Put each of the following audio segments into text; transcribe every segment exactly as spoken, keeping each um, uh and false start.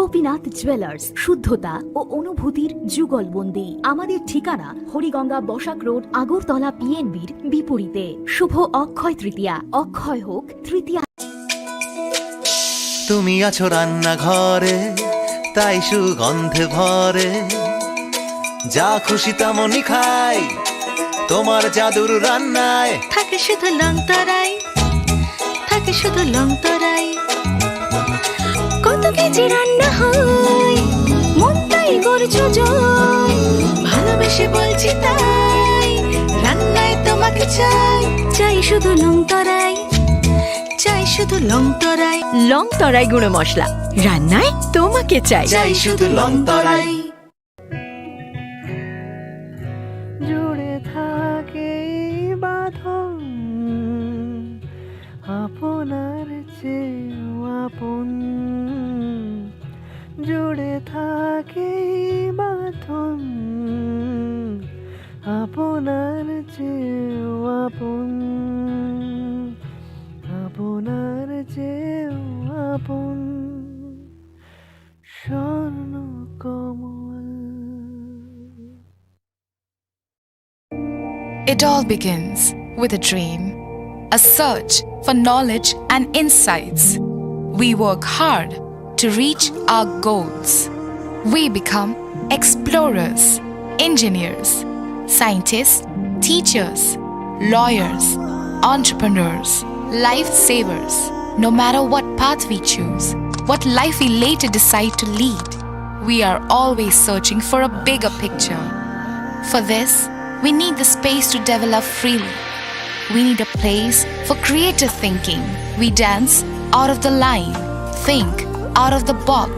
গোপীনাথ জুয়েলার্স, শুদ্ধতা ও অনুভূতির যুগলবন্দি। আমাদের ঠিকানা হরিগঙ্গা বসাক রোড, আগরতলা পিএনবির বিপরীতে। শুভ অক্ষয় তৃতীয়া, অক্ষয় হোক তৃতীয়া। তুমি আছো রান্নাঘরে, তাই সুগন্ধে ভরে। যা খুশি তেমনই খাই, তোমার জাদুর রান্নায়। থাকে শুধু লংতরাই, থাকে শুধু লংতরাই। কত কেজি রান্না হয়, মনটাই করছো জয়। ভালোবেসে বলছি তাই, রান্নায় তোমাকে চাই। চাই শুধু লংতরাই, চাই শুধু লংতরাই। লংতরাই গুঁড়ো মশলা, রান্নায় তোমাকে চাই। চাই শুধু লংতরাই। জুড়ে থাকে এই বাঁধন, আপনার চেয়েও আপন। জুড়ে থাকে এই বাঁধন, আপনার চেয়েও আপন, আপনার চেয়েও আপন। স্বর্ণ কমল। It all begins with a dream, a search for knowledge and insights. We work hard to reach our goals. We become explorers, engineers, scientists, teachers, lawyers, entrepreneurs, lifesavers. No matter what path we choose, what life we later decide to lead, we are always searching for a bigger picture. For this, we need the space to develop freely. We need a place for creative thinking. We dance out of the line, think out of the box,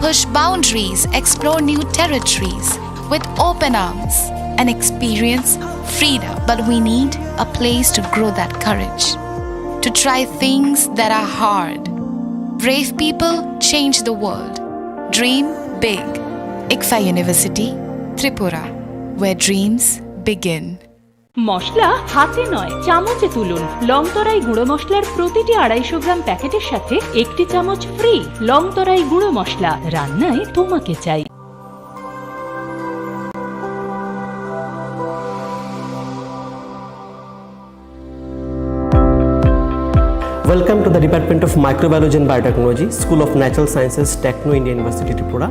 push boundaries, explore new territories with open arms and experience freedom. But we need a place to grow that courage, to try things that are hard. Brave people change the world. Dream big. ICFAI University, Tripura, where dreams begin. মশলা হাতে নয়, চামচে তুলুন। লংতরাই গুঁড়ো মশলার প্রতিটি আড়াইশো গ্রাম প্যাকেটের সাথে একটি চামচ ফ্রি। লংতরাই গুঁড়ো মশলা, রান্নায় তোমাকে চাই। Welcome to the Department of Microbiology and Biotechnology, School of Natural Sciences, Techno India University, Tripura.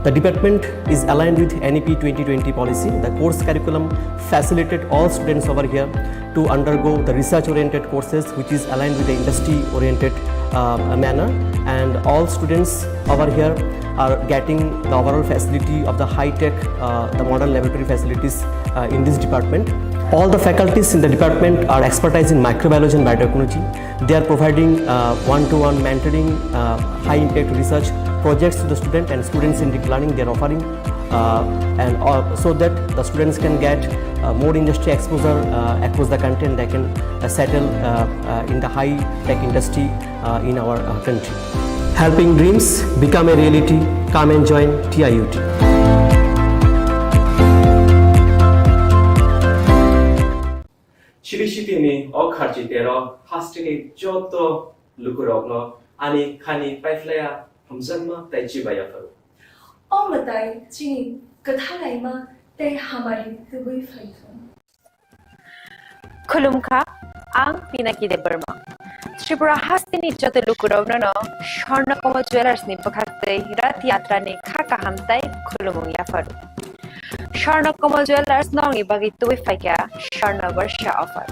The department is aligned with N E P twenty twenty policy. The course curriculum facilitate all students over here to undergo the research-oriented courses, which is aligned with the industry-oriented, uh, manner. And all students over here are getting the overall facility of the high-tech, uh, the modern laboratory facilities, uh, in this department. All the faculties in the department are expertise in microbiology and biotechnology. They are providing, uh, one-to-one mentoring, uh, high-impact research projects to the student and students in deep learning. They are offering, uh, and, uh, so that the students can get, uh, more industry exposure, uh, across the country, and they can, uh, settle, uh, uh, in the high-tech industry, uh, in our, uh, country. Helping dreams become a reality. Come and join T I U T. Chiri sitini o kharchi tero hasteni joto lukurokno ani khani paiphlaiya hamjakma tei chibaiya phuru. O mwtai chini kwthalaima tei hamari tubui phaithung. Khulumkha, ang Pinaki Debbarma. Tripura hasteni joto lukurokno no Swarna Kamal Jewellers ni bwkhak tei Rath Yatra ni kha kaham tei khulumung yapharu. Swarna Kamal Jewellers nokni bagwi tubui phaikha Swarna Barsha offer.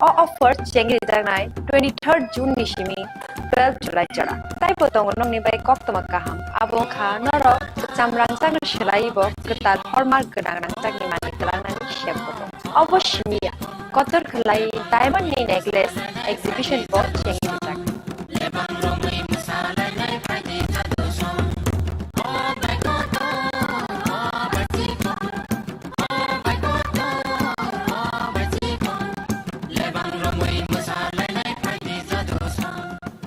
O offer chengwi rijaknai twenty-third June ni simi twelve July jora. Taibo tongo nokni bai koktwma kaham. Abo wngkha norok kwcham rangchakni swlaiwi bo kwtal hallmark gwnang rangchakni manwi twlangnani sep bo tongo. Obo simi ya, kotor khwlai diamond ni necklace exhibition bo chengwi rijak.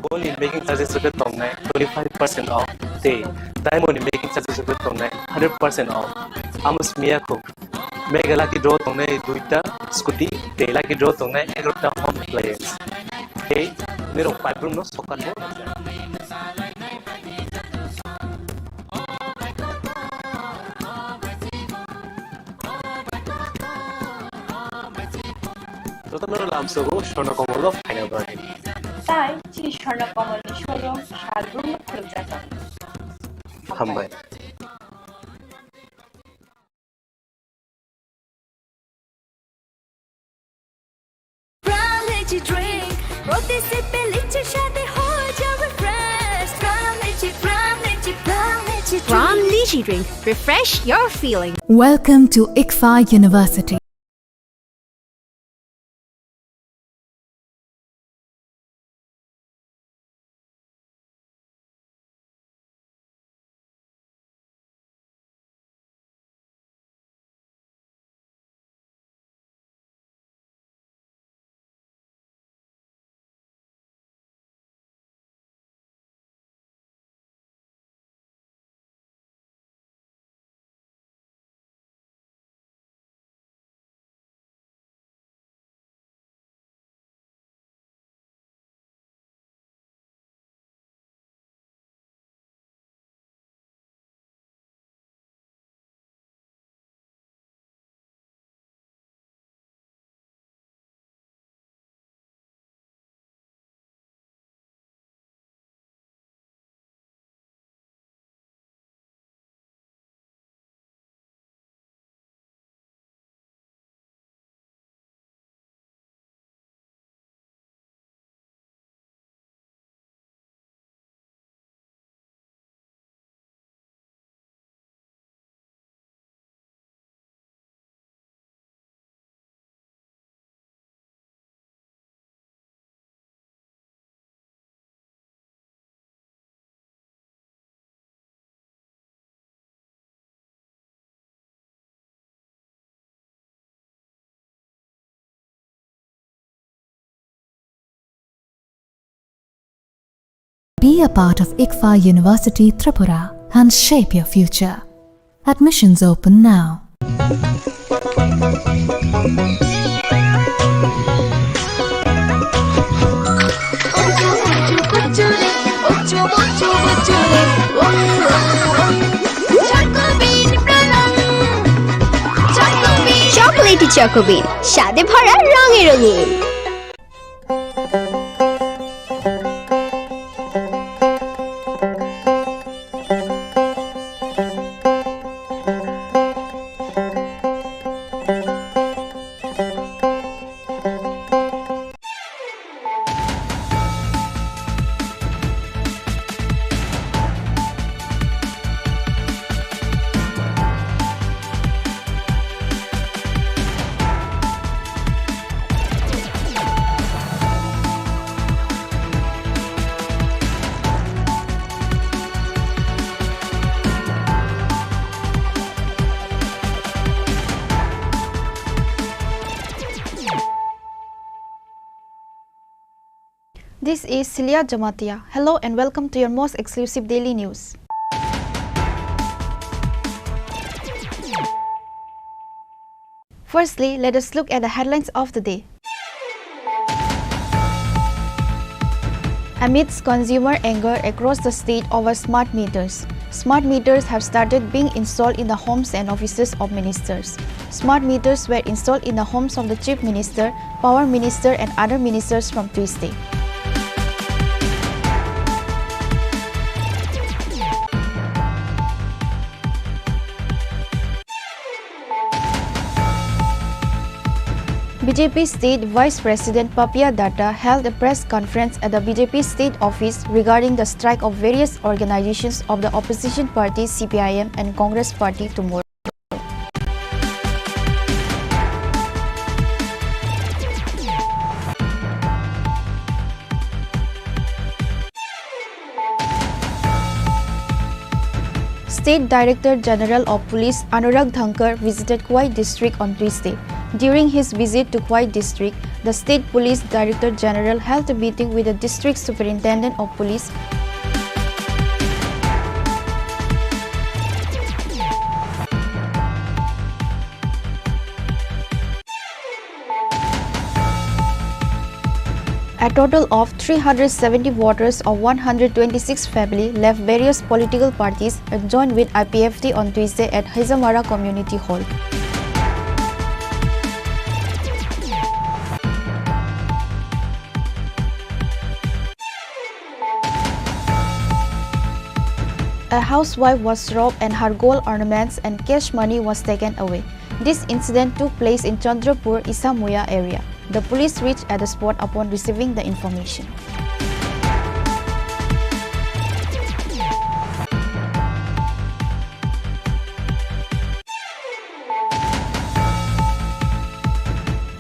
Gold ni making charges rwgwi tongnai twenty five percent off tei diamond ni making charges rwgwi tongnai hundred percent off. Amo simi ya kho. Mega lucky draw tongnai duita scooty tei lucky draw tongnai egarota home appliance. Tei nirok paibrum no sokan bo. Jotono lamsogo Swarno Komolno phaina bagwi. Tai chini Swarno Komolni sojong salbrumno khulumjago. Hambai. Prime Lychee drink, প্রতি সিপে লিচি স্বাদে হয়ে যাবে fresh। Prime Lychee, Prime Lychee, Prime Lychee drink। Prime Lychee drink, refresh your feeling। Welcome to ICFAI University. Be a part of ICFAI University Tripura and shape your future. Admissions open now. Chocolatey Choco Bean, স্বাদে ভরা, রঙে রঙিন। This is Celia Jamatia. Hello and welcome to your most exclusive daily news. Firstly, let us look at the headlines of the day. Amidst consumer anger across the state over smart meters, smart meters have started being installed in the homes and offices of ministers. Smart meters were installed in the homes of the Chief Minister, Power Minister and other ministers from Tuesday. B J P State Vice President Papiya Datta held a press conference at the B J P State Office regarding the strike of various organizations of the opposition party C P I M and Congress Party tomorrow. State Director General of Police Anurag Dhankar visited Khowai district on Tuesday. During his visit to Khowai district, the State Police Director General held a meeting with the District Superintendent of Police, A total of three hundred seventy voters of one hundred twenty-six family left various political parties and joined with I P F T on Tuesday at Hezamara Community Hall. A housewife was robbed and her gold ornaments and cash money was taken away. This incident took place in Chandrapur, Isamuya area. The police reached at the spot upon receiving the information.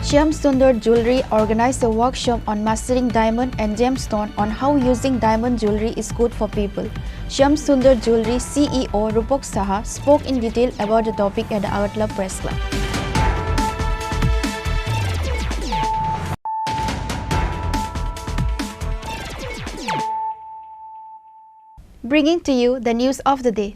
Shyam Sundar Jewelry organized a workshop on mastering diamond and gemstone on how using diamond jewelry is good for people. Shyam Sundar Jewelry C E O Rupak Saha spoke in detail about the topic at the Agartala Press Club. Bringing to you the news of the day.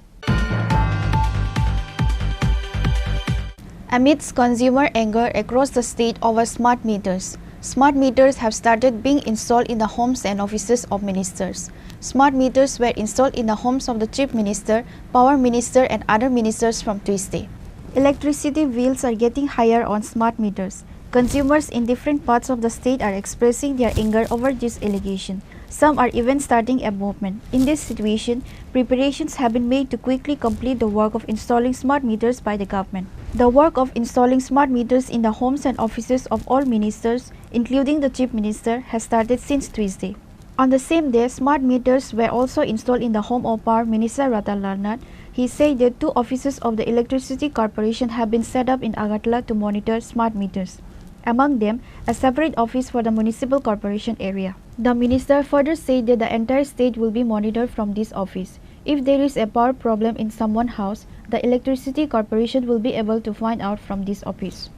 Amidst consumer anger across the state over smart meters, smart meters have started being installed in the homes and offices of ministers. Smart meters were installed in the homes of the Chief Minister, Power Minister, and other ministers from Tuesday. Electricity bills are getting higher on smart meters. Consumers in different parts of the state are expressing their anger over this allegation. Some are even starting a movement. In this situation, preparations have been made to quickly complete the work of installing smart meters by the government. The work of installing smart meters in the homes and offices of all ministers, including the Chief Minister, has started since Tuesday. On the same day, smart meters were also installed in the home of Power Minister Ratan Lal Nath. He said that two offices of the Electricity Corporation have been set up in Agartala to monitor smart meters. Among them, a separate office for the municipal corporation area. The minister further said that the entire state will be monitored from this office. If there is a power problem in someone's house, the Electricity Corporation will be able to find out from this office.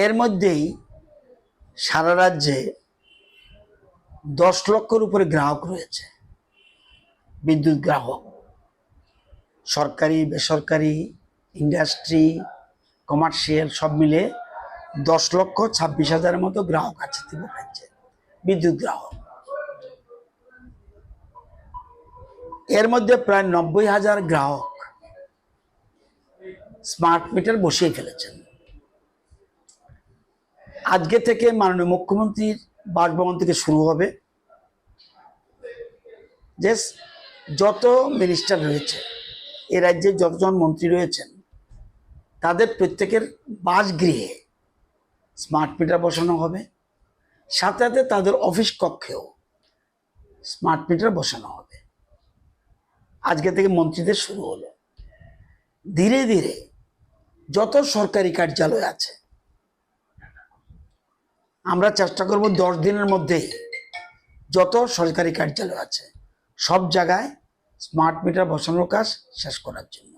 এর মধ্যেই সারা রাজ্যে দশ লক্ষর উপরে গ্রাহক রয়েছে, বিদ্যুৎ গ্রাহক, সরকারি, বেসরকারি, ইন্ডাস্ট্রি, কমার্শিয়াল সব মিলে দশ লক্ষ ছাব্বিশ হাজারের মতো গ্রাহক আছে ত্রিপুরা রাজ্যে, বিদ্যুৎ গ্রাহক। এর মধ্যে প্রায় নব্বই হাজার গ্রাহক স্মার্ট মিটার বসিয়ে ফেলেছেন। আজকে থেকে মাননীয় মুখ্যমন্ত্রীর বাসভবন থেকে শুরু হবে যে যত মিনিস্টার রয়েছে, এ রাজ্যে যতজন মন্ত্রী রয়েছেন, তাদের প্রত্যেকের বাসগৃহে স্মার্ট মিটার বসানো হবে, সাথে সাথে তাদের অফিস কক্ষেও স্মার্ট মিটার বসানো হবে। আজকে থেকে মন্ত্রীদের শুরু হলো। ধীরে ধীরে যত সরকারি কার্যালয় আছে, আমরা চেষ্টা করব দশ দিনের মধ্যেই যত সরকারি কার্যালয় আছে, সব জায়গায় স্মার্ট মিটার বসানোর কাজ শেষ করার জন্য।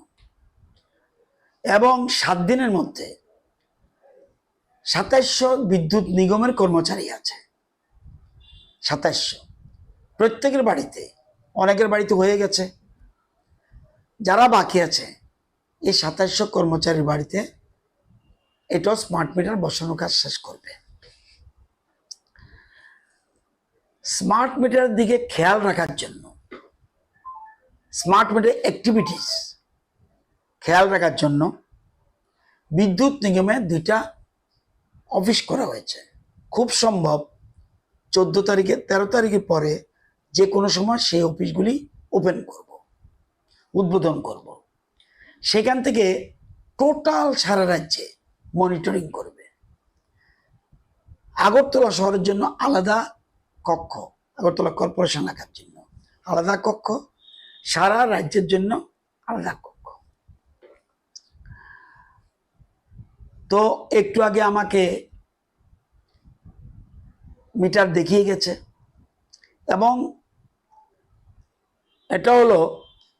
এবং সাত দিনের মধ্যে সাতাইশশো বিদ্যুৎ নিগমের কর্মচারী আছে, সাতাইশশো, প্রত্যেকের বাড়িতে, অনেকের বাড়িতে হয়ে গেছে, যারা বাকি আছে, এই সাতাইশশো কর্মচারীর বাড়িতে এটা স্মার্ট মিটার বসানোর কাজ শেষ করবে। স্মার্ট মিটারের দিকে খেয়াল রাখার জন্য, স্মার্ট মিটার অ্যাক্টিভিটিস খেয়াল রাখার জন্য বিদ্যুৎ নিগমে দুইটা অফিস করা হয়েছে। খুব সম্ভব চোদ্দ তারিখে, তেরো তারিখের পরে যে কোনো সময় সেই অফিসগুলি ওপেন করব, উদ্বোধন করব। সেখান থেকে টোটাল সারা রাজ্যে মনিটরিং করবে। আগরতলা শহরের জন্য আলাদা কক্ষ, আগরতলা কর্পোরেশন এলাকার জন্য আলাদা কক্ষ, সারা রাজ্যের জন্য আলাদা কক্ষ। তো একটু আগে আমাকে মিটার দেখিয়ে গেছে, এবং এটা হলো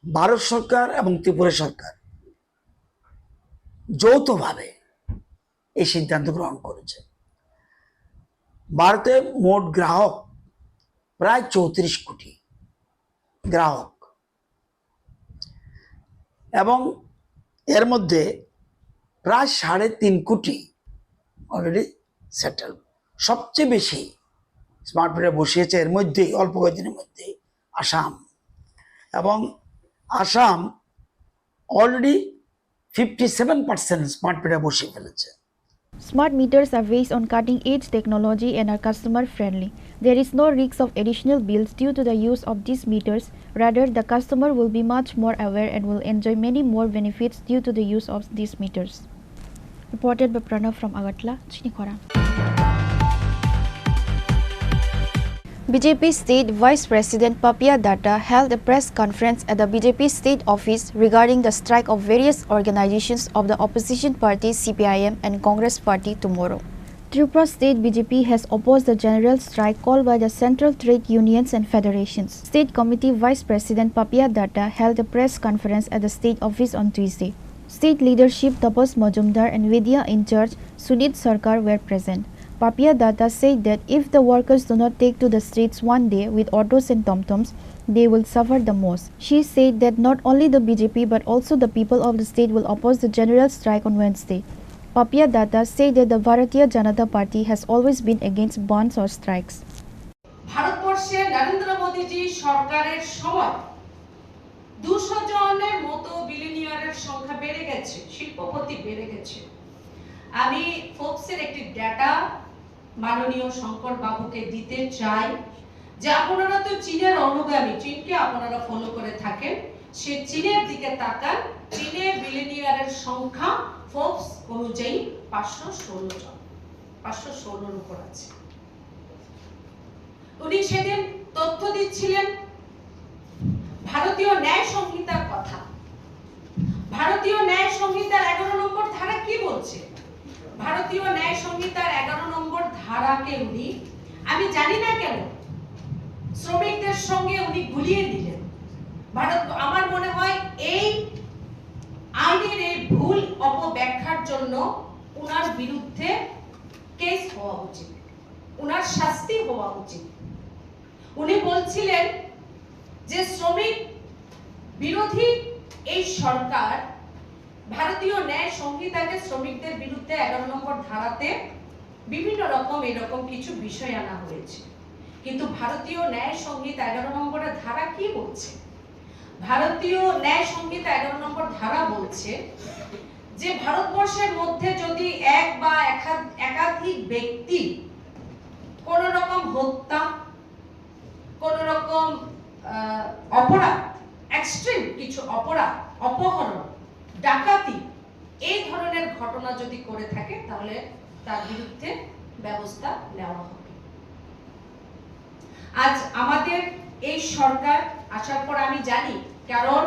ভারত সরকার এবং ত্রিপুরা সরকার যৌথভাবে এই সিদ্ধান্ত গ্রহণ করেছে। ভারতে মোট গ্রাহক প্রায় চৌত্রিশ কোটি গ্রাহক, এবং এর মধ্যে প্রায় সাড়ে তিন কোটি অলরেডি সেটেল। সবচেয়ে বেশি স্মার্ট মিটার বসিয়েছে এর মধ্যেই, অল্প কয়েকদিনের মধ্যেই আসাম। এবং Assam already fifty seven percent smart meter বসিয়ে ফেলেছে। Smart meters are based on cutting-edge technology and are customer-friendly. There is no risk of additional bills due to the use of these meters. Rather, the customer will be much more aware and will enjoy many more benefits due to the use of these meters. Reported by Pranav from Agartala, Chini Khorang. B J P State Vice President Papiya Datta held a press conference at the B J P State Office regarding the strike of various organizations of the opposition party C P I M and Congress Party tomorrow. Tripura State B J P has opposed the general strike called by the central trade unions and federations. State Committee Vice President Papiya Datta held a press conference at the state office on Tuesday. State leadership Tapas Majumdar and Vidya in-charge Sunit Sarkar were present. Papiya Datta said that if the workers do not take to the streets one day with autos and tom-toms, they will suffer the most. She said that not only the B J P but also the people of the state will oppose the general strike on Wednesday. Papiya Datta said that the Bharatiya Janata Party has always been against bandhs or strikes. ভারতবর্ষে নরেন্দ্র মোদীজি সরকারের সময় দুশো জনের মতো বিলিনিয়ারের সংখ্যা বেড়ে গেছে, শিল্পপতি বেড়ে গেছে। আমি ফোর্বসের একটি ডেটা মাননীয় শঙ্কর বাবুকে দিতে চাই, যে আপনারা তো চীনের অনুগামী, চীনকে আপনারা ফলো করে থাকেন, সে চীনের দিকে তাকান। চীনে বিলিনিয়ারের সংখ্যা ফোর্বস অনুযায়ী পাঁচশো ষোলো জন, পাঁচশো ষোলোর উপর আছে। উনি সেদিন তথ্য দিচ্ছিলেন ভারতীয় ন্যায় সংহিতার কথা। ভারতীয় ন্যায় সংহিতার এগারো নম্বর ধারা কি বলছে? ভারতীয় ন্যায় সংহিতার এগারো নম্বর ধারাকে উনি, আমি জানি না কেন, শ্রমিকদের সঙ্গে উনি গুলিয়ে দিলেন। ভারত, আমার মনে হয় এই আইনের এই ভুল অপব্যাখ্যার জন্য ওনার বিরুদ্ধে কেস হওয়া উচিত, ওনার শাস্তি হওয়া উচিত। উনি বলছিলেন যে শ্রমিক বিরোধী এই সরকার ভারতীয় ন্যায় সংহিতাকে শ্রমিকদের বিরুদ্ধে এগারো নম্বর ধারাতে বিভিন্ন রকম এরকম কিছু বিষয় আনা হয়েছে। কিন্তু ভারতীয় ন্যায় সংহিতা এগারো নম্বরের ধারা কি বলছে? ভারতীয় ন্যায় সংহিতা এগারো নম্বর ধারা বলছে যে ভারতবর্ষের মধ্যে যদি এক বা একাধ-, একাধিক ব্যক্তি কোনো রকম হত্যা, কোনো রকম, আহ, অপরাধ, এক্সট্রিম কিছু অপরাধ, অপহরণ, ডাকাতি, এই ধরনের ঘটনা যদি করে থাকে, তাহলে তার বিরুদ্ধে ব্যবস্থা নেওয়া হবে। আজ আমাদের এই সরকার আসার পর আমি জানি, কারণ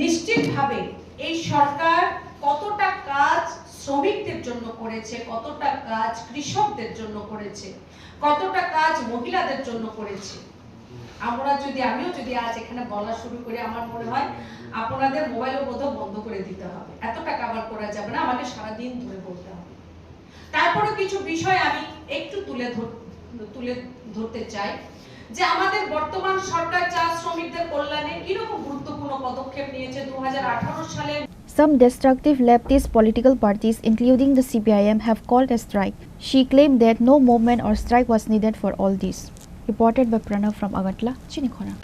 নিশ্চিতভাবে এই সরকার কতটা কাজ শ্রমিকদের জন্য করেছে, কতটা কাজ কৃষকদের জন্য করেছে, কতটা কাজ মহিলাদের জন্য করেছে। আমরা যদি, আমিও যদি আজ এখানে বলা শুরু করি, আমার মনে হয় আপনাদের মোবাইলও বোধহয় বন্ধ করে দিতে হবে, এতটা কভার করা যাবে না, আমাকে সারাদিন ধরে বলতে হবে। তারপরে কিছু বিষয় আমি একটু তুলে ধর-, তুলে ধরতে চাই যে আমাদের বর্তমান সরকার চা শ্রমিকদের কল্যাণে কিরকম গুরুত্বপূর্ণ পদক্ষেপ নিয়েছে। দু হাজার আঠারো সালে Some destructive leftist political parties, including the C P I M, have called a strike. She claimed that no movement or strike was needed for all this. Reported by Pranav from Agartala, Chini Khorang.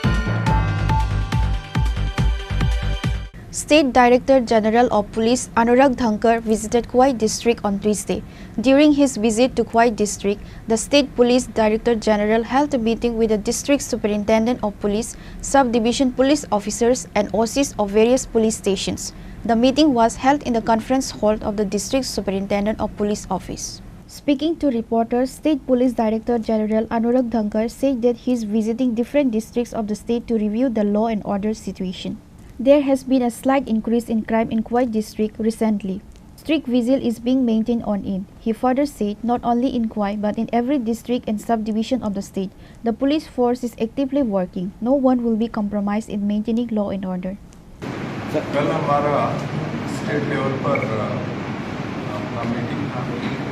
State Director General of Police Anurag Dhankar visited Khowai district on Tuesday. During his visit to Khowai district, the State Police Director General held a meeting with the District Superintendent of Police, Sub-Division Police Officers and O Cs of various police stations. The meeting was held in the conference hall of the District Superintendent of Police Office. Speaking to reporters, State Police Director General Anurag Dhankar said that he is visiting different districts of the state to review the law and order situation. There has been a slight increase in crime in Khowai district recently. Strict vigil is being maintained on it. He further said, not only in Khowai but in every district and subdivision of the state, the police force is actively working. No one will be compromised in maintaining law and order. कल हमारा state level पर, अ, अपना मीटिंग था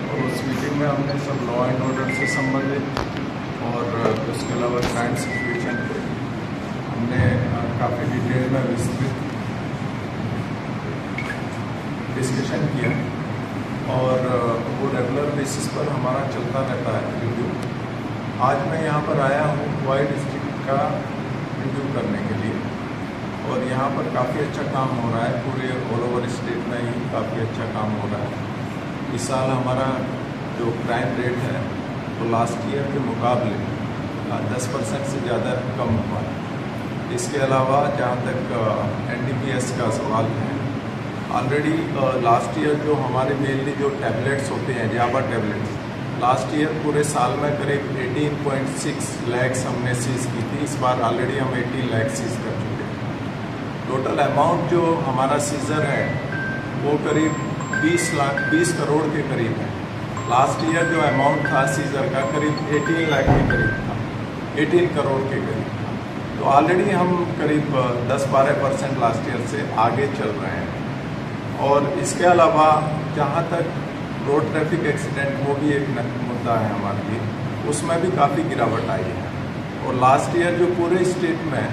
और उस मीटिंग में हमने सब लॉ एंड ऑर्डर से संबंधित और, अ, उसके अलावा क्राइम सिचुएशन पे हमने, अ, काफ़ी डिटेल में विस्तृत डिस्कशन किया और, अ, वो रेगुलर बेसिस पर हमारा चलता रहता है रिव्यू। आज मैं यहाँ पर आया हूँ वाई डिस्ट्रिक्ट का रिव्यू करने के लिए और यहाँ पर काफ़ी अच्छा काम हो रहा है, पूरे ऑल ओवर स्टेट में ही काफ़ी अच्छा काम हो रहा है। इस साल हमारा जो क्राइम रेट है, वो लास्ट ईयर के मुकाबले दस परसेंट से ज़्यादा कम हुआ है। इसके अलावा जहाँ तक एन डी पी एस का सवाल है, ऑलरेडी लास्ट ईयर जो हमारे मेनली जो टैबलेट्स होते हैं, जावा टैबलेट्स, लास्ट ईयर पूरे साल में करीब एटीन पॉइंट सिक्स लैक्स हमने सीज की थी। इस बार ऑलरेडी हम एटीन लैक्स सीज कर चुके हैं। टोटल अमाउंट जो हमारा सीजर है, वो करीब बीस लाख, बीस करोड़ के करीब है। लास्ट ईयर जो अमाउंट था सीजर का, करीब एटीन लाख के करीब था, एटीन करोड़ के करीब था। तो ऑलरेडी हम करीब दस बारह परसेंट लास्ट ईयर से आगे चल रहे हैं। और इसके अलावा जहाँ तक रोड ट्रैफिक एक्सीडेंट, वो भी एक न-, मुद्दा है हमारे लिए, उसमें भी काफ़ी गिरावट आई है। और लास्ट ईयर जो पूरे स्टेट में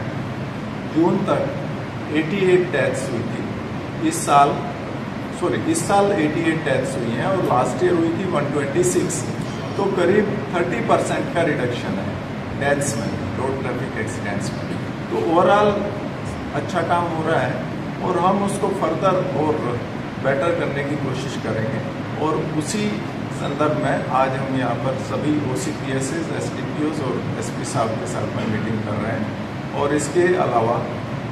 जून तक एटी एट डेथ्स हुई थी, इस साल, सॉरी, इस साल एटी एट डेथ्स हुई हैं और लास्ट ईयर हुई थी वन ट्वेंटी सिक्स। तो करीब थर्टी परसेंट का रिडक्शन है डेथ्स में, रोड ट्रैफिक एक्सीडेंट्स में। तो ओवरऑल अच्छा काम हो रहा है और हम उसको फर्दर और बेटर करने की कोशिश करेंगे। और उसी संदर्भ में आज हम यहाँ पर सभी O C P S S, S D P Os और एस पी साहब के साथ में मीटिंग कर रहे हैं। और इसके अलावा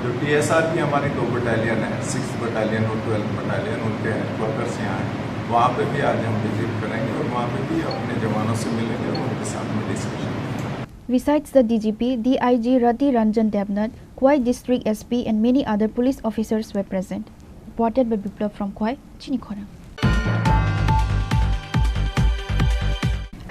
जो टी एस आर की हमारी दो बटालियन है, सिक्स बटालियन और ट्वेल्थ बटालियन, उनके हेडक्वार्टर्स यहाँ हैं, वहाँ पे भी आज हम विजिट करेंगे और वहाँ पे भी अपने जवानों से मिलेंगे और उनके साथ में डिस्कशन करेंगे। Besides the D G P, D I G Rati Ranjan Debnath, Khowai District S P and many other police officers were present. Reported by Biplab from Khowai, Chini Khorang.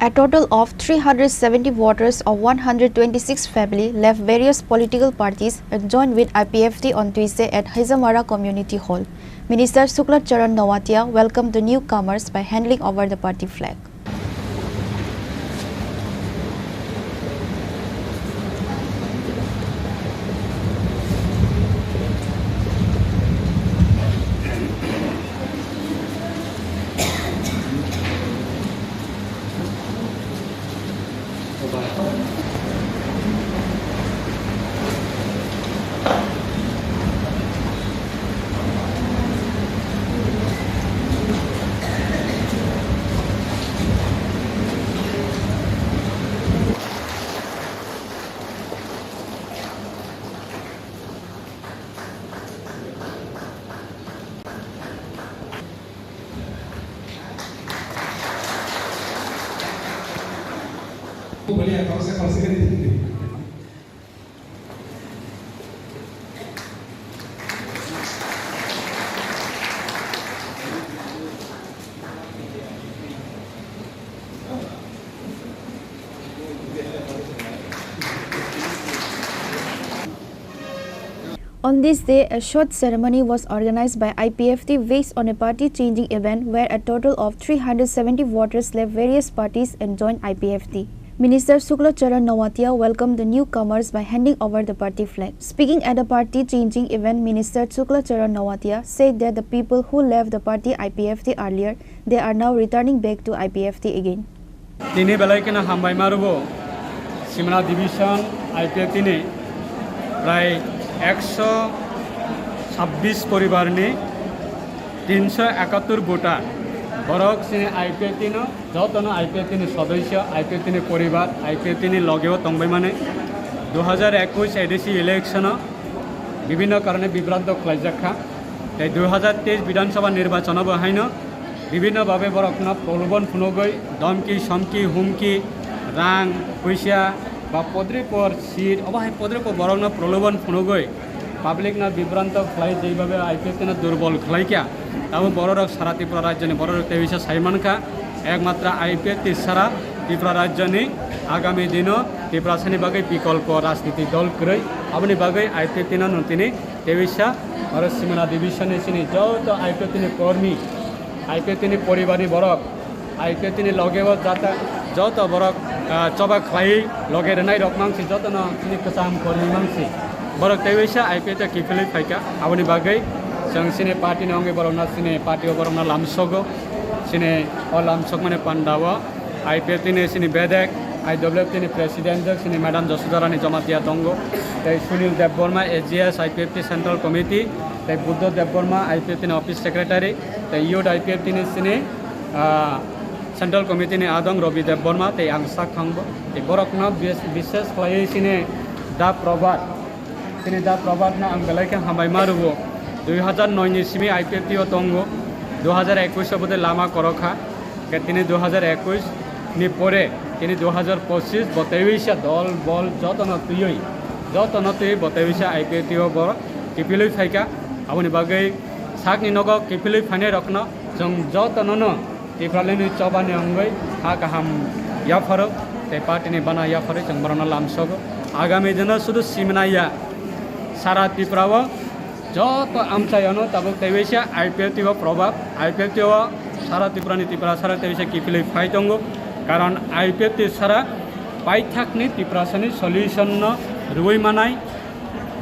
A total of three hundred seventy voters of one hundred twenty-six family left various political parties and joined with I P F T on Tuesday at Hajamara Community Hall. Minister Shukla Charan Noatia welcomed the newcomers by handing over the party flag. On this day, a short ceremony was organized by I P F T based on a party changing event where a total of three hundred seventy voters left various parties and joined I P F T. Minister Shukla Charan Noatia welcomed the newcomers by handing over the party flag. Speaking at the party changing event, Minister Shukla Charan Noatia said that the people who left the party I P F T earlier, they are now returning back to I P F T again. Tini belai kheno hambai marubo Simna Division I P F T ni prai ekso sabbish poribar ni tinso ekattor voter, borok chini I P F T no, joto no I P F T ni sodosyo, I P F T ni poribar, I P F T ni logeo tongbai mani. Dui hajar ekush A D C election o bibhinno karone bibranto khlaijak kha. Tei dui hajar teis Bidhan Sabha nirbachon o bo haino bibhinno bhabe borokno prolobon phunugwi, domki, somki, humki, rang, puisa ba podripor seat, obo hai podripor borokno prolobon phunugwi public no bibranto khlai, jei bhabe I P F T no durbol khlai kha, abo bororok sara Tripura rajyoni bororok tei bisa sai mankha, ekmatra I P F T sara Tripura rajyoni agami dino Tiprasani bagwi bikolpo rajniti dol kwrwi, aboni bagwi I P F T no nwng tini tei bisa oro Simna Division ni chini joto I P F T ni kormi, I P F T ni poribar ni borok, I P F T ni loge o jata joto borok, ah, choba khlai loge rwnai rok mang si joto no chini kwcham kormi mang si. Borok tei bisa I P F T kiphilwi phaikha, aboni bagwi chwng chini party ni wngwi borok no chini party o borok no lamsogo, chini o lamsokmani panda o I P F T ni chini bedek, I W F T ni president jok chini Madam Jasudha Rani Jamatia tongo, tei Sunil Debbarma, A G S, I P F T Central Committee, tei Buddha Debbarma, I P F T ni office secretary, tei youth I P F T ni chini Ah, Central Committee ni adong Robi Deb Borma tei ang sak thangbo. Tei borokno bis-, bises khlaiwi chini Da Probhat, chini Da Probhat no ang belai khe hambai ma rwo. Dui hazar noi ni simi I P F T o tongo, dui hazar ekwis o bwdai lama korok kha. Khe tini dui hazar ekwis ni pore tini dui hazar pochis bo teiwi sa dol bol jotono twiwi, jotono twiwi bo teiwi sa I P F T o bo kiphilwi phaikha. Aboni bagwi sakni nogo kiphilwi phainai rokno chwng jotono no Tipralandni chobani wngwi ha kaham yapharo tei party ni bana yapharo chwng borokno lamsogo. Agami dino sudu simna ya, sara Tripura o joto amchai ano tabuk teiwi se I P F T o probab, I P F T o sara Tripura ni Tripura sara teiwi se kiphilwi phai tongo. Karon I P F T sara paithakni Tiprasani solution no rwui manai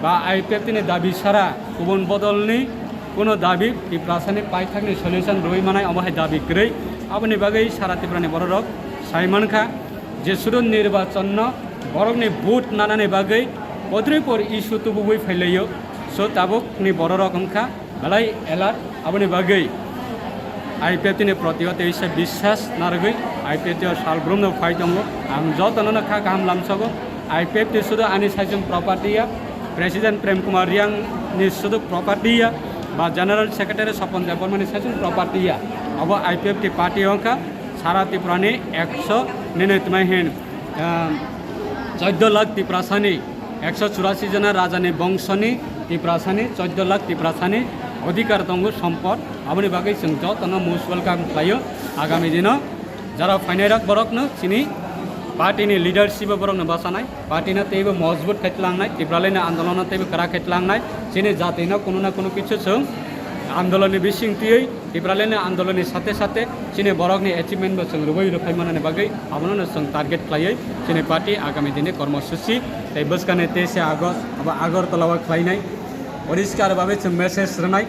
ba I P F T ni dabi sara kubun bodolni kuno dabi Tiprasani paithakni solution rwui manai omo hai dabi kwrwi. Aboni bagwi sara Tripura ni bororok sai mankha je sudu nirbachon no borokni vote nanani bagwi podripor issue tubugwi phailaio. So tabukni bororok wngkha belai alert, aboni bagwi I P F T ni proti o teisa biswas narwgwi I P F T o salbrumno phai tongo. Ang jotono no kha kaham lamsogo. I P F T sudu ani saichung property ya, President Prem Kumar Reang ni sudu property ya, ba General Secretary Sopon Debbarma ni saichung property ya. Abo I P F T party wngkha sara Tripura ni ekso nini tmai hin, ah, chauddho lakh Tiprasani, ekso churasi jona rajani bongsoni Tiprasani, chauddho lakh Tiprasani odhikar tongo, sompot. Aboni bagwi chwng jotono most welcome khlaio. Agami dino jara phainairok borokno chini party ni leadership o borokno bachanai, party no teibo mojbut khai tlangnai, Tipralandni andolon no teibo kwrak khai tlangnai, chini jati no kunu na kunu kichu chwng andolon ni bising twiwi Tipralandni andolon ni sate sate chini borok ni achievement bo chwng rwui rwphai manani bagwi abono no chwng target khlaiwi chini party agami dini kormosuchi tei bwskangni teisa August abo Agartala o khlainai poriskar babe chwng message rwnai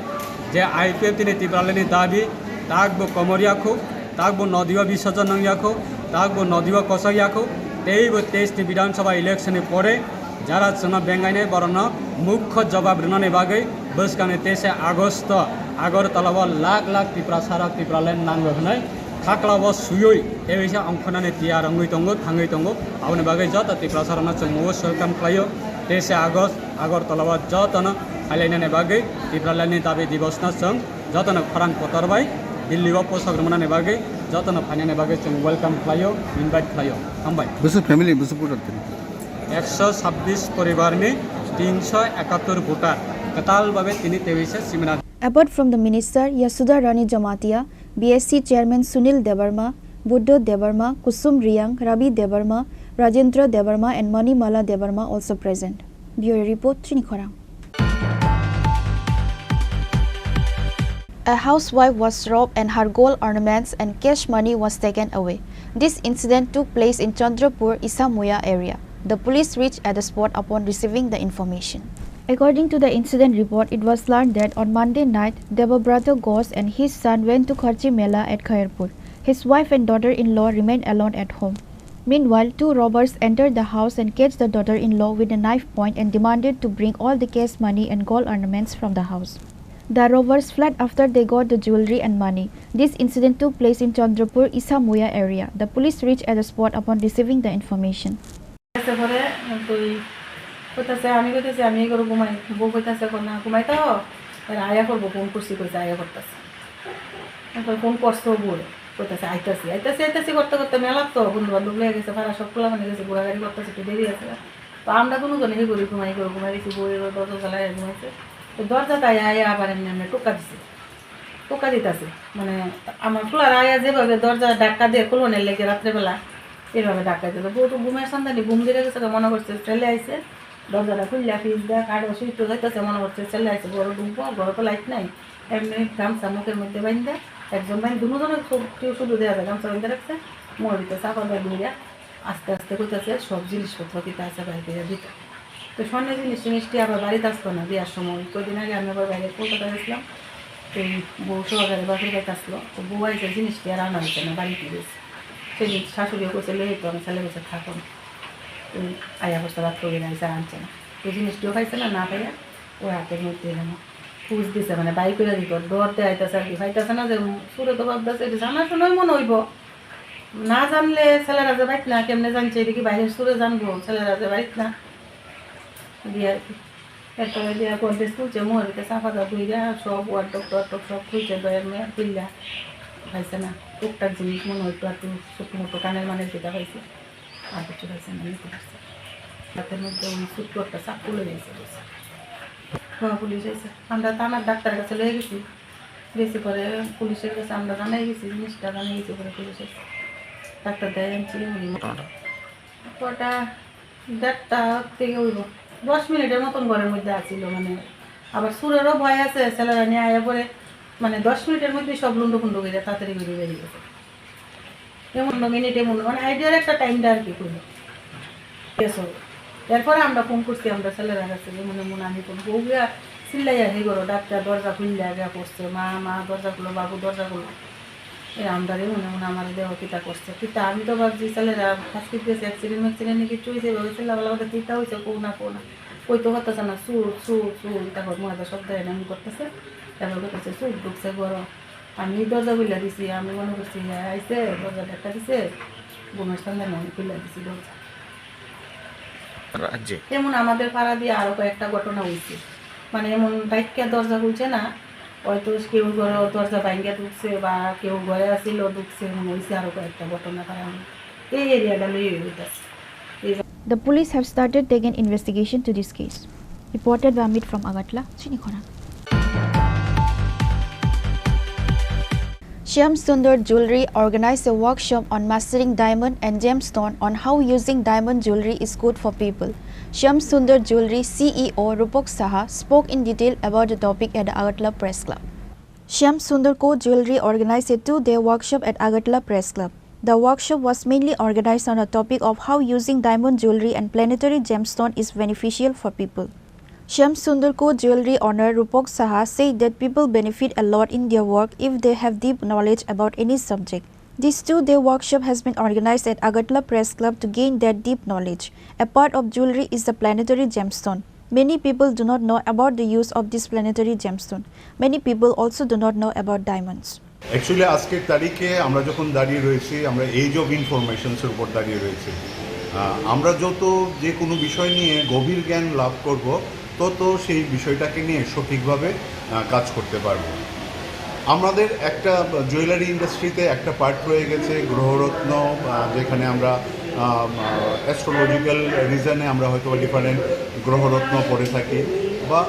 je I P F T ni Tipralandni dabi tak bo komor yakho, tak bo nodi o bisajon nang yakho, tak bo nodi o kochok yakho, tei bo teis ni Bidhan Sabha election ni pore jara chwngno bengainai borokno mukho jobab rwnani bagwi bwskangni teisa Agosto Agartala o lakh lakh Tiprasa rok Tipraland nango hwnwi khaklao swiwi tei waisa ongkhornani tiyar wngwi tongo, thangwi tongo. Aboni bagwi joto Tiprasa rokno chwng most welcome khlaio. Teisa Agost Agartala o jotono phailainani bagwi Tipralandni dabi dibosno chwng jotono khorang kotor bai Delhi o posak rwmani bagwi jotono phainani bagwi chwng welcome khlaio, invite khlaio. Hambai. Bwswk family, bwswk voter tini? Ekso sabbish poribar ni tinsho ekattor voter kwtal babe tini teiwi se simina. Apart from the minister Yasudha Rani Jamatia, B S C chairman Sunil Debbarma, Buddho Debbarma, Kusum Reang, Rabi Debbarma, Rajendra Debbarma and Manimala Debbarma also present. Bureau report, Chini Khorang. A housewife was robbed and her gold ornaments and cash money was taken away. This incident took place in Chandrapur, Isamuya area. The police reached at the spot upon receiving the information. According to the incident report, it was learned that on Monday night, Debabrata Ghosh and his son went to Kharchi Mela at Khairpur. His wife and daughter-in-law remained alone at home. Meanwhile, two robbers entered the house and catch the daughter-in-law with a knife point and demanded to bring all the cash money and gold ornaments from the house. The robbers fled after they got the jewelry and money. This incident took place in Chandrapur, Isamuya area. The police reached at the spot upon receiving the information. Khaise pore twi khaise, ami khaise, ami ghoro ghumai, bo khaise, "Kona ghumai tao?" Era aya korbo phone kursi, khaise aya kortase. Phone korso bo, khaise aitase, aitase, aitase korte korte mela to, bondhu bandhob loi gese, para sob khula mane gese, ghora ghari kortase, ekটু deri ase. To amra duno jone hi gori, ghumai ghoro ghumai resi, bo dorja jalai ghumai se. To dorja ta aya aya abar emne emne tukka dise. Toka ditase, mane, amar fulara aya jebhabe dorja dhakka diye khulone lage ratribela, eibhabe dhakka dilo. Bo to ghumer sandani ghum dire gese, mone gorse sele aise, dorjata khulya fridge da, kado switch to jaitase, mone gorse sele aise, ghoro dhukbo, ghoro to light nai, emni gamsa mukhor moddhe banda, ekjon bhai duno jone sudhu dega jai, gamsa banda rakse, mone gorse sakol bai dhuria. Aste aste khaise sob jinis potro kita ase bai kaiya dita. To sonna jinis tinis ti abar barit aslo na biyar somoy. Koidin age ami abar baire Kolkata gesilam. To bou sohagare baphir bai aslo. To bou aise jinis ti ar ana hoiche na, barit gese. Sedin shashuri o khaise loi to ami sale bose thakon. To aya bosta bad koi na aise anche na. To jinis ti o phaise na, na paiya o hater moddhe elo. পুষ দিছে, মানে বাই করে দিত, ডরতে আইতাছে আর কি, পাইতাছে না যে সুরে তো ভাবতেছে এটা জানাশোনাই মনে হইব, না জানলে ছেলেরা যে বাইক না কেমনে জানছে, এটা কি বাইরের সুরে জানবো, ছেলেরা যে বাইক না দিয়ে আর কি। এরপরে দিয়ে গডরেজ খুলছে, মোহরিতে চাপা দা ধুইরা সব ওয়ার্ডরোব টোয়ার্ডরোব সব খুলছে, দয়ার মেয়ে খুললা পাইছে না, টুকটাক জিনিস মনে হইতো আর একটু ছোট মোটো কানের মানে যেটা পাইছে, আর কিছু পাইছে না, নিতে পারছে। হাতের মধ্যে ওই ছোট্ট একটা চাকু লেগে গেছে, বলছে। হ্যাঁ, পুলিশ আইছে। আমরা থানার ডাক্তারের কাছে লয়ে গেছি। গেছি পরে পুলিশের কাছে আমরা জানাই গেছি, জিনিসটা জানাই গেছি, পরে পুলিশ আইছে। ডাক্তার দেয় আনছি, উনি মোটামুটি কটা দেড়টা থেকে হইব, দশ মিনিটের মতন ঘরের মধ্যে আছিল। মানে আবার সুরেরও ভয় আছে, ছেলেরা নিয়ে আয়া পরে মানে দশ মিনিটের মধ্যে সব লুন্ডু ফুন্ডু করে তাড়াতাড়ি করে বেরিয়ে গেছে। এমন মিনিট এমন মানে আইডিয়ার একটা টাইম দেয় আর কি করলো। এরপরে আমরা ফোন করছি, আমরা ছেলেরা কাছে যে মনে মনে আমি ফোন বউয়া চিল্লাইয়া হে করো, ডাক্তার দরজা খুললে আগে পড়ছে, "মা, মা, দরজা খুলো, বাবু, দরজা খুলো।" এ আমরারে মনে মনে আমার দেহ কিতা করছে, কিতা আমি তো ভাবছি ছেলেরা ফার্স্ট গেছে, অ্যাক্সিডেন্ট ম্যাক্সিডেন্ট নাকি চুইছে, এভাবে চিল্লা বলা করতে কিতা হয়েছে, কো না, কো না, কই তো হতো না, চুর, চুর, চুর, তারপর ময়দা শব্দ এনে আমি করতেছে, তারপর করতেছে, চুর ঢুকছে ঘরো। আমি দরজা খুলে দিছি, আমি মনে করছি হ্যাঁ আইছে, দরজা ধাক্কা দিছে, বোনের সামনে আমি খুলে দিছি দরজা। রাজ্যে তেমন আমাদের পাড়া দিয়ে আরো কয়েকটা ঘটনা হয়েছে, মানে এমন ডাইক্কা দরজা খুলছে না, হয়তো কেউ ঘরে দরজা ভাঙ্গা ঢুকছে বা কেউ ঘরে আসিল ঢুকছে, এমন হয়েছে আরো কয়েকটা ঘটনা পাড়া নিয়ে। এই এরিয়াটা লই হইতেছে। The police have started taking investigation to this case. Reported by Amit from Agartala, Chinikhona. Shyam Sundar Jewelry organized a workshop on mastering diamond and gemstone on how using diamond jewelry is good for people. Shyam Sundar Jewelry C E O Rupak Saha spoke in detail about the topic at the Agartala Press Club. Shyam Sundar Co Jewelry organized a two-day workshop at Agartala Press Club. The workshop was mainly organized on the topic of how using diamond jewelry and planetary gemstone is beneficial for people. Shyam Sundar Co Jewelry owner Rupak Saha said that people benefit a lot in their work if they have deep knowledge about any subject. This two-day workshop has been organized at Agartala Press Club to gain that deep knowledge. A part of jewelry is the planetary gemstone. Many people do not know about the use of this planetary gemstone. Many people also do not know about diamonds. Actually আজকের তারিখে আমরা যখন দাঁড়িয়ে রয়েছি, আমরা age of ইনফরমেশনসের উপর দাঁড়িয়ে রয়েছি। আহ, আমরা যত যে কোনো বিষয় নিয়ে গভীর জ্ঞান লাভ করব, তত সেই বিষয়টাকে নিয়ে সঠিকভাবে আহ, কাজ করতে পারবো। আমাদের একটা জুয়েলারি ইন্ডাস্ট্রিতে একটা পার্ট রয়ে গেছে গ্রহরত্ন, আহ, যেখানে আমরা অ্যাস্ট্রোলজিক্যাল রিজনে আমরা হয়তো ডিফারেন্ট গ্রহরত্ন পরে থাকি, বা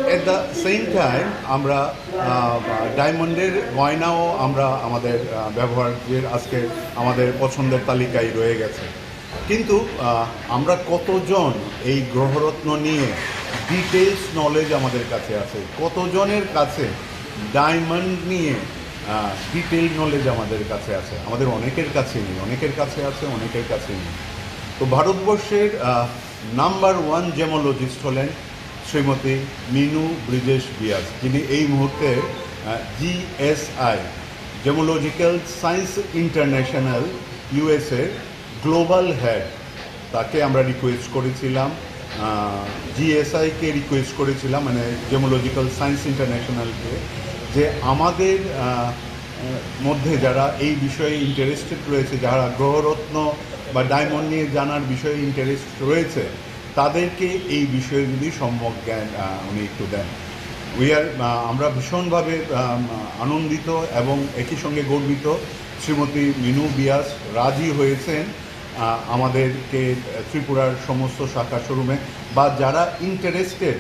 অ্যাট দ্য সেম টাইম আমরা ডায়মন্ডের গয়নাও আমরা আমাদের আহ, ব্যবহারের আজকে আমাদের পছন্দের তালিকায় রয়ে গেছে। কিন্তু আহ, আমরা কতজন এই গ্রহরত্ন নিয়ে ডিটেলস নলেজ আমাদের কাছে আছে, কতজনের কাছে ডায়মন্ড নিয়ে ডিটেইল নলেজ আমাদের কাছে আছে? আমাদের অনেকের কাছে নেই, অনেকের কাছে আছে, অনেকের কাছে নেই। তো ভারতবর্ষের নাম্বার ওয়ান জেমোলজিস্ট হলেন শ্রীমতী মিনু ব্রিজেশ বিয়াস, যিনি এই মুহূর্তে জিএসআই, জেমোলজিক্যাল সায়েন্স ইন্টারন্যাশনাল, ইউএসএর গ্লোবাল হেড। তাকে আমরা রিকোয়েস্ট করেছিলাম, জিএসআইকে রিকোয়েস্ট করেছিলাম, মানে জেমোলজিক্যাল সায়েন্স ইন্টারন্যাশনালকে, যে আমাদের আহ, মধ্যে যারা এই বিষয়ে ইন্টারেস্টেড রয়েছে, যারা গ্রহরত্ন বা ডায়মন্ড নিয়ে জানার বিষয়ে ইন্টারেস্ট রয়েছে, তাদেরকে এই বিষয়ে যদি সম্যক জ্ঞান আহ, উনি একটু দেন। উই আর আমরা ভীষণভাবে আহ, আনন্দিত এবং একই সঙ্গে গর্বিত। শ্রীমতী মিনু বিয়াস রাজি হয়েছেন আহ, আমাদেরকে ত্রিপুরার সমস্ত শাখা শোরুমে বা যারা ইন্টারেস্টেড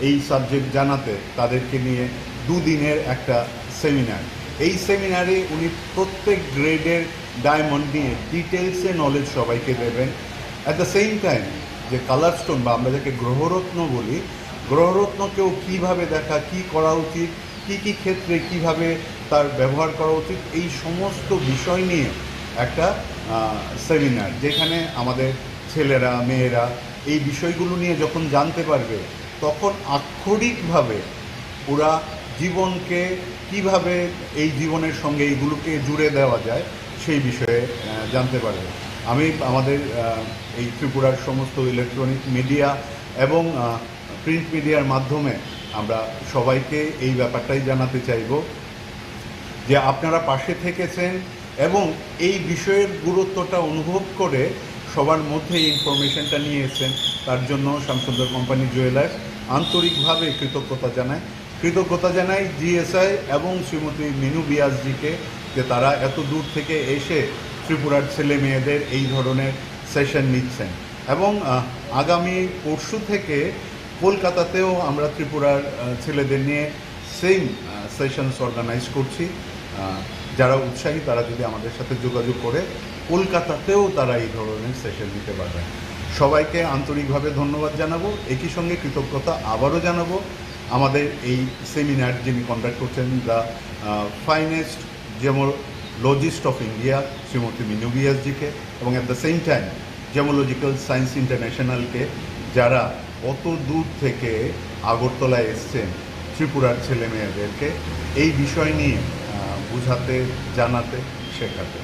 এই সাবজেক্ট জানাতে, তাদেরকে নিয়ে দুদিনের একটা সেমিনার। এই সেমিনারে উনি প্রত্যেক গ্রেডের ডায়মন্ড নিয়ে ডিটেলসে নলেজ সবাইকে দেবেন। অ্যাট দ্য সেম টাইম, যে কালার স্টোন বা আমরা যাকে গ্রহরত্ন বলি, গ্রহরত্নকেও কীভাবে দেখা, কী করা উচিত, কী কী ক্ষেত্রে কীভাবে তার ব্যবহার করা উচিত, এই সমস্ত বিষয় নিয়ে একটা সেমিনার, যেখানে আমাদের ছেলেরা, মেয়েরা এই বিষয়গুলো নিয়ে যখন জানতে পারবে, তখন আক্ষরিকভাবে ওরা জীবনকে কিভাবে, এই জীবনের সঙ্গে এইগুলোকে জুড়ে দেওয়া যায়, সেই বিষয়ে আহ, জানতে পারবে। আমি আমাদের আহ, এই ত্রিপুরার সমস্ত ইলেকট্রনিক মিডিয়া এবং প্রিন্ট মিডিয়ার মাধ্যমে আমরা সবাইকে এই ব্যাপারটাই জানাতে চাইব যে আপনারা পাশে থেকেছেন এবং এই বিষয়ের গুরুত্বটা অনুভব করে সবার মধ্যে এই ইনফরমেশনটা নিয়ে এসেছেন, তার জন্য শ্যামসুন্দর কোম্পানি জুয়েলার্স আন্তরিকভাবে কৃতজ্ঞতা জানায়। কৃতজ্ঞতা জানাই জিএসআই এবং শ্রীমতী মিনু বিয়াসজিকে যে তারা এত দূর থেকে এসে ত্রিপুরার ছেলে মেয়েদের এই ধরনের সেশন নিচ্ছেন। এবং, আহ, আগামী পরশু থেকে কলকাতাতেও আমরা ত্রিপুরার, আহ, ছেলেদের নিয়ে সেম, আহ, সেশনস অর্গানাইজ করছি। আহ, যারা উৎসাহী তারা যদি আমাদের সাথে যোগাযোগ করে, কলকাতাতেও তারা এই ধরনের সেশন নিতে পারবেন। সবাইকে আন্তরিকভাবে ধন্যবাদ জানাবো। একই সঙ্গে কৃতজ্ঞতা আবারও জানাবো আমাদের এই সেমিনার যিনি কন্ডাক্ট করছেন, the, uh, finest gemologist of India Shrimati Minu বিয়াসজিকে এবং at the same time gemological science ইন্টারন্যাশনালকে, যারা অত দূর থেকে আগরতলায় এসছেন ত্রিপুরার ছেলে মেয়েদেরকে এই বিষয় নিয়ে, আহ, বুঝাতে, জানাতে, শেখাতে।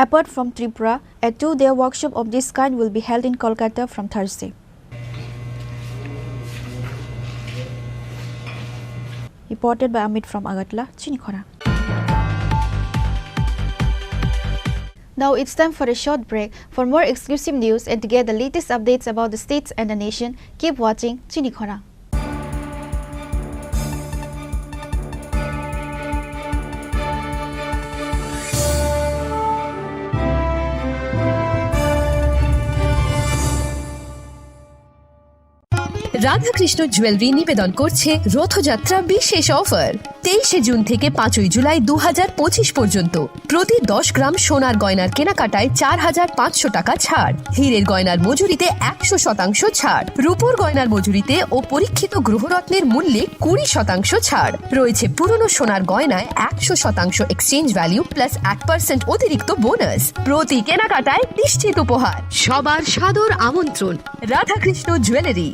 Apart from Tripura, a two-day workshop of this kind will be held in Kolkata from Thursday. Reported by Amit from Agartala, Chini Khorang. Now it's time for a short break. For more exclusive news and to get the latest updates about the states and the nation, keep watching Chini Khorang. Radhakrishna jewellery নিবেদন করছে রথযাত্রা বিশেষ অফার। তেইশে জুন থেকে পাঁচই জুলাই দু হাজার পঁচিশ পর্যন্ত প্রতি দশ গ্রাম সোনার গয়নার কেনাকাটায় চার হাজার পাঁচশো টাকা ছাড়, হীরের গয়নার মজুরিতে একশো শতাংশ ছাড়, রূপোর গয়নার মজুরিতে ও পরীক্ষিত গ্রহরত্নের মূল্যে কুড়ি শতাংশ ছাড়। রয়েছে পুরনো সোনার গয়নায় একশো শতাংশ এক্সচেঞ্জ ভ্যালু প্লাস এক পার্সেন্ট অতিরিক্ত বোনাস। প্রতি কেনাকাটায় নিশ্চিত উপহার। সবার সাদর আমন্ত্রণ। Radhakrishna jewellery.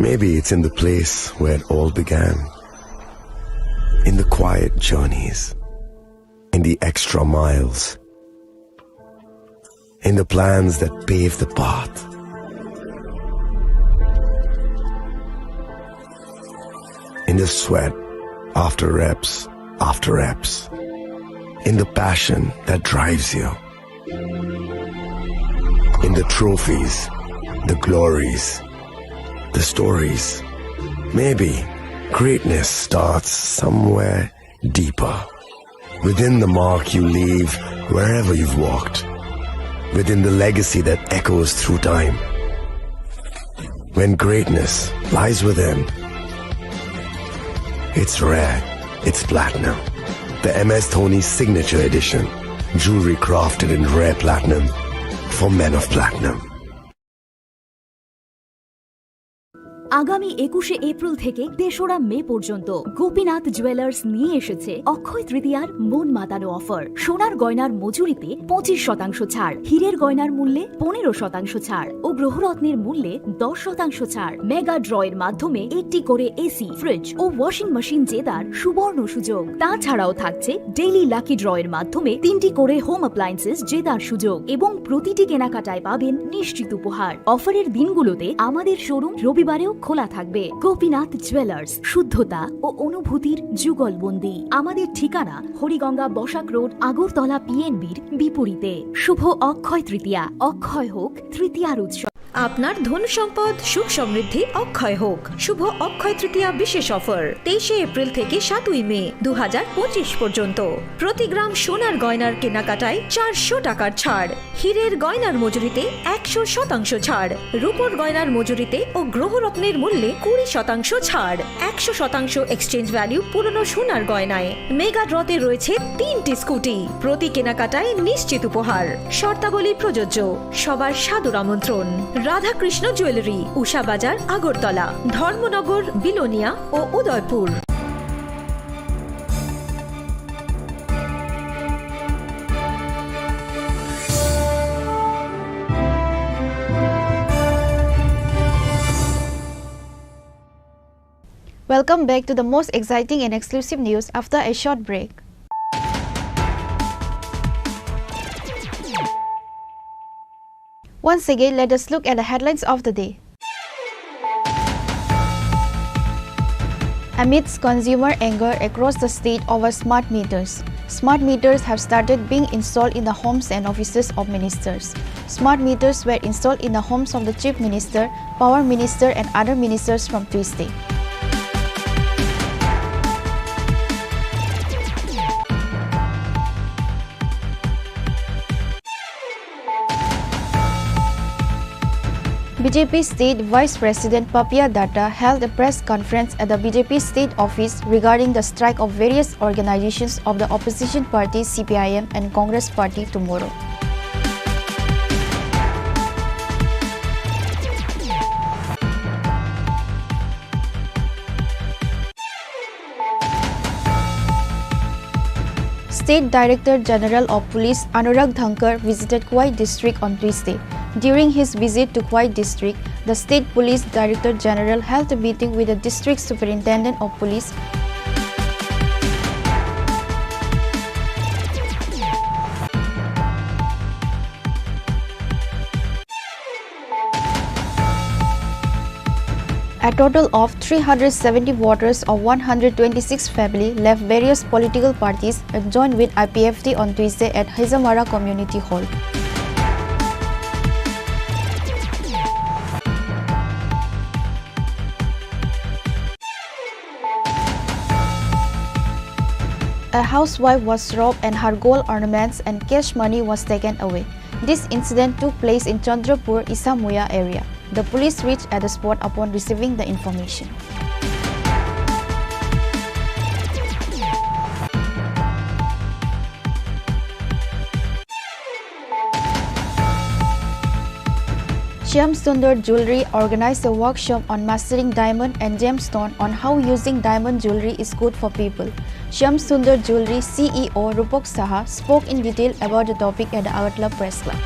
Maybe it's in the place where it all began. In the quiet journeys. In the extra miles. In the plans that pave the path. In the sweat after reps after reps. In the passion that drives you. In the trophies, the glories, the stories. Maybe greatness starts somewhere deeper. Within the mark you leave wherever you've walked. Within the legacy that echoes through time. When greatness lies within, it's rare, it's platinum. The M S Dhoni Signature Edition. Jewelry crafted in rare platinum for men of platinum. আগামী একুশে এপ্রিল থেকে তেসরা মে পর্যন্ত গোপীনাথ জুয়েলার্স নিয়ে এসেছে অক্ষয় তৃতীয়ার মন মাতানো অফার। সোনার গয়নার মজুরিতে পঁচিশ শতাংশ ছাড়, হীরের গয়নার মূল্যে পনেরো শতাংশ ছাড় ও গ্রহরত্নের মূল্যে দশ শতাংশ ছাড়। মেগা ড্র এর মাধ্যমে একটি করে এসি, ফ্রিজ ও ওয়াশিং মেশিন জেতার সুবর্ণ সুযোগ। তাছাড়াও থাকছে ডেইলি লাকি ড্র এর মাধ্যমে তিনটি করে হোম অ্যাপ্লায়েন্সেস জেতার সুযোগ এবং প্রতিটি কেনাকাটায় পাবেন নিশ্চিত উপহার। অফারের দিনগুলোতে আমাদের শোরুম রবিবারেও খোলা থাকবে। গোপীনাথ জুয়েলার্স, শুদ্ধতা ও অনুভূতির যুগলবন্দি। আমাদের ঠিকানা হরিগঙ্গা বসাক রোড, আগরতলা পিএনবির বিপরীতে। শুভ অক্ষয় তৃতীয়া, অক্ষয় হোক তৃতীয়ার উৎসব। আপনার ধন সম্পদ, সুখ সমৃদ্ধি অক্ষয় হোক। শুভ অক্ষয় তৃতীয়া বিশেষ অফার, তেইশে এপ্রিল থেকে সাতই মে দু হাজার পঁচিশ পর্যন্ত। প্রতি গ্রাম সোনার গয়নার কেনাকাটায় চারশো টাকার ছাড়, হীরের গয়নার মজুরিতে একশো শতাংশ ছাড়, রূপোর গয়নার মজুরিতে ও গ্রহরত্নের মূল্যে কুড়ি শতাংশ ছাড়, একশো শতাংশ এক্সচেঞ্জ ভ্যালু পুরনো সোনার গয়নায়। মেগা ড্রতে রয়েছে তিনটি স্কুটি, প্রতি কেনাকাটায় নিশ্চিত উপহার। শর্তাবলী প্রযোজ্য। সবার সাদর আমন্ত্রণ। রাধাকৃষ্ণ জুয়েলারি, উষা বাজার, আগরতলা, ধর্মনগর, বিলোনিয়া ও Udaipur. Welcome back to the most exciting and exclusive news after a short break. Once again, let us look at the headlines of the day. Amidst consumer anger across the state over smart meters, smart meters have started being installed in the homes and offices of ministers. Smart meters were installed in the homes of the Chief Minister, Power Minister, and other ministers from Tuesday. B J P State Vice President Papia Datta held a press conference at the B J P State Office regarding the strike of various organizations of the opposition party C P I M and Congress Party tomorrow. State Director General of Police Anurag Dhankar visited Khowai district on Tuesday. During his visit to Khowai district, the state police director general held a meeting with the district superintendent of police. A total of three hundred seventy voters of one hundred twenty-six family left various political parties and joined with I P F T on Tuesday at Hezamara Community Hall. A housewife was robbed and her gold ornaments and cash money was taken away. This incident took place in Chandrapur, Isamuya area. The police reached at the spot upon receiving the information. Shyam Sundar Jewellery organized a workshop on mastering diamond and gemstone on how using diamond jewellery is good for people. Shyam Sundar Jewellery C E O Rupak Saha spoke in detail about the topic at the Agartala Press Club.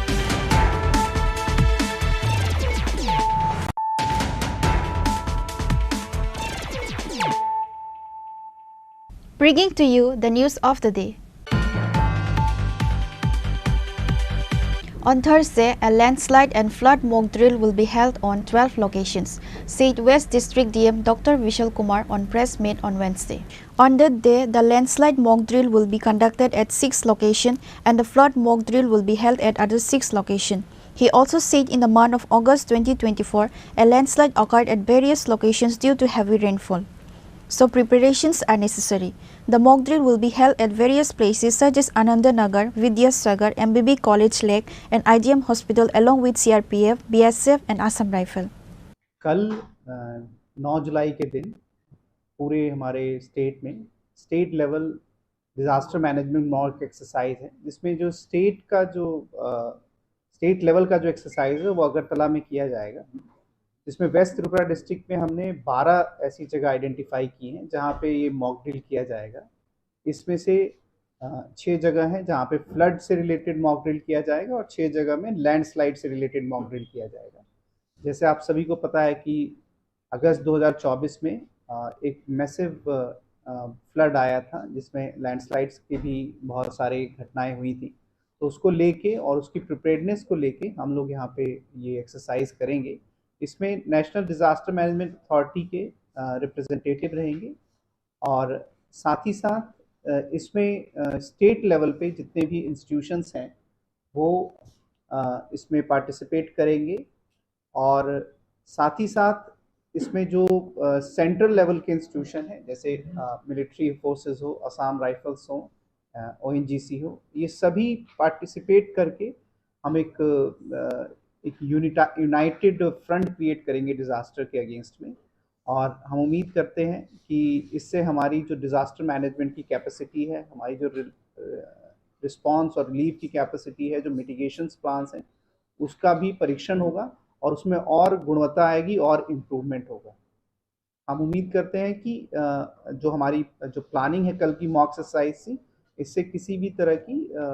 Bringing to you the news of the day. On Thursday, a landslide and flood mock drill will be held on twelve locations, said West District D M Doctor Vishal Kumar on press meet on Wednesday. On that day, the landslide mock drill will be conducted at six locations and the flood mock drill will be held at other six locations. He also said in the month of August twenty twenty-four, a landslide occurred at various locations due to heavy rainfall. So preparations are necessary. The mock drill will be held at various places such as Anandanagar, Vidyasagar, M B B College Lake and I G M Hospital along with C R P F, B S F and Assam Rifle. कल अ, नौ जुलाई के दिन पूरे हमारे स्टेट में state level disaster management mock exercise है, जिसमें जो स्टेट का जो स्टेट लेवल का जो एक्सरसाइज है वो अगरतला में किया जाएगा, जिसमें वेस्ट त्रिपुरा डिस्ट्रिक्ट में हमने बारह ऐसी जगह आइडेंटिफाई की हैं जहाँ पे ये मॉक ड्रिल किया जाएगा। इसमें से अ, छः जगह हैं जहाँ पे फ्लड से रिलेटेड मॉक ड्रिल किया जाएगा और छः जगह में लैंडस्लाइड से रिलेटेड मॉक ड्रिल किया जाएगा। जैसे आप सभी को पता है कि अगस्त दो हज़ार चौबीस में अ, एक मैसिव फ्लड आया था, जिसमें लैंडस्लाइड्स की भी बहुत सारी घटनाएं हुई थी। तो उसको लेके और उसकी प्रिपेयर्डनेस को लेके हम लोग यहाँ पे ये एक्सरसाइज करेंगे। इसमें नेशनल डिजास्टर मैनेजमेंट अथॉरिटी के रिप्रेजेंटेटिव रहेंगे और साथ ही साथ अ, इसमें स्टेट लेवल पे जितने भी इंस्टीट्यूशंस हैं, वो अ, इसमें पार्टिसिपेट करेंगे। और साथ ही साथ इसमें जो सेंट्रल लेवल के इंस्टीट्यूशन हैं, जैसे मिलिट्री फोर्सेस हो, असम राइफल्स हो, ओ एन जी सी हो, ये सभी पार्टिसिपेट करके हम एक अ, एक यूनिटा यूनाइटेड फ्रंट क्रिएट करेंगे डिजास्टर के अगेंस्ट में। और हम उम्मीद करते हैं कि इससे हमारी जो डिजास्टर मैनेजमेंट की कैपेसिटी है, हमारी जो रिस्पॉन्स और रिलीफ की कैपेसिटी है, जो मिटिगेशंस प्लान्स हैं, उसका भी परीक्षण होगा और उसमें और गुणवत्ता आएगी और इम्प्रूवमेंट होगा। हम उम्मीद करते हैं कि अ, जो हमारी जो प्लानिंग है कल की मॉक एक्सरसाइज से, इससे किसी भी तरह की अ,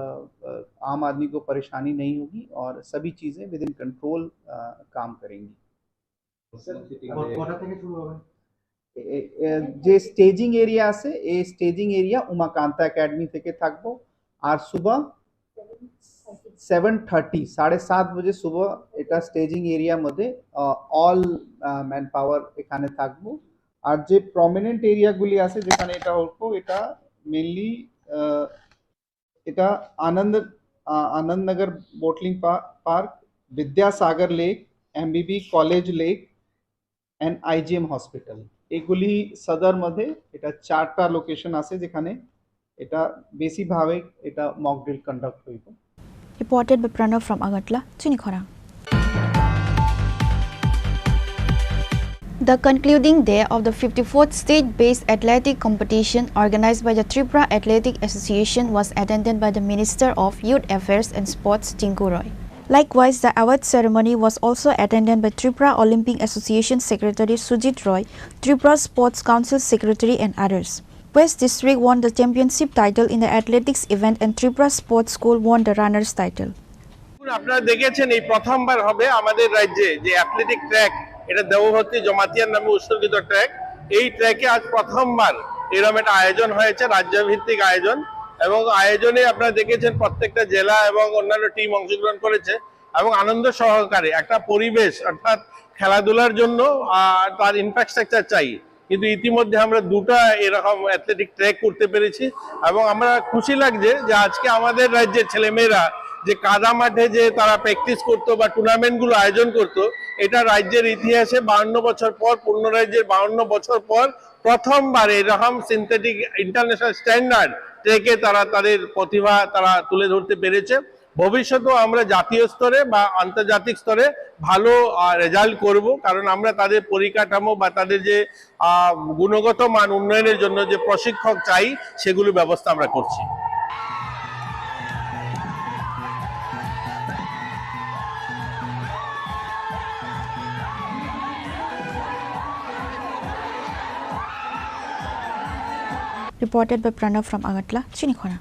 अ, आम आदमी को परेशानी नहीं होगी और सभी चीज़ें विद इन कंट्रोल काम करेंगी। কটা থেকে শুরু হবে? এ- এ- যে স্টেজিং এরিয়া আছে, এই স্টেজিং এরিয়া উমাকান্তা একাডেমি থেকে থাকবো। আর সুবহ সেভেন থার্টি, সাড়ে সাত বাজে সুবহ এটা স্টেজিং এরিয়ার মধ্যে অল ম্যান পাওয়ার এখানে থাকবো। আর যে প্রমিনেন্ট এরিয়াগুলি আছে যেখানে এটা হতো, এটা মেইনলি এটা আনন্দ আহ, Anandnagar bottling park, Vidyasagar lake, MBB college lake and IGM hospital. এগুলি সদর মধ্যে এটা চারটা লোকেশন আছে যেখানে এটা বেশিভাবে এটা মক ড্রিল কন্ডাক্ট হইব। Reported by Pranav from Agartala, Chinikhora. The concluding day of the fifty-fourth state-based athletic competition organized by the Tripura Athletic Association was attended by the Minister of Youth Affairs and Sports, Tinku Roy. Likewise, the award ceremony was also attended by Tripura Olympic Association Secretary Sujit Roy, Tripura Sports Council Secretary, and others. West District won the championship title in the athletics event and Tripura Sports School won the runners title. আপনারা দেখেছেন, এই প্রথমবার হবে আমাদের রাজ্যে যে athletic track, এটা দেবভক্তি জমাতিয়ার নামে উৎসর্গিত ট্র্যাক। এই ট্র্যাকে আজ প্রথমবার এরকম একটা আয়োজন হয়েছে, রাজ্যভিত্তিক আয়োজন। এবং আয়োজনে আপনারা দেখেছেন, প্রত্যেকটা জেলা এবং অন্যান্য টিম অংশগ্রহণ করেছে এবং আনন্দ সহকারে একটা পরিবেশ, অর্থাৎ খেলাধুলার জন্য আহ, তার ইনফ্রাস্ট্রাকচার চাই, কিন্তু ইতিমধ্যে আমরা দুটা এরকম অ্যাথলেটিক ট্র্যাক করতে পেরেছি। এবং আমরা খুশি লাগছে যে আজকে আমাদের রাজ্যের ছেলেমেয়েরা যে কাদা মাঠে যে তারা প্র্যাকটিস করতো বা টুর্নামেন্টগুলো আয়োজন করতো, এটা রাজ্যের ইতিহাসে বাহান্ন বছর পর, পূর্ণ রাজ্যের বাহান্ন বছর পর প্রথমবার এরকম সিনথেটিক ইন্টারন্যাশনাল স্ট্যান্ডার্ড ট্র্যাকে তারা তাদের প্রতিভা তারা তুলে ধরতে পেরেছে। ভবিষ্যতেও আমরা জাতীয় স্তরে বা আন্তর্জাতিক স্তরে ভালো আহ, রেজাল্ট করব, কারণ আমরা তাদের পরিকাঠামো বা তাদের যে আহ, গুণগত মান উন্নয়নের জন্য যে প্রশিক্ষক চাই, সেগুলো ব্যবস্থা আমরা করছি। Reported by Pranav from Agartala, Chinikhona.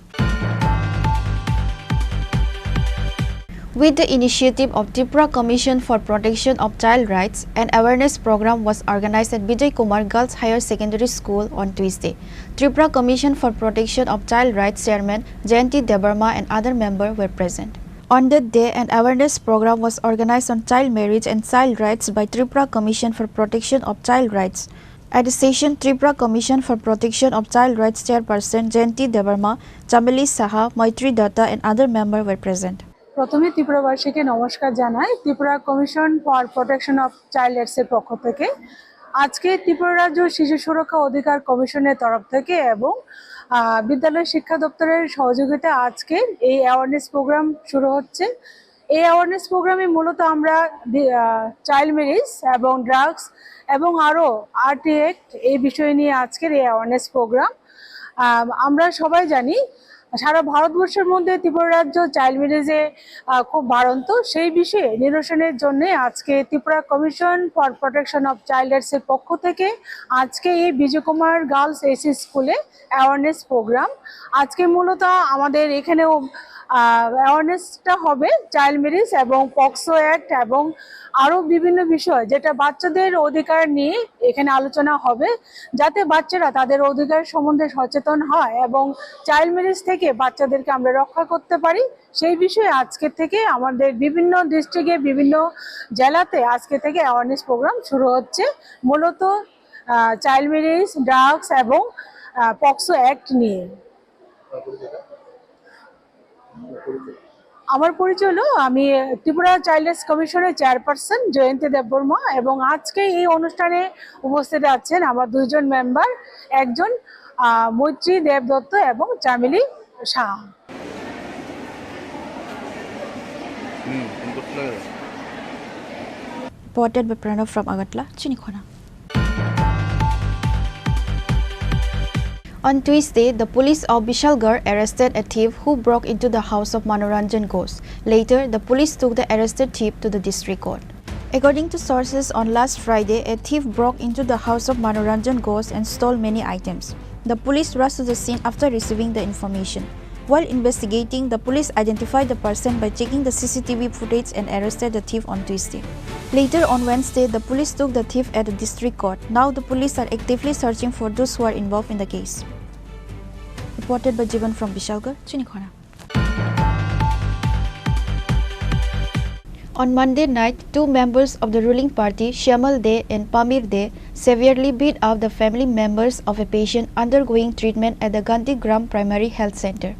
With the initiative of Tripura Commission for Protection of Child Rights, an awareness program was organized at Vijay Kumar Girls Higher Secondary School on Tuesday. Tripura Commission for Protection of Child Rights Chairman Jayanti Debbarma and other members were present. On that day, an awareness program was organized on child marriage and child rights by Tripura Commission for Protection of Child Rights. At the session, Tripura Commission for Protection of Child Rights Chairperson Jayanti Debbarma, Chameli Saha, Maitri Datta and other members were present. প্রথমে ত্রিপুরাবাসীকে নমস্কার জানাই Tripura commission for protection of child rights এর পক্ষ থেকে। আজকে ত্রিপুরা রাজ্য শিশু সুরক্ষা অধিকার কমিশনের তরফ থেকে এবং আহ, বিদ্যালয় শিক্ষা দপ্তরের সহযোগিতায় আজকে এই অ্যাওয়ারনেস প্রোগ্রাম শুরু হচ্ছে। এই অ্যাওয়ারনেস প্রোগ্রামে মূলত আমরা চাইল্ড ম্যারেজ এবং ড্রাগস এবং আরও আরটি অ্যাক্ট, এই বিষয় নিয়ে আজকের এই অ্যাওয়ারনেস প্রোগ্রাম। আমরা সবাই জানি, সারা ভারতবর্ষের মধ্যে ত্রিপুরা রাজ্য চাইল্ড ম্যারেজে খুব বাড়ন্ত। সেই বিষয়ে নিরসনের জন্য আজকে Tripura commission for protection of child rights এর পক্ষ থেকে আজকে এই বিজয় কুমার গার্লস এসি স্কুলে অ্যাওয়ারনেস প্রোগ্রাম। আজকে মূলত আমাদের এখানেও অ্যাওয়ারনেসটা হবে চাইল্ড ম্যারেজ এবং পক্সো অ্যাক্ট এবং আরও বিভিন্ন বিষয়, যেটা বাচ্চাদের অধিকার নিয়ে এখানে আলোচনা হবে, যাতে বাচ্চারা তাদের অধিকার সম্বন্ধে সচেতন হয় এবং চাইল্ড ম্যারেজ থেকে বাচ্চাদেরকে আমরা রক্ষা করতে পারি। সেই বিষয়ে আজকে থেকে আমাদের বিভিন্ন ডিস্ট্রিক্টে, বিভিন্ন জেলাতে আজকে থেকে অ্যাওয়ারনেস প্রোগ্রাম শুরু হচ্ছে, মূলত চাইল্ড ম্যারেজ, ড্রাগস এবং পক্সো অ্যাক্ট নিয়ে। আমার পরিচয় হলো, আমি ত্রিপুরা চাইল্ড রাইটস কমিশনের চেয়ারপারসন জয়ন্তী দেববর্মা এবং আজকে এই অনুষ্ঠানে উপস্থিত আছেন আমার দুইজন মেম্বার, একজন আহ, মৈত্রী দেবদত্ত এবং চামেলি Shah. Reported by Pranav from Agartala, Chinikhona. On Tuesday, the police of Bishalgarh arrested a thief who broke into the house of Manoranjan Ghosh. Later, the police took the arrested thief to the district court. According to sources, on last Friday, a thief broke into the house of Manoranjan Ghosh and stole many items. The police rushed to the scene after receiving the information. While investigating, the police identified the person by checking the C C T V footage and arrested the thief on Tuesday. Later on Wednesday, the police took the thief at the district court. Now the police are actively searching for those who are involved in the case. Reported by Jivan from Bishalgarh, Chinikhona. On Monday night, two members of the ruling party, Shyamal Dey and Pamir Dey, severely beat up the family members of a patient undergoing treatment at the Gandhigram Primary Health Center.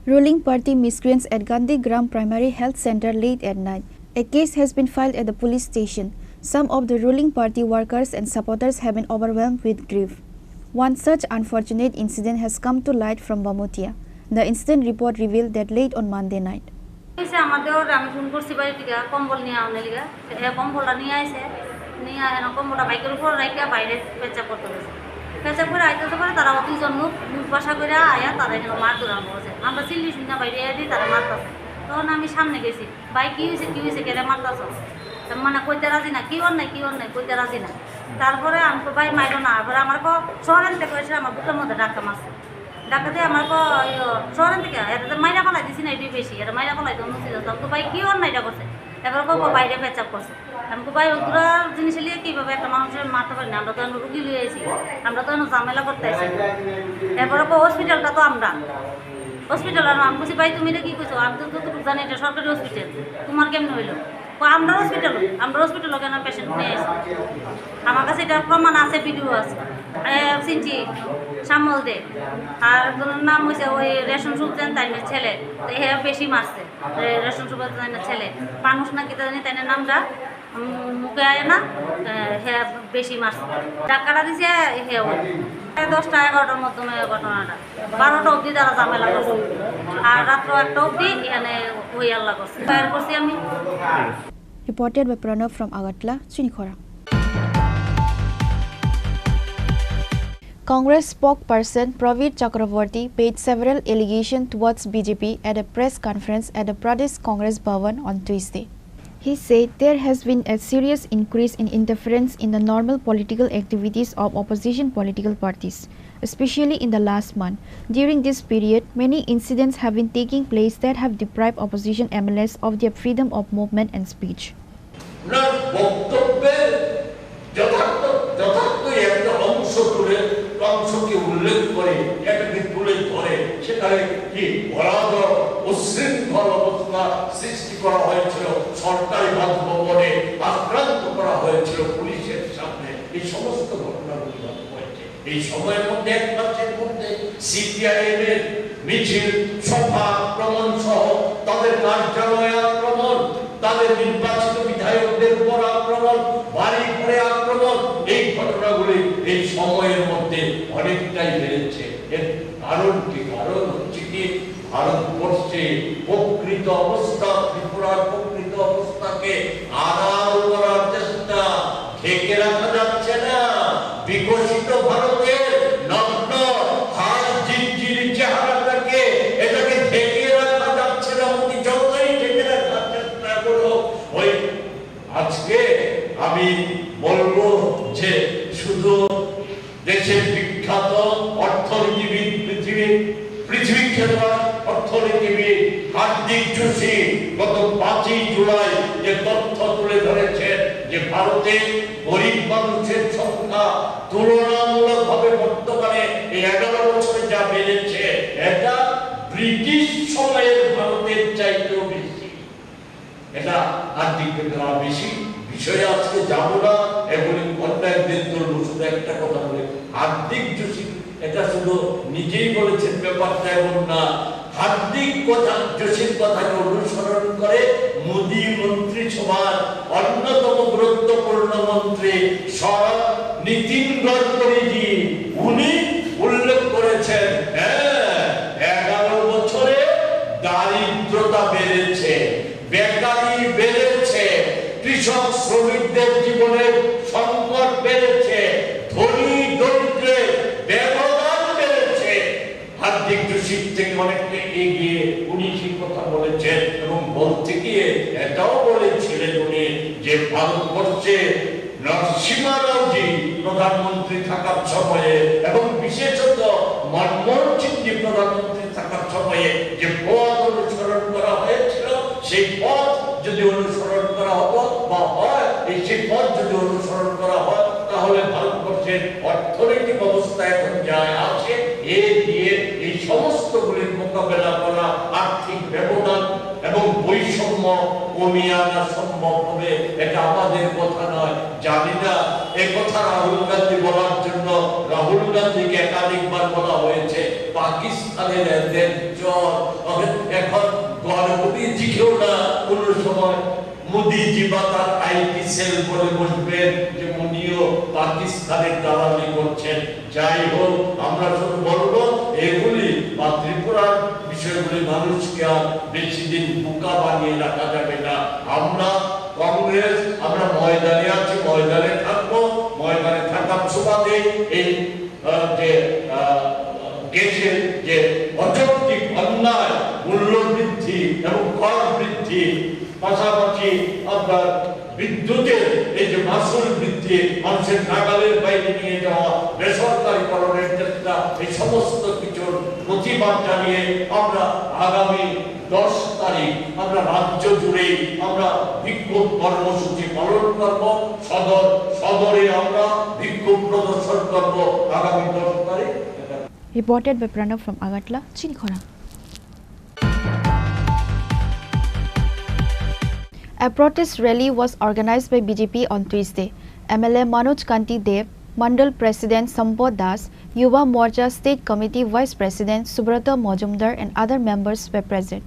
Ruling party miscreants at Gandhigram Primary Health Center late at night. A case has been filed at the police station. Some of the ruling party workers and supporters have been overwhelmed with grief. One such unfortunate incident has come to light from Bamutia. The incident report revealed that late on Monday night. এসে আমাদের আমি ফোন করছি বাড়ি থেকে কম্বল নিয়ে আওয়ার লিগা। এ কম্বলটা নিয়ে আইছে, নিয়ে এনে কম্বলটা বাইকের উপর রাখিয়া বাইরে পেচ্ছাপ করতে গেছে। পেচ্ছাপ করে আইতে তো পারে তারা দুইজন মুখ, মুখ বাসা করে আয়া তারা এখানে মারধর আরম্ভ করছে। আমরা চিল্লি শুনি না বাইরে এসে তারা মারতেছে। তখন আমি সামনে গেছি, "ভাই, কি হয়েছে, কি হয়েছে, কেন মারতেছ?" তো মানে কইতে রাজি না, "কি অন্যায়, কি অন্যায়?" কইতে রাজি না। তারপরে আমি তো, "ভাই, মাইরো না।" এবার আমার কো শহরের থেকে এসে আমার বুকের মধ্যে ধাক্কা মারছে। ডাকাতে আমার কো, ইয়ো, শহরের থেকে, এটা তো মাইরা ফালাই দিছি না, এটাই বেশি, এটা মাইরা ফালাই তো মুছি দিতাম। তো ভাই, কি অন্যায়টা করছে? এবার কো, কো বাইরে পেচ্ছাপ করছে। আমি কো, "ভাই, ওগুলা জিনিস নিয়ে কিভাবে একটা মানুষের মারতে পারি না? আমরা তো এখন রুগী লইয়া আইছি, আমরা তো এখন ঝামেলা করতে আইছি।" এরপরে কো, "হসপিটালটা তো আমরা, হসপিটাল আর আমি।" বলছি, "ভাই, তুমি এটা কি কইছো? আমি তো যতটুকু জানি এটা সরকারি হসপিটাল, তোমার কেমনে হইলো?" কো, "আমরা হসপিটাল, আমরা হসপিটাল কেন পেশেন্ট নিয়ে আইছি?" আমার কাছে এটার প্রমাণ আছে, ভিডিও আছে। এ, চিনছি, শ্যামল দে। আর একজনের নাম হইছে ওই রেশন সুলতান তাইনের ছেলে, তো হে বেশি মারছে। রে-, রেশন সুলতান তাইনের ছেলে। মানুষ না কিতা জানি তাইনের নামটা, উম, মুখে আয় না, এ, হে বেশি মারছে। ধাক্কাটা দিছে হে ওই। প্রায় দশটা এগারোটার মধ্যে ঘটনাটা। বারোটা অবধি তারা ঝামেলা করছে। আর রাত্র একটা অবধি এখানে হই হাল্লা করছে। ফায়ার করছি আমি। Reported by Pranav from Agartala, Chinikhora. Congress spokesperson Praveer Chakraborty made several allegations towards B J P at a press conference at the Pradesh Congress Bhavan on Tuesday. He said there has been a serious increase in interference in the normal political activities of opposition political parties, especially in the last month. During this period, many incidents have been taking place that have deprived opposition M L As of their freedom of movement and speech. ওনার বক্তব্যের যথার্থ, যথার্থই একটা অংশ তুলে, অংশকে উল্লেখ করে, এটাকে তুলে ধরে, সেখানে কি অরাজক, উচ্ছৃঙ্খল অবস্থা সৃষ্টি করা হয়েছিল, সরকারি বাসভবনে আক্রান্ত করা হয়েছিল পুলিশের সামনে, এই সমস্ত ঘটনাগুলি ঘটে। এই সময়ের মধ্যে, এক মাসের মধ্যে সিপিআইএম এর মিছিল, সভা আক্রমণ সহ তাদের কার্যালয়ে আক্রমণ, তাদের নির্বাচিত বিধায়কদের উপর আক্রমণ, বাড়ি ঘরে আক্রমণ, এই ঘটনাগুলি এই সময়ের মধ্যে অনেকটাই বেড়েছে। এর কারণ কি? কারণ হচ্ছে কি, ভারতবর্ষে প্রকৃত অবস্থা, ত্রিপুরার প্রকৃত অবস্থাকে আড়াল করার চেষ্টা, ঢেকে রাখা যাচ্ছে না। বিকশিত ভারতের নগ্ন হাড় জিনজিনি চেহারাটাকে, এটাকে ঢেকে রাখা যাচ্ছে না। মোদি যতই ঢেকে রাখার চেষ্টা করুক, ওই আজকে আমি বলবো যে শুধু দেশের বিখ্যাত অর্থনীতিবিদ, পৃথিবীর, পৃথিবীর খেলোয়াড়, অর্থনীতিবিদ হার্দিক যোশী গত পাঁচই জুলাই যে তথ্য তুলে ধরেছেন যে ভারতে গরিব মানুষের সংখ্যা তুলনামূলকভাবে বর্তমানে এই এগারো বছরে যা বেড়েছে, এটা ব্রিটিশ সময়ের ভারতের চাইতেও বেশি। এটা আর্থিক বেদনা বেশি, বিষয়ে আজকে যাব না। এগুলি অন্য একদিন তুলব। শুধু একটা কথা বলি, হার্দিক যোশী এটা শুধু নিজেই বলেছেন, ব্যাপারটা এমন না। হার্দিক কথা, যোশীর কথাকে অনুসরণ করে মোদী মন্ত্রিসভার অন্যতম গুরুত্বপূর্ণ মন্ত্রী সড়ক নীতিন গডকরিজি, উনি উল্লেখ করেছেন, হ্যাঁ, এগারো বছরে দারিদ্রতা বেড়েছে, বেকারি বেড়েছে, কৃষক শ্রমিকদের জীবনের সংকট বেড়েছে, ধনী দরিদ্রের ব্যবধান বেড়েছে। হার্দিক যোশীর থেকে অনেকটা এগিয়ে উনি সেই কথা বলেছেন এবং বলতে গিয়ে এটাও বলেছিলেন উনি যে ভারতবর্ষে নরসিংহ রাওজি প্রধানমন্ত্রী থাকার সময়ে এবং বিশেষত মনমোহন সিংজি প্রধানমন্ত্রী থাকার সময়ে যে পথ অনুসরণ করা হয়েছিল, সেই পথ যদি অনুসরণ করা হতো বা হয়, এই সেই পথ যদি অনুসরণ করা হয়, তাহলে ভারতবর্ষের অর্থনৈতিক অবস্থা এখন যা আছে, এ দিয়ে এই সমস্তগুলির মোকাবেলা করা, আর্থিক ব্যবধান এবং বৈষম্য কমিয়ে আনা সম্ভব হবে, এটা আমাদের কথা নয়। জানি না এ কথা রাহুল গান্ধী বলার জন্য রাহুল গান্ধীকে একাধিকবার বলা হয়েছে পাকিস্তানের এজেন্ট, চোর। এখন গর্ভবতী জিকেও না কোনো সময় মোদিজি বা তার আইটি সেল বলে বসবেন যে উনিও পাকিস্তানের দালালি করছেন। যাই হোক, আমরা শুধু বলবো এগুলি বা ত্রিপুরার বিষয়গুলি মানুষকে আর বেশি দিন বোকা বানিয়ে রাখা যাবে না। আমরা কংগ্রেস, আমরা ময়দানে আছি, ময়দানে থাকবো। ময়দানে থাকার সুবাদে এই, আহ, যে, আহ, দেশের যে অযৌক্তিক অন্যায়, মূল্য বৃদ্ধি এবং কর বৃদ্ধি, পাশাপাশি আপনার বিদ্যুতের এই যে মাসুল বৃদ্ধি, মানুষের নাগালের বাইরে নিয়ে যাওয়া, বেসরকারীকরণের চেষ্টা, এই সমস্ত কিছুর প্রতিবাদ জানিয়ে আমরা আগামী দশ তারিখ আমরা রাজ্য জুড়ে আমরা বিক্ষোভ কর্মসূচি পালন করব। সদর, সদরে আমরা বিক্ষোভ প্রদর্শন করব আগামী দশ তারিখ। Reported by Pranav from Agartala, Chinikhora. A protest rally was organized by B J P on Tuesday. M L A Manoj Kanti Deb, Mandal President Sampod Das, Yuva Morcha State Committee Vice President Subrata Majumdar and other members were present.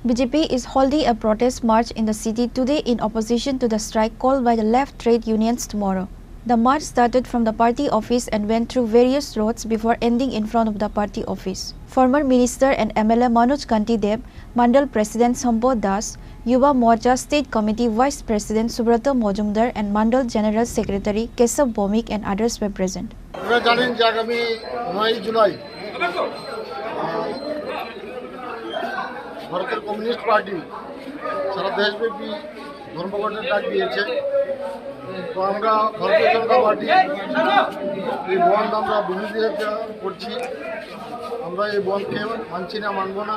B J P is holding a protest march in the city today in opposition to the strike called by the left trade unions tomorrow. The march started from the party office and went through various roads before ending in front of the party office. Former Minister and M L A Manoj Kanti Deb, Mandal President Sampod Das, Yuva Morcha State Committee Vice President Subrata Majumdar and Mandal General Secretary Keshav Bhowmik and others were present. আপনারা জানেন যে আগামী নয়ই জুলাই, আহ, ভারতের communist party সারা দেশব্যাপী ধর্মঘটের ডাক দিয়েছে। তো আমরা ভারতীয় জনতা পার্টি এই বন্ধ আমরা বিরোধিতা করছি। আমরা এই বন্ধকে মানছি না, মানব না।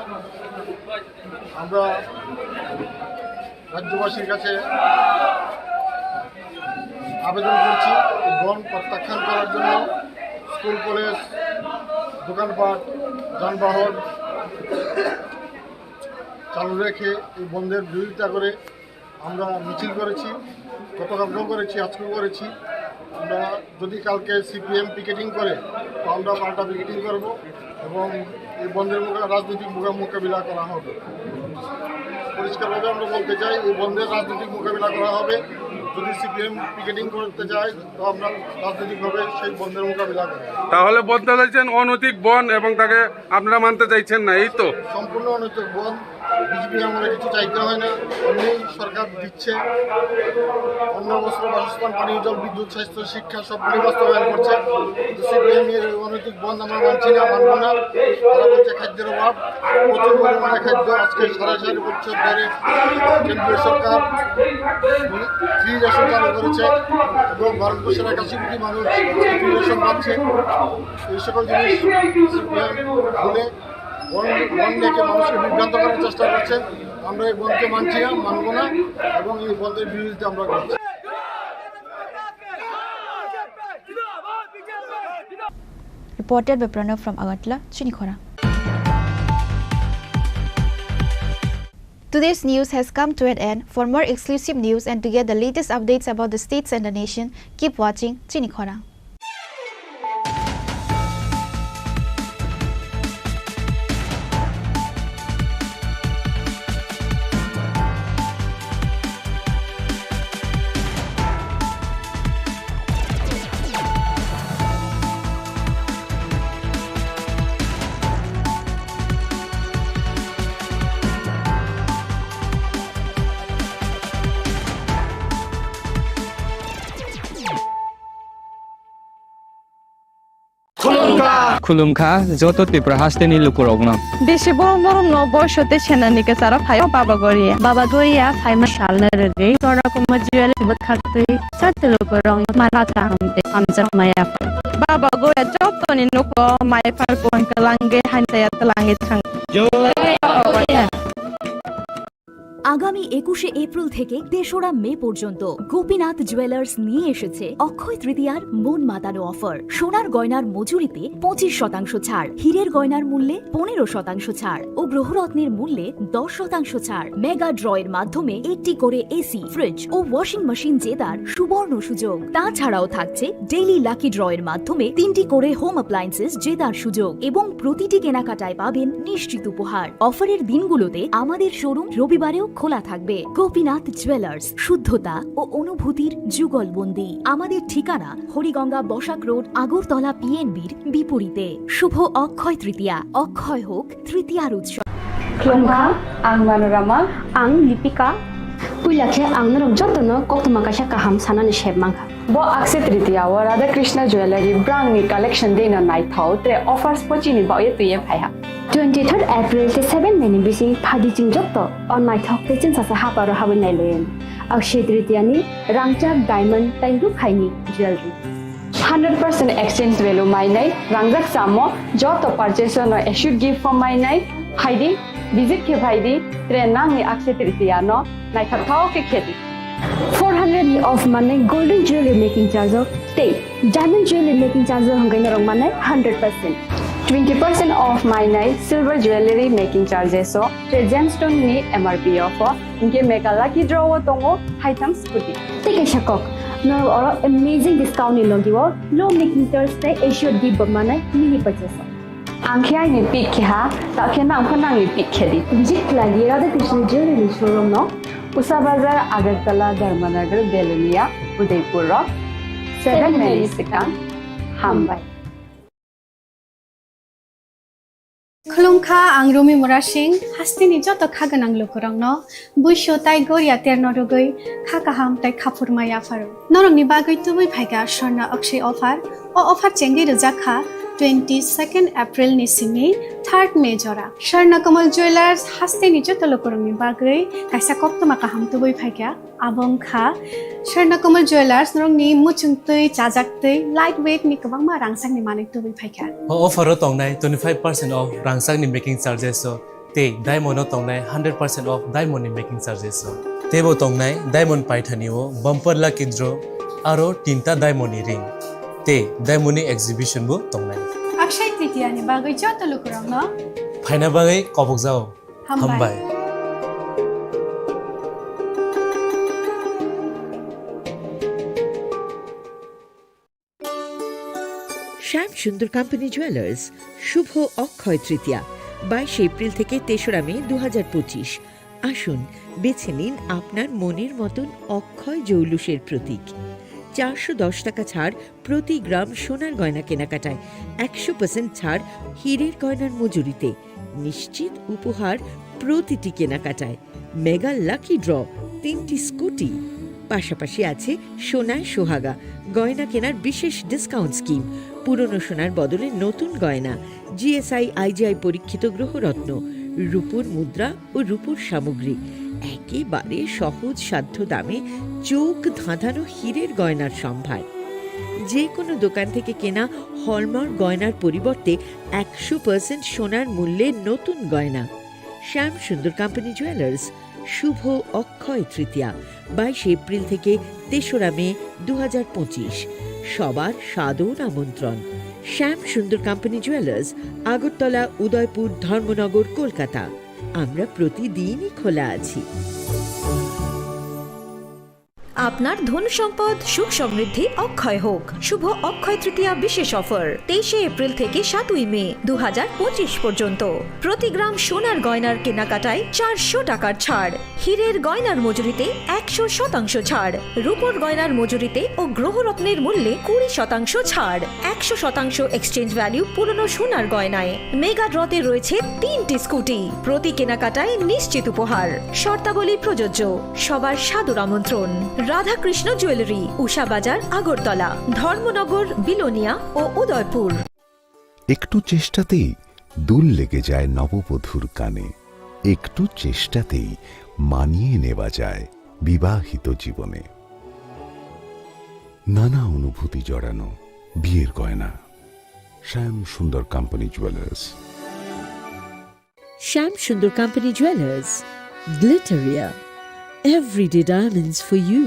আমরা রাজ্যবাসীর কাছে আবেদন করছি এই বন্ধ প্রত্যাখ্যান করার জন্য। স্কুল, কলেজ, দোকানপাট, যানবাহন চালু রেখে এই বন্ধের বিরোধিতা করে আমরা মিছিল করেছি, গতকালকেও করেছি, আজকেও করেছি। আমরা যদি কালকে সিপিএম পিকেটিং করে, তো আমরা পাল্টা পিকেটিং করব এবং এই বন্ধের মোকা-, রাজনৈতিক মোকা-, মোকাবিলা করা হবে। পরিষ্কারভাবে আমরা বলতে চাই, এই বন্ধের রাজনৈতিক মোকাবিলা করা হবে। যদি সিপিএম পিকেটিং করতে চায়, তো আমরা রাজনৈতিকভাবে সেই বন্ধের মোকাবিলা করব। তাহলে বলতে চাইছেন অনৈতিক বন্ধ এবং তাকে আপনারা মানতে চাইছেন না, এই তো? সম্পূর্ণ অনৈতিক বন্ধ। বিজেপি আমলে কিছু চাইতে হয় না, এমনি সরকার দিচ্ছে। অন্ন, বস্ত্র, বাসস্থান, পানীয় জল, বিদ্যুৎ, স্বাস্থ্য, শিক্ষা সবগুলি বাস্তবায়ন করছে। কিন্তু সিপিএম এর এই অনৈতিক বন্ধ আমরা মানছি না, মানব না। তারা বলছে খাদ্যের অভাব, প্রচুর পরিমাণে খাদ্য। আজকে সাড়ে চার বছর ধরে কেন্দ্রীয় সরকার ফ্রি রেশন চালু করেছে এবং ভারতবর্ষের একাশি কোটি মানুষ ফ্রি রেশন পাচ্ছে। এই সকল জিনিস সিপিএম ভুলে বন, বন ডেকে মানুষকে বিভ্রান্ত করার চেষ্টা করছে। আমরা এই বনকে মানছি না, মানব না এবং এই বনকে বিরোধিতা আমরা করছি। Reported by Pranav from Agartala, Chinikhora. Today's news has come to an end. For more exclusive news and to get the latest updates about the states and the nation, keep watching Chinikhora. Khulumkha joto Tripura hasteni lukurokno. Bisi borom borom no boiso tei senani kwcharo phaio Baba Goria. Baba Goria phaima salno rwgwi Chora Kumar Jewel bwkhaktwi joto lukurokno mala kaham tei hamjak maya phai. Baba Goria jotoni nuko mai phai bon kwlangwi hamjaya twlangwi thang. আগামী একুশে এপ্রিল থেকে তেসরা মে পর্যন্ত গোপীনাথ জুয়েলার্স নিয়ে এসেছে অক্ষয় তৃতীয়ার মন মাতানো অফার। সোনার গয়নার মজুরিতে পঁচিশ শতাংশ ছাড়, হীরের গয়নার মূল্যে পনেরো শতাংশ ছাড় ও গ্রহরত্নের মূল্যে দশ শতাংশ ছাড়। মেগা ড্র এর মাধ্যমে একটি করে এসি, ফ্রিজ ও ওয়াশিং মেশিন জেতার সুবর্ণ সুযোগ। তাছাড়াও থাকছে ডেইলি লাকি ড্র এর মাধ্যমে তিনটি করে হোম অ্যাপ্লায়েন্সেস জেতার সুযোগ এবং প্রতিটি কেনাকাটায় পাবেন নিশ্চিত উপহার। অফারের দিনগুলোতে আমাদের শোরুম রবিবারেও খোলা থাকবে। গোপীনাথ জুয়েলার্স, শুদ্ধতা ও অনুভূতির যুগলবন্দি। আমাদের ঠিকানা হরিগঙ্গা বসাক রোড, আগরতলা পিএনবির বিপরীতে। শুভ অক্ষয় তৃতীয়া, অক্ষয় হোক তৃতীয়ার উৎসব। Khulumkha, ang Manorama. Ang Lipika. Puila khe ang norok jotono koktwma kaisa kaham sanani sep mankha. Bo Akshaya Tritiya o Radha Krishna Jewellery brangni collection deino naithok tre offers bo chini baoye twiye phaiha. Twenty third April tei seven May ni bising phaidi chwng joto o naithok tei chwngsacha haparo habwi nailaio. Akshaya Tritiya ni rangchak, diamond tei rukhaini jewellery. Hundred percent exchange value mainai rangjak chamo joto purchase no assured gift form mainai phaidi, visit khe phaidi, tre nangni Akshaya Tritiya no naithok thok khe khedi. Four hundred ni off manai golden jewelry making charge o tei diamond jewelry making charge o hwnkhai norok manai hundred percent. Twenty percent off mainai silver jewelry making charges o tre gemstone ni M R P o pho hwnkhe mega lucky draw o tongo haitham scooty. Tei kaisa kok, norok oro amazing discount ni logi o low making charge tei assured gift bo manai mini purchase o. Ang khe aini pick khe ha, ta khe nang pho nangni pick khe di. Visit khlai di Radha Krishna Jewelry showroom no. Usa Bazar, Agartala, Dharmanagar, Belonia, Udaipur rok. Seven May ni swkang. Hambai. Khulumkha, ang Rumi Murasing, hasteni joto kha gwnang lukurokno buisu tai goria terno rwgwi kha kaham tai khaphurma yapharo. Norokni bagwi tubui phaikha Swarna Akshay offer. O offer chengwi rwjak kha twenty second April ni simi third May jora. Swarna Kamal Jewellers hasteni joto lukurokni bagwi kaisa koktwma kaham tubui phaikha. Abo wngkha Swarna Kamal Jewellers, norokni muchungtwi, chajaktwi, light weight ni kwbangma rangchakni manwi tubui phaikha. O offer o tongnai twenty five percent off rangchakni making charges o tei diamond o tongnai hundred percent off diamond ni making charges o. Teibo tongnai diamond paithani o bumper lucky draw aro tinta diamond ni ring tei diamond ni exhibition bo tongnai. Akshay Tritiya ni bagwi joto lukurokno phaina bagwi kobokjao. Hambai. Hambai. শ্যাম Sundar company jewellers, শুভ অক্ষয় তৃতীয়া, বাইশে এপ্রিল থেকে তেসরা মে দু হাজার পঁচিশ। আসুন, বেছে নিন আপনার মনের মতন অক্ষয় জৌলুসের প্রতীক। চারশো দশ টাকা ছাড় প্রতি গ্রাম সোনার গয়না কেনাকাটায়, একশো পার্সেন্ট ছাড় হীরের গয়নার মজুরিতে, নিশ্চিত উপহার প্রতিটি কেনাকাটায়, মেগা লাকি ড্র, তিনটি স্কুটি, পাশাপাশি আছে সোনায় সোহাগা, গয়না কেনার বিশেষ ডিসকাউন্ট স্কিম, পুরনো সোনার বদলে নতুন গয়না, জিএসআই আইজিআই পরীক্ষিত গ্রহরত্ন, রূপোর মুদ্রা ও রূপোর সামগ্রী, একেবারে সহজ সাধ্য দামে চোখ ধাঁধানো হীরের গয়নার সম্ভার। যে কোনো দোকান থেকে কেনা হলমার্ক গয়নার পরিবর্তে একশো পার্সেন্ট সোনার মূল্যে নতুন গয়না। শ্যাম সুন্দর কোম্পানি জুয়েলার্স, শুভ অক্ষয় তৃতীয়া, বাইশে এপ্রিল থেকে তেসরা মে দু হাজার পঁচিশ। সবার সাদর আমন্ত্রণ। শ্যাম সুন্দর কোম্পানি জুয়েলার্স, আগরতলা, উদয়পুর, ধর্মনগর, কলকাতা। আমরা প্রতিদিনই খোলা আছি। আপনার ধন সম্পদ সুখ সমৃদ্ধি অক্ষয় হোক। শুভ অক্ষয় তৃতীয়া বিশেষ অফার, তেইশে এপ্রিল থেকে সাতই মে দু হাজার পঁচিশ পর্যন্ত। প্রতি গ্রাম সোনার গয়নার কেনাকাটায় চারশো টাকার ছাড়, হীরের গয়নার মজুরিতে একশো শতাংশ ছাড়, রূপোর গয়নার মজুরিতে ও গ্রহরত্নের মূল্যে কুড়ি শতাংশ ছাড়, একশো শতাংশ এক্সচেঞ্জ ভ্যালু পুরনো সোনার গয়নায়। মেগা ড্রতে রয়েছে তিনটি স্কুটি, প্রতি কেনাকাটায় নিশ্চিত উপহার। শর্তাবলী প্রযোজ্য। সবার সাদর আমন্ত্রণ। রাধাকৃষ্ণ জুয়েলারি, উষা বাজার, আগরতলা, ধর্মনগর, বিলোনিয়া ও উদয়পুর। একটু চেষ্টাতেই দুল লেগে যায় নববধূর কানে। একটু চেষ্টাতেই মানিয়ে নেওয়া যায় বিবাহিত জীবনে। নানা অনুভূতি জড়ানো বিয়ের গয়না। শ্যাম Sundar company jewellers. Shyam Sundar company jewellers, Glitteria. Everyday Diamonds for You।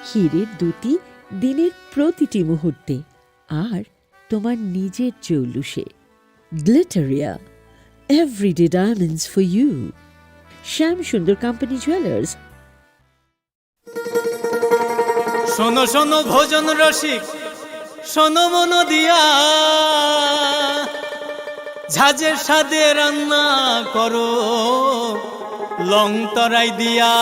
হীরের দ্যুতি দিনের প্রতিটি মুহূর্তে আর তোমার নিজের জৌলুসে। Glitteria, Everyday Diamonds for You। Shyam Sundar company jewellers. শোনো শোনো ভোজন রসিক, শোনো মন দিয়া, ঝাঁঝের স্বাদে রান্না করো লং তরাই দিয়া।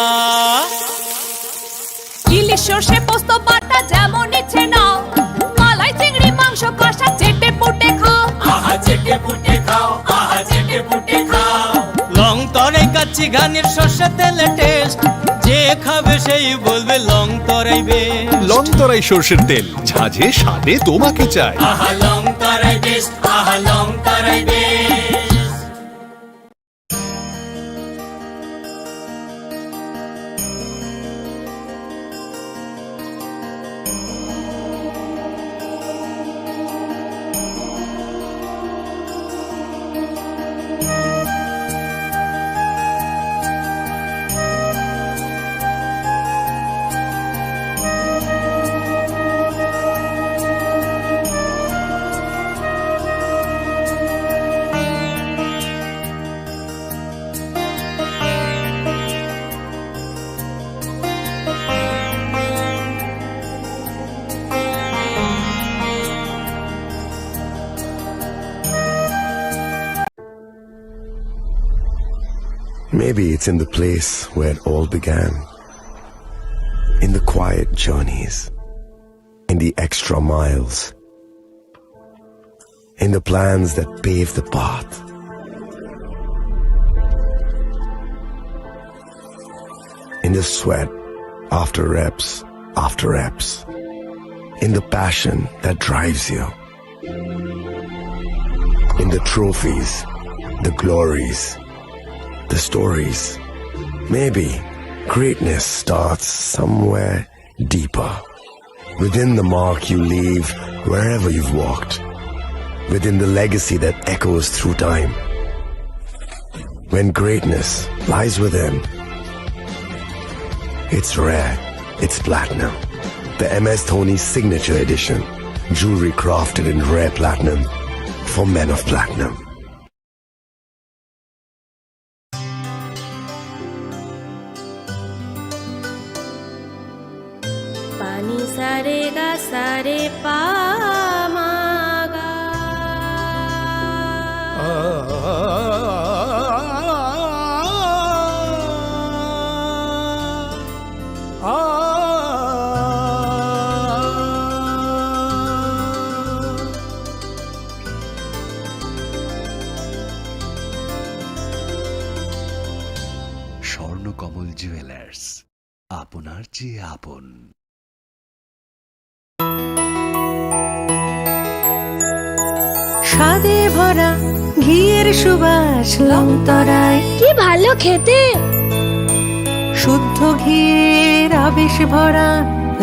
ইলিশ সর্ষে পোস্ত বাটা যেমন ইচ্ছে নাও, মালাই চিংড়ি মাংস কষা চেটে পুটে খাও। আহা চেটে পুটে খাও, আহা চেটে পুটে খাও। লং তরাই কাচ্চি ঘানির সর্ষে তেলে টেস্ট, যে খাবে সেই বলবে লং তরাই বেস্ট। লং তরাই সর্ষের তেল, ঝাঁঝে স্বাদে তোমাকে চাই। আহা লং তরাই বেস্ট, আহা লং তরাই best. Maybe it's in the place where it all began. In the quiet journeys, in the extra miles, in the plans that pave the path, in the sweat after reps after reps, in the passion that drives you, in the trophies, the glories, the stories. Maybe greatness starts somewhere deeper. Within the mark you leave wherever you've walked. Within the legacy that echoes through time. When greatness lies within, it's rare, it's platinum. The M S Dhoni Signature Edition. Jewelry crafted in rare platinum for men of platinum. Pani sare ga sare pa ma ga. Swarnakamal jewellers, আপনার চেয়ে আপন। স্বাদে ভরা ঘিয়ের সুবাস লংতরাই। কি ভালো খেতে! শুদ্ধ ঘিয়ের আবেশ ভরা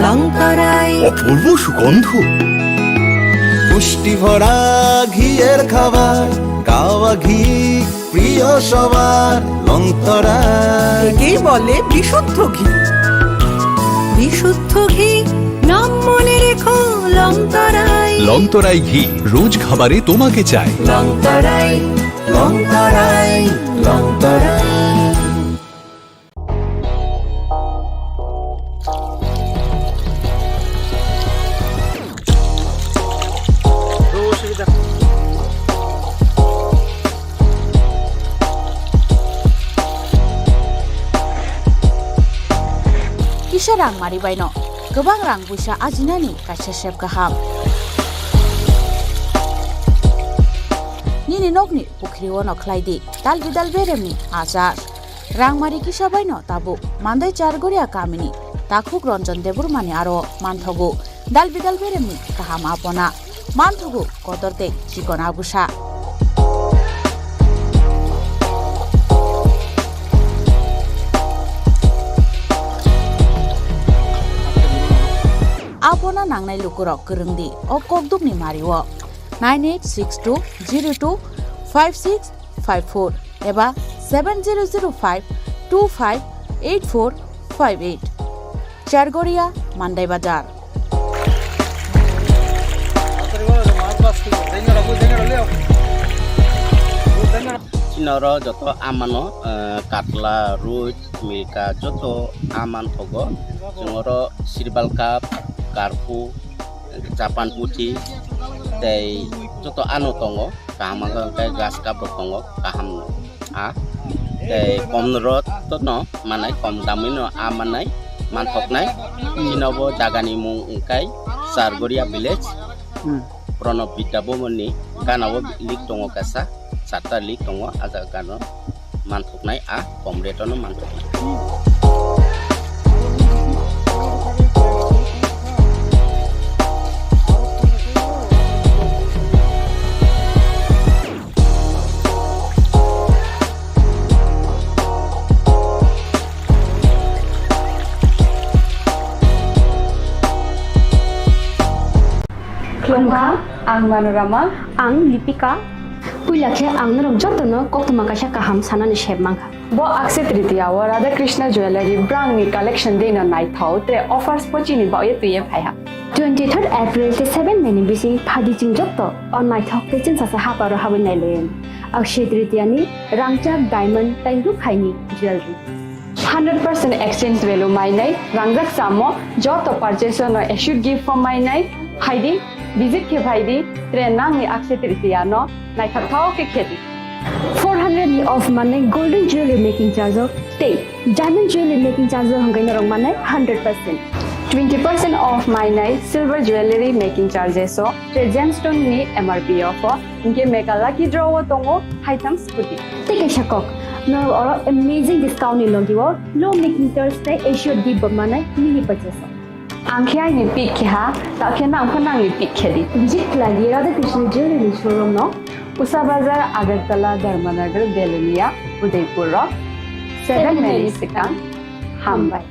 লংতরাই। অপূর্ব সুগন্ধ। পুষ্টি ভরা ঘিয়ের খাবার, কাওয়া ঘি প্রিয় সবার লংতরাই। একেই বলে বিশুদ্ধ ঘি। বিশুদ্ধ ঘি, নাম মনে রেখো লংতরাই। লংতরাই ঘি, রোজ খাবারে তোমাকে চাই। লংতরাই, লংতরাই, লংতরাই। Kisa rang mari baino kwbang rang buisa ajinani kaisa sep kaham. Nini nokni pukhri ono khlai di dal bidal beremni achar. Rangmari kisa baino tabuk Mandai Chargoria kamini takhuk Ranjan Debbarmani aro manthogo dal bidal beremni kaham apona, manthogo kotor tei chikon abusa. Apona nangnai lukurok kwrwng di o kokdukni mario. Nine eight six two zero two five six five four eba seven zero zero five two five eight four five eight. Chargoria, Mandai Bazar. Chini oro joto amano, eh, katla, ruit, milka, joto aman thogo. Chwng oro sirbal cup, karpu, japan puthi, tei joto ano tongo. Kaham wngkha hwnkhe grass cup rok tongo, kaham no. A, tei kom rot no manai, kom damwi no a manai, manthoknai. Chini bo jaga ni mung wngkha Chargoria village. Hmm. Pranab Vidya Bhavan ni gana o leak tongo kaisa, charta leak tongo, a jaga no manthoknai, a kom rate no manthoknai. Khulumkha, ang Manorama. Ang Lipika. Puila khe ang norok jotono koktwma kaisa kaham sanani sep mankha. Bo Akshaya Tritiya o Radha Krishna Jewellery brangni collection dino naithok, tre offers bo chini bagwi twiwi phaiha. Twenty-third April tei seven May ni bising phadi chwng joto o naithok tei chwngsasa haparo habwi nailaio. Akshaya Tritiya ni rangchak, diamond tei rukhaini jewellery. Hundred percent exchange value mainai, rangjak chamo, joto purchase no assured gift form mainai, phaidi, visit khe phaidi, tre nangni Akshaya Tritiya no naithokthok khe khedi. Four hundred ni off manai golden jewelry making charge o tei diamond jewelry making charge o hwnkhe norok manai hundred percent. Twenty percent off mainai silver jewelry making charges o tre gemstone ni M R P o pho. Hinkhe mega lucky draw o tongo haitham scooty. Tei kaisa kok, norok oro amazing discount ni logi o low making charge tei assured gift bo manai mini purchase o. Ang khe aini pick khe ha, ta khe nang pho nangni pick khe di. Visit khlai di Radha Krishna Jewelry showroom no, Usa Bazar, Agartala, Dharmanagar, Belonia, Udaipur o seven May ni swkang. Hambai.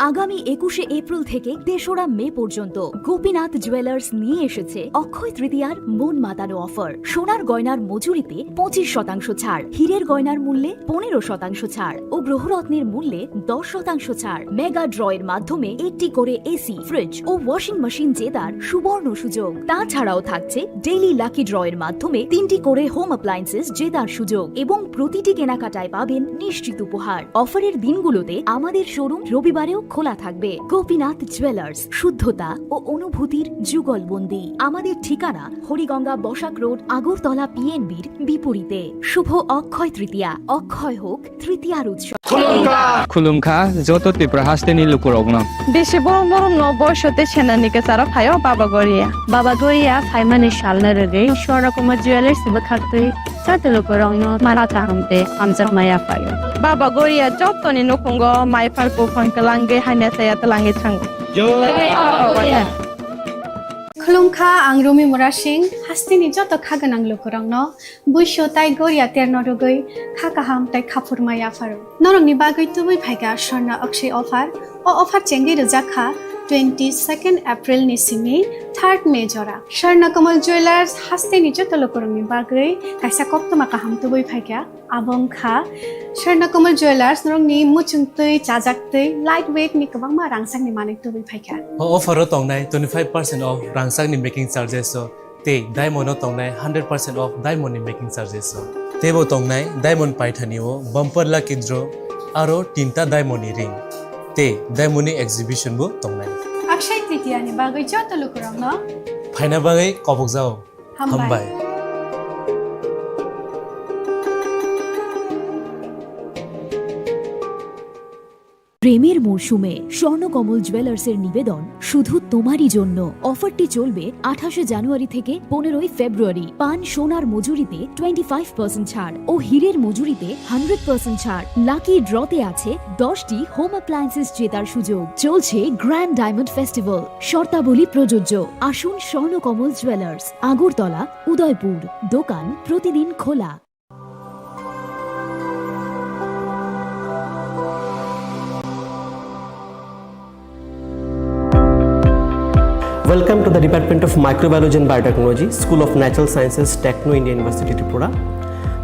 আগামী একুশে এপ্রিল থেকে তেসরা মে পর্যন্ত গোপীনাথ জুয়েলার্স নিয়ে এসেছে অক্ষয় তৃতীয়ার মন মাতানো অফার। সোনার গয়নার মজুরিতে পঁচিশ শতাংশ ছাড়, হীরের গয়নার মূল্যে পনেরো শতাংশ ছাড় ও গ্রহরত্নের মূল্যে দশ শতাংশ ছাড়। মেগা ড্রয়ের মাধ্যমে একটি করে এসি, ফ্রিজ ও ওয়াশিং মেশিন জেতার সুবর্ণ সুযোগ। তাছাড়াও থাকছে ডেইলি লাকি ড্রয়ের মাধ্যমে তিনটি করে হোম অ্যাপ্লায়েন্সেস জেতার সুযোগ এবং প্রতিটি কেনাকাটায় পাবেন নিশ্চিত উপহার। অফারের দিনগুলোতে আমাদের শোরুম রবিবারেও খোলা থাকবে। গোপীনাথ জুয়েলার্স, শুদ্ধতা ও অনুভূতির যুগলবন্দি। আমাদের ঠিকানা হরিগঙ্গা বসাক রোড, আগরতলা পিএনবির বিপরীতে। শুভ অক্ষয় তৃতীয়া, অক্ষয় হোক তৃতীয়ার উৎসব। Khulumkha, joto Tripura hasteni lukurokno. Bisi borom borom no boiso tei senani kwcharo phaio Baba Goria. Baba Goria phaimani salno rwgwi Swarna Kumar Jewellers bwkhaktwi joto lukurokno mara kaham tei hamjakma yaphaio. Baba Goria jotoni nukhungo mai phar buphang twlangwi hamya chaya twlangwi thango. Khulumkha, ang Rumi Murasing, hasteni joto kha gwnang lukurokno buisu tai goria terno rwgwi kha kaham tai kha phurma yapharo. Norokni bagwi tubui phaikha Swarna Akshay offer. O offer chengwi rwjak kha twenty second April ni simi third May jora. Swarna Kamal Jewellers hasteni joto lukurokni bagwi kaisa koktwma kaham tubui phaikha. Abo wngkha Swarna Kamal Jewellers norokni muchungtwi, chajaktwi, light weight ni kwbangma rangchakni manwi tubui phaikha. O offer o tongnai twenty five percent off rangchakni making charges o tei diamond o tongnai hundred percent off diamond ni making charges o. Teibo tongnai diamond paithani o bumper lucky draw aro tinta diamond ni ring tei diamond ni exhibition bo tongnai. Akshay Tritiya ni bagwi joto lukurokno phaina bagwi kobokjao. Hambai. Hambai. প্রেমের মরশুমে স্বর্ণকমল জুয়েলার্সের নিবেদন শুধু তোমারই জন্য। অফারটি চলবে আঠাশে জানুয়ারি থেকে পনেরোই ফেব্রুয়ারি। পান সোনার মজুরিতে টোয়েন্টি ফাইভ পার্সেন্ট ছাড় ও হীরের মজুরিতে হান্ড্রেড পার্সেন্ট ছাড়। লাকি ড্রতে আছে দশটি হোম অ্যাপ্লায়েন্সেস জেতার সুযোগ। চলছে গ্র্যান্ড ডায়মন্ড ফেস্টিভ্যাল, শর্তাবলী প্রযোজ্য। আসুন স্বর্ণকমল জুয়েলার্স, আগরতলা, উদয়পুর। দোকান প্রতিদিন খোলা। Welcome to the Department of Microbiology and Biotechnology, School of Natural Sciences, Techno India University, Tripura.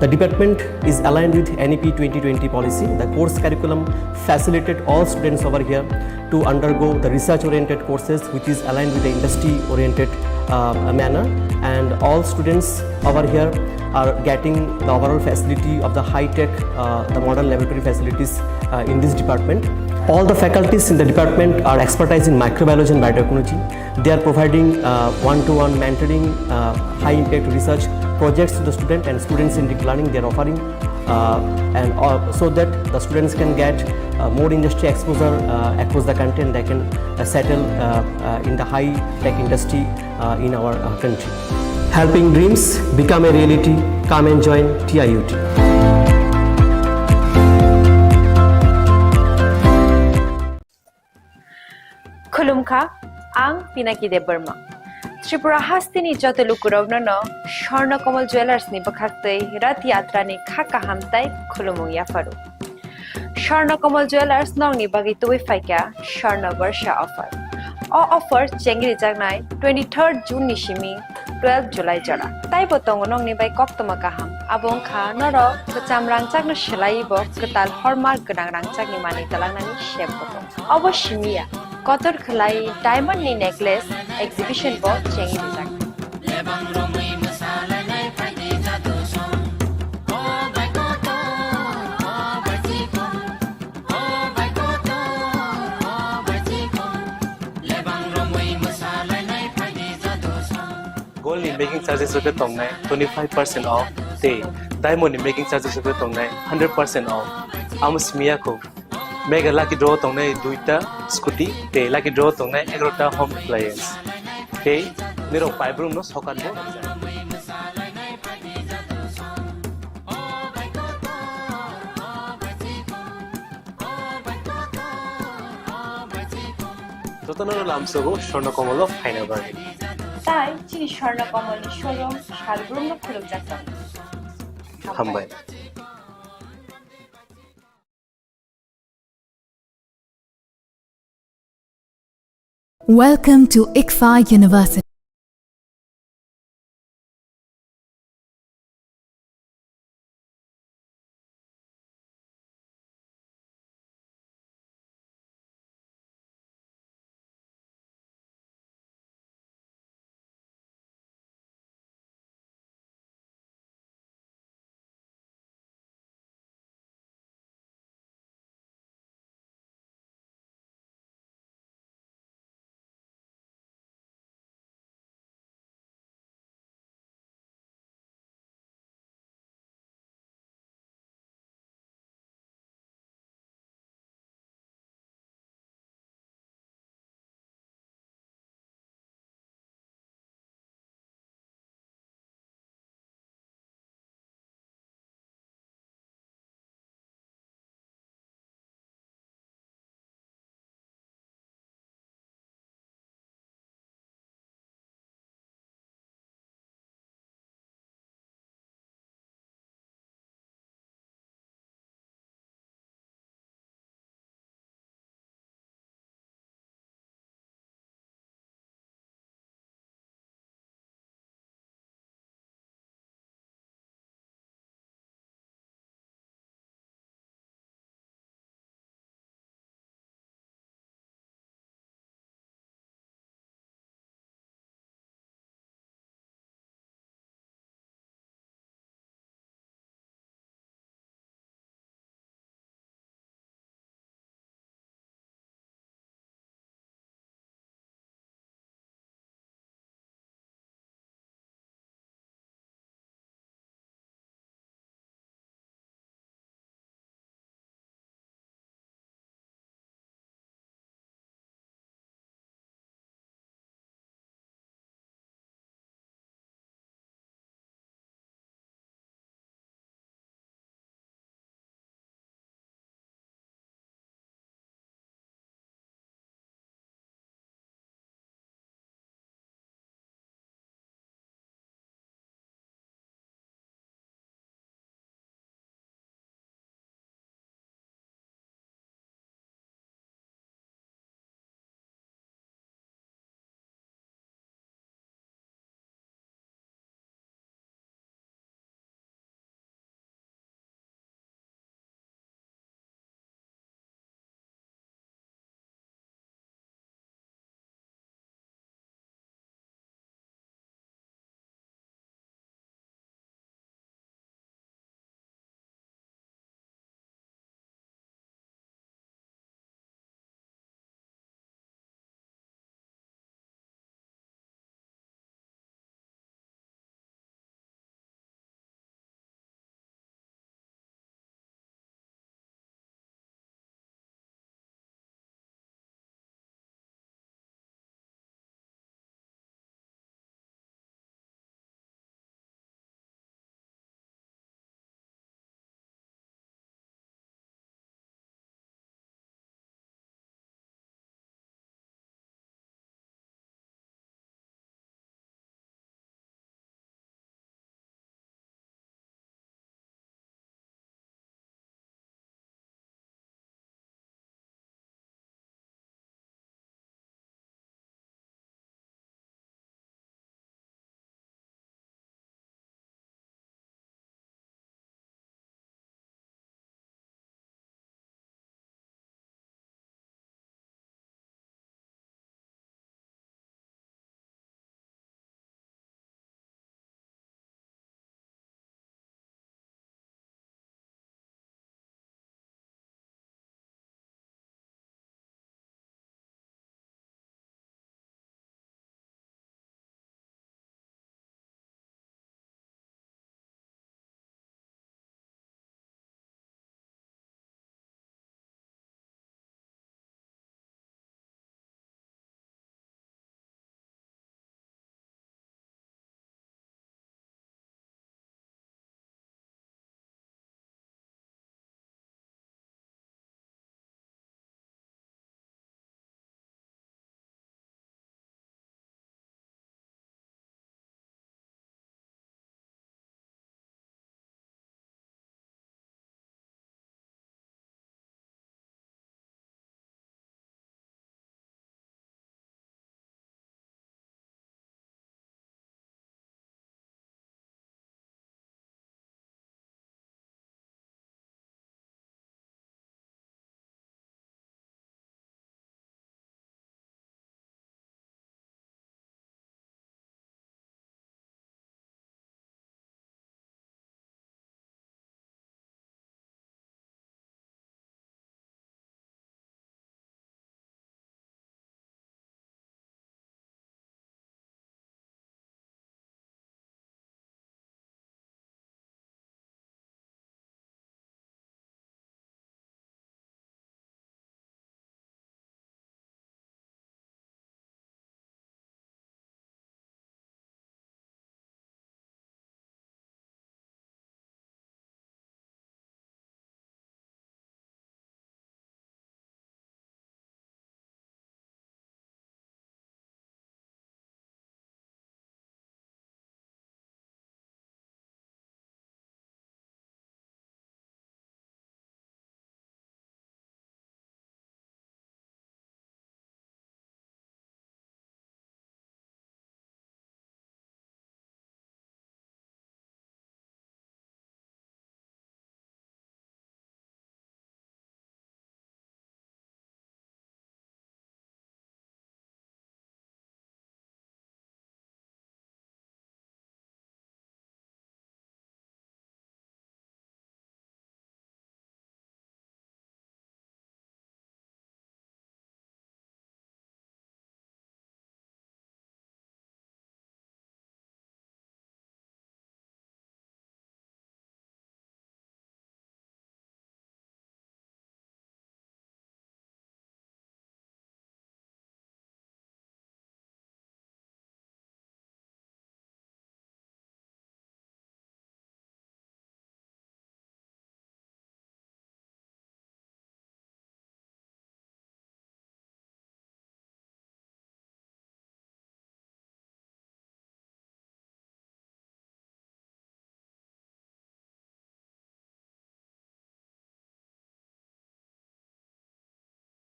The department is aligned with N E P twenty twenty policy. The course curriculum facilitate all students over here to undergo the research-oriented courses, which is aligned with the industry-oriented, uh, manner. And all students over here are getting the overall facility of the high-tech, uh, the modern laboratory facilities, uh, in this department. All the faculties in the department are expertise in microbiology and biotechnology. They are providing, uh, one-to-one mentoring, uh, high-impact research projects to the student and students-centric learning they are offering, uh, and, uh, so that the students can get, uh, more industry exposure, uh, across the country, and they can, uh, settle, uh, uh, in the high-tech industry, uh, in our, uh, country. Helping dreams become a reality. Come and join T I U T. Khulumkha, ang Pinaki Debbarma. Tripura hasteni joto lukurokno no Swarna Kamal Jewellers ni bwkhaktwi Rath Yatra ni kha kaham tai khulumung yapharu. Swarna Kamal Jewellers nokni bagwi tubui phaikha Swarna Barsha offer. O offer chengri jaknai twenty-third June ni simi twelve July jora. Taibo tongo nokni bai koktwma kaham. Abo wngkha norok kwcham rangchakno swlaiwi bo kwtal hallmark gwnang rangchakni manwi twlangnani sep bo tongo. Obo simi ya, kotor khwlai diamond ni necklace exhibition bo chengwi rijak. Gold ni making charges rok khe tongnai twenty five percent off, tei diamond ni making charges rok khe tongnai hundred percent off. Amo simi ya kho. Mega lucky draw tongnai duita scooty, tei lucky draw tongnai egarota home appliance. Tei nirok paibrumno sokan bo. Jotono lamsogo Swarna Kamal o phaina bagwi. Tai chini Swarna Kamal ni showroom salbrumno khulumjak tongo. Hambai. Welcome to ICFAI University.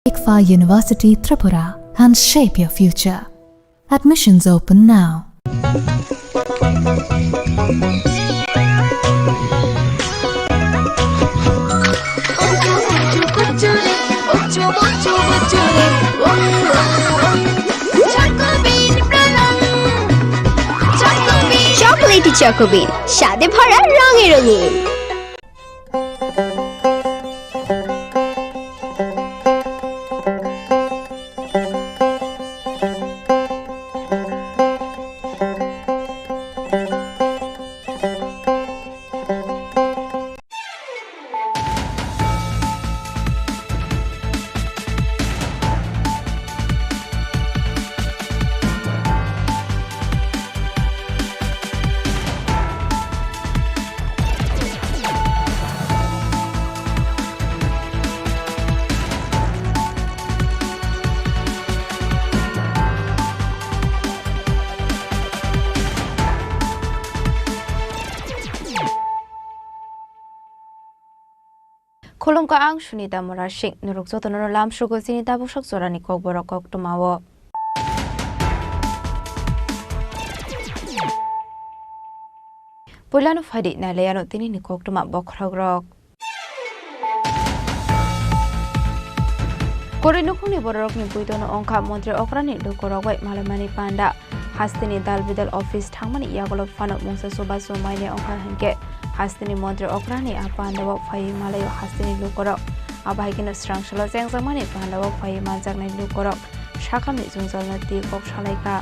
Ikfa University Tripura and shape your future. Admissions open now. Chocolatey Choco Bean, স্বাদে ভরা রঙে রঙিন। Khulumkha, ang Sunita Murasing. Norok jotono lamsugo chini tabuksak jorani kokborok koktwmao. Puilano phaidi nailaiano tinini koktwma bokhorokrok. Kwrwi nukhungni bororokni buitono wngkha montri okrani lukurok bai malaimani panda. Hasteni dal bidal office thangmani yagulo phano mungsa chubachu maini wngkha hinkhe hasteni montri okrani a pandao phaiwi malaio hasteni lukurok. Abo hai kheno swrang salo chengjakmani pandao phaiwi manjaknai lukurok sakhamni jwngjalno twi kok salaikha.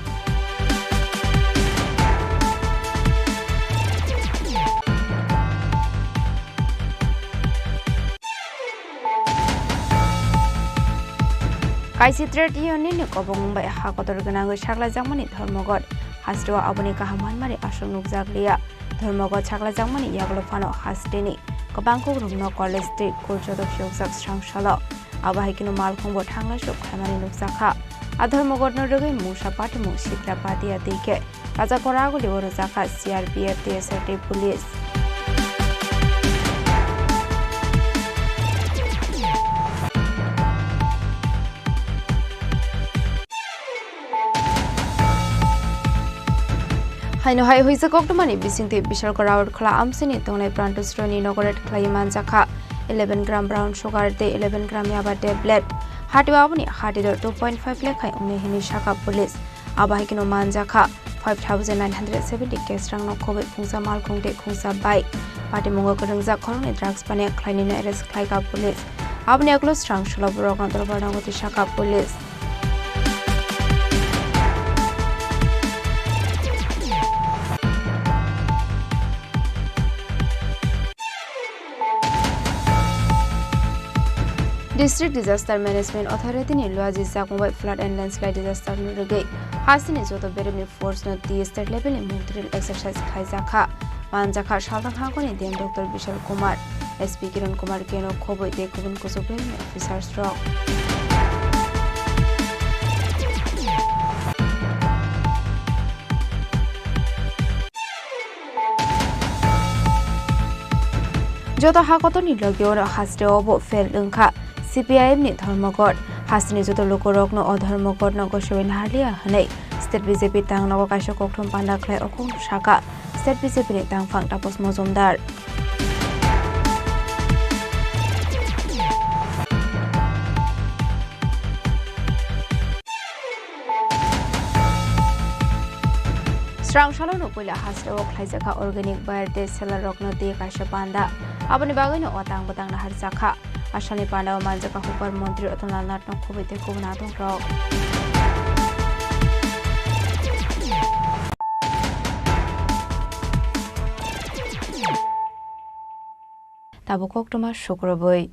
Kaisi trade union ni kobong bai ha kotor gwnangwi saklaijakmani Dharmaghat hasteo aboni kaham manmani aswk nukjakliya. Dharmaghat saklaijakmani yagulo phano hasteni kwbang kukrukno college tei school joto phiyokjak swrang salo. Abo hai kheno malkhungbo thanglaisu khaimani nukjakha. A Dharmaghatno rwgwi mungsa patimung Sitra Patia twi khe Raja Koraguli o rwjakha C R P F, T S R tei police. Haino hai huijak koktwmani bisingtwi Bishalkar Road Khola Amsini tongnai Pranto Sroni nogo raid khlaiwi manjakha eleven gram brown sugar tei eleven gram yaba tablet. Hatio aboni hati dor two point five lakh hai wngnai hinwi sakha police. Abo hai kheno manjakha five thousand nine hundred seventy cash rangno khobwi khungsa malkhung tei khungsa bike. Patimungo kwrwngjak khoroknwi drugs paniya khlainwino arrest khlaikha police. Aboni yagulo swrang salo borokno dorbar nango twi sakha police. District Disaster Management Authority ni luajijakmung bai flood and landslide disaster no rwgwi hasteni joto beremni force no twi state level ni mung drill exercise khlaijakha. Manjakha salthang hangkoni D M Doctor Bishal Kumar, S P Kiran Kumar Keno khobwi tei kubun kuchuk beremni officers rok. Joto ha kotorni logi oro hasteo bo fail wngkha C P I M ni Dharmaghat. Hasteni joto lukurokno o Dharmaghatno gosewi naharliya hwnwi state B J P tangnogo kaisa kokthum panda khlai o kokno sakha state B J P ni tangphang Tapas Mojumdar. Srang salono puila hasteo khlaijakha organic buyer tei seller rokno twi kaisa panda. Aboni bagwino o tang bwtang naharjakha. Asalni pandao manjakha hukbar montri Ratan Lal Nathno khobwi tei kubun adongrok. Tabuk koktwma sukrubwi.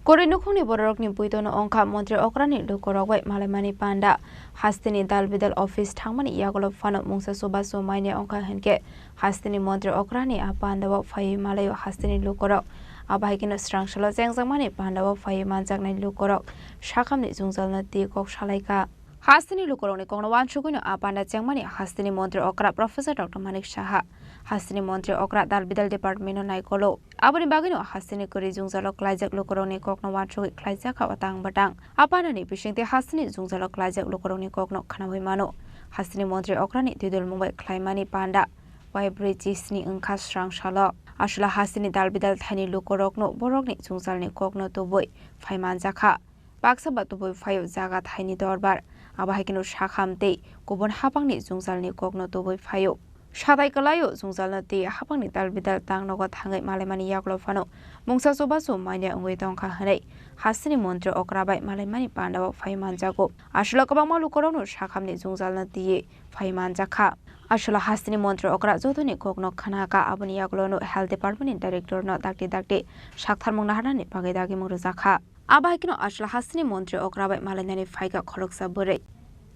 Kwrwi nukhungni bororokni buitono wngkha montri okrani lukurok bai malaimani panda. Hasteni dal bidal office thangmani yagulo phano mungsa chubachu maini wngkha hinkhe hasteni montri okrani a pandao phaiwi malaio hasteni lukurok. Abo hai kheno swrang salo chengjakmani pandao phaiwi manjaknai lukurok sakhamni jwngjalno twi kok salaikha. Hasteni lukurokni kokno uansugwino a panda chengmani hasteni montri okra Professor Doctor Manik Saha, Hasteni montri okra dal bidal department no naikolo. Aboni bagwino hasteni kwrwi jwngjalo klaijak lukurokni kokno uansugwi khlaijakha o tang batang. Apanani bisingtwi hasteni jwngjalo klaijak lukurokni kokno khnawi mano. Hasteni montri okrani twidulmung bai khlaimani panda waibrwi chisni wngkha srang salo. Aswla hasteni dal bidal thaini lukurokno borokni jwngjalni kokno tubui phai manjakha. Baksa ba tubui phaio jaga thaini dorbar. Abo hai kheno sakham tei kubun hapangni jwngjalni kokno tubui phaio. Sadai kwlaio jwngjalno tei hapangni dal bidal tang nogo thangwi malaimani yagulo phano mungsa chubachu manya wngwi tongkha hwnwi hasteni montri okra bai malaimani pandao phai manjago. Aswla kwbangma lukurokno sakhamni jwngjalno twiwi phai manjakha. Aswla hasteni montri okra jotoni kokno khnakha, aboni yagulono health department ni director no dakti dakti saktharmung naharnani bagwi dagimung rwjakha. Abo hai kheno aswla hasteni montri okra bai malainani phaikha khoroksa bwrwi.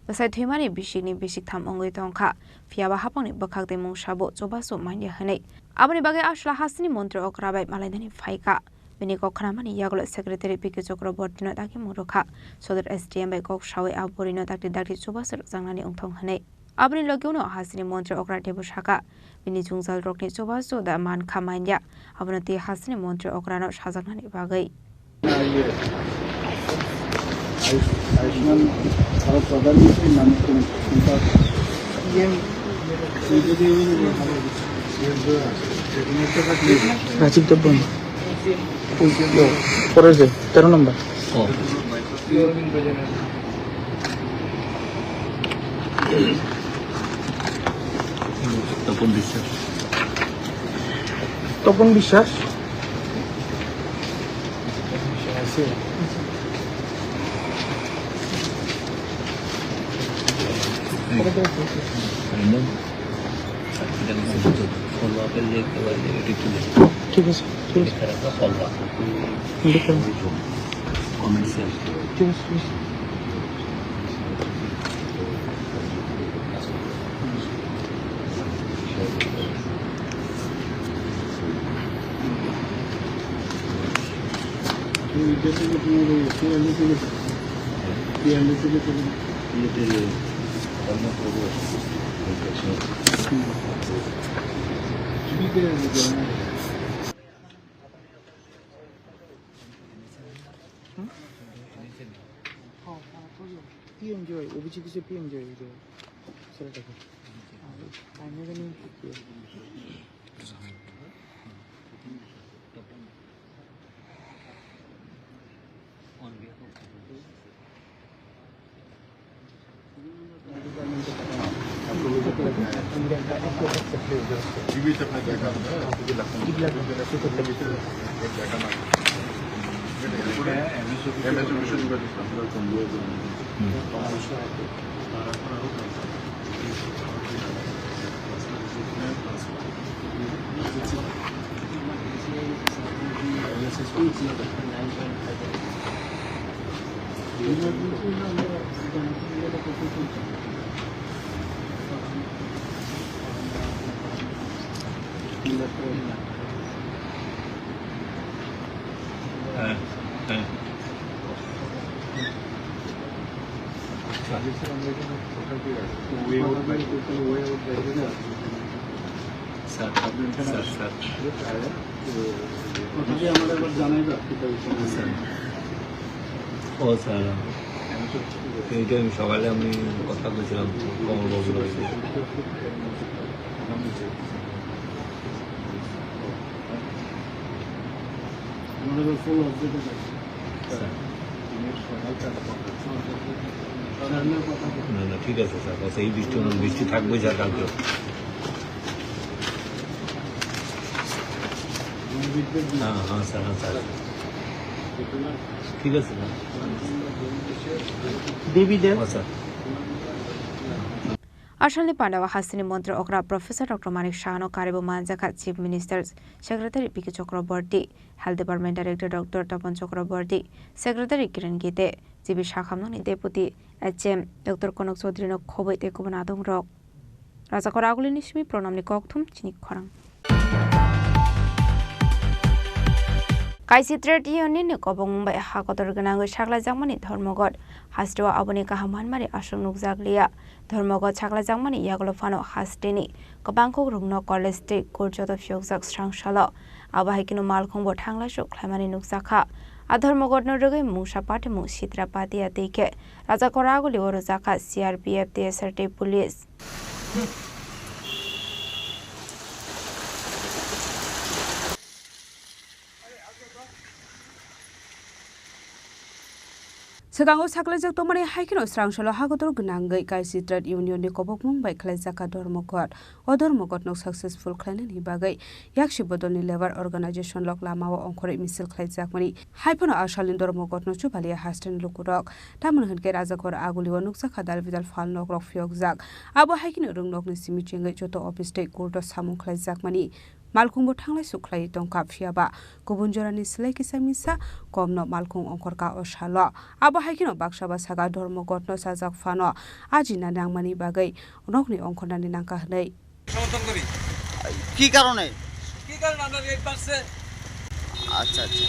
Bwsai thwimani bisikni bisik tham wngwi tongkha, phiyaba hapangni bwkhak tei mungsabo chubachu manya hwnwi. Aboni bagwi aswla hasteni montri okra bai malainani phaikha. Bini kok khnamani yagulo secretary P K Chakraborty no dagimung rwkha. Sodor S D M bai kok sawi a bwrwino dakti dakti chubachu rwjaknani wngthong hwnwi. Aboni logi uno hasteni montri okra teibo sakha, bini jwngjalrokni chubachu da mankha manya, abono tei hasteni montri okrano sajaknani bagwi. Ayushman भारत प्रधानमंत्री नाम রাজীব দেববর্মা। পরের যে তেরো নম্বর। তপন বিশ্বাস। তপন বিশ্বাস। ঠিক আছে, ঠিক আছে। লিখে রাখো। ঠিক আছে, ঠিক আছে। Sir, sir, sir. কথাটি আমার একবার জানাই তো, কি বলছেন? স্যার। ও স্যার, এইটা আমি সকালে আমি কথা বলছিলাম কমলবাবুর সাথে। আমার একবার ফুল অবজেক্ট আছে। স্যার। না, না, ঠিক আছে স্যার, বাস এই বৃষ্টি, বৃষ্টি থাকবে স্যার কালকে। হ্যাঁ, হ্যাঁ, স্যার, হ্যাঁ, স্যার। ঠিক আছে, স্যার। দেবী দেব। হ্যাঁ, sir. Asalni pandao hasteni montri okra Professor Doctor Manik Sahano karibo manjakha Chief Minister Secretary P K Chakraborty, Health Department Director Doctor Tapan Chakraborty, Secretary Kiran Gite, G B sakhamnokni Deputy H M Doctor Konok Chaudhary no khobwi tei kubun adongrok. Rajakor Agulini simi Pranamni kokthum chini khorang. Kaisi Trade Union ni kobokmung bai ha kotor gwnangwi saklaijakmani Dharmaghat hasteo aboni kaham manmani aswk nukjakliya. Dharmaghat saklaijakmani yagulo phano hasteni kwbangkuk rwngno college tei court joto phiyokjak srangsalo. Abo hai kheno malkhungbo thanglaisu khlaimani nukjakha. A Dharmaghatno rwgwi mungsa patimung Sitra Patia tei khe Rajakora Aguli o rwjakha C R P F, T S R tei police. Swkango saklaijak tongmani hai kheno srangsalo hakotor gwnangwi kaisi trade union ni kobokmung bai khlaijakha Dharmaghat. O Dharmaghatno successful khlainani bagwi yaksi bodolni labour organization lok lamao ongkhorwi misil khlaijakmani. Hai phano a salni Dharmaghatno chubalia hasteni lukurok. Tamoni hwnkhe Rajakora Aguli o nukjakha dal bidal phalnokrok phiyokjak. Abo hai kheno rwngnokni simi chengwi joto office tei court o samung khlaijakmani. Malkhungbo thanglai suk khlaiwi tongkha, phiyaba kubun jorani slai kisa misa komno malkhung ongkhorkha o salo. Abo hai kheno baksa ba saka Dharmaghatno chajak phano ajina nangmani bagwi nokni ongkhornani nangkha hwnwi. সমর্থন করি। কি কারণে? কি কারণে? আমরা রেট বাড়ছে। আচ্ছা, আচ্ছা।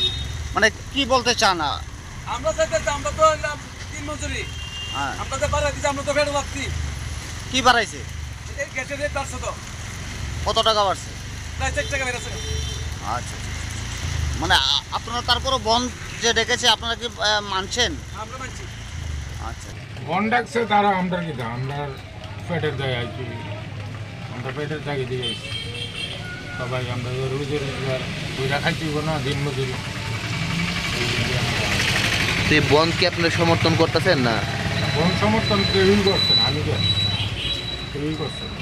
মানে কি বলতে চান? আ- আমরা চাইতে চাই, আমরা তো হইলাম দিনমজুরি। হ্যাঁ। আমরা তো বাড়াই দিছি, আমরা তো পেটে ভাবছি। কি বাড়াইছে? এই গ্যাসের রেট বাড়ছে তো। কত টাকা বাড়ছে? প্রায় চার টাকা বেড়েছে। আচ্ছা, আচ্ছা। মানে আ-, আপনারা তারপরও বন্ধ যে ডেকেছে, আপনারা কি, আহ, মানছেন? আমরা মানছি। আচ্ছা। বন্ধ ডাকছে তারা, আমরা কি দা-, আমরা পেটের দায়ে আইছি, আমরা পেটের দায়ে দিয়ে আইছি। সবাই আমরা তো রুজি রোজগার, বুঝা খাইতে হইব না, দিন মজুরি। এই যে আমরা তো এই বন্ধকে আপনারা সমর্থন করতেছেন না? বন্ধ সমর্থন কেউই করছে না, আমি জানি। কেউই করছে না।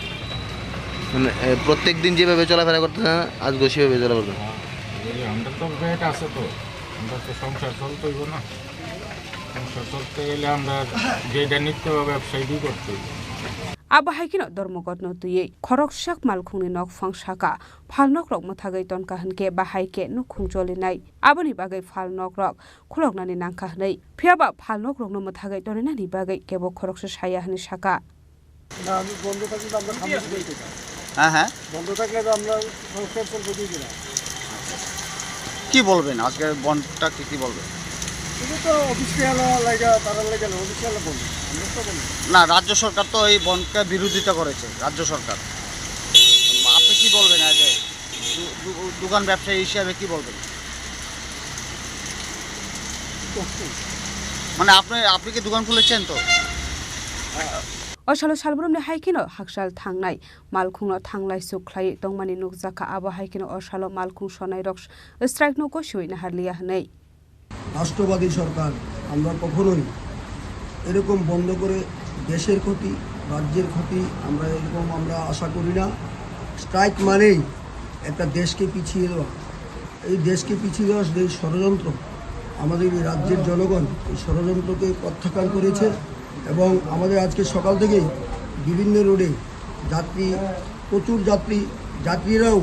মানে, এ, প্রত্যেক দিন যেভাবে চলাফেরা করতেছেন, আজকেও সেভাবে চলাফেরা করবেন? হ্যাঁ, এই আমরা তো পেট আছে তো, আমরা তো সংসার চলতে হইব না। সংসার চলতে গেলে আমরা যেটা নিত্য ব্যবসায়ী করতে হইব। Abo hai kheno Dharmaghatno twiwi khoroksa malkhungni nokphang saka phalnokrok mwthagwi tonkha hwnkhe bahai khe nukhung cholinai. Aboni bagwi phalnokrok khuloknani nangkha hwnwi. Phiyaba phalnokrokno mwthagwi toninani bagwi kebo khoroksa saya hwnwi saka. না, আমি বন্ধ থাকলে তো আমরা সামনে দিকে যেতে চাই। হ্যাঁ, হ্যাঁ। বন্ধ থাকলে তো আমরা সংস্কার চলতে দিই না। কি বলবেন আজকে বন্ধটা, কি কি বলবেন? শুধু তো অফিসিয়াল লাগা, তারা লাগা না, অফিসিয়াল বন্ধ। আমরা তো বন্ধ। না, রাজ্য সরকার তো এই বন্ধকে বিরোধিতা করেছে, রাজ্য সরকার। আপনি কি বলবেন আজকে দু-, দু-, দোকান ব্যবসায়ী হিসাবে কি বলবেন? মানে আপনি, আপনি কি দোকান খুলেছেন তো? O salo salbrumni hai kheno hakchal thangnai malkhungno thanglai suk khlaiwi tongmani nukjakha. Abo hai kheno o salo malkhung sonairok strike no gosiwi naharliya hwnwi. রাষ্ট্রবাদী সরকার, আমরা কখনোই এরকম বন্ধ করে দেশের ক্ষতি, রাজ্যের ক্ষতি, আমরা এরকম আমরা আশা করি না। স্ট্রাইক মানেই একটা দেশকে পিছিয়ে দেওয়া। এই দেশকে পিছিয়ে দেওয়ার যে ষড়যন্ত্র, আমাদের এই রাজ্যের জনগণ এই ষড়যন্ত্রকে প্রত্যাখ্যান করেছে এবং আমাদের আজকে সকাল থেকেই বিভিন্ন রোডে যাত্রী, প্রচুর যাত্রী, যাত্রীরাও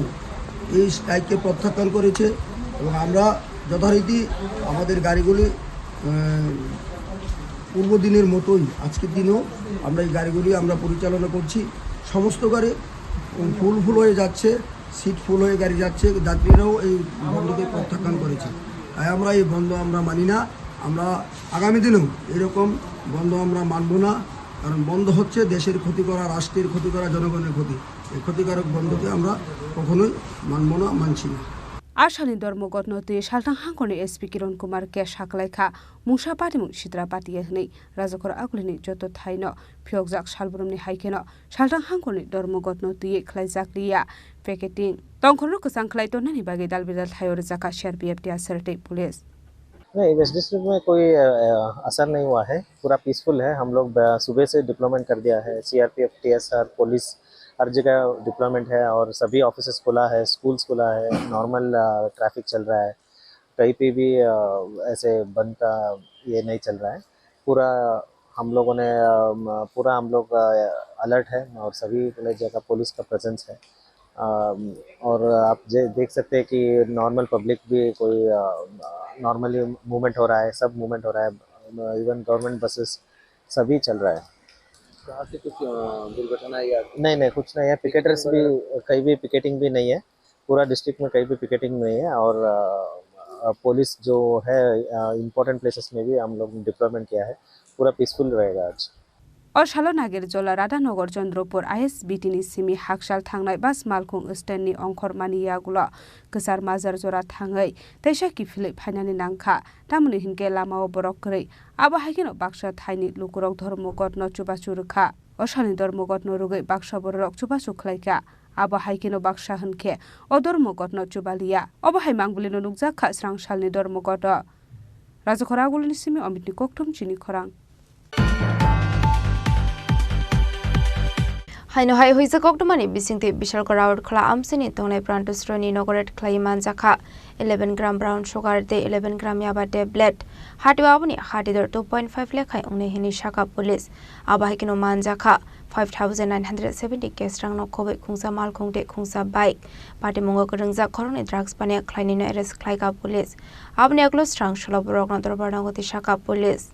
এই স্ট্রাইককে প্রত্যাখ্যান করেছে এবং আমরা যথারীতি আমাদের গাড়িগুলি, আহ, পূর্ব দিনের মতোই আজকের দিনও আমরা এই গাড়িগুলি আমরা পরিচালনা করছি। সমস্ত গাড়ি ফুল ফুল হয়ে যাচ্ছে, সিট ফুল হয়ে গাড়ি যাচ্ছে, যাত্রীরাও এই বন্ধকে প্রত্যাখ্যান করেছে। তাই আমরা এই বন্ধ আমরা মানি না। আমরা আগামী দিনেও এরকম বন্ধ আমরা মানব না, কারণ বন্ধ হচ্ছে দেশের ক্ষতি করা, রাষ্ট্রের ক্ষতি করা, জনগণের ক্ষতি। এই ক্ষতিকারক বন্ধকে আমরা কখনোই মানব না, মানছি না। A salni Dharmaghatno twi salthang hangkorni S P Kiran Kumar khe saklaikha mungsa patimung Sitra Patia hwnwi. Rajakora Agulini joto thaino phiyokjak salbrumni hai kheno salthang hangkorni Dharmaghatno twiwi khlaijakliya picketing. Tongkhorno kwchang khlai tonnani bagwi dalbidal thaio rwjakha C R P F, T S R tei police. नहीं, waste district में कोई, अ, अ, असर नहीं हुआ है, पूरा पीसफुल है। हम लोग, अ, सुबह से डिप्लॉयमेंट कर दिया है, सीआरपीएफ, टीएसआर, पुलिस, हर जगह डिप्लॉयमेंट है और सभी ऑफिसेज खुला है, स्कूल्स खुला है, नॉर्मल, अ, ट्रैफिक चल रहा है। कहीं पे भी, अ, ऐसे बंद का ये नहीं चल रहा है। पूरा हम लोगों ने, अ, म-, पूरा हम लोग, अ, अलर्ट है और सभी जगह पुलिस का प्रेजेंस है। अ, और आप जे-, देख सकते हैं कि नॉर्मल पब्लिक भी कोई, अ, नॉर्मली मूवमेंट हो रहा है, सब मूवमेंट हो रहा है। इवन गवर्नमेंट बसेस सभी चल रहा है। कहाँ से कुछ, अ, दुर्घटना या नहीं, नहीं, कुछ नहीं है। पिकेटर्स भी, कहीं भी पिकेटिंग भी नहीं है। पूरा डिस्ट्रिक्ट में कहीं भी पिकेटिंग नहीं है और, अ, पुलिस जो है, इंपॉर्टेंट प्लेसेस में भी हम लोग डिप्लॉयमेंट किया है। पूरा पीसफुल रहेगा आज। O salo Nagerjola Radhanagar Chandrapur I S B T ni simi hakchal thangnai bus malkhung stand ni ongkhormani yagulo kwchar majar jora thangwi teisa kiphilwi phainani nangkha, tamoni hinkhe lamao borok kwrwi. Abo haikheno baksa thaini lukurok dhormogotno chubachu rwkha. O salni dhormogotno rwgwi baksa bororok chubachu khlaikha. Abo haikheno baksa hwnkhe o dhormogotno chubaliya. Obo hai mangbwlino nukjakha srang salni dhormogoto. Rajakhor Agulini simi Omitni kokthum chini khorang. Haino hai huijak koktwmani bisingtwi Bishalgarh Road khwla amchini tongnai Pranto Sroini inaugurate khlaiwi manjakha eleven gram brown sugar tei eleven gram yaba tablet. Hatio aboni hatidor two point five lakh hai wngnai hwnwi sakha police. Abo hai kheno manjakha five thousand nine hundred seventy cash rangno khobwi khungsa malkhung tei khungsa bike. Patimungo kwrwngjak khoroknwi drugs paniya khlainwino arrest khlaikha police. Aboni yagulo srang salo borokno dorbar nango twi sakha police.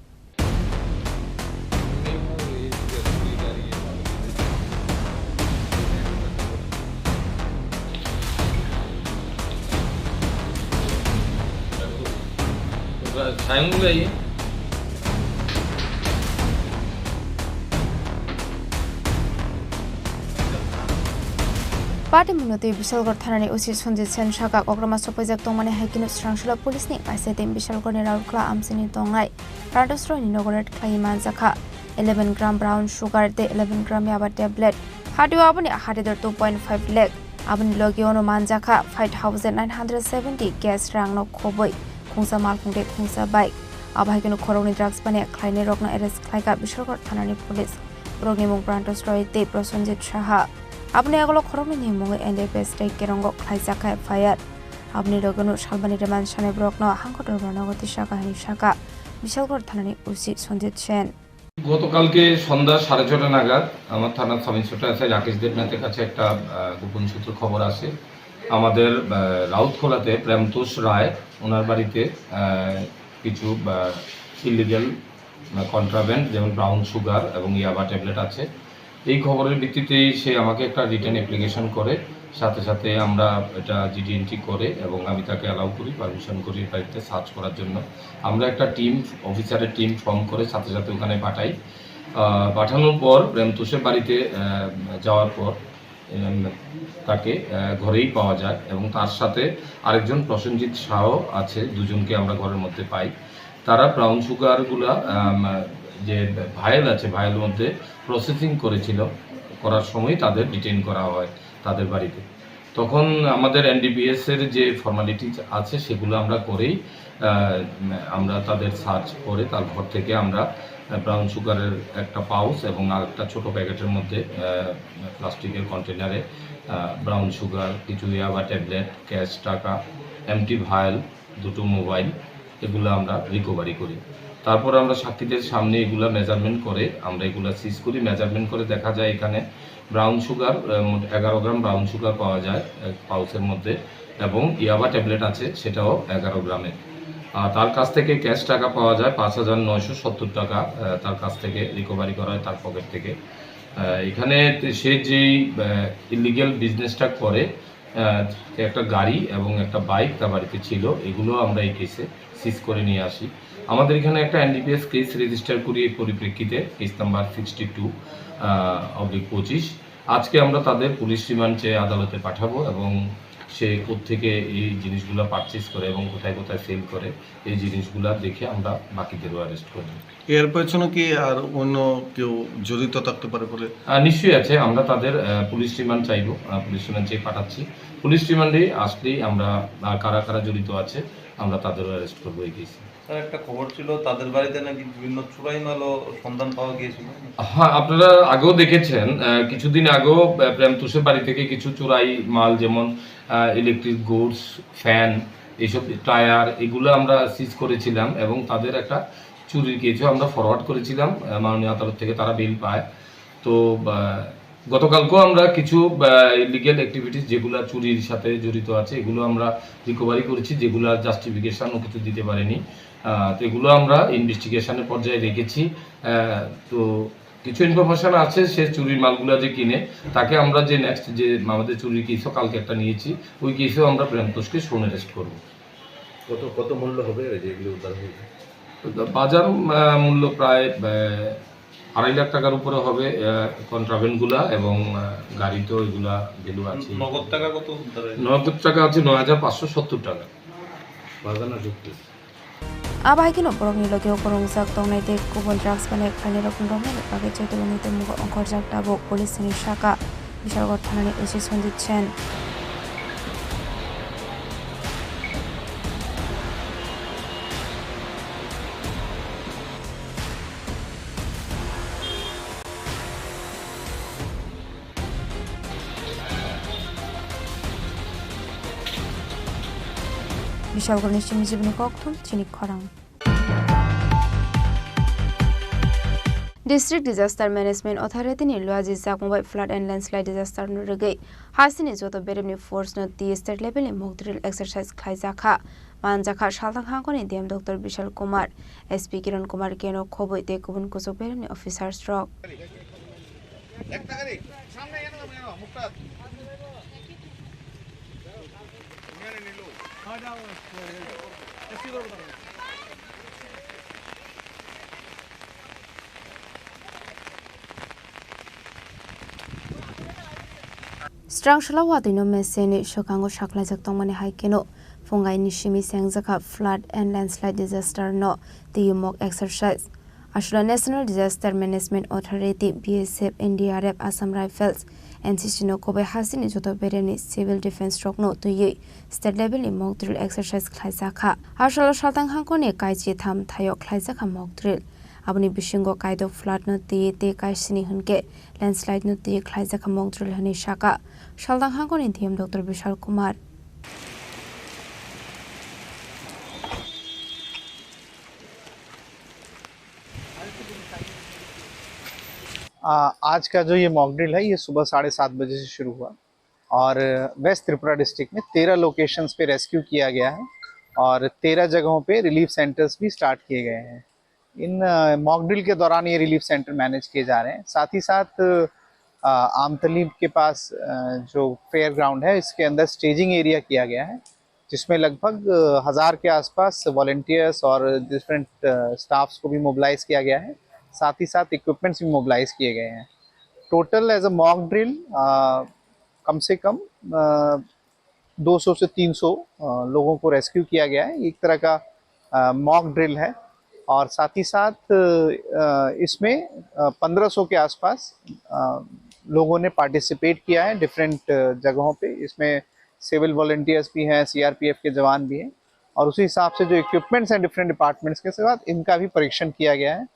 Patimungno twi Bishalgarh thanani O C Sanjit Sen sakha, kokroma sopaijak tongmani hai kheno srang salo police ni kaisa team Bishalgarh ni Raurkela amchini tongnai Pranto Sroini inaugurate khlaiwi manjakha eleven gram brown sugar tei eleven gram yaba tablet. Hatio aboni hatidor two point five lakh. Aboni logi ono manjakha five thousand nine hundred seventy cash rangno khobwi khungsa malkhung tei khungsa bike. Abo hai kheno khoroknwi drugs paniya khlainairokno arrest khlaikha Bishalgarh thanani police. Borokni mung Pranto Sroi tei Prosenjit Saha. Aboni yagulo khoroknwini mungwi N D P S tei Kerongo khlaijakha F I R. Aboni logi ono salmani remand sanai borokno hangkor dorbar nango twi sakha hwnwi sakha Bishalgarh thanani O C Sanjit Sen. গতকালকে সন্ধ্যা সাড়ে ছটা নাগাদ আমার থানার sub inspector SI Rakesh দেবনাথের কাছে একটা আহ, গোপন সূত্রে খবর আসে। আমাদের আহ, রাউতখোলাতে প্রেমতোষ রায়, ওনার বাড়িতে আহ, কিছু ইলিগাল কন্ট্রাব্যান্ড, যেমন ব্রাউন সুগার এবং ইয়াবা ট্যাবলেট আছে। এই খবরের ভিত্তিতেই সে আমাকে একটা রিটেন অ্যাপ্লিকেশন করে, সাথে সাথে আমরা এটা জিডি এন্ট্রি করে এবং আমি তাকে অ্যালাউ করি, পারমিশন করি বাড়িতে সার্চ করার জন্য। আমরা একটা টিম, অফিসারের টিম ফর্ম করে সাথে সাথে ওখানে পাঠাই। আহ, পাঠানোর পর প্রেমতোষের বাড়িতে আহ, যাওয়ার পর উম, তাকে আহ, ঘরেই পাওয়া যায় এবং তার সাথে আরেকজন প্রসেনজিৎ শাহ আছে, দুজনকে আমরা ঘরের মধ্যে পাই। তারা ব্রাউন সুগারগুলা আম, যে ভায়েল আছে, ভায়েল মধ্যে প্রসেসিং করেছিল, করার সময় তাদের ডিটেইন করা হয় তাদের বাড়িতে। তখন আমাদের এনডিপিএস এর যে ফর্মালিটিজ আছে সেগুলো আমরা করেই আহ, আমরা তাদের সার্চ করে তার ঘর থেকে আমরা ব্রাউন সুগারের একটা পাউচ এবং আরেকটা ছোট প্যাকেটের মধ্যে আহ, প্লাস্টিকের কন্টেনারে আহ, ব্রাউন সুগার, কিছু ইয়াবা ট্যাবলেট, ক্যাশ টাকা, এমটি ভায়েল, দুটো মোবাইল, এগুলো আমরা রিকভারি করি। তারপর আমরা সাক্ষীদের সামনে এগুলা মেজারমেন্ট করে, আমরা এগুলা সিজ করি। মেজারমেন্ট করে দেখা যায় এখানে ব্রাউন সুগার, আহ, মোট এগারো গ্রাম ব্রাউন সুগার পাওয়া যায় এক পাউচের মধ্যে, এবং ইয়াবা ট্যাবলেট আছে, সেটাও এগারো গ্রামের। আর তার কাছ থেকে ক্যাশ টাকা পাওয়া যায় পাঁচ হাজার নয়শো সত্তর টাকা, আহ, তার কাছ থেকে রিকভারি করা হয় তার পকেট থেকে। আহ, এখানে তে-, সে যেই ইলিগ্যাল বিজনেসটা করে, আহ, একটা গাড়ি এবং একটা বাইক তার বাড়িতে ছিল, এগুলো আমরা এই কেসে সিজ করে নিয়ে আসি। আমাদের এখানে একটা এনডিপিএস কেস রেজিস্টার করি এই পরিপ্রেক্ষিতে, case number sixty two oblique পঁচিশ। আজকে আমরা তাদের পুলিশ রিমান্ড চেয়ে আদালতে পাঠাবো এবং সে কোত্থেকে এই জিনিসগুলো পারচেজ করে এবং কোথায় কোথায় সেল করে, এই জিনিসগুলো দেখে আমরা বাকিদেরও অ্যারেস্ট করব। এর পেছনে কি আর অন্য কেউ জড়িত থাকতে পারে বলে? আহ, নিশ্চয়ই আছে। আমরা তাদের আহ, পুলিশ রিমান্ড চাইবো, আহ, পুলিশ রিমান্ড চেয়ে পাঠাচ্ছি। পুলিশ রিমান্ডে আসলেই আমরা আহ, কারা কারা জড়িত আছে, আমরা তাদেরও অ্যারেস্ট করবো এই কেসে। স্যার, একটা খবর ছিল, তাদের বাড়িতে নাকি বিভিন্ন চুরাই মালও সন্ধান পাওয়া গিয়েছিল। হ্যাঁ, আপনারা আগেও দেখেছেন, আহ, কিছুদিন আগেও আহ, প্রেমতোষের বাড়ি থেকে কিছু চুরাই মাল, যেমন ইলেকট্রিক গুডস, ফ্যান, এইসব টায়ার, এগুলো আমরা সিজ করেছিলাম এবং তাদের একটা চুরির কেসও আমরা ফরওয়ার্ড করেছিলাম আহ, মাননীয় আদালত থেকে, তারা বেইল পায়। তো আহ, গতকালকেও আমরা কিছু ইলিগ্যাল অ্যাক্টিভিটিস যেগুলো চুরির সাথে জড়িত আছে, এগুলো আমরা রিকভারি করেছি, যেগুলো জাস্টিফিকেশনও কিছু দিতে পারেনি। আহ, তো এগুলো আমরা ইনভেস্টিগেশনের পর্যায়ে রেখেছি। আহ, তো কিছু ইনফরমেশন আছে, সে চুরির মালগুলা যে কিনে, তাকে আমরা যে নেক্সট যে আমাদের চুরির কেসও কালকে একটা নিয়েছি, ওই কেসেও আমরা প্রেমতোষকে শোন অ্যারেস্ট করবো। কত, কত মূল্য হবে এই যে এগুলো উদ্ধার হয়েছে? তো বাজার, আহ, মূল্য প্রায়, আহ, আড়াই লাখ টাকার উপরে হবে, আহ, কন্ট্রাব্যান্ড গুলা এবং, আহ, গাড়ি তো এগুলা ভ্যালু আছে। নগদ টাকা কত উদ্ধার হয়েছে? নগদ টাকা আছে নয় হাজার পাঁচশো সত্তর টাকা। বাগানা যুক্তি। Abo hai kheno borokni logi o kwrwngjak tongnai tei kubun drugs bai khlainairokno romnani bagwi Chaitabani tongmungo ongkhorjak tabuk police ni saka Bishalgarh thanani O C Sanjit Sen. Bishalgarhni simi jibini kokthum chini khorang. District Disaster Management Authority ni luaji jakmung bai flood and landslide disaster no rwgwi hasini joto beremni force no twi state level ni mock drill exercise khlaijakha. Manjakha salthang hangkoni D M Doctor Bishal Kumar, S P Kiran Kumar K no khobwi tei kubun kuchuk beremni officers rok. Srang sala watwi no mesenwi swkango saklaijak tongmani hai kheno phungai ni simi chengjakha flood and landslide disaster no twi mock exercise. Aswla National Disaster Management Authority, B S F, N D R F, Assam Rifles, N C C no kubui hasini joto beremni civil defense rokno twiwi state level ni mock drill exercise khlaijakha. Aswla salthang hangkoni kaiji tham thaio khlaijakha mock drill. Aboni bisingo kaidok flood no twi tei kaisini hwnkhe landslide no twi khlaijakha mock drill hwnwi saka salthang hangkoni D M Doctor Bishal Kumar. आ, आज का जो ये mock drill है, ये सुबह साढ़े सात बजे से शुरू हुआ और वेस्ट त्रिपुरा डिस्ट्रिक्ट में तेरह लोकेशंस पे रेस्क्यू किया गया है और तेरह जगहों पे रिलीफ सेंटर्स भी स्टार्ट किए गए हैं। इन, अ, मॉक ड्रिल के दौरान ये रिलीफ सेंटर मैनेज किए जा रहे हैं। साथ ही साथ, अ, आमतली के पास, अ, जो फेयर ग्राउंड है, इसके अंदर स्टेजिंग एरिया किया गया है, जिसमें लगभग, अ, हज़ार के आसपास वॉलंटियर्स और डिफरेंट, अ, स्टाफ्स को भी मोबिलाइज किया गया है। साथ ही साथ इक्विपमेंट्स भी मोबिलाइज किए गए हैं। टोटल एज अ मॉक ड्रिल, अ, कम से कम, अ, दो सौ से तीन सौ, अ, लोगों को रेस्क्यू किया गया है। एक तरह का, अ, मॉक ड्रिल है और साथ ही साथ, अ, इसमें, अ, पन्द्रह सौ के आसपास, अ, लोगों ने पार्टिसिपेट किया है डिफरेंट, अ, जगहों पे। इसमें सिविल वॉलंटियर्स भी हैं, C R P F के जवान भी हैं और उसी हिसाब से जो इक्विपमेंट्स हैं डिफरेंट डिपार्टमेंट्स के साथ, इनका भी परीक्षण किया गया है।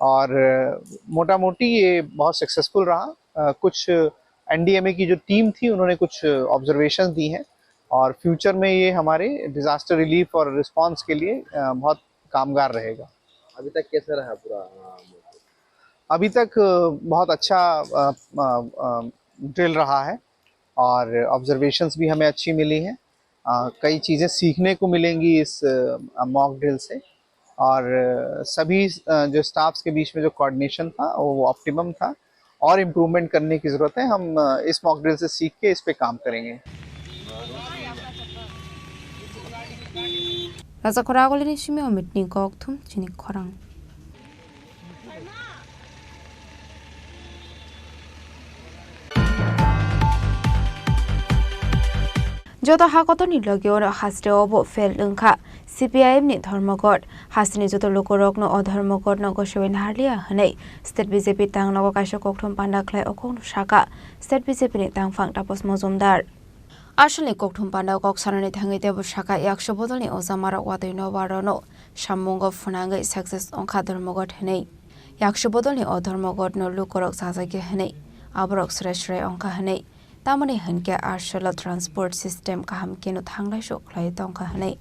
और, अ, मोटा मोटी ये बहुत सक्सेसफुल रहा। अ, कुछ N D M A की जो टीम थी, उन्होंने कुछ ऑब्जर्वेशंस दी हैं और फ्यूचर में ये हमारे डिजास्टर रिलीफ और रिस्पांस के लिए, अ, बहुत कामगार रहेगा। अभी तक कैसा रहा पूरा, अ, अभी तक, अ, बहुत अच्छा, अ, अ, अ, ड्रिल रहा है और ऑब्जर्वेशंस भी हमें अच्छी मिली हैं। अ, कई चीज़ें सीखने को मिलेंगी इस, अ, मॉक ड्रिल से और, अ, सभी, अ, जो स्टाफ्स के बीच में जो कोऑर्डिनेशन था, वो ऑप्टिमम था और इम्प्रूवमेंट करने की ज़रूरत है। हम, अ, इस मॉक ड्रिल से सीख के इस पे काम करेंगे। Raja Khoragulini simi o meeting kokthum chini khorang. Joto ha kotorni logi oro haste obo fail wngkha C P I M ni Dharmaghat. Hasteni joto lukurokno o Dharmaghatno gosewi naharliya hwnwi State B J P tangnogo kaisa kokthum panda khlai o kokno saka State B J P ni tangphang Tapas Mojumdar. Asalni kokthum panda kok sanani thangwi teibo saka yakso bodolni ojamarok watwi nobarno sammungo phwnangwi success wngkha Dharmaghat hwnwi. Yakso bodolni o Dharmaghatno lukurok chajakya hwnwi, aborok swrai swrai wngkha hwnwi, tamoni hwnkhe asolo transport system kaham kheno thanglaisu khlai tongkha hwnwi,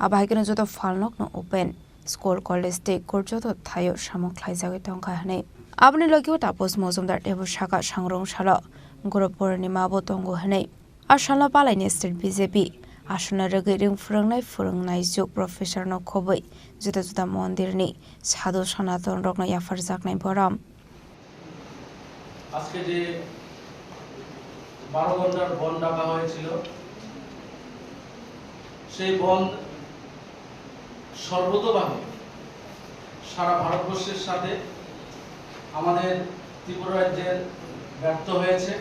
abo hai kheno joto phalnokno open, school, college tei court joto thaio samung khlaijagwi tongkha hwnwi. Aboni logio Tapas Mojumdar teibo saka sangrong salo Guru Purnima bo tongo hwnwi. A salno palaini state B J P aswkno rwgwi ring phwrwngnai phwrwngnaijwk professor no khobwi juda juda mondir ni sadhu sanaton rokno yapharjaknai borom. আজকে যে বারো ঘন্টার বন্ধ ডাকা হয়েছিল, সেই বন্ধ সর্বতোভাবে সারা ভারতবর্ষের সাথে আমাদের ত্রিপুরা রাজ্যের ব্যর্থ হয়েছে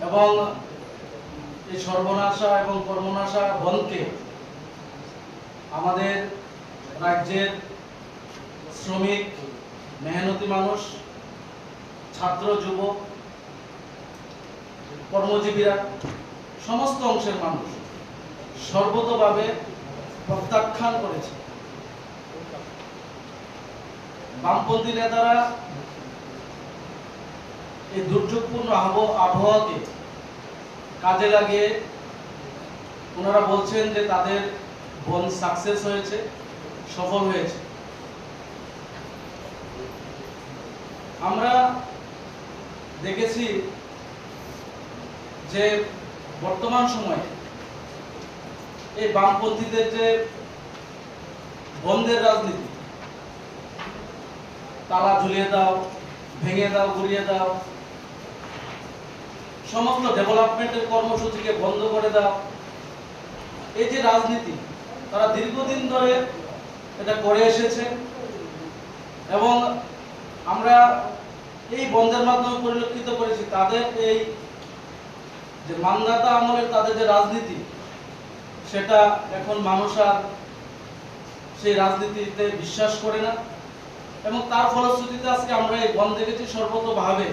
এবং এই সর্বনাশা এবং কর্মনাশা বন্ধকে আমাদের রাজ্যের শ্রমিক, মেহনতি মানুষ, ছাত্র, যুবক, কর্মজীবীরা, সমস্ত অংশের মানুষ সর্বতোভাবে প্রত্যাখ্যান করেছে। বামপন্থী নেতারা এই দুর্যোগপূর্ণ আবহ-, আবহাওয়াকে কাজে লাগিয়ে ওনারা বলছেন যে তাদের বন্ধ সাকসেস হয়েছে, সফল হয়েছে। আমরা দেখেছি যে বর্তমান সময়ে এই বামপন্থীদের যে বন্ধের রাজনীতি, তালা ঝুলিয়ে দাও, ভেঙে দাও, গুড়িয়ে দাও, সমস্ত ডেভেলপমেন্টের কর্মসূচিকে বন্ধ করে দাও, এই যে রাজনীতি, তারা দীর্ঘদিন ধরে এটা করে এসেছে এবং আমরা এই বন্ধের মাধ্যমে পরিলক্ষিত করেছি তাদের এই যে মান্ধাতা আমলের তাদের যে রাজনীতি, সেটা এখন মানুষ আর সেই রাজনীতিতে বিশ্বাস করে না। এবং তার ফলশ্রুতিতে আজকে আমরা এই বন্ধ দেখেছি, সর্বতোভাবে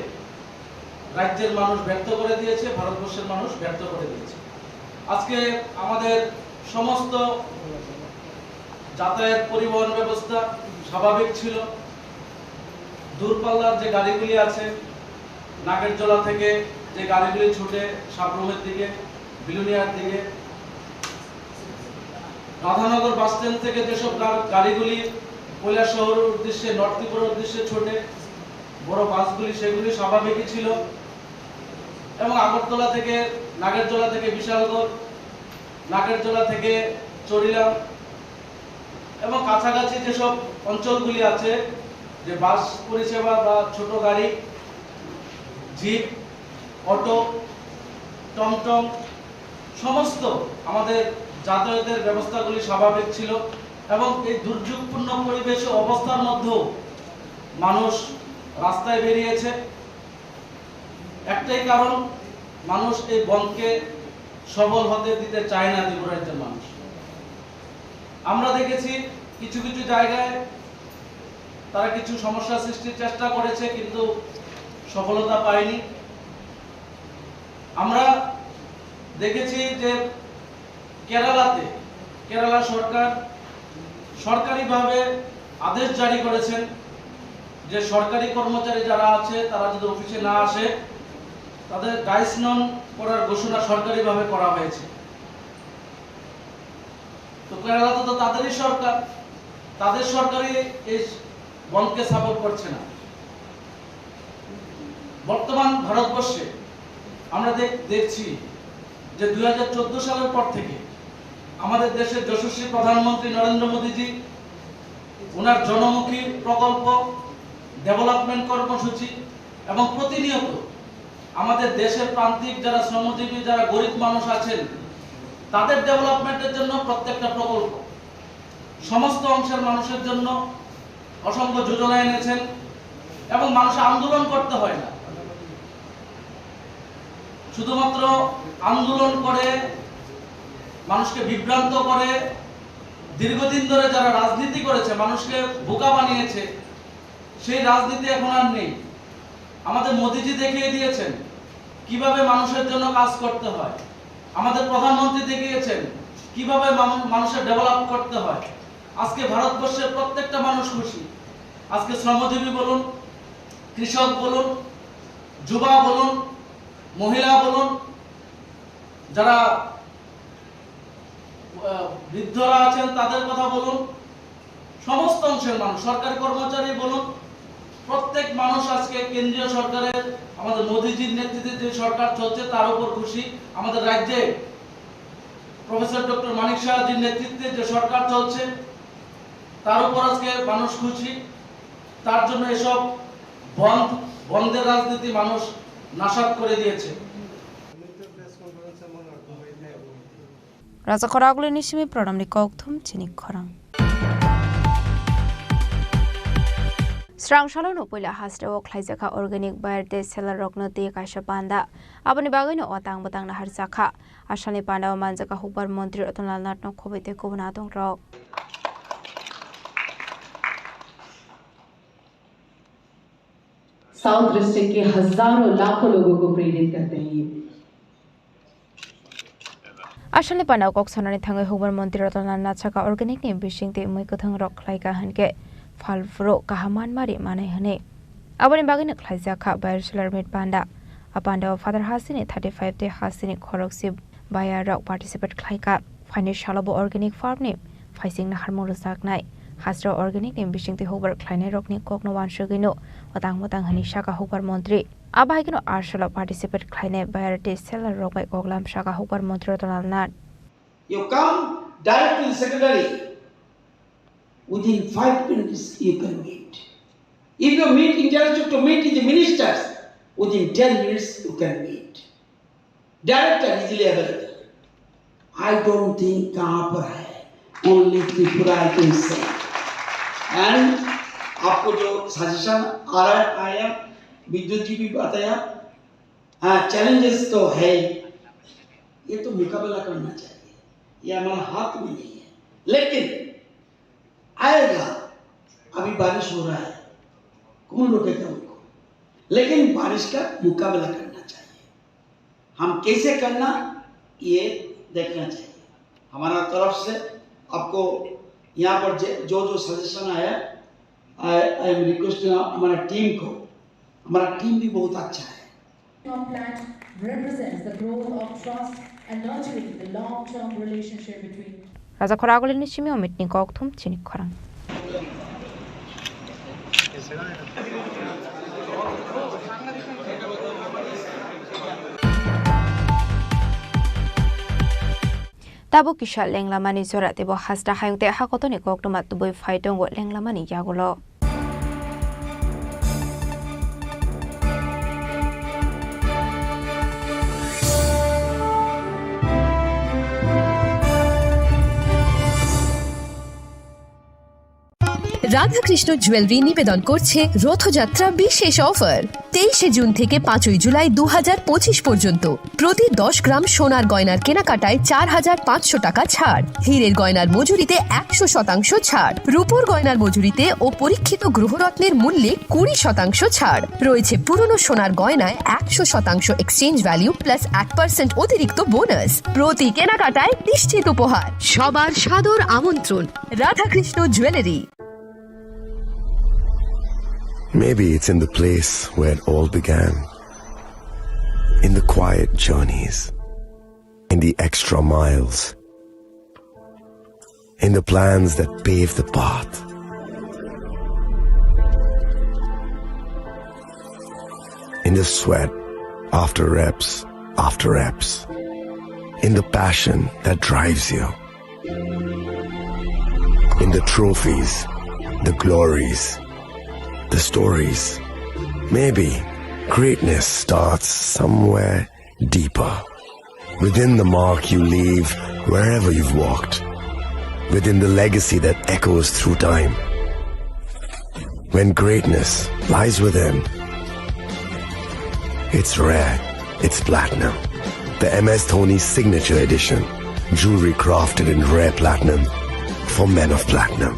রাজ্যের মানুষ ব্যর্থ করে দিয়েছে, ভারতবর্ষের মানুষ ব্যর্থ করে দিয়েছে। আজকে আমাদের সমস্ত যাতায়াত পরিবহন ব্যবস্থা স্বাভাবিক ছিল। দূরপাল্লার যে গাড়িগুলি আছে, নাগেরজোলা থেকে যে গাড়িগুলি ছুটে সাব্রুমের দিকে, বিলোনিয়ার দিকে, রাধানগর বাস স্ট্যান্ড থেকে যেসব গা-, গাড়িগুলি কৈলাসহরের উদ্দেশ্যে, নর্থ ত্রিপুরার উদ্দেশ্যে ছোটে, বড় বাসগুলি, সেগুলি স্বাভাবিকই ছিল। এবং আগরতলা থেকে, নাগেরজোলা থেকে বিশালগড়, নাগেরজোলা থেকে চরিলাম এবং কাছাকাছি যেসব অঞ্চলগুলি আছে, যে বাস পরিষেবা বা ছোট গাড়ি, জিপ, অটো, টমটম, সমস্ত আমাদের যাতায়াতের ব্যবস্থাগুলি স্বাভাবিক ছিল এবং এই দুর্যোগপূর্ণ পরিবেশ ও অবস্থার মধ্যেও মানুষ রাস্তায় বেরিয়েছে। একটাই কারণ, মানুষ এই বন্ধকে সফল হতে দিতে চায় না ত্রিপুরা রাজ্যের মানুষ। আমরা দেখেছি কিছু কিছু জায়গায় তারা কিছু সমস্যা সৃষ্টির চেষ্টা করেছে, কিন্তু সফলতা পায়নি। আমরা দেখেছি যে কেরালাতে, কেরালা সরকার সরকারিভাবে আদেশ জারি করেছেন যে সরকারি কর্মচারী যারা আছে, তারা যদি অফিসে না আসে, তাদের ডাইসনন করার ঘোষণা সরকারিভাবে করা হয়েছে। তো কেরালাতে তো তাদেরই সরকার, তাদের সরকারই এই বন্ধকে সাপোর্ট করছে না। বর্তমান ভারতবর্ষে আমরা দেখ-, দেখছি যে দুই হাজার চোদ্দ সালের পর থেকে আমাদের দেশের যশস্বী প্রধানমন্ত্রী নরেন্দ্র মোদীজি ওনার জনমুখী প্রকল্প, ডেভেলপমেন্ট কর্মসূচি এবং প্রতিনিয়ত আমাদের দেশের প্রান্তিক যারা শ্রমজীবী, যারা গরিব মানুষ আছেন, তাদের ডেভেলপমেন্টের জন্য প্রত্যেকটা প্রকল্প, সমস্ত অংশের মানুষের জন্য অসংখ্য যোজনা এনেছেন এবং মানুষ আন্দোলন করতে হয় না। শুধুমাত্র আন্দোলন করে, মানুষকে বিভ্রান্ত করে, দীর্ঘদিন ধরে যারা রাজনীতি করেছে, মানুষকে বোকা বানিয়েছে, সেই রাজনীতি এখন আর নেই। আমাদের মোদিজি দেখিয়ে দিয়েছেন কিভাবে মানুষের জন্য কাজ করতে হয়, আমাদের প্রধানমন্ত্রী দেখিয়েছেন কিভাবে মানু-, মানুষের ডেভেলপ করতে হয়। আজকে ভারতবর্ষের প্রত্যেকটা মানুষ খুশি। আজকে শ্রমজীবী বলুন, কৃষক বলুন, যুবা বলুন, মহিলা বলুন, যারা আহ, বৃদ্ধরা আছেন তাদের কথা বলুন, সমস্ত অংশের মানুষ, সরকারি কর্মচারী বলুন, প্রত্যেক মানুষ আজকে কেন্দ্রীয় সরকারের, আমাদের মোদিজির নেতৃত্বে যে সরকার চলছে তার উপর খুশি। আমাদের রাজ্যে প্রফেসর ডক্টর মানিক সাহাজির নেতৃত্বে যে সরকার চলছে তার উপর আজকে মানুষ খুশি। তার জন্য এসব বন্ধ, বন্ধের রাজনীতি মানুষ নাসাত করে দিয়েছে। Raja Khoragulini simi pranamni kokthum chini khorang. Srang salono puila hasteo khlaijakha organic buyer tei seller rokno tei kaisa panda. Aboni bagwino o tang bwtang naharjakha. Asalni pandao manjakha hukbar montri Ratan Lal Nath no khoboi tei kubun adongrok. South district के हजारों लाखों लोगों को प्रेरित करते हैं ये। Asalni pandao kok sanani thangwi hukbar montri Ratan Lal Nath sakha organic ni bising tei mui kwthang rok khlaikha hinkhe phalphuru kaham manmari manai hwnwi. Aboni bagwino khlaijakha buyer seller meet panda. A pandao phatar hasteni thirty five tei hasteni khorokse buyer rok participate khlaikha. Phaini salo bo organic farm ni phaising naharmung rwjaknai. Hasteo organic ni bisingtwi hukbar khlainai rokni kokno wansugwino otang motang hwnwi sakha hukbar montri. Abo hai kheno arsalo participate khlainai buyer tei seller rok bai koklam sakha hukbar montri Ratan Lal Nath. You come direct to the secretary. Within five minutes you can meet. If you meet intellectual to meet with the ministers, within ten minutes you can meet. Director easily available. I don't think कहाँ पर है, only Tripura I can say. And आपको जो सजेशन आ रहा है, आया, विद्युत जी भी बताया, हाँ, चैलेंजेस तो है ही, ये तो मुकाबला करना चाहिए, ये हमारा हाथ में नहीं है, लेकिन आएगा। अभी बारिश हो रहा है, कौन रोकेगा उनको? लेकिन बारिश का मुकाबला करना चाहिए। हम कैसे करना, ये देखना चाहिए। हमारा तरफ से आपको यहाँ पर जे-, जो जो सजेशन आया, I, I am requesting हमारा टीम को, हमारा टीम भी बहुत अच्छा है। Plant represents the growth of trust and nurturing the long-term relationship between Raja Khoragulini simi omitni kokthum chini khorang. Tabuk kisa lenglamani jora teibo hasta hayung tei hakotoni koktwma tubui phai tongo lenglamani yagulo. Radhakrishna jewellery নিবেদন করছে রথযাত্রা বিশেষ অফার। তেইশে জুন থেকে পাঁচই জুলাই দু হাজার পঁচিশ পর্যন্ত প্রতি দশ গ্রাম সোনার গয়নার কেনাকাটায় চার হাজার পাঁচশো টাকা ছাড়, হীরের গয়নার মজুরিতে একশো শতাংশ ছাড়, রূপোর গয়নার মজুরিতে ও পরীক্ষিত গ্রহরত্নের মূল্যে কুড়ি শতাংশ ছাড়। রয়েছে পুরনো সোনার গয়নায় একশো শতাংশ এক্সচেঞ্জ ভ্যালু প্লাস এক পার্সেন্ট অতিরিক্ত বোনাস। প্রতি কেনাকাটায় নিশ্চিত উপহার। সবার সাদর আমন্ত্রণ। Radhakrishna jewellery. Maybe it's in the place where it all began. In the quiet journeys, in the extra miles, in the plans that pave the path, in the sweat after reps after reps, in the passion that drives you. In the trophies, the glories, the stories. Maybe greatness starts somewhere deeper. Within the mark you leave wherever you've walked. Within the legacy that echoes through time. When greatness lies within, it's rare, it's platinum. The M S Dhoni Signature Edition. Jewelry crafted in rare platinum for men of platinum.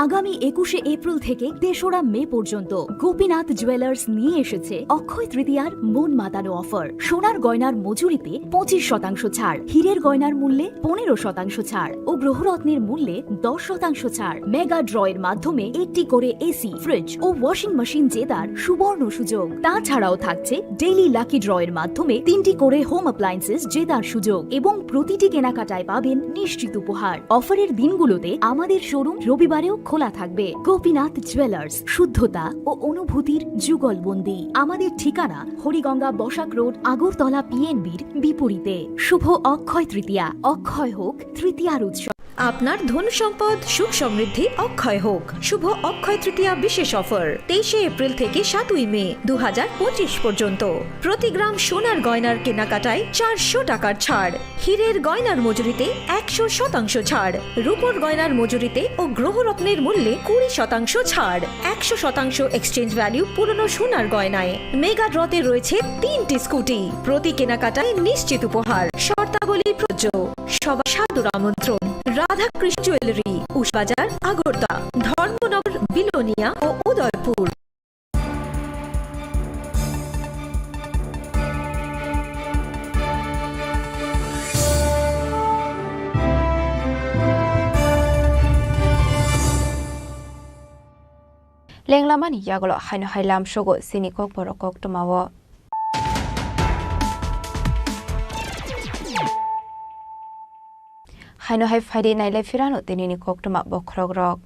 আগামী একুশে এপ্রিল থেকে তেসরা মে পর্যন্ত গোপীনাথ জুয়েলার্স নিয়ে এসেছে অক্ষয় তৃতীয়ার মন মাতানো অফার। সোনার গয়নার মজুরিতে পঁচিশ শতাংশ ছাড়, হীরের গয়নার মূল্যে পনেরো শতাংশ ছাড় ও গ্রহরত্নের মূল্যে দশ শতাংশ ছাড়। মেগা ড্র এর মাধ্যমে একটি করে এসি, ফ্রিজ ও ওয়াশিং মেশিন জেতার সুবর্ণ সুযোগ। তাছাড়াও থাকছে ডেইলি লাকি ড্র এর মাধ্যমে তিনটি করে হোম অ্যাপ্লায়েন্সেস জেতার সুযোগ এবং প্রতিটি কেনাকাটায় পাবেন নিশ্চিত উপহার। অফারের দিনগুলোতে আমাদের শোরুম রবিবারেও খোলা থাকবে। গোপীনাথ জুয়েলার্স, শুদ্ধতা ও অনুভূতির যুগলবন্দি। আমাদের ঠিকানা হরিগঙ্গা বসাক রোড, আগরতলা পিএনবির বিপরীতে। শুভ অক্ষয় তৃতীয়া, অক্ষয় হোক তৃতীয়ার উৎসব। আপনার ধন সম্পদ সুখ সমৃদ্ধি অক্ষয় হোক। শুভ অক্ষয় তৃতীয়া বিশেষ অফার তেইশে এপ্রিল থেকে সাতই মে দু হাজার পঁচিশ পর্যন্ত। প্রতি গ্রাম সোনার গয়নার কেনাকাটায় চারশো টাকার ছাড়, হীরের গয়নার মজুরিতে একশো শতাংশ ছাড়, রূপোর গয়নার মজুরিতে ও গ্রহরত্নের মূল্যে কুড়ি শতাংশ ছাড়, একশো শতাংশ এক্সচেঞ্জ ভ্যালু পুরনো সোনার গয়নায়। মেগা ড্রতে রয়েছে তিনটি স্কুটি, প্রতি কেনাকাটায় নিশ্চিত উপহার। শর্তাবলী প্রযোজ্য। সবার সাদর আমন্ত্রণ। রাধাকৃষ্ণ জুয়েলারি, উষবাজার, আগরতলা, ধর্মনগর, বিলোনিয়া ও Udaipur. Lenglamani yagulo haino hai lamsogo chini kokborok koktwmao. Haino hai phaidi nailai phirano tinini koktwma bokhorokrok.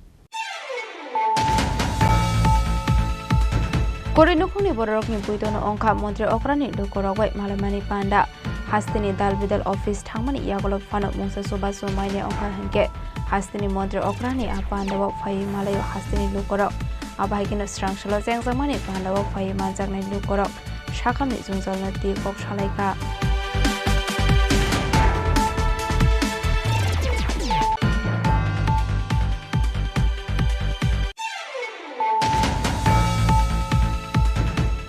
Kwrwi nukhungni bororokni buidono wngkha montri okrani lukurok bai malaimani panda. Hasteni dal bidal office thangmani yagulo phano mungsa chubachu manya wngkha hinkhe hasteni montri okrani a pandao phaiwi malaio hasteni lukurok. Abo hai kheno swrang salo chengjakmani pandao phaiwi manjaknai lukurok sakhamni jwngjalno twi kok salaikha.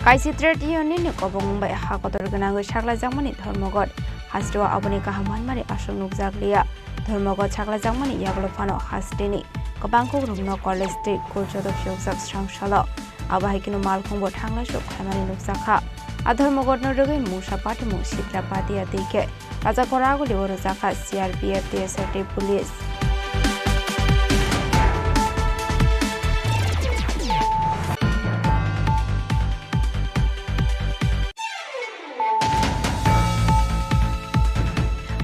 Kaisi trade union ni kobong bai ha kotor gwnangwi saklaijakmani Dharmaghat hasteo aboni kaham manmani aswk nukjakliya. Dharmaghat saklaijakmani yagulo phano hasteni kwbang kokrokno college tei school joto phiyokjak swrang salo. Abo hai kheno malkhungbo thanglaisu khlaimani nukjakha. A Dharmaghatno rwgwi mungsa patimung Sitra Patia tei khe Raja Koraguli o rwjakha C R P F, T S R tei police.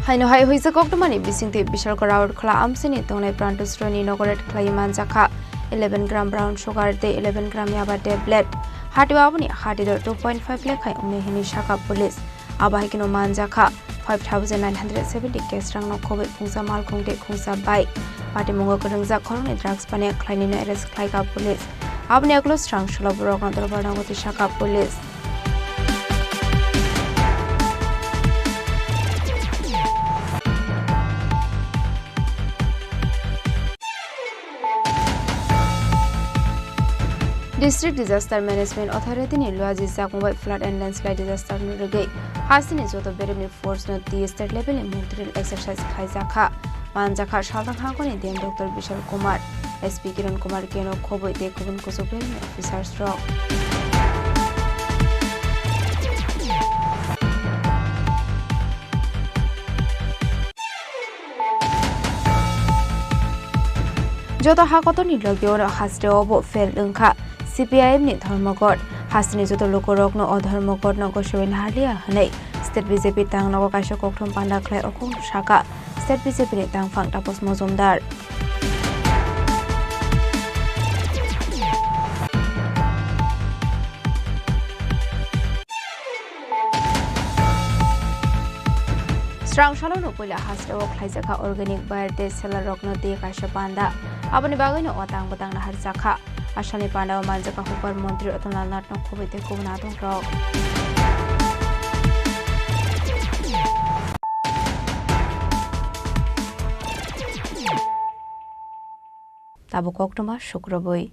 Haino hai huijak koktwmani bisingtwi Bishalkar Road khwla amchini tongnai Pranto Sroini inaugurate khlaiwi manjakha eleven gram brown sugar tei eleven gram yaba tablet. Hatio aboni hati dor two point five lakh hai wngnai hinwi sakha police. Abo hai kheno manjakha five thousand nine hundred seventy cash rangno khobwi khungsa malkhung tei khungsa bike. Patimungo kwrwngjak khoroknwi drugs paniya khlainwino arrest khlaikha police. Aboni yagulo swrang salo borokno dorbar nango twi sakha police. District Disaster Management Authority ni luajijak mobile flood and landslide disaster no rwgwi hasteni joto beremni force no twi state level ni mock drill exercise khlaijakha. Manjakha salthang hangkoni D M Doctor Bishal Kumar, S P Kiran Kumar Keno khobwi tei kubun kuchuk beremni officers rok. Joto ha kotorni logi oro haste obo fail wngkha. C P I M ni Dharmaghat hasteni joto lukurokno o Dharmaghatno gosoi naharliya hwnwi state B J P tangnogo kaisa kokthum panda khlai okhong saka state B J P ni tangphang Tapas Mojumdar. Srang salono puila hasteo khlaijakha organic buyer tei seller rokno tei kaisa panda. Aboni bagwino o tang bwtang naharjakha. Asalni pandao manjakha hukbar montri Ratan Lal Nathno khobwi tei kubun adongrok. Tabuk koktwma sukrubwi.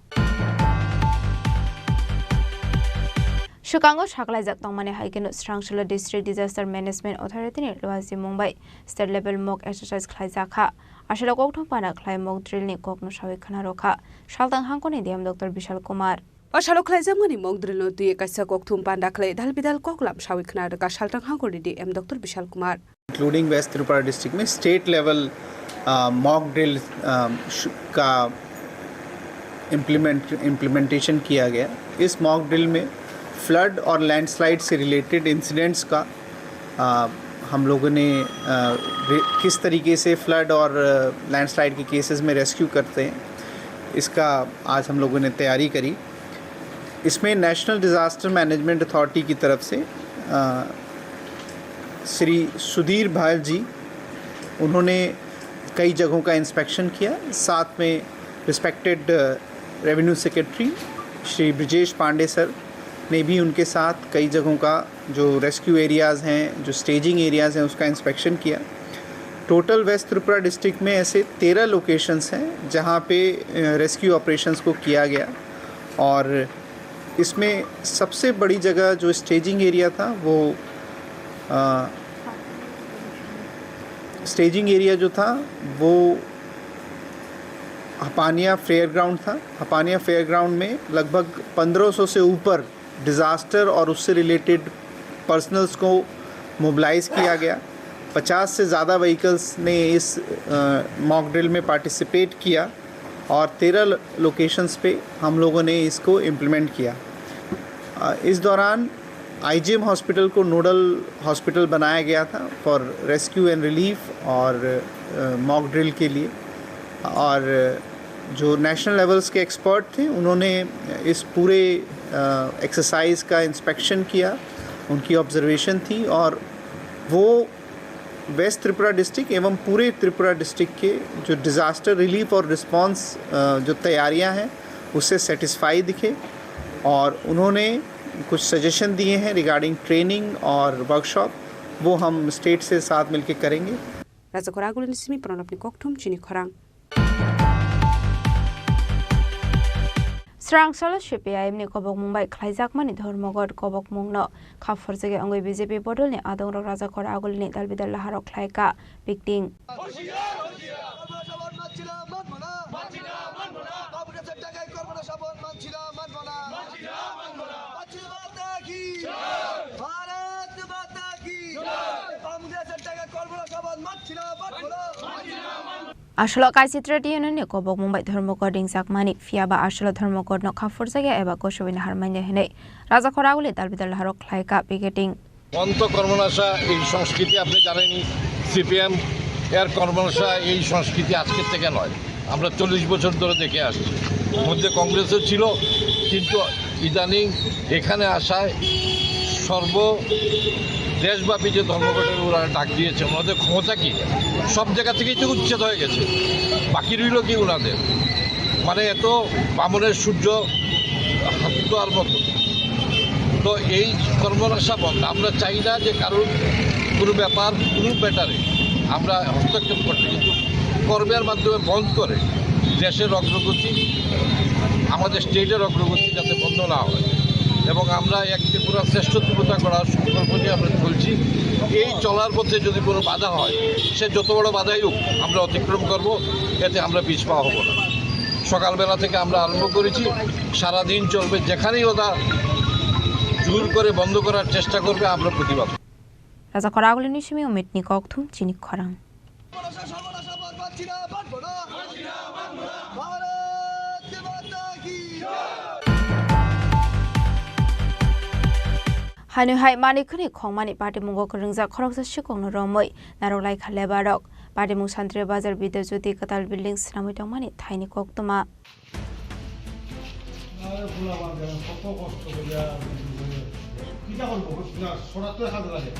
Swkango saklaijak tongmani hai kheno Srangsalo District Disaster Management Authority ni luajimung bai state level mock exercise khlaijakha. Asalo kokthum pana khlai mock drill ni kokno sawi khwnarokha saltang hangkoni D M Doctor Bishal Kumar. Asalo khlaijakmani mock drill no twi kaisa kokthum panda khlai dal bidal koklam sawi khwnarokha saltang hangkoni D M Doctor Bishal Kumar. Including West Tripura district में state level mock drill का implement implementation किया गया। इस mock drill में फ्लड और लैंडस्लाइड से related incidents का अ, हम लोगों ने अ, रे- किस तरीके से फ्लड और लैंडस्लाइड के केसेस में रेस्क्यू करते हैं, इसका आज हम लोगों ने तैयारी करी। इसमें नेशनल डिज़ास्टर मैनेजमेंट अथॉरिटी की तरफ से अ, श्री सुधीर भाल जी, उन्होंने कई जगहों का इंस्पेक्शन किया। साथ में रिस्पेक्टेड रेवेन्यू सेक्रेटरी श्री ब्रजेश पांडे सर ने भी उनके साथ कई जगहों का जो रेस्क्यू एरियाज़ हैं, जो स्टेजिंग एरियाज़ हैं, उसका इंस्पेक्शन किया। टोटल वेस्ट त्रिपुरा डिस्ट्रिक्ट में ऐसे तेरह लोकेशंस हैं जहाँ पे रेस्क्यू ऑपरेशंस को किया गया। और इसमें सबसे बड़ी जगह जो स्टेजिंग एरिया था वो स्टेजिंग एरिया जो था वो हपानिया फेयर ग्राउंड था। हपानिया फेयर ग्राउंड में लगभग पन्द्रह सौ से ऊपर डिज़ास्टर और उससे रिलेटेड पर्सनल्स को मोबिलाइज किया गया। पचास से ज़्यादा व्हीकल्स ने इस मॉक ड्रिल में पार्टिसिपेट किया और तेरह लोकेशंस पे हम लोगों ने इसको इम्प्लीमेंट किया। इस दौरान आईजीएम हॉस्पिटल को नोडल हॉस्पिटल बनाया गया था फॉर रेस्क्यू एंड रिलीफ और मॉक ड्रिल के लिए। और जो नेशनल लेवल्स के एक्सपर्ट थे, उन्होंने इस पूरे एक्सरसाइज का इंस्पेक्शन किया, उनकी ऑब्जर्वेशन थी और वो वेस्ट त्रिपुरा डिस्ट्रिक्ट एवं पूरे त्रिपुरा डिस्ट्रिक्ट के जो डिज़ास्टर रिलीफ और रिस्पॉन्स जो तैयारियां हैं, उससे सेटिस्फाई दिखे और उन्होंने कुछ सजेशन दिए हैं रिगार्डिंग ट्रेनिंग और वर्कशॉप, वो हम स्टेट से साथ मिलके करेंगे। Raja Khoragulini simi Pranabni kokthum chini khorang. Srang salo C P I M ni kobokmung bai khlaijakmani Dharmoghat kobokmungno kha phurjagwi wngwi B J P bodolni adongrok Raja Khoragulini dalbidal laharok khlaika pikting. Asolo kaisa trade union ni kobokmung bai Dharmoghat ringjakmani, phiya ba asolo Dharmoghat no kha phurjakya eba kosoi naharmani hinwi Raja Khoraguli dalbidal laharok khlaika picketing. বন্ধ কর্মনাশা এই সংস্কৃতি আপনি জানেনই, সিপিএম এর কর্মনাশা এই সংস্কৃতি আজকের থেকে নয়, আমরা চল্লিশ বছর ধরে দেখে আসছি। মধ্যে কংগ্রেসও ছিল, কিন্তু ইদানিং এখানে আসায় সর্ব দেশব্যাপী যে ধর্মঘটের ওরা ডাক দিয়েছে, ওনাদের ক্ষমতা কি? সব জায়গা থেকেই তো উচ্ছেদ হয়ে গেছে, বাকি রইল কি ওনাদের? মানে এত বামনের সূর্য হাত ধোয়ার মতো। তো এই কর্মনাশা বন্ধ। আমরা চাই না যে কারোর কোনো ব্যাপার, কোনো ম্যাটারে আমরা হস্তক্ষেপ করতে, কিন্তু কর্মের মাধ্যমে বন্ধ করে দেশের অগ্রগতি, আমাদের স্টেটের অগ্রগতি যাতে বন্ধ না হয়। এবং আমরা এক ত্রিপুরা শ্রেষ্ঠ ত্রিপুরা গড়ার সংকল্প নিয়ে আমরা চলছি। এই চলার পথে যদি কোনো বাধা হয়, সে যত বড় বাধাই হোক, আমরা অতিক্রম করব, এতে আমরা পিছপা হব না। সকালবেলা থেকে আমরা আরম্ভ করেছি, সারাদিন চলবে। যেখানেই ওরা জোর করে বন্ধ করার চেষ্টা করবে, আমরা প্রতিবাদ। Raja Khoragulini simi Umitni kokthum chini khorang. Haino hai manwi khwnwi khongmani patimungo kwrwngjak khoroksa sikokno romwi narwk laikha lebarok. Patimung Santri Bazar Vidya Jyoti kwtal building swnamwi tongmani thaini koktwma. আরে পোলাপান দেখেন কত কষ্ট করে আর কি করবো, না, সরাতে হাত লাগে।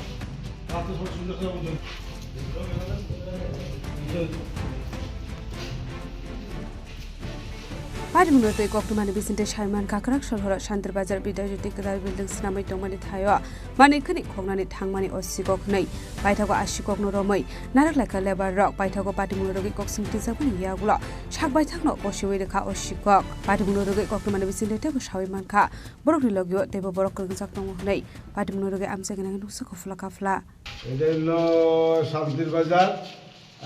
রাতে সব সুন্দর করে আমাদের Patimungno twi koktwmani bisingtwi saiman kakrak sohoro Santri Bazar Bidya Jyoti kwtal building swnamwi tongmani thaio manwi khwnwi khoknani thangmani o sikok hwnwi paithago a sikokno romwi narwk laikha lebar rok paithago patimungno rwgwi kok swng twijakmani yagulo sak baithakno posiwi rwkha o sikok. Patimungno rwgwi koktwmani bisingtwi teibo sawi mankha borokni logio teibo borok kwrwngjak tongo hwnwi patimungno rwgwi amchai gwnangwi nuksa kufla kafla. এটা হলো শান্তির বাজার,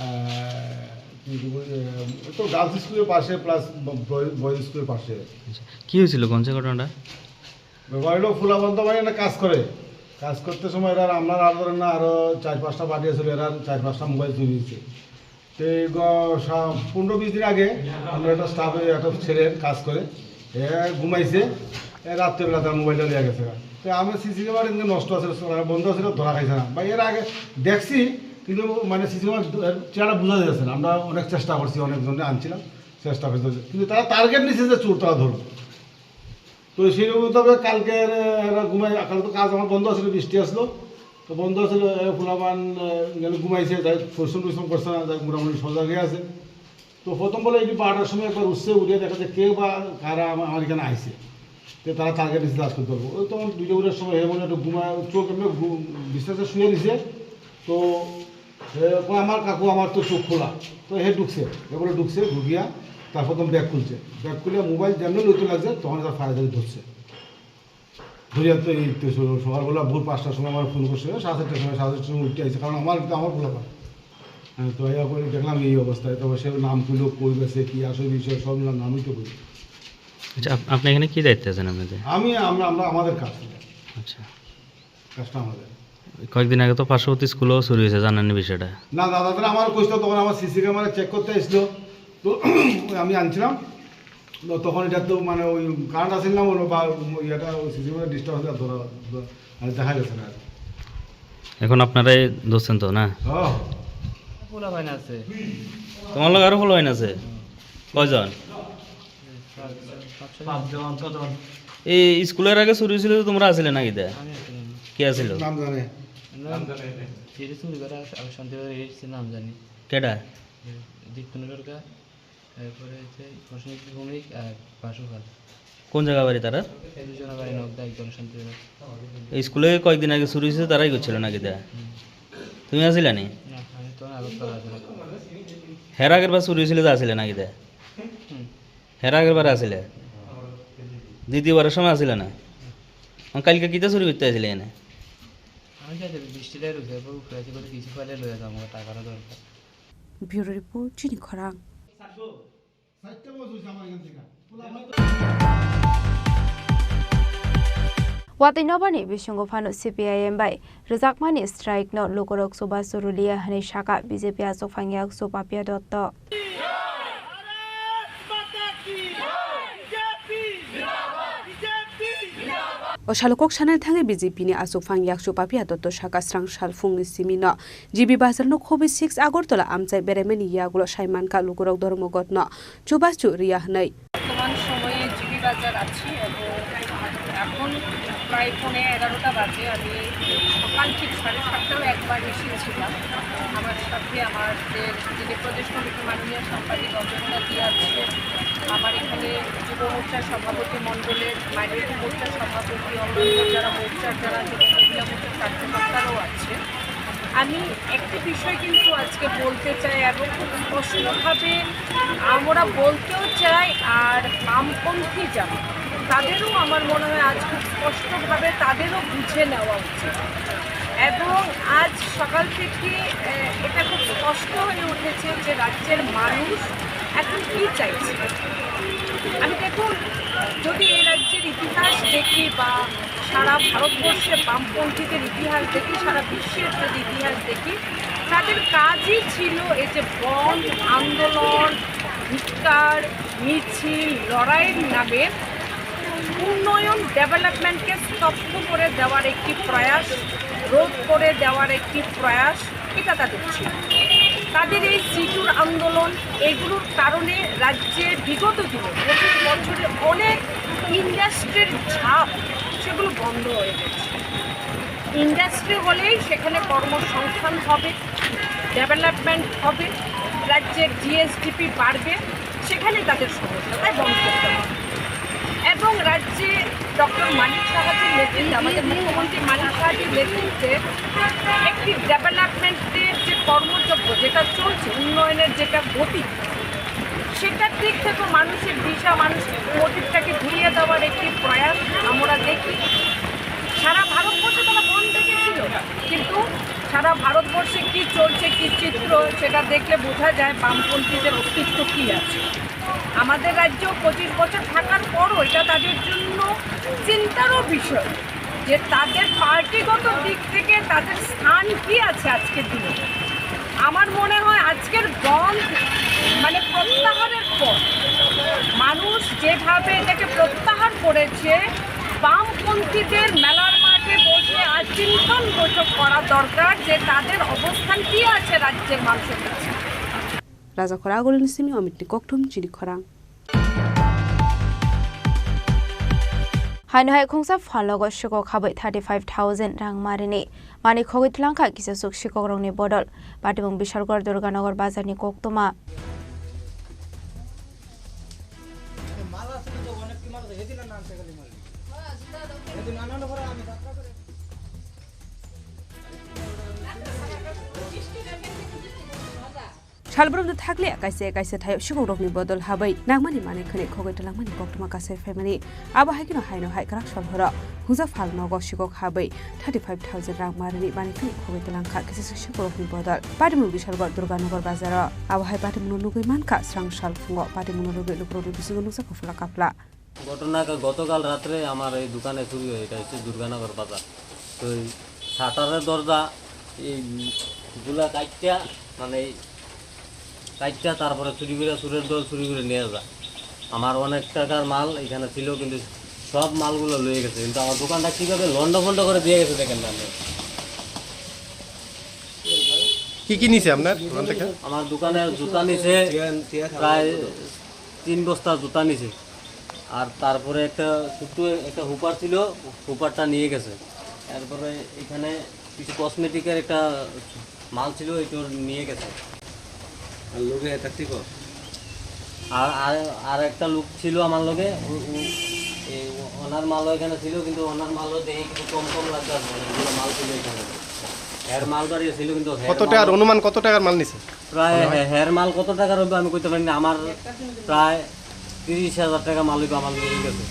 আহ, কি বলবো, আহ, তো গার্লস স্কুলের পাশে প্লাস ব-, বয়-, বয়েজ স্কুলের পাশে। আচ্ছা, কি হয়েছিল কোন সে ঘটনাটা? ব্যাপার হলো ফুলাবন্ত ভাই এখানে কাজ করে, কাজ করতে সময় এরা আমরা আর ধরেন না, আরও চার পাঁচটা পার্টি আছিল, এরা চার পাঁচটা মোবাইল চুরি হয়েছে। তো এই গ-, সা-, পনেরো বিশ দিন আগে আমরা একটা স্টাফে একটা ছেলের কাজ করে, এ ঘুমাইছে, এ রাত্রেবেলা তার মোবাইলটা নিয়ে গেছে। তো আমার সিসি ক্যামেরা এদিকে নষ্ট আছে, বন্ধ আছে, ধরা খাইছে না। বা এর আগে দেখছি, কিন্তু মানে সিসি ক্যামেরা চেহারা বোঝা যাচ্ছে না। আমরা অনেক চেষ্টা করছি, অনেকজনকে আনছিলাম, চেষ্টা করছি, কিন্তু তারা টার্গেট নিচ্ছে যে চোর তারা ধরবো। তো সেই মোতাবেক কালকে এরা ঘুমাই, কাল তো কাজ আমার বন্ধ আছিল, বৃষ্টি আসলো, তো বন্ধ আছিল, এ, ফুলাবান, এ, গেল ঘুমাইছে, যাই পরিশ্রম টরিশ্রম করছে না, যাই মোটামুটি সজাগই আছে। তো প্রথম বলে এটি বারোটার সময় একবার উঠছে, উঠে দেখা যায় কে বা কারা আমা-, আমার এখানে আইছে। তো তারা টার্গেট দিচ্ছে আজকে ধরবো। ওই তখন দুইটা উঠার সময় হে বলে একটু ঘুমায়, চোখ এমনি ঘু-, বিছানাতে শুয়ে দিছে। তো এ, কয়, "আমার কাকু, আমার তো চোখ খোলা।" তো হে ঢুকছে, এ বলে ঢুকছে, ঢুকিয়া তার প্রথম ব্যাগ খুলছে। ব্যাগ খুলে মোবাইল যেমনি লইতে লাগছে, তখন তার ফায়ার ধরছে। ধরিয়া তো এই তো স-, সকালবেলা ভোর পাঁচটার সময় আমার ফোন করছে, সাড়ে চারটার সময়, সাড়ে চারটার সময় উঠে আইছে, কারণ আমার তো আমার খোলা পায়। হ্যাঁ, তো এই করে দেখলাম এই অবস্থায়, তারপর সে নাম তুলো, কই গেছে, কি আসল বিষয়, সব নাম, নামই তো কই। আচ্ছা, আপ-, আপনি এখানে কি দায়িত্বে আছেন আপনাদের? আমি, আমরা, আমরা আমাদের কাজ। আচ্ছা। কাজটা আমাদের। কয়েকদিন আগে তো পার্শ্ববর্তী স্কুলেও চুরি হয়েছে, জানেননি বিষয়টা? না, দাদা, তারা আমার কইছিল, তখন আমার সিসি ক্যামেরা চেক করতে আসছিল, তো আমি আনছিলাম। তো তখন এটা তো মানে ওই কারেন্ট আসেন না বলো, বা ইয়েটা ওই সিসি ক্যামেরা ডিস্টার্ব হলে ধরা, ধরা, মানে দেখা গেছে না আর। এখন আপনারাই ধরছেন তো, না? হ্যাঁ। পোলা ভাই না আছে। তোমার লোক আরো পোলা ভাই না আছে? কয়জন? পাঁচজন, ছজন। এই স্কুলের আগে চুরি হয়েছিল তো, তোমরা আছিলে নাকি দা? আমি আছিলাম না। কে আছিল? নাম জানে। আমরা নাম জানে না। যেটা চুরি করে আস-, আমি শান্তিবাজার এসেছি, নাম জানি। কেডা? দীপ্তন সরকার, তারপরে হচ্ছে প্রসেনজিৎ ভৌমিক আর বাসু খান। কোন জায়গা বাড়ি তারা? দুজনের বাড়ি নগদা, একজন শান্তিবাজার। এই স্কুলে কয়েকদিন আগে চুরি হয়েছে, তারাই করছিল নাকি দা? হুম। তুমি আছিলে নি? না, আমি তো আগরতলা আছিলাম। হের আগের বার চুরি হয়েছিল, তা আছিলে নাকি দা? হুম। হের আগের বার আছিলে? দ্বিতীয়বারের সময় আছিলে না? আর কালকে কিতা চুরি করতে আছিলে এনে? আমি যাই যাবি, বৃষ্টিটাই রয়েছে, এরপর উপরে আছে, বলে কিছু পাইলে লইয়া যাবো, আমার টাকারও দরকার। ব্যুরো রিপোর্ট, চিনি খরাং। Watwi nobani bisingo phano C P I M bai rwjakmani strike no lukurok chubachu rwliya hwnwi sakha B J P achukphang yak Supapiya Dotto. O salo kok sanani thangwi B J P ni achukphang yak Supapiya Dotto sakha srang sal phungni simi no G B Bazar no khobwi six Agartala amchai beraimani yagulo sai mankha lukurok Dharmaghat no chubachu rwya hwnwi. বর্তমান সময়ে জিবি বাজার আছি এবং এখন প্রায় পৌনে এগারোটা বাজে। আমি সকাল ঠিক সাড়ে সাতটাও একবার এসেছিলাম। আমার সাথে আমাদের যিনি প্রদেশ কমিটির মাননীয় সাংবাদিক অজন্তা দি আছে, আমার এখানে যুব মোর্চার সভাপতি মণ্ডলের, মাইনরিটি মোর্চার সভাপতি, অন্যান্য যারা মোর্চার, যারা যুব মহিলা মোর্চার কার্যকর্তারাও আছে। আমি একটি বিষয় কিন্তু আজকে বলতে চাই এবং খুব স্পষ্টভাবে আমরা বলতেও চাই, আর বামপন্থী যারা, তাদেরও আমার মনে হয় আজ খুব স্পষ্টভাবে তাদেরও বুঝে নেওয়া উচিত। এবং আজ সকাল থেকে, আহ, এটা খুব স্পষ্ট হয়ে উঠেছে যে রাজ্যের মানুষ এখন কি চাইছে। আমি দেখুন, যদি এই রাজ্যের ইতিহাস দেখি বা সারা ভারতবর্ষে বামপন্থীদের ইতিহাস দেখি, সারা বিশ্বের যদি ইতিহাস দেখি, তাদের কাজই ছিল এই যে বন্ধ, আন্দোলন, ধিক্কার, মিছিল, লড়াইয়ের নামে উন্নয়ন, ডেভেলপমেন্টকে স্তব্ধ করে দেওয়ার একটি প্রয়াস, রোধ করে দেওয়ার একটি প্রয়াস, এটা তাদের ছিল। তাদের এই সিটুর আন্দোলন, এগুলোর কারণে রাজ্যে বিগত দিনে, পঁচিশ বছরে অনেক ইন্ডাস্ট্রির ঝাঁপ, সেগুলো বন্ধ হয়ে গেছে। ইন্ডাস্ট্রি হলেই সেখানে কর্মসংস্থান হবে, ডেভেলপমেন্ট হবে, রাজ্যের জি এস ডি পি বাড়বে, সেখানে তাদের সমস্যা, তাই বন্ধ করতে হবে। এবং রাজ্যে ডক্টর মানিক সাহাজির নেতৃত্বে, আমাদের মুখ্যমন্ত্রী মানিক সাহাজির নেতৃত্বে একটি ডেভেলপমেন্টের যে কর্মযজ্ঞ যেটা চলছে, উন্নয়নের যেটা গতি, সেটার দিক থেকে মানুষের দিশা, মানুষের মোটিভটাকে ঘুরিয়ে দেওয়ার একটি প্রয়াস আমরা দেখি। সারা ভারতবর্ষে তারা বন্ধ ডেকেছিল, কিন্তু সারা ভারতবর্ষে কি চলছে, কি চিত্র, সেটা দেখলে বোঝা যায় বামপন্থীদের অস্তিত্ব কি আছে। আমাদের রাজ্যেও পঁচিশ বছর থাকার পরও এটা তাদের জন্য চিন্তারও বিষয় যে তাদের পার্টিগত দিক থেকে তাদের স্থান কি আছে আজকের দিনে। আমার মনে হয় আজকের বন্ধ মানে প্রত্যাহারের পর মানুষ যেভাবে এটাকে প্রত্যাহার করেছে, বামপন্থীদের মেলার মাঠে বসে আজ চিন্তন বৈঠক করা দরকার যে তাদের অবস্থান কি আছে রাজ্যের মানুষের কাছে। Rajakhor agulini simi Omitni kokthum chini khorang. Haino hai khungsa phalnogo sikok habai thirty five thousand rang marini mani khogwi twlangkha kisasuk sikokrokni bodol. Patimung Bishalgarh Durganagar bazarni koktwma. Salbrumno thakliya kaisa kaisa thaio sikokrokni bodol habai nangmani manwi khwnwi khogwi twlangmani koktwma kasai phaimani. Abo hai kheno haino hai kwrak sal horo hwnjak phalnogo sikok habai thirty five thousand rang marini manwi khwnwi khogwi twlangkha kisa sikokrokni bodol. Patimung Bishalgarh Durganagar bazaro. Abo hai patimungno nugwi mankha srang sal phungo patimungno rwgwi lukurokni bisingo nukjak kufla kapla. ঘটনা কা-, গতকাল রাত্রে আমার এই দোকানে চুরি হয়, এটা হচ্ছে দুর্গানগর বাজার। তো এই শাটারের দরজা, এই গুলা কাটটা, মানে এই কাটটা, তারপরে চুরি করে, চুরের দল চুরি করে নিয়ে যায়। আমার অনেক টাকার মাল এখানে ছিল, কিন্তু সব মালগুলো লয়ে গেছে। কিন্তু আমার দোকানটা কিভাবে লন্ড ফন্ড করে দিয়ে গেছে দেখেন না আপনি। কি কি নিছে আপনার দোকান থেকে? আমার দোকানে জুতা নিছে প্রায় তিন বস্তা জুতা নিছে। আর তারপরে একটা ছোট্ট একটা হুপার ছিল, হুপারটা নিয়ে গেছে। তারপরে এখানে কিছু কসমেটিকের একটা মাল ছিল, এটা নিয়ে গেছে। আর লগে এটা কি কর? আর, আর, আর একটা লোক ছিল আমার লগে, ও, ও, এই ও-, ওনার মালও এখানে ছিল, কিন্তু ওনার মালও দেখে কিছু কম কম লাগছে আর কি, অনেকগুলো মাল ছিল এখানে। এর মাল বাড়ি ছিল, কিন্তু এর কত টাকার মাল অনুমান, কত টাকার মাল নিছে? প্রায় মনে হয়? হে-, হের মাল কত টাকার হবে আমি কইতে পারি না। আমার প্রায় তিরিশ হাজার টাকা মাল হইবে আমার নিয়ে গেছে।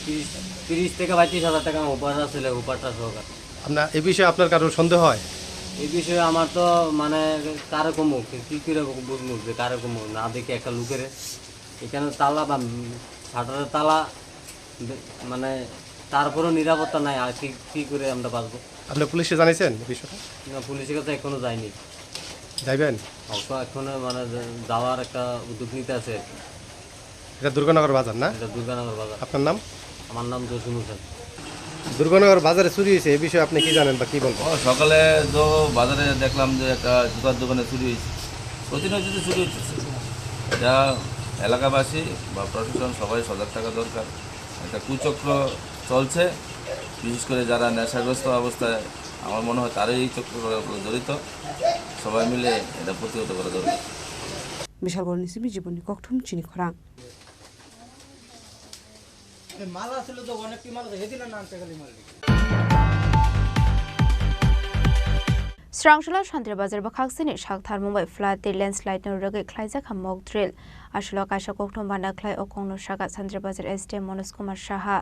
তিরিশ, তিরিশ থেকে পঁয়ত্রিশ হাজার টাকা আমার উপর আছে, উপরটা সহকারে। আপনার, এই বিষয়ে আপনার কারোর সন্দেহ হয়? এই বিষয়ে আমার তো মানে কারে কমু, কি, কি করে বুঝবো যে কারে কমু? না দেখে একটা লোকের এখানে তালা বা শাটারের তালা দে-, মানে তারপরেও নিরাপত্তা নাই, আর কি, কি করে আমরা বাঁচবো? আপনি পুলিশে জানিয়েছেন এই বিষয়টা? না, পুলিশের কাছে এখনো যায়নি। যাইবেন? অত এখনো মানে যে যাওয়ার একটা উদ্যোগ নিতে আছে আর কি। এটা দুর্গানগর বাজার না? এটা দুর্গানগর বাজার। আপনার নাম? আমার নাম জসিম হোসেন। দুর্গানগর বাজারে চুরি হয়েছে, এই বিষয়ে আপনি কি জানেন বা কি বলবেন? ও, সকালে তো বাজারে দেখলাম যে একটা জুতার দোকানে চুরি হয়েছে। প্রতিনিয়ত তো চুরি হচ্ছে। এটা এলাকাবাসী বা প্রশাসন সবাই সজাগ থাকা দরকার। একটা কুচক্র চলছে, বিশেষ করে যারা নেশাগ্রস্ত অবস্থায়, আমার মনে হয় তারাই এই চক্রগুলোর জড়িত। সবাই মিলে এটা প্রতিহত করা দরকার। Bishalgarh ni simi jiboni kokthum chini khorang. Srangsola Shantir Bazar bwkhaksini sakthar Mumbai flood tei landslide no rwgwi khlaijak kha mock drill. Aswk o kaisa kokthum bana khlai o kokno sakha Shantir Bazar S D M Manoj Kumar Saha.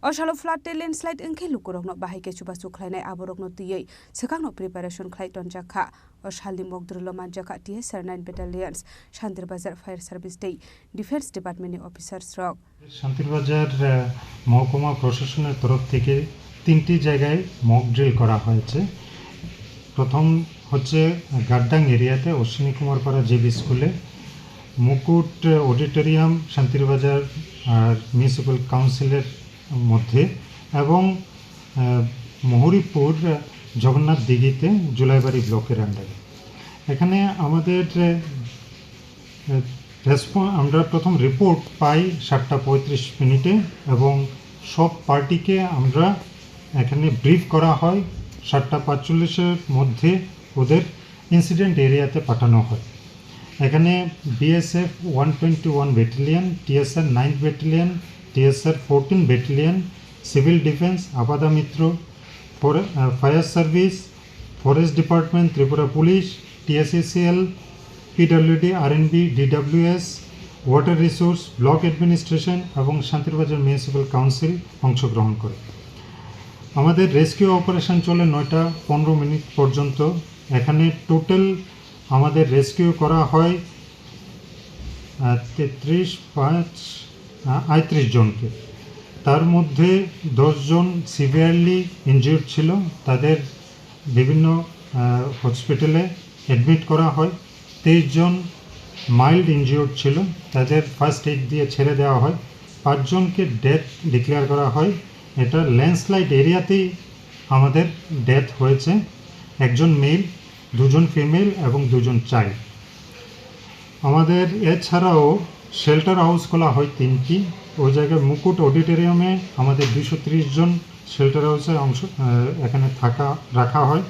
O salo flood tei landslide wngkhe lukurokno bahai khe chubachu khlainai, aborokno twiwi swkangno preparation khlai tonjak kha. O salni mock drill-o manjakha T S R nine Battalions, Shantir Bazar Fire Service tei Defence Department-ni officers rok. Shantir Bazar, আহ, মহকুমা প্রশাসনের তরফ থেকে তিনটি জায়গায় mock drill করা হয়েছে। প্রথম হচ্ছে গাদ্দাং এরিয়াতে অশ্বিনী কুমার পাড়া জে বি স্কুলে, মুকুট অডিটোরিয়াম, শান্তির বাজার আর মিউনিসিপ্যাল কাউন্সিলের মধ্যে এবং, আহ, মহুরীপুর, আহ, জগন্নাথ দিঘিতে জুলাইবাড়ি ব্লকের আন্ডারে। এখানে আমাদের, আহ, রেসপ-, আমরা প্রথম রিপোর্ট পাই সাতটা পঁয়ত্রিশ মিনিটে এবং সব পার্টিকে আমরা এখানে ব্রিফ করা হয়। সাতটা পাঁচচল্লিশের মধ্যে ওদের ইনসিডেন্ট এরিয়াতে পাঠানো হয়। এখানে BSF one twenty one battalion, TSR ninth battalion, TSR fourteen battalion, civil defence, Aapda Mitra, ফরে-, আহ, fire service, forest department, Tripura police, TSECL, PWD, RNB, DWS, water resource, block administration এবং শান্তিরবাজার মিউনিসিপ্যাল কাউন্সিল অংশগ্রহণ করে। আমাদের রেস্কিউ অপারেশন চলে নয়টা পনেরো মিনিট পর্যন্ত। এখানে টোটাল আমাদের রেস্কিউ করা হয় আহ, তেত্রিশ পাঁচ, আহ, আটত্রিশ জনকে। তার মধ্যে দশ জন সিভিয়ারলি ইনজিউর্ড ছিল, তাদের বিভিন্ন, আহ, হসপিটালে অ্যাডমিট করা হয়। তেইশ জন মাইল্ড ইনজিউর্ড ছিল, তাদের ফার্স্ট এইড দিয়ে ছেড়ে দেওয়া হয়। পাঁচজনকে ডেথ ডিক্লেয়ার করা হয়। এটা ল্যান্ডস্লাইড এরিয়াতেই আমাদের ডেথ হয়েছে। একজন মেল, দুজন ফিমেল এবং দুজন চাইল্ড। আমাদের এছাড়াও শেল্টার হাউস খোলা হয় তিনটি। ওই জায়গায় মুকুট অডিটোরিয়ামে আমাদের দুশো ত্রিশ জন শেল্টার হাউসে অংশ, আহ, এখানে থাকা, রাখা হয়।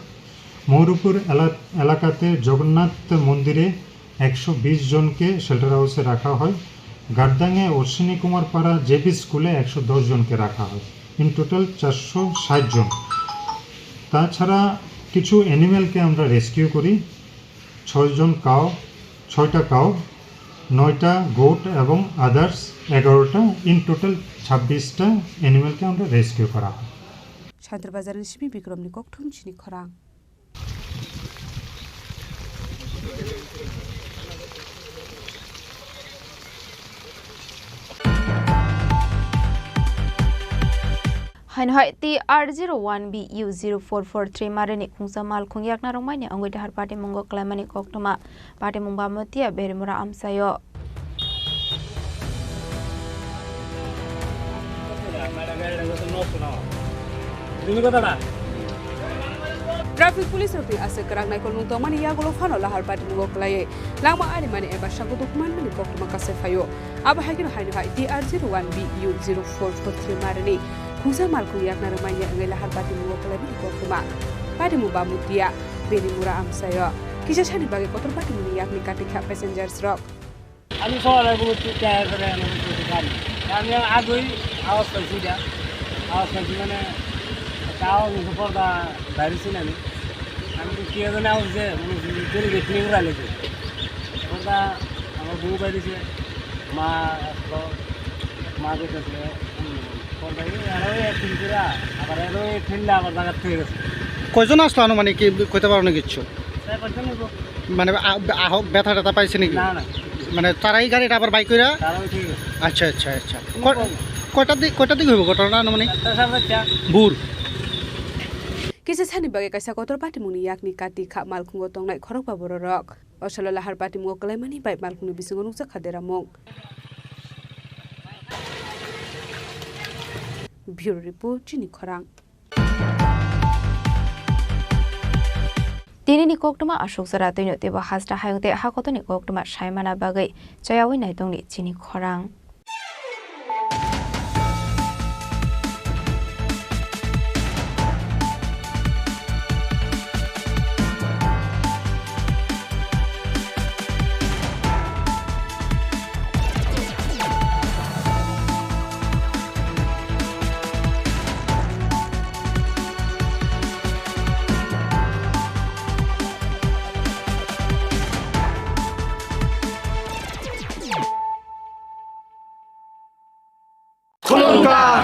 ময়ূরপুর এলা-, এলাকাতে জগন্নাথ মন্দিরে একশো বিশ জনকে শেল্টার হাউসে রাখা হয়। গাদ্দাংয়ে অশ্বিনী কুমার পাড়া জেবি স্কুলে একশো দশ জনকে রাখা হয়। ইন টোটাল চারশো ষাট জন। তাছাড়া কিছু অ্যানিমেলকে আমরা রেস্কিউ করি, ছয়জন কাউ, ছয়টা কাউ, নয়টা গোট এবং আদার্স এগারোটা, ইন টোটাল ছাব্বিশটা অ্যানিমেলকে আমরা রেস্কিউ করা হয়। Santir Bazar ni simi Bikrom ni kokthum chini khorang. Haino hai T R zero one B U zero four four three marini khungsa malkhung yakna rwngmani wngwi dahar patimungo kwlaimani koktwma. Patimung Bamotia Berimura amchaio. Traffic police rokni aswk kwrak naikolmung tongmani yagulo phano lahar patimungo kwlaiwi langma arimani eba sabutuk manmani koktwma kasai phaio. Abo hai kheno haino hai T R zero one B U zero four four three marini khungsa malkhung yakna rwmani wngwi lahar patimungo kwlaimani koktwma. Patimung Bamotia Berimura amchaio. Kisa sani bagwi kotor patimungni yakni kati kha passengers rok. আমি সকালে ঘুম থেকে আসার পরে আমি কিছু খাই। আমি আগুই আওয়াজ পাইছি এটা। আওয়াজ পাইছি মানে একটা আওয়াজ হচ্ছে পর্দা বাইরে ছিল আমি। আমি তো কি জানি আওয়াজ যে, মানে, ডেলিগেট নিয়ে উড়াই লেগেছে। পর্দা আমার বউ বাইরেছে, মা আসলো, মা দেখেছে, হুম, পর্দা এই আরো এক ফিল করে, আবার আরো এক ফিল আবার জায়গা থেকে গেছে। কয়জন আসলো আনুমানিক, কি কইতে পারো না কিচ্ছু? চার পাঁচজন হইব। মানে, আ-, আহক, ব্যথা ট্যাথা পাইছে নাকি? না, না। মানে, তারাই গাড়িটা আবার বাইক কইরা? তারাও ঠিক আছে। আচ্ছা, আচ্ছা, আচ্ছা। কোনো ক-, কম। কয়টার দিক, কয়টার দিক হইব ঘটনাটা আনুমানিক? চারটা, সাড়ে চারটা। ভোর। Kisa sani bagwi kaisa kotor patimungni yakni kati kha malkhungo tongnai khorokba bororok. O salo lahar patimungo kwlaimani bai malkhungni bisingo nukjak kha deramung. Bureau Report, Chini Khorang. Tinini koktwma aswk jora twino teibo hasta hayung tei hakotoni koktwma saimana bagwi chayawi naitongni chini khorang.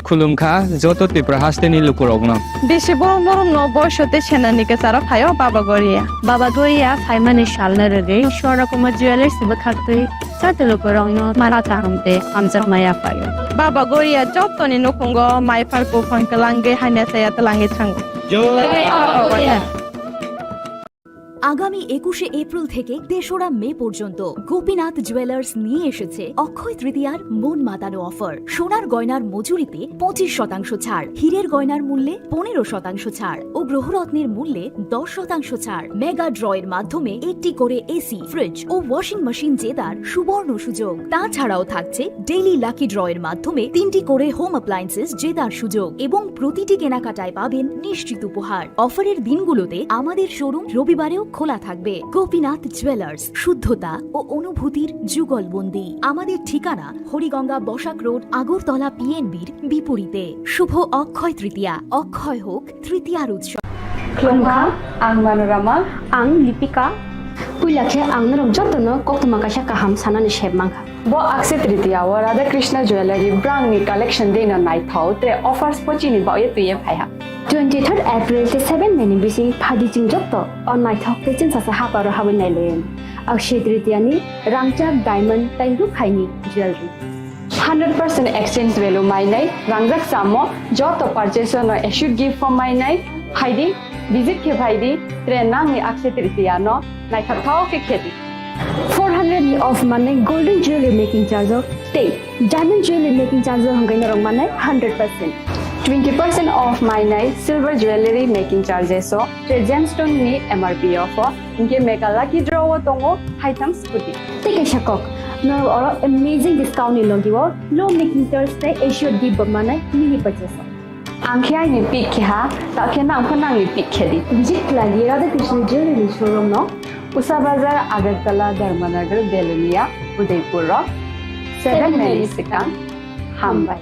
Khulumkha joto Tripura hasteni lukurokno. Bisi borom boromno boiso tei senani kwcharo phaio Baba Goria. Baba Goria phaimani salno rwgwi Swarna Kumar Jewellers bwkhaktwi joto lukurokno mala kaham tei hamjakma yaphaio. Baba Goria jotoni nukhungo mai phar buphang twlangwi hamya chaya twlangwi thango. Jai Baba Goria. আগামী একুশে এপ্রিল থেকে তেসরা মে পর্যন্ত গোপীনাথ জুয়েলার্স নিয়ে এসেছে অক্ষয় তৃতীয়ার মন মাতানো অফার। সোনার গয়নার মজুরিতে পঁচিশ শতাংশ ছাড়, হীরের গয়নার মূল্যে পনেরো শতাংশ ছাড় ও গ্রহরত্নের মূল্যে দশ শতাংশ ছাড়। মেগা ড্রয়ের মাধ্যমে একটি করে এসি, ফ্রিজ ও ওয়াশিং মেশিন জেতার সুবর্ণ সুযোগ। তাছাড়াও থাকছে ডেইলি লাকি ড্রয়ের মাধ্যমে তিনটি করে হোম অ্যাপ্লায়েন্সেস জেতার সুযোগ এবং প্রতিটি কেনাকাটায় পাবেন নিশ্চিত উপহার। অফারের দিনগুলোতে আমাদের শোরুম রবিবারেও খোলা থাকবে। গোপীনাথ জুয়েলার্স, শুদ্ধতা ও অনুভূতির যুগলবন্দি। আমাদের ঠিকানা হরিগঙ্গা বসাক রোড, আগরতলা পিএনবির বিপরীতে। শুভ অক্ষয় তৃতীয়া, অক্ষয় হোক তৃতীয়ার উৎসব। Khulumkha, ang Manorama. Ang Lipika. Puila khe ang norok jotono koktwma kaisa kaham sanani sep mankha. Bo Akshaya Tritiya o Radha Krishna Jewellery brangni collection dino naithok, tre offers pochini baoye twiye phaiha. Twenty third April tei seven May ni bising phaidi chwng joto o naithok tei chwngsasa haparo habwi nailayan. Akshaya Tritiya ni rangchak diamond tei rukhaini jewelry. Hundred percent exchange value mainai, rangjak samo joto purchase no assured gift form mainai, phaidi visit khe phaidi, tre nangni Akshaya Tritiya no naithok thao khe khedi. Four hundred ni off manai golden jewelry making charge o tei diamond jewelry making charge o hwnkhai norok manai hundred percent. Twenty percent off mainai silver jewelry making charges o, tre gemstone ni M R P off o, hinkhe mega lucky draw o tongo haitham scooty. Tei kaisa kok, norok oro amazing discount ni logi o low making charge tei assured gift bo manai mini purchase o. Ang khe aini pick khe ha, ta khe nang pho nangni pick khe di. Visit khlai di Radha Krishna Jewelry showroom no. Usa Bazar, Agartala, Dharmanagar, Belonia, Udaipur rok. Seven May ni swkang. Hambai.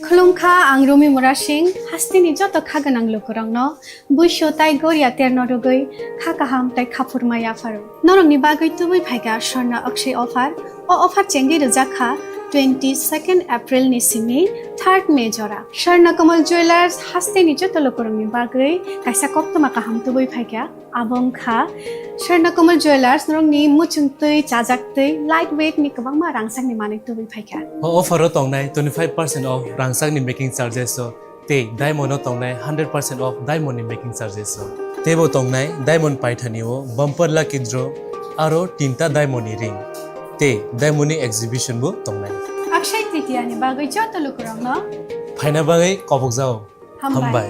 Khulumkha, ang Rumi Murasing, hasteni joto kha gwnang lukurokno buisu tai goria terno rwgwi kha kaham tai khaphurma yapharo. Norokni bagwi tubui phaikha Swarna Akshay offer. O offer chengwi rwjak kha twenty second April ni simi third May jora. Swarna Kamal Jewelers hasteni joto lukurokni bagwi kaisa koktwma kaham tubui phaikha. Abo wngkha Swarna Kamal Jewelers, norokni muchung twi, chajak twi, light weight ni kwbangma rangchakni manwi tubui phaikha. O offer o tongnai twenty five percent off rangchakni making charges o tei diamond o tongnai hundred percent off diamond ni making charges o. Teibo tongnai diamond paithani o bumper lucky draw aro tinta diamond ni ring tei diamond ni exhibition bo tongnai. Akshay Tritiya ni bagwi joto lukurokno phaina bagwi kobokjao. Hambai. Hambai.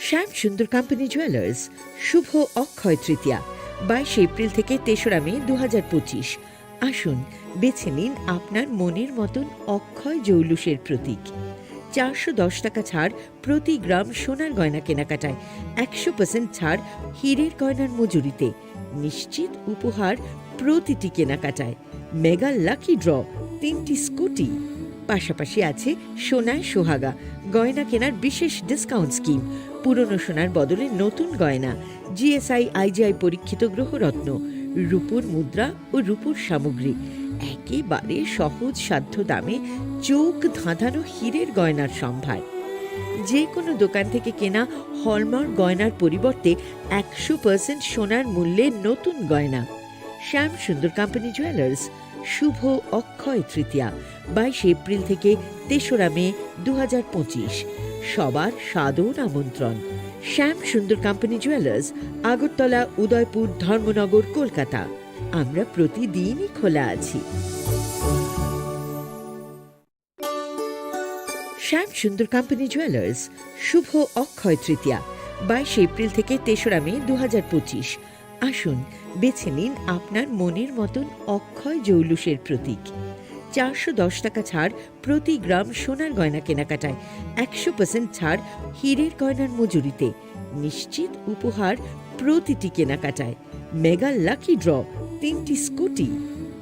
Shyam Sundar Company Jewelers, শুভ অক্ষয় তৃতীয়া, বাইশে এপ্রিল থেকে তেসরা মে দু হাজার পঁচিশ। আসুন, বেছে নিন আপনার মনের মতন অক্ষয় জৌলুসের প্রতীক। চারশো দশ টাকা ছাড় প্রতি গ্রাম সোনার গয়না কেনাকাটায়, একশো পার্সেন্ট ছাড় হীরের গয়নার মজুরিতে, নিশ্চিত উপহার প্রতিটি কেনাকাটায়, মেগা লাকি ড্র, তিনটি স্কুটি। পাশাপাশি আছে সোনায় সোহাগা, গয়না কেনার বিশেষ ডিসকাউন্ট স্কিম, পুরনো সোনার বদলে নতুন গয়না, G S I I G I পরীক্ষিত গ্রহরত্ন, রূপোর মুদ্রা ও রূপোর সামগ্রী, একেবারে সহজ সাধ্য দামে চোখ ধাঁধানো হীরের গয়নার সম্ভার। যে কোনো দোকান থেকে কেনা হলমার্ক গয়নার পরিবর্তে একশো পার্সেন্ট সোনার মূল্যে নতুন গয়না। শ্যাম সুন্দর কোম্পানি জুয়েলার্স, শুভ অক্ষয় তৃতীয়া, বাইশে এপ্রিল থেকে তেসরা মে দু হাজার পঁচিশ। সবার সাদর আমন্ত্রণ। শ্যাম সুন্দর কোম্পানি জুয়েলার্স, আগরতলা, উদয়পুর, ধর্মনগর, কলকাতা। আমরা প্রতিদিনই খোলা আছি। শ্যাম সুন্দর কোম্পানি জুয়েলার্স, শুভ অক্ষয় তৃতীয়া, বাইশে এপ্রিল থেকে তেসরা মে দু হাজার পঁচিশ। আসুন, বেছে নিন আপনার মনের মতন অক্ষয় জৌলুসের প্রতীক। চারশো দশ টাকা ছাড় প্রতি গ্রাম সোনার গয়না কেনাকাটায়, একশো পার্সেন্ট ছাড় হীরের গয়নার মজুরিতে, নিশ্চিত উপহার প্রতিটি কেনাকাটায়, মেগা লাকি ড্র, তিনটি স্কুটি।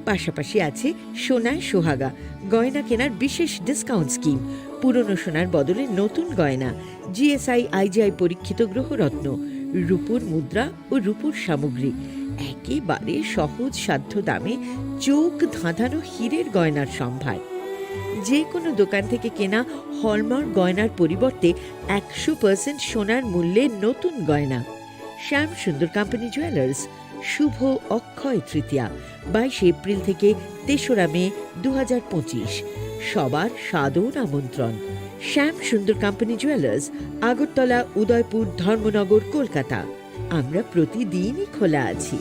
পাশাপাশি আছে সোনায় সোহাগা, গয়না কেনার বিশেষ ডিসকাউন্ট স্কিম, পুরনো সোনার বদলে নতুন গয়না, G S I I G I পরীক্ষিত গ্রহরত্ন, রূপোর মুদ্রা ও রূপোর সামগ্রী, একেবারে সহজ সাধ্য দামে চোখ ধাঁধানো হীরের গয়নার সম্ভার। যে কোনো দোকান থেকে কেনা হলমার্ক গয়নার পরিবর্তে একশো পার্সেন্ট সোনার মূল্যে নতুন গয়না। শ্যাম সুন্দর কোম্পানি জুয়েলার্স, শুভ অক্ষয় তৃতীয়া, বাইশে এপ্রিল থেকে তেসরা মে দু হাজার পঁচিশ। সবার সাদর আমন্ত্রণ। শ্যাম সুন্দর কোম্পানি জুয়েলার্স, আগরতলা, উদয়পুর, ধর্মনগর, কলকাতা। আমরা প্রতিদিনই খোলা আছি।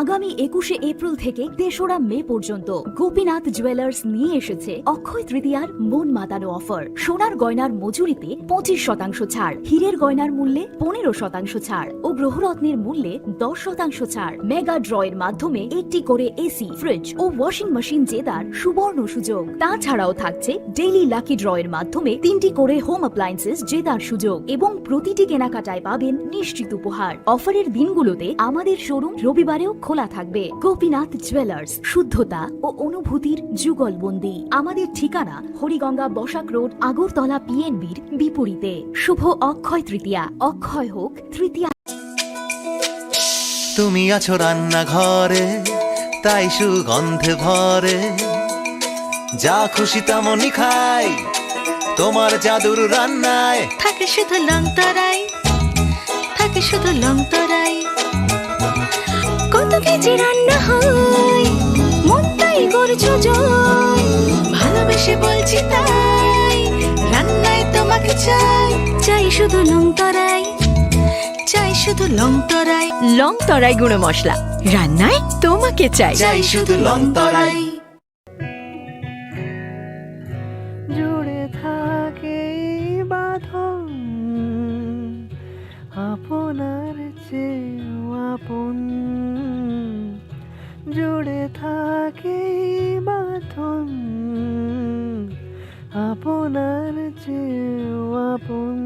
আগামী একুশে এপ্রিল থেকে তেসরা মে পর্যন্ত গোপীনাথ জুয়েলার্স নিয়ে এসেছে অক্ষয় তৃতীয়ার মন মাতানো অফার। সোনার গয়নার মজুরিতে পঁচিশ শতাংশ ছাড়, হীরের গয়নার মূল্যে পনেরো শতাংশ ছাড় ও গ্রহরত্নের মূল্যে দশ শতাংশ ছাড়। মেগা ড্র এর মাধ্যমে একটি করে এসি, ফ্রিজ ও ওয়াশিং মেশিন জেতার সুবর্ণ সুযোগ। তাছাড়াও থাকছে ডেইলি লাকি ড্র এর মাধ্যমে তিনটি করে হোম অ্যাপ্লায়েন্সেস জেতার সুযোগ এবং প্রতিটি কেনাকাটায় পাবেন নিশ্চিত উপহার। অফারের দিনগুলোতে আমাদের শোরুম রবিবারেও খোলা থাকবে। গোপীনাথ জুয়েলার্স, শুদ্ধতা ও অনুভূতির যুগলবন্দি। আমাদের ঠিকানা হরিগঙ্গা বসাক রোড, আগরতলা পিএনবির বিপরীতে। শুভ অক্ষয় তৃতীয়া, অক্ষয় হোক তৃতীয়া। তুমি আছো রান্নাঘরে, তাই সুগন্ধে ভরে। যা খুশি তেমনই খাই, তোমার জাদুর রান্নায়। থাকে শুধু লং তরাই, থাকে শুধু লং তরাই। কত কেজি রান্না হয়, মনটাই করছো জয়। ভালোবেসে বলছি তাই, রান্নায় তোমাকে চাই। চাই শুধু লং তরাই, চাই শুধু লং তরাই। লং তরাই গুঁড়ো মশলা, রান্নায় তোমাকে চাই। চাই শুধু লং তরাই। জুড়ে থাকে এই বাঁধন, আপনার চেয়েও আপন। জুড়ে থাকে এই বাঁধন, আপনার চেয়েও আপন,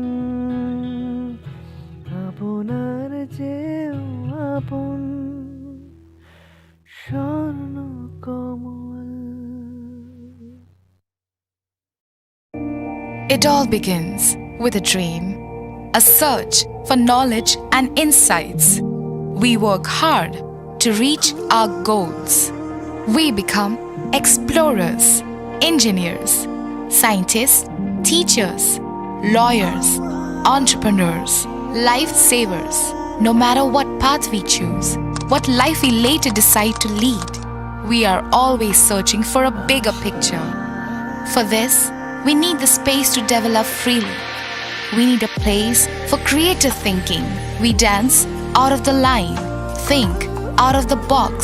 আপনার চেয়েও আপন। স্বর্ণ কমল। It all begins with a dream, a search for knowledge and insights. We work hard to reach our goals. We become explorers, engineers, scientists, teachers, lawyers, entrepreneurs, lifesavers. No matter what path we choose, what life we later decide to lead, we are always searching for a bigger picture. For this, we need the space to develop freely. We need a place for creative thinking. We dance out of the line, think out of the box,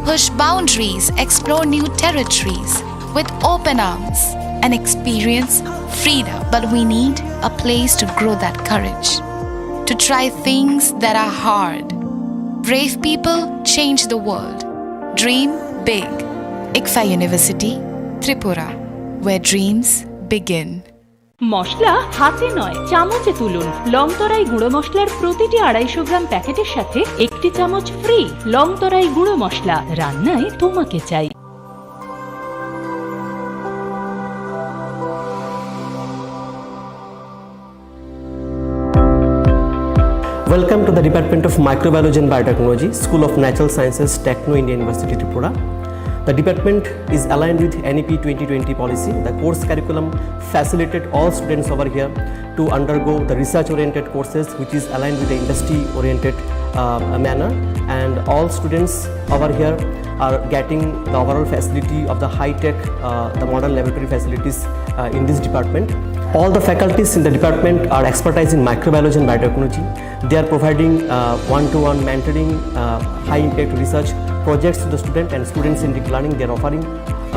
push boundaries, explore new territories with open arms, and experience freedom. But we need a place to grow that courage, to try things that are hard. Brave people change the world. Dream big. ICFAI University, Tripura, where dreams begin. মশলা হাতে নয়, চামচে তুলুন। লং তরাই গুঁড়ো মশলার প্রতিটি আড়াইশো গ্রাম প্যাকেটের সাথে একটি চামচ ফ্রি। লং তরাই গুঁড়ো মশলা, রান্নায় তোমাকে চাই। Welcome to the Department of Microbiology and Biotechnology, School of Natural Sciences, Techno India University, Tripura. The department is aligned with N E P twenty twenty policy. The course curriculum facilitate all students over here to undergo the research-oriented courses, which is aligned with the industry-oriented, uh, manner. And all students over here are getting the overall facility of the high-tech, uh, the modern laboratory facilities, uh, in this department. All the faculties in the department are expertise in microbiology and biotechnology. They are providing, uh, one-to-one mentoring, uh, high-impact research projects to the student and student-centric learning they are offering,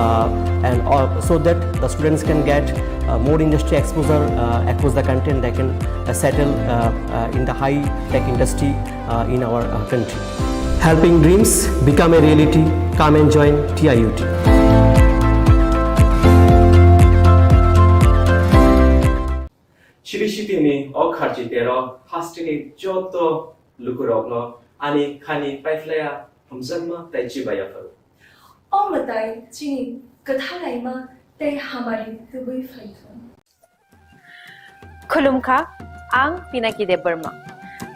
uh, and, uh, so that the students can get, uh, more industry exposure, uh, across the country, and they can, uh, settle, uh, uh, in the high-tech industry, uh, in our, uh, country. Helping dreams become a reality. Come and join T I U T. Chiri sitini o kharchi tero hasteni joto lukurokno ani khani paiphlaiya hamjakma tei chibai yapharo. O mwtai chini kwthalaima tei hamari tubui phaithung. Khulumkha, ang Pinaki Debbarma.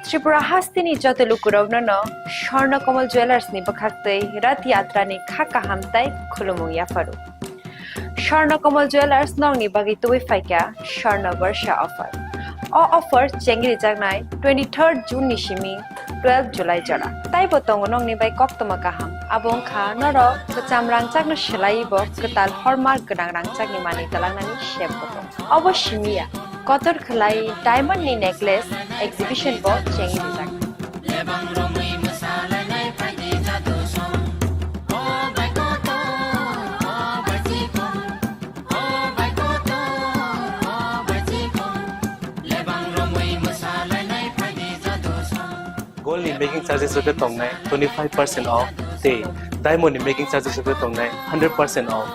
Tripura hasteni joto lukurokno no Swarna Kamal Jewellers ni bwkhaktwi Rath Yatra ni kha kaham tei khulumung yapharo. Swarna Kamal Jewellers nokni bagwi tubui phaikha Swarna Barsha offer. O offer chengrijaknai twenty-third June ni simi twelve July jora. Taibo tongo nokni bai koktwma kaham. Abo wngkha norok kwcham rangchakno swlaiwi bo kwtal hallmark gwnang rangchakni manwi twlangnani sep bo tongo. Obo simi ya, kotor khwlai diamond ni necklace exhibition bo chengrijak. Lebang romwi mwsalainai phaidi jadu song. O bai kotor, o bai chikon, o bai kotor, o bai chikon. Lebang romwi mwsalainai phaidi jadu song. Gold ni making charges rok khe tongnai twenty-five percent off tei diamond ni making charges rok khe tongnai hundred percent off.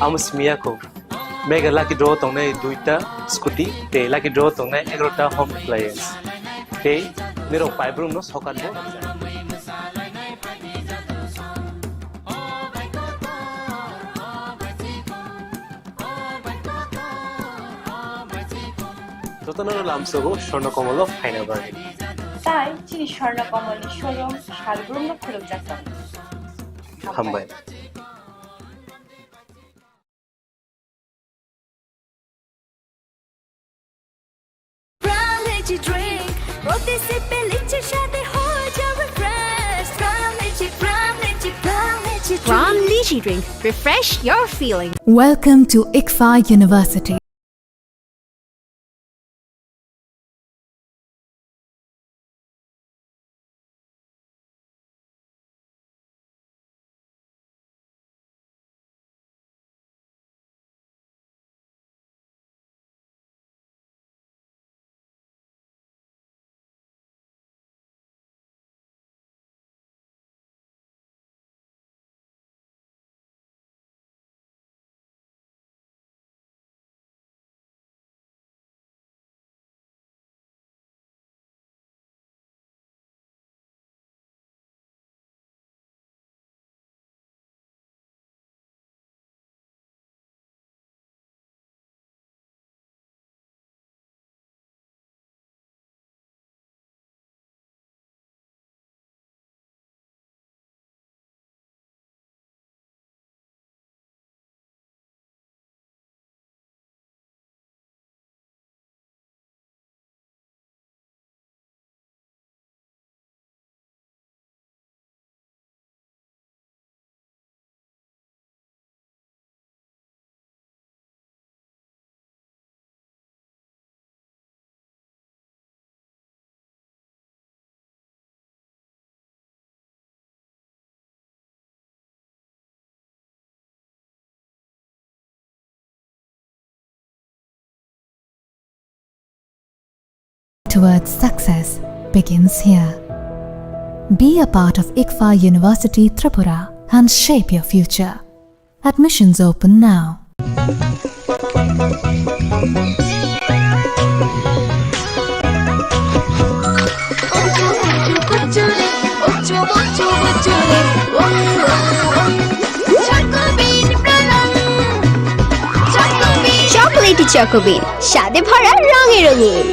Amo simi ya kho. Mega lucky draw tongnai duita scooty tei lucky draw tongnai egarota home appliance. Tei nirok paibrumno sokat bo. Jotono lamsogo Swarna Komolo phaina bagwi. Tai chini Swarna Komolni showroom salbrumno khulukjak tongo. Hambai. Pram Lychee Drink, প্রতি সিপে লিচি স্বাদে হয়ে যাবে fresh। Pram Lychee, Pram Lychee, Pram Lychee Drink। Pram Lychee Drink, refresh your feeling। Welcome to ICFAI University. Towards success begins here. Be a part of ICFAI University Tripura and shape your future. Admissions open now. Chocolatey Choco Bean, স্বাদে ভরা রঙে রঙিন।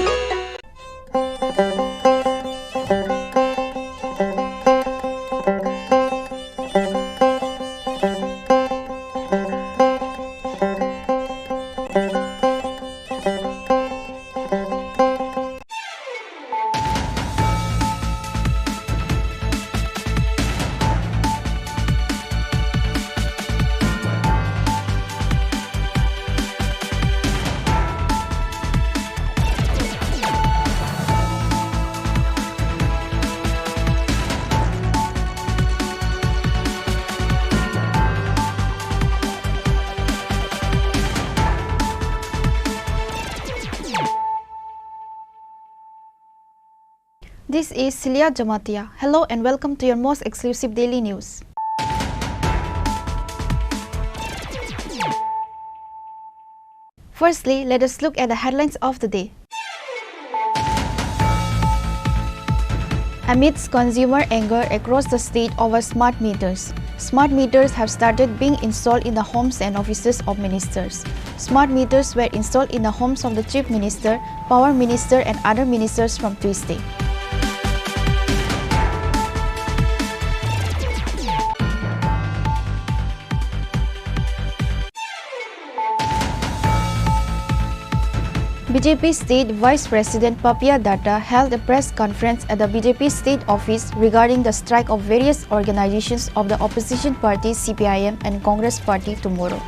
This is Celia Jamatia. Hello and welcome to your most exclusive daily news. Firstly, let us look at the headlines of the day. Amidst consumer anger across the state over smart meters, smart meters have started being installed in the homes and offices of ministers. Smart meters were installed in the homes of the Chief Minister, Power Minister and other ministers from Tuesday. B J P State Vice President Papiya Datta held a press conference at the B J P State Office regarding the strike of various organizations of the opposition party C P I M and Congress Party tomorrow.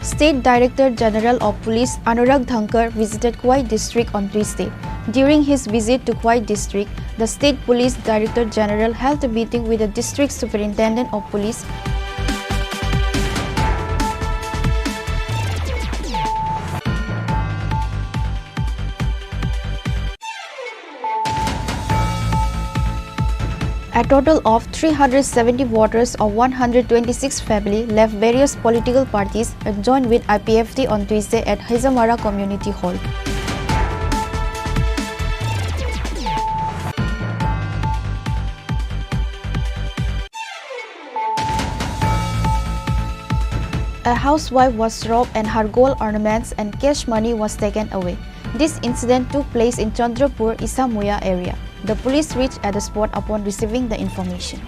State Director General of Police Anurag Dhankar visited Khowai district on Tuesday. During his visit to Khowai district, the state police director general held a meeting with the district superintendent of police. A total of three hundred seventy voters of one hundred twenty-six family left various political parties and joined with I P F T on Tuesday at Hezamara Community Hall. A housewife was robbed and her gold ornaments and cash money was taken away. This incident took place in Chandrapur, Isamuya area. The police reached at the spot upon receiving the information.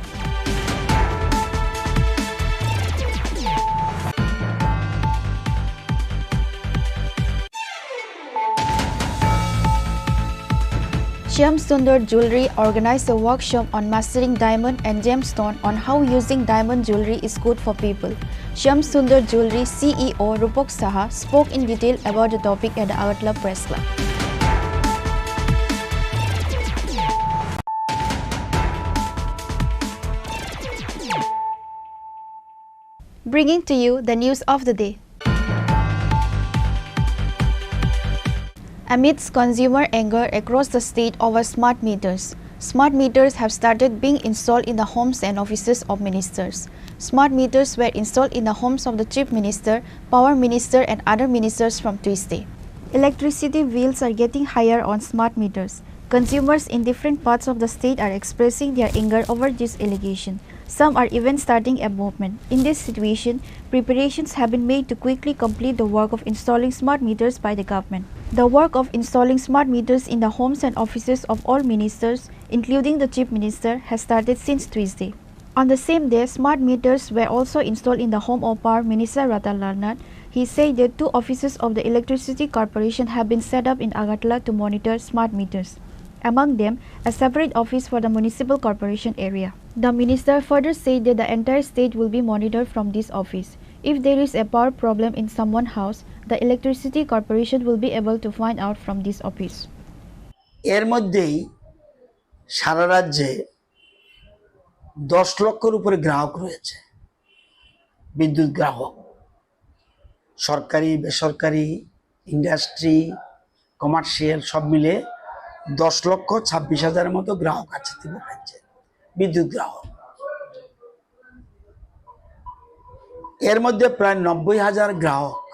Shyam Sundar Jewelry organized a workshop on mastering diamond and gemstone on how using diamond jewelry is good for people. Shyam Sundar Jewelry C E O Rupak Saha spoke in detail about the topic at the Agartala Press Club. Bringing to you the news of the day. Amidst consumer anger across the state over smart meters, smart meters have started being installed in the homes and offices of ministers. Smart meters were installed in the homes of the Chief Minister, Power Minister, and other ministers from Tuesday. Electricity bills are getting higher on smart meters. Consumers in different parts of the state are expressing their anger over this allegation. Some are even starting a movement. In this situation, preparations have been made to quickly complete the work of installing smart meters by the government. The work of installing smart meters in the homes and offices of all ministers, including the Chief Minister, has started since Tuesday. On the same day, smart meters were also installed in the home of Power Minister Ratan Lal Nath. He said that two offices of the Electricity Corporation have been set up in Agartala to monitor smart meters. Among them, a separate office for the municipal corporation area. The minister further said that the entire state will be monitored from this office. If there is a power problem in someone's house, the Electricity Corporation will be able to find out from this office. এর মধ্যেই সারা রাজ্যে দশ লক্ষর উপরে গ্রাহক রয়েছে, বিদ্যুৎ গ্রাহক, সরকারি, বেসরকারি, ইন্ডাস্ট্রি, কমার্শিয়াল সব মিলে দশ লক্ষ ছাব্বিশ হাজারের মতো গ্রাহক আছে ত্রিপুরা রাজ্যে, বিদ্যুৎ গ্রাহক। এর মধ্যে প্রায় নব্বই হাজার গ্রাহক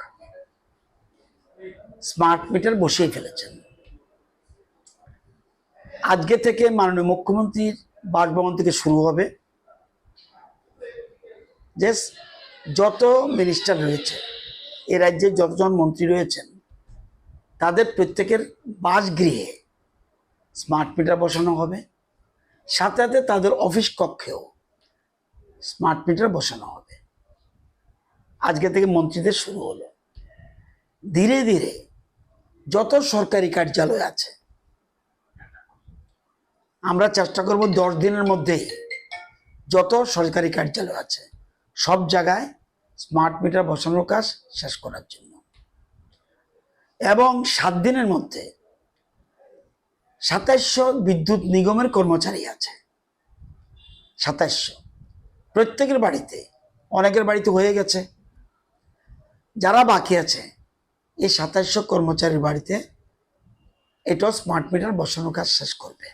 স্মার্ট মিটার বসিয়ে ফেলেছেন। আজকে থেকে মাননীয় মুখ্যমন্ত্রীর বাসভবন থেকে শুরু হবে যে যত মিনিস্টার রয়েছে, এ রাজ্যে যতজন মন্ত্রী রয়েছেন, তাদের প্রত্যেকের বাসগৃহে স্মার্ট মিটার বসানো হবে, সাথে সাথে তাদের অফিস কক্ষেও স্মার্ট মিটার বসানো হবে। আজকে থেকে মন্ত্রীদের শুরু হলো। ধীরে ধীরে যত সরকারি কার্যালয় আছে, আমরা চেষ্টা করব দশ দিনের মধ্যেই যত সরকারি কার্যালয় আছে, সব জায়গায় স্মার্ট মিটার বসানোর কাজ শেষ করার জন্য। এবং সাত দিনের মধ্যে সাতাইশশো বিদ্যুৎ নিগমের কর্মচারী আছে, সাতাইশশো, প্রত্যেকের বাড়িতে, অনেকের বাড়িতে হয়ে গেছে, যারা বাকি আছে, এই সাতাইশশো কর্মচারীর বাড়িতে এটা স্মার্ট মিটার বসানোর কাজ শেষ করবে।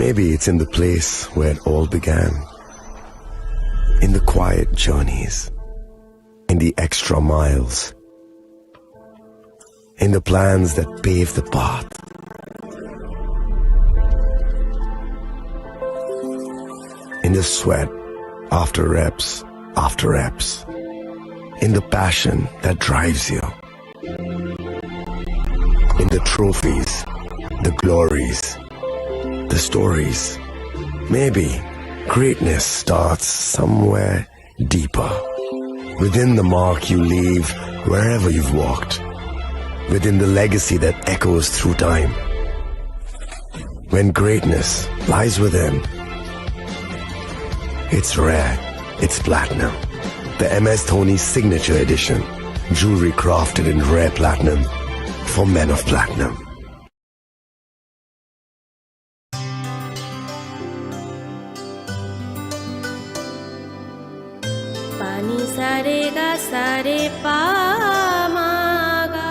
Maybe it's in the place where it all began. In the quiet journeys, in the extra miles, in the plans that pave the path, in the sweat after reps after reps, in the passion that drives you, in the trophies, the glories, the stories. Maybe greatness starts somewhere deeper, within the mark you leave wherever you've walked, within the legacy that echoes through time. When greatness lies within, it's rare, it's platinum. The M S Dhoni Signature Edition, jewelry crafted in rare platinum for men of platinum. Pani sare ga sare pa ma ga.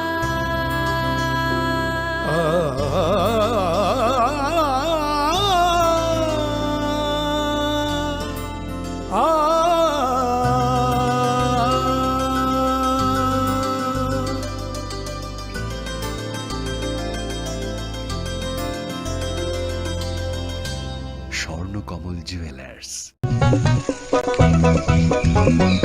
Swarnakamal jewellers. Chocolatey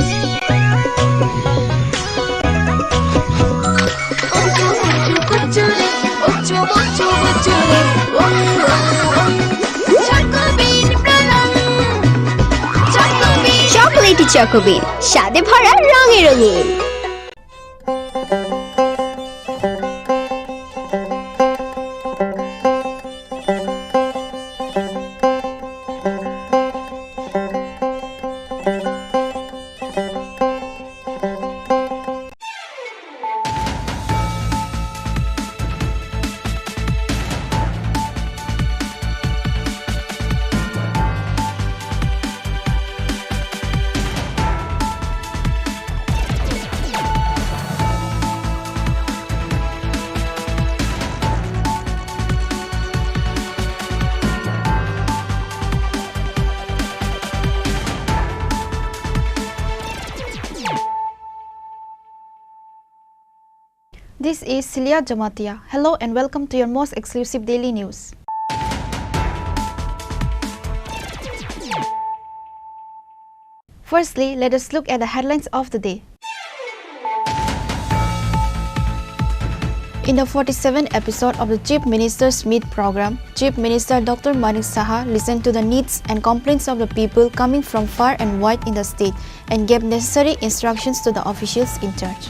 Choco Bean, স্বাদে ভরা, রঙে রঙিন। This is Celia Jamatia. Hello and welcome to your most exclusive daily news. Firstly, let us look at the headlines of the day. In the forty-seventh episode of the Chief Minister's Meet program, Chief Minister Doctor Manik Saha listened to the needs and complaints of the people coming from far and wide in the state and gave necessary instructions to the officials in charge.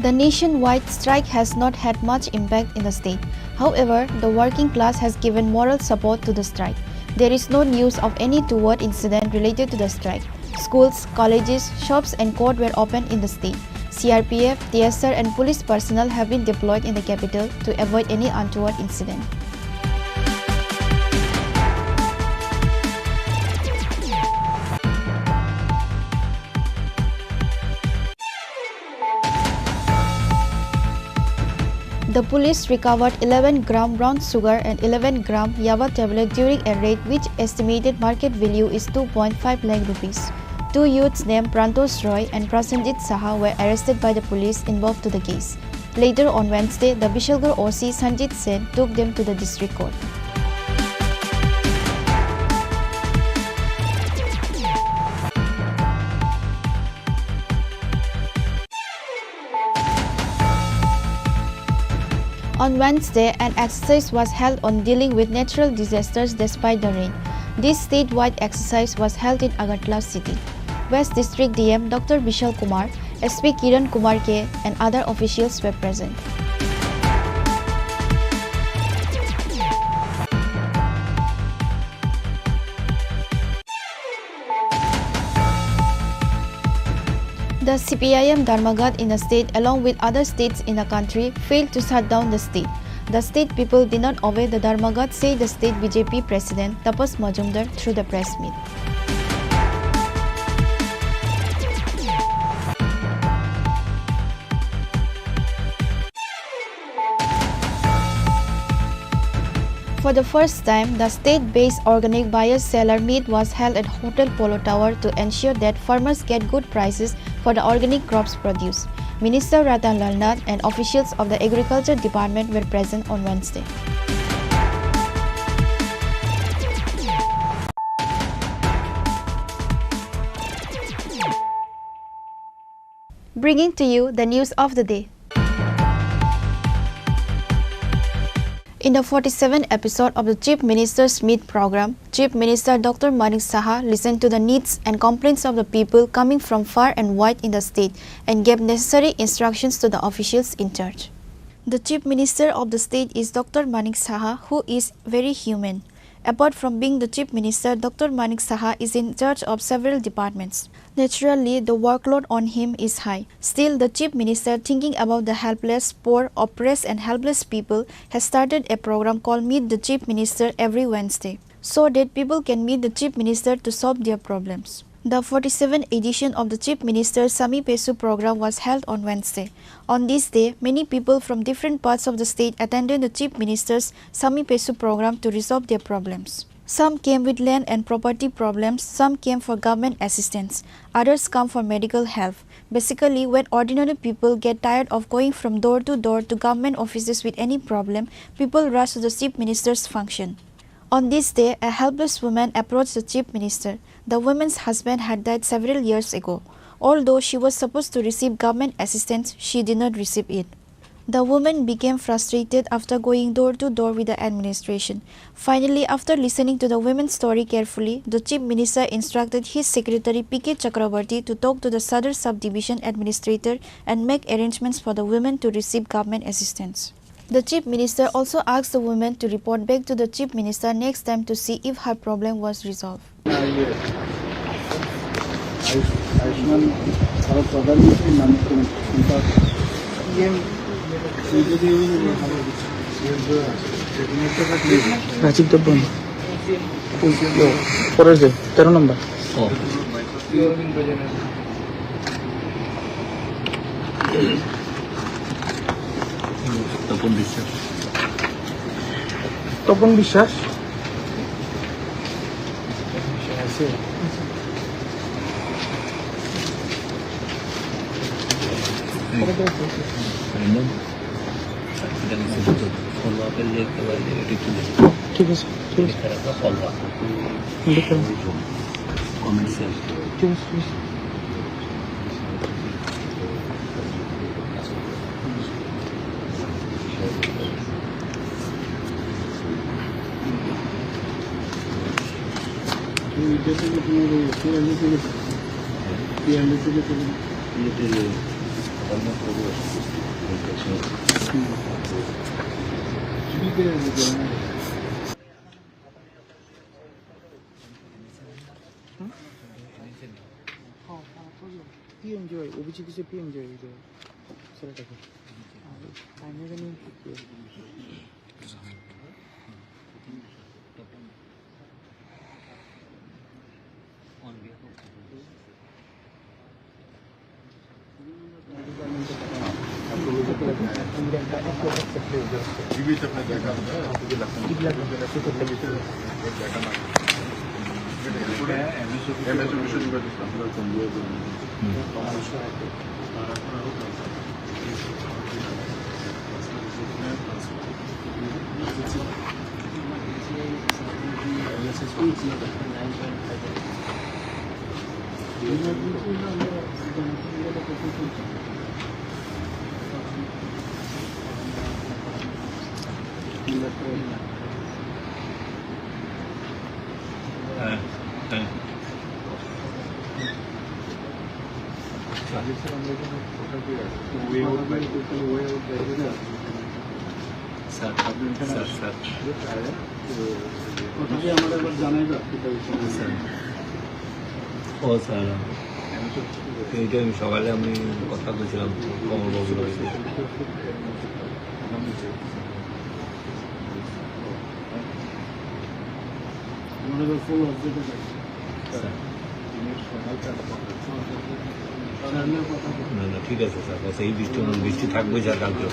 The nationwide strike has not had much impact in the state. However, the working class has given moral support to the strike. There is no news of any untoward incident related to the strike. Schools, colleges, shops and court were opened in the state. C R P F, T S R and police personnel have been deployed in the capital to avoid any untoward incident. The police recovered eleven gram brown sugar and eleven gram yaba tablet during a raid which estimated market value is two point five lakh rupees. Two youths named Prantosh Roy and Prasenjit Saha were arrested by the police involved to the case. Later on Wednesday, the Bishalgarh O C Sanjit Sen took them to the district court. On Wednesday, an exercise was held on dealing with natural disasters despite the rain. This statewide exercise was held in Agartala city. West District D M Doctor Bishal Kumar, S P Kiran Kumar K, and other officials were present. The C P I M Dharmaghat in the state, along with other states in the country, failed to shut down the state. The state people did not obey the Dharmaghat, said the state B J P president Tapas Majumdar through the press meet. For the first time, the state-based organic buyer-seller meet was held at Hotel Polo Tower to ensure that farmers get good prices for the organic crops produce. Minister Ratan Lal Nath and officials of the Agriculture Department were present on Wednesday. Bringing to you the news of the day. In the forty-seventh episode of the Chief Minister's Meet program, Chief Minister Doctor Manik Saha listened to the needs and complaints of the people coming from far and wide in the state and gave necessary instructions to the officials in charge. The Chief Minister of the state is Doctor Manik Saha, who is very human. Apart from being the Chief Minister, Doctor Manik Saha is in charge of several departments. Naturally, the workload on him is high. Still, the Chief Minister, thinking about the helpless, poor, oppressed and helpless people, has started a program called Meet the Chief Minister every Wednesday, so that people can meet the Chief Minister to solve their problems. The forty-seventh edition of the Chief Minister's Sami Pesu program was held on Wednesday. On this day, many people from different parts of the state attended the Chief Minister's Sami Pesu program to resolve their problems. Some came with land and property problems, some came for government assistance, others come for medical help. Basically, when ordinary people get tired of going from door to door to government offices with any problem, people rush to the Chief Minister's function. On this day, a helpless woman approached the Chief Minister. The woman's husband had died several years ago. Although she was supposed to receive government assistance, she did not receive it. The woman became frustrated after going door to door with the administration. Finally, after listening to the woman's story carefully, the Chief Minister instructed his secretary P K Chakraborty to talk to the Sadar subdivision administrator and make arrangements for the woman to receive government assistance. The Chief Minister also asked the woman to report back to the Chief Minister next time to see if her problem was resolved. Ayushman ভারত প্রধানমন্ত্রী নামে কোনো সরকার পিএম রাজীব দেববর্মা। ওই, ও, পরের যে তেরো নম্বর। তপন বিশ্বাস। তপন বিশ্বাস। ঠিক আছে, ঠিক আছে। ঠিক আছে, ঠিক আছে। পিএমজেওয়াই, ওবিসি কিসে পিএমজেওয়াই, এই যে ছেলেটাকে। আমি জানি কি। Sir, sir, sir. স্যার। ও স্যার, এইটা আমি সকালে আমি কথা বলছিলাম কমলবাবুর লগে। স্যার। না, না, ঠিক আছে স্যার, বাস এই বৃষ্টি, বৃষ্টি থাকবে স্যার কালকে।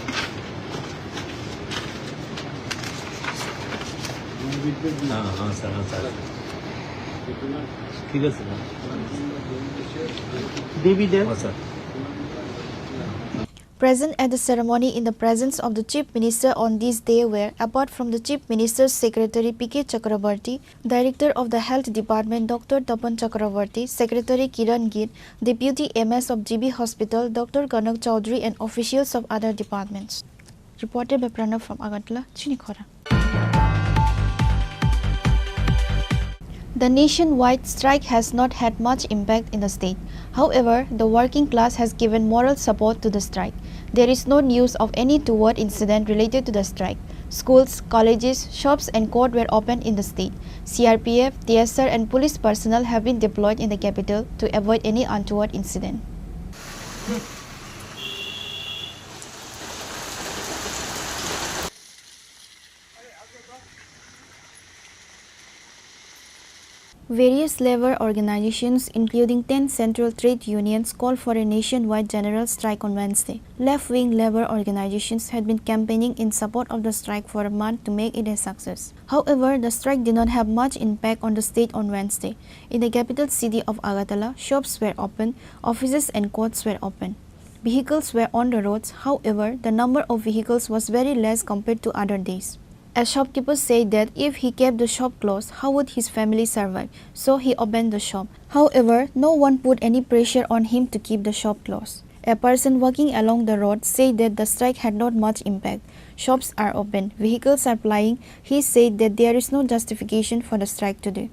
হ্যাঁ, হ্যাঁ স্যার, হ্যাঁ স্যার। ঠিক আছে স্যার। দেবী দেব। হ্যাঁ sir. Present at the ceremony in the presence of the Chief Minister on this day were, apart from the Chief Minister's secretary P K Chakraborty, Director of the Health Department Doctor Tapan Chakraborty, Secretary Kiran Gill, Deputy M S of G B Hospital Doctor Kanak Chaudhary and officials of other departments. Reported by Pranav from Agartala, Chini Khorang. The nationwide strike has not had much impact in the state. However, the working class has given moral support to the strike. There is no news of any untoward incident related to the strike. Schools, colleges, shops and court were opened in the state. C R P F, T S R and police personnel have been deployed in the capital to avoid any untoward incident. Various labor organizations, including ten central trade unions, called for a nationwide general strike on Wednesday. Left-wing labor organizations had been campaigning in support of the strike for a month to make it a success. However, the strike did not have much impact on the state on Wednesday. In the capital city of Agartala, shops were open, offices and courts were open. Vehicles were on the roads. However, the number of vehicles was very less compared to other days. A shopkeeper said that if he kept the shop closed, how would his family survive? So he opened the shop. However, no one put any pressure on him to keep the shop closed. A person walking along the road said that the strike had not much impact. Shops are open, vehicles are plying. He said that there is no justification for the strike today.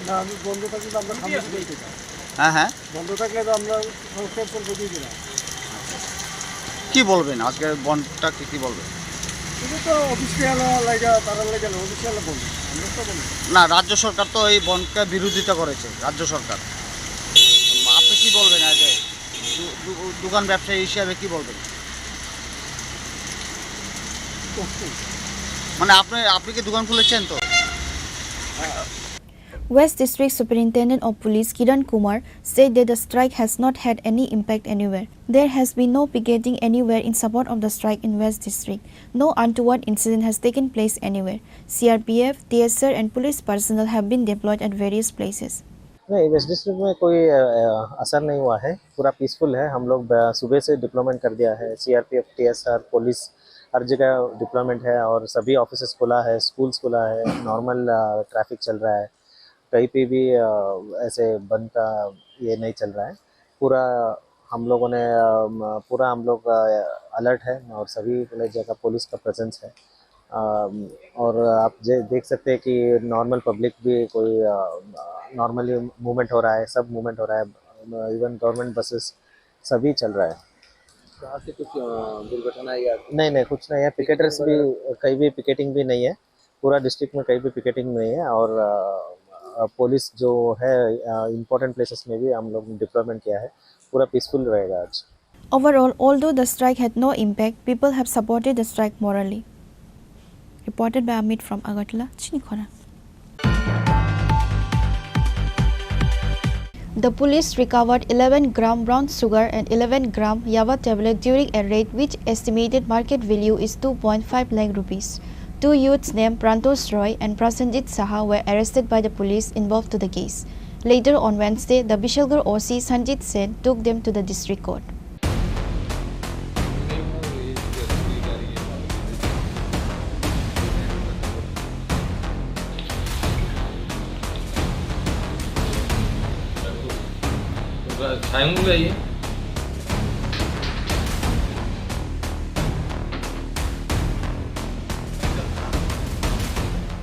না, আমি বন্ধ থাকলে তো আমরা সামনে দিকে যেতাম। হ্যাঁ, হ্যাঁ। বন্ধ থাকলে তো আমরা সব ক্যান্সেল করে দিয়ে দিলাম। কি বলবেন আজকে বন্ধটাকে, কি বলবেন? এটা তো অফিসিয়াল লাগে, তারা লাগে না, অফিসিয়াল বন্ধ। আমরা তো বন্ধ। না, রাজ্য সরকার তো এই বন্ধকে বিরোধিতা করেছে, রাজ্য সরকার। আপনি কি বলবেন আজকে দু-, দু-, দোকান ব্যবসায়ী হিসাবে কি বলবেন? মানে আপনি, আপনি কি দোকান খুলেছেন তো? West District Superintendent of Police Kiran Kumar said that the strike has not had any impact anywhere. There has been no picketing anywhere in support of the strike in West District. No untoward incident has taken place anywhere. C R P F, T S R and police personnel have been deployed at various places. नहीं, waste district में कोई, अ, अ, असर नहीं हुआ है, पूरा पीसफुल है। हम लोग, अ, सुबह से डिप्लॉयमेंट कर दिया है, सीआरपीएफ, टीएसआर, पुलिस, हर जगह डिप्लॉयमेंट है और सभी ऑफिसेज खुला है, स्कूल्स खुला है, नॉर्मल, अ, ट्रैफिक चल रहा है, कहीं पे भी, अ, ऐसे बंद का ये नहीं चल रहा है। पूरा हम लोगों ने, अ, म-, पूरा हम लोग, अ, अलर्ट है और सभी जगह पुलिस का प्रेजेंस है। अम, और आप जे-, देख सकते हैं कि नॉर्मल पब्लिक भी कोई, अ, नॉर्मली मूवमेंट हो रहा है, सब मूवमेंट हो रहा है, इवन गवर्नमेंट बसेस सभी चल रहा है। तो आज से कुछ, अ, दुर्घटना या नहीं, नहीं, कुछ नहीं है। पिकेटर्स भी, कहीं भी पिकेटिंग भी नहीं है। पूरा डिस्ट्रिक्ट में कहीं भी पिकेटिंग नहीं है और, अ, अ, पुलिस जो है, अ, इम्पोर्टेंट प्लेसेस में भी हम लोग डिप्लॉयमेंट किया है। पूरा पीसफुल रहेगा आज। Overall, although the strike had no impact, people have supported the strike morally. Reported by Amit from Agartala, Chinikhora. The police recovered eleven gram brown sugar and eleven gram yaba tablet during a raid which estimated market value is two point five lakh rupees. Two youths named Prantosh Roy and Prasenjit Saha were arrested by the police involved to the case. Later on Wednesday, the Bishalgarh O C Sanjit Sen took them to the district court.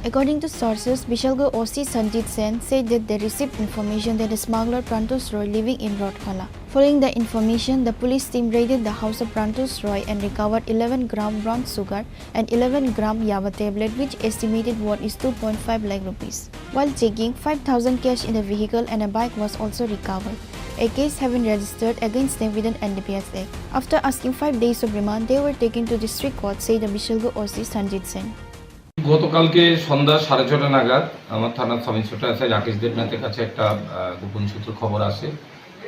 According to sources, Bishalgarh O C Sanjit Sen said that they received information that a smuggler Prantosh Roy living in Rotkhala. Following the information, the police team raided the house of Prantosh Roy and recovered eleven gram brown sugar and eleven gram yaba tablet, which estimated worth is two point five lakh rupees. While checking, five thousand cash in the vehicle and a bike was also recovered. A case have been registered against them with an N D P S Act. After asking five days of remand, they were taken to district court, said the Bishalgarh O C Sanjit Sen. গতকালকে সন্ধ্যা সাড়ে ছটা নাগাদ আমার থানার sub inspector SI Rakesh দেবনাথের কাছে একটা, আহ, গোপন সূত্রে খবর আসে।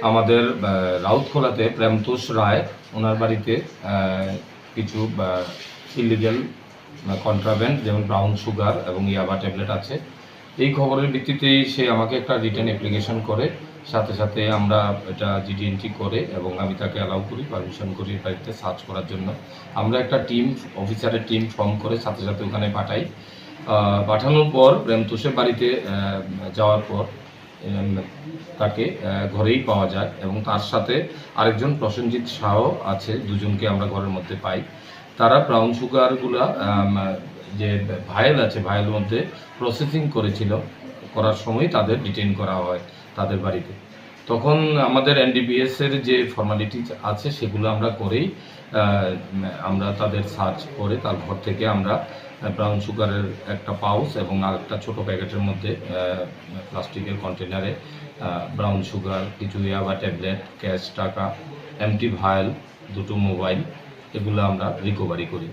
আমাদের, আহ, রাউতখোলাতে প্রেমতোষ রায়, ওনার বাড়িতে, আহ, কিছু, আহ, ইলিগ্যাল, আহ, কন্ট্রাব্যান্ড, যেমন ব্রাউন সুগার এবং ইয়াবা ট্যাবলেট আছে। এই খবরের ভিত্তিতেই সে আমাকে একটা রিটেন অ্যাপ্লিকেশন করে, সাথে সাথে আমরা এটা জিডি এন্ট্রি করে এবং আমি তাকে অ্যালাউ করি, পারমিশন করি বাড়িতে সার্চ করার জন্য। আমরা একটা টিম, অফিসারের টিম ফর্ম করে সাথে সাথে ওখানে পাঠাই। আহ, পাঠানোর পর প্রেমতোষের বাড়িতে, আহ, যাওয়ার পর, উম, তাকে, আহ, ঘরেই পাওয়া যায় এবং তার সাথে আরেকজন প্রসেনজিৎ শাহ আছে, দুজনকে আমরা ঘরের মধ্যে পাই। তারা ব্রাউন সুগারগুলা, আম, যে ভায়েল আছে, ভায়েল মধ্যে প্রসেসিং করেছিল, করার সময় তাদের ডিটেইন করা হয় তাদের বাড়িতে। তখন আমাদের এনডিপিএস এর যে ফর্মালিটিজ আছে সেগুলো আমরা করেই, আহ, আমরা তাদের সার্চ করে তার ঘর থেকে আমরা ব্রাউন সুগারের একটা পাউচ এবং আরেকটা ছোট প্যাকেটের মধ্যে, আহ, প্লাস্টিকের কন্টেনারে, আহ, ব্রাউন সুগার, কিছু ইয়াবা ট্যাবলেট, ক্যাশ টাকা, এমটি ভায়েল, দুটো মোবাইল, এগুলো আমরা রিকভারি করি।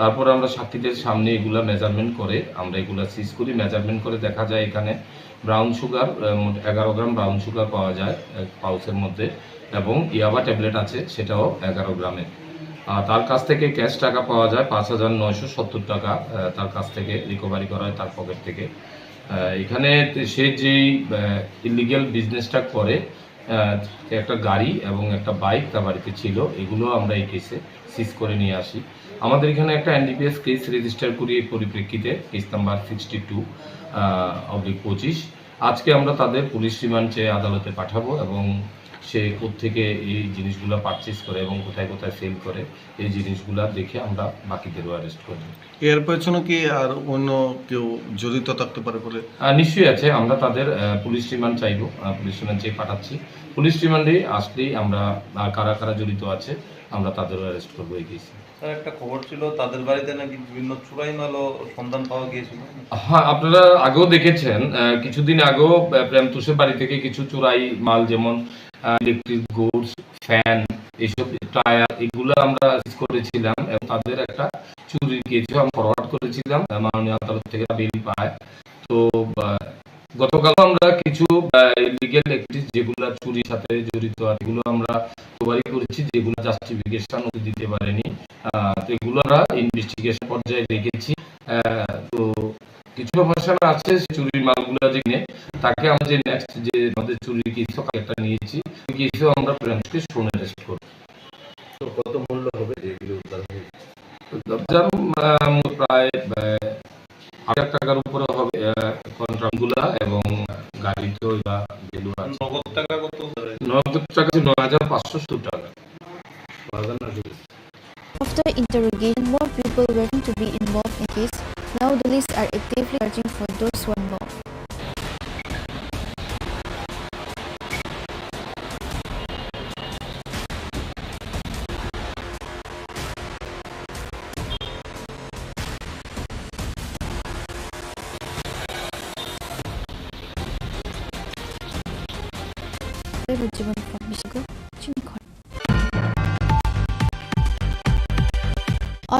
তারপর আমরা সাক্ষীদের সামনে এগুলা মেজারমেন্ট করে, আমরা এগুলা সিজ করি। মেজারমেন্ট করে দেখা যায় এখানে ব্রাউন সুগার, আহ, মোট এগারো গ্রাম ব্রাউন সুগার পাওয়া যায় এক পাউচের মধ্যে, এবং ইয়াবা ট্যাবলেট আছে, সেটাও এগারো গ্রামের। আর তার কাছ থেকে ক্যাশ টাকা পাওয়া যায় পাঁচ হাজার নয়শো সত্তর টাকা, আহ, তার কাছ থেকে রিকভারি করা হয় তার পকেট থেকে। আহ, এখানে সে যেই, আহ, ইলিগ্যাল বিজনেসটা করে, আহ, একটা গাড়ি এবং একটা বাইক তার বাড়িতে ছিল, এগুলো আমরা এই কেসে সিজ করে নিয়ে আসি। আমাদের এখানে একটা এনডিপিএস কেস রেজিস্টার করি, এই পরিপ্রেক্ষিতে case number sixty two oblique পঁচিশ। আজকে আমরা তাদের পুলিশ রিমান্ড চেয়ে আদালতে পাঠাবো এবং সে কোত্থেকে এই জিনিসগুলো পারচেজ করে এবং কোথায় কোথায় সেল করে, এই জিনিসগুলো দেখে আমরা বাকিদেরও অ্যারেস্ট করব। এর পেছনে কি আর অন্য কেউ জড়িত থাকতে পারে বলে? আহ, নিশ্চয়ই আছে। আমরা তাদের, আহ, পুলিশ রিমান্ড চাইবো, আহ, পুলিশ রিমান্ড চেয়ে পাঠাচ্ছি। পুলিশ রিমান্ডে আসলেই আমরা, আহ, কারা কারা জড়িত আছে, আমরা তাদেরও অ্যারেস্ট করবো এই কেসে। স্যার, একটা খবর ছিল তাদের বাড়িতে নাকি বিভিন্ন চুরাই মালও সন্ধান পাওয়া গিয়েছিল। হ্যাঁ, আপনারা আগেও দেখেছেন, আহ, কিছুদিন আগেও, আহ, প্রেম তুষের বাড়ি থেকে কিছু চুরাই মাল, যেমন, আহ, ইলেকট্রিক গুডস, ফ্যান, এইসব টায়ার, এগুলো আমরা সিজ করেছিলাম এবং তাদের একটা চুরির কেসও আমরা ফরওয়ার্ড করেছিলাম, আহ, মাননীয় আদালত থেকে বেইল পায়। তো, আহ, গতকাল আমরা কিছু, আহ, ইলিগ্যাল অ্যাক্টিভিটিস যেগুলো চুরির সাথে জড়িত আছে, এগুলো আমরা রিকভারি করেছি, যেগুলো জাস্টিফিকেশন দিতে পারেনি। আহ, তো এগুলো আমরা ইনভেস্টিগেশন পর্যায়ে রেখেছি। আহ, তো কিছু ইনফরমেশন আছে যে চুরির মালগুলো যে কিনে, তাকে আমরা যে নেক্সট যে আমাদের চুরির কেসও একটা নিয়েছি, ওই কেসও আমরা প্রেমকে শোন অ্যারেস্ট করব। তো কত মূল্য হবে যেগুলো উদ্ধার হয়েছে? উদ্ধার, আহ, প্রায়, আহ, আট লাখ টাকার উপরে হবে, আহ, কন্ট্রাক্টগুলা এবং গাড়ি তো এরা ভ্যালু আছে। নগদ টাকা কত উদ্ধার হয়েছে? নগদ টাকা ছিল নয় হাজার পাঁচশো সত্তর টাকা। নয় হাজার নয়শো। After interrogation, more people were found to be involved in case. Now the police are actively searching for those who are involved.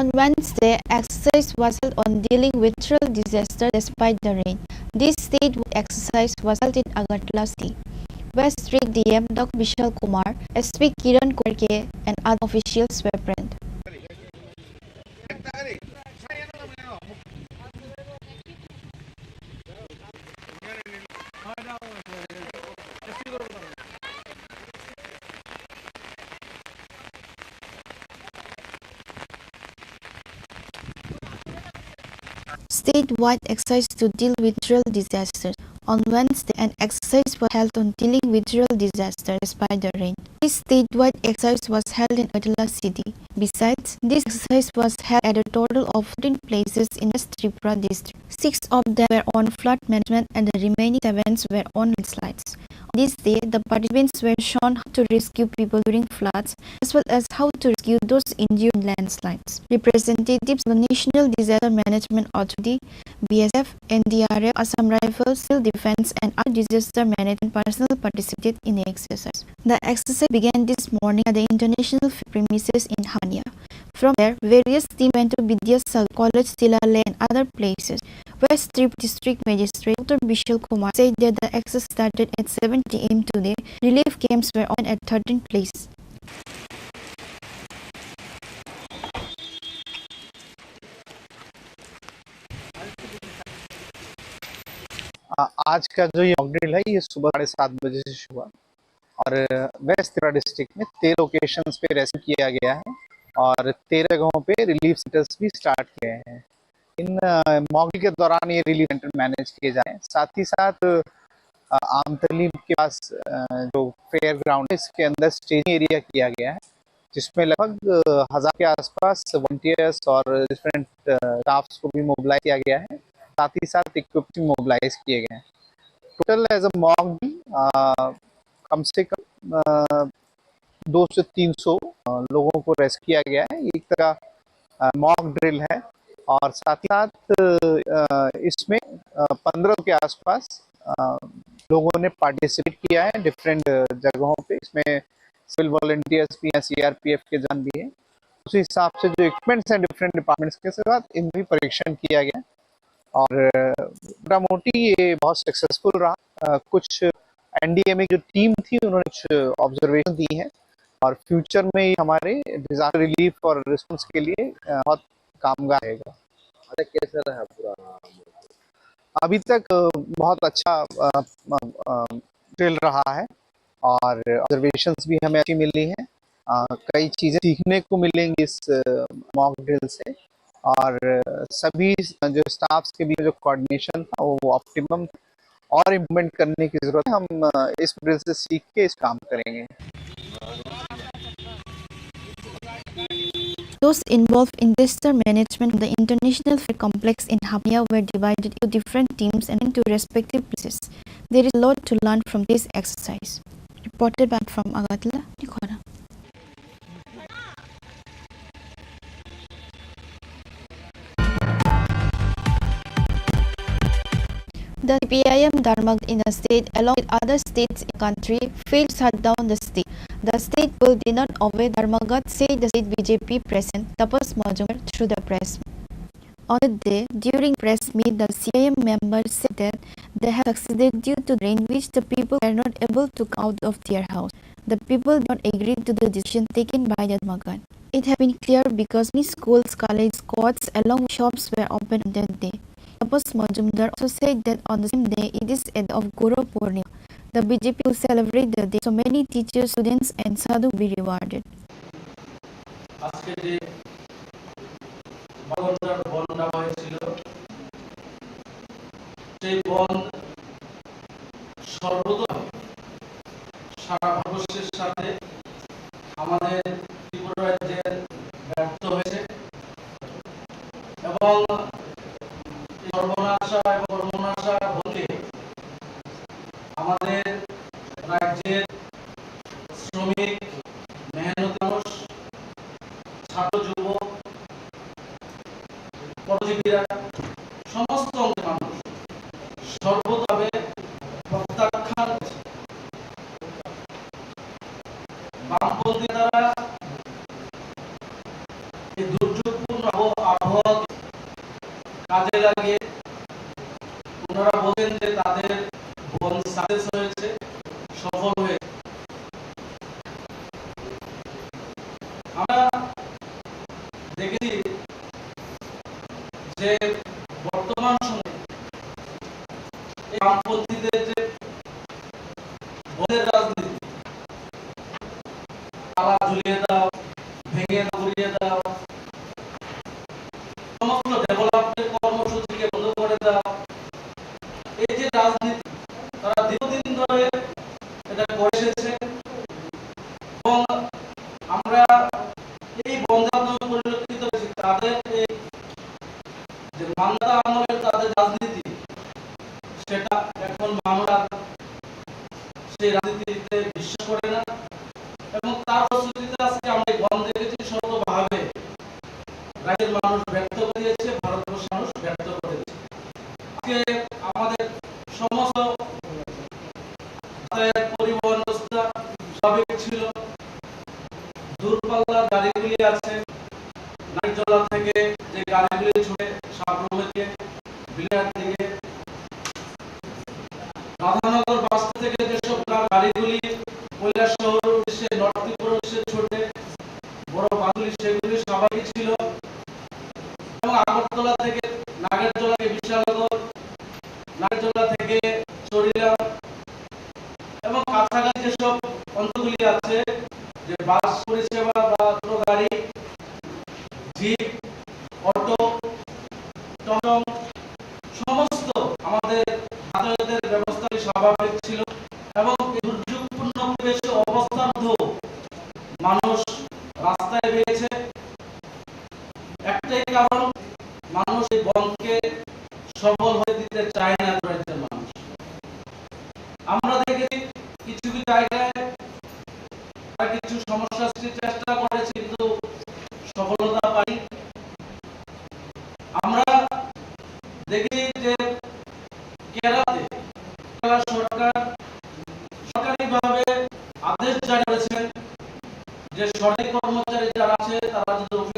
On Wednesday, exercise was held on dealing with natural disaster despite the rain. This statewide exercise was held in Agartala city. West District D M Doctor Bishal Kumar, S P Kiran Kumar K, and other officials were present. Statewide exercise to deal with natural disasters. On Wednesday, an exercise was held on dealing with natural disasters despite the rain. This statewide exercise was held in Agartala city. Besides, this exercise was held at a total of fourteen places in West Tripura district. Six of them were on flood management and the remaining seven were on landslides. On this day, the participants were shown how to rescue people during floods as well as how to rescue those injured in landslides. Representatives of the National Disaster Management Authority, B S F, N D R F, Assam Rifles, Civil Defence and other disaster management personnel participated in the exercise. The exercise began this morning at the international premises in Hamania. From there, various teams went to Vidyasagar College, Tilale and other places. West Tripura District Magistrate Doctor Bishal Kumar said that the exercise started at seven A M today. Relief camps were on at thirteen places. आ, आज का जो ये mock drill है, ये सुबह साढ़े सात बजे से शुरू हुआ। और वेस्ट त्रिपुरा डिस्ट्रिक्ट में तेरह लोकेशंस पे रेस्क्यू किया गया है और तेरह जगहों पे रिलीफ सेंटर्स भी स्टार्ट किए हैं। इन, अ, मॉक ड्रिल के दौरान ये रिलीफ सेंटर मैनेज किए जा रहे हैं। साथ ही साथ, अ, आमतली के पास, अ, जो फेयर ग्राउंड है, इसके अंदर स्टेजिंग एरिया किया गया है, जिसमें लगभग, अ, हजार के आसपास वॉलंटियर्स और डिफरेंट, अ, स्टाफ्स को भी मोबिलाइज किया गया है। साथ ही साथ इक्विपमेंट्स भी मोबिलाइज किए गए हैं। टोटल एज अ मॉक ड्रिल, अ, कम से कम, अ, दो से तीन सौ, अ, लोगों को रेस्क्यू किया गया है। एक तरह, अ, मॉक ड्रिल है और साथ ही साथ, अ, इसमें, अ, पन्द्रह के आसपास, अ, लोगों ने पार्टिसिपेट किया है डिफरेंट जगहों पे। इसमें सिविल वॉलंटियर्स भी हैं, सीआरपीएफ के जवान भी हैं। उस हिसाब से जो इक्विपमेंट्स हैं डिफरेंट डिपार्टमेंट्स के साथ, इन भी परीक्षण किया गया। और अ, मोटा मोटी ये बहुत सक्सेसफुल रहा। अ, कुछ एनडीएमए जो टीम थी, उन्होंने कुछ ऑब्जर्वेशन दी है और फ्यूचर में ये हमारे डिजास्टर रिलीफ और रिस्पॉन्स के लिए अ, बहुत कामगार रहेगा। अच्छा, कैसा रहा पूरा? अभी तक अ, बहुत अच्छा अ, अ, अ, चल रहा है और ऑब्जर्वेशंस भी हमें अच्छी मिली हैं। अ, कई चीज़ें सीखने को मिलेंगी इस मॉक ड्रिल से और सभी जो स्टाफ्स के बीच जो कोऑर्डिनेशन था वो ऑप्टिमम था और इम्प्रूवमेंट करने की ज़रूरत है। हम अ, इस ड्रिल से सीख के इस काम करेंगे। Those involved in disaster management from the International Fair Complex in Hamya were divided into different teams and went to respective places. There is a lot to learn from this exercise. Reported by from Agartala, Nikhona. The C P I M Dharmaghat in the state, along with other states in the country, failed to shut down the state. The state people did not obey Dharmaghat, said the state B J P president Tapas Majumdar through the press meet. On the day, during press meet, the C I M member said that they have succeeded due to the rain, which the people were not able to come out of their house. The people did not agree to the decision taken by the Dharmaghat. It has been clear because many schools, colleges, courts, along with shops were open on that day. Tapas Majumdar also said that on the same day, it is a day of Guru Purnima. The B J P will celebrate the day, so many teachers, students, and sadhu will be rewarded. আজকে যে বারো ঘন্টার বন্ধ ডাকা হয়েছিল, সেই বন্ধ সর্বতোভাবে সারা ভারতবর্ষের সাথে আমাদের ত্রিপুরা রাজ্যের ব্যর্থ হয়েছে এবং এই সর্বনাশা এবং সর্বনাশা বলতে আমাদের রাজ্যের শ্রমিক, মেহনতি মানুষ, ছাত্র যুবক, পরজীবীরা, সমস্ত অঙ্গের মানুষ সর্বতভাবে প্রত্যাখ্যান করেছে। বামপন্থী তারা এই দুর্যোগপূর্ণ আবহ-, আবহাওয়াকে কাজে লাগিয়ে ওনারা বলেন যে তাদের বন্ধ সাকসেস হয়েছে, সফল হয়েছে। আমরা দেখেছি যে বর্তমান সময়ে এই বামপন্থীদের যে বন্ধের রাজনীতি, তালা ঝুলিয়ে দাও, ভেঙে দাও, গুড়িয়ে দাও, সমস্ত ডেভেলপমেন্ট কর্মসূচিকে বন্ধ করে দাও, এই যে রাজনীতি, তারা দীর্ঘদিন ধরে এটা করে এসেছে এবং আমরা এই বন্ধের মাধ্যমে পরিলক্ষিত হয়েছে তাদের এই যে মান্ধাতা আমলের তাদের রাজনীতি, সেটা এখন মানুষ আর সেই রাজনীতিতে বিশ্বাস করে না এবং তার ফলশ্রুতিতে আজকে আমরা এই বন্ধ দেখেছি। সর্বতোভাবে রাজ্যের মানুষ ব্যর্থ করে দিয়েছে, ভারতবর্ষের মানুষ ব্যর্থ করে দিয়েছে। আজকে আমাদের সমস্ত যাতায়াত পরিবহন ব্যবস্থা স্বাভাবিক ছিল। দূরপাল্লার গাড়িগুলি আছে, নাগেরজলা থেকে যে গাড়িগুলি ছুটে সাবরুমে দিয়ে বিলহার দিকে, রাধানগর বাস থেকে যেসব গা-, গাড়িগুলি কৈলাসহর উদ্দেশ্যে, নর্থ ত্রিপুরা উদ্দেশ্যে ছুটে, বড় বাসগুলি, সেগুলি স্বাভাবিক ছিল এবং আগরতলা থেকে নাগেরজলাকে বিশালনগর, নাগেরজলা থেকে চরিলাম এবং কাছাকাছি যেসব অঞ্চলগুলি আছে, যে বাস পরিষেবা বা ছোট গাড়ি, জিপ, অটো, টমটম, সমস্ত আমাদের যাতায়াতের ব্যবস্থা স্বাভাবিক ছিল এবং এই দুর্যোগপূর্ণ পরিবেশে অবস্থার মধ্যেও মানুষ রাস্তায় বেরিয়েছে। একটাই কারণ, মানুষ এই বন্ধকে সফল হয়ে দিতে চায় না রাজ্যের মানুষ। আমরা দেখেছি কিছু কিছু জায়গায় তারা কিছু সমস্যা সৃষ্টির চেষ্টা করেছে, কিন্তু সফলতা পায়নি। আমরা দেখেছি যে কেরালাতে কেরালা সরকার সরকারিভাবে আদেশ জারি করেছেন যে সরকারি কর্মচারী যারা আছে তারা যদি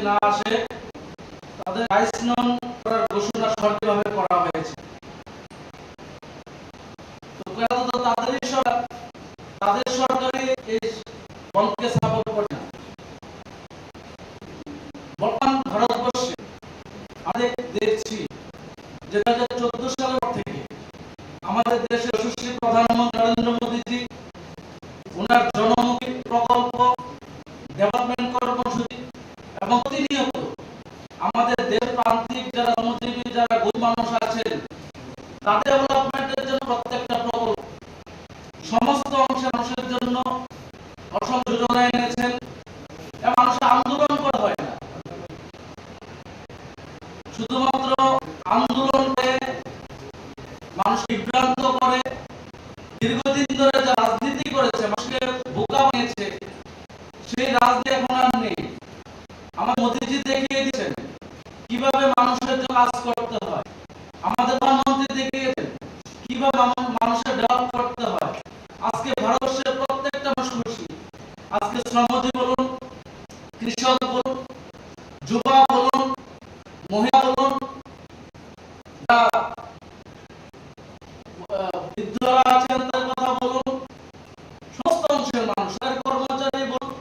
করতে হয়। আমাদের প্রধানমন্ত্রী দেখিয়েছেন কিভাবে মানু-, মানুষের ডেভেলপ করতে হয়। আজকে ভারতবর্ষের প্রত্যেকটা মানুষ খুশি। আজকে শ্রমজীবী বলুন, কৃষক বলুন, যুবা বলুন, মহিলা বলুন, বা, আহ, বৃদ্ধরা আছেন তার কথা বলুন, সমস্ত অংশের মানুষ, সরকারি কর্মচারী বলুন,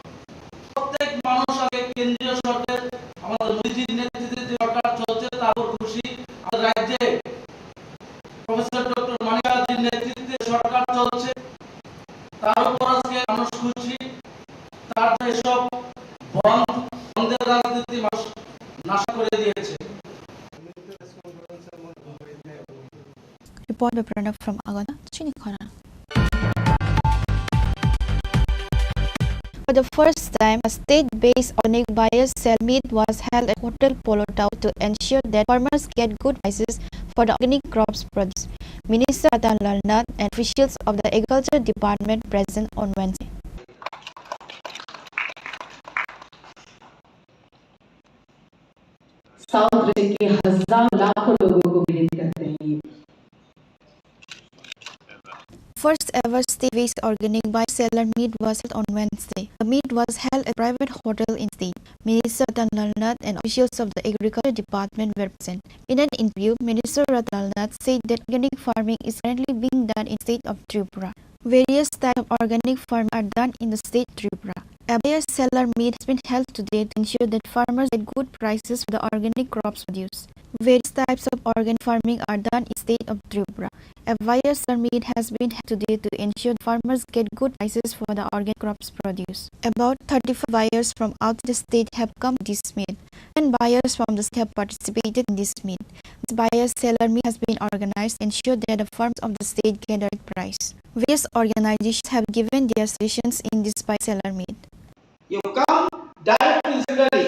প্রত্যেক মানুষ আগে কেন্দ্রীয় সরকার, আমাদের মোদীজির নেতৃত্বে যে সরকার চলছে তার উপর খুশি। আমাদের রাজ্যে প্রফেসর ডক্টর মানিক সাহাজির নেতৃত্বে সরকার চলছে, তার উপর আজকে মানুষ খুশি। তার যে সব বন্ধ, বন্ধের রাজনীতি মানুষ নাশ করে দিয়েছে। Report by Pranab from Agartala, Chinikhona. For the first time, a state-based organic buyers sell meet was held at Hotel Polo Tower to ensure that farmers get good prices for the organic crops produced. Minister Ratan Lal Nath and officials of the Agriculture Department present on Wednesday. South के हजारों लाखों लोगों को पीड़ित करते हैं ये। First ever state-based organic buy-seller meet was held on Wednesday. The meet was held at private hotel in state. Minister Ratan Lal Nath and officials of the Agriculture Department were present. In an interview, Minister Ratan Lal Nath said that organic farming is currently being done in state of Tripura. Various types of organic farming are done in the state Tripura. A buyer-seller meet has been held today to ensure that farmers get good prices for the organic crops produced. Various types of organic farming are done in state of Tripura. A buyer-seller meet has been held today to ensure farmers get good prices for the organic crops produced. About thirty-five buyers from outside the state have come to this meet. Ten buyers from the state have participated in this meet. This buyer-seller meet has been organized to ensure that the farmers of the state get the right price. Various organizations have given their suggestions in this buyer-seller meet. You come directly to the secretary.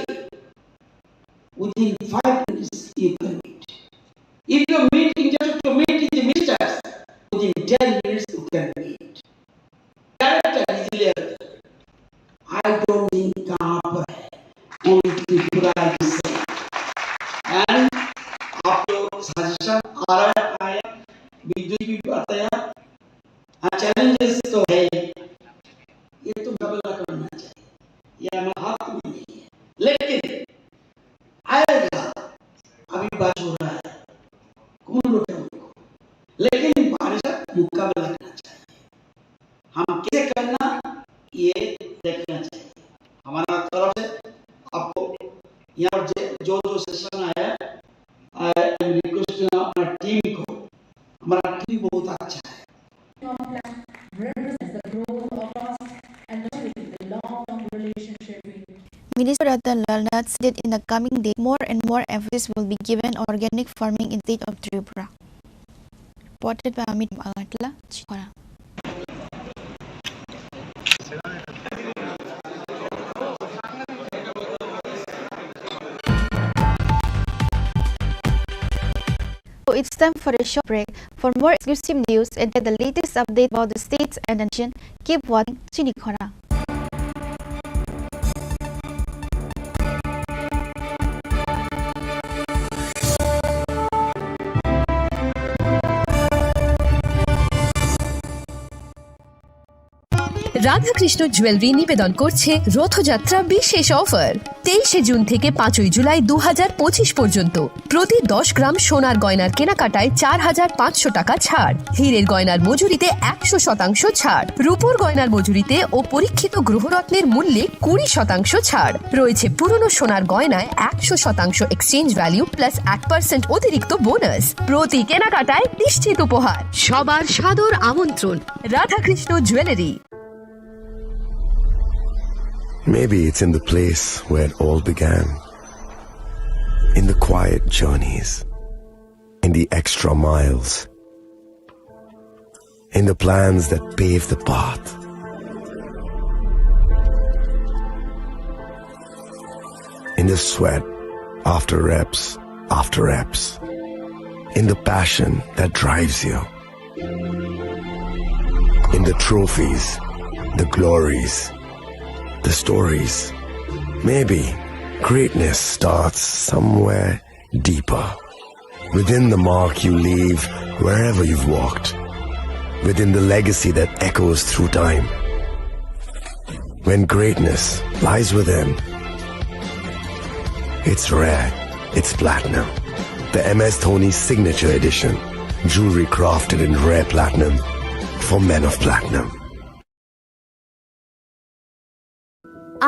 Within five minutes, you can meet. If you meet in just to meet with the ministers, within ten minutes, you can meet. Directly, easily. I don't think कहाँ पर है, only Tripura is same. And आप जो suggestion आ रहा है, आया, विद्युत भी बताया, हाँ, challenges तो है, ये तो मुकाबला करना चाहिए, ये हमारा हाथ में नहीं है। लेकिन आएगा, अभी बात हो रहा है, कौन रोकेगा उनको? लेकिन बारिश का मुकाबला करना चाहिए। हम कैसे करना, ये देखना चाहिए। हमारा तरफ से आपको यहाँ पर जे-, जो जो सेशन आया है, I am requesting अपना टीम को, हमारा टीम बहुत अच्छा है। Represents the growth of trust and the long-term relationship. Minister Ratan Lal Nath said in the coming day, more and more emphasis will be given on organic farming in state of Tripura. Reported by Amit Agartala, Chikora. So it's time for a short break. For more exclusive news and get the latest update about the states and the nation, keep watching Chinikhona. Radhakrishna jewellery নিবেদন করছে রথযাত্রা বিশেষ অফার। তেইশে জুন থেকে পাঁচই জুলাই দু হাজার পঁচিশ পর্যন্ত প্রতি দশ গ্রাম সোনার গয়নার কেনাকাটায় চার হাজার পাঁচশো টাকা ছাড়, হীরের গয়নার মজুরিতে একশো শতাংশ ছাড়, রূপোর গয়নার মজুরিতে ও পরীক্ষিত গ্রহরত্নের মূল্যে কুড়ি শতাংশ ছাড় রয়েছে। পুরনো সোনার গয়নায় একশো শতাংশ এক্সচেঞ্জ ভ্যালু প্লাস এক পার্সেন্ট অতিরিক্ত বোনাস। প্রতি কেনাকাটায় নিশ্চিত উপহার। সবার সাদর আমন্ত্রণ Radhakrishna jewellery. Maybe it's in the place where it all began. In the quiet journeys, in the extra miles, in the plans that pave the path, in the sweat after reps after reps, in the passion that drives you. In the trophies, the glories, the stories. Maybe greatness starts somewhere deeper. Within the mark you leave wherever you've walked, within the legacy that echoes through time. When greatness lies within, it's rare, it's platinum. The M S Dhoni Signature Edition, jewelry crafted in rare platinum for men of platinum.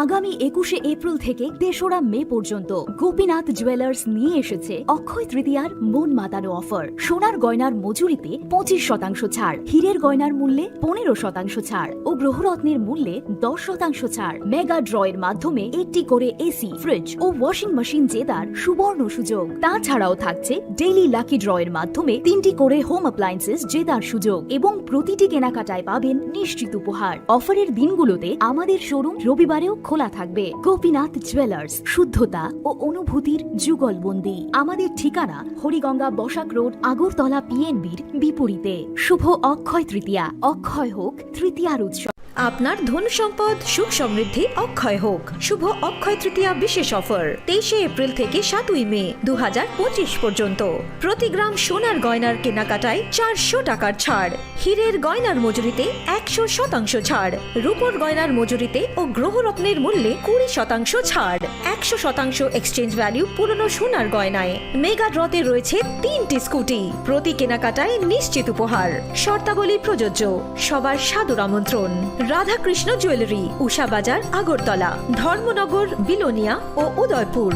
আগামী একুশে এপ্রিল থেকে তেসরা মে পর্যন্ত গোপীনাথ জুয়েলার্স নিয়ে এসেছে অক্ষয় তৃতীয়ার মন মাতানো অফার। সোনার গয়নার মজুরিতে পঁচিশ শতাংশ ছাড়, হীরের গয়নার মূল্যে পনেরো শতাংশ ছাড় ও গ্রহরত্নের মূল্যে দশ শতাংশ ছাড়। মেগা ড্র এর মাধ্যমে একটি করে এসি, ফ্রিজ ও ওয়াশিং মেশিন জেতার সুবর্ণ সুযোগ। তাছাড়াও থাকছে ডেইলি লাকি ড্র এর মাধ্যমে তিনটি করে হোম অ্যাপ্লায়েন্সেস জেতার সুযোগ এবং প্রতিটি কেনাকাটায় পাবেন নিশ্চিত উপহার। অফারের দিনগুলোতে আমাদের শোরুম রবিবারেও খোলা থাকবে। গোপীনাথ জুয়েলার্স, শুদ্ধতা ও অনুভূতির যুগলবন্দি। আমাদের ঠিকানা হরিগঙ্গা বসাক রোড, আগরতলা পিএনবির বিপরীতে। শুভ অক্ষয় তৃতীয়া, অক্ষয় হোক তৃতীয়ার উৎসব। আপনার ধন সম্পদ সুখ সমৃদ্ধি অক্ষয় হোক। শুভ অক্ষয় তৃতীয়া বিশেষ অফার তেইশে এপ্রিল থেকে সাতই মে দু পর্যন্ত। প্রতি গ্রাম সোনার গয়নার কেনাকাটায় চারশো টাকার ছাড়, হীরের গয়নার মজুরিতে একশো শতাংশ ছাড়, রূপোর গয়নার মজুরিতে ও গ্রহরত্নের মূল্যে কুড়ি শতাংশ ছাড়, একশো শতাংশ এক্সচেঞ্জ ভ্যালু পুরনো সোনার গয়নায়। মেগা ড্রতে রয়েছে তিনটি স্কুটি, প্রতি কেনাকাটায় নিশ্চিত উপহার। শর্তাবলী প্রযোজ্য। সবার সাদর আমন্ত্রণ। রাধাকৃষ্ণ জুয়েলারি, উষা বাজার, আগরতলা, ধর্মনগর, বিলোনিয়া ও Udaipur.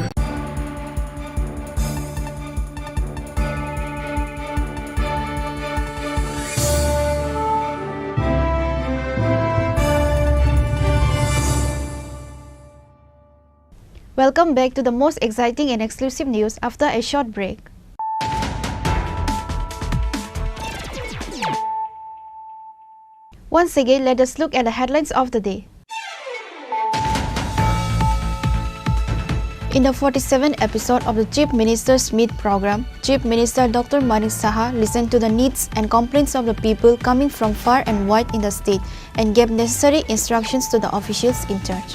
Welcome back to the most exciting and exclusive news after a short break. Once again, let us look at the headlines of the day. In the forty-seventh episode of the Chief Minister's Meet program, Chief Minister Doctor Manik Saha listened to the needs and complaints of the people coming from far and wide in the state and gave necessary instructions to the officials in charge.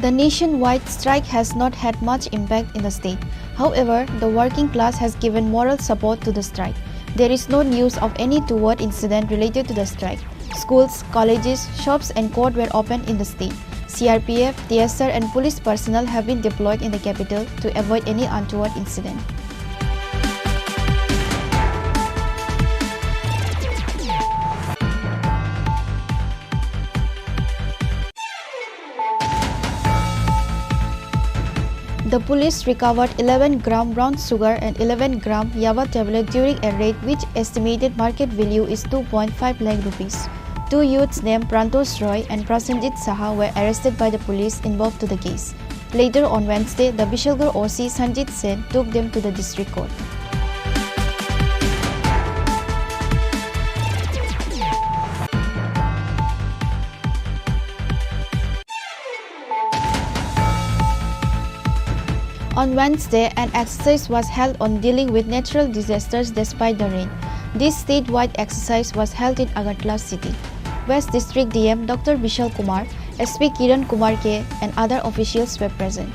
The nationwide strike has not had much impact in the state. However, the working class has given moral support to the strike. There is no news of any toward incident related to the strike. Schools, colleges, shops and court were opened in the state. C R P F, T S R and police personnel have been deployed in the capital to avoid any untoward incident. The police recovered eleven gram brown sugar and eleven gram yaba tablet during a raid which estimated market value is two point five lakh rupees. Two youths named Prantosh Roy and Prasenjit Saha were arrested by the police involved to the case. Later on Wednesday, the Bishalgarh O C Sanjit Sen took them to the district court. On Wednesday, an exercise was held on dealing with natural disasters despite the rain. This statewide exercise was held in Agartala city. West District D M Doctor Bishal Kumar, S P Kiran Kumar K, and other officials were present.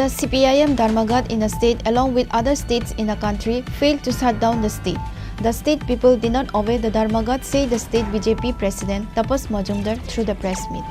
The C P I M Dharmaghat in the state, along with other states in the country, failed to shut down the state. The state people did not obey the Dharmaghat, said the state B J P president Tapas Majumdar through the press meet.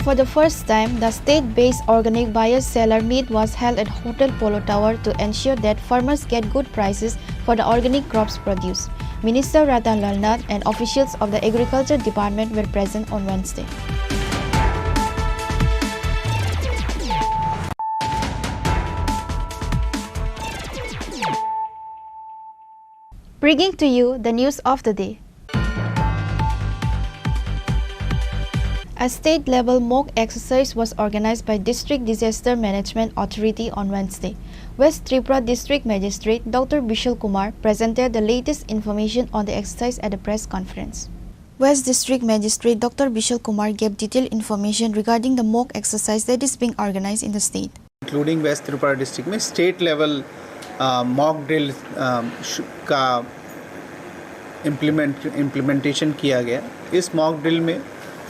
For the first time, the state-based organic buyer-seller meet was held at Hotel Polo Tower to ensure that farmers get good prices for the organic crops produce. Minister Ratan Lal Nath and officials of the Agriculture Department were present on Wednesday. Bringing to you the news of the day. A state-level mock exercise was organized by District Disaster Management Authority on Wednesday. West Tripura District Magistrate Doctor Bishal Kumar presented the latest information on the exercise at a press conference. West District Magistrate Doctor Bishal Kumar gave detailed information regarding the mock exercise that is being organized in the state. Including West Tripura district में state level mock drill का implement implementation किया गया। इस mock drill में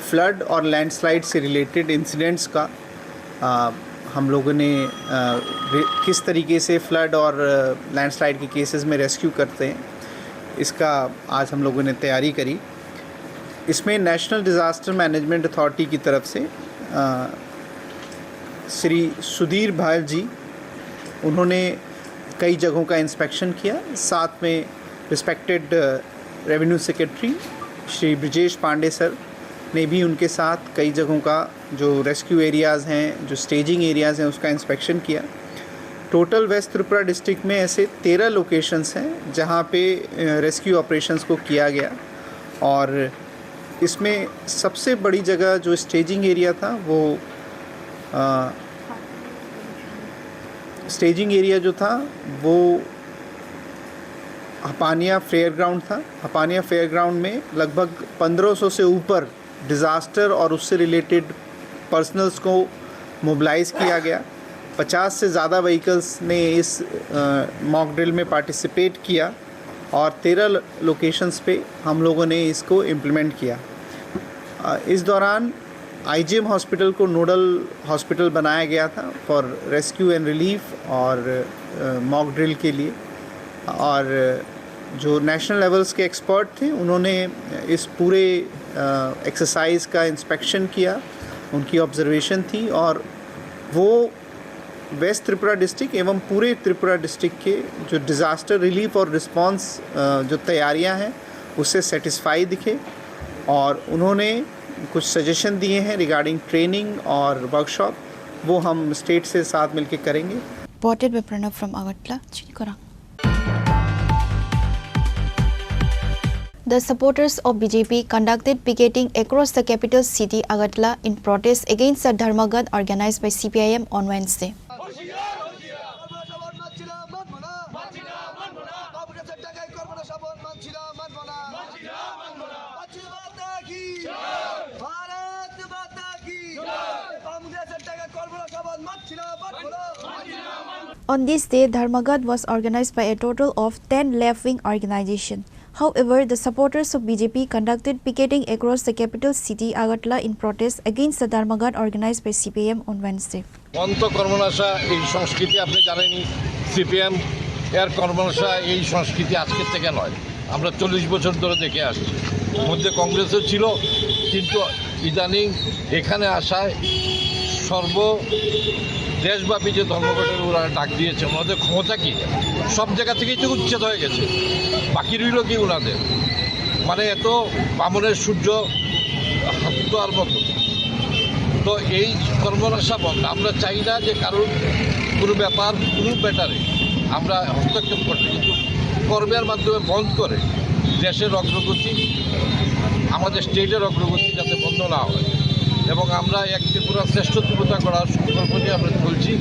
फ्लड और लैंडस्लाइड से related incidents का अ, हम लोगों ने अ, रे- किस तरीके से फ्लड और लैंडस्लाइड के केसेस में रेस्क्यू करते हैं, इसका आज हम लोगों ने तैयारी करी। इसमें नेशनल डिज़ास्टर मैनेजमेंट अथॉरिटी की तरफ से अ, श्री सुधीर भायल जी, उन्होंने कई जगहों का इंस्पेक्शन किया। साथ में रिस्पेक्टेड रेवेन्यू सेक्रेटरी श्री ब्रजेश पांडे सर ने भी उनके साथ कई जगहों का, जो रेस्क्यू एरियाज़ हैं, जो स्टेजिंग एरियाज़ हैं, उसका इंस्पेक्शन किया। टोटल वेस्ट त्रिपुरा डिस्ट्रिक्ट में ऐसे तेरह लोकेशंस हैं जहाँ पे रेस्क्यू ऑपरेशंस को किया गया। और इसमें सबसे बड़ी जगह जो स्टेजिंग एरिया था, वो अ, स्टेजिंग एरिया जो था, वो हपानिया फेयर ग्राउंड था। हपानिया फेयर ग्राउंड में लगभग पन्द्रह सौ से ऊपर डिज़ास्टर और उससे रिलेटेड पर्सनल्स को मोबिलाइज किया गया। पचास से ज़्यादा व्हीकल्स ने इस मॉक ड्रिल में पार्टिसिपेट किया और तेरह ल- लोकेशंस पे हम लोगों ने इसको इम्प्लीमेंट किया। अ, इस दौरान आईजीएम हॉस्पिटल को नोडल हॉस्पिटल बनाया गया था फॉर रेस्क्यू एंड रिलीफ और मॉक ड्रिल के लिए। और जो नेशनल लेवल्स के एक्सपर्ट थे, उन्होंने इस पूरे एक्सरसाइज का इंस्पेक्शन किया, उनकी ऑब्जर्वेशन थी और वो वेस्ट त्रिपुरा डिस्ट्रिक्ट एवं पूरे त्रिपुरा डिस्ट्रिक्ट के जो डिज़ास्टर रिलीफ और रिस्पांस जो तैयारियां हैं, उससे सेटिस्फाई दिखे और उन्होंने कुछ सजेशन दिए हैं रिगार्डिंग ट्रेनिंग और वर्कशॉप, वो हम स्टेट से साथ मिलके करेंगे। Reported by Pranav from Agartala, Chinikorang. The supporters of B J P conducted picketing across the capital city Agartala in protest against the Dharmaghat organized by C P I M on Wednesday. On this day, Dharmaghat was organized by a total of ten left-wing organizations. However, the supporters of B J P conducted picketing across the capital city Agartala in protest against the Dharmaghat organized by C P I M on Wednesday. অন্ত কর্মনাশা এই সংস্কৃতি আপনি জানেনই, সিপিএম এর কর্মনাশা এই সংস্কৃতি আজকের থেকে নয়, আমরা চল্লিশ বছর ধরে দেখে আসছি। মধ্যে কংগ্রেসও ছিল, কিন্তু ইদানিং এখানে আসায় সর্ব দেশব্যাপী যে ধর্মঘটের ওরা ডাক দিয়েছে, ওনাদের ক্ষমতা কি? সব জায়গা থেকেই তো উচ্ছেদ হয়ে গেছে, বাকি রইল কি ওনাদের? মানে এত বামনের সূর্য হাত তো আর মতো। তো এই কর্মনাশা বন্ধ। আমরা চাই না যে কারোর কোনো ব্যাপার, কোনো ম্যাটারে আমরা হস্তক্ষেপ করতে, কিন্তু কর্মের মাধ্যমে বন্ধ করে দেশের অগ্রগতি, আমাদের স্টেটের অগ্রগতি যাতে বন্ধ না হয়। এবং আমরা এক ত্রিপুরা শ্রেষ্ঠ ত্রিপুরা করার সংকল্প নিয়ে আমরা চলছি।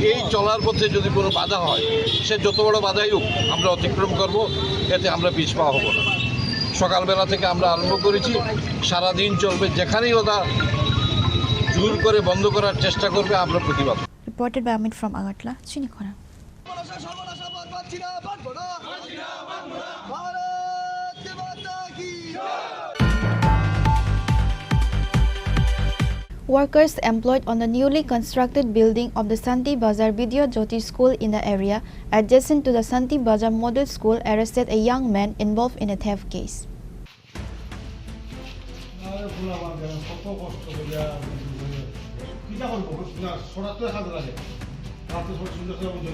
এই চলার পথে যদি কোনো বাধা হয়, সে যত বড় বাধাই হোক, আমরা অতিক্রম করব, এতে আমরা পিছপা হব না। সকালবেলা থেকে আমরা আরম্ভ করেছি, সারাদিন চলবে। যেখানেই ওরা জোর করে বন্ধ করার চেষ্টা করবে, আমরা প্রতিবাদ। Reported by Amit from Agartala, Chinikhona. Workers employed on the newly constructed building of the Shanti Bazar Vidya Jyoti School in the area adjacent to the Shanti Bazar Model School arrested a young man involved in a theft case. আরে পোলাপান কেন, কত কষ্ট করিয়া কিতা করবো, না, সরাতে কাজে লাগে। রাতে সব সুন্দর করে বুঝে।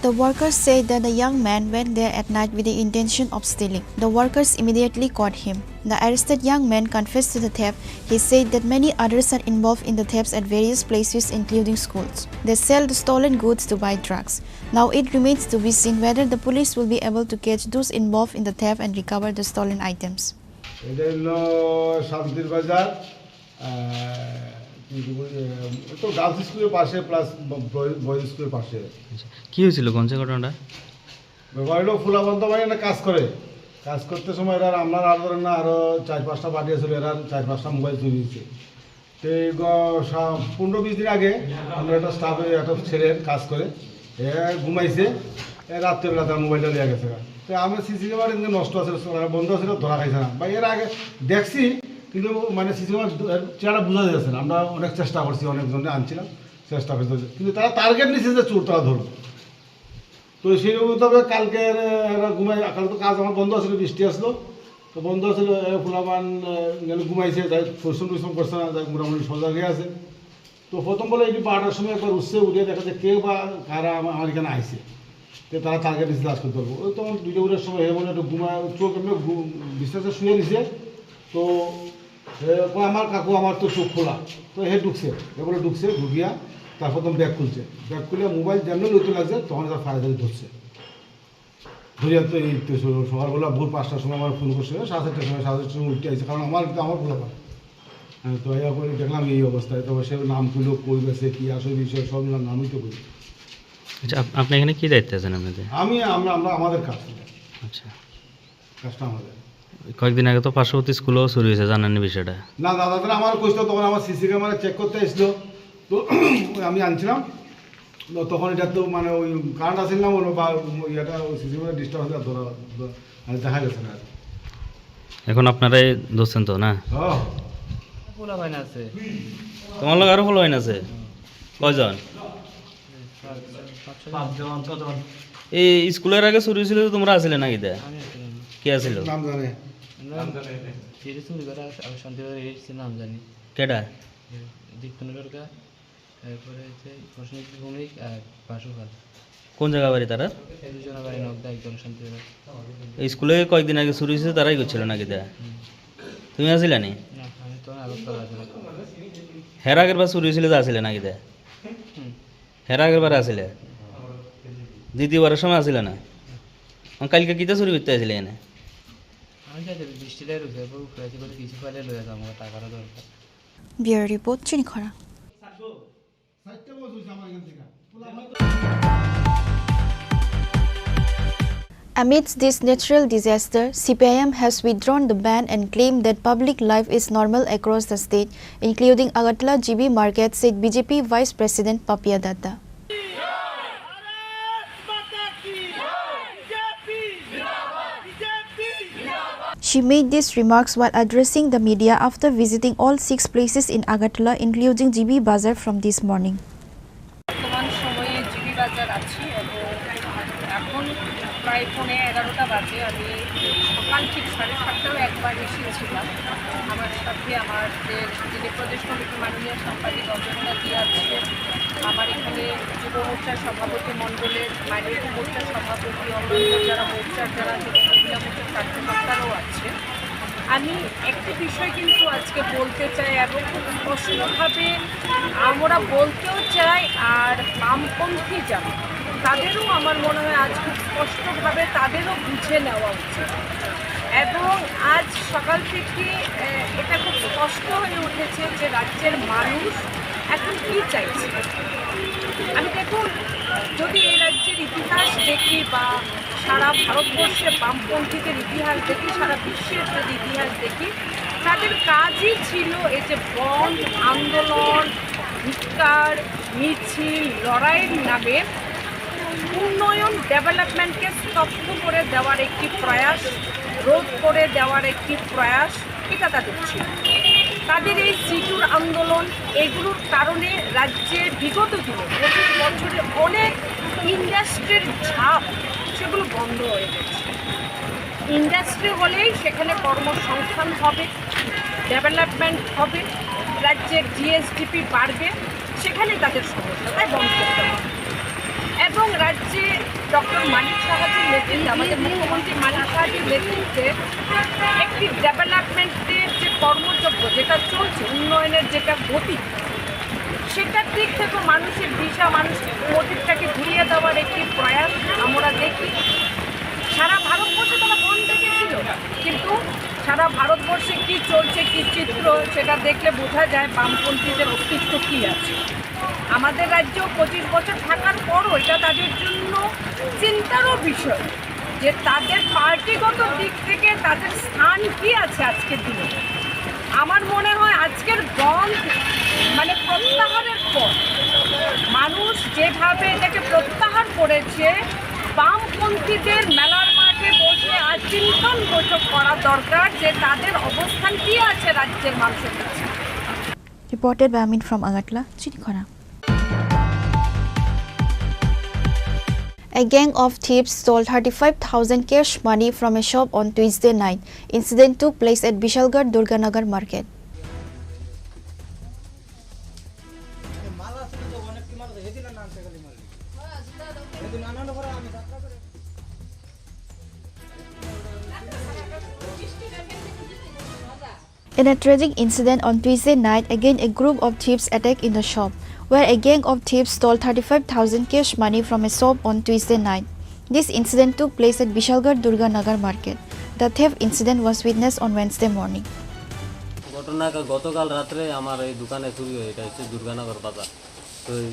The workers said that the young man went there at night with the intention of stealing. The workers immediately caught him. The arrested young man confessed to the theft. He said that many others are involved in the thefts at various places, including schools. They sell the stolen goods to buy drugs. Now it remains to be seen whether the police will be able to catch those involved in the theft and recover the stolen items. এটা হলো শান্তির বাজার, আহ, কি বলে, আহ, তো গার্লস স্কুলের পাশে plus boys স্কুলের পাশে। আচ্ছা, কি হয়েছিল কোন সে ঘটনাটা? ব্যাপার হলো ফুলাবন্ত ভাই এখানে কাজ করে, কাজ করতে সময় এরা আমরা আর ধরেন না, আরো চার পাঁচটা পার্টি আছিল, এরা চার পাঁচটা মোবাইল চুরি হয়েছে। তো এই গ-, সা-, পনেরো বিশ দিন আগে আমরা একটা স্টাফে একটা ছেলের কাজ করে, এ ঘুমাইছে, এ রাত্রেবেলা তার মোবাইলটা নিয়ে গেছে। তো আমার সিসি ক্যামেরা কিন্তু নষ্ট আছে, বন্ধ আছে, ধরা খাইছে না। বা এর আগে দেখছি, কিন্তু মানে সিসি ক্যামেরা চেহারা বোঝা যাচ্ছে না। আমরা অনেক চেষ্টা করছি, অনেকজনকে আনছিলাম, চেষ্টা করছি, কিন্তু তারা টার্গেট নিচ্ছে যে চোর তারা ধরবে। তো সেই মোতাবেক কালকে এরা, এরা ঘুমাই, কাল তো কাজ আমার বন্ধ আছিল, বৃষ্টি আসলো, তো বন্ধ আছিল, এ, ফুলাবান, এ, গেল ঘুমাইছে, যাই পরিশ্রম টরিশ্রম করছে না, যাই মোটামুটি সজাগ হয়ে আছে। তো প্রথম বলে এটি বারোটার সময় একবার উঠছে, উঠে দেখা যায় কেউ বা কারা আমার, আমার এখানে আইছে, তো তারা টার্গেট দিচ্ছে আজকে ধরবো। ওই তখন দুইটা উঠার সময় হে বলে একটু ঘুমায়, চোখ এমনি ঘু-, বিছানাতে শুয়ে নিছে, তো এ, কয়, "আমার কাকু, আমার তো চোখ খোলা।" তো হে ঢুকছে, এ বলে ঢুকছে, ঢুকিয়া তারপর তখন ব্যাগ খুলছে, ব্যাগ খুলে মোবাইল যেমনি লইতে লাগছে, তখন তার ফায়ার ধরছে। ধরিয়া তো এই তো স-, সকালবেলা ভোর পাঁচটার সময় আমার ফোন করছে, সাড়ে চারটার সময়, সাড়ে চারটার সময় উঠে আইছে, কারণ আমার তো আমার খোলা পায়। হ্যাঁ, তো এই করে দেখলাম এই অবস্থায়, তো সে নাম খুললো, কই গেছে, কি আসল বিষয়, সব নাম, নামই তো কই। আচ্ছা, আপ-, আপনি এখানে কি দায়িত্বে আছেন আপনাদের? আমি, আমরা, আমরা আমাদের কাজ, আচ্ছা। কাজটা আমাদের। কয়েকদিন আগে তো পার্শ্ববর্তী স্কুলেও চুরি হয়েছে, জানেন এই বিষয়টা? না, দাদা, তারা আমার কইছিল, তখন আমার সিসি ক্যামেরা চেক করতে আসলো, তো আমি আনছিলাম। তো তখন এটা তো মানে ওই কারেন্ট আসেন না বলো, বা ইয়েটা ওই সিসি ক্যামেরা ডিস্টার্ব হলে ধরা, ধরা, মানে দেখা গেছে না আর। এখন আপনারাই ধরছেন তো, না? হ্যাঁ। পোলা ভাই না আছে। তোমার লোক আরো পোলা ভাই না আছে? কয়জন? পাঁচজন, ছজন। এই স্কুলের আগে চুরি হয়েছিল তো, তোমরা আছিলে নাকি দে? আমি আছিলাম না। কে আছিল? নাম জানে? আমরা যেটা চুরি করা, আমি শান্তিবাজার এসেছি, নাম জানি। কেডা? দীপ্তন সরকার, তারপরে হচ্ছে প্রসেনজিৎ ভৌমিক আর বাসু খান। কোন জায়গা বাড়ি তারা? এই দুজনের বাড়ি নগদা, একজন শান্তিবাজার। এই স্কুলে কয়েকদিন আগে চুরি হয়েছে, তারাই করছিল নাকি দে? হুম। তুমি আছিলে নি? না, আমি তো আগরতলা আছিলাম। হের আগের বার চুরি হয়েছিল যে আছিলে নাকি দে? হুম। হের আগের বার আছিলে? দ্বিতীয়বারের সময় আছিলে না? আর কালকে কিতা চুরি করতে আছিলে এনে? আমি যাই যাবি, বৃষ্টিটাই রয়েছে, এরপর উপরে আছে, বলে কিছু পাইলে লয়ে যাবো, টাকারও দরকার। ব্যুরো রিপোর্ট, চিনিখরা। Amidst this natural disaster, C P I M has withdrawn the ban and claimed that public life is normal across the state, including Agartala G B Market, said B J P Vice President Papiya Datta. She made these remarks while addressing the media after visiting all six places in Agartala, including G B Bazar, from this morning. বর্তমান সময়ে জিবি বাজার আছি এবং এখন প্রায় পৌনে এগারোটা বাজে। আমি সকাল ঠিক সাড়ে সাতটাও একবার এসেছিলাম। আমার সাথে আমাদের যিনি প্রদেশ কমিটির মাননীয় সম্পাদিকা অজন্তা দি আছে, আমার এখানে যুব মোর্চার সভাপতি মণ্ডলের, মাইনরিটি মোর্চার সভাপতি, অন্যান্য যারা মোর্চার, যারা যুব মহিলা মোর্চার কার্যকর্তারাও আছে। আমি একটি বিষয় কিন্তু আজকে বলতে চাই এবং খুব স্পষ্টভাবে আমরা বলতেও চাই, আর বামপন্থী যারা, তাদেরও আমার মনে হয় আজ খুব স্পষ্টভাবে তাদেরও বুঝে নেওয়া উচিত। এবং আজ সকাল থেকে, আহ, এটা খুব স্পষ্ট হয়ে উঠেছে যে রাজ্যের মানুষ এখন কি চাইছে। আমি দেখুন, যদি এই রাজ্যের ইতিহাস দেখি বা সারা ভারতবর্ষে বামপন্থীদের ইতিহাস দেখি, সারা বিশ্বের যদি ইতিহাস দেখি, তাদের কাজই ছিল এই যে বন্ধ, আন্দোলন, ধিক্কার, মিছিল, লড়াইয়ের নামে উন্নয়ন, ডেভেলপমেন্টকে স্তব্ধ করে দেওয়ার একটি প্রয়াস, রোধ করে দেওয়ার একটি প্রয়াস, এটা তাদের ছিল। তাদের এই সিটুর আন্দোলন, এগুলোর কারণে রাজ্যে বিগত দিনে, পঁচিশ বছরে অনেক ইন্ডাস্ট্রির ঝাপ, সেগুলো বন্ধ হয়ে গেছে। ইন্ডাস্ট্রি হলেই সেখানে কর্মসংস্থান হবে, ডেভেলপমেন্ট হবে, রাজ্যের জি এস ডি পি বাড়বে, সেখানে তাদের সমস্যা, তাই বন্ধ করতে হবে। এবং রাজ্যে ডক্টর মানিক সাহাজির নেতৃত্বে, আমাদের মুখ্যমন্ত্রী মানিক সাহাজির নেতৃত্বে একটি ডেভেলপমেন্টের যে কর্মযজ্ঞ যেটা চলছে, উন্নয়নের যেটা গতি, সেটার দিক থেকে মানুষের দিশা, মানুষের মোটিভটাকে ঘুরিয়ে দেওয়ার একটি প্রয়াস আমরা দেখি। সারা ভারতবর্ষে তারা বন্ধ রেখেছিল, কিন্তু সারা ভারতবর্ষে কি চলছে, কি চিত্র, সেটা দেখলে বোঝা যায় বামপন্থীদের অস্তিত্ব কি আছে। আমাদের রাজ্য পঁচিশ বছর থাকার পরও এটা তাদের জন্য চিন্তারও বিষয় যে তাদের পার্টিগত দিক থেকে তাদের স্থান কি আছে আজকের দিনে। আমার মনে হয় আজকের বন্ধ মানে প্রত্যাহারের পর মানুষ যেভাবে এটাকে প্রত্যাহার করেছে, বামপন্থীদের মেলার মাঠে বসে আর চিন্তন বৈঠক করা দরকার যে তাদের অবস্থান কি আছে রাজ্যের মানুষের কাছে। Reported by Amin from Agartala, Chinikhona. A gang of thieves stole thirty-five thousand cash money from a shop on Tuesday night. Incident took place at Bishalgarh Durganagar market. In a tragic incident on Tuesday night, again a group of thieves attacked in the shop, where a gang of thieves stole thirty-five thousand cash money from a shop on Tuesday night. This incident took place at Bishalgarh Durga Nagar Market. The theft incident was witnessed on Wednesday morning. ঘটনা কা-, গতকাল রাত্রে আমার এই দোকানে চুরি হয়, এটা হচ্ছে দুর্গানগর বাজার। তো এই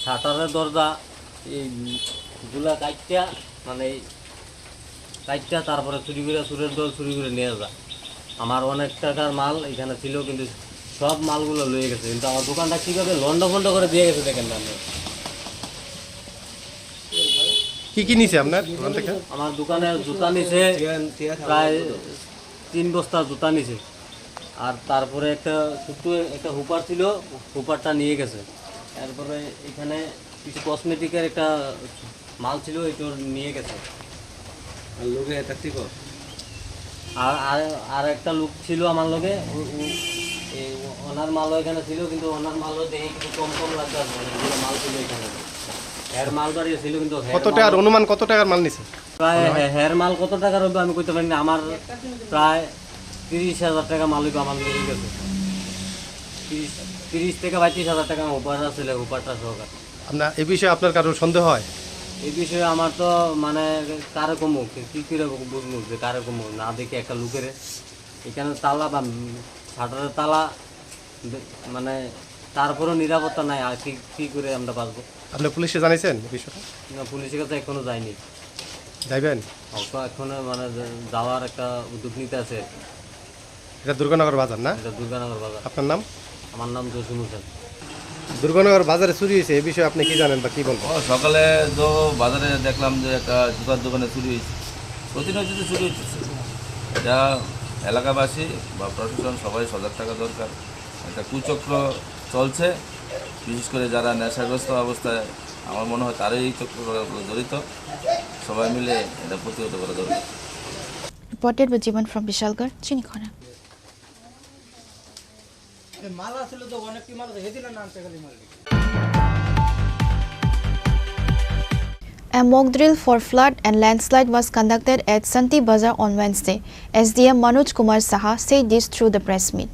শাটারের দরজা এই গুলা কাটটা, মানে এই কাটটা, তারপরে চুরি করে, চুরের দল চুরি করে নিয়ে যায়। আমার অনেক টাকার মাল এখানে ছিল, কিন্তু সব মালগুলো লয়ে গেছে, কিন্তু আমার দোকানটা কিভাবে লন্ড ভন্ড করে দিয়ে গেছে দেখেন না আপনি। কি কি নিছে আপনার দোকান থেকে? আমার দোকানে জুতা নিছে, প্রায় তিন বস্তা জুতা নিছে। আর তারপরে একটা ছোট্ট একটা হুপার ছিল, হুপারটা নিয়ে গেছে। তারপরে এখানে কিছু কসমেটিকের একটা মাল ছিল, এটা নিয়ে গেছে। আর লোকে এটা কি কর? আর, আর, আর একটা লোক ছিল আমার লগে, ও, ও, এই ও-, ওনার মালও এখানে ছিল, কিন্তু ওনার মালও দেখে কিছু কম কম লাগতো আর কি, অনেকগুলো মাল ছিল এখানে। এর মাল বাড়িয়ে ছিল, কিন্তু হের কত মাল টাকার, অনুমান কত টাকার মাল নিছে? প্রায় মনে হয়? হে-, হের মাল কত টাকার হবে আমি কইতে পারি না, আমার প্রায় তিরিশ হাজার টাকা মাল হইবে আমার নিয়ে গেছে। তিরিশ, তিরিশ থেকে পঁয়ত্রিশ হাজার টাকা আমার উপর আছে, উপরটা সহকারে। আপনার, এই বিষয়ে আপনার কারোর সন্দেহ হয়? এই বিষয়ে আমার তো মানে কারে কমু, কি, কি করে বুঝবো যে কারে কমু? না দেখি একটা লোকেরে, এখানে তালা বা শাটারের তালা, দে-, মানে তারপরেও নিরাপত্তা নাই, আর কি, কি করে আমরা বাঁচবো? আপনি পুলিশে জানাইছেন এই বিষয়টা? না, পুলিশের কাছে এখনো যায়নি। যাইবেন? অবশ্য এখনো মানে যা-, যাওয়ার একটা উদ্যোগ নিতে আছে। এটা দুর্গানগর বাজার না? এটা দুর্গানগর বাজার। আপনার নাম? আমার নাম জসিম হোসেন। দুর্গানগর বাজারে চুরি হয়েছে, এই বিষয়ে আপনি কি জানেন বা কি বলবেন? ও, সকালে তো বাজারে দেখলাম যে একটা জুতার দোকানে চুরি হয়েছে। প্রতিনিয়ত তো চুরি হচ্ছে। এটা এলাকাবাসী বা প্রশাসন সবাই সজাগ থাকা দরকার। একটা কুচক্র চলছে, বিশেষ করে যারা নেশাগ্রস্ত অবস্থায়, আমার মনে হয় তারাই এই চক্রগুলো জড়িত। সবাই মিলে এটা প্রতিহত করা দরকার। Reported by Jiban from Bishalgarh, Chinikhona. A mock drill for flood and landslide was conducted at Santi Bazar on Wednesday. S D M Manoj Kumar Saha said this through the press meet.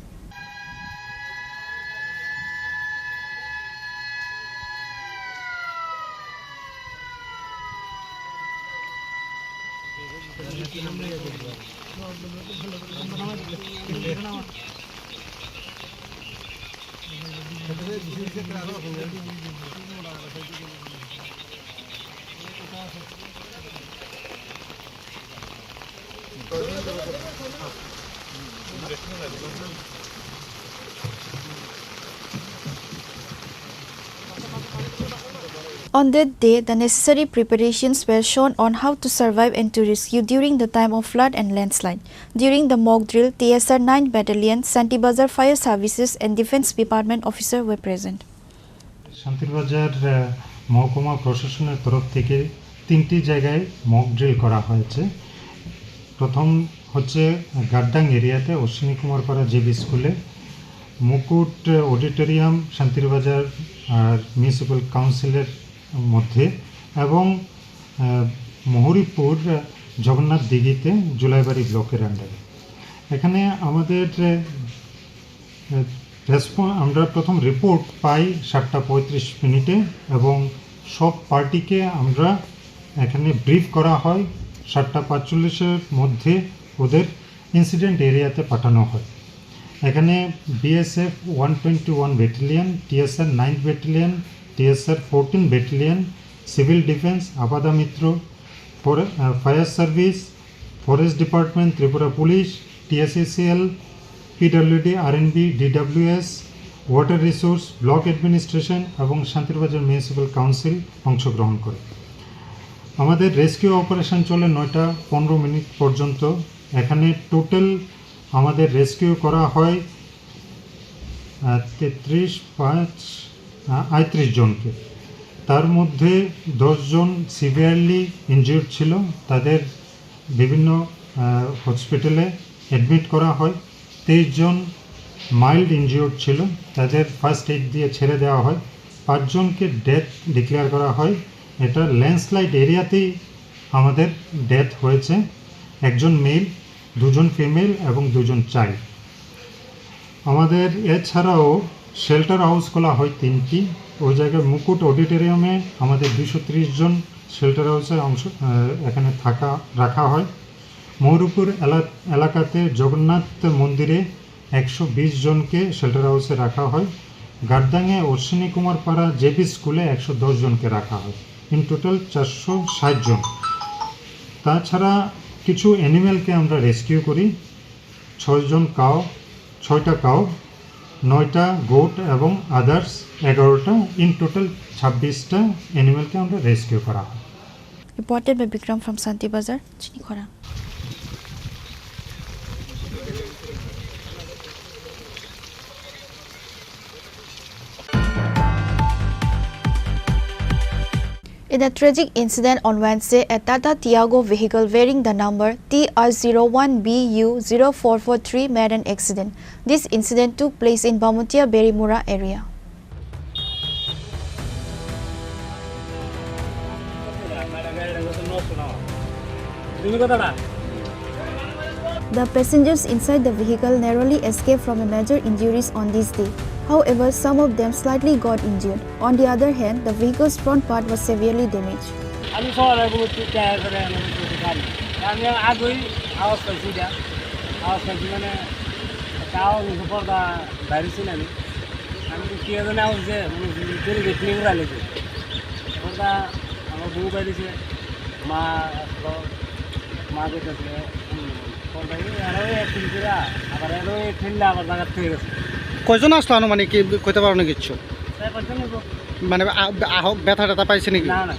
On that day, the necessary preparations were shown on how to survive and to rescue during the time of flood and landslide. During the mock drill, T S R nine Battalion, Santi Bazar Fire Services and Defence Department officer were present. Santirbazar, আহ, মহকুমা প্রশাসনের তরফ থেকে তিনটি জায়গায় mock drill করা হয়েছে। প্রথম হচ্ছে গাদ্দাং এরিয়াতে অশ্বিনী কুমার পাড়া জেবি স্কুলে, মুকুট অডিটোরিয়াম, শান্তিরবাজার আর মিউনিসিপ্যাল কাউন্সিলের মধ্যে এবং, আহ, মহরিপুর, আহ, জগন্নাথ দিঘিতে জুলাইবাড়ি ব্লকের আন্ডারে। এখানে আমাদের, আহ, রেসপ-, আমরা প্রথম রিপোর্ট পাই সাতটা পঁয়ত্রিশ মিনিটে এবং সব পার্টিকে আমরা এখানে ব্রিফ করা হয়। সাতটা পাঁচচল্লিশের মধ্যে ওদের ইনসিডেন্ট এরিয়াতে পাঠানো হয়। এখানে BSF one twenty one battalion, TSR ninth battalion, TSR fourteen battalion, civil defence, Aapda Mitra, ফরে-, আহ, fire service, forest department, Tripura police, TSECL, PWD, RNB, DWS, water resource, block administration এবং শান্তিরবাজার মিউনিসিপ্যাল কাউন্সিল অংশগ্রহণ করে। আমাদের রেস্কিউ অপারেশন চলে নয়টা পনেরো মিনিট পর্যন্ত। এখানে টোটাল আমাদের রেস্কিউ করা হয়, আহ, তেত্রিশ, পাঁচ, আহ, আটত্রিশ জনকে। তার মধ্যে দশ জন সিভিয়ারলি ইনজিউর্ড ছিল, তাদের বিভিন্ন, আহ, হসপিটালে অ্যাডমিট করা হয়। তেইশ জন মাইল্ড ইনজিউর্ড ছিল, তাদের ফার্স্ট এইড দিয়ে ছেড়ে দেওয়া হয়। পাঁচজনকে ডেথ ডিক্লেয়ার করা হয়। এটা ল্যান্ডস্লাইড এরিয়াতেই আমাদের ডেথ হয়েছে, একজন মেল, দুজন ফিমেল এবং দুজন চাইল্ড। আমাদের এছাড়াও শেল্টার হাউস খোলা হয় তিনটি। ওই জায়গায় মুকুট অডিটোরিয়ামে আমাদের দুশো ত্রিশ জন শেল্টার হাউসে অংশ, আহ, এখানে থাকা, রাখা হয়। মৌরপুর এলা-, এলাকাতে জগন্নাথ মন্দিরে একশো বিশ জনকে শেল্টার হাউসে রাখা হয়। গাদ্দাংয়ে অশ্বিনী কুমার পাড়া জেবি স্কুলে একশো দশ জনকে রাখা হয়। ইন টোটাল চারশো ষাট জন। তাছাড়া কিছু অ্যানিমেলকে আমরা রেস্কিউ করি, ছয়জন কাউ, ছয়টা কাউ, নয়টা গোট এবং আদার্স এগারোটা, ইন টোটাল ছাব্বিশটা অ্যানিমেলকে আমরা রেস্কিউ করা হয়। Reported by Bikram from Santi Bazar, Chinikhora. In a tragic incident on Wednesday, a Tata Tiago vehicle bearing the number T R zero one B U zero four four three made an accident. This incident took place in Bamutia Berimura area. The passengers inside the vehicle narrowly escaped from a major injuries on this day. However, some of them slightly got injured. On the other hand, the vehicle's front part was severely damaged. আমি সকালে ঘুম থেকে উঠে আয়া করে আমি বলছি, "গাড়ি।" আমি আগেই আওয়াজ পাইছি, এটা আওয়াজ পাইছি মানে একটা আওয়াজ হয়েছে, পর্দা বাইরে ছিল আমি। আমি তো কি জানি আওয়াজ যে, মানে, জোরে দেখলে উড়াই লেগে। পর্দা আমার বউ বাইরেছে, মা আসলো, মা কইতেছে, হুম, পর্দা এই আরো এক দিন করে আবার আরো এই ঠেললে আবার জায়গা থেকে গেছে। কয়জন আসলো আনুমানিক, কি কইতে পারো না কিচ্ছু? চার পাঁচজন হইব। মানে আ-, আহক, ব্যথা ট্যাথা পাইছে নাকি? না, না।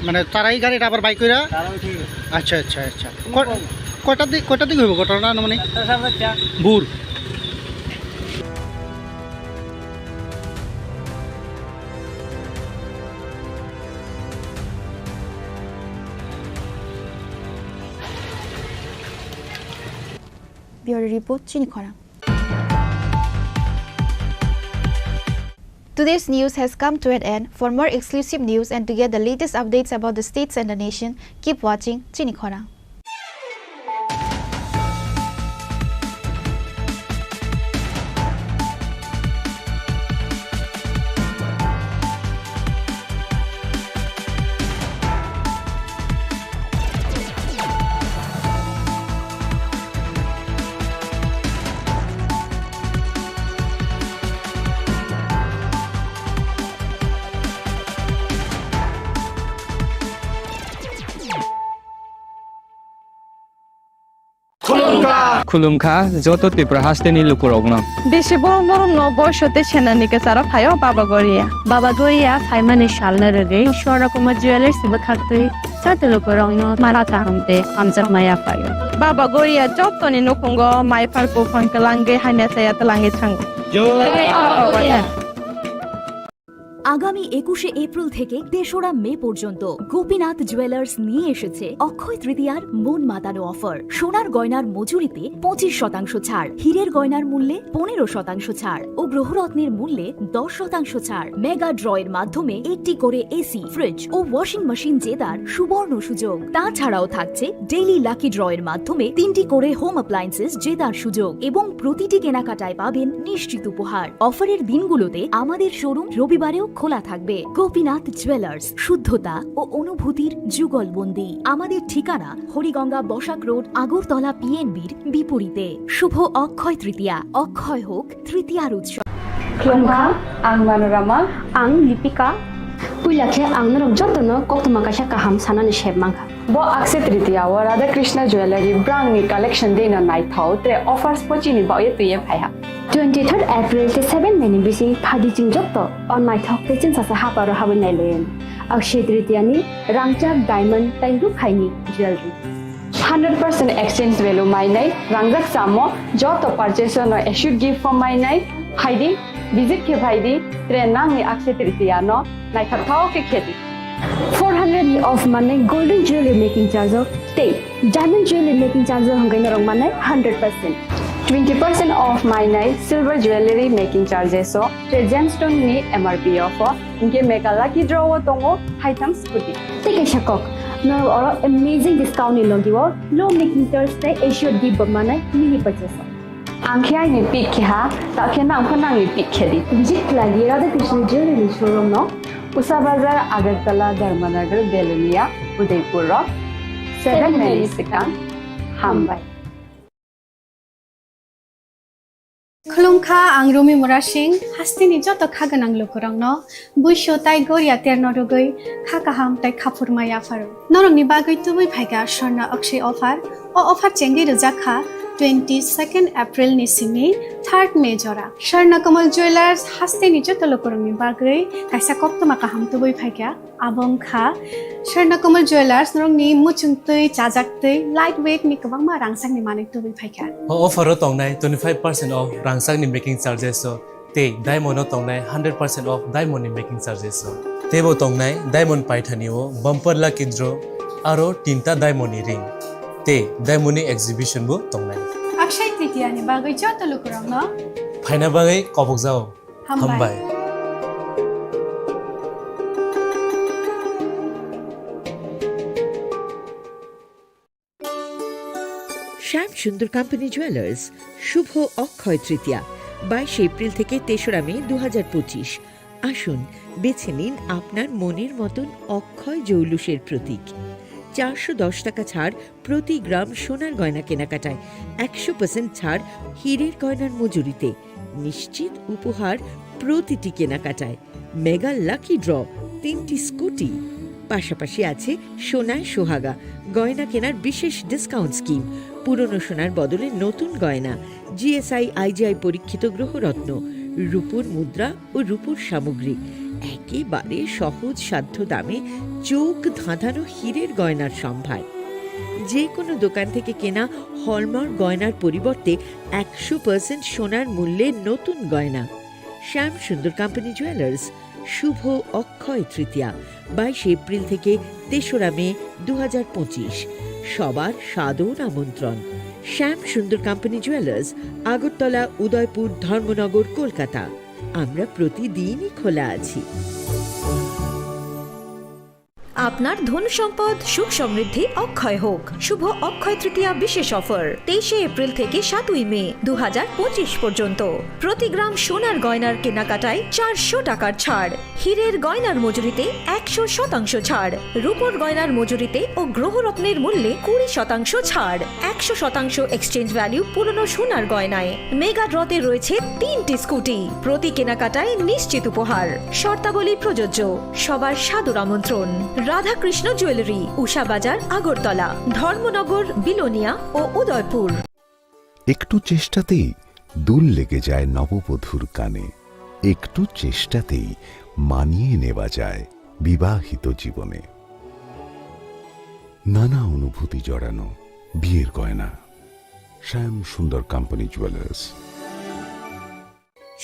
মানে তারাই গাড়িটা আবার বাইক কইরা? তারাও ঠিক আছে। আচ্ছা, আচ্ছা, আচ্ছা। ক-, কয়টার দিক, কয়টার দিক হইব ঘটনাটা আনুমানিক? চারটা, সাড়ে চারটা। ভোর। Bureau Report, Chinikhora. Today's news has come to an end. For more exclusive news and to get the latest updates about the states and the nation, keep watching Chinikhora. Khulumkha joto Tripura hasteni lukurokno. Bisi borom borom no boiso tei senani kwcharo phaio Baba Goria. Baba Goria phaimani salno rwgwi Swarna Kumar Jewellers bwkhaktwi joto lukurokno mala kaham tei hamjakmaya phaio. Baba Goria jotoni nukhungo mai phar buphang kwlangwi hamya chaya twlangwi thango. Jai Baba Goria. আগামী একুশে এপ্রিল থেকে তেসরা মে পর্যন্ত গোপীনাথ জুয়েলার্স নিয়ে এসেছে অক্ষয় তৃতীয়ার মন মাতানো অফার। সোনার গয়নার মজুরিতে পঁচিশ শতাংশ ছাড়, হীরের গয়নার মূল্যে পনেরো শতাংশ ছাড় ও গ্রহরত্নের মূল্যে দশ শতাংশ ছাড়। মেগা ড্র এর মাধ্যমে একটি করে এসি, ফ্রিজ ও ওয়াশিং মেশিন জেতার সুবর্ণ সুযোগ। তাছাড়াও থাকছে ডেইলি লাকি ড্র এর মাধ্যমে তিনটি করে হোম অ্যাপ্লায়েন্সেস জেতার সুযোগ এবং প্রতিটি কেনাকাটায় পাবেন নিশ্চিত উপহার। অফারের দিনগুলোতে আমাদের শোরুম রবিবারেও খোলা থাকবে। গোপীনাথ জুয়েলার্স, শুদ্ধতা ও অনুভূতির যুগলবন্দি। আমাদের ঠিকানা হরিগঙ্গা বসাক রোড, আগরতলা পিএনবির বিপরীতে। শুভ অক্ষয় তৃতীয়া, অক্ষয় হোক তৃতীয়ার উৎসব। Khulumkha, ang Manorama. Ang Lipika. Puila khe ang norok jotono koktwma kaisa kaham sanani sep mankha. Bo Akshaya Tritiya o Radha Krishna Jewellery brangni collection dino naithok tre offers pochini baoye twiye phaiha. Twenty third April tei seven May ni bising phaidi chwng joto o naithok tei chwngsasa haparo habwi nailaiwi. Akshaya Tritiya ni rangchak diamond tei rukhaini jewellery. Hundred percent exchange value mainai rangjak chamo joto purchase no assured gift form mainai phaidi, visit khe phaidi, tre nangni Akshaya Tritiya no naithok thao khe khedi. Four hundred ni off manai golden jewelry making charge o tei diamond jewelry making charge o hwnkhai norok manai hundred percent. Twenty percent off mainai silver jewelry making charges o tre gemstone ni M R P off o hwnkhe mega lucky draw o tongo haitham scooty. Tei kaisa kok, norok oro amazing discount ni logi o low making charge tei assured gift bo manai mini purchase o. Ang khe aini pick khe ha, ta khe nang pho nangni pick khe di. Visit khlai di Radha Krishna Jewelry showroom no. Usha Bazar, Agartala, Dharmanagar, Belonia, Udaipur rok. Seven Seven May ni May. Swkang. Hambai. Khulumkha, ang Rumi Murasing, hasteni joto kha gwnang lukurokno buisu tai goria terno rwgwi kha kaham tai khaphurma yapharo. Norokni bagwi tubui phaikha Swarna Akshay offer. O offer chengwi rwjak kha twenty second April ni simi third May jora. Swarna Kamal Jewelers hasteni joto lukurokni bagwi kaisa koktwma kaham tubui phaikha. Abo wngkha Swarna Kamal Jewelers, norokni muchungtwi, chajaktwi, light weight ni kwbangma rangchakni manwi tubui phaikha. O offer o tongnai twenty five percent off rangchakni making charges o tei diamond o tongnai hundred percent off diamond ni making charges o. Teibo tongnai diamond paithani o bumper lucky draw aro tinta diamond ni ring tei diamond ni exhibition bo tongnai. Akshay Tritiya ni bagwi joto lukurokno phaina bagwi kobokjao. Hambai. Hambai. শ্যাম Sundar company jewellers, শুভ অক্ষয় তৃতীয়া, বাইশে এপ্রিল থেকে তেসরা মে দু হাজার পঁচিশ। আসুন, বেছে নিন আপনার মনের মতন অক্ষয় জৌলুসের প্রতীক। চারশো দশ টাকা ছাড় প্রতি গ্রাম সোনার গয়না কেনাকাটায়, একশো পার্সেন্ট ছাড় হীরের গয়নার মজুরিতে, নিশ্চিত উপহার প্রতিটি কেনাকাটায়, মেগা লাকি ড্র, তিনটি স্কুটি, পাশাপাশি আছে সোনায় সোহাগা, গয়না কেনার বিশেষ ডিসকাউন্ট স্কিম, পুরনো সোনার বদলে নতুন গয়না, জিএসআই আইজিআই পরীক্ষিত গ্রহরত্ন, রূপোর মুদ্রা ও রূপোর সামগ্রী, একেবারে সহজ সাধ্য দামে চোখ ধাঁধানো হীরের গয়নার সম্ভার। যে কোনো দোকান থেকে কেনা হলমার্ক গয়নার পরিবর্তে একশো পার্সেন্ট সোনার মূল্যে নতুন গয়না। শ্যাম সুন্দর কোম্পানি জুয়েলার্স, শুভ অক্ষয় তৃতীয়া, বাইশে এপ্রিল থেকে তেসরা মে দু হাজার পঁচিশ। সবার সাদর আমন্ত্রণ। শ্যাম সুন্দর কোম্পানি জুয়েলার্স, আগরতলা, উদয়পুর, ধর্মনগর, কলকাতা। আমরা প্রতিদিনই খোলা আছি। আপনার ধন সম্পদ সুখ সমৃদ্ধি অক্ষয় হোক। শুভ অক্ষয় তৃতীয়া বিশেষ অফার, তেইশে এপ্রিল থেকে সাতই মে দু হাজার পঁচিশ পর্যন্ত। প্রতি গ্রাম সোনার গয়নার কেনাকাটায় চারশো টাকার ছাড়, হীরের গয়নার মজুরিতে একশো শতাংশ ছাড়, রূপোর গয়নার মজুরিতে ও গ্রহরত্নের মূল্যে কুড়ি শতাংশ ছাড়, একশো শতাংশ এক্সচেঞ্জ ভ্যালু পুরনো সোনার গয়নায়। মেগা ড্রতে রয়েছে তিনটি স্কুটি, প্রতি কেনাকাটায় নিশ্চিত উপহার। শর্তাবলী প্রযোজ্য। সবার সাদর আমন্ত্রণ। রাধাকৃষ্ণ জুয়েলারি, উষা বাজার, আগরতলা, ধর্মনগর, বিলোনিয়া ও উদয়পুর। একটু চেষ্টাতেই দুল লেগে যায় নববধূর কানে, একটু চেষ্টাতেই মানিয়ে নেওয়া যায় বিবাহিত জীবনে। নানা অনুভূতি জড়ানো বিয়ের গয়না। শ্যাম Sundar company jewellers.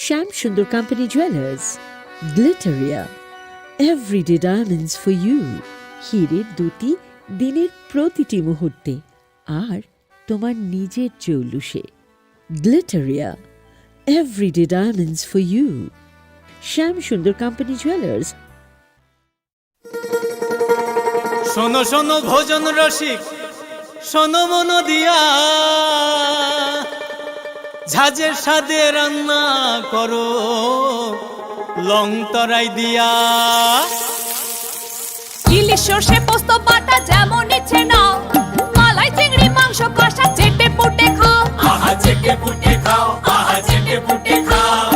Shyam Sundar company jewellers, Glitteria, everyday diamonds for you. হীরের দ্যুতি দিনের প্রতিটি মুহূর্তে আর তোমার নিজের জৌলুসে। Glitteria, everyday diamonds for you. Shyam Sundar company jewellers. শোনো শোনো ভোজন রসিক, শোনো মন দিয়া, ঝাঁঝের স্বাদে রান্না করো লং তরাই দিয়া। ইলিশ সর্ষে পোস্ত বাটা যেমন ইচ্ছে নাও, মালাই চিংড়ি মাংস কষা চেটে পুটে খাও। আহা চেটে পুটে খাও, আহা চেটে পুটে খাও।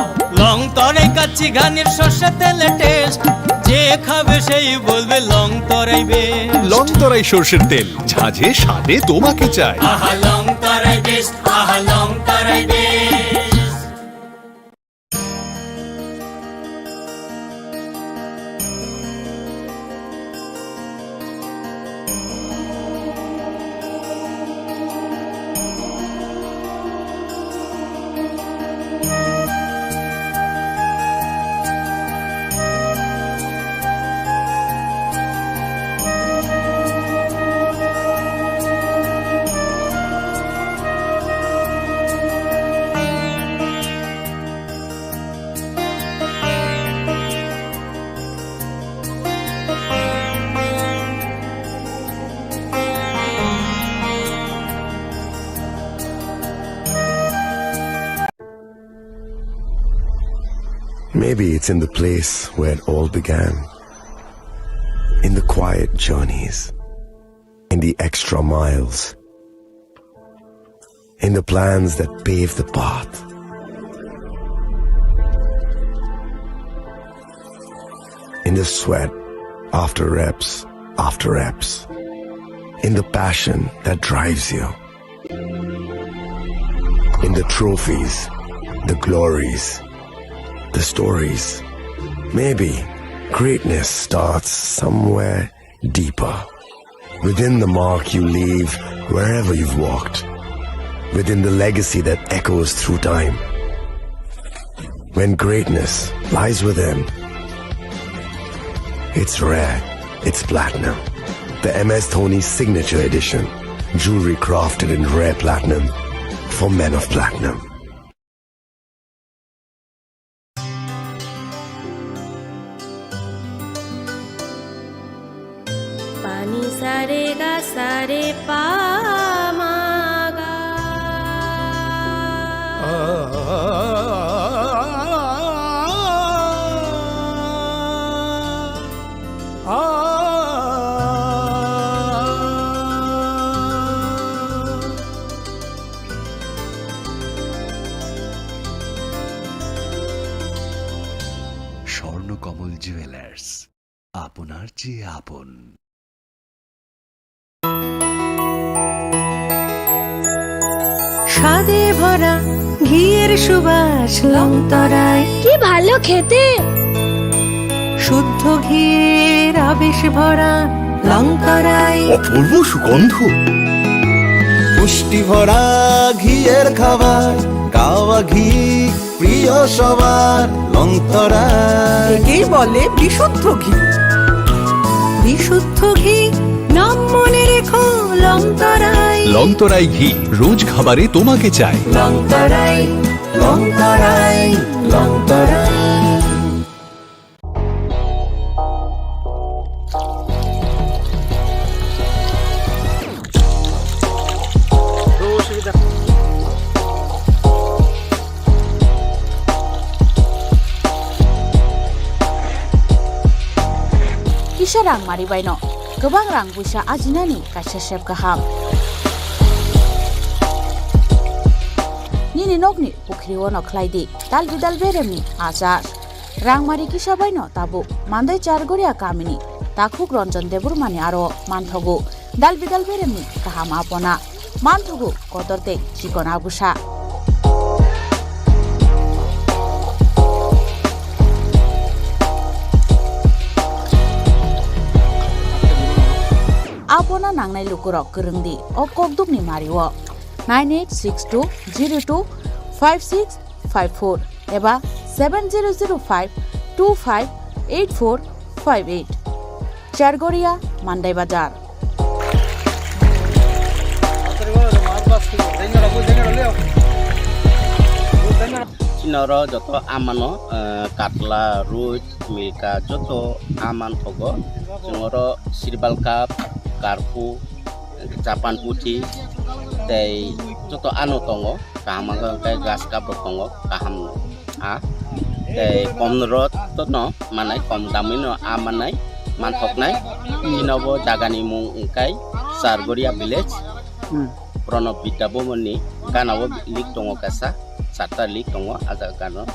লং তরাই কাচ্চি ঘানির সর্ষে তেলে টেস্ট, যে খাবে সেই বলবে লং তরাই বেস্ট। লং তরাই সর্ষের তেল, ঝাঁঝে স্বাদে তোমাকে চাই। আহা লং তরাই বেস্ট, আহা লং তরাই best. Maybe it's in the place where it all began. In the quiet journeys, in the extra miles, in the plans that pave the path, in the sweat after reps after reps, in the passion that drives you, in the trophies, the glories, the stories. Maybe greatness starts somewhere deeper. Within the mark you leave wherever you've walked. Within the legacy that echoes through time. When greatness lies within, it's rare, it's platinum. The M S Dhoni Signature Edition. Jewelry crafted in rare platinum for men of platinum. Pani sa re ga sa re pa ma ga. Swarnakamal jewellers, আপনার চেয়ে আপন। স্বাদে ভরা ঘিয়ের সুবাস লংতরাই। কি ভালো খেতে! শুদ্ধ ঘিয়ের আবেশ ভরা লংতরাই। অপূর্ব সুগন্ধ। পুষ্টি ভরা ঘিয়ের খাবার, গাওয়া ঘি প্রিয় সবার লংতরাই। একেই বলে বিশুদ্ধ ঘি। বিশুদ্ধ ঘি, নাম মনে রেখো লংতরাই। লংতরাই ঘি, রোজ খাবারে তোমাকে চাই। লংতরাই, লংতরাই, লংতরাই। Kisa rang mari baino kwbang rang puisa ajinani kaisa sep kaham. Nini nokni pukhri ono khlai di dal bidal beremni achar. Rangmari kisa baino tabuk Mandai Chargoria kamini takhuk Ranjan Debbarmani aro manthogo dal bidal beremni kaham apona, manthogo kotor tei chikon agusa. Apona nangnai lukurok kwrwng di o kokdukni mario nine eight six two zero two five six five four eba seven zero zero five two five eight four five eight. Chargoria, Mandai Bazar. Chini oro joto amano, eh, katla, rui, milka, joto aman thogo. Chwng oro sirbal cup, karphu, Japan puthi, tei joto ano tongo. Kaham wngkha hwnkhe grass cup rok tongo, kaham no. Ah, tei kom rot no manai, kom damwi no ah manai, manthoknai. Chini bo jaga ni mung wngkha Chargoria village, Hmm. Pranab Vidya Bhavan ni gana o lik tongo kaisa, charta lik tongo, ah jaga gana o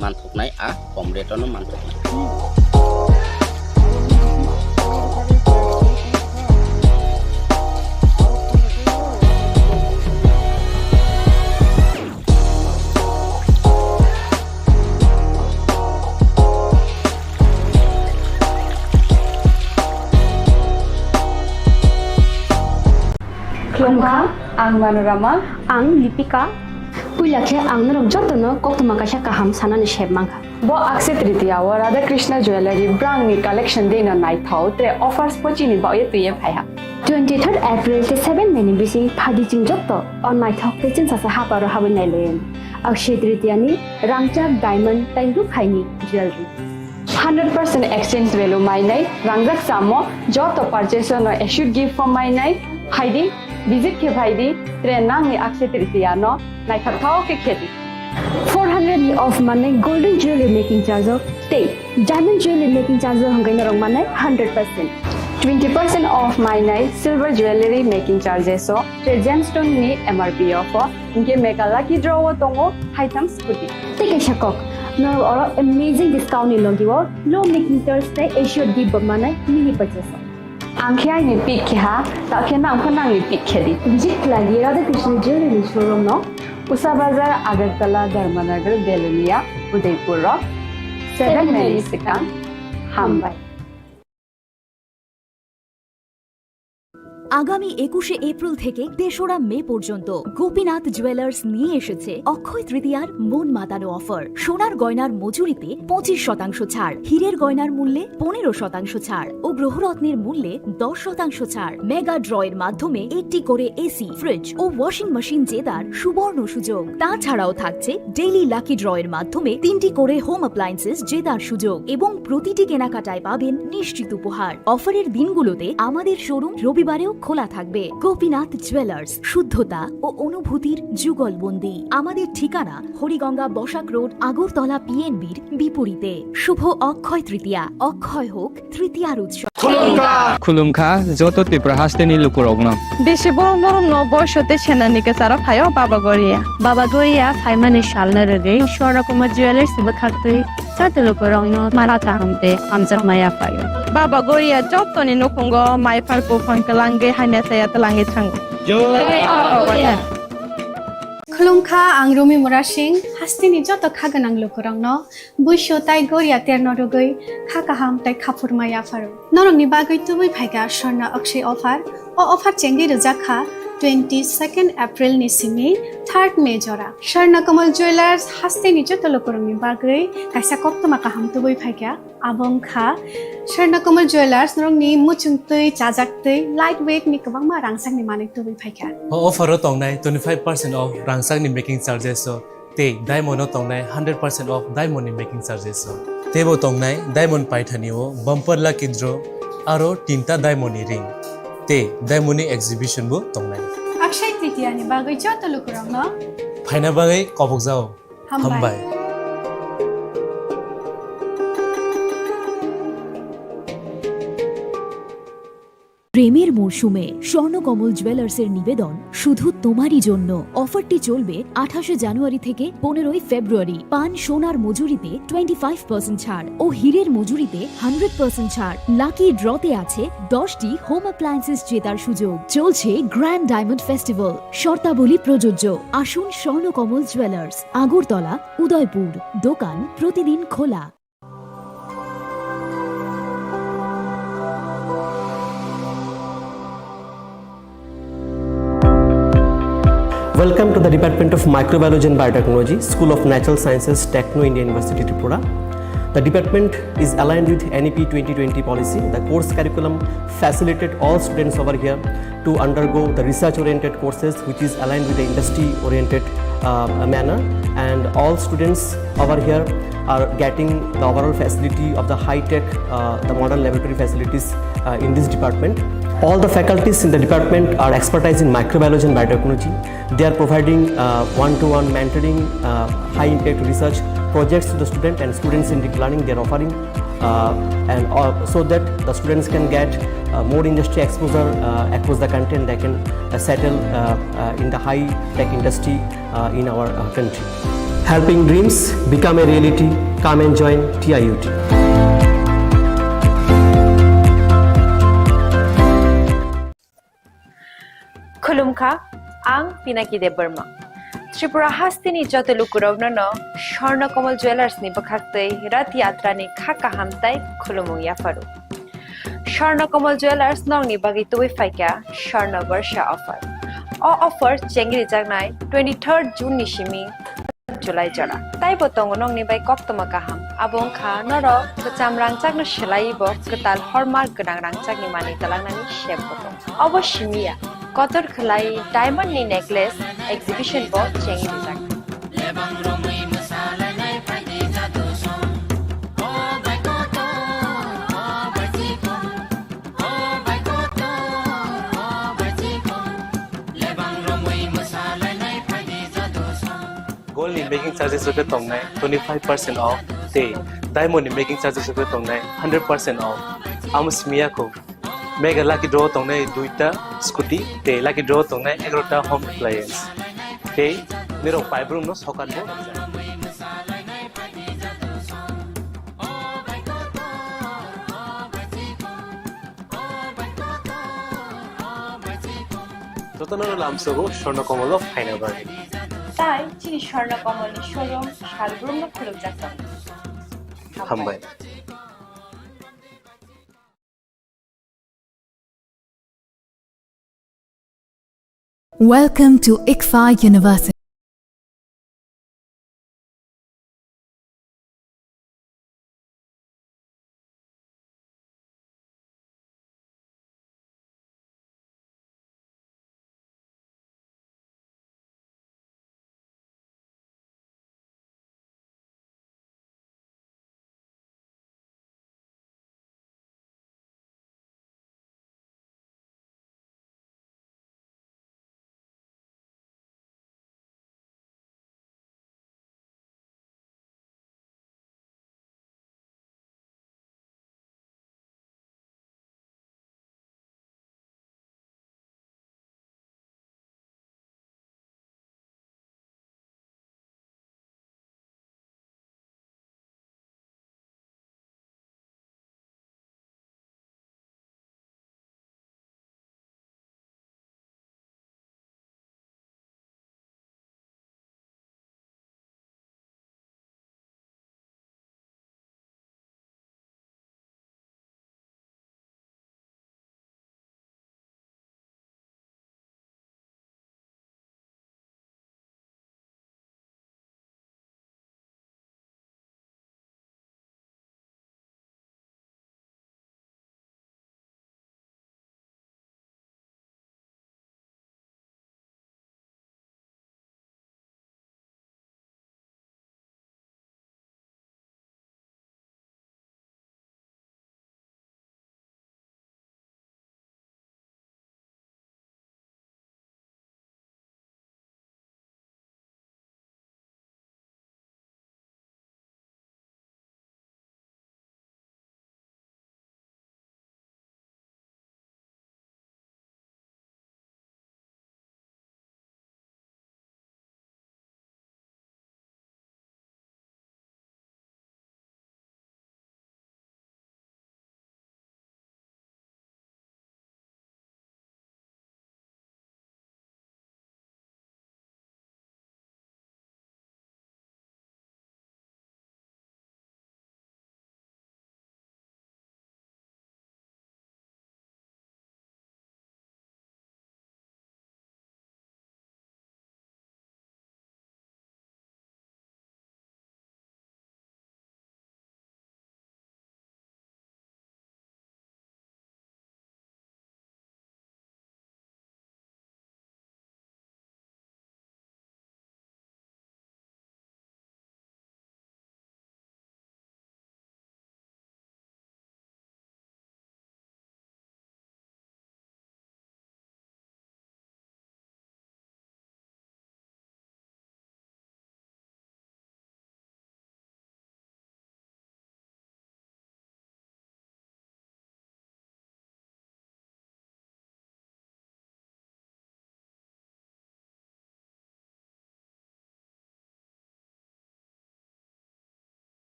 manthoknai, ah kom rate o no manthoknai. Khulumkha, ang Manorama. Ang Lipika. Puila khe ang norok jotono koktwma kaisa kaham sanani sep mankha. Bo Akshaya Tritiya o Radha Krishna Jewellery brang ni collection de no naithok tre offers pochi ni bagwi twiye phaiha. Twenty third April tei seven May ni bising phadi chwng joto o naithok tei chwngsasa haparo habwi nailaiwi. Akshaya Tritiya ni rangchak diamond tei rukhaini jewellery. Hundred percent exchange value mainai, rangjak chamo, joto purchase no assured gift form mainai, phaidi, visit khe phaidi, tre nangni Akshaya Tritiya no naithok thao khe khedi. Four hundred ni off manai golden jewelry making charge o tei diamond jewelry making charge o hwnkhai norok manai hundred percent. Twenty percent off mainai silver jewelry making charges o tre gemstone ni M R P o pho hwnkhe mega lucky draw o tongo haitham scooty. Tei kaisa kok, norok oro amazing discount ni logi o low making charge tei assured gift bo manai mini purchase o. Ang khe aini pick khe ha, ta khe nang pho nangni pick khe di. Visit khlai di Radha Krishna Jewelry showroom no, Usa Bazar, Agartala, Dharmanagar, Belonia, Udaipur rok. Seven May ni swkang. Hambai. আগামী একুশে এপ্রিল থেকে তেসরা মে পর্যন্ত গোপীনাথ জুয়েলার্স নিয়ে এসেছে অক্ষয় তৃতীয়ার মন মাতানো অফার। সোনার গয়নার মজুরিতে পঁচিশ শতাংশ ছাড়, হীরের গয়নার মূল্যে পনেরো শতাংশ ছাড় ও গ্রহরত্নের মূল্যে দশ শতাংশ ছাড়। মেগা ড্র এর মাধ্যমে একটি করে এসি, ফ্রিজ ও ওয়াশিং মেশিন জেতার সুবর্ণ সুযোগ। তাছাড়াও থাকছে ডেইলি লাকি ড্র এর মাধ্যমে তিনটি করে হোম অ্যাপ্লায়েন্সেস জেতার সুযোগ এবং প্রতিটি কেনাকাটায় পাবেন নিশ্চিত উপহার। অফারের দিনগুলোতে আমাদের শোরুম রবিবারেও খোলা থাকবে। গোপীনাথ জুয়েলার্স, শুদ্ধতা ও অনুভূতির যুগলবন্দি। আমাদের ঠিকানা হরিগঙ্গা বসাক রোড, আগরতলা পিএনবির বিপরীতে। শুভ অক্ষয় তৃতীয়া, অক্ষয় হোক তৃতীয়ার উৎসব। Khulumkha joto Tripura hasteni lukurokno. Bisi borok norokno boiso tei senani kwcharo phaio Baba Goria. Baba Goria phaimani salno rwgwi Swarna Kumar Jewellers bwkhaktwi joto lukurokno mara kaham tei hamjakma yaphaio. Baba Goria jotoni nukhungo mai phar buphang kwlangwi hamya chaya twlangwi thango. Jai Baba Goria. Khulumkha, ang Rumi Murasing, hasteni joto kha gwnang lukurokno. Buisu tai goria terno rwgwi kha kaham tai khaphurma yapharo. Norokni bagwi tubui phaikha Swarna Akshay offer. O offer chengwi rwjak kha twenty second April ni simi third May jora. Swarna Kamal Jewellers hasteni joto lukurokni bagwi kaisa koktwma kaham tubui phaikha. Abo wngkha Swarna Kamal Jewellers norokni muchungtwi, chajaktwi, light weight ni kwbangma rangchakni manwi tubui phaikha. O offer o tongnai twenty five percent off rangchakni making charges o. Tei diamond o tongnai hundred percent off diamond ni making charges o. Tei bo tongnai diamond paithani o bumper lucky draw aro tinta diamond ni ring. Tei diamond ni exhibition bo tongnai. Akshay Tritiya ni bagwi joto lukurokno phaina bagwi kobokjao. Hambai. Hambai. প্রেমের মরশুমে স্বর্ণকমল জুয়েলার্সের নিবেদন শুধু তোমারই জন্য। অফারটি চলবে আঠাশে জানুয়ারি থেকে পনেরোই ফেব্রুয়ারি। পান সোনার মজুরিতে টোয়েন্টি ফাইভ পার্সেন্ট ছাড় ও হীরের মজুরিতে হান্ড্রেড পার্সেন্ট ছাড়। লাকি ড্রতে আছে দশটি হোম অ্যাপ্লায়েন্সেস জেতার সুযোগ। চলছে গ্র্যান্ড ডায়মন্ড ফেস্টিভ্যাল, শর্তাবলী প্রযোজ্য। আসুন স্বর্ণকমল জুয়েলার্স, আগরতলা, উদয়পুর। দোকান প্রতিদিন খোলা। Welcome to the Department of Microbiology and Biotechnology, School of Natural Sciences, Techno India University, Tripura. The department is aligned with N E P twenty twenty policy. The course curriculum facilitate all students over here to undergo the research-oriented courses, which is aligned with the industry-oriented, uh, manner. And all students over here are getting the overall facility of the high-tech, uh, the modern laboratory facilities, uh, in this department. All the faculties in the department are expertise in microbiology and biotechnology. They are providing, uh, one-to-one mentoring, uh, high-impact research projects to the student and students in deep learning. They are offering, uh, and, uh, so that the students can get, uh, more industry exposure, uh, across the country, and they can, uh, settle, uh, uh, in the high-tech industry, uh, in our, uh, country. Helping dreams become a reality. Come and join T I U T. Khulumkha, ang Pinaki Debbarma. Tripura hasteni joto lukurokno no Swarna Kamal Jewellers ni bwkhaktwi Rath Yatra ni kha kaham tai khulumung yapharu. Swarna Kamal Jewellers nokni bagwi tubui phaikha Swarna Barsha offer. O offer chengri jaknai twenty-third June ni simi July jora. Taibo tongo nokni bai koktwma kaham. Abo wngkha norok kwcham rangchakno swlaiwi bo kwtal hallmark gwnang rangchakni manwi twlangnani sep bo tongo. Obo simi ya, kotor khwlai diamond ni necklace exhibition bo chengwi rijak. Gold ni making charges rok khe tongnai twenty five percent off, tei diamond ni making charges rok khe tongnai hundred percent off. Amo simi ya kho, mega lucky draw tongnai duita scooty, tei lucky draw tongnai egaroh ta home appliance, tei nirok paibrumno sokat bo. Jotono lamsogo Swarna Kamal o phaina bagwi. Tai chini Swarna Kamal ni showroom salbrumno khulumjak tongo. Hambai. Welcome to ICFAI University.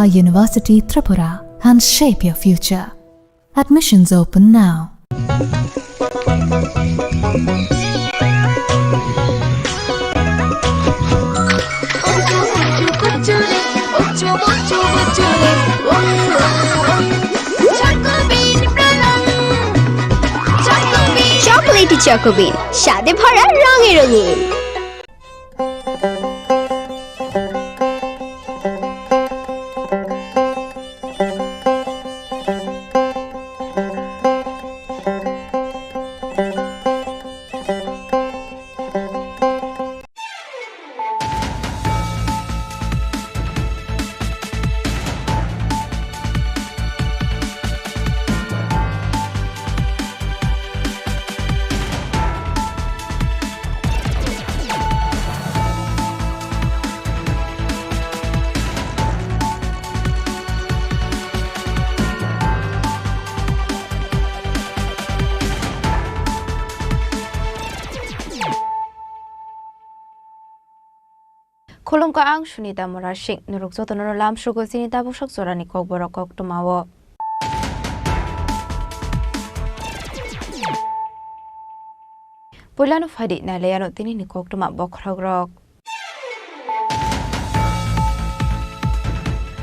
University Tripura and shape your future. Admissions open now. Chocolatey Choco Bean, স্বাদে ভরা রঙে রঙিন। Khulumkha, ang Sunita Murasing. Norok jotono lamsugo chini tabuksak jorani kokborok koktwmao. Puilano phaidi nailaiano tinini koktwma bokhorokrok.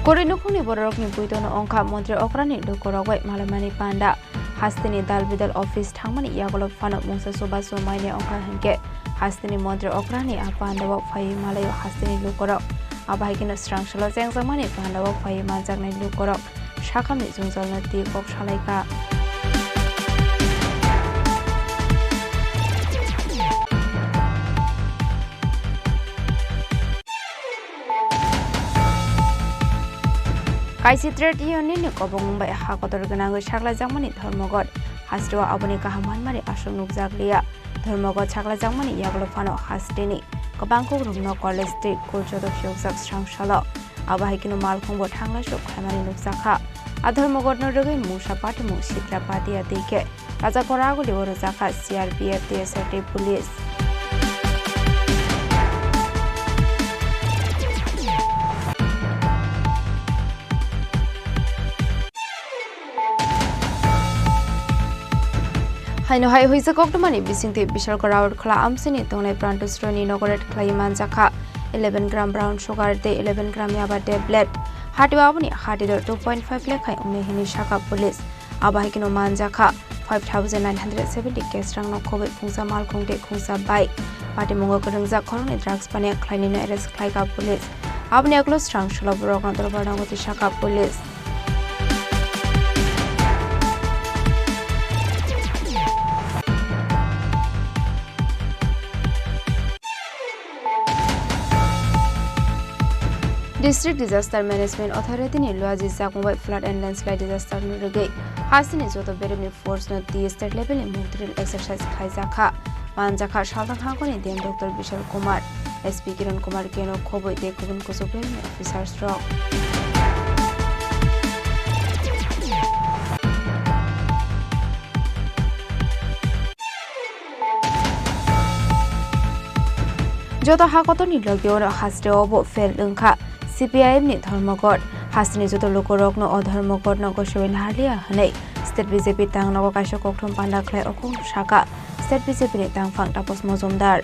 Kwrwi nukhungni bororokni buitono wngkha montri okrani lukurok bai malaimani panda. Hasteni dal bidal office thangmani yagulo phano mungsa chubachu maine wngkha hinkhe hasteni montri okrani a pandao phaiwi malaio hasteni lukurok. Abo hai kheno srang salo chengjakmani pandao phaiwi manjaknai lukurok sakhamni jwngjalno twi kok salaikha. Kaisi trade union ni kobongmung bai ha kotor gwnangwi saklaijakmani Dharmaghat hasteo aboni kaham manmani aswk nukjakliya. Dharmaghat saklaijakmani yagulo phano hasteni kwbang kukrukno college tei kulchado phiyokjak srang salo. Abo hai kheno malkhungbo thanglai sok khlaimani nukjakha. A Dharmaghatno rwgwi mungsa patimung Sitra Patia tei khe Raja Koraguli o rwjakha C R P F, T S R tei police. Haino hai huijak koktwmani bisingtwi Bishalkar Raotkhla amchaini tongnai Pranto Sroini nogo raid khlaiwi manjakha eleven gram brown sugar tei eleven gram yaba tablet. Hatio aboni hati dor two point five lakh khai wngnai hinwi sakha police. Abo hai kheno manjakha five thousand nine hundred seventy cash rangno khobwi khungsa malkhung tei khungsa bike. Patimungo kwrwngjak khoroknwi drugs paniya khlainwino arrest khlaikha police. Aboni yagulo srang salo borokno dorbar nango twi sakha police. District Disaster Management Authority ni luaji jakmung bai flood and landslide disaster no rwgwi hasteni joto beremni force no twi state level ni mug drill exercise khlaijakha. Manjakha salthang hangkoni D M Doctor Bishal Kumar, S P Kiran Kumar K no khobwi tei kubun kuchuk level ni officers rok. Joto ha kotorni logi oro haste obo fail wngkha C P I M ni Dharmaghat. Hasteni joto lukurokno o Dharmaghatno gosewi naharliya hwnwi state B J P tangnogo kaisa kokthum panda khlai o kokno sakha state B J P ni tangphang Tapas Mojumdar.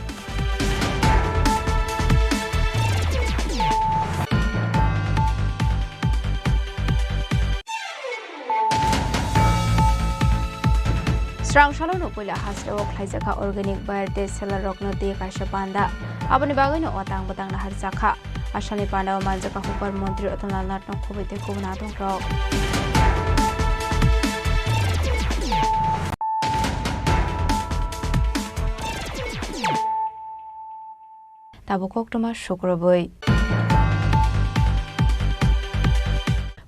Srang salono puila hasteo khlaijakha organic buyer tei seller rokno twi kaisa panda. Aboni bagwino o tang bwtang naharjakha. Asalni pandao manjakha hukbar montri Ratan Lal Nathno khobwi tei kubun adongrok. Tabuk koktwma sukrubwi.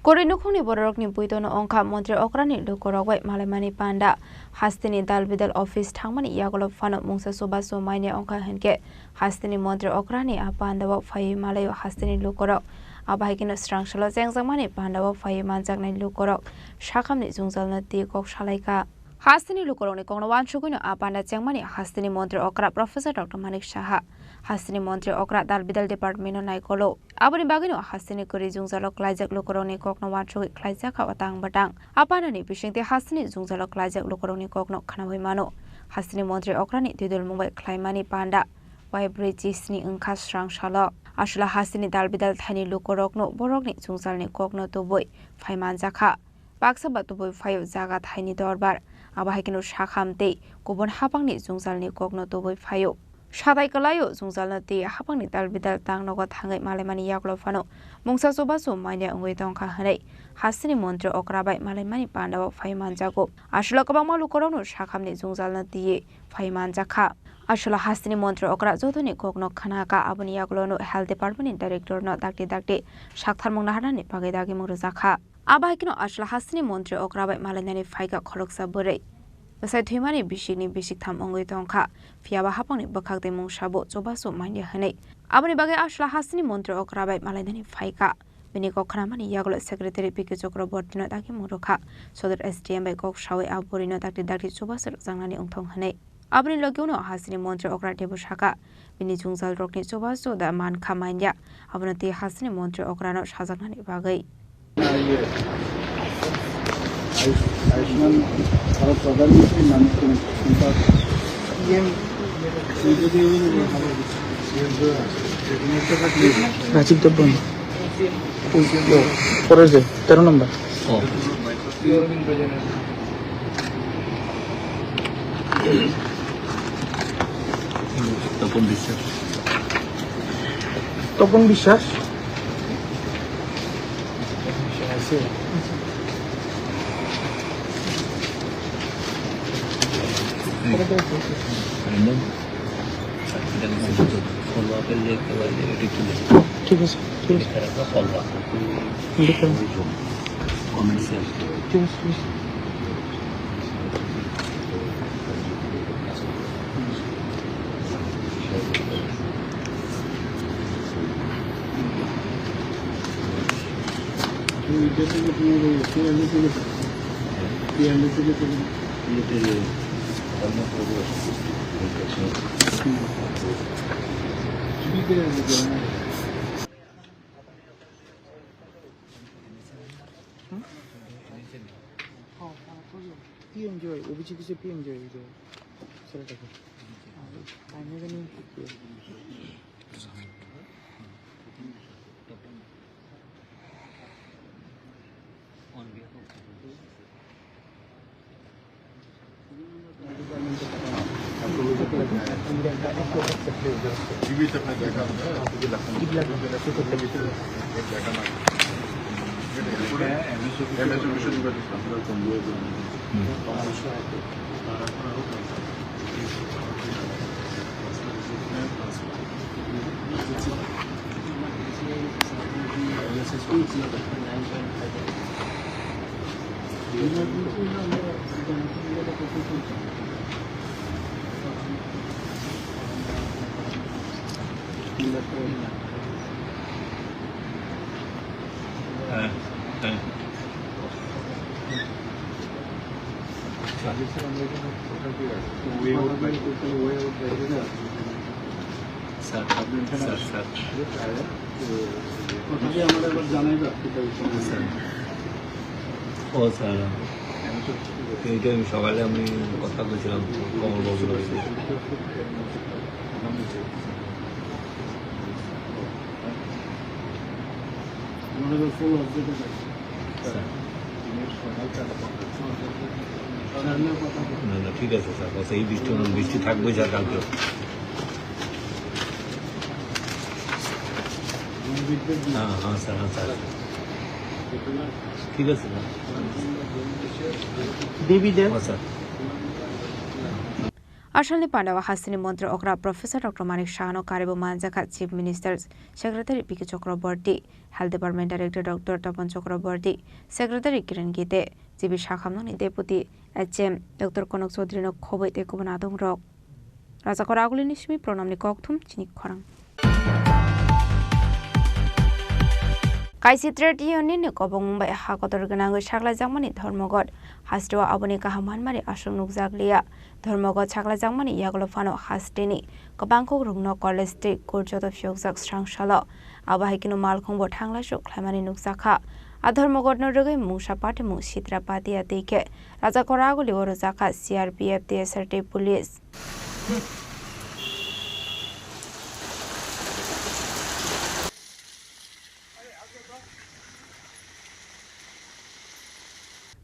Kwrwi nukhungni bororokni buitono wngkha montri okrani lukurok bai malaimani panda. Hasteni dal bidal office thangmani yagulo phano mungsa chubachu maine wngkha hinkhe hasteni montri okrani a pandao phaiwi malaio hasteni lukurok. Abo hai kheno srang salo chengjakmani pandao phaiwi manjaknai lukurok sakhamni jwngjalno twi kok salaikha. Hasteni lukurokni kokno wansugwino a panda chengmani hasteni montri okra Professor Doctor Manik Saha, hasteni montri okra dal bidal department no naikolo. Aboni bagwino hasteni kwrwi jwngjalo klaijak lukurokni kokno wansugwi khlaijakha o tang bwtang. A pandani bisingtwi hasteni jwngjalo klaijak lukurokni kokno khnaui mano. Hasteni montri okrani twidulmung bai khlaimani panda waibrwi chisni wngkha srang salo. Aswla hasteni dal bidal thaini lukurokno borokni jwngjalni kokno tubui phai manjakha. Baksa ba tubui phaio jaga thaini dorbar. Abo hai kheno sakham tei kubun hapangni jwngjalni kokno tubui phaio. Sadai kwlaio jwngjalno tei hapangni dal bidal tang nogo thangwi malaimani yagulo phano mungsa chubachu manya wngwi tongkha hwnwi hasteni montri okra bai malaimani pandao phai manjago. Aswla kwbangma lukurokno sakhamni jwngjalno twiwi phai manjakha. Aswla hasteni montri okra jothoni kokno khnakha, aboni yagulono health department ni director no dakti dakti saktharmung naharnani bagwi dagimung rwjakha. Abo hai kheno aswla hasteni montri okra bai malainani phaikha khoroksa bwrwi. Bwsai thwimani bisikni bisik tham wngwi tongkha, phiyaba hapangni bwkhak tei mungsabo chubachu manya hwnwi. Aboni bagwi aswla hasteni montri okra bai malainani phaikha. Bini kok khnamani yagulo secretary P K Chakraborty no dagimung rwkha. Sodor S D M bai kok saui a bwrwino dakti dakti chubachu rwjaknani wngthong hwnwi. Aboni logi uno hasteni montri okra teibo sakha, bini jwngjalrokni chubachu da mankha manya, abono tei hasteni montri okrano sajaknani bagwi. Ayushman भारत प्रधानमंत्री नाम से उनका पीएम राजीव देव ने बोला। রাজীব দেববর্মা। ওই, ও, পরের যে তেরো নম্বর। ও। তপন বিশ্বাস। তপন বিশ্বাস। ঠিক আছে, ঠিক আছে। ঠিক আছে, ঠিক আছে। P M J Y, O B C kisa P M J Y itu. Salah satu. Ah, ini kan ini. হ্যাঁ, হ্যাঁ। Sir, sir, sir. স্যার। ও স্যার, এইটা আমি সকালে আমি কথা বলছিলাম কমলবাবুর লগে। স্যার। না, না, ঠিক আছে স্যার, বাস এই বৃষ্টি, বৃষ্টি থাকবে স্যার কালকে। হ্যাঁ, হ্যাঁ স্যার, হ্যাঁ স্যার। ঠিক আছে স্যার। দেবী দেব। হ্যাঁ sir. Asalni pandao hasteni montri okra Professor Doctor Manik Sahano karibo manjakha Chief Minister Secretary P K Chakraborty, Health Department Director Doctor Tapan Chakraborty, Secretary Kiran Gite, G B Sakhamnangni Deputy H M Doctor Konok Chaudhary no khobwi tei kubun adongrok. Rajakor Agulini simi Pranamni kokthum chini khorang. Kaisi trade union ni kobongmung bai ha kotor gwnangwi saklaijakmani Dharmaghat Hasteo aboni kaham manmani aswk nukjakliya. Dhormogot saklaijakmani yagulo phano hasteni kwbangkuk rwngno college tei court joto phiyokjak srangsalo. Abo hai kheno malkhungbo thanglaisu khlaimani nukjakha. A dhormogotno rwgwi mungsa patimung Sitra Patia tei khe Rajakora Agulio rwjakha C R P F, T S R tei police.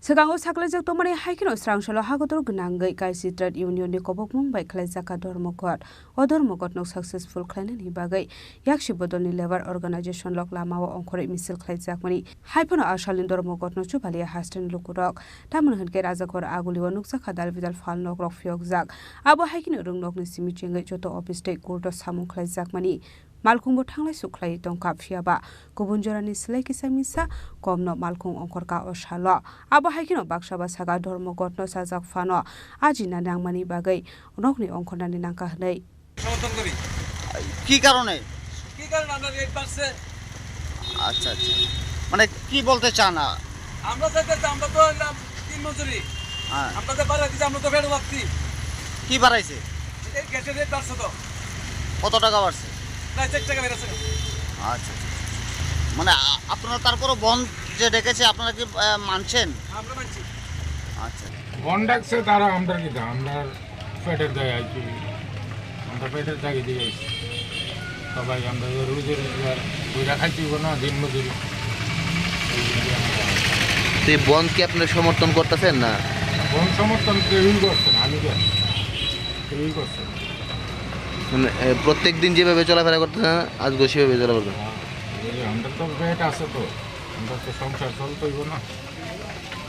Swkango saklaijak tongmani hai kheno srangsalo hakotor gwnangwi Kaisi Trade Union ni kobokmung bai khlaijakha dhormogot. O dhormogot no successful khlainani bagwi yaksi bodolni labour organization lok lamao ongkhorwi misil khlaijakmani. Hai phano a salni dhormogot no chubalia hasteni lukurok. Tamoni hwnkhe Rajakor Agulio nukjakha dal bidal phalnokrok phiyokjak. Abo hai kheno rwngnokni simi chengwi joto office tei court o samung khlaijakmani. Malkhungbo thanglai suk khlaiwi tongkha, phiyaba kubun jorani slai kisa misa komno malkhung ongkhorkha o salo. Abo hai kheno baksa ba saka dhormogotno chajak phano ajina nangmani bagwi nokni ongkhornani nangkha hwnwi. সমর্থন করি। কি কারণে? কি কারণে? আমরা রেট বাড়ছে। আচ্ছা, আচ্ছা। মানে কি বলতে চান? আ- আমরা চাইতেছি, আমরা তো হইলাম দিনমজুরি। হ্যাঁ। আমরা তো বাড়াই দিচ্ছি, আমরা তো পেটে বাঁচছি। কি বাড়াইছে? এই গ্যাসের রেট বাড়ছে তো। কত টাকা বাড়ছে? প্রায় চার টাকা বেড়েছে। আচ্ছা, আচ্ছা, আচ্ছা। মানে আ-, আপনারা তারপরও বন্ধ যে ডেকেছে, আপনারা কি, আহ, মানছেন? আমরা মানছি। আচ্ছা। বন্ধ ডাকছে তারা, আমরা কি দা-, আমরা পেটের দায়ে আইছি, আমরা পেটের দায়ে দিয়ে আইছি। সবাই আমরা যে রুজি রোজগার কইরা খাইতে হইব না, দিন মজুরি। এই যে আমরা তো এই বন্ধকে আপনারা সমর্থন করতেছেন না? বন্ধ সমর্থন কেউই করছে না, আমি জানি। কেউই করছে না। মানে, এ, প্রত্যেক দিন যেভাবে চলাফেরা করতেছেন, আজকেও সেভাবে চলাফেরা করতেছেন? হ্যাঁ, এই আমরা তো পেট আছে তো, আমরা তো সংসার চলতে হইব না।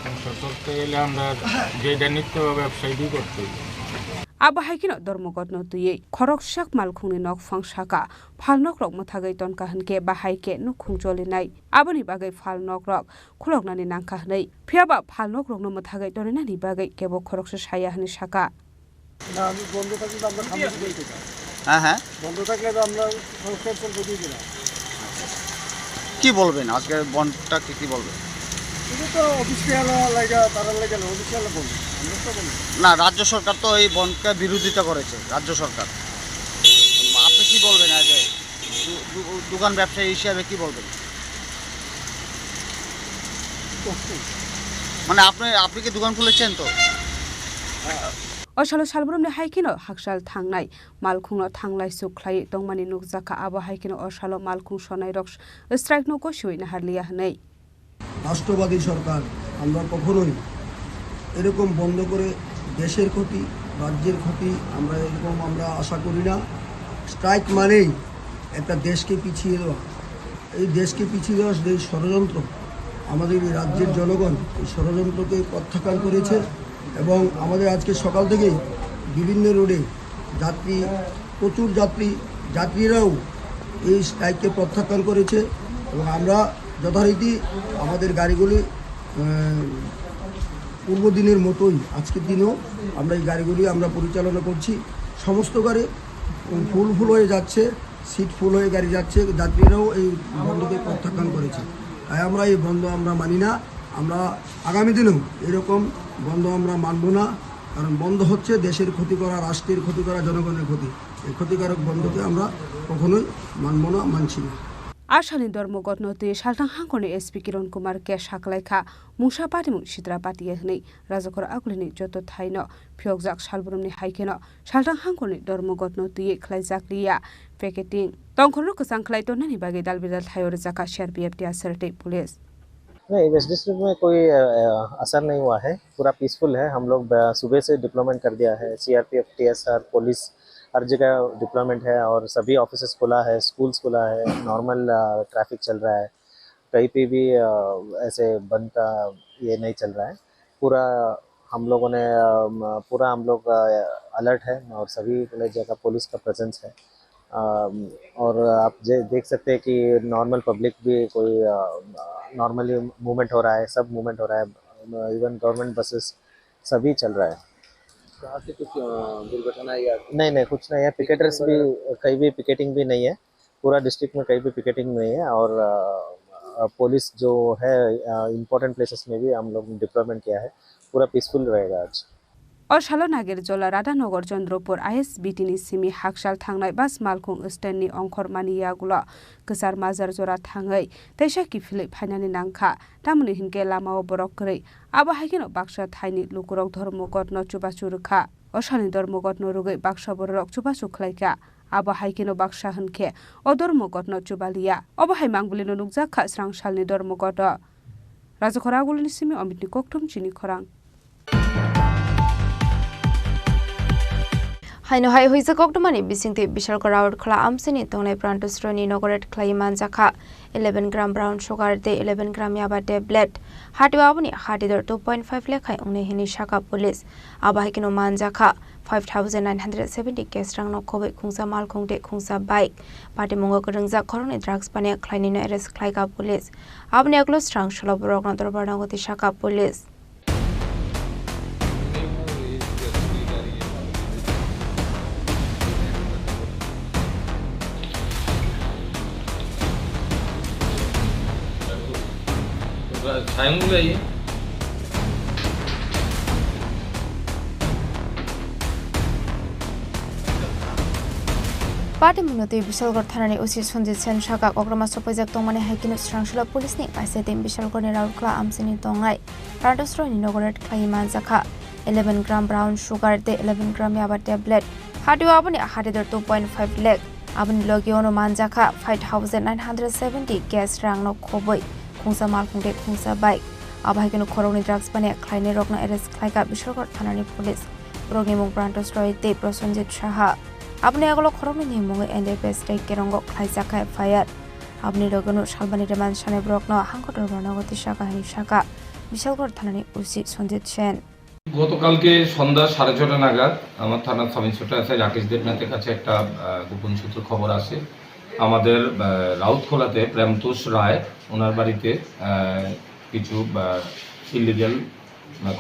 সংসার চলতে গেলে আমরা যেটা নিত্য ব্যবসায়ী করতে হইব। Abo hai kheno dormogotno twiwi khoroksak malkhungni nokphang saka phalnokrok mwthagwi tonkha hwnkhe bahai khe nukhung jolinai. Aboni bagwi phalnokrok khuloknani nangkha hwnwi. Phiyaba phalnokrokno mwthagwi toninani bagwi kebo khoroksa saya hwnwi saka. না, আমি বন্ধ থাকলে তো আমরা সামনে দিয়ে দিতাম। হ্যাঁ, হ্যাঁ। বন্ধ থাকলে তো আমরা সংস্কার চলতে দিয়ে দিলাম। কি বলবেন আজকে বন্ধটাকে, কি বলবেন? শুধু তো অফিস পেয়ালা লাগা, তারা লাগে না, অফিস পেয়ালা বন্ধ। আমরা তো বন্ধ। না, রাজ্য সরকার তো এই বন্ধকে বিরোধিতা করেছে, রাজ্য সরকার। আপনি কি বলবেন আজকে দু-, দু-, দোকান ব্যবসায়ী হিসাবে কি বলবেন? মানে আপনি, আপনি কি দোকান খুলেছেন তো? O salo salbrumni hai kheno hakchal thangnai malkhungno thanglai suk khlaiwi tongmani nukjakha, abo hai kheno o salo malkhung sonairok strike no gosiwi naharliya hwnwi. রাষ্ট্রবাদী সরকার, আমরা কখনোই এরকম বন্ধ করে দেশের ক্ষতি, রাজ্যের ক্ষতি, আমরা এরকম আমরা আশা করি না। স্ট্রাইক মানেই একটা দেশকে পিছিয়ে দেওয়া। এই দেশকে পিছিয়ে দেওয়ার যে ষড়যন্ত্র, আমাদের এই রাজ্যের জনগণ এই ষড়যন্ত্রকে প্রত্যাখ্যান করেছে এবং আমাদের আজকে সকাল থেকেই বিভিন্ন রোডে যাত্রী, প্রচুর যাত্রী, যাত্রীরাও এই স্ট্রাইককে প্রত্যাখ্যান করেছে এবং আমরা যথারীতি আমাদের গাড়িগুলি, আহ, পূর্ব দিনের মতোই আজকের দিনও আমরা এই গাড়িগুলি আমরা পরিচালনা করছি। সমস্ত গাড়ি ফুল ফুল হয়ে যাচ্ছে, সিট ফুল হয়ে গাড়ি যাচ্ছে, যাত্রীরাও এই বন্ধকে প্রত্যাখ্যান করেছে। তাই আমরা এই বন্ধ আমরা মানি না। আমরা আগামী দিনেও এরকম বন্ধ আমরা মানব না, কারণ বন্ধ হচ্ছে দেশের ক্ষতি করা, রাষ্ট্রের ক্ষতি করা, জনগণের ক্ষতি। এই ক্ষতিকারক বন্ধকে আমরা কখনোই মানব না, মানছি না। Asani dormogotno twi salthang hangkorni S P Kiron Kumar khe saklaikha mungsa patimung Sitra Patia hwnwi. Rajakor Agulini joto thaino phiyokjak salbrumni hai kheno salthang hangkorni dormogotno twiwi khlaijakliya picketing. Tongkhorno kwchang khlai tonnani bagwi dalbidal thaio rwjakha C R P F, T S R tei police. नहीं, waste district में कोई, अ, अ, असर नहीं हुआ है, पूरा पीसफुल है। हम लोग, अ, सुबह से डिप्लॉयमेंट कर दिया है, सीआरपीएफ, टीएसआर, पुलिस, हर जगह डिप्लॉयमेंट है और सभी ऑफिसेज खुला है, स्कूल्स खुला है, नॉर्मल, अ, ट्रैफिक चल रहा है, कहीं पे भी, अ, ऐसे बंद का ये नहीं चल रहा है। पूरा हम लोगों ने, अ, म-, पूरा हम लोग, अ, अलर्ट है और सभी जगह पुलिस का प्रेजेंस है। अम, और आप जे-, देख सकते हैं कि नॉर्मल पब्लिक भी कोई, अ, नॉर्मली मूवमेंट हो रहा है, सब मूवमेंट हो रहा है, इवन गवर्नमेंट बसेस सभी चल रहा है। कहाँ से कुछ, अ, दुर्घटना या नहीं, नहीं, कुछ नहीं है। पिकेटर्स भी, कहीं भी पिकेटिंग भी नहीं है, पूरा डिस्ट्रिक्ट में कहीं भी पिकेटिंग नहीं है और, अ, पुलिस जो है, इंपॉर्टेंट प्लेसेस में भी हम लोग डिप्लॉयमेंट किया है। पूरा पीसफुल रहेगा आज। O salo Nagerjola Radhanagar Chandrapur I S B T ni simi hakchal thangnai bus malkhung stand ni ongkhormani yagulo kwchar majar jora thangwi teisa kiphilwi phainani nangkha, tamoni hinkhe lamao borok kwrwi. Abo haikheno baksa thaini lukurok Dharmaghatno chubachu rwkha. O salni Dharmaghatno rwgwi baksa bororok chubachu khlaikha. Abo haikheno baksa hwnkhe o Dharmaghatno chubaliya. Obo hai mangbwlino nukjak kha srang salni Dharmaghato. Rajakhor Agulini simi Omitni kokthum chini khorang. Haino hai huijak koktwmani bisingtwi Bishalgarh Raotkhla amchaini tongnai Pranto Sroini inaugurate khlaiwi manjakha eleven gram brown sugar tei eleven gram yaba tablet. Hatio aboni hatidor two point five lakh hai wngnai hwnwi sakha police. Abo hai kheno manjakha five thousand nine hundred seventy cash rangno khobwi khungsa malkhung tei khungsa bike. Patimungo kwrwngjak khoroknwi drugs paniya khlainaino arrest khlaikha police. Aboni yagulo srang salo borokno dorbar nangwi sakha police. Patimungo tei Bishalgarh thanani O C Sanjit Sen sakha, kokroma sopaijak tongmani hai kheno srang salo police ni kaisa team Bishalgarh ni Raotkhla amchaini tongnai Pranto Sroini inaugurate khlaiwi manjakha eleven gram brown sugar tei eleven gram yaba tablet. Hatio aboni hatidor two point five lakh. Aboni logi ono manjakha five thousand nine hundred seventy cash rangno khobwi khungsa malkhung tei khungsa bike. Abo hai kheno khoroknwi drugs paniya khlainairokno arrest khlaikha Bishalgarh thanani police. Borokni mung Pranto Sroi tei Prosenjit Saha. Aboni yagulo khoroknwini mungwi N D P S tei Kerongo khlaijakha F I R. Aboni logi ono salbani remand sanai borokno hangkor dorbar nangwi twi sakha hwnwi sakha Bishalgarh thanani O C Sanjit Sen. গতকালকে সন্ধ্যা সাড়ে ছটা নাগাদ আমার থানার sub inspector SI Rakesh দেবনাথের কাছে একটা আহ, গোপন সূত্রে খবর আসে। আমাদের আহ, রাউতখোলাতে প্রেমতোষ রায়, ওনার বাড়িতে আহ, কিছু ইলিগাল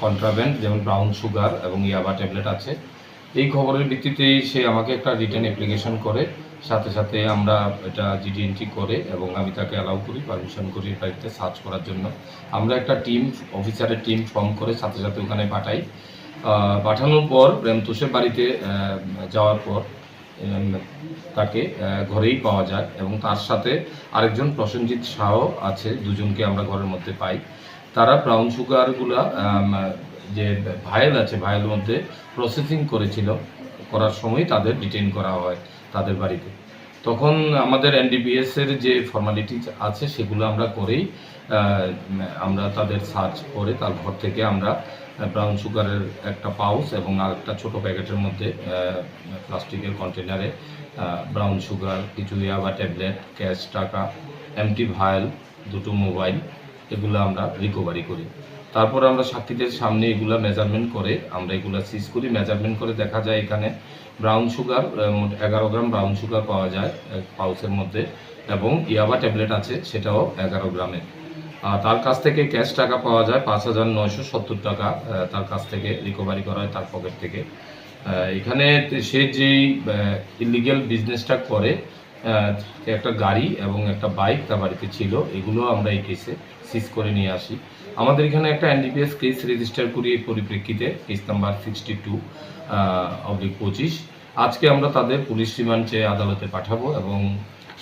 কন্ট্রাব্যান্ড, যেমন ব্রাউন সুগার এবং ইয়াবা ট্যাবলেট আছে। এই খবরের ভিত্তিতেই সে আমাকে একটা রিটেন অ্যাপ্লিকেশন করে, সাথে সাথে আমরা এটা জিডি এন্ট্রি করে এবং আমি তাকে অ্যালাউ করি, পারমিশন করি বাড়িতে সার্চ করার জন্য। আমরা একটা টিম, অফিসারের টিম ফর্ম করে সাথে সাথে ওখানে পাঠাই। আহ, পাঠানোর পর প্রেমতোষের বাড়িতে আহ, যাওয়ার পর উম, তাকে আহ, ঘরেই পাওয়া যায় এবং তার সাথে আরেকজন প্রসেনজিৎ শাহ আছে, দুজনকে আমরা ঘরের মধ্যে পাই। তারা ব্রাউন সুগারগুলা আম, যে ভায়েল আছে, ভায়েল মধ্যে প্রসেসিং করেছিল, করার সময় তাদের ডিটেইন করা হয় তাদের বাড়িতে। তখন আমাদের এনডিপিএস এর যে ফর্মালিটি আছে সেগুলো আমরা করেই আহ, আমরা তাদের সার্চ করে তার ঘর থেকে আমরা ব্রাউন সুগারের একটা পাউচ এবং আর একটা ছোট প্যাকেটের মধ্যে আহ, প্লাস্টিকের কন্টেনারে আহ, ব্রাউন সুগার, কিছু ইয়াবা ট্যাবলেট, ক্যাশ টাকা, এমটি ভায়েল, দুটো মোবাইল, এগুলো আমরা রিকভারি করি। তারপর আমরা সাক্ষীদের সামনে এগুলা মেজারমেন্ট করে, আমরা এগুলা সিজ করি। মেজারমেন্ট করে দেখা যায় এখানে ব্রাউন সুগার, আহ, মোট এগারো গ্রাম ব্রাউন সুগার পাওয়া যায় এক পাউচের মধ্যে এবং ইয়াবা ট্যাবলেট আছে, সেটাও এগারো গ্রামের। আর তার কাছ থেকে ক্যাশ টাকা পাওয়া যায় পাঁচ হাজার নয়শো সত্তর টাকা, আহ, তার কাছ থেকে রিকভারি করা হয় তার পকেট থেকে। আহ, এখানে সে যেই ইলিগ্যাল বিজনেসটা করে, আহ, একটা গাড়ি এবং একটা বাইক তার বাড়িতে ছিল, এগুলো আমরা এই কেসে সিজ করে নিয়ে আসি। আমাদের এখানে একটা এনডিপিএস কেস রেজিস্টার করি এই পরিপ্রেক্ষিতে, case number sixty two oblique পঁচিশ। আজকে আমরা তাদের পুলিশ রিমান্ড চেয়ে আদালতে পাঠাবো এবং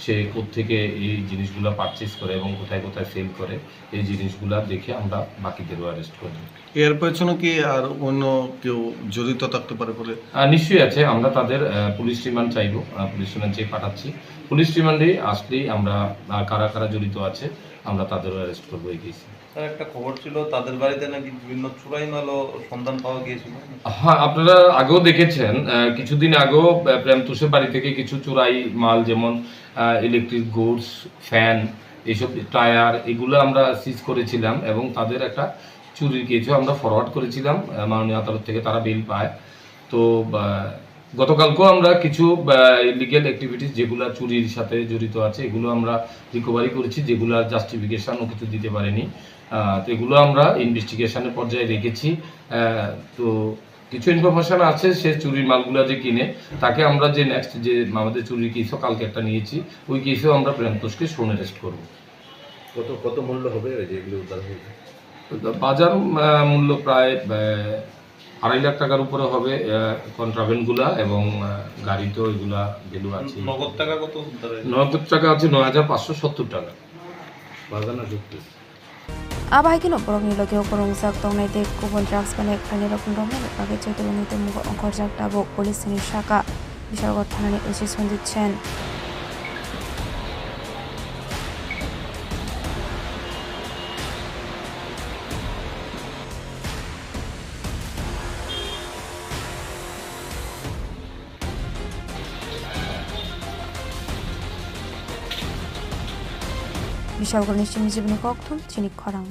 সে কোত্থেকে এই জিনিসগুলো পারচেজ করে এবং কোথায় কোথায় সেল করে, এই জিনিসগুলো দেখে আমরা বাকিদেরও অ্যারেস্ট করব। এর পেছনে কি আর অন্য কেউ জড়িত থাকতে পারে বলে? আহ, নিশ্চয়ই আছে। আমরা তাদের আহ, পুলিশ রিমান্ড চাইবো, আহ, পুলিশ রিমান্ড চেয়ে পাঠাচ্ছি। পুলিশ রিমান্ডে আসলেই আমরা আহ, কারা কারা জড়িত আছে, আমরা তাদেরও অ্যারেস্ট করবো এই কেসে। স্যার, একটা খবর ছিল, তাদের বাড়িতে নাকি বিভিন্ন চুরাই মালও সন্ধান পাওয়া গিয়েছিল। হ্যাঁ, আপনারা আগেও দেখেছেন, আহ, কিছুদিন আগেও আহ, প্রেমতোষের বাড়ি থেকে কিছু চুরাই মাল, যেমন ইলেকট্রিক গুডস, ফ্যান, এইসব টায়ার, এগুলো আমরা সিজ করেছিলাম এবং তাদের একটা চুরির কেসও আমরা ফরওয়ার্ড করেছিলাম আহ, মাননীয় আদালত থেকে, তারা বেল পায়। তো আহ, গতকালকেও আমরা কিছু ইলিগ্যাল অ্যাক্টিভিটিস যেগুলো চুরির সাথে জড়িত আছে, এগুলো আমরা রিকভারি করেছি, যেগুলো জাস্টিফিকেশনও কিছু দিতে পারেনি। আহ, তো এগুলো আমরা ইনভেস্টিগেশনের পর্যায়ে রেখেছি। আহ, তো কিছু ইনফরমেশন আছে, সে চুরির মালগুলো যে কিনে, তাকে আমরা যে নেক্সট যে আমাদের চুরির কেসও কালকে একটা নিয়েছি, ওই কেসেও আমরা প্রেমতোষকে শোন অ্যারেস্ট করবো। কত, কত মূল্য হবে এই যে এগুলো উদ্ধার হয়েছে? তো বাজার, আহ, মূল্য প্রায়, আহ, আড়াই লাখ টাকার উপরে হবে, আহ, কন্ট্রাব্যান্ড গুলা এবং, আহ, গাড়ি তো এগুলা ভ্যালু আছে। নগদ টাকা কত উদ্ধার হয়েছে? নগদ টাকা আছে নয় হাজার পাঁচশো সত্তর টাকা। বাজার না যুক্তি। Abo hai kheno borokni logeo kwrwngjak tongnai tei kubun drugs bai khlainairokno romnani bagwi Chaitoroni tongmungo ongkhorjak tabuk police ni saka Bishalgarh thanani O C Sanjit Sen. Bishalgarhni simi jibini kokthum chini khorang.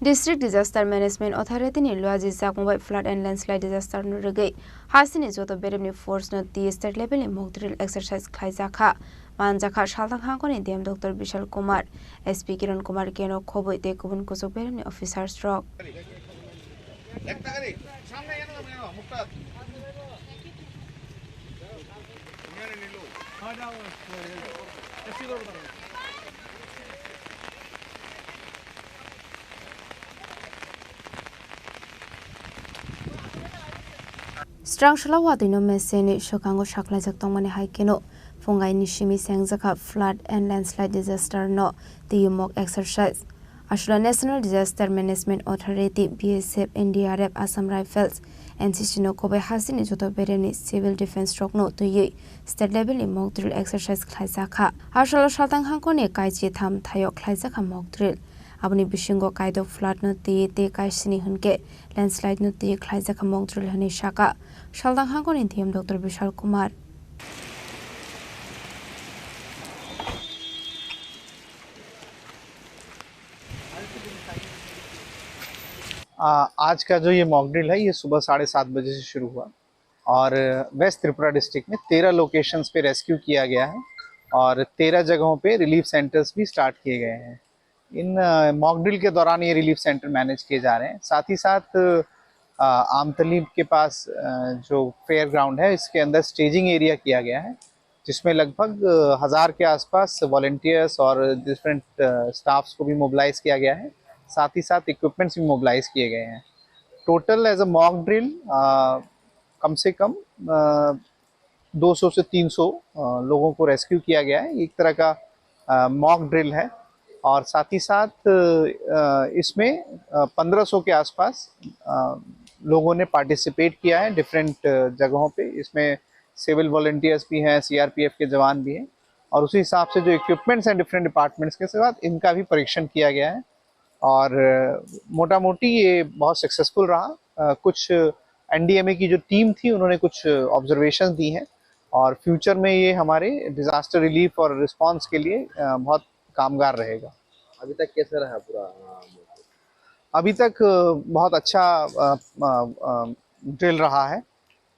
District Disaster Management Authority ni luaji jakmung bai flood and landslide disaster no rwgwi hasini joto beremni force no twi state level ni mock drill exercise khlaijakha. Manjakha salthang hangkoni D M Doctor Bishal Kumar, S P Kiran Kumar K no khobwi tei kubun kuchuk beremni officers rok. Srang sala watwi no mese ni swkango saklaijak tongmani hai kheno phungai ni simi chengjakha flood and landslide disaster no twi mock exercise. Aswla National Disaster Management Authority, B S F, N D R F, Assam Rifles, N C C no khobwi hasini joto beremni civil defence rokno twiwi state level ni mock drill exercise khlaijakha. Aswla salthang hangkoni kaichi tham thaio khlaijakha mock drill. Aboni bisingo kaido flood no twi tei kaisini hwnkhe landslide no twi khlaijakha mock drill hwnwi saka salthang hangkoni D M Doctor Bishal Kumar. आ, आज का जो ये mock drill है, ये सुबह साढ़े सात बजे से शुरू हुआ और वेस्ट त्रिपुरा डिस्ट्रिक्ट में तेरह लोकेशंस पे रेस्क्यू किया गया है और तेरह जगहों पे रिलीफ सेंटर्स भी स्टार्ट किए गए हैं। इन, अ, मॉक ड्रिल के दौरान ये रिलीफ सेंटर मैनेज किए जा रहे हैं। साथ ही साथ, अ, आमतली के पास, अ, जो फेयर ग्राउंड है, इसके अंदर स्टेजिंग एरिया किया गया है, जिसमें लगभग, अ, हज़ार के आसपास वॉलंटियर्स और डिफरेंट, अ, स्टाफ्स को भी मोबिलाइज किया गया है। साथ ही साथ इक्विपमेंट्स भी मोबिलाइज किए गए हैं। टोटल एज अ मॉक ड्रिल, अ, कम से कम, अ, दो सौ से तीन सौ, अ, लोगों को रेस्क्यू किया गया है। एक तरह का, अ, मॉक ड्रिल है और साथ ही साथ, अ, इसमें, अ, पन्द्रह सौ के आसपास, अ, लोगों ने पार्टिसिपेट किया है डिफरेंट, अ, जगहों पे। इसमें सिविल वॉलंटियर्स भी हैं, सीआरपीएफ के जवान भी हैं और उसी हिसाब से जो इक्विपमेंट्स हैं डिफरेंट डिपार्टमेंट्स के साथ, इनका भी परीक्षण किया गया है। और, अ, मोटा मोटी ये बहुत सक्सेसफुल रहा। अ, कुछ एनडीएमए की जो टीम थी, उन्होंने कुछ ऑब्जर्वेशंस दी हैं और फ्यूचर में ये हमारे डिजास्टर रिलीफ और रिस्पांस के लिए, अ, बहुत कामगार रहेगा। अभी तक कैसा रहा पूरा, अ, अभी तक, अ, बहुत अच्छा, अ, अ, अ, ड्रिल रहा है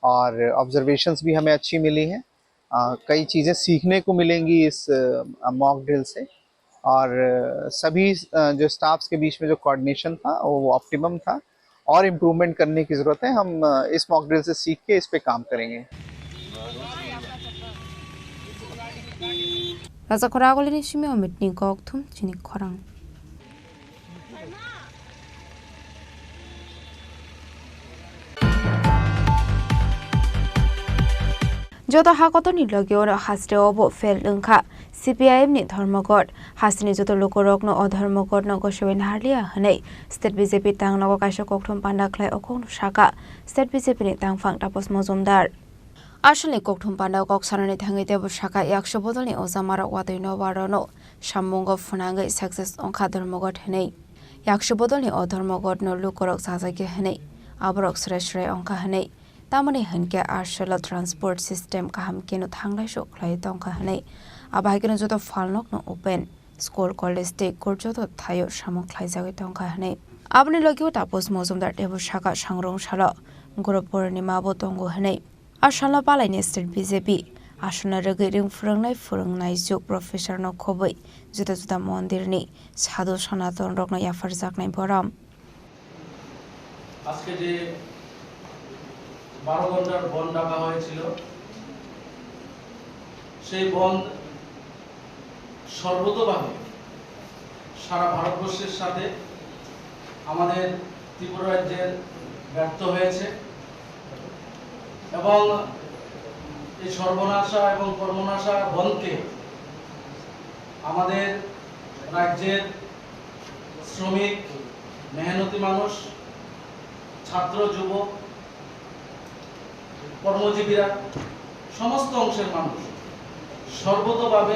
और ऑब्जर्वेशंस भी हमें अच्छी मिली हैं। अ, कई चीज़ें सीखने को मिलेंगी इस, अ, मॉक ड्रिल से और, अ, सभी, अ, जो स्टाफ्स के बीच में जो कोऑर्डिनेशन था, वो ऑप्टिमम था और इम्प्रूवमेंट करने की ज़रूरत है। हम, अ, इस मॉक ड्रिल से सीख के इस पे काम करेंगे। Raja Khoragulini simi Amit ni kok thum chini khorang. Joto ha kotorni logi ono hasreo bo fail wngkha C P I M ni Dharmaghat. Hasini joto lukurokno o Dharmaghatno gosewi naharliya hwnwi State B J P tangnogo kaisa kokthum panda khlai o kokno saka State B J P ni tangphang Tapas Mojumdar. Asalni kokthum pandao kok sanani thangwi teibo saka, yakso bodolni ojamarok watwi nobarno sammungo phwnangwi success wngkha Dharmaghat hwnwi. Yakso bodolni o Dharmaghatno lukurok chajakya hwnwi, aborok swrai swrai wngkha hwnwi, tamoni hwnkhe asolo transport system kaham kheno thanglai sok khlai tongkha hwnwi, abo hai kheno joto phalnokno open, school, college tei court joto thaio samung khlaijagwi tongkha hwnwi. Aboni logio Tapas Mojumdar teibo saka sangrong salo Guru Purnima bo tongo hwnwi. A salno palaini state B J P aswkno rwgwi ring phwrwngnai phwrwngnai juk professor no khobwi juda juda mondir ni sadhu sanaton rokno yapharjaknai borom. আজকে যে বারো ঘন্টার বন্ধ ডাকা হয়েছিল, সেই বন্ধ সর্বতোভাবে সারা ভারতবর্ষের সাথে আমাদের ত্রিপুরা রাজ্যের ব্যর্থ হয়েছে এবং এই সর্বনাশা এবং কর্মনাশা বন্ধকে আমাদের রাজ্যের শ্রমিক, মেহনতি মানুষ, ছাত্র, যুবক, কর্মজীবীরা, সমস্ত অংশের মানুষ সর্বতোভাবে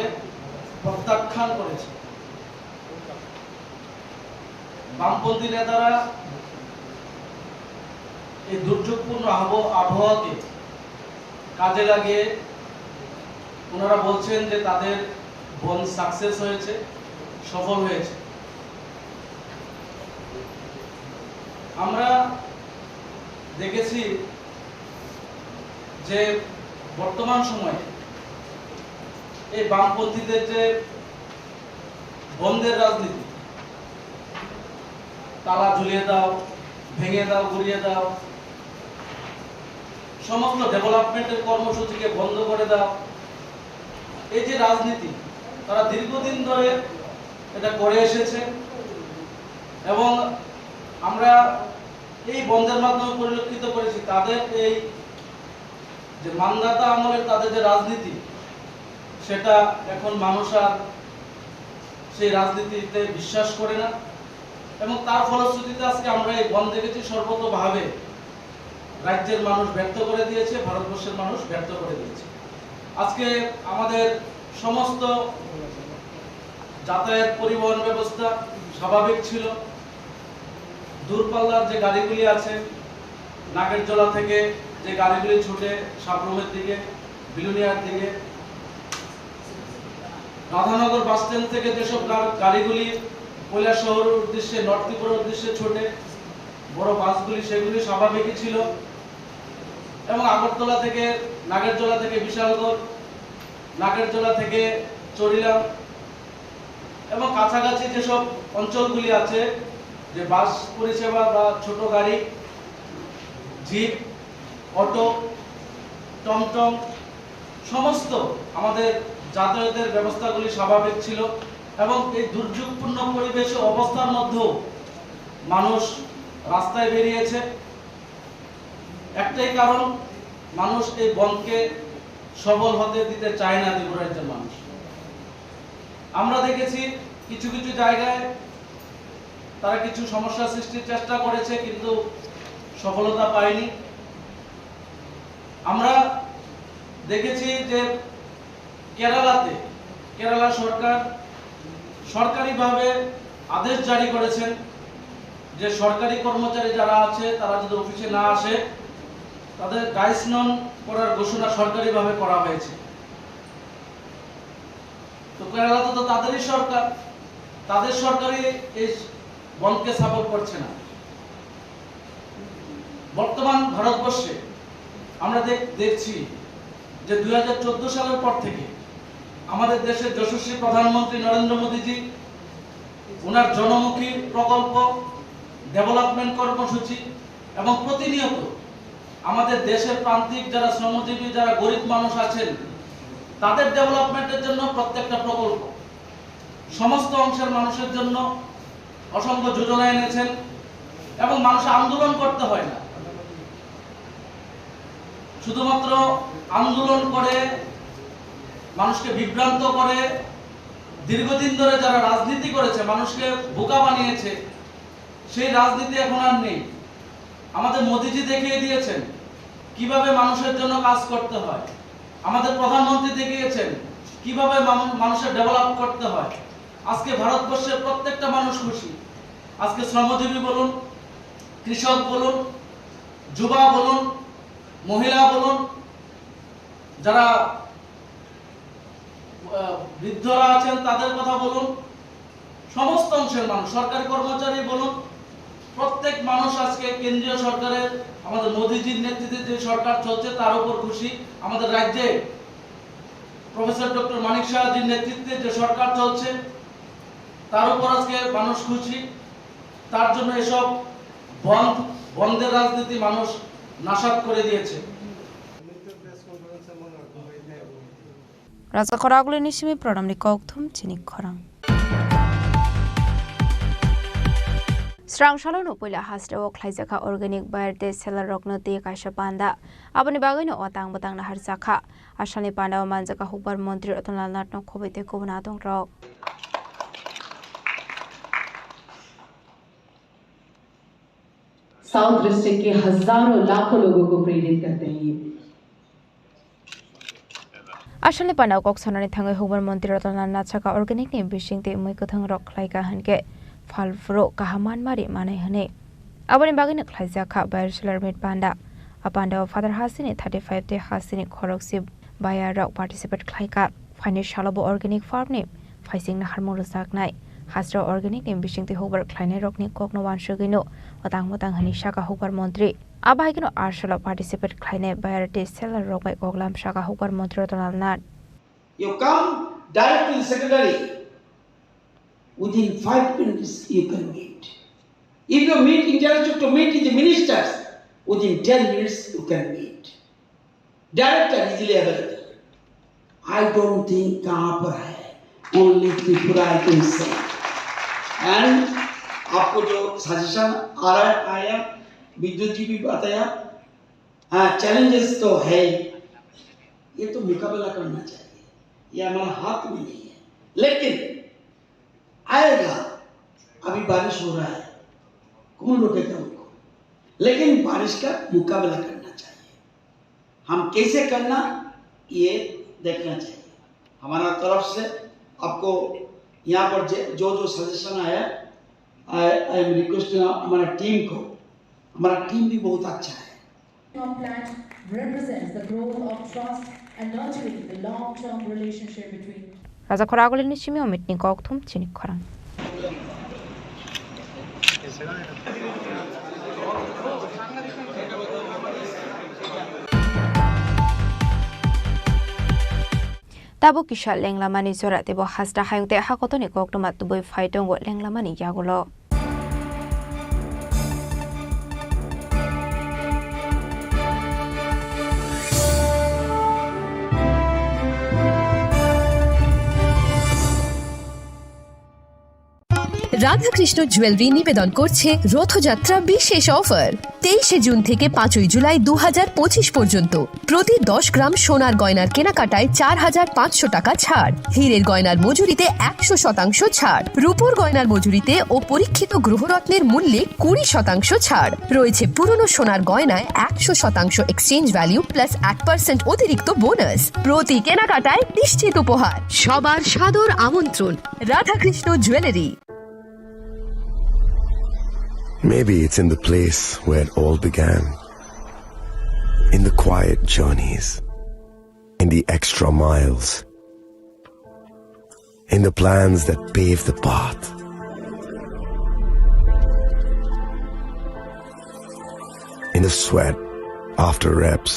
প্রত্যাখ্যান করেছে। বামপন্থী নেতারা এই দুর্যোগপূর্ণ আবহ-, আবহাওয়াকে কাজে লাগিয়ে ওনারা বলছেন যে তাদের বন্ধ সাকসেস হয়েছে, সফল হয়েছে। আমরা দেখেছি যে বর্তমান সময়ে এই বামপন্থীদের যে বন্ধের রাজনীতি, তালা ঝুলিয়ে দাও, ভেঙে দাও, গুড়িয়ে দাও, সমস্ত ডেভেলপমেন্টের কর্মসূচিকে বন্ধ করে দাও, এই যে রাজনীতি, তারা দীর্ঘদিন ধরে এটা করে এসেছে এবং আমরা এই বন্ধের মাধ্যমে পরিলক্ষিত করেছি তাদের এই যে মান্ধাতা আমলের তাদের যে রাজনীতি, সেটা এখন মানুষ আর সেই রাজনীতিতে বিশ্বাস করে না। এবং তার ফলশ্রুতিতে আজকে আমরা এই বন্ধ দেখেছি, সর্বতোভাবে রাজ্যের মানুষ ব্যর্থ করে দিয়েছে, ভারতবর্ষের মানুষ ব্যর্থ করে দিয়েছে। আজকে আমাদের সমস্ত যাতায়াত পরিবহন ব্যবস্থা স্বাভাবিক ছিল। দূরপাল্লার যে গাড়িগুলি আছে, নাগেরজোলা থেকে যে গাড়িগুলি ছুটে সাব্রুমের দিকে, বিলোনিয়ার দিকে, রাধানগর বাস স্ট্যান্ড থেকে যেসব গা-, গাড়িগুলি কৈলাসহরের উদ্দেশ্যে, নর্থ ত্রিপুরার উদ্দেশ্যে ছোটে, বড় বাসগুলি, সেগুলি স্বাভাবিকই ছিল। এবং আগরতলা থেকে, নাগেরজোলা থেকে বিশালগড়, নাগেরজোলা থেকে চরিলাম এবং কাছাকাছি যেসব অঞ্চলগুলি আছে, যে বাস পরিষেবা বা ছোট গাড়ি, জিপ, অটো, টমটম, সমস্ত আমাদের যাতায়াতের ব্যবস্থাগুলি স্বাভাবিক ছিল এবং এই দুর্যোগপূর্ণ পরিবেশ ও অবস্থার মধ্যেও মানুষ রাস্তায় বেরিয়েছে। একটাই কারণ, মানুষ এই বন্ধকে সফল হতে দিতে চায় না ত্রিপুরা রাজ্যের মানুষ। আমরা দেখেছি কিছু কিছু জায়গায় তারা কিছু সমস্যা সৃষ্টির চেষ্টা করেছে, কিন্তু সফলতা পায়নি। আমরা দেখেছি যে কেরালাতে, কেরালা সরকার সরকারিভাবে আদেশ জারি করেছেন যে সরকারি কর্মচারী যারা আছে, তারা যদি অফিসে না আসে, তাদের ডাইস নন করার ঘোষণা সরকারিভাবে করা হয়েছে। তো কেরালাতে তো তাদেরই সরকার, তাদের সরকারই এই বন্ধকে সাপোর্ট করছে না। বর্তমান ভারতবর্ষে আমরা দেখ-, দেখছি যে দুই হাজার চোদ্দ সালের পর থেকে আমাদের দেশের যশস্বী প্রধানমন্ত্রী নরেন্দ্র মোদীজি ওনার জনমুখী প্রকল্প, ডেভেলপমেন্ট কর্মসূচি এবং প্রতিনিয়ত আমাদের দেশের প্রান্তিক যারা শ্রমজীবী, যারা গরিব মানুষ আছেন, তাদের ডেভেলপমেন্টের জন্য প্রত্যেকটা প্রকল্প, সমস্ত অংশের মানুষের জন্য অসংখ্য যোজনা এনেছেন এবং মানুষ আন্দোলন করতে হয় না। শুধুমাত্র আন্দোলন করে, মানুষকে বিভ্রান্ত করে, দীর্ঘদিন ধরে যারা রাজনীতি করেছে, মানুষকে বোকা বানিয়েছে, সেই রাজনীতি এখন আর নেই। আমাদের মোদিজি দেখিয়ে দিয়েছেন কিভাবে মানুষের জন্য কাজ করতে হয়। আমাদের প্রধানমন্ত্রী দেখিয়েছেন কিভাবে মানু-, মানুষের ডেভেলপ করতে হয়। আজকে ভারতবর্ষের প্রত্যেকটা মানুষ খুশি। আজকে শ্রমজীবী বলুন, কৃষক বলুন, যুবা বলুন, মহিলা বলুন, যারা, আহ, বৃদ্ধরা আছেন তাদের কথা বলুন, সমস্ত অংশের মানুষ, সরকারি কর্মচারী বলুন, প্রত্যেক মানুষ আজকে কেন্দ্রীয় সরকারের, আমাদের মোদিজির নেতৃত্বে যে সরকার চলছে তার উপর খুশি। আমাদের রাজ্যে প্রফেসর ডক্টর মানিক সাহাজির নেতৃত্বে যে সরকার চলছে তার উপর আজকে মানুষ খুশি। তার জন্য এসব বন্ধ, বন্ধের রাজনীতি মানুষ নাসাত করে দিয়েছে। Raja Khoragulini simi prodamni kokthum chini khorang. Srang salono puila hasteo khlaijakha organic buyer tei seller rokno tei kaisa panda. Aboni bagwino o tang bwtang naharjakha. Asalni pandao manjakha hukbar montri Ratan Lal Nathno khobwi tei kubun adongrok. South district के हजारों लाखों लोगों को प्रेरित करते हैं ये। Asalni pandao kok sanani thangwi hukbar montri Ratan Lal Nath sakha organic ni bising tei mui kwthang rok khlaikha hinkhe phalphuru kaham manmari manai hwnwi. Aboni bagwino khlaijakha buyer seller meet panda. A pandao phatar hasteni thirty five tei hasteni khorokse buyer rok participate khlaikha. Phaini salo bo organic farm ni phaising naharmung rwjaknai. Hasteo organic ni bisingtwi hukbar khlainai rokni kokno wansugwino otang motang hwnwi sakha hukbar montri. Abo hai kheno a salo participate khlainai buyer tei seller rok bai koklam sakha hukbar montri Ratan Lal Nath. You come direct to the secretary. Within five minutes you can meet. If you meet, intellectual to meet with the ministers, within ten minutes you can meet. Director easily available. I don't think कहाँ पर है, only Tripura I can say. And आपको जो सजेशन आ रहा है, आया, विद्युत जी भी बताया, हाँ, चैलेंजेस तो है ही, ये तो मुकाबला करना चाहिए, ये हमारा हाथ में नहीं है, लेकिन आएगा। अभी बारिश हो रहा है, कौन रोकेगा उनको? लेकिन बारिश का मुकाबला करना चाहिए। हम कैसे करना, ये देखना चाहिए। हमारा तरफ से आपको यहाँ पर जे-, जो जो सजेशन आया, I, I am requesting हमारा टीम को, हमारा टीम भी बहुत अच्छा है। Our plan represents the growth of trust and nurturing the long-term relationship between Raja Khoragulini simi omitni kokthum chini khorang. Tabuk kisa lenglamani jora teibo hasta hayung tei hakotoni koktwma tubui phai tongo lenglamani yagulo. Radhakrishna jewellery নিবেদন করছে রথযাত্রা বিশেষ অফার। তেইশে জুন থেকে পাঁচই জুলাই দু হাজার পঁচিশ পর্যন্ত প্রতি দশ গ্রাম সোনার গয়নার কেনাকাটায় চার হাজার পাঁচশো টাকা ছাড়, হীরের গয়নার মজুরিতে একশো শতাংশ ছাড়, রূপোর গয়নার মজুরিতে ও পরীক্ষিত গ্রহরত্নের মূল্যে কুড়ি শতাংশ ছাড় রয়েছে। পুরনো সোনার গয়নায় একশো শতাংশ এক্সচেঞ্জ ভ্যালু প্লাস এক পার্সেন্ট অতিরিক্ত বোনাস। প্রতি কেনাকাটায় নিশ্চিত উপহার। সবার সাদর আমন্ত্রণ। Radhakrishna jewellery. Maybe it's in the place where it all began. In the quiet journeys, in the extra miles, in the plans that pave the path, in the sweat after reps,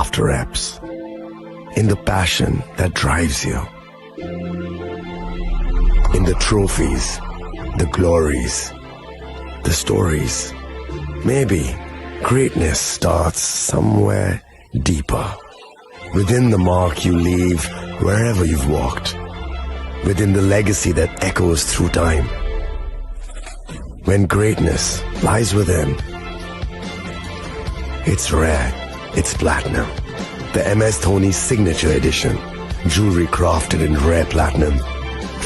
after reps, in the passion that drives you. In the trophies, the glories, the stories. Maybe greatness starts somewhere deeper. Within the mark you leave wherever you've walked. Within the legacy that echoes through time. When greatness lies within, it's rare, it's platinum. The M S Dhoni Signature Edition, jewelry crafted in rare platinum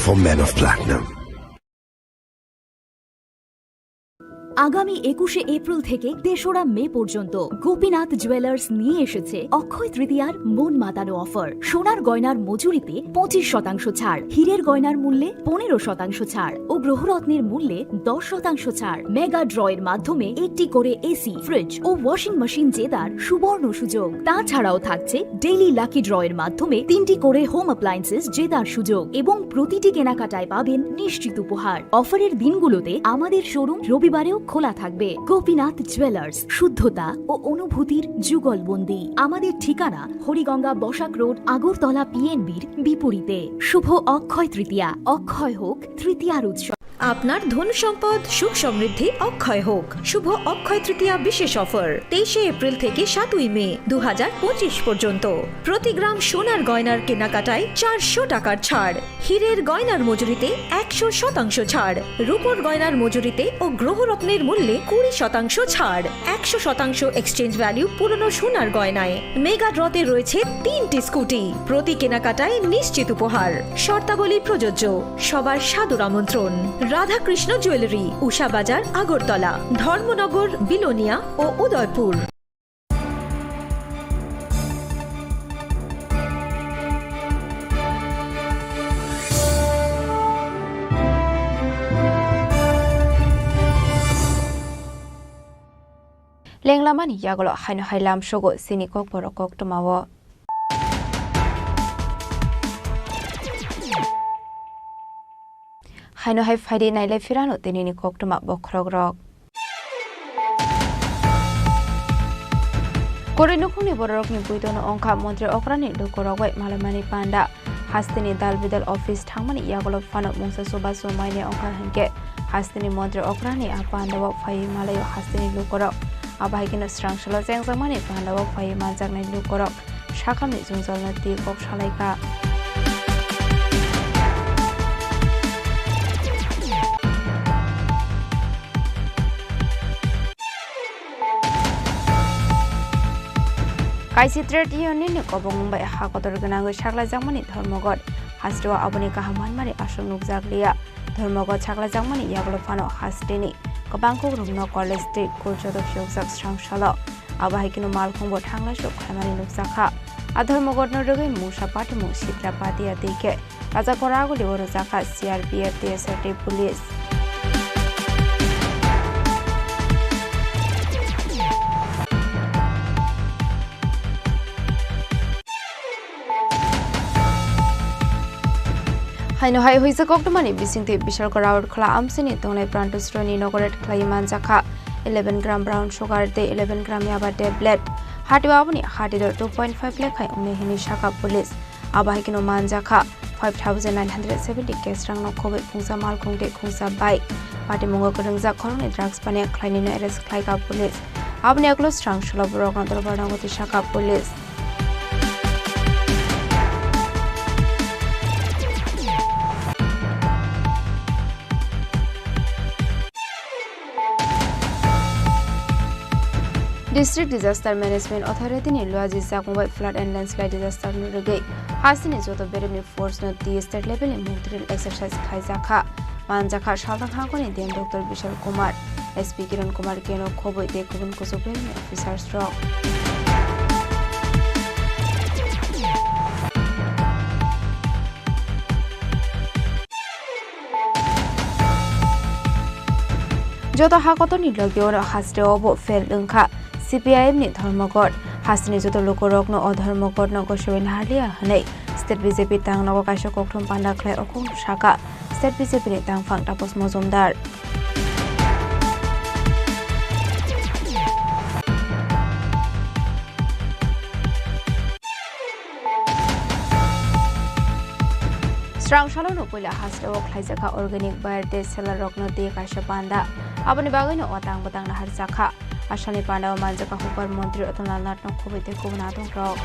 for men of platinum. আগামী একুশে এপ্রিল থেকে তেসরা মে পর্যন্ত গোপীনাথ জুয়েলার্স নিয়ে এসেছে অক্ষয় তৃতীয়ার মন মাতানো অফার। সোনার গয়নার মজুরিতে পঁচিশ শতাংশ ছাড়, হীরের গয়নার মূল্যে পনেরো শতাংশ ছাড় ও গ্রহরত্নের মূল্যে দশ শতাংশ ছাড়। মেগা ড্রয়ের মাধ্যমে একটি করে এসি, ফ্রিজ ও ওয়াশিং মেশিন জেতার সুবর্ণ সুযোগ। তাছাড়াও থাকছে ডেইলি লাকি ড্রয়ের মাধ্যমে তিনটি করে হোম অ্যাপ্লায়েন্সেস জেতার সুযোগ এবং প্রতিটি কেনাকাটায় পাবেন নিশ্চিত উপহার। অফারের দিনগুলোতে আমাদের শোরুম রবিবারেও খোলা থাকবে। গোপীনাথ জুয়েলার্স, শুদ্ধতা ও অনুভূতির যুগলবন্দি। আমাদের ঠিকানা হরিগঙ্গা বসাক রোড, আগরতলা পিএনবির বিপরীতে। শুভ অক্ষয় তৃতীয়া, অক্ষয় হোক তৃতীয়ার উৎসব। আপনার ধন সম্পদ সুখ সমৃদ্ধি অক্ষয় হোক। শুভ অক্ষয় তৃতীয়া বিশেষ অফার তেইশে এপ্রিল থেকে সাতই মে দু হাজার পঁচিশ পর্যন্ত। প্রতি গ্রাম সোনার গয়নার কেনাকাটায় চারশো টাকার ছাড়, হীরের গয়নার মজুরিতে একশো শতাংশ ছাড়, রূপোর গয়নার মজুরিতে ও গ্রহরত্নের মূল্যে কুড়ি শতাংশ ছাড়, একশো শতাংশ এক্সচেঞ্জ ভ্যালু পুরনো সোনার গয়নায়। মেগা ড্রতে রয়েছে তিনটি স্কুটি, প্রতি কেনাকাটায় নিশ্চিত উপহার। শর্তাবলী প্রযোজ্য। সবার সাদর আমন্ত্রণ। রাধাকৃষ্ণ জুয়েলারি, উষা বাজার, আগরতলা, ধর্মনগর, বিলোনিয়া ও Udaipur. Lenglamani yagulo haino hai lamsogo chini kokborok koktwmao. Haino hai phaidi nailai phirano tinini koktwma bokhorokrok. Kwrwi nukhungni bororokni buitono wngkha montri okrani lukurok bai malaimani panda. Hasteni dal bidal office thangmani yagulo phano mungsa chubachu mainai wngkha hinkhe hasteni montri okrani a pandao phaiwi malaio hasteni lukurok. Abo hai kheno swrang salo chengjakmani pandao phaiwi manjaknai lukurok sakhamni jwngjal no twi kok salaikha. Kaisi trade union ni kobong bai ha kotor gwnangwi saklaijakmani Dharmaghat hasteo aboni kaham manmani aswk nukjakliya. Dharmaghat saklaijakmani yagulo phano hasteni kwbang kukrukno college tei kulchado phiyokjak swrang salo. Abo hai kheno malkhungbo thanglai sok khlaimani nukjakha. A Dharmaghatno rwgwi mungsa patimung Sitra Patia tei khe Raja Koraguli o rwjakha C R P F, T S R tei police. Haino hai huijak koktwmani bisingtwi Bishalgarh Raotkhla amchaini tongnai Pranto Sroini inaugurate khlaiwi manjakha eleven gram brown sugar tei eleven gram yaba tablet. Hatio aboni hati dor two point five lakh hai wngnai hinwi sakha police. Abo hai kheno manjakha five thousand nine hundred seventy cash rangno khobwi khungsa malkhung tei khungsa bike. Patimungo kwrwngjak khoroknwi drugs paniya khlainwino arrest khlaikha police. Aboni yagulo swrang salo borokno dorbar nango twi sakha police. District Disaster Management Authority ni luaji jakmung bai flood and landslide disaster no rwgwi hasteni joto beremni force no twi state level ni mock drill exercise khlaijakha. Manjakha salthang hangkoni D M Doctor Bishal Kumar, S P Kiran Kumar Keno khobwi tei kubun kuchuk beremni officers rok. Joto ha kotorni logi oro hasteo bo fail wngkha C P I M ni Dharmaghat. Hasteni joto lukurokno o Dharmaghatno gosewi naharliya hwnwi State B J P tangnogo kaisa kokthum panda khlai o kokno sakha State B J P ni tangphang Tapas Mojumdar. Srang salono puila hasteo khlaijakha organic buyer tei seller rokno tei kaisa panda. Aboni bagwino o tang bwtang naharjakha. Asalni pandao manjakha hukbar montri Ratan Lal Nathno khobwi tei kubun adongrok.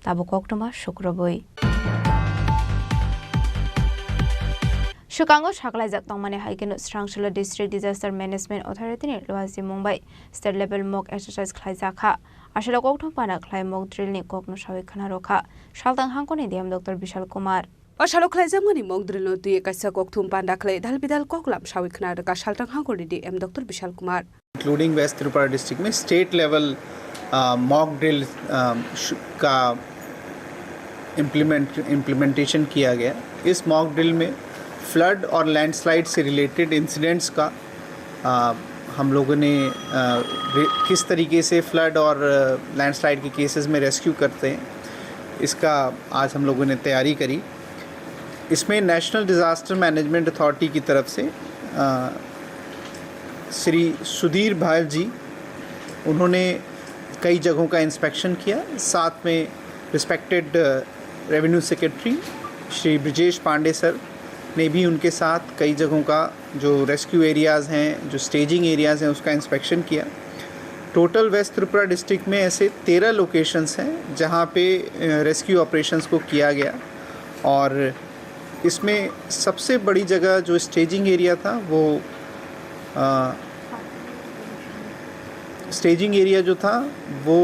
Tabuk koktwma sukrubwi. Swkango saklaijak tongmani hai kheno Srangsalo District Disaster Management Authority ni luajimung bai state level mock exercise khlaijakha. Asalo kokthum pana khlai mock drill ni kokno sawi khna rwkha saltang hangkoni D M Doctor Bishal Kumar. Asalo khlaijakmani mock drill no twi kaisa kokthum panda khlai dal bidal koklam sawi khna rwkha saltang hangkoni D M Doctor Bishal Kumar. Including West Tripura district में state level mock drill का implement implementation किया गया। इस mock drill में फ्लड और लैंडस्लाइड से related incidents का आ, हम लोगों ने आ, रे- किस तरीके से फ्लड और लैंडस्लाइड के केसेस में रेस्क्यू करते हैं, इसका आज हम लोगों ने तैयारी करी। इसमें नेशनल डिज़ास्टर मैनेजमेंट अथॉरिटी की तरफ से आ, श्री सुधीर भायल जी, उन्होंने कई जगहों का इंस्पेक्शन किया। साथ में रिस्पेक्टेड रेवेन्यू सेक्रेटरी श्री ब्रजेश पांडे सर ने भी उनके साथ कई जगहों का जो रेस्क्यू एरियाज़ हैं, जो स्टेजिंग एरियाज़ हैं, उसका इंस्पेक्शन किया। टोटल वेस्ट त्रिपुरा डिस्ट्रिक्ट में ऐसे तेरह लोकेशंस हैं जहाँ पे रेस्क्यू ऑपरेशंस को किया गया। और इसमें सबसे बड़ी जगह जो स्टेजिंग एरिया था वो स्टेजिंग एरिया जो था वो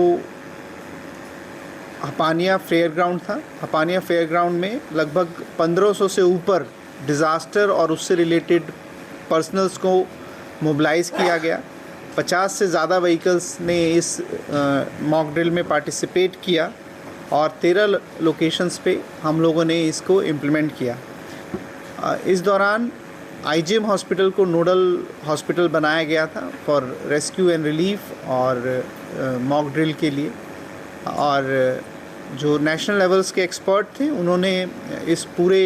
हपानिया फेयर ग्राउंड था। हपानिया फेयर ग्राउंड में लगभग पन्द्रह सौ से ऊपर डिज़ास्टर और उससे रिलेटेड पर्सनल्स को मोबिलाइज किया गया। पचास से ज़्यादा व्हीकल्स ने इस मॉक ड्रिल में पार्टिसिपेट किया और तेरह लोकेशंस पे हम लोगों ने इसको इम्प्लीमेंट किया। इस दौरान आईजीएम हॉस्पिटल को नोडल हॉस्पिटल बनाया गया था फॉर रेस्क्यू एंड रिलीफ और मॉक ड्रिल के लिए। और जो नेशनल लेवल्स के एक्सपर्ट थे, उन्होंने इस पूरे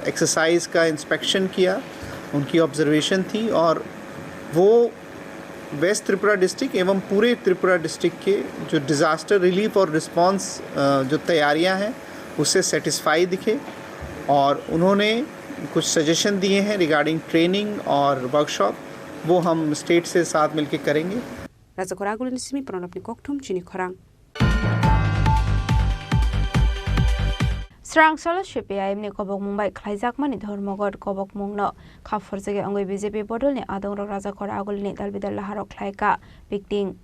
एक्सरसाइज का इंस्पेक्शन किया, उनकी ऑब्जर्वेशन थी और वो वेस्ट त्रिपुरा डिस्ट्रिक्ट एवं पूरे त्रिपुरा डिस्ट्रिक्ट के जो डिज़ास्टर रिलीफ और रिस्पॉन्स जो तैयारियां हैं, उससे सेटिस्फाई दिखे और उन्होंने कुछ सजेशन दिए हैं रिगार्डिंग ट्रेनिंग और वर्कशॉप, वो हम स्टेट से साथ मिलके करेंगे। Rajakhor Agulini simi Pranabni kokthum chini khorang. Srang salo C P I M ni kobokmung bai khlaijakmani Dharmaghat kobokmungno kha phurjagwi wngwi B J P bodolni adongrok Rajakhor Agulini dalbidal laharok khlaika pikting.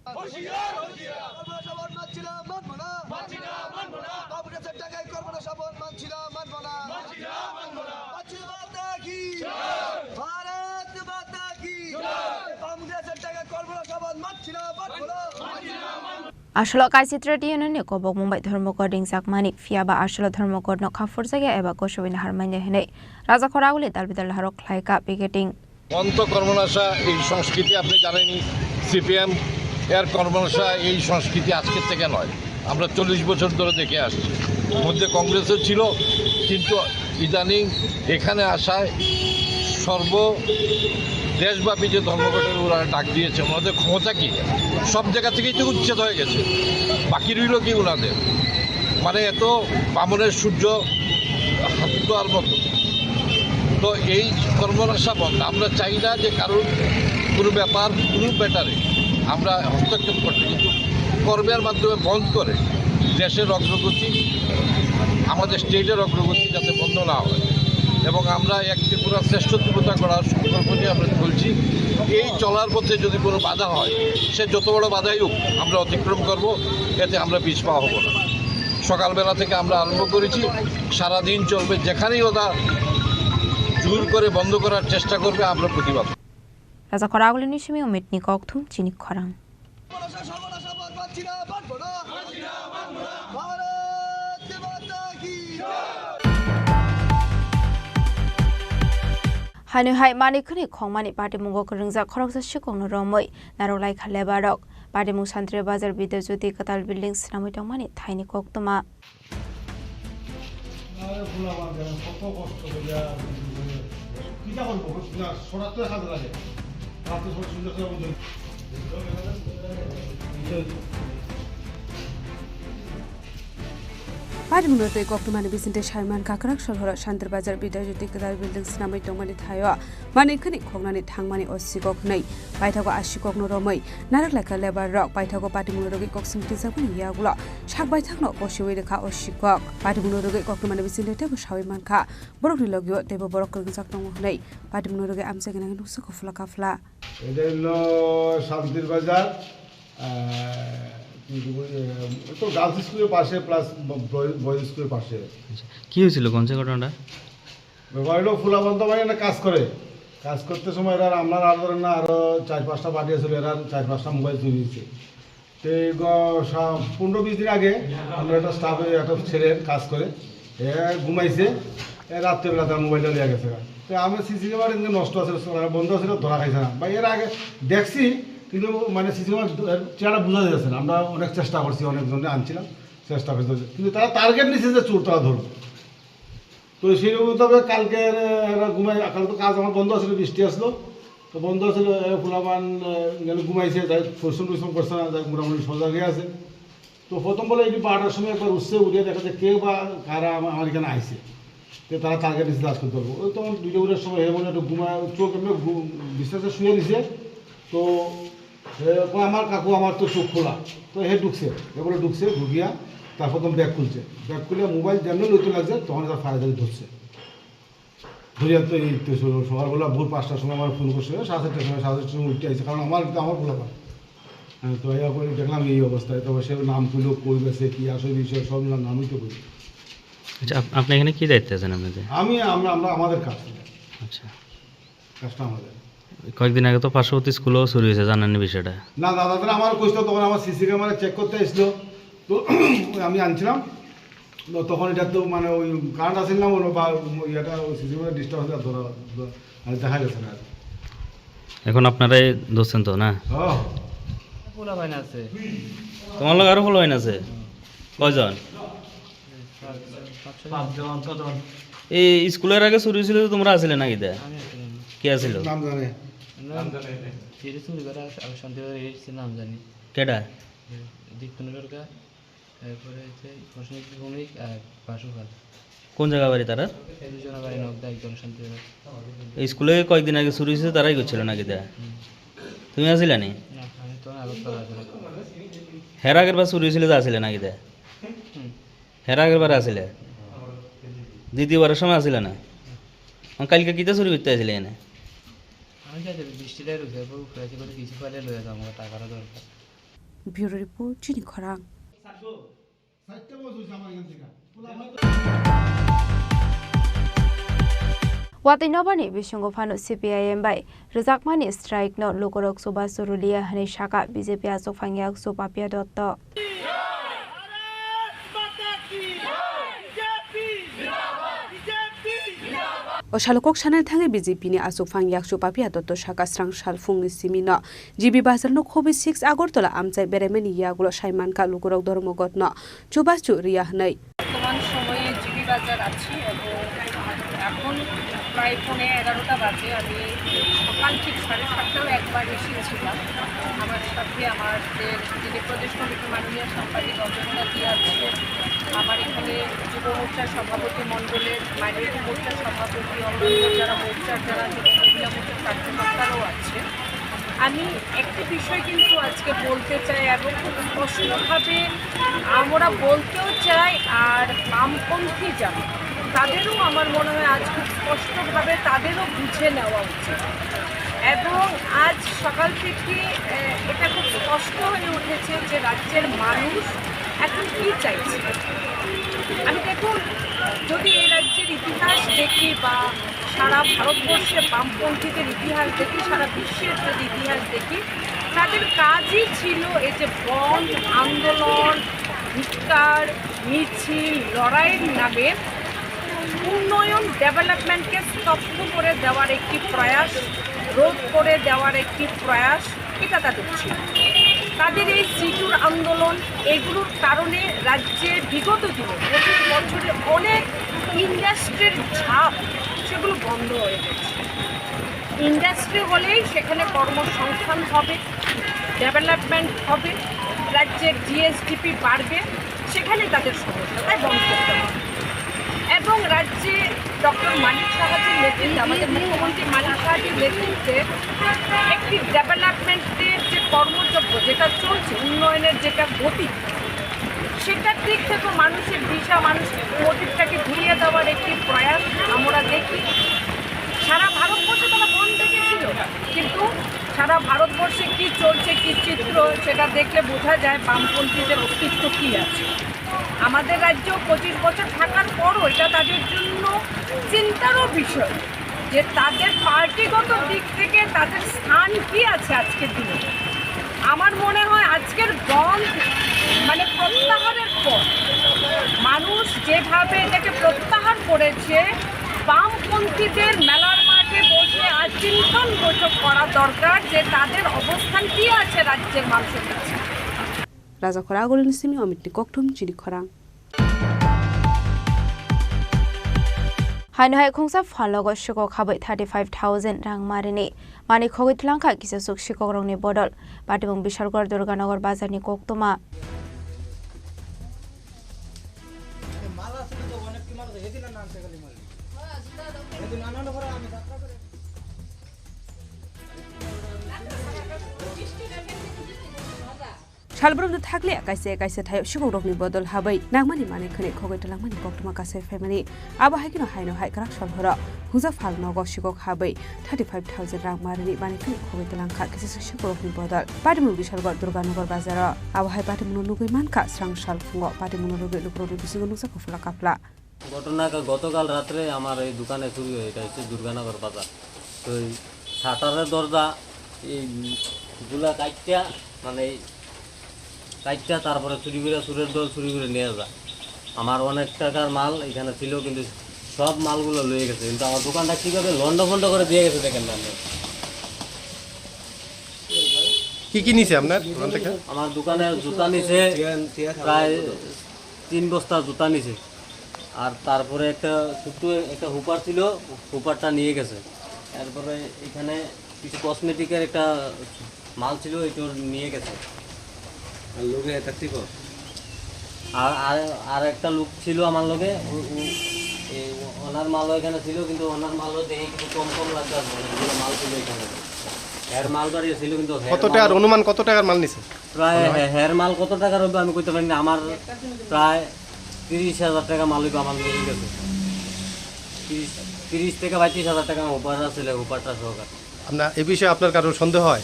Asolo kaisa trade union ni kobokmung bai Dharmaghat ringjakmani, phiya ba asolo Dharmaghat no kha phurjakya eba gosogwi naharmani hinwi Rajakhor Aguli dalbidal laharok khlaika picketing. অন্ধ কর্মনাশা এই সংস্কৃতি আপনি জানেনই, সিপিএম এর কর্মনাশা এই সংস্কৃতি আজকের থেকে নয়, আমরা চল্লিশ বছর ধরে দেখে আসছি। মধ্যে কংগ্রেসও ছিল, কিন্তু ইদানিং এখানে আসায় সর্ব দেশব্যাপী যে ধর্মঘটের ওরা ডাক দিয়েছে, ওনাদের ক্ষমতা কি? সব জায়গা থেকেই তো উচ্ছেদ হয়ে গেছে, বাকি রইল কি ওনাদের? মানে এত বামনের সূর্য হাত ধোয়ার মতো। তো এই কর্মনাশা বন্ধ। আমরা চাই না যে কারোর কোনো ব্যাপার, কোনো ম্যাটারে আমরা হস্তক্ষেপ করতে, কিন্তু কর্মের মাধ্যমে বন্ধ করে দেশের অগ্রগতি, আমাদের স্টেটের অগ্রগতি যাতে বন্ধ না হয়। এবং আমরা এক ত্রিপুরা শ্রেষ্ঠ ত্রিপুরা গড়ার সংকল্প নিয়ে আমরা চলছি। এই চলার পথে যদি কোনো বাধা হয়, সে যত বড় বাধাই হোক, আমরা অতিক্রম করব, এতে আমরা পিছপা হব না। সকালবেলা থেকে আমরা আরম্ভ করেছি, সারাদিন চলবে। যেখানেই ওরা জোর করে বন্ধ করার চেষ্টা করবে, আমরা প্রতিবাদ। Rajakhor Agulini simi Omitni kokthum chini khorang. Haino hai manwi khwnwi khongmani patimungo kwrwngjak khoroksa sikokno romwi narwk laikha labour rok. Patimung Santri Bazar Vidya Jyoti Kwtal Building swnamwi tongmani thaini koktwma. আরে ভোলা বাদ দেন, কত কষ্ট করে আর কি করে। কিতা করবো? না, সরাতে কাজে লাগে। রাতে সব সুন্দর করে বুঝুন। Patimungno twi koktwmani bisingtwi saiman kakrak sohoro Santri Bazar Vidya Jyoti Kwtal Building swnamwi tongmani thaio manwi khwnwi khongnani thangmani o sikok hwnwi paithago a sikokno romwi narwk laikha labour rok paithago patimungno rwgwi kok song twijakmani yagulo sak baithakno kosiwi rwkha o sikok. Patimungno rwgwi koktwmani bisingtwi teibo sawi mankha borokni logio teibo borok kwrwngjak tongo hwnwi patimungno rwgwi amchaini nangwi nuksa kufla kafla. এটা হলো শান্তির বাজার, আহ, কি বলবো, এ, তো গার্লস স্কুলের পাশে প্লাস ব-, বয়-, বয়েজ স্কুলের পাশে। আচ্ছা, কি হয়েছিল কোন সে ঘটনাটা? ব্যাপার হলো ফুলাবন্ত ভাই এখানে কাজ করে, কাজ করতে সময় এরা আমার আর ধরেন না আরো চার পাঁচটা পার্টি আছিল, এরা চার পাঁচটা মোবাইল চুরি হয়েছে। তো এই গ-, সা-, পনেরো বিশ দিন আগে আমরা একটা স্টাফে একটা ছেলে কাজ করে, এ ঘুমাইছে, এ রাত্রেবেলা তার মোবাইলটা নিয়ে গেছে। তো আমার সিসি ক্যামেরা কিন্তু নষ্ট আছে, বন্ধ আছে, ধরা খাইছে না। বা এর আগে দেখছি, কিন্তু মানে সিসি ক্যামেরা চেহারা বোঝা যাচ্ছে না। আমরা অনেক চেষ্টা করছি, অনেকজনকে আনছিলাম, চেষ্টা করছি, কিন্তু তারা টার্গেট নিচ্ছে যে চোর তারা ধরবে। তো সেই মোতাবেক কালকে এরা ঘুমাই, কাল তো কাজ আমার বন্ধ আছিল, বৃষ্টি আসলো, তো বন্ধ আছিল, এ, ফুলাবান, এ, গেল ঘুমাইছে, যাই পরিশ্রম টরিশ্রম করছে না, যাই মোটামুটি সজাগে আছে। তো প্রথম বলে এটি বারোটার সময় একবার উঠছে, উঠে দেখা যায় কে বা কারা আমার, আমার এখানে আইছে। তো তারা টার্গেট নিচ্ছে আজকে ধরবো। ওই তখন দুইটা উঠার সময় হে বলে একটু ঘুমা, চোখ এমনি ঘু-, বিছানাতে শুয়ে নিছে। তো এ, কয়, "আমার কাকু, আমার তো চোখ খোলা।" তো হে ঢুকছে, এ বলে ঢুকছে, ঢুকিয়া তার প্রথম ব্যাগ খুলছে। ব্যাগ খুলে মোবাইল যেমনি লইতে লাগছে, তখন তার ফায়ার ধরছে। ধরিয়া তো এই তো সকালবেলা ভোর পাঁচটার সময় আমার ফোন করছে, সাড়ে চারটার সময়, সাড়ে চারটার সময় উঠে আইছে, কারণ আমার, এটা আমার খোলা পায়। হ্যাঁ, তো এই করে দেখলাম এই অবস্থায়, তো সে নাম তুলো, কই গেছে, কি আসল বিষয়, সব নাম, নামই তো বলি। আচ্ছা, আপ-, আপনি এখানে কি দায়িত্বে আছেন আপনাদের? আমি, আমরা, আমরা আমাদের কাজ। আচ্ছা। কাজটা আমাদের। কয়েকদিন আগে তো পার্শ্ববর্তী স্কুলেও চুরি হয়েছে, জানেন এই বিষয়টা? না, দাদা, তারা আমার কইছিল, তখন আমার সিসি ক্যামেরা চেক করতে আসলো, তো আমি আনছিলাম। তো তখন এটা তো মানে ওই কারেন্ট আসেন না বলো, বা ইয়েটা ওই সিসি ক্যামেরা ডিস্টার্ব হলে আর ধরা, ধরা, মানে দেখা গেছে না আর। এখন আপনারাই ধরছেন তো, না? হ্যাঁ। পোলা ভাই না আছে। তোমার লগে আরো পোলা ভাই না আছে? কয়জন? পাঁচজন, ছজন। এই স্কুলের আগে চুরি হয়েছিল তো, তোমরা আছিলে নাকি দা? আমি আছিলাম না। কে আছিল? নাম জানে? নাম জানে না। চুরি চুরি করে আস-, আমি শান্তি করে এসেছি, নাম জানি। কেডা? দীপ্তন সরকার, এরপরে হচ্ছে প্রসেনজিৎ ভৌমিক আর বাসু খান। কোন জায়গা বাড়ি তারা? দুজনের বাড়ি নকদা, একজন শান্তি করে। এই স্কুলে কয়েকদিন আগে চুরি হয়েছে, তারাই করছিল নাকি দা? হুম। তুমি আছিলে নি? না, আমি তো আগরতলা আছিলাম। হের আগের বার চুরি হয়েছিল, তা আছিলে নাকি দা? হুম। হের আগের বার আছিলে? দ্বিতীয়বারের সময় আছিলে না? আর কালকে কিতা চুরি করতে আছিলে এনে? আমি যাই যাবি, বৃষ্টিটা রয়েছে, এরপর উপরে আছে করে কিছু পাইলে লয়ে যাবো, টাকাটা দরকার। ব্যুরো রিপোর্ট, চিনি খরাং। Watwi nobani bisingo phano C P I M bai rwjakmani strike no lukurok chubachu rwliya hwnwi sakha B J P achukphang yakchu Papiya Dotto. O salo kok sanani thangwi B J P ni achukphang yakchu Papiya Dotto sakha srang sal phungni simi no G B Bazar no khobi six Agartala amchai beraimani yagulo sai mankha lukurok Dharmaghat no chubachu rwya hwnwi. বর্তমান সময়ে জিবি বাজার আছি এবং এখন প্রায় পৌনে এগারোটা বাজে। আমি সকাল ঠিক সাড়ে সাতটাও একবার এসেছিলাম। আমার সাথে আমাদের যে প্রদেশ কমিটির মাননীয় সাংবাদিক অজন্তা দি আছে, আমার এখানে যুব মোর্চার সভাপতি মণ্ডলের, মাইনরিটি মোর্চার সভাপতি, অন্যান্য যারা মোর্চার, যারা যুব মহিলা মোর্চার কার্যকর্তারাও আছে। আমি একটা বিষয় কিন্তু আজকে বলতে চাই এবং খুব স্পষ্টভাবে আমরা বলতেও চাই, আর বামপন্থী যারা, তাদেরও আমার মনে হয় আজ খুব স্পষ্টভাবে তাদেরও বুঝে নেওয়া উচিত। এবং আজ সকাল থেকে, আহ, এটা খুব স্পষ্ট হয়ে উঠেছে যে রাজ্যের মানুষ এখন কি চাইছে। আমি দেখুন, যদি এই রাজ্যের ইতিহাস দেখি বা সারা ভারতবর্ষে বামপন্থীদের ইতিহাস দেখি, সারা বিশ্বের যদি ইতিহাস দেখি, তাদের কাজই ছিল এই যে বন্ধ, আন্দোলন, ধিক্কার, মিছিল, লড়াইয়ের নামে উন্নয়ন, ডেভেলপমেন্টকে স্তব্ধ করে দেওয়ার একটি প্রয়াস, রোধ করে দেওয়ার একটি প্রয়াস, এটা তাদের ছিল। তাদের এই সিটুর আন্দোলন, এগুলোর কারণে রাজ্যে বিগত দিনে পঁচিশ বছরে অনেক ইন্ডাস্ট্রির ঝাপ, সেগুলো বন্ধ হয়ে গেছে। ইন্ডাস্ট্রি হলেই সেখানে কর্মসংস্থান হবে, ডেভেলপমেন্ট হবে, রাজ্যের জি এস ডি পি বাড়বে, সেখানে তাদের সমস্যা, তাই বন্ধ করতে হবে। এবং রাজ্যে ডক্টর মানিক সাহাজির নেতৃত্বে, আমাদের মুখ্যমন্ত্রী মানিক সাহাজির নেতৃত্বে একটি ডেভেলপমেন্টের যে কর্মযজ্ঞ যেটা চলছে, উন্নয়নের যেটা গতি, সেটার দিক থেকে মানুষের দিশা, মানুষের মোটিভটাকে ঘুরিয়ে দেওয়ার একটি প্রয়াস আমরা দেখি। সারা ভারতবর্ষে তারা বন্ধ ডেকেছিল, কিন্তু সারা ভারতবর্ষে কি চলছে, কি চিত্র, সেটা দেখলে বোঝা যায় বামপন্থীদের অস্তিত্ব কি আছে। আমাদের রাজ্য পঁচিশ বছর থাকার পরও এটা তাদের জন্য চিন্তারও বিষয় যে তাদের পার্টিগত দিক থেকে তাদের স্থান কি আছে আজকের দিনে। আমার মনে হয় আজকের বন্ধ মানে প্রত্যাহারের পর মানুষ যেভাবে এটাকে প্রত্যাহার করেছে, বামপন্থীদের মেলার মাঠে বসে আজ চিন্তন বৈঠক করা দরকার যে তাদের অবস্থান কি আছে রাজ্যের মানুষের কাছে। Rajakhor Agulini simi Omitni kokthum chini khorang. Haino hai khungsa phalnogo sikok habai thirty five thousand rang marini mani khogwi twlangkha kisasuk sikokrokni bodol. Patimung Bishalgarh Durganagar bazarni koktwma. Salbrumno thakliya kaisa kaisa thaio sikokrokni bodol habai nangmani manwi khwnwi khogwi twlangmani koktwma kasai phaimani. Abo hai kheno haino hai kwrak sal horo hungsa phalnogo sikok habai thirty five thousand rang marini manwi khwnwi khogwi twlangkha kisa sikokrokni bodol. Patimung Bishalgarh Durganagar bazaro. Abo hai patimungno nugwi mankha srang sal phungo patimungno rwgwi lukurokni bisingo nukjakha phla kapla. ঘটনা কা-, গতকাল রাত্রে আমার এই দোকানে চুরি হয়, এটা হচ্ছে দুর্গানগর বাজার। তো এই শাটারের দরজা, এই গুলা কাটটা, মানে এই কাটটা, তারপরে চুরি করে, চুরের দল চুরি করে নিয়ে যায়। আমার অনেক টাকার মাল এখানে ছিল, কিন্তু সব মালগুলো লয়ে গেছে। কিন্তু আমার দোকানটা কিভাবে লন্ড ভন্ড করে দিয়ে গেছে দেখেন না আপনি। কি কি নিছে আপনার দোকান থেকে? আমার দোকানে জুতা নিছে প্রায় তিন বস্তা জুতা নিছে। আর তারপরে একটা ছোট্ট একটা হুপার ছিল, হুপারটা নিয়ে গেছে। তারপরে এখানে কিছু কসমেটিকের একটা মাল ছিল, এটা নিয়ে গেছে। আর লগে এটা ছিল? আর, আর, আর একটা লোক ছিল আমার লগে, ও, ও, এই ওনার মালও এখানে ছিল, কিন্তু ওনার মালও দেখে কিছু কম কম লাগতো আর কি, অনেকগুলো মাল ছিল এখানে। এর মাল বাড়ি ছিল, কিন্তু এর কত টাকার মাল অনুমান, কত টাকার মাল নিছে? প্রায় মনে হয়? হে-, হের মাল কত টাকার হবে আমি কইতে পারি না। আমার প্রায় তিরিশ হাজার টাকা মাল হইবে আমার নিয়ে গেছে। তিরিশ, তিরিশ থেকে পঁয়ত্রিশ হাজার টাকা আমার উপহার আছে, উপহারটা সহকারে। আপনার, এ বিষয়ে আপনার কারোর সন্দেহ হয়?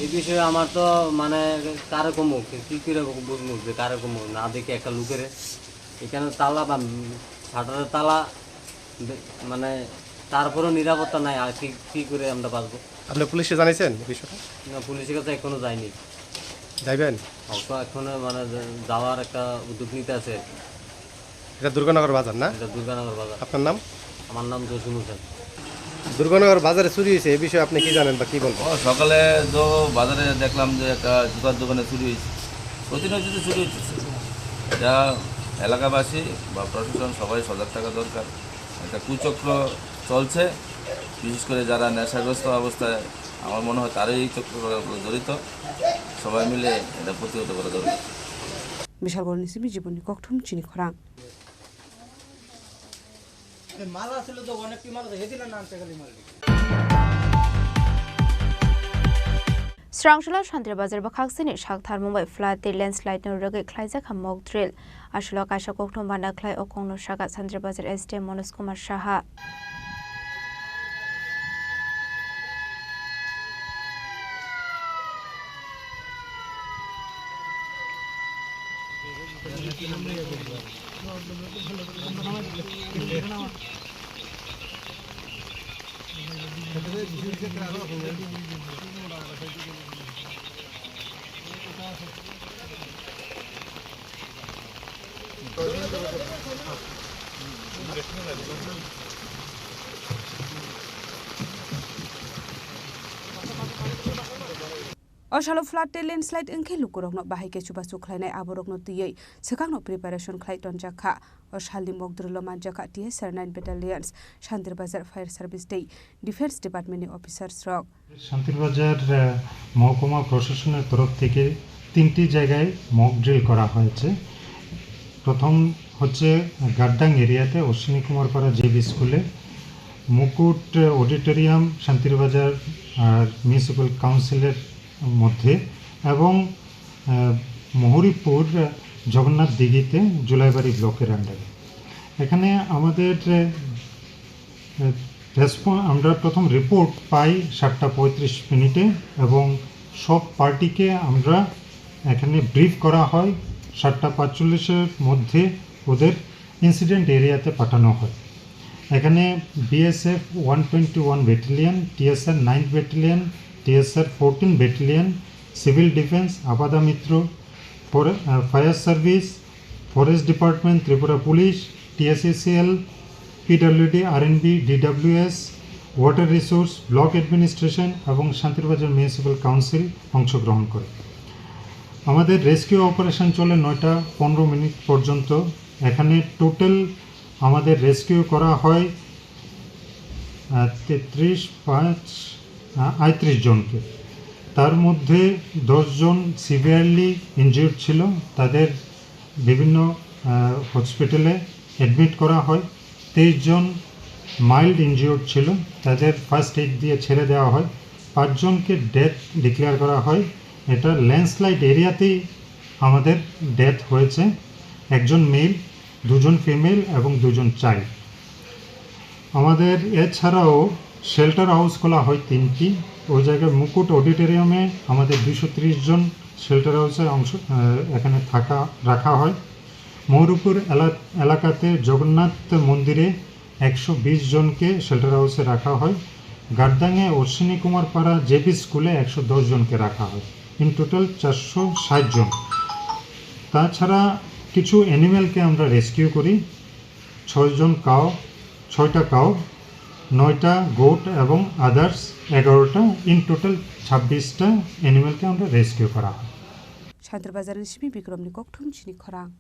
এই বিষয়ে আমার তো মানে কারে কমু, কি, কি করে বুঝবো যে কারে কমু? না দেখে একটা লোকের এখানে তালা বা শাটারের তালা দে-, মানে, তারপরেও নিরাপত্তা নাই, আর কি, কি করে আমরা বাঁচবো? আপনি পুলিশে জানাইছেন এই বিষয়টা? না, পুলিশের কাছে এখনো যায়নি। যাইবেন? অবশ্য এখনো, মানে, যে-, যাওয়ার একটা উদ্যোগ নিতে আছে। এটা দুর্গানগর বাজার না? এটা দুর্গানগর বাজার। আপনার নাম? আমার নাম জসিম হোসেন। দুর্গানগর বাজারে চুরি হয়েছে, এই বিষয়ে আপনি কি জানেন বা কি বলবেন? ও, সকালে তো বাজারে দেখলাম যে একটা জুতার দোকানে চুরি হয়েছে। প্রতিনিয়ত তো চুরি হচ্ছে। এটা এলাকাবাসী বা প্রশাসন সবাই সজাগ থাকা দরকার। একটা কুচক্র চলছে, বিশেষ করে যারা নেশাগ্রস্ত অবস্থায়, আমার মনে হয় তারাই এই চক্রগুলো জড়িত। সবাই মিলে এটা প্রতিহত করা দরকার। Bishalgarhni simi Jibonni Kokthum chini khorang. Srangchula Shantir Bazar bwkhaksini sakthar Mumbai flood tei landslide no rwgwi khlaijak kha mock drill. Aswk kaisa kokthum bana khlai o kokno sakha Shantir Bazar S D M Manoj Kumar Saha. O salo flood tei landslide wngkhe lukurokno bahai khe chubachu khlainai, aborokno twiwi swkangno preparation khlai tonjak kha. O salni mock drill-o manjak kha T S R nine Battalions, Shantir Bazar Fire Service tei Defence Department-ni officers rok. Santirbazar, আহ, মহকুমা প্রশাসনের তরফ থেকে তিনটি জায়গায় mock drill করা হয়েছে। প্রথম হচ্ছে গাদ্দাং এরিয়াতে অশ্বিনী কুমার পাড়া জেবি স্কুলে, মুকুট অডিটোরিয়াম শান্তিরবাজার আর মিউনিসিপ্যাল কাউন্সিলের মধ্যে এবং, আহ, মহুরীপুর জগন্নাথ দিঘিতে জুলাইবাড়ি ব্লকের আন্ডারে। এখানে আমাদের, আহ, রেসপ-, আমরা প্রথম রিপোর্ট পাই সাতটা পঁয়ত্রিশ মিনিটে এবং সব পার্টিকে আমরা এখানে ব্রিফ করা হয়। সাতটা পাঁচচল্লিশের মধ্যে ওদের ইনসিডেন্ট এরিয়াতে পাঠানো হয়। এখানে BSF one twenty one battalion, TSR ninth battalion, TSR fourteen battalion, civil defence, Aapda Mitra, ফরে-, আহ, fire service, forest department, Tripura police, TSSCL, PWD, RNB, DWS, water resource, block administration এবং শান্তিরবাজার মিউনিসিপ্যাল কাউন্সিল অংশগ্রহণ করে। আমাদের রেস্কিউ অপারেশন চলে নয়টা পনেরো মিনিট পর্যন্ত। এখানে টোটাল আমাদের রেস্কিউ করা হয় আহ, তেত্রিশ পাঁচ, আহ, আটত্রিশ জনকে। তার মধ্যে দশ জন সিভিয়ারলি ইনজিউর্ড ছিল, তাদের বিভিন্ন, আহ, হসপিটালে অ্যাডমিট করা হয়। তেইশ জন মাইল্ড ইনজিউর্ড ছিল, তাদের ফার্স্ট এইড দিয়ে ছেড়ে দেওয়া হয়। পাঁচজনকে ডেথ ডিক্লেয়ার করা হয়। এটা ল্যান্ডস্লাইড এরিয়াতেই আমাদের ডেথ হয়েছে। একজন মেল, দুজন ফিমেল এবং দুজন চাইল্ড। আমাদের এছাড়াও শেল্টার হাউস খোলা হয় তিনটি। ওই জায়গায় মুকুট অডিটোরিয়ামে আমাদের দুশো ত্রিশ জন শেল্টার হাউসে অংশ, আহ, এখানে থাকা, রাখা হয়। ময়ূরপুর এলা-, এলাকাতে জগন্নাথ মন্দিরে একশো বিশ জনকে শেল্টার হাউসে রাখা হয়। গাদ্দাংয়ে অশ্বিনী কুমার পাড়া জেবি স্কুলে একশো দশ জনকে রাখা হয়। ইন টোটাল চারশো ষাট জন। তাছাড়া কিছু অ্যানিম্যালকে আমরা রেস্কিউ করি, ছয়জন কাউ, ছয়টা কাউ, নয়টা গোট এবং আদার্স এগারোটা। ইন টোটাল ছাব্বিশটা অ্যানিম্যালকে আমরা রেস্কিউ করা হয়। Santirbazarni simi Bikramni kokthum chini khorang.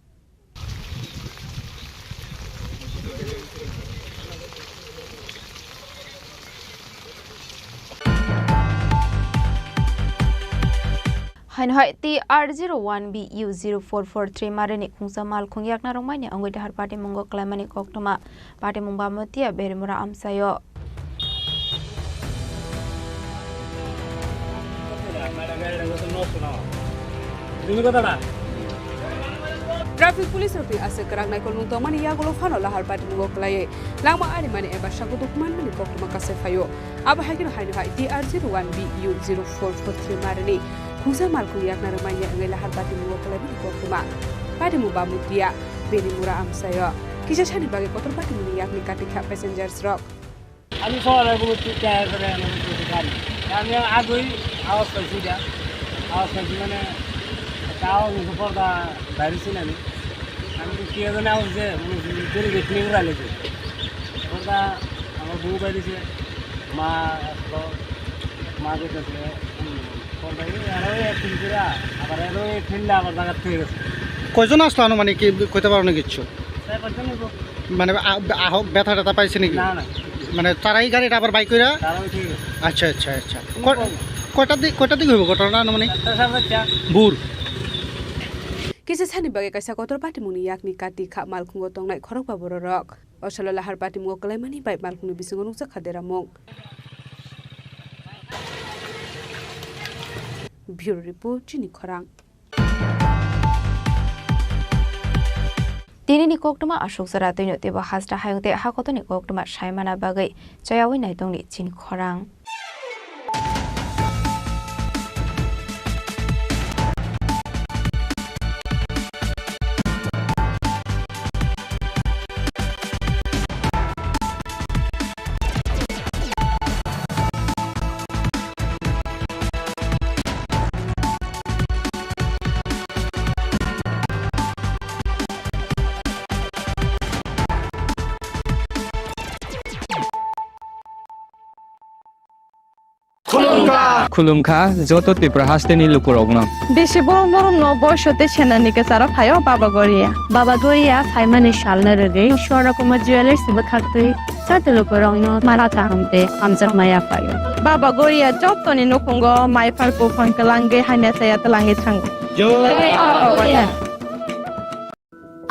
Haino hai T R zero one B U zero four four three marini khungsa malkhung yakna rwngmani wngwi dahar patimungo kwlaimani koktwma. Patimung Bamutiya Berimura amchaio. Traffic police rokni aswk kwrak naikolmung tongmani yagulo phano lahar patimungo kwlaiwi langma arimani eba sakutuk manmani koktwma kasai phaio. Abo hai kheno haino hai T R zero one B U zero four four three marini khungsa malkhung yakna rwmani wngwi lahar patimungo kwlaimani koktwma. Patimung Bamutiya Berimura amchaio. Kisa sani bagwi kotor patimungni yakni kati kha passengers rok. আমি শহরে কোনো টিকা করে আমি কিছু খাই না। আমি আগে আওয়াজ পাইছি এটা। আওয়াজ পাইছি মানে একটা আওয়াজ হচ্ছে পর্দা বাইরে ছিল আমি। আমি তো কি জানি আওয়াজ যে মানে জোরে গেট নিয়ে উড়ালে যে। পর্দা আমার বউ বাইরেছে, মা আসলো, মা কইতেছে, হুম, পর্দা এই আরো এক ফিল করে আবার আরো এক ফিল আবার জায়গা থেকে গেছে। কয়জন আসলো আনুমানিক, কি কইতে পারো না কিচ্ছু? চার পাঁচজন হইব। মানে আ-, আহক ব্যথা ট্যাথা পাইছে নাকি? না, না। মানে তারাই গাড়িটা আবার বাইক কইরা? তারাও ঠিক আছে। আচ্ছা, আচ্ছা, আচ্ছা। কোনো ক-, problem। কয়টার দিক, কয়টার দিক হইব ঘটনাটা আনুমানিক? একটা সাড়ে চারটা। ভোর। Kisa sani bagwi kaisa kotor patimungni yakni kati kha malkhungo tongnai khorokba bororok. Osalo lahar patimungo kwlaimani bai malkhungni bisingo nukjak kha deramung. Bureau Report, Chini Khorang. Tinini koktwma aswk jora twino teibo hasta hayung tei hakotoni koktwma saimana bagwi chayawi naitongni Chini Khorang. Khulumkha. Khulumkha joto Tripura hasteni lukurokno. Bisi borom borom no boiso tei senani kwcharo phaio Baba Goria. Baba Goria phaimani salno rwgwi Swarna Kumar Jewellers bwkhaktwi joto lukurokno mala kaham tei hamjakma yaphaio. Baba Goria jotoni nukhungo mai phar buphang kwlangwi hamya chaya twlangwi thango. Jai Baba Goria.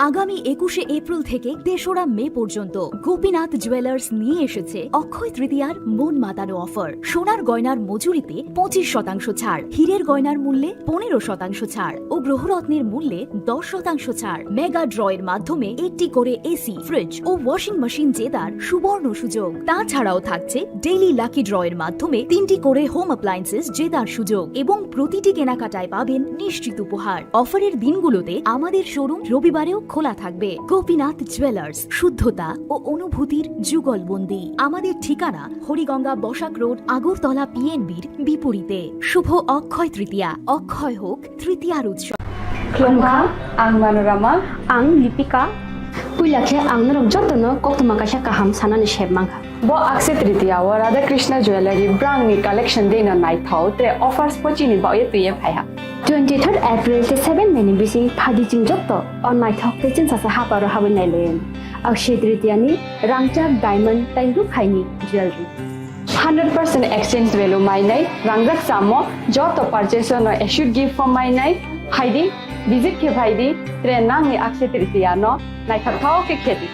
আগামী একুশে এপ্রিল থেকে তেসরা মে পর্যন্ত গোপীনাথ জুয়েলার্স নিয়ে এসেছে অক্ষয় তৃতীয়ার মন মাতানো অফার। সোনার গয়নার মজুরিতে পঁচিশ শতাংশ ছাড়, হীরের গয়নার মূল্যে পনেরো শতাংশ ছাড় ও গ্রহরত্নের মূল্যে দশ শতাংশ ছাড়। মেগা ড্রয়ের মাধ্যমে একটি করে এসি, ফ্রিজ ও ওয়াশিং মেশিন জেতার সুবর্ণ সুযোগ। তাছাড়াও থাকছে ডেইলি লাকি ড্রয়ের মাধ্যমে তিনটি করে হোম অ্যাপ্লায়েন্সেস জেতার সুযোগ এবং প্রতিটি কেনাকাটায় পাবেন নিশ্চিত উপহার। অফারের দিনগুলোতে আমাদের শোরুম রবিবারেও খোলা থাকবে। গোপীনাথ জুয়েলার্স, শুদ্ধতা ও অনুভূতির যুগলবন্দি। আমাদের ঠিকানা হরিগঙ্গা বসাক রোড, আগরতলা পিএনবির বিপরীতে। শুভ অক্ষয় তৃতীয়া, অক্ষয় হোক তৃতীয়ার উৎসব। Khulumkha, ang Manorama. Ang Lipika. Puila khe ang norok jotono koktwma kaisa kaham sanani sep mankha. Bo Akshaya Tritiya o Radha Krishna Jewellery brangni collection deino naithok tei offers bo chini bagwi twiwi phaiha. Twenty third April tei seven May ni bising phaidi chwng jotto o naithok tei chwngsasa haparo habwi nailayan. Akshaya Tritiya ni rangchak diamond tei rukhaini jewelry. Hundred percent exchange value mainai rangjak samo joto purchase no assured gift form mainai phaidi visit khe phaidi tre nangni Akshaya Tritiya no naithok thao khe khedi.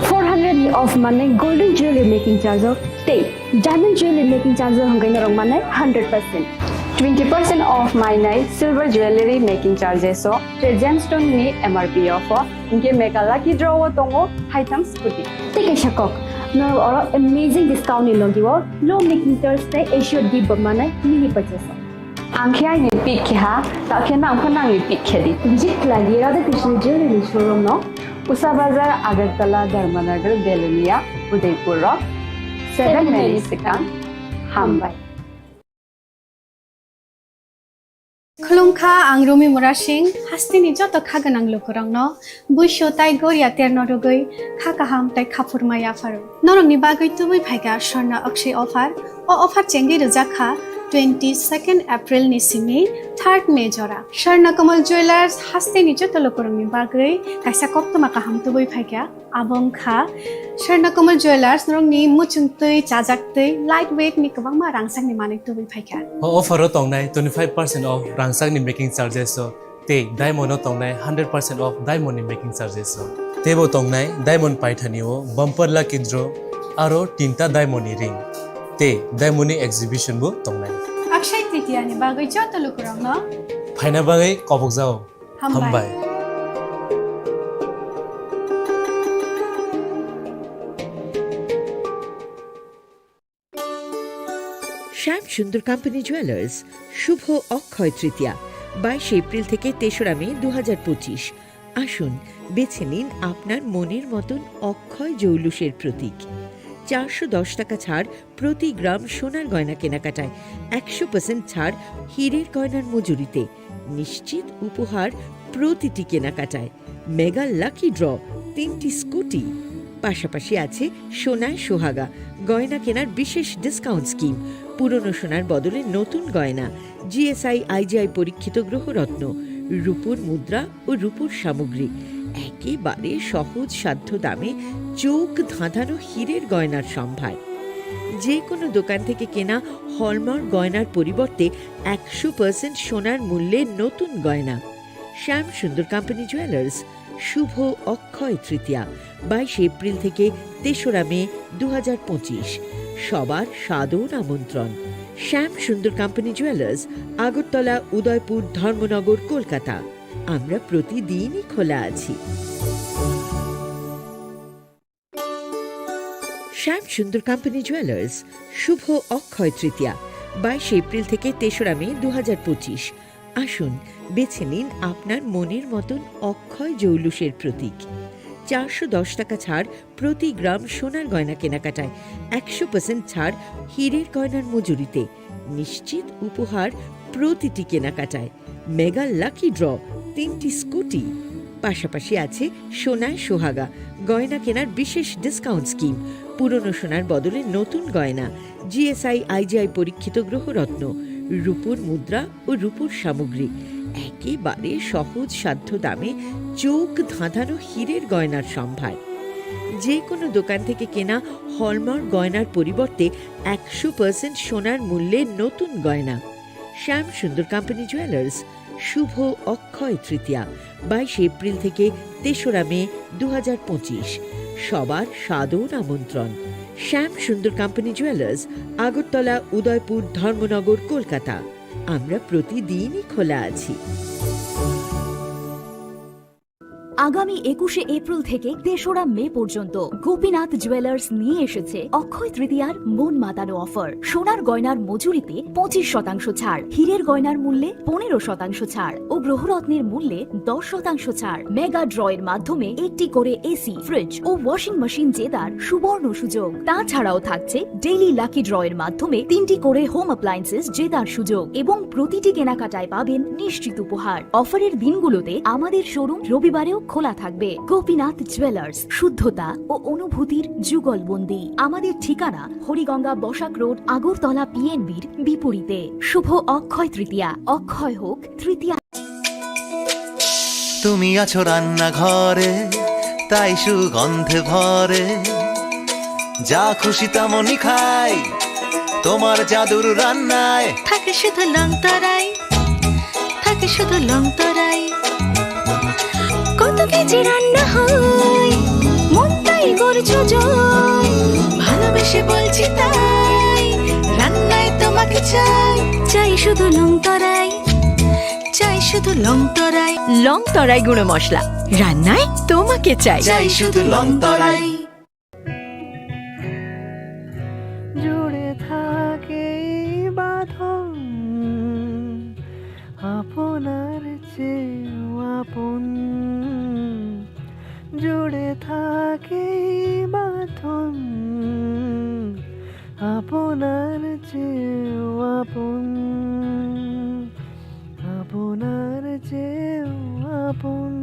Four hundred ni off manai golden jewelry making charge o tei diamond jewelry making charge o hwnkhai norok manai hundred percent. Twenty percent off mainai silver jewelry making charges o tei gemstone ni M R P off o hinkhe mega lucky draw o tongo haitham scooty. Tei kaisa kok, norok oro amazing discount ni logi o low making charge tei assured gift bo manai mini purchase o. Ang khe aini pick khe ha, ta khe nang pho nangni pick khe di. Visit khlai di Radha Krishna Jewelry showroom no. Usa Bazar, Agartala, Dharmanagar, Belonia, Udaipur rok. Seven May ni swkang. Hambai. Khulumkha, ang Rumi Murasing, hasteni joto kha gwnang lukurokno buisu tai goria terno rwgwi kha kaham tai khaphurma yapharo. Norokni bagwi tubui phaikha Swarna Akshay offer. O offer chengwi rwjak kha twenty second April ni simi third May jora. Swarna Kamal Jewelers hasteni joto lukurokni bagwi kaisa koktwma kaham tubui phaikha. Abo wngkha Swarna Kamal Jewelers, norokni muchungtwi, chajaktwi, light weight ni kwbangma rangchakni manwi tubui phaikha. O offer o tongnai twenty five percent off rangchakni making charges o tei diamond o tongnai hundred percent off diamond ni making charges o. Teibo tongnai diamond paithani o bumper lucky draw aro tinta diamond ni ring tei diamond ni exhibition bo tongnai. Akshay Tritiya ni bagwi joto lukurokno phaina bagwi kobokjao. Hambai. Hambai. Shyam Sundar Company Jewelers, শুভ অক্ষয় তৃতীয়া, বাইশে এপ্রিল থেকে তেসরা মে দু হাজার পঁচিশ। আসুন, বেছে নিন আপনার মনের মতন অক্ষয় জৌলুসের প্রতীক। চারশো দশ টাকা ছাড় প্রতি গ্রাম সোনার গয়না কেনাকাটায়, একশো পার্সেন্ট ছাড় হীরের গয়নার মজুরিতে, নিশ্চিত উপহার প্রতিটি কেনাকাটায়, মেগা লাকি ড্র, তিনটি স্কুটি, পাশাপাশি আছে সোনায় সোহাগা, গয়না কেনার বিশেষ ডিসকাউন্ট স্কিম, পুরনো সোনার বদলে নতুন গয়না, জিএসআই আইজিআই পরীক্ষিত গ্রহরত্ন, রূপোর মুদ্রা ও রূপোর সামগ্রী, একেবারে সহজ সাধ্য দামে চোখ ধাঁধানো হীরের গয়নার সম্ভার। যে কোনো দোকান থেকে কেনা হলমার্ক গয়নার পরিবর্তে একশো পার্সেন্ট সোনার মূল্যে নতুন গয়না। শ্যাম সুন্দর কোম্পানি জুয়েলার্স, শুভ অক্ষয় তৃতীয়া, বাইশে এপ্রিল থেকে তেসরা মে দু হাজার পঁচিশ। সবার সাদর আমন্ত্রণ। শ্যাম সুন্দর কোম্পানি জুয়েলার্স, আগরতলা, উদয়পুর, ধর্মনগর, কলকাতা। আমরা প্রতিদিনই খোলা আছি। শ্যাম সুন্দর কোম্পানি জুয়েলার্স, শুভ অক্ষয় তৃতীয়া, বাইশে এপ্রিল থেকে তেসরা মে দু হাজার পঁচিশ। আসুন, বেছে নিন আপনার মনের মতন অক্ষয় জৌলুসের প্রতীক। চারশো দশ টাকা ছাড় প্রতি গ্রাম সোনার গয়না কেনাকাটায়, একশো পার্সেন্ট ছাড় হীরের গয়নার মজুরিতে, নিশ্চিত উপহার প্রতিটি কেনাকাটায়, মেগা লাকি ড্র, তিনটি স্কুটি, পাশাপাশি আছে সোনায় সোহাগা, গয়না কেনার বিশেষ ডিসকাউন্ট স্কিম, পুরনো সোনার বদলে নতুন গয়না, জিএসআই আইজিআই পরীক্ষিত গ্রহরত্ন, রূপোর মুদ্রা ও রূপোর সামগ্রী, একেবারে সহজ সাধ্য দামে চোখ ধাঁধানো হীরের গয়নার সম্ভার। যে কোনো দোকান থেকে কেনা হলমার্ক গয়নার পরিবর্তে একশো পার্সেন্ট সোনার মূল্যে নতুন গয়না। শ্যাম সুন্দর কোম্পানি জুয়েলার্স, শুভ অক্ষয় তৃতীয়া, বাইশে এপ্রিল থেকে তেসরা মে দু হাজার পঁচিশ। সবার সাদর আমন্ত্রণ। শ্যাম সুন্দর কোম্পানি জুয়েলার্স, আগরতলা, উদয়পুর, ধর্মনগর, কলকাতা। আমরা প্রতিদিনই খোলা আছি। আগামী একুশে এপ্রিল থেকে তেসরা মে পর্যন্ত গোপীনাথ জুয়েলার্স নিয়ে এসেছে অক্ষয় তৃতীয়ার মন মাতানো অফার। সোনার গয়নার মজুরিতে পঁচিশ শতাংশ ছাড়, হীরের গয়নার মূল্যে পনেরো শতাংশ ছাড় ও গ্রহরত্নের মূল্যে দশ শতাংশ ছাড়। মেগা ড্র এর মাধ্যমে একটি করে এসি, ফ্রিজ ও ওয়াশিং মেশিন জেতার সুবর্ণ সুযোগ। তাছাড়াও থাকছে ডেইলি লাকি ড্র এর মাধ্যমে তিনটি করে হোম অ্যাপ্লায়েন্সেস জেতার সুযোগ এবং প্রতিটি কেনাকাটায় পাবেন নিশ্চিত উপহার। অফারের দিনগুলোতে আমাদের শোরুম রবিবারেও খোলা থাকবে। গোপীনাথ জুয়েলার্স, শুদ্ধতা ও অনুভূতির যুগলবন্দি। আমাদের ঠিকানা হরিগঙ্গা বসাক রোড, আগরতলা পিএনবির বিপরীতে। শুভ অক্ষয় তৃতীয়া। অক্ষয় হোক তৃতীয়া। তুমি আছো রান্নাঘরে, তাই সুগন্ধে ভরে। যা খুশি তেমনই খাই, তোমার জাদুর রান্নায়। থাকে শুধু লং তরাই, থাকে শুধু লং তরাই। কত কেজি রান্না হয়, মন তাই করছো জয়। ভালোবেসে বলছি তাই, রান্নায় তোমাকে চাই। চাই শুধু লং তরাই, চাই শুধু লং তরাই। লং তরাই গুঁড়ো মশলা, রান্নায় তোমাকে চাই। চাই শুধু লং তরাই। জুড়ে থাকে এই বাঁধন, আপনার চেয়েও আপন। জুড়ে থাকে এই বাঁধন, আপনার চেয়েও আপন, আপনার চেয়েও আপন।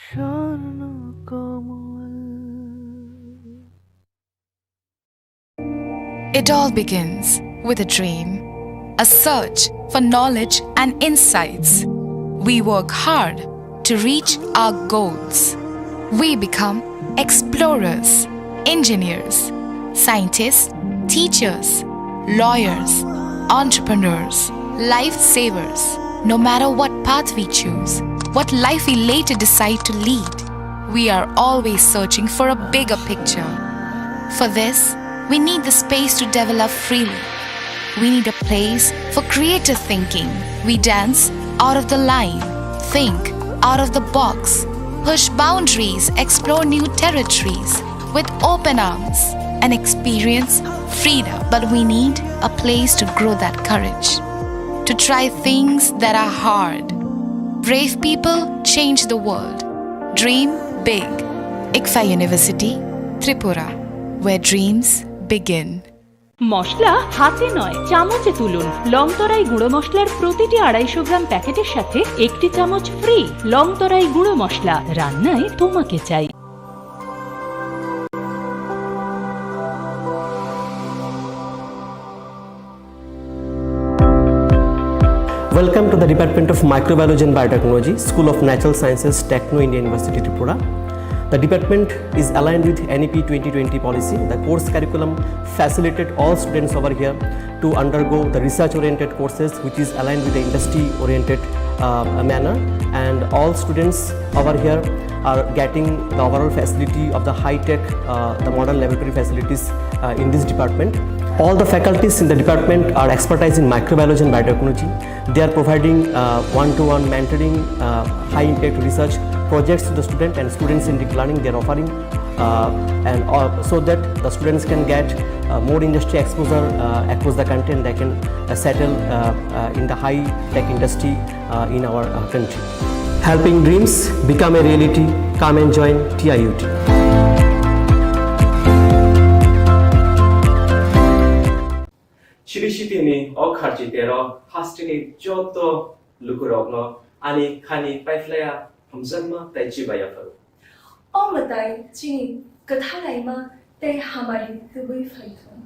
স্বর্ণ কমল। It all begins with a dream, a search for knowledge and insights. We work hard to reach our goals. We become explorers, engineers, scientists, teachers, lawyers, entrepreneurs, lifesavers. No matter what path we choose, what life we later decide to lead, we are always searching for a bigger picture. For this, we need the space to develop freely. We need a place for creative thinking. We dance out of the line, think out of the box, push boundaries, explore new territories with open arms, and experience freedom. But we need a place to grow that courage, to try things that are hard. Brave people change the world. Dream big. ICFAI University, Tripura, where dreams begin. মশলা হাতে নয়, চামচে তুলুন। লং তরাই গুঁড়ো মশলার প্রতিটি আড়াইশো গ্রাম প্যাকেটের সাথে একটি চামচ ফ্রি। লং তরাই গুঁড়ো মশলা, রান্নায় তোমাকে চাই। Welcome to the Department of Microbiology and Biotechnology, School of Natural Sciences, Techno India University, Tripura. The department is aligned with N E P twenty twenty policy. The course curriculum facilitate all students over here to undergo the research-oriented courses, which is aligned with the industry-oriented, uh, manner. And all students over here are getting the overall facility of the high-tech, uh, the modern laboratory facilities, uh, in this department. All the faculties in the department are expertise in microbiology and biotechnology. They are providing, uh, one-to-one mentoring, uh, high-impact research projects to the student and students-centric learning they are offering, uh, and, uh, so that the students can get, uh, more industry exposure, uh, across the country, and they can, uh, settle, uh, uh, in the high-tech industry, uh, in our, uh, country. Helping dreams become a reality. Come and join T I U T. Chiri sitini o kharchi tero hasteni joto lukurokno ani khani paiphlaiya, hamjakma tei chibaiya phuru. O mwtai chini kwthalaima tei hamari tubui phaithung.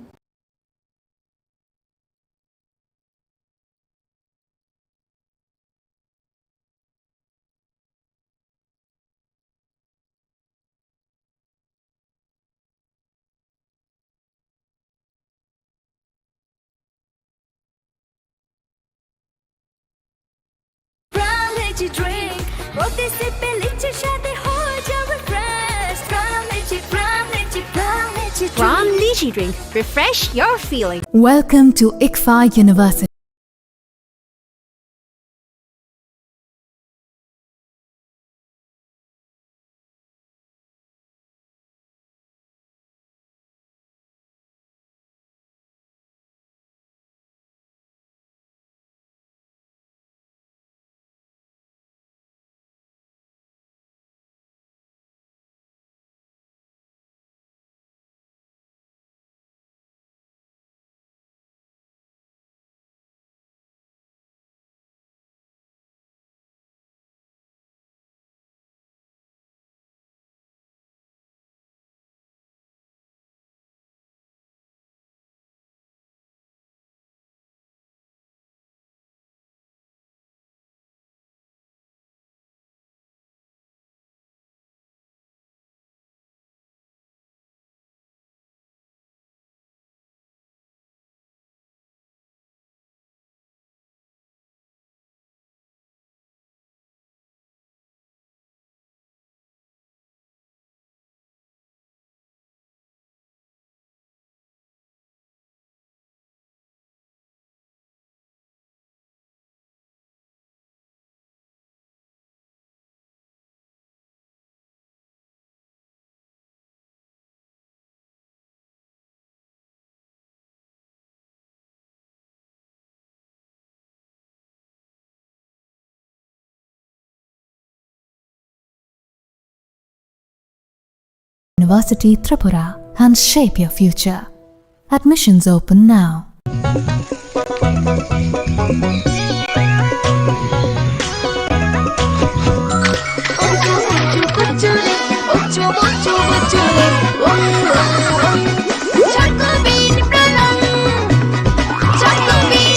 Pram Lychee Drink, প্রতি সিপে লিচুর স্বাদে হয়ে যাবে fresh. Pram Lychee, Pram Lychee, Pram Lychee Drink. Pram Lychee Drink, refresh your feeling. Welcome to ICFAI University. University Tripura and shape your future. Admissions open now.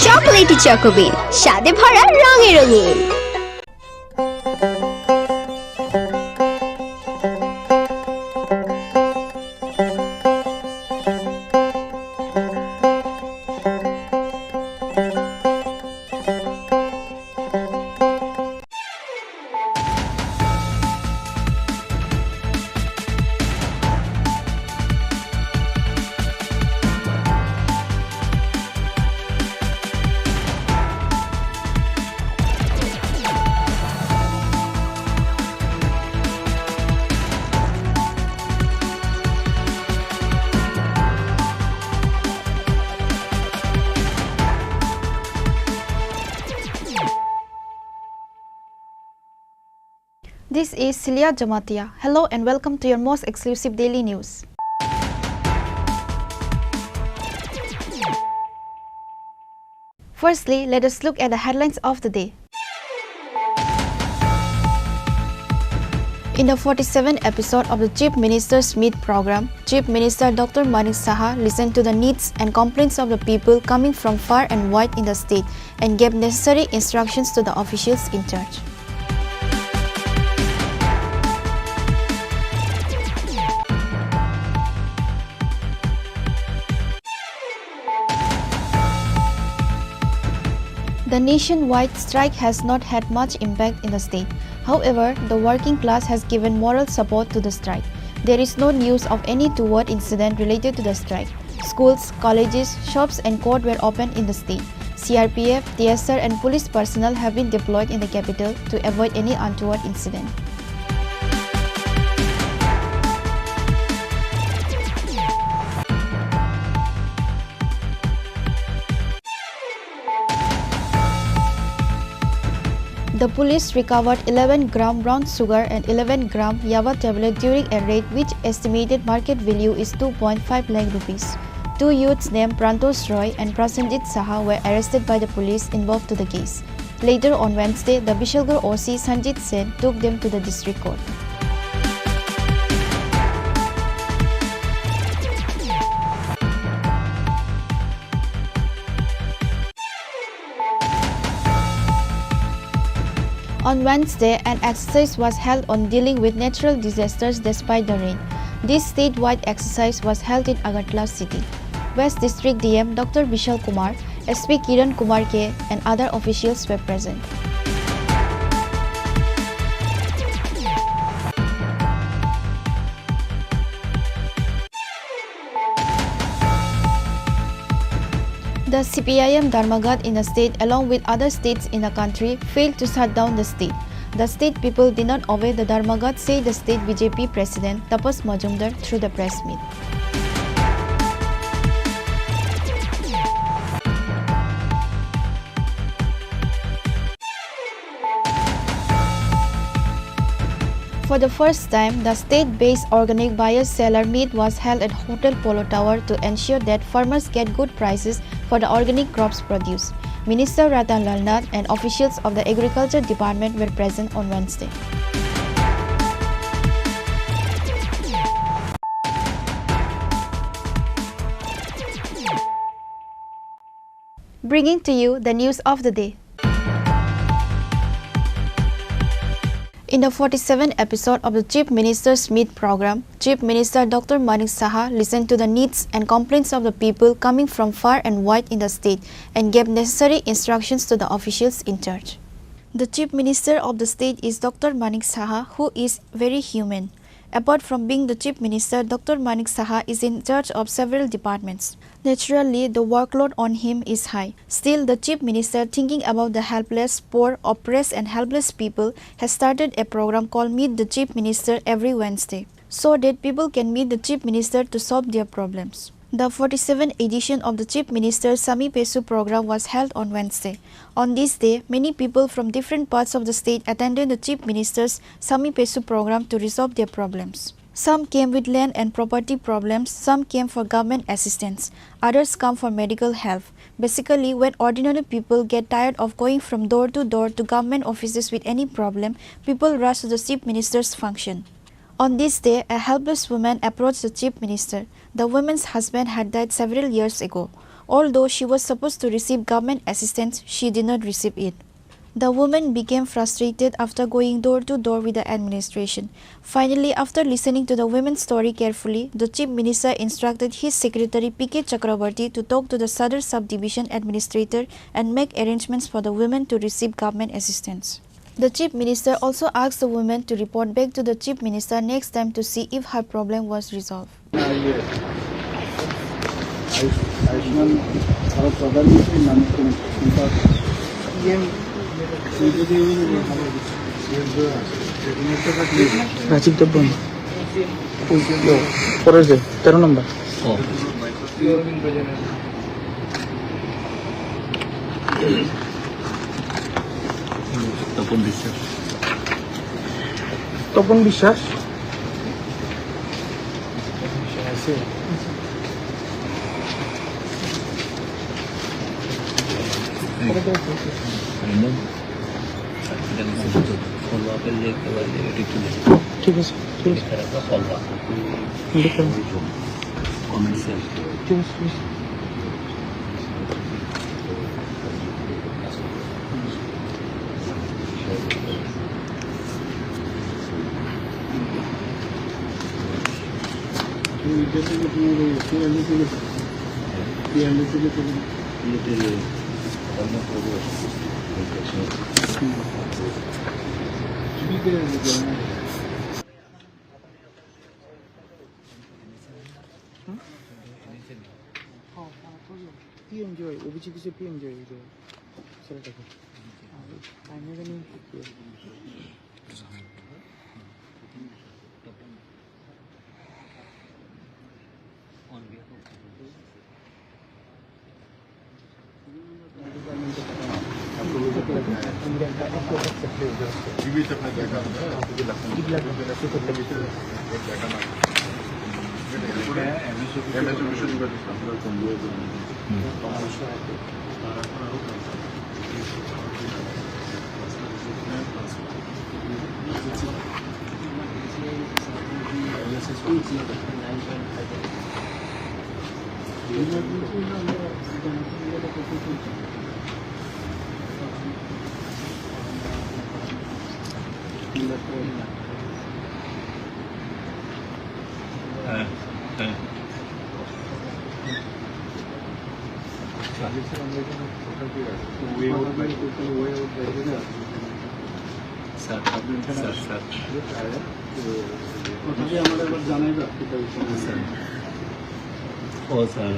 Chocolatey Choco Bean, স্বাদে ভরা রঙে রঙিন। This is Celia Jamatia. Hello and welcome to your most exclusive daily news. Firstly, let us look at the headlines of the day. In the forty-seventh episode of the Chief Minister's Meet program, Chief Minister Doctor Manik Saha listened to the needs and complaints of the people coming from far and wide in the state and gave necessary instructions to the officials in charge. The nationwide strike has not had much impact in the state. However, the working class has given moral support to the strike. There is no news of any untoward incident related to the strike. Schools, colleges, shops and court were opened in the state. C R P F, T S R and police personnel have been deployed in the capital to avoid any untoward incident. The police recovered eleven gram brown sugar and eleven gram yaba tablet during a raid which estimated market value is two point five lakh rupees. Two youths named Prantosh Roy and Prasenjit Saha were arrested by the police involved to the case. Later on Wednesday, the Bishalgarh O C Sanjit Sen took them to the district court. On Wednesday, an exercise was held on dealing with natural disasters despite the rain. This statewide exercise was held in Agartala city. West District D M Doctor Bishal Kumar, S P Kiran Kumar K, and other officials were present. The C P I M Dharmaghat in the state, along with other states in the country, failed to shut down the state. The state people did not obey the Dharmaghat, said the state B J P president Tapas Majumdar through the press meet. For the first time, the state-based organic buyer-seller meet was held at Hotel Polo Tower to ensure that farmers get good prices for the organic crops produce. Minister Ratan Lal Nath and officials of the Agriculture Department were present on Wednesday. Bringing to you the news of the day. In the forty-seventh episode of the Chief Minister's Meet program, Chief Minister Doctor Manik Saha listened to the needs and complaints of the people coming from far and wide in the state and gave necessary instructions to the officials in charge. The Chief Minister of the state is Doctor Manik Saha, who is very human. Apart from being the Chief Minister, Doctor Manik Saha is in charge of several departments. Naturally, the workload on him is high. Still, the Chief Minister, thinking about the helpless, poor, oppressed and helpless people, has started a program called Meet the Chief Minister every Wednesday, so that people can meet the Chief Minister to solve their problems. The forty-seventh edition of the Chief Minister's Sami Pesu program was held on Wednesday. On this day, many people from different parts of the state attended the Chief Minister's Sami Pesu program to resolve their problems. Some came with land and property problems, some came for government assistance, others come for medical help. Basically, when ordinary people get tired of going from door to door to government offices with any problem, people rush to the Chief Minister's function. On this day, a helpless woman approached the Chief Minister. The woman's husband had died several years ago. Although she was supposed to receive government assistance, she did not receive it. The woman became frustrated after going door to door with the administration. Finally, after listening to the woman's story carefully, the Chief Minister instructed his secretary P K Chakraborty to talk to the Sadar subdivision administrator and make arrangements for the woman to receive government assistance. The Chief Minister also asked the woman to report back to the Chief Minister next time to see if her problem was resolved. Rajiv Debbarma. Pore je, তেরো নম্বর. তপন বিশ্বাস. তপন বিশ্বাস. ঠিক আছে, ঠিক আছে। ঠিক আছে, ঠিক আছে। P M J Y, O B C P C P M J Y, ito. Sir, ito. Ay, ay, na ganun. Sir, sir, sir. Sir. ও স্যার,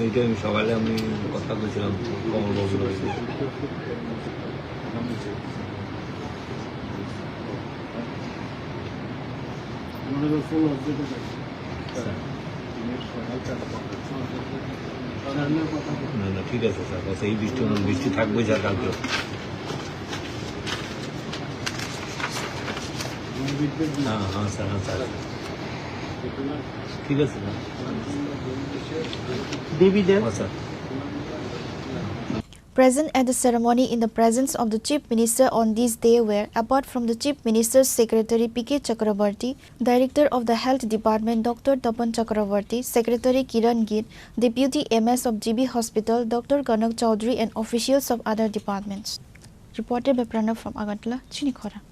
এইটা আমি সকালে আমি কথা বলছিলাম কমলবাবুর সাথে। স্যার। না, না, ঠিক আছে স্যার, বাস এই বৃষ্টি, বৃষ্টি থাকবে স্যার কালকে। হ্যাঁ, হ্যাঁ স্যার, হ্যাঁ স্যার, ঠিক আছে স্যার। দেবী দেব। হ্যাঁ sir. Present at the ceremony in the presence of the Chief Minister on this day were, apart from the Chief Minister's secretary P K Chakraborty, Director of the Health Department Doctor Tapan Chakraborty, Secretary Kiran Gill, Deputy M S of G B Hospital Doctor Kanak Chaudhary and officials of other departments. Reported by Pranav from Agartala, Chini Khorang.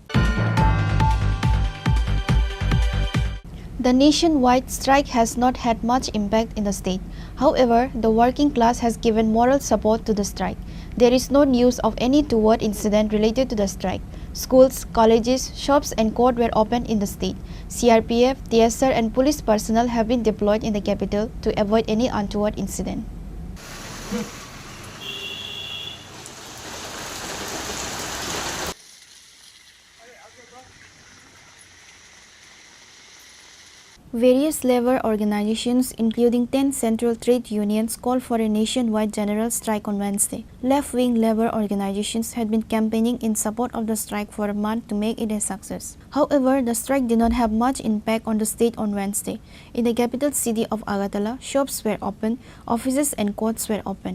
The nationwide strike has not had much impact in the state. However, the working class has given moral support to the strike. There is no news of any untoward incident related to the strike. Schools, colleges, shops and court were opened in the state. C R P F, T S R and police personnel have been deployed in the capital to avoid any untoward incident. Various labor organizations, including ten central trade unions, called for a nationwide general strike on Wednesday. Left-wing labor organizations had been campaigning in support of the strike for a month to make it a success. However, the strike did not have much impact on the state on Wednesday. In the capital city of Agartala, shops were open, offices and courts were open.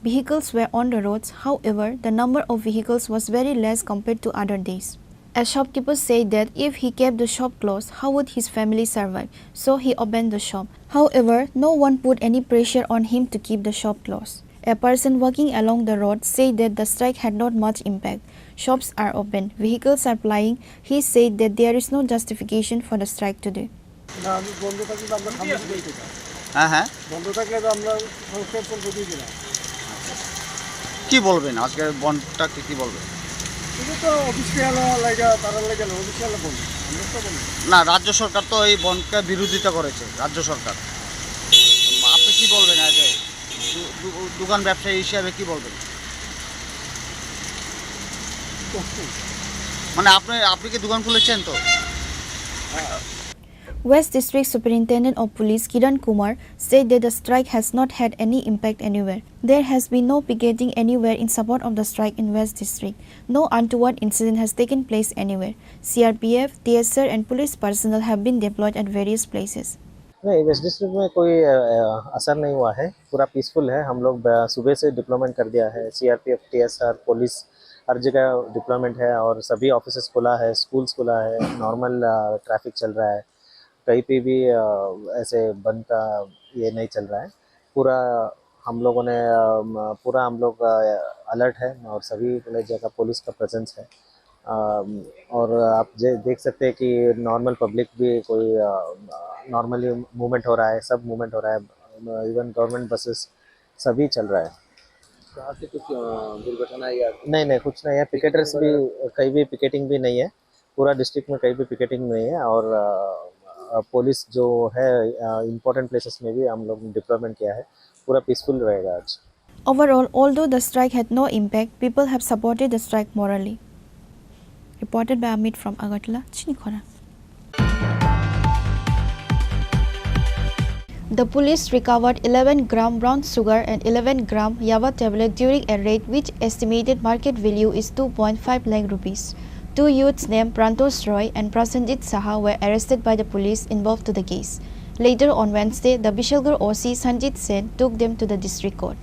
Vehicles were on the roads. However, the number of vehicles was very less compared to other days. A shopkeeper said that if he kept the shop closed, how would his family survive? So he opened the shop. However, no one put any pressure on him to keep the shop closed. A person walking along the road said that the strike had not much impact. Shops are open, vehicles are plying. He said that there is no justification for the strike today. না, আমি বন্ধ থাকলে তো আমরা সামনে দিয়ে যেতাম। হ্যাঁ, হ্যাঁ। বন্ধ থাকলে তো আমরা সংস্কার চলতে দিয়ে দিলাম। কি বলবেন আজকে বন্ধটাকে, কি বলবেন? শুধু তো অফিসিয়াল লাগে, তারা লাগে না, অফিসিয়াল বন্ধ। আমরা তো বন্ধ। না, রাজ্য সরকার তো এই বন্ধকে বিরোধিতা করেছে, রাজ্য সরকার। আপনি কি বলবেন আজকে দু-, দু-, দোকান ব্যবসায়ী হিসাবে কি বলবেন? মানে আপনি, আপনি কি দোকান খুলেছেন তো? হ্যাঁ। West District Superintendent of Police Kiran Kumar said that the strike has not had any impact anywhere. There has been no picketing anywhere in support of the strike in West District. No untoward incident has taken place anywhere. C R P F, T S R and police personnel have been deployed at various places. नहीं, waste district में कोई, अ, अ, असर नहीं हुआ है, पूरा पीसफुल है। हम लोग, अ, सुबह से डिप्लॉयमेंट कर दिया है, सीआरपीएफ, टीएसआर, पुलिस, हर जगह डिप्लॉयमेंट है और सभी ऑफिसेज खुला है, स्कूल्स खुला है, नॉर्मल, अ, ट्रैफिक चल रहा है। कहीं पे भी, अ, ऐसे बंद का ये नहीं चल रहा है। पूरा हम लोगों ने, अ, म-, पूरा हम लोग, अ, अलर्ट है और सभी जगह पुलिस का प्रेजेंस है। अ, और आप जे-, देख सकते हैं कि नॉर्मल पब्लिक भी कोई, अ, नॉर्मली मूवमेंट हो रहा है, सब मूवमेंट हो रहा है, इवन गवर्नमेंट बसेस सभी चल रहा है। कहाँ से कुछ, अ, दुर्घटना या नहीं, नहीं, कुछ नहीं है। पिकेटर्स भी, कहीं भी पिकेटिंग भी नहीं है। पूरा डिस्ट्रिक्ट में कहीं भी पिकेटिंग नहीं है और, अ, अ, पुलिस जो है, अ, इम्पोर्टेंट प्लेसेस में भी हम लोग डिप्लॉयमेंट किया है। पूरा पीसफुल रहेगा आज। Overall, although the strike had no impact, people have supported the strike morally. Reported by Amit from Agartala, Chinikhora. The police recovered eleven gram brown sugar and eleven gram yaba tablet during a raid which estimated market value is two point five lakh rupees. Two youths named Prantosh Roy and Prasenjit Saha were arrested by the police involved to the case. Later on Wednesday, the Bishalgarh O C Sanjit Sen took them to the district court.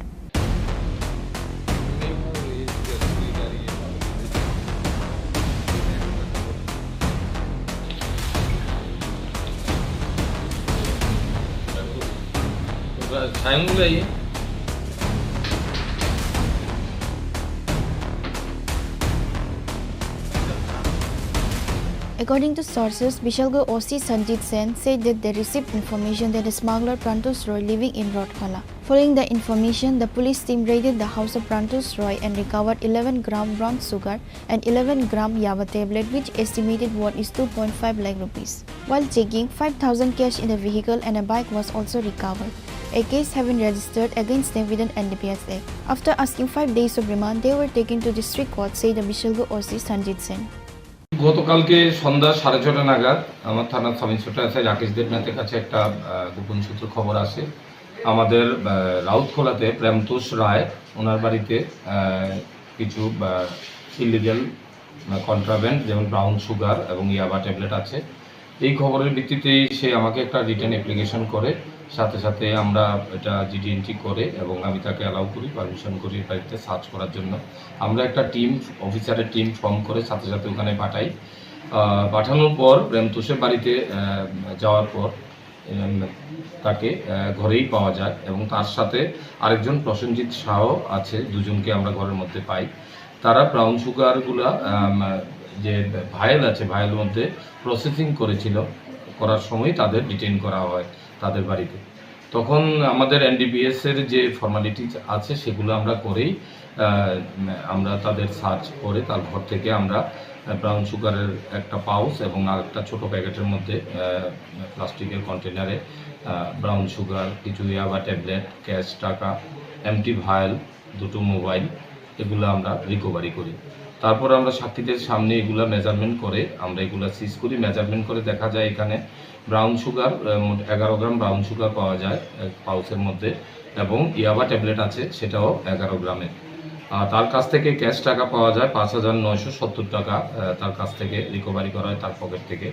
According to sources, Bishalgarh O C Sanjit Sen said that they received information that a smuggler Prantosh Roy living in Rotkhala. Following the information, the police team raided the house of Prantosh Roy and recovered eleven gram brown sugar and eleven gram yaba tablet, which estimated worth is two point five lakh rupees. While checking, five thousand cash in the vehicle and a bike was also recovered. A case have been registered against them with an N D P S Act. After asking five days of remand, they were taken to district court, said the Bishalgarh O C Sanjit Sen. গতকালকে সন্ধ্যা সাড়ে ছটা নাগাদ আমার থানার sub inspector SI Rakesh দেবনাথের কাছে একটা, আহ, গোপন সূত্রে খবর আসে। আমাদের, আহ, রাউতখোলাতে প্রেমতোষ রায়, ওনার বাড়িতে, আহ, কিছু, আহ, ইলিগাল, আহ, কন্ট্রাব্যান্ড, যেমন ব্রাউন সুগার এবং ইয়াবা ট্যাবলেট আছে। এই খবরের ভিত্তিতেই সে আমাকে একটা রিটেন অ্যাপ্লিকেশন করে, সাথে সাথে আমরা এটা জিডি এন্ট্রি করে এবং আমি তাকে অ্যালাউ করি, পারমিশন করি বাড়িতে সার্চ করার জন্য। আমরা একটা টিম, অফিসারের টিম ফর্ম করে সাথে সাথে ওখানে পাঠাই। আহ, পাঠানোর পর প্রেমতোষের বাড়িতে, আহ, যাওয়ার পর, উম, তাকে, আহ, ঘরেই পাওয়া যায় এবং তার সাথে আরেকজন প্রসেনজিৎ সাহাও আছে, দুজনকে আমরা ঘরের মধ্যে পাই। তারা ব্রাউন সুগারগুলা, আম, যে ভায়েল আছে, ভায়েল মধ্যে প্রসেসিং করেছিল, করার সময় তাদের ডিটেইন করা হয় তাদের বাড়িতে। তখন আমাদের এনডিপিএস এর যে ফর্মালিটিজ আছে সেগুলো আমরা করেই, আহ, আমরা তাদের সার্চ করে তার ঘর থেকে আমরা, আহ, ব্রাউন সুগারের একটা পাউচ এবং আরেকটা ছোট প্যাকেটের মধ্যে, আহ, প্লাস্টিকের কন্টেনারে, আহ, ব্রাউন সুগার, কিছু ইয়াবা ট্যাবলেট, ক্যাশ টাকা, এমটি ভায়েল, দুটো মোবাইল, এগুলো আমরা রিকভারি করি। তারপর আমরা সাক্ষীদের সামনে এগুলা মেজারমেন্ট করে, আমরা এগুলা সিজ করি। মেজারমেন্ট করে দেখা যায় এখানে ব্রাউন সুগার, আহ, মোট এগারো গ্রাম ব্রাউন সুগার পাওয়া যায় এক পাউচের মধ্যে, এবং ইয়াবা ট্যাবলেট আছে, সেটাও এগারো গ্রামের। আহ, তার কাছ থেকে ক্যাশ টাকা পাওয়া যায় পাঁচ হাজার নয়শো সত্তর টাকা, আহ, তার কাছ থেকে রিকভারি করা হয় তার পকেট থেকে।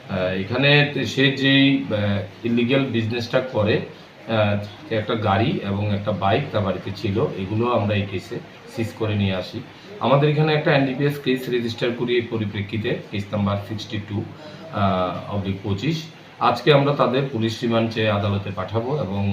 আহ, এখানে সে যেই ইলিগ্যাল বিজনেসটা করে, আহ, একটা গাড়ি এবং একটা বাইক তার বাড়িতে ছিল, এগুলো আমরা এই কেসে সিজ করে নিয়ে আসি। আমাদের এখানে একটা এনডিপিএস কেস রেজিস্টার করি এই পরিপ্রেক্ষিতে, case number sixty two oblique পঁচিশ। আজকে আমরা তাদের পুলিশ রিমান্ড চেয়ে আদালতে পাঠাবো এবং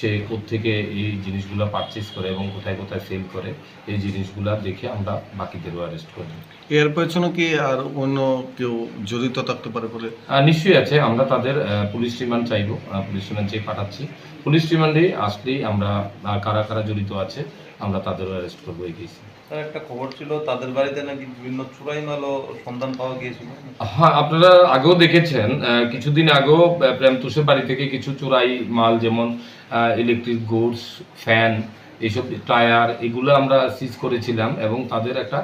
সে কোত্থেকে এই জিনিসগুলো পারচেজ করে এবং কোথায় কোথায় সেল করে, এই জিনিসগুলো দেখে আমরা বাকিদেরও অ্যারেস্ট করব। এর পেছনে কি আর অন্য কেউ জড়িত থাকতে পারে বলে? আহ, নিশ্চয়ই আছে। আমরা তাদের, আহ, পুলিশ রিমান্ড চাইবো, আহ, পুলিশ রিমান্ড চেয়ে পাঠাচ্ছি। পুলিশ রিমান্ডে আসলেই আমরা, আহ, কারা কারা জড়িত আছে, আমরা তাদেরও অ্যারেস্ট করবো এই কেসে। স্যার, একটা খবর ছিল, তাদের বাড়িতে নাকি বিভিন্ন চুরাই মালও সন্ধান পাওয়া গিয়েছিল। হ্যাঁ, আপনারা আগেও দেখেছেন, আহ, কিছুদিন আগেও, আহ, প্রেমতোষের বাড়ি থেকে কিছু চুরাই মাল, যেমন, আহ, ইলেকট্রিক গুডস, ফ্যান, এইসব টায়ার, এগুলো আমরা সিজ করেছিলাম এবং তাদের একটা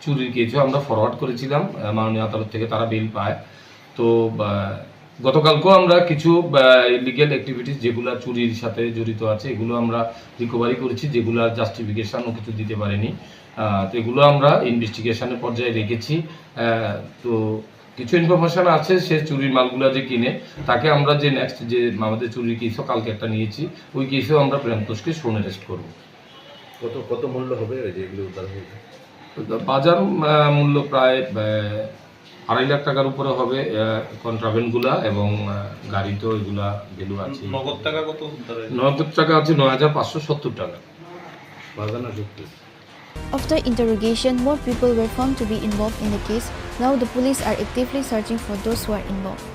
চুরির কেসও আমরা ফরওয়ার্ড করেছিলাম, আহ, মাননীয় আদালত থেকে তারা বেইল পায়। তো, আহ, গতকালকেও আমরা কিছু, আহ, ইলিগ্যাল অ্যাক্টিভিটিস যেগুলো চুরির সাথে জড়িত আছে, এগুলো আমরা রিকভারি করেছি, যেগুলো জাস্টিফিকেশনও কিছু দিতে পারেনি। আহ, তো এগুলো আমরা ইনভেস্টিগেশনের পর্যায়ে রেখেছি। আহ, তো কিছু ইনফরমেশন আছে, সে চুরির মালগুলো যে কিনে, তাকে আমরা যে নেক্সট যে আমাদের চুরির কেসও কালকে একটা নিয়েছি, ওই কেসেও আমরা প্রেমতোষকে শোন অ্যারেস্ট করবো। কত, কত মূল্য হবে এই যে এগুলো উদ্ধার হয়েছে? তো বাজার, আহ, মূল্য প্রায়, আহ, আড়াই লাখ টাকার উপরে হবে, আহ, কন্ট্রাব্যান্ডগুলা এবং, আহ, গাড়ি তো এগুলা ভ্যালু আছে। নগদ টাকা কত উদ্ধার হয়েছে? নগদ টাকা আছে নয় হাজার পাঁচশো সত্তর টাকা। বাজানো যুক্তি। After interrogation, more people were found to be involved in the case. Now the police are actively searching for those who are involved.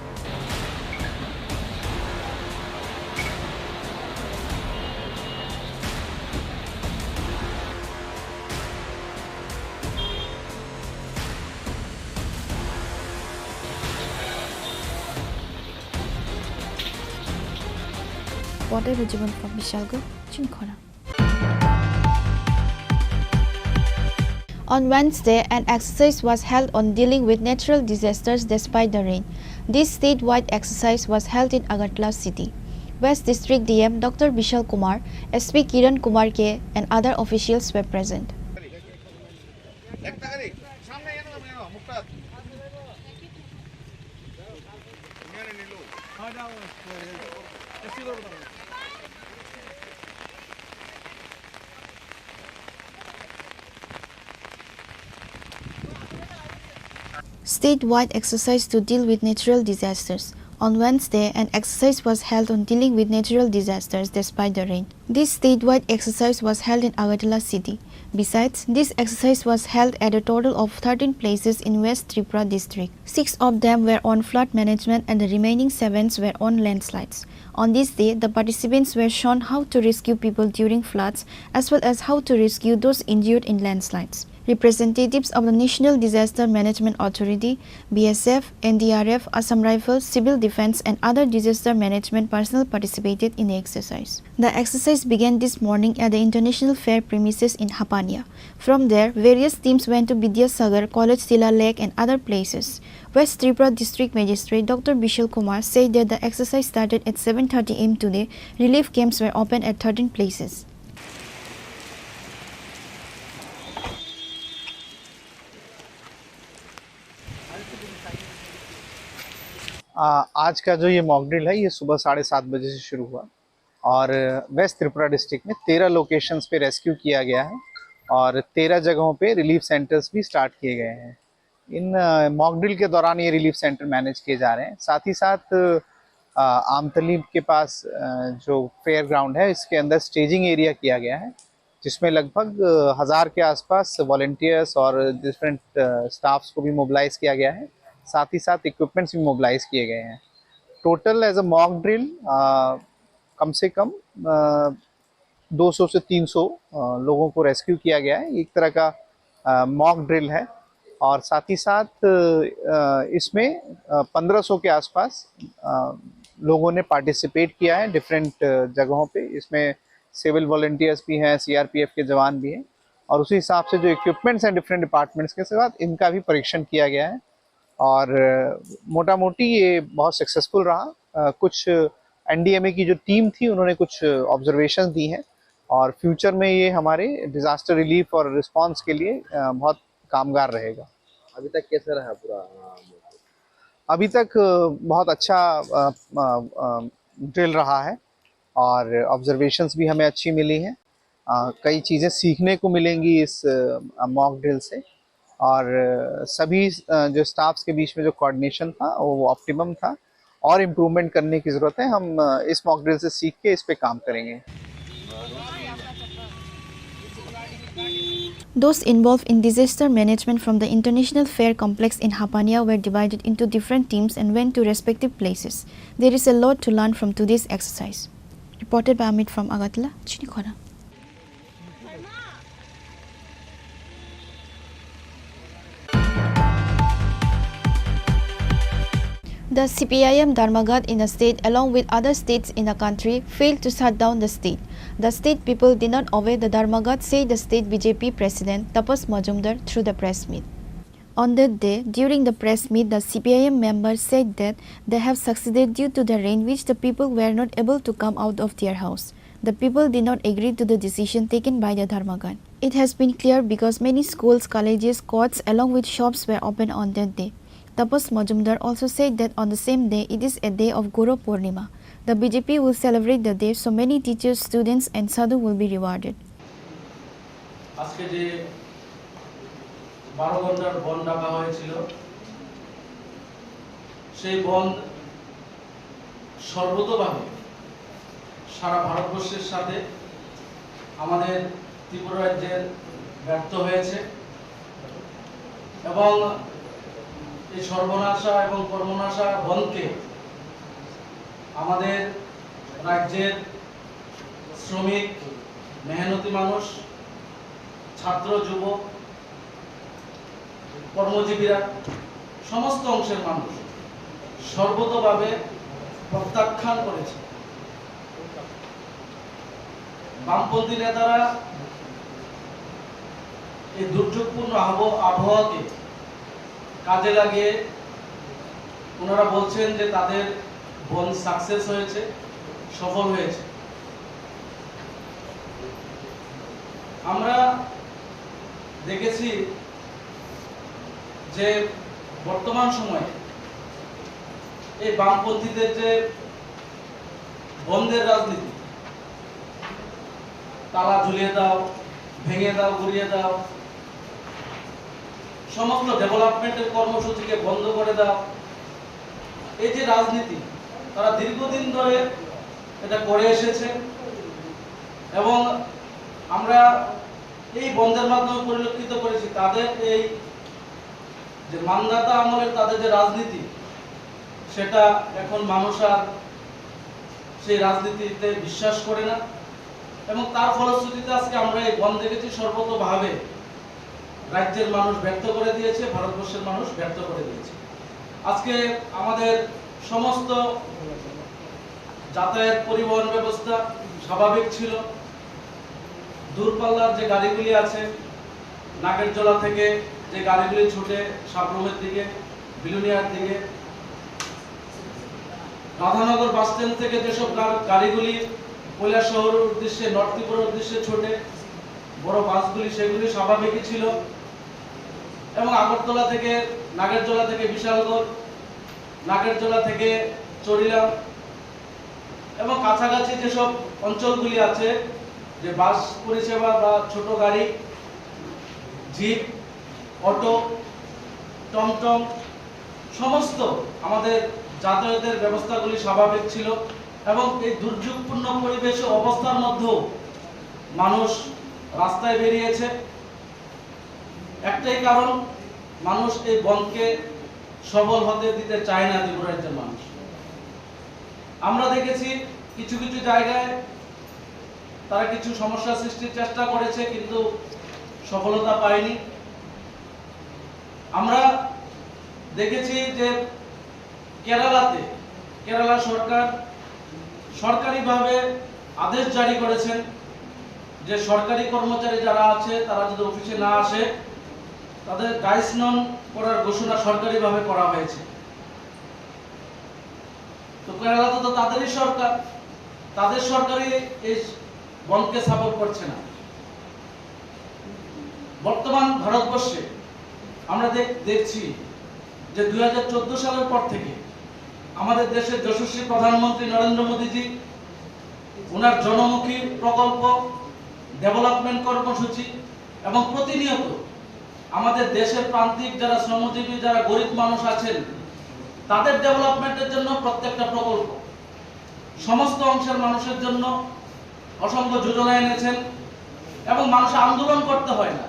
Reporter Rajibon from Bishalgarh, Chunkhora. On Wednesday, an exercise was held on dealing with natural disasters despite the rain. This statewide exercise was held in Agartala city. West District D M Doctor Bishal Kumar, S P Kiran Kumar K, and other officials were present. Statewide exercise to deal with natural disasters. On Wednesday, an exercise was held on dealing with natural disasters despite the rain. This statewide exercise was held in Agartala city. Besides, this exercise was held at a total of thirteen places in West Tripura district. Six of them were on flood management and the remaining sevens were on landslides. On this day, the participants were shown how to rescue people during floods as well as how to rescue those injured in landslides. Representatives of the National Disaster Management Authority, B S F, N D R F, Assam Rifles, Civil Defence and other disaster management personnel participated in the exercise. The exercise began this morning at the International Fair premises in Hapania. From there, various teams went to Vidyasagar, College Tila Lake and other places. West Tripura District Magistrate Doctor Bishal Kumar said that the exercise started at seven thirty A M today. Relief camps were opened at thirteen places. आ, आज का जो ये mock drill है, ये सुबह साढ़े सात बजे से शुरू हुआ और वेस्ट त्रिपुरा डिस्ट्रिक्ट में तेरह लोकेशंस पे रेस्क्यू किया गया है और तेरह जगहों पे रिलीफ सेंटर्स भी स्टार्ट किए गए हैं। इन, अ, मॉक ड्रिल के दौरान ये रिलीफ सेंटर मैनेज किए जा रहे हैं। साथ ही साथ, अ, आमतली के पास, अ, जो फेयर ग्राउंड है, इसके अंदर स्टेजिंग एरिया किया गया है, जिसमें लगभग, अ, हज़ार के आसपास वॉलंटियर्स और डिफरेंट, अ, स्टाफ्स को भी मोबिलाइज किया गया है। साथ ही साथ इक्विपमेंट्स भी मोबिलाइज किए गए हैं। टोटल एज अ मॉक ड्रिल, अ, कम से कम, अ, दो सौ से तीन सौ, अ, लोगों को रेस्क्यू किया गया है। एक तरह का, अ, मॉक ड्रिल है और साथ ही साथ, अ, इसमें, अ, पन्द्रह सौ के आसपास, अ, लोगों ने पार्टिसिपेट किया है डिफरेंट, अ, जगहों पे। इसमें सिविल वॉलंटियर्स भी हैं, सीआरपीएफ के जवान भी हैं और उसी हिसाब से जो इक्विपमेंट्स हैं डिफरेंट डिपार्टमेंट्स के साथ, इनका भी परीक्षण किया गया है। और अ, मोटा मोटी ये बहुत सक्सेसफुल रहा। अ, कुछ एनडीएमए की जो टीम थी, उन्होंने कुछ ऑब्जर्वेशंस दी हैं और फ्यूचर में ये हमारे डिजास्टर रिलीफ और रिस्पांस के लिए अ, बहुत कामगार रहेगा। अभी तक कैसा रहा पूरा, अ, अभी तक अ, बहुत अच्छा ड्रिल रहा है और ऑब्जर्वेशंस भी हमें अच्छी मिली हैं। अ, कई चीज़ें सीखने को मिलेंगी इस मॉक ड्रिल से और अ, सभी अ, जो स्टाफ्स के बीच में जो कोऑर्डिनेशन था, वो ऑप्टिमम था और इम्प्रूवमेंट करने की ज़रूरत है। हम अ, इस मॉक ड्रिल से सीख के इस पे काम करेंगे। Those involved in disaster management from the International Fair Complex in Hapania were divided into different teams and went to respective places. There is a lot to learn from today's exercise. Reported by Amit from Agartala, Chinikhona. The C P I M Dharmaghat in the state, along with other states in the country, failed to shut down the state. The state people did not obey the Dharmaghat, said the state B J P president Tapas Majumdar through the press meet. On that day, during the press meet, the C P I M members said that they have succeeded due to the rain, which the people were not able to come out of their house. The people did not agree to the decision taken by the Dharmaghat. It has been clear because many schools, colleges, courts, along with shops were open on that day. Tapas Majumdar also said that on the same day, it is a day of Guru Purnima. The B J P will celebrate the day, so many teachers, students, and sadhu will be rewarded. আজকে যে বারো ঘন্টার বন্ধ ডাকা হয়েছিল, সেই বন্ধ সর্বতোভাবে সারা ভারতবর্ষের সাথে আমাদের ত্রিপুরা রাজ্যের ব্যর্থ হয়েছে এবং এই সর্বনাশা এবং কর্মনাশা বন্ধকে আমাদের রাজ্যের শ্রমিক, মেহনতি মানুষ, ছাত্র, যুবক, কর্মজীবীরা, সমস্ত অংশের মানুষ সর্বতোভাবে প্রত্যাখ্যান করেছে। বামপন্থী নেতারা এই দুর্যোগপূর্ণ আবহ-, আবহাওয়াকে কাজে লাগিয়ে ওনারা বলছেন যে তাদের বন্ধ সাকসেস হয়েছে, সফল হয়েছে। আমরা দেখেছি যে বর্তমান সময়ে এই বামপন্থীদের যে বন্ধের রাজনীতি, তালা ঝুলিয়ে দাও, ভেঙে দাও, গুড়িয়ে দাও, সমস্ত ডেভেলপমেন্টের কর্মসূচিকে বন্ধ করে দাও, এই যে রাজনীতি, তারা দীর্ঘদিন ধরে এটা করে এসেছে এবং আমরা এই বন্ধের মাধ্যমে পরিলক্ষিত করেছি তাদের এই যে মান্ধাতা আমলের তাদের যে রাজনীতি, সেটা এখন মানুষ আর সেই রাজনীতিতে বিশ্বাস করে না। এবং তার ফলশ্রুতিতে আজকে আমরা এই বন্ধ দেখেছি, সর্বতোভাবে রাজ্যের মানুষ ব্যর্থ করে দিয়েছে, ভারতবর্ষের মানুষ ব্যর্থ করে দিয়েছে। আজকে আমাদের সমস্ত যাতায়াত পরিবহন ব্যবস্থা স্বাভাবিক ছিল। দূরপাল্লার যে গাড়িগুলি আছে, নাগেরজলা থেকে যে গাড়িগুলি ছুটে সাব্রুমের দিকে, বিলোনিয়ার দিকে, রাধানগর বাস স্ট্যান্ড থেকে যেসব গা-, গাড়িগুলি কৈলাসহরের উদ্দেশ্যে, নর্থ ত্রিপুরার উদ্দেশ্যে ছোটে, বড় বাসগুলি, সেগুলি স্বাভাবিকই ছিল। এবং আগরতলা থেকে, নাগেরজলা থেকে বিশালগড়, নাগেরজলা থেকে চরিলাম এবং কাছাকাছি যেসব অঞ্চলগুলি আছে, যে বাস পরিষেবা বা ছোট গাড়ি, জিপ, অটো, টমটম, সমস্ত আমাদের যাতায়াতের ব্যবস্থাগুলি স্বাভাবিক ছিল এবং এই দুর্যোগপূর্ণ পরিবেশ ও অবস্থার মধ্যেও মানুষ রাস্তায় বেরিয়েছে। একটাই কারণ, মানুষ এই বন্ধকে সফল হতে দিতে চায় না ত্রিপুরা রাজ্যের মানুষ। আমরা দেখেছি কিছু কিছু জায়গায় তারা কিছু সমস্যা সৃষ্টির চেষ্টা করেছে, কিন্তু সফলতা পায়নি। আমরা দেখেছি যে কেরালাতে, কেরালা সরকার সরকারিভাবে আদেশ জারি করেছেন যে সরকারি কর্মচারী যারা আছে, তারা যদি অফিসে না আসে, তাদের ডাইসনন করার ঘোষণা সরকারিভাবে করা হয়েছে। তো কেরালাতে তো তাদেরই সরকার, তাদের সরকারই এই বন্ধকে সাপোর্ট করছে না। বর্তমান ভারতবর্ষে আমরা দেখ-, দেখছি যে দুই হাজার চোদ্দ সালের পর থেকে আমাদের দেশের যশস্বী প্রধানমন্ত্রী নরেন্দ্র মোদীজি ওনার জনমুখী প্রকল্প, ডেভেলপমেন্ট কর্মসূচি এবং প্রতিনিয়ত আমাদের দেশের প্রান্তিক যারা শ্রমজীবী, যারা গরিব মানুষ আছেন, তাদের ডেভেলপমেন্টের জন্য প্রত্যেকটা প্রকল্প সমস্ত অংশের মানুষের জন্য অসংখ্য যোজনা এনেছেন এবং মানুষ আন্দোলন করতে হয় না।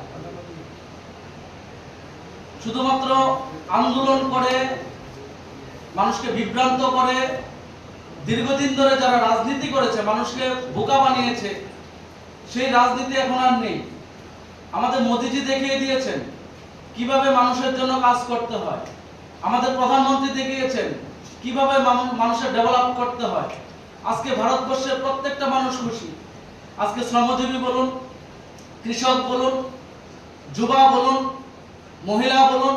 শুধুমাত্র আন্দোলন করে, মানুষকে বিভ্রান্ত করে, দীর্ঘদিন ধরে যারা রাজনীতি করেছে, মানুষকে বোকা বানিয়েছে, সেই রাজনীতি এখন আর নেই। আমাদের মোদিজি দেখিয়ে দিয়েছেন কিভাবে মানুষের জন্য কাজ করতে হয়। আমাদের প্রধানমন্ত্রী দেখিয়েছেন কিভাবে মানু-, মানুষের ডেভেলপ করতে হয়। আজকে ভারতবর্ষের প্রত্যেকটা মানুষ খুশি। আজকে শ্রমজীবী বলুন, কৃষক বলুন, যুবা বলুন, মহিলা বলুন,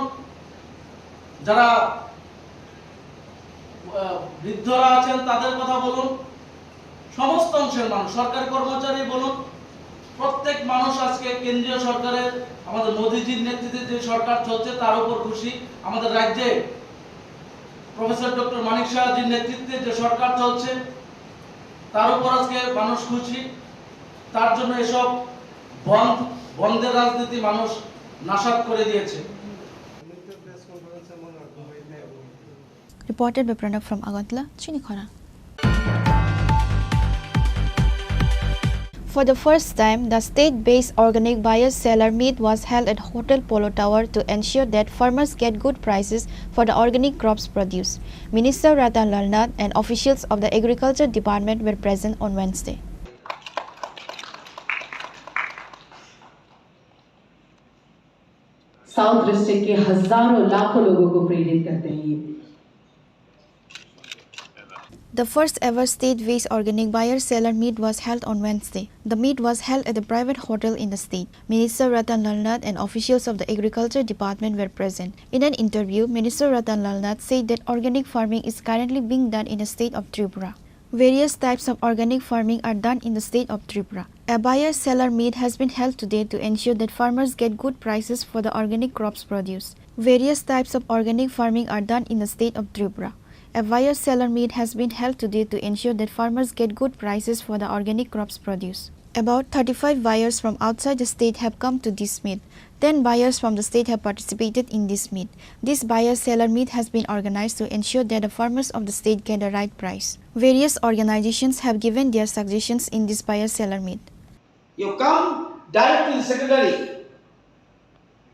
যারা, আহ, বৃদ্ধরা আছেন তাদের কথা বলুন, সমস্ত অংশের মানুষ, সরকারি কর্মচারী বলুন, প্রত্যেক মানুষ আজকে কেন্দ্রীয় সরকারের, আমাদের মোদিজির নেতৃত্বে যে সরকার চলছে তার উপর খুশি। আমাদের রাজ্যে প্রফেসর ডক্টর মানিক সাহাজির নেতৃত্বে যে সরকার চলছে তার উপর আজকে মানুষ খুশি। তার জন্য এসব বন্ধ, বন্ধের রাজনীতি মানুষ নাসাত করে দিয়েছে। Reported by Pranab from Agartala, Chinikhora. For the first time, the state-based organic buyer-seller meet was held at Hotel Polo Tower to ensure that farmers get good prices for the organic crops produce. Minister Ratan Lal Nath and officials of the Agriculture Department were present on Wednesday. South district के हजारों लाखों लोगों को प्रेरित करते हैं ये। The first ever state-based organic buyer-seller meet was held on Wednesday. The meet was held at a private hotel in the state. Minister Ratan Lal Nath and officials of the Agriculture Department were present. In an interview, Minister Ratan Lal Nath said that organic farming is currently being done in the state of Tripura. Various types of organic farming are done in the state of Tripura. A buyer-seller meet has been held today to ensure that farmers get good prices for the organic crops produce. Various types of organic farming are done in the state of Tripura. A buyer-seller meet has been held today to ensure that farmers get good prices for the organic crops produce. About thirty-five buyers from outside the state have come to this meet. Ten buyers from the state have participated in this meet. This buyer-seller meet has been organized to ensure that the farmers of the state get the right price. Various organizations have given their suggestions in this buyer-seller meet. You come direct to the secretary.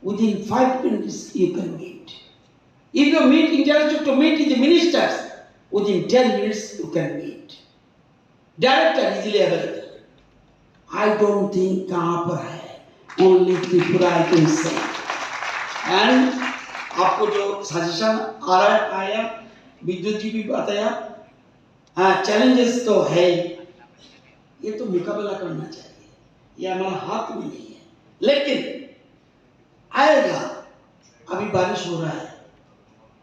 Within five minutes, you can meet. If you meet, intellectual to meet with the ministers, within ten minutes, you can meet. Director easily available. I don't think कहाँ पर है, only Tripura I can say. And आपको जो सजेशन आ रहा है, आया, विद्युत जी भी बताया, हाँ, चैलेंजेस तो है ही, ये तो मुकाबला करना चाहिए, ये हमारा हाथ में नहीं है, लेकिन आएगा। अभी बारिश हो रहा है,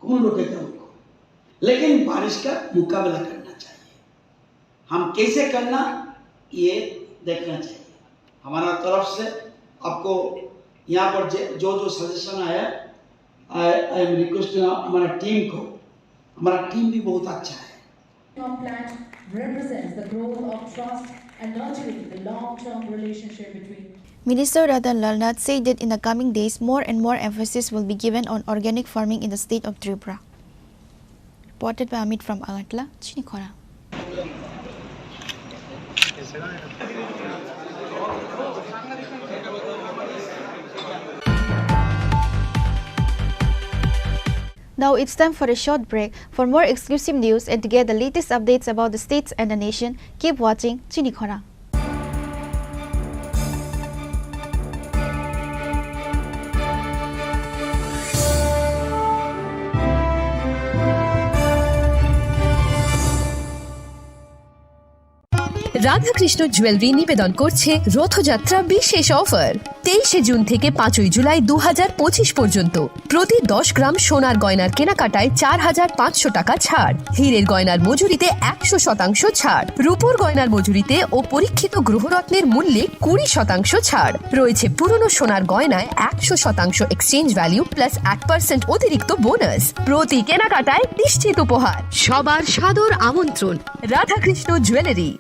कौन रोकेगा उनको? लेकिन बारिश का मुकाबला करना चाहिए। हम कैसे करना, ये देखना चाहिए। हमारा तरफ से आपको यहाँ पर जे-, जो जो सजेशन आया, I, I am requesting हमारा टीम को, हमारा टीम भी बहुत अच्छा है। Our plan represents the growth of trust and nurturing the long-term relationship between Minister Ratan Lal Nath said that in the coming days, more and more emphasis will be given on organic farming in the state of Tripura. Reported by Amit from Agartala, Chinikhora. Now it's time for a short break. For more exclusive news and to get the latest updates about the states and the nation, keep watching Chinikhora. Radhakrishna jewellery নিবেদন করছে রথযাত্রা বিশেষ অফার। তেইশে জুন থেকে পাঁচই জুলাই দু হাজার পঁচিশ পর্যন্ত প্রতি দশ গ্রাম সোনার গয়নার কেনাকাটায় চার হাজার পাঁচশো টাকা ছাড়, হীরের গয়নার মজুরিতে একশো শতাংশ ছাড়, রূপোর গয়নার মজুরিতে ও পরীক্ষিত গ্রহরত্নের মূল্যে কুড়ি শতাংশ ছাড় রয়েছে। পুরনো সোনার গয়নায় একশো শতাংশ এক্সচেঞ্জ ভ্যালু প্লাস এক পার্সেন্ট অতিরিক্ত বোনাস। প্রতি কেনাকাটায় নিশ্চিত উপহার। সবার সাদর আমন্ত্রণ Radhakrishna jewellery.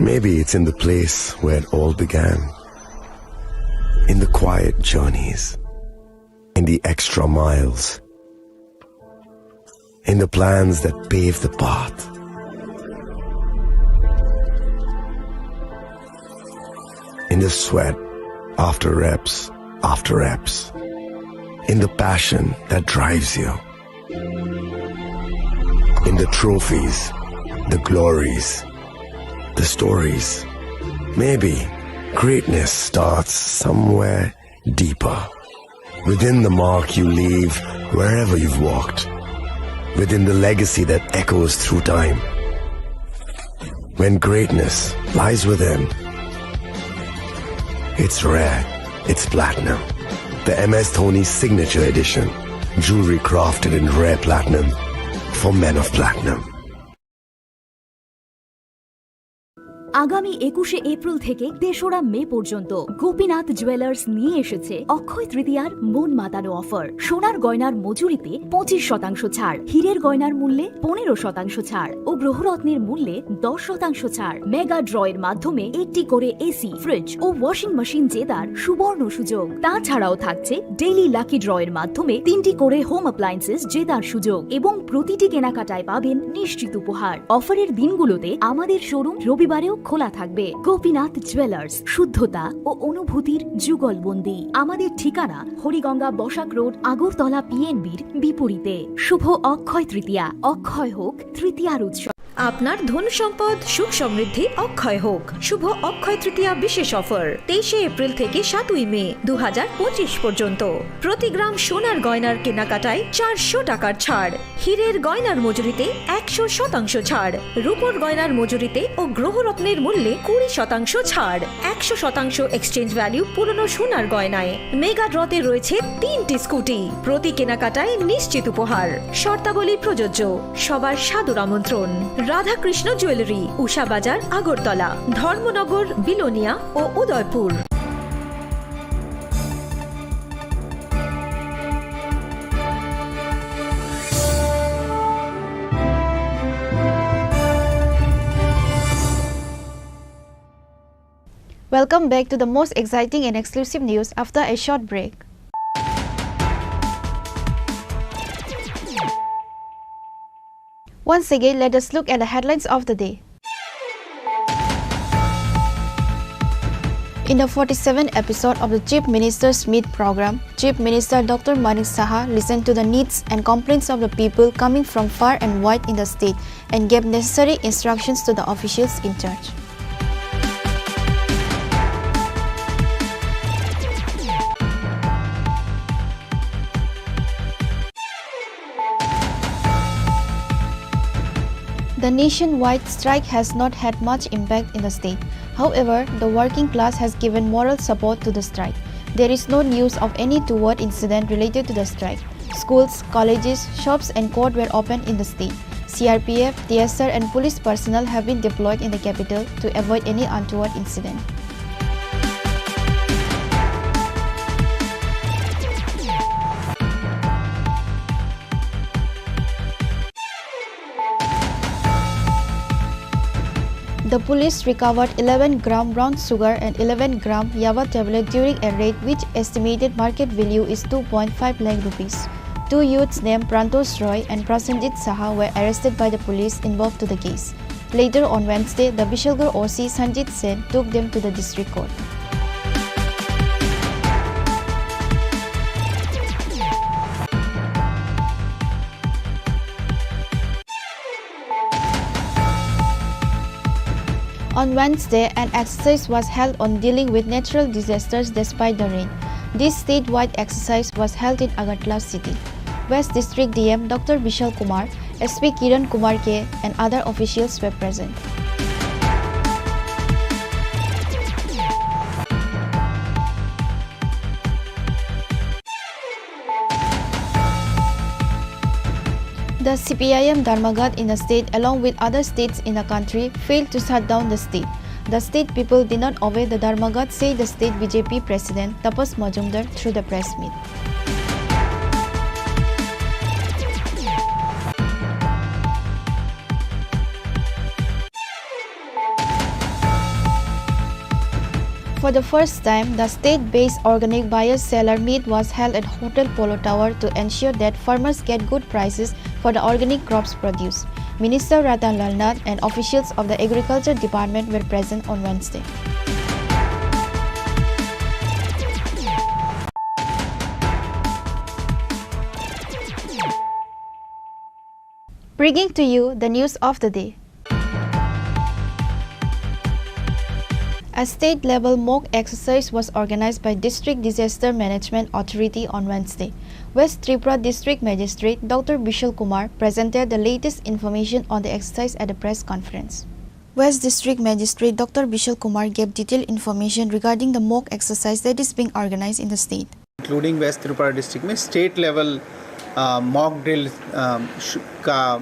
Maybe it's in the place where it all began. In the quiet journeys, in the extra miles, in the plans that pave the path, in the sweat after reps after reps, in the passion that drives you. In the trophies, the glories, the stories. Maybe greatness starts somewhere deeper. Within the mark you leave wherever you've walked. Within the legacy that echoes through time. When greatness lies within, it's rare, it's platinum. The M S Dhoni Signature Edition. Jewelry crafted in rare platinum for men of platinum. আগামী একুশে এপ্রিল থেকে তেসরা মে পর্যন্ত গোপীনাথ জুয়েলার্স নিয়ে এসেছে অক্ষয় তৃতীয়ার মন মাতানো অফার। সোনার গয়নার মজুরিতে পঁচিশ শতাংশ ছাড়, হীরের গয়নার মূল্যে পনেরো শতাংশ ছাড় ও গ্রহরত্নের মূল্যে দশ শতাংশ ছাড়। মেগা ড্রয়ের মাধ্যমে একটি করে এসি, ফ্রিজ ও ওয়াশিং মেশিন জেতার সুবর্ণ সুযোগ। তাছাড়াও থাকছে ডেইলি লাকি ড্রয়ের মাধ্যমে তিনটি করে হোম অ্যাপ্লায়েন্সেস জেতার সুযোগ এবং প্রতিটি কেনাকাটায় পাবেন নিশ্চিত উপহার। অফারের দিনগুলোতে আমাদের শোরুম রবিবারেও খোলা থাকবে। গোপীনাথ জুয়েলার্স, শুদ্ধতা ও অনুভূতির যুগলবন্দি। আমাদের ঠিকানা হরিগঙ্গা বসাক রোড, আগরতলা পিএনবির বিপরীতে। শুভ অক্ষয় তৃতীয়া, অক্ষয় হোক তৃতীয়ার উৎসব। আপনার ধন সম্পদ সুখ সমৃদ্ধি অক্ষয় হোক। শুভ অক্ষয় তৃতীয়া বিশেষ অফার তেইশে এপ্রিল থেকে সাতই মে দু হাজার পঁচিশ পর্যন্ত। প্রতি গ্রাম সোনার গয়নার কেনাকাটায় চারশো টাকার ছাড়, হীরের গয়নার মজুরিতে একশো শতাংশ ছাড়, রূপোর গয়নার মজুরিতে ও গ্রহরত্নের মূল্যে কুড়ি শতাংশ ছাড়, একশো শতাংশ এক্সচেঞ্জ ভ্যালু পুরনো সোনার গয়নায়। মেগা ড্রতে রয়েছে তিনটি স্কুটি। প্রতি কেনাকাটায় নিশ্চিত উপহার। শর্তাবলী প্রযোজ্য। সবার সাদর আমন্ত্রণ। রাধাকৃষ্ণ জুয়েলারি, উষা বাজার, আগরতলা, ধর্মনগর, বিলোনিয়া ও Udaipur. Welcome back to the most exciting and exclusive news after a short break. Once again, let us look at the headlines of the day. In the forty-seventh episode of the Chief Minister's Meet program, Chief Minister Doctor Manik Saha listened to the needs and complaints of the people coming from far and wide in the state and gave necessary instructions to the officials in charge. The nationwide strike has not had much impact in the state. However, the working class has given moral support to the strike. There is no news of any untoward incident related to the strike. Schools, colleges, shops and court were open in the state. C R P F, T S R and police personnel have been deployed in the capital to avoid any untoward incident. The police recovered eleven gram brown sugar and eleven gram yaba tablet during a raid which estimated market value is two point five lakh rupees. Two youths named Prantosh Roy and Prasenjit Saha were arrested by the police involved to the case. Later on Wednesday, the Bishalgarh O C Sanjit Sen took them to the district court. On Wednesday, an exercise was held on dealing with natural disasters despite the rain. This statewide exercise was held in Agartala city. West District D M Doctor Bishal Kumar S P Kiran Kumar K and other officials were present. The C P I M Dharmaghat in the state, along with other states in the country, failed to shut down the state. The state people did not obey the Dharmaghat, said the state B J P president Tapas Majumdar through the press meet. For the first time, the state-based organic buyer-seller meet was held at Hotel Polo Tower to ensure that farmers get good prices for the organic crops produced. Minister Ratan Lal Nath and officials of the Agriculture Department were present on Wednesday. Bringing to you the news of the day. A state-level mock exercise was organized by District Disaster Management Authority on Wednesday. West Tripura District Magistrate Doctor Bishal Kumar presented the latest information on the exercise at a press conference. West District Magistrate Doctor Bishal Kumar gave detailed information regarding the mock exercise that is being organized in the state. Including West Tripura district में state level, uh, mock drill, uh, का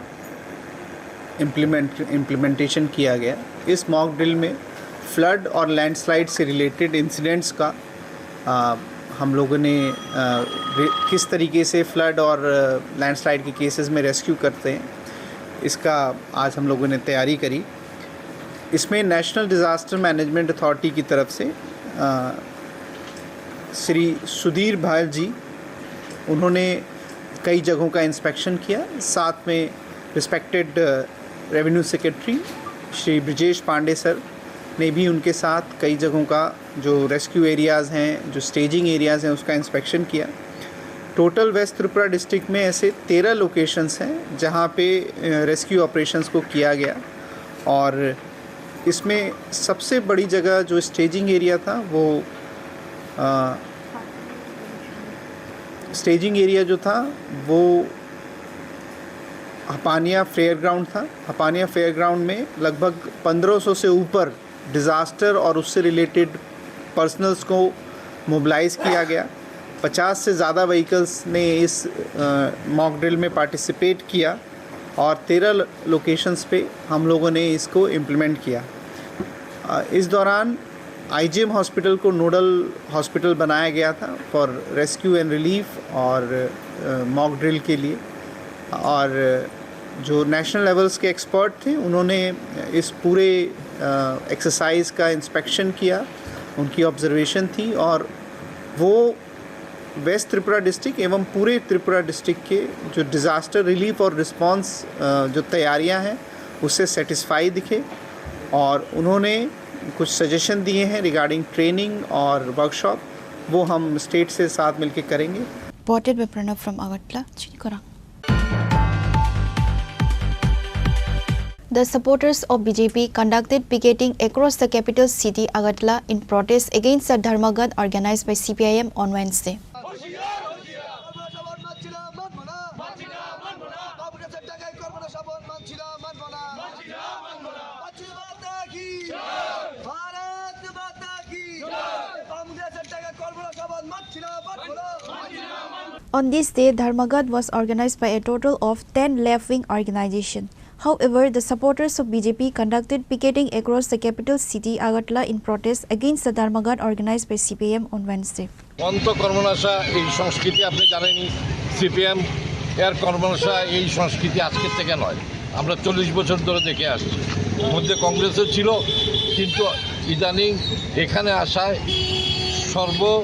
implement implementation किया गया। इस mock drill में फ्लड और लैंडस्लाइड से related incidents का, uh, हम लोगों ने, uh, किस तरीके से फ्लड और लैंडस्लाइड के केसेस में रेस्क्यू करते हैं, इसका आज हम लोगों ने तैयारी करी। इसमें नेशनल डिजास्टर मैनेजमेंट अथॉरिटी की तरफ से, अ, श्री सुधीर भाल जी, उन्होंने कई जगहों का इंस्पेक्शन किया। साथ में रिस्पेक्टेड, अ, रेवेन्यू सेक्रेटरी श्री ब्रजेश पांडे सर ने भी उनके साथ कई जगहों का, जो रेस्क्यू एरियाज़ हैं, जो स्टेजिंग एरियाज़ हैं, उसका इंस्पेक्शन किया। टोटल वेस्ट त्रिपुरा डिस्ट्रिक्ट में ऐसे तेरह लोकेशंस हैं, जहाँ पे, अ, रेस्क्यू ऑपरेशंस को किया गया। और इसमें सबसे बड़ी जगह जो स्टेजिंग एरिया था, वो, अ, स्टेजिंग एरिया जो था, वो हपानिया फेयर ग्राउंड था। हपानिया फेयर ग्राउंड में लगभग पन्द्रह सौ से ऊपर डिज़ास्टर और उससे रिलेटेड पर्सनल्स को मोबिलाइज किया गया। पचास से ज़्यादा व्हीकल्स ने इस, अ, मॉक ड्रिल में पार्टिसिपेट किया और तेरह ल-, लोकेशंस पे हम लोगों ने इसको इम्प्लीमेंट किया। अ, इस दौरान आईजीएम हॉस्पिटल को नोडल हॉस्पिटल बनाया गया था फॉर रेस्क्यू एंड रिलीफ और, अ, मॉक ड्रिल के लिए। और जो नेशनल लेवल्स के एक्सपर्ट थे, उन्होंने इस पूरे, अ, एक्सरसाइज का इंस्पेक्शन किया, उनकी ऑब्जर्वेशन थी और वो वेस्ट त्रिपुरा डिस्ट्रिक्ट एवं पूरे त्रिपुरा डिस्ट्रिक्ट के जो डिज़ास्टर रिलीफ और रिस्पॉन्स, अ, जो तैयारियां हैं, उससे सेटिस्फाई दिखे और उन्होंने कुछ सजेशन दिए हैं रिगार्डिंग ट्रेनिंग और वर्कशॉप, वो हम स्टेट से साथ मिलके करेंगे। Reported by Pranav from Agartala, Chinikorang. The supporters of B J P conducted picketing across the capital city Agartala in protest against the Dharmaghat organized by C P I M on Wednesday. On this day, Dharmaghat was organized by a total of ten left-wing organizations. However, the supporters of B J P conducted picketing across the capital city Agartala in protest against the Dharmaghat organized by C P I M on Wednesday. বন্ধ কর্মনাশা এই সংস্কৃতি আপনি জানেনই, সিপিএম এর কর্মনাশা এই সংস্কৃতি আজকের থেকে নয়, আমরা চল্লিশ বছর ধরে দেখে আসছি। মধ্যে কংগ্রেসও ছিল, কিন্তু ইদানিং এখানে আসায় সর্ব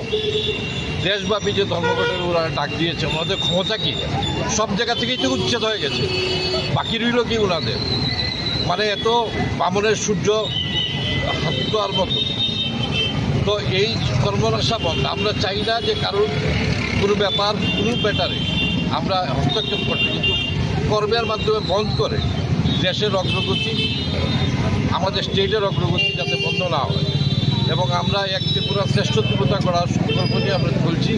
দেশব্যাপী যে ধর্মঘটের ওরা ডাক দিয়েছে, ওনাদের ক্ষমতা কি? সব জায়গা থেকেই তো উচ্ছেদ হয়ে গেছে, বাকি রইল কি ওনাদের? মানে, এত বামনের সূর্য হাত ধোয়ার মতো। তো এই কর্মনাশা বন্ধ। আমরা চাই না যে কারোর কোনো ব্যাপার, কোনো ম্যাটারে আমরা হস্তক্ষেপ করতে, কিন্তু কর্মের মাধ্যমে বন্ধ করে দেশের অগ্রগতি, আমাদের স্টেটের অগ্রগতি যাতে বন্ধ না হয়। এবং আমরা এক ত্রিপুরা শ্রেষ্ঠ ত্রিপুরা গড়ার সংকল্প নিয়ে আমরা চলছি।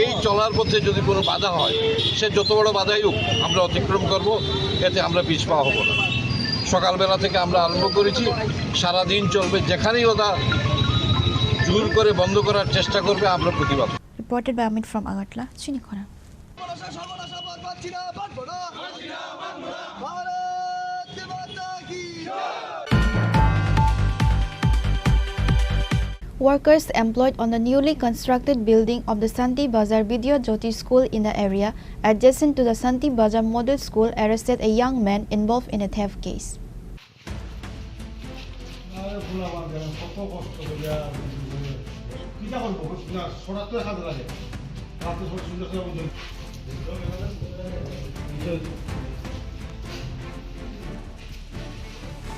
এই চলার পথে যদি কোনো বাধা হয়, সে যত বড় বাধাই হোক, আমরা অতিক্রম করব, এতে আমরা পিছপা হব না। সকালবেলা থেকে আমরা আরম্ভ করেছি, সারাদিন চলবে। যেখানেই ওরা জোর করে বন্ধ করার চেষ্টা করবে, আমরা প্রতিবাদ। Reported by Amit from Agartala, Chinikhora. Workers employed on the newly constructed building of the Santi Bazar Vidya Jyoti School in the area adjacent to the Santi Bazar Model School arrested a young man involved in a theft case. আরে, খোলা বাদ দেন, কত কষ্ট করে আর কিতা করবো? না, সরাতে কাজে লাগে। রাতে সব সুন্দর করে বুঝুন।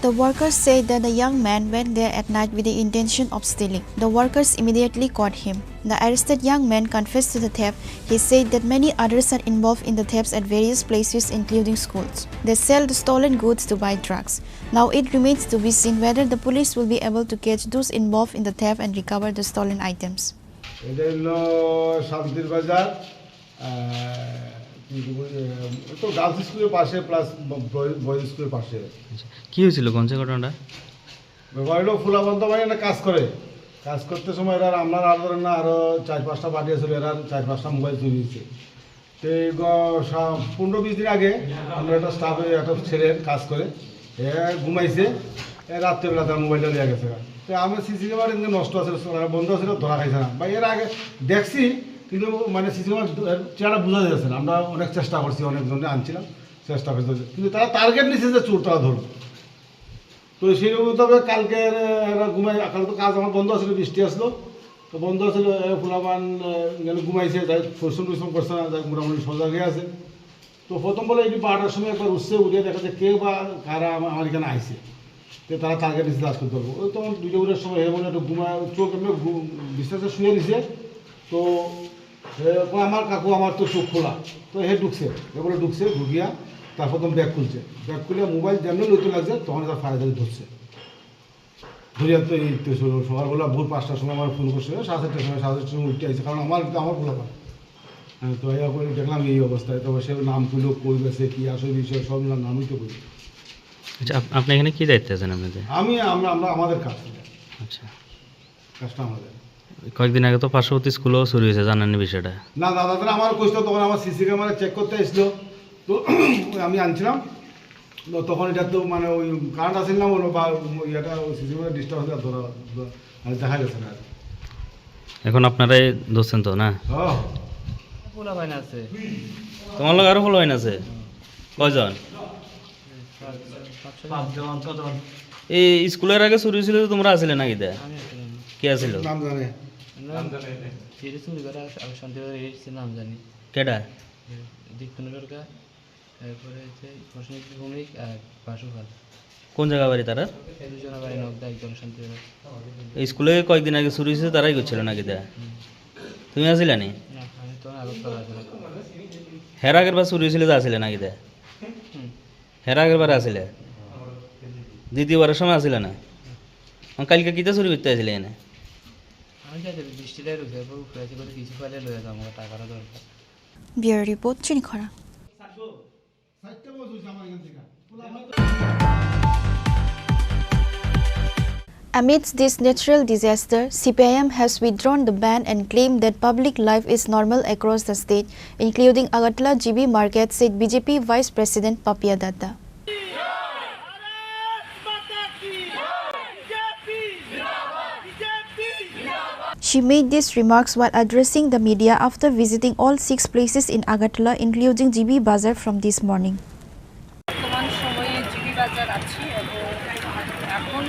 The workers said that the young man went there at night with the intention of stealing. The workers immediately caught him. The arrested young man confessed to the theft. He said that many others are involved in the thefts at various places, including schools. They sell the stolen goods to buy drugs. Now it remains to be seen whether the police will be able to catch those involved in the theft and recover the stolen items. এটা হলো শান্তির বাজার, আহ, কি বলবো, আহ, তো গার্লস স্কুলের পাশে plus boys স্কুলের পাশে। আচ্ছা, কি হয়েছিল, কোন সে ঘটনাটা? ব্যাপার হলো ফুলাবন্ত মানে একটা কাজ করে, কাজ করতে সময় এরা আমরা আর ধরেন না, আরো চার পাঁচটা পার্টি ছিল, এরা চার পাঁচটা মোবাইল চুরি হয়েছে। তো এই গ-, সা-, পনেরো বিশ দিন আগে আমরা একটা স্টাফে একটা ছেলের কাজ করে, এ ঘুমাইছে, এ রাত্রেবেলা তার মোবাইলটা নিয়ে গেছে। তো আমার সিসি ক্যামেরা কিন্তু নষ্ট আছে, বন্ধ আছে, ধরা খাইছে না। বা এর আগে দেখছি, কিন্তু মানে সিসি ক্যামেরা চেহারা বোঝা যাচ্ছে না। আমরা অনেক চেষ্টা করছি, অনেকজনকে আনছিলাম, চেষ্টা করছি, কিন্তু তারা টার্গেট নিচ্ছে যে চোর তারা ধরবে। তো সেই মোতাবেক কালকে এরা ঘুমাই, কাল তো কাজ আমার বন্ধ আছিল, বৃষ্টি আসলো, তো বন্ধ আছিল, এ, ফুলাবান, এ, গেলে ঘুমাইছে, যাই পরিশ্রম টরিশ্রম করছে না, যাই মোটামুটি সজাগ হয়ে আছে। তো প্রথম বলে এটি বারোটার সময় একবার উঠছে, উঠে দেখা যায় কে বা কারা আমার, আমার এখানে আইছে, তো তারা টার্গেট নিচ্ছে আজকে ধরবো। ওই তখন দুইটা উঠার সময় হে বলে একটু ঘুমায়, চোখ এমনি ঘু-, বিছানাতে শুয়ে নিছে, তো এ, কয়, "আমার কাকু, আমার তো চোখ খোলা।" তো হে ঢুকছে, এ বলে ঢুকছে, ঢুকিয়া তারপর তখন ব্যাগ খুলছে, ব্যাগ খুলে মোবাইল যেমনি লইতে লাগছে, তখন তার ফায়ার ধরছে। ধরিয়া তো এই তো সকালবেলা ভোর পাঁচটার সময় আমার ফোন করছে, সাড়ে চারটার সময়, সাড়ে চারটার সময় উঠে আইছে, কারণ আমার তো আমার খোলা পায়। হ্যাঁ, তো এই করে দেখলাম এই অবস্থায়, তো সে নাম খুললো, কই গেছে, কি আসল বিষয়, সব নাম, নামই তো বলি। আচ্ছা, আপ-, আপনি এখানে কি দায়িত্বে আছেন আপনাদের? আমি, আমরা, আমরা আমাদের কাজ, আচ্ছা। কাজটা আমাদের। কয়েকদিন আগে তো পার্শ্ববর্তী স্কুলেও চুরি হয়েছে, জানেন এই বিষয়টা? না, দাদা, তারা আমার কইছিল, তখন আমার সিসি ক্যামেরা চেক করতে আসলো, তো আমি আনছিলাম। তো তখন এটা তো মানে ওই কারেন্ট আসেন না বলো, বা ওই এটা ওই সিসি ক্যামেরা ডিস্টার্ব হলে ধরা, ধরা, মানে দেখা গেছে না আর। এখন আপনারাই ধরছেন তো, না? হ্যাঁ। পোলা ভাই না আছে। তোমার লোক আরো পোলা ভাই না আছে? কয়জন? পাঁচজন, ছজন। এই স্কুলের আগে চুরি হয়েছিল তো, তোমরা আছিলে নাকি দা? আমি আছিলাম না। কে আছিল? নাম জানে? না, ফিরে চুরি করে আস-, আমি শান্তিবাজার এসেছি, নাম জানি। কেডা? দীপ্তন সরকার, তারপরে হচ্ছে প্রসেনজিৎ ভৌমিক আর বাসু খান। কোন জায়গা বাড়ি তারা? দুজনের বাড়ি নগদা, একজন শান্তিবাজার। এই স্কুলে কয়েকদিন আগে চুরি হয়েছে, তারাই করছিল নাকি দা? হুম। তুমি আছিলে নি? না, আমি তো আগরতলা আছিলাম। হের আগের বার চুরি হয়েছিল যে আছিলে নাকি দা? হুম। হের আগের বার আছিলে? দ্বিতীয়বারের সময় আছিলে না? হুম। কালকে কিতা চুরি করতে আছিলে এনে? আমি যাই যাবি, বৃষ্টিটাই রয়েছে, এরপর উপরে আছে, বলে কিছু পাইলে লয়ে যাবো, আমার টাকারও দরকার। Bureau report, Chinikhora. Amidst this natural disaster, C P I M has withdrawn the ban and claimed that public life is normal across the state, including Agartala G B Market, said B J P Vice President Papia Datta. She made these remarks while addressing the media after visiting all six places in Agartala, including G B Bazar, from this morning. বর্তমান সময়ে জিবি বাজার আছি এবং এখন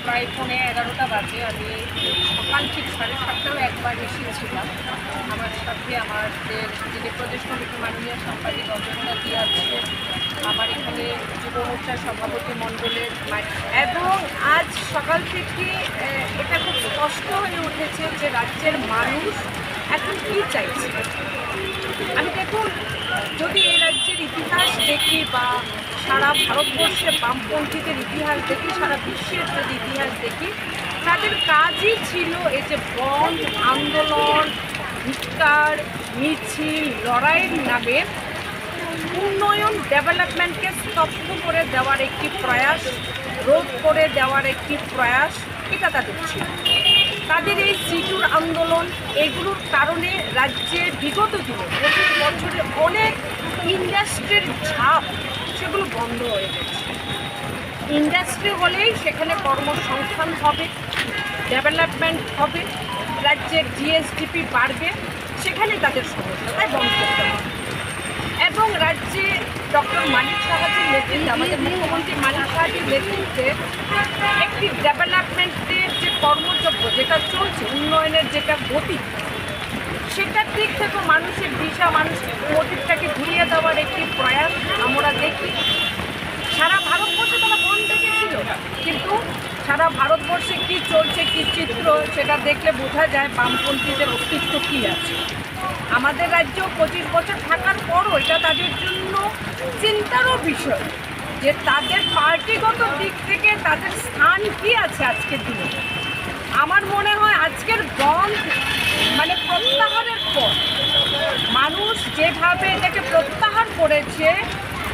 প্রায় পৌনে এগারোটা বাজে। আমি সকাল ঠিক সাড়ে সাতটাও একবার এসেছিলাম। আমার সাথে আমাদের যিনি প্রদেশ কমিটির মাননীয় সম্পাদক অজয় কান্তি আছে, আমার এখানে যুব মোর্চার সভাপতি মণ্ডলের মা-, এবং আজ সকাল থেকে, এ, এটা খুব স্পষ্ট হয়ে উঠেছে যে রাজ্যের মানুষ এখন কি চাইছে? আমি দেখুন, যদি এই রাজ্যের ইতিহাস দেখি বা সারা ভারতবর্ষে বামপন্থীদের ইতিহাস দেখি, সারা বিশ্বের যদি ইতিহাস দেখি, তাদের কাজই ছিল এই যে বন্ধ, আন্দোলন, ধিক্কার, মিছিল, লড়াইয়ের নামে উন্নয়ন, ডেভেলপমেন্টকে স্তব্ধ করে দেওয়ার একটি প্রয়াস, রোধ করে দেওয়ার একটি প্রয়াস, এটা তাদের ছিল। তাদের এই সিটুর আন্দোলন, এগুলোর কারণে রাজ্যে বিগত দিনে, প্রতি বছরে অনেক ইন্ডাস্ট্রির ঝাঁপ, সেগুলো বন্ধ হয়ে গেছে। ইন্ডাস্ট্রি হলেই সেখানে কর্মসংস্থান হবে, ডেভেলপমেন্ট হবে, রাজ্যের জিএসডিপি বাড়বে, সেখানে তাদের সমস্যা, তাই বন্ধ করতে হবে। এবং রাজ্যে ডক্টর মানিক সাহাজির নেতৃত্বে, আমাদের মুখ্যমন্ত্রী মানিক সাহাজির নেতৃত্বে একটি ডেভেলপমেন্টের যে কর্মযজ্ঞ যেটা চলছে, উন্নয়নের যেটা গতি, সেটার দিক থেকে মানুষের দিশা, মানুষের মোটিভটাকে ঘুরিয়ে দেওয়ার একটি প্রয়াস আমরা দেখি। সারা ভারতবর্ষে তারা বন্ধ ডেকেছিল, কিন্তু সারা ভারতবর্ষে কি চলছে, কি চিত্র, সেটা দেখলে বোঝা যায় বামপন্থীদের অস্তিত্ব কি আছে। আমাদের রাজ্য পঁচিশ বছর থাকার পরও এটা তাদের জন্য চিন্তারও বিষয় যে তাদের পার্টিগত দিক থেকে তাদের স্থান কি আছে আজকের দিনে। আমার মনে হয় আজকের বন্ধ, মানে, প্রত্যাহারের পর মানুষ যেভাবে এটাকে প্রত্যাহার করেছে,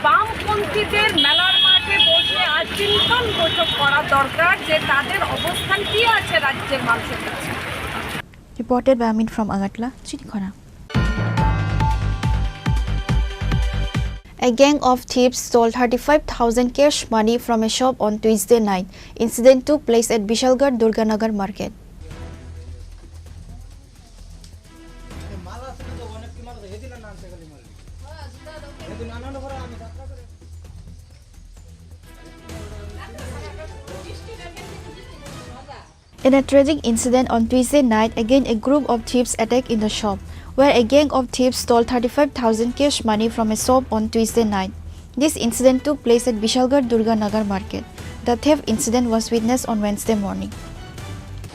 বামপন্থীদের মেলার মাঠে বসে আর চিন্তন বৈঠক করা দরকার যে তাদের অবস্থান কি আছে রাজ্যের মানুষের কাছে। Reported by Amin from Agartala, Chinikhona. A gang of thieves stole thirty-five thousand cash money from a shop on Tuesday night. Incident took place at Bishalgarh Durganagar market. In a tragic incident on Tuesday night, again a group of thieves attacked in the shop, where a gang of thieves stole thirty-five thousand cash money from a shop on Tuesday night. This incident took place at Bishalgarh Durganagar market. The theft incident was witnessed on Wednesday morning.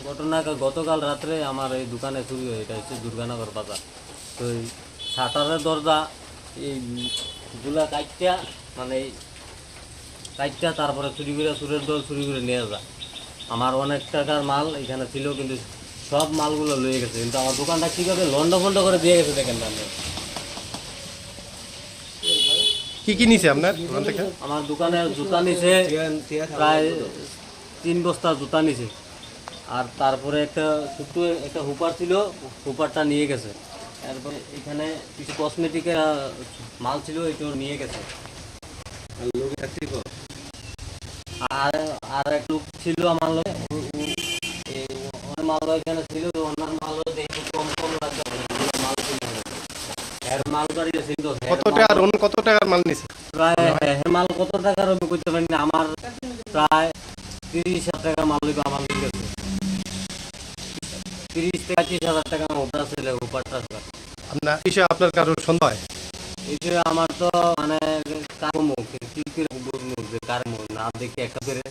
ঘটনা গ-, গতকাল রাত্রে আমার এই দোকানে চুরি হয়, এটা হচ্ছে দুর্গানগর বাজার। তো এই শাটারের দরজা এই গুলা কাটটা, মানে এই কাটটা তারপরে চুরি করে, চুরের দল চুরি করে নিয়ে যায়। আমার অনেক টাকার মাল এখানে ছিল, কিন্তু সব মালগুলো লয়ে গেছে, কিন্তু আমার দোকানটা কিভাবে লন্ডভন্ড করে দিয়ে গেছে দেখেন না আপনি। কি কি নিছে আপনার দোকান থেকে? আমার দোকানে জুতা নিছে, প্রায় তিন বস্তা জুতা নিছে। আর তারপরে একটা ছোট্ট একটা হুপার ছিল, হুপারটা নিয়ে গেছে। তারপরে এখানে কিছু কসমেটিকের, আহ, মাল ছিল, এটাও নিয়ে গেছে। আর লোক একটাই কর। আর, আর এক লোক ছিল আমার লগে, ও, ও, এই, ওর মাল এখানে ছিল, তো ওনার মাল দেখতে কম কম লাগছে, অনেকগুলো মাল ছিল। এর মাল গাড়ি আছে কিন্তু, এর কত মাল টাকার, উনি কত টাকার মাল নিছে? প্রায়, হ্যাঁ, হ্যাঁ, মাল কত টাকার আমি কইতে পারি না, আমার প্রায় তিরিশ হাজার টাকার মাল হইবে আমার কাছে। তিরিশ থেকে পঁচিশ হাজার টাকা আমার ওটা আছে, ওপারটা আছে। আপনার, এই বিষয়ে আপনার কারোর সন্দেহ হয়? এই বিষয়ে আমার তো মানে কার মুখ, কি করে বুঝবো যে কার মুখ? না দেখি একটা করে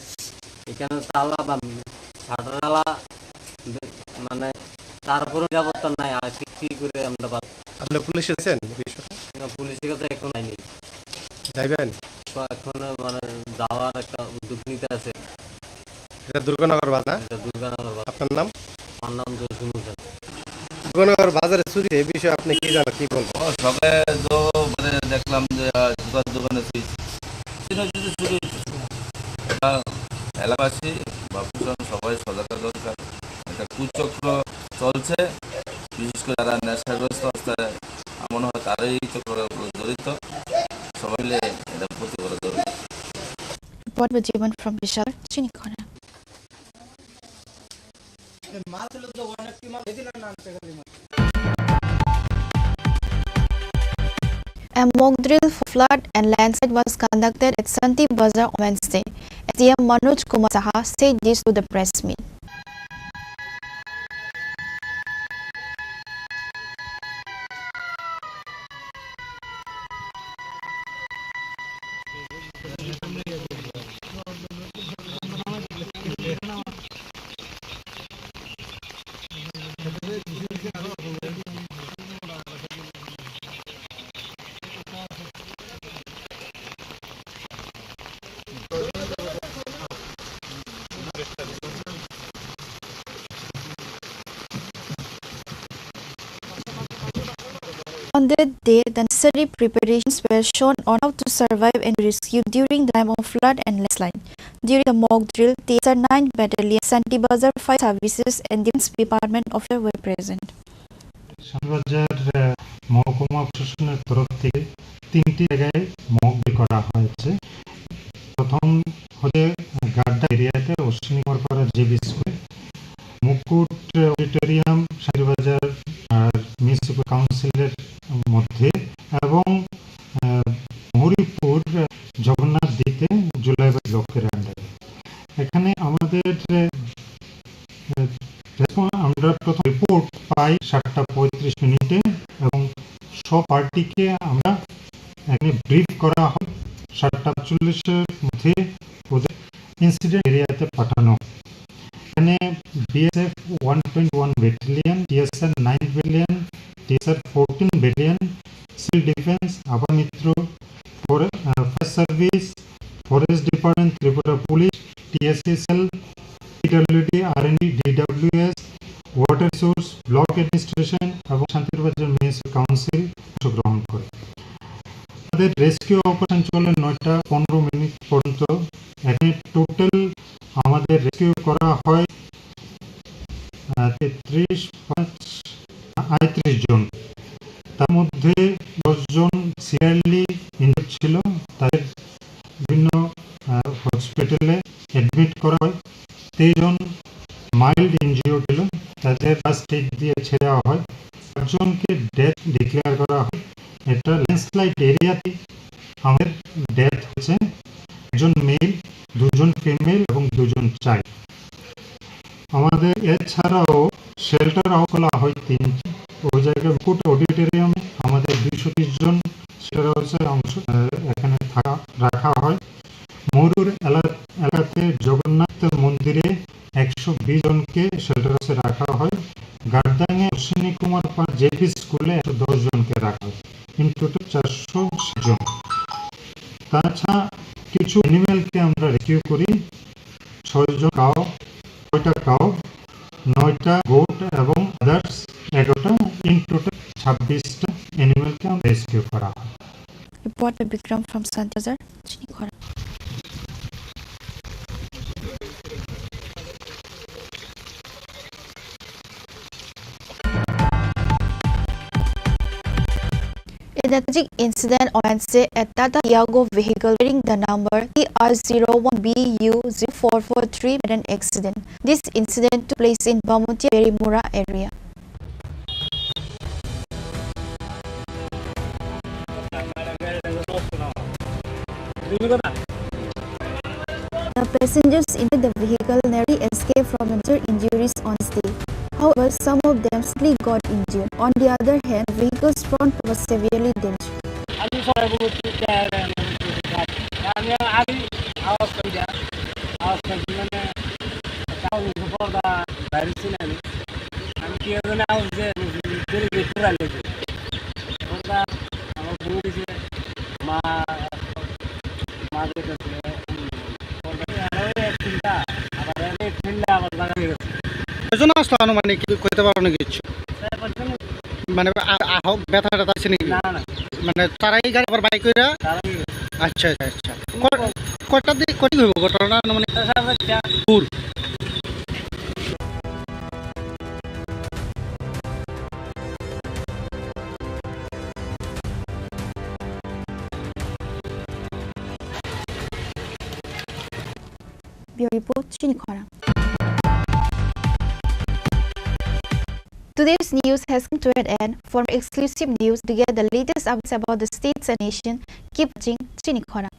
এখানে তালা বা শাটার তালা, মানে তারপরে নিরাপত্তা নাই, আর কি, কি করে আমরা বাঁচবো? আপনি পুলিশে গেছেন এই বিষয়ে? না, পুলিশের কাছে এখন যাইনি। যাইবেন? তো এখন মানে যাওয়ার একটা উদ্যোগ নিতে আছে। এটা দুর্গানগর বাজার? এটা দুর্গানগর বাজার। আপনার নাম? আমার নাম জসিম হোসেন। দুর্গানগর বাজারে চুরি, এই বিষয়ে আপনি কি জানেন, কি বলবেন? ও, সকালে তো মানে দেখলাম যে, আহ, জুতার দোকানে চুরি। চিহ্ন যদি চুরি হচ্ছে। এটা এলাকাবাসী বা প্রশাসন সবাই সজাগতা দরকার। একটা কুচক্র চলছে, বিশেষ করে যারা নেশাগ্রস্ত অবস্থায় মনে হয় তারাই এই চক্রে জড়িত। সবাই মিলে এটা প্রতিহত করা জরুরি। Report by Jiban from Bishalgarh, Chinikhona. A mock drill for flood and landslide was conducted at Santi Bazar on Wednesday. S D M Manoj Kumar Saha said this to the press meet. That day, the necessary preparations were shown on how to survive and rescue during the time of flood and landslide. During the mock drill, T S R nine Battalion, Shanti Bazar Fire Services, and Defense Department officers were present. Shantibazar, আহ, মহকুমা প্রশাসনের তরফ থেকে তিনটি জায়গায় mock drill করা হয়েছে। প্রথম হচ্ছে গাড্ডা এরিয়াতে অশ্বিনী কুমার পাড়া জেবি স্কুলে, মুকুট অডিটোরিয়াম, শান্তিবাজার আর মিউনিসিপ্যাল কাউন্সিলের মধ্যে এবং, আহ, হরিপুর জগন্নাথ দিতে জুলাই ব্লকের আন্ডারে। এখানে আমাদের, আহ, রেসপন্স, আমরা প্রথম রিপোর্ট পাই সাতটা পঁয়ত্রিশ মিনিটে এবং সব পার্টিকে আমরা এখানে ব্রিফ করা হয় সাতটা চল্লিশের মধ্যে ওদের ইনসিডেন্ট এরিয়াতে পাঠানো হয়। এখানে BSF one twenty one battalion, TSR nine battalion, TSR fourteen battalion, civil defence, Aapda Mitra, ফরে-, আহ, fire service, forest department, Tripura police, TSC cell, PWD, RND, DWS, water resource, block administration এবং শান্তিবাজার মিউনিসিপ্যাল কাউন্সিল অংশগ্রহণ করে। আমাদের রেস্কিউ অপারেশন চলে নয়টা পনেরো মিনিট পর্যন্ত। এখানে টোটাল আমাদের রেস্কিউ করা হয়, আহ, তেত্রিশ, পাঁচ, আটত্রিশ জন। তার মধ্যে দশ জন সিভিয়ারলি ইনজুর্ড ছিল, তাদের বিভিন্ন, আহ, হসপিটালে অ্যাডমিট করা হয়। তেইশ জন মাইল্ড ইনজিওর্ড ছিল, তাদের ফার্স্ট এইড দিয়ে ছেড়ে দেওয়া হয়। চারজনকে ডেথ ডিক্লেয়ার করা হয়। এটা ল্যান্ডস্লাইড এরিয়াতে আমাদের ডেথ হয়েছে, একজন মেল, দুজন ফিমেল এবং দুজন চাইল্ড। আমাদের এছাড়াও শেল্টার হাউস খোলা হয় তিনটি। ওই জায়গায় মুকুট অডিটোরিয়ামে আমাদের দুইশো তিরিশ জন শেল্টার হাউসে অংশ, আহ, এখানে থাকা, রাখা হয়। ময়ূর এলা-, এলাকাতে জগন্নাথ মন্দিরে একশো বিশ জনকে শেল্টার হাউসে রাখা হয়। গার্দাংয়ে অশ্বিনী কুমার পাল জেপি স্কুলে একশো দশ জনকে রাখা হয়। ইন টোটাল চারশো জন। তাছাড়া কিছু অ্যানিমেলকে আমরা রেস্কিউ করি, ছয়জন কাউ, ছয়টা কাউ, নয়টা গোট এবং আদার্স এগারোটা, ইন টোটাল ছাব্বিশটা অ্যানিমেলকে আমরা রেস্কিউ করা হয়। Report by Bikram from Santiazar, Chinikhora. In a tragic incident on Wednesday, a Tata Tiago vehicle bearing the number T R zero one B U zero four four three met an accident. This incident took place in Bamutia Berimura area. The passengers inside the vehicle narrowly escaped from the major injuries on this day. However, some of them slightly got injured. On the other hand, the vehicle's front was severely damaged. আমি সবাই বলছি যে, আমি আগে আওয়াজ পাই না, আওয়াজ পাই মানে, তাও পর্দা বাইরে ছিল আমি। আমি কি জানি আওয়াজ যে, পুরো ভিতরে আইলে যে। পর্দা আমার বউ দিছে, মা, মা দিছে, পর্দা আরো এক চিন্তা, আবার এক চিন্তা আবার লাগা হয়ে গেছে। কয়জন আসলো আনুমানিক, কি কইতে পারো না কিছু? চার পাঁচজন। মানে, আ-, আহক, ব্যথা ট্যাথা আছে নাকি? না, না। মানে, তারাই গাড়ি আবার বাইক কইরা? তারাই। আচ্ছা, আচ্ছা, আচ্ছা। ক-, কয়টা দি-, কয়টা হইব ঘটনা? মানে, দশ হাজার টাকা। দূর। Bureau Report, Chinikhora. Today's news has come to an end. For exclusive news to get the latest updates about the states and nation, keep watching Chinikhora.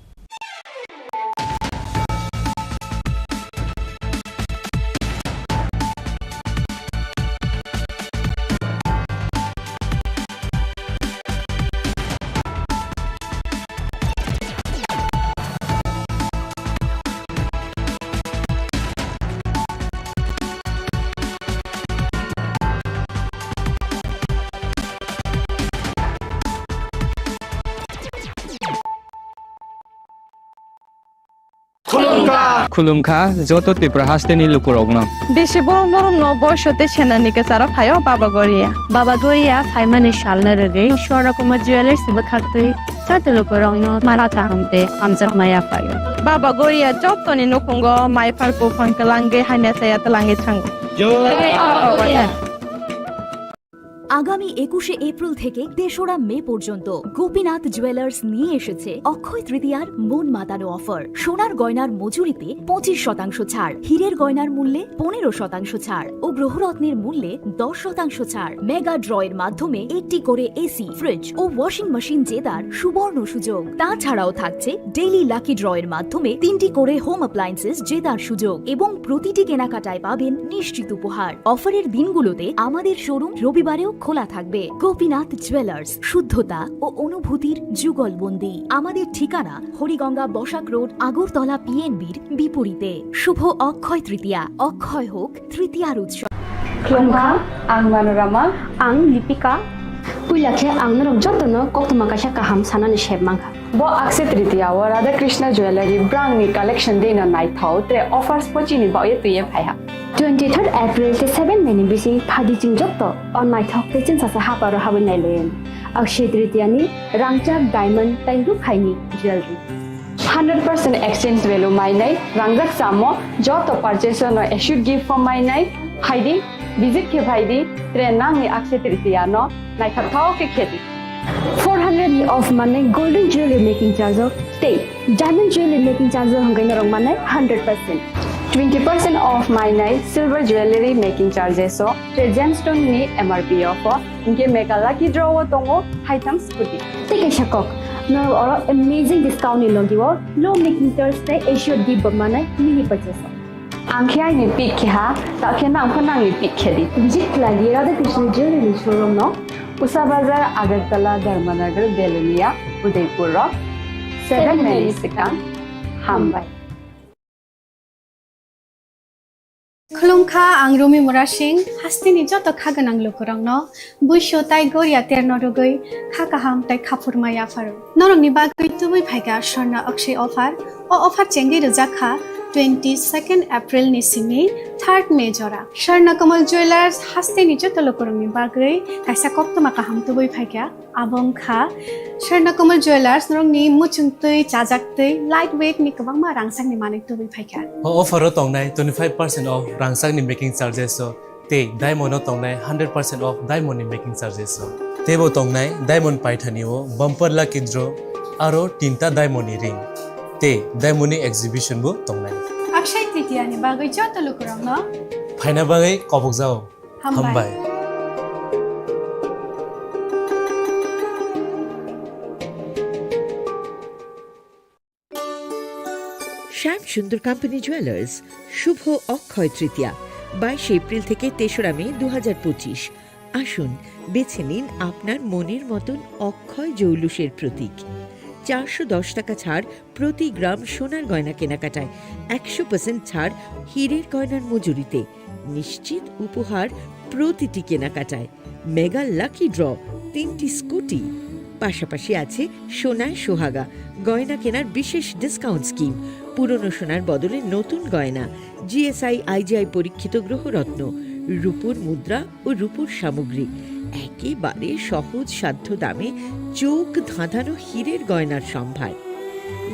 Khulumkha joto Tripura hasteni lukurokno. Bisi borok norokno boiso tei senani kwcharo phaio Baba Goria. Baba Goria phaimani salna rwgwi Swarnakumar Jewellers bwkhaktwi joto lukurokno mala kaham tei hamjakma yaphaio. Baba Goria jotoni nukhungo maiphar buphang kwlangwi hamya chaya twlangwi thango. Jai Baba Goria. আগামী একুশে এপ্রিল থেকে তেসরা মে পর্যন্ত গোপীনাথ জুয়েলার্স নিয়ে এসেছে অক্ষয় তৃতীয়ার মন মাতানো অফার। সোনার গয়নার মজুরিতে পঁচিশ শতাংশ ছাড়, হীরের গয়নার মূল্যে পনেরো শতাংশ ছাড় ও গ্রহরত্নের মূল্যে দশ শতাংশ ছাড়। মেগা ড্রয়ের মাধ্যমে একটি করে এসি, ফ্রিজ ও ওয়াশিং মেশিন জেতার সুবর্ণ সুযোগ। তাছাড়াও থাকছে ডেইলি লাকি ড্রয়ের মাধ্যমে তিনটি করে হোম অ্যাপ্লায়েন্সেস জেতার সুযোগ এবং প্রতিটি কেনাকাটায় পাবেন নিশ্চিত উপহার। অফারের দিনগুলোতে আমাদের শোরুম রবিবারেও খোলা থাকবে। গোপীনাথ জুয়েলার্স, শুদ্ধতা ও অনুভূতির যুগলবন্দি। আমাদের ঠিকানা হরিগঙ্গা বসাক রোড, আগরতলা পিএনবির বিপরীতে। শুভ অক্ষয় তৃতীয়া, অক্ষয় হোক তৃতীয়ার উৎসব। Khulumkha, ang Manorama. Ang Lipika. Puila khe ang norok jotono koktwma kaisa kaham sanani sep mankha. Bo Akshaya Tritiya o Radha Krishna Jewellery brangni collection deno naithok tre offers bo chini baoye twiye phaiha. Twenty third April tei seven May ni bising phaidi chwng joto o naithok tei chwngsacha haparo habwi nailaio. Akshaya Tritiya ni rangchak diamond tei rukhaini jewellery. Hundred percent exchange value mainai, rangjak chamo joto purchase no assured gift form mainai, phaidi, visit khe phaidi, tre nangni Akshaya Tritiya no naithok thok khe khedi. Four hundred ni off manai golden jewelry making charge o tei diamond jewelry making charge o hwnkhai norok manai hundred percent. Twenty percent off mainai silver jewelry making charges o tei gemstone ni M R P off o, hinkhe mega lucky draw o tongo haitham scooty. Tei kaisa kok, norok oro amazing discount ni logi o low making charge tei assured gift bo manai mini purchase o. Ang khe aini pick khe ha, ta khe nang pho nangni pick khe di. Visit khlai di Radha Krishna Jewelry ni showroom no. Usa Bazar, Agartala, Dharmanagar, Belonia, Udaipur rok. Seven Seven May ni minutes. Swkang. Hambai. Khulumkha, ang Rumi Murasing, hasteni joto kha gwnang lukurokno buisu tai goria terno rwgwi kha kaham tai khaphurma yapharo. Norokni bagwi tubui phaikha Swarna Akshay offer. O offer chengwi rwjak kha twenty second April ni simi third May jora. Swarna Kamal Jewellers hasteni joto lukurokni bagwi kaisa koktwma kaham tubui phaikha. Abo wngkha Swarna Kamal Jewellers, norokni muchungtwi, chajaktwi, light weight ni kwbangma rangchakni manwi tubui phaikha. O offer o tongnai twenty five percent off rangchakni making charges o. Tei diamond o tongnai hundred percent off diamond ni making charges o. Teibo tongnai diamond paithani o bumper lucky draw aro tinta diamond ni ring. Tei diamond ni exhibition bo tongnai. Akshay Tritiya ni bagwi joto lukurokno phaina bagwi kobokjao. Hambai. Hambai. শ্যাম Sundar company jewellers, শুভ অক্ষয় তৃতীয়া, বাইশে এপ্রিল থেকে তেসরা মে দু হাজার পঁচিশ। আসুন, বেছে নিন আপনার মনের মতন অক্ষয় জৌলুসের প্রতীক। চারশো দশ টাকা ছাড় প্রতি গ্রাম সোনার গয়না কেনাকাটায়, একশো পার্সেন্ট ছাড় হীরের গয়নার মজুরিতে, নিশ্চিত উপহার প্রতিটি কেনাকাটায়। মেগা লাকি ড্র, তিনটি স্কুটি, পাশাপাশি আছে সোনায় সোহাগা, গয়না কেনার বিশেষ ডিসকাউন্ট স্কিম, পুরনো সোনার বদলে নতুন গয়না, জিএসআই আইজিআই পরীক্ষিত গ্রহরত্ন, রূপোর মুদ্রা ও রূপোর সামগ্রী, একেবারে সহজ সাধ্য দামে চোখ ধাঁধানো হীরের গয়নার সম্ভার।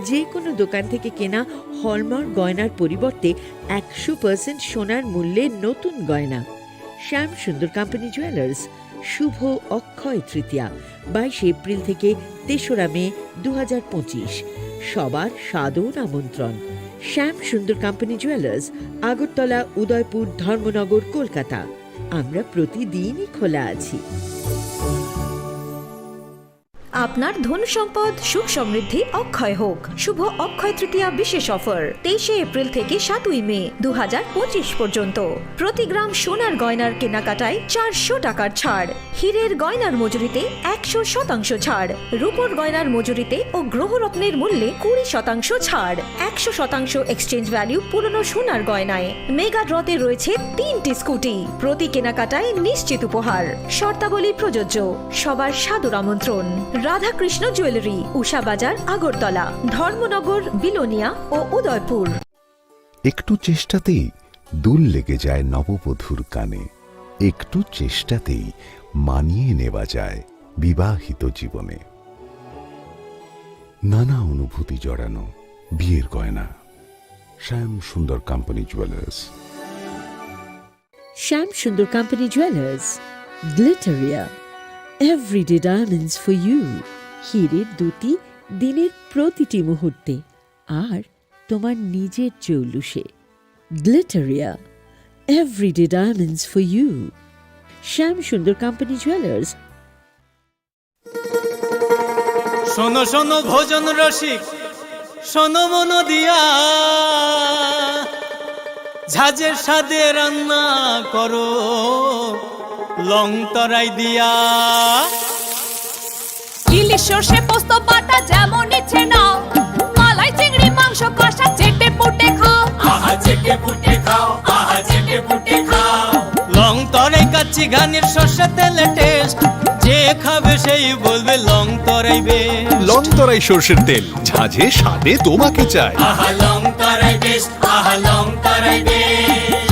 যে কোনো দোকান থেকে কেনা হলমার্ক গয়নার পরিবর্তে একশো পার্সেন্ট সোনার মূল্যে নতুন গয়না। শ্যাম সুন্দর কোম্পানি জুয়েলার্স, শুভ অক্ষয় তৃতীয়া, বাইশে এপ্রিল থেকে তেসরা মে দু হাজার পঁচিশ। সবার সাদর আমন্ত্রণ। শ্যাম সুন্দর কোম্পানি জুয়েলার্স, আগরতলা, উদয়পুর, ধর্মনগর, কলকাতা। আমরা প্রতিদিনই খোলা আছি। আপনার ধন সম্পদ সুখ সমৃদ্ধি অক্ষয় হোক। শুভ অক্ষয় তৃতীয়া বিশেষ অফার, তেইশে এপ্রিল থেকে সাতই মে দু হাজার পঁচিশ পর্যন্ত। প্রতি গ্রাম সোনার গয়নার কেনাকাটায় চারশো টাকার ছাড়, হীরের গয়নার মজুরিতে একশো শতাংশ ছাড়, রূপোর গয়নার মজুরিতে ও গ্রহরত্নের মূল্যে কুড়ি শতাংশ ছাড়, একশো শতাংশ এক্সচেঞ্জ ভ্যালু পুরনো সোনার গয়নায়। মেগা ড্রতে রয়েছে তিনটি স্কুটি, প্রতি কেনাকাটায় নিশ্চিত উপহার। শর্তাবলী প্রযোজ্য। সবার সাদর আমন্ত্রণ। রাধাকৃষ্ণ জুয়েলারি, উষা বাজার, আগরতলা, ধর্মনগর, বিলোনিয়া ও উদয়পুর। একটু চেষ্টাতেই দুল লেগে যায় নববধূর কানে, একটু চেষ্টাতেই মানিয়ে নেওয়া যায় বিবাহিত জীবনে। নানা অনুভূতি জড়ানো বিয়ের গয়না। শ্যাম Sundar company jewellers. Shyam Sundar Company Jewelers, Glitteria, everyday diamonds for you। হীরের দ্যুতি দিনের প্রতিটি মুহূর্তে, আর তোমার নিজের চৌলুসে। Glitteria, everyday diamonds for you। Shyam Sundar Company Jewelers। শোনো শোনো ভোজন রসিক, শোনো মন দিয়া, ঝাঁঝের স্বাদে রান্না করো লং তরাই দিয়া। ইলিশ সর্ষে পোস্ত বাটা যেমন ইচ্ছে নাও, মালাই চিংড়ি মাংস কষা চেটে পুটে খাও। আহা চেটে পুটে খাও, আহা চেটে পুটে খাও। লং তরাই কাচ্চি ঘানির সর্ষে তেলে টেস্ট, যে খাবে সেই বলবে লং তরাই বেস্ট। লং তরাই সর্ষের তেল, ঝাঁঝে স্বাদে তোমাকে চাই। আহা লং তরাই বেস্ট, আহা লং তরাই best.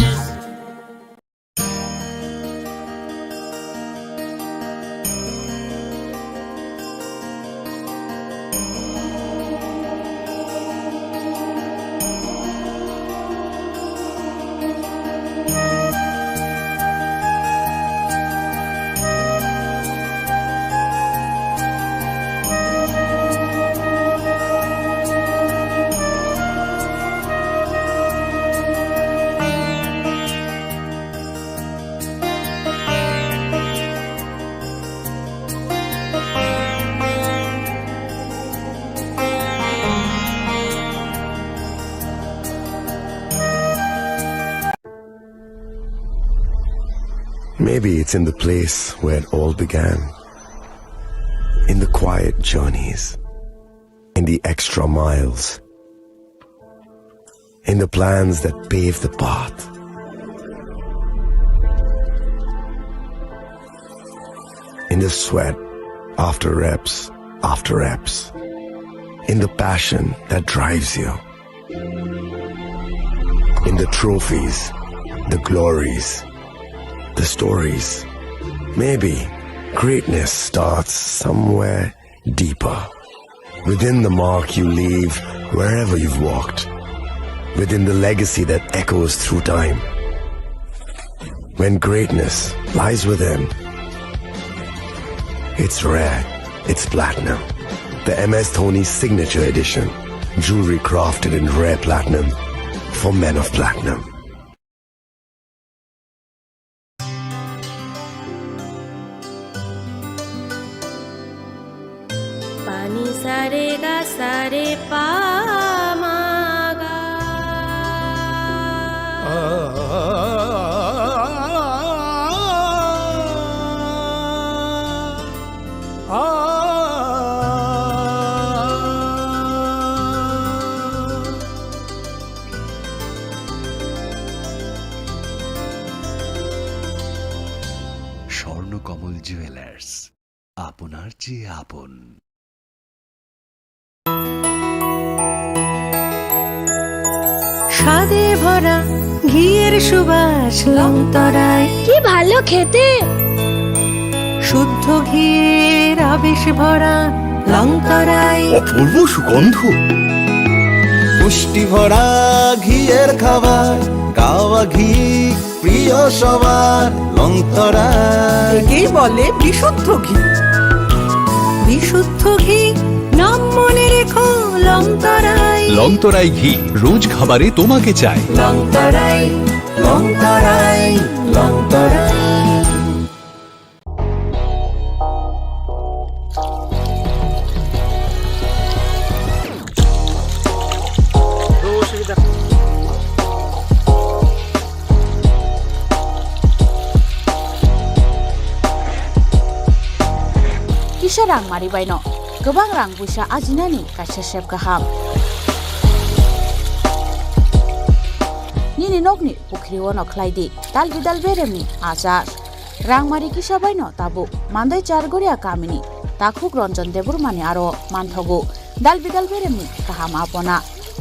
Maybe it's in the place where it all began. In the quiet journeys, in the extra miles, in the plans that pave the path, in the sweat after reps after reps, in the passion that drives you, in the trophies, the glories, the stories. Maybe greatness starts somewhere deeper, within the mark you leave wherever you've walked, within the legacy that echoes through time. When greatness lies within, it's rare, it's platinum. The M S Dhoni Signature Edition, jewelry crafted in rare platinum for men of platinum. Pani sa re ga sa re pa ma ga. Swarnakamal jewellers, আপনার চেয়ে আপন। স্বাদে ভরা ঘিয়ের সুবাস লং তরাই। কি ভালো খেতে! শুদ্ধ ঘিয়ের আবেশ ভরা লং তরাই। অপূর্ব সুগন্ধ। পুষ্টি ভরা ঘিয়ের খাবার, গাওয়া ঘি প্রিয় সবার লং তরাই। একেই বলে বিশুদ্ধ ঘি। বিশুদ্ধ ঘি, নাম মনে রেখো লং তরাই। লং তরাই ঘি, রোজ খাবারে তোমাকে চাই। লং তরাই, লং তরাই, লং তরাই। Kisa rang mari baino kwbang rang puisa ajinani kaisa sep kaham. Nini nokni pukhri ono khlai di dal bidal beremni achar. Rangmari kisa baino tabuk Mandai Chargoria kamini takhuk Ranjan Debbarmani aro manthogo dal bidal beremni kaham apona.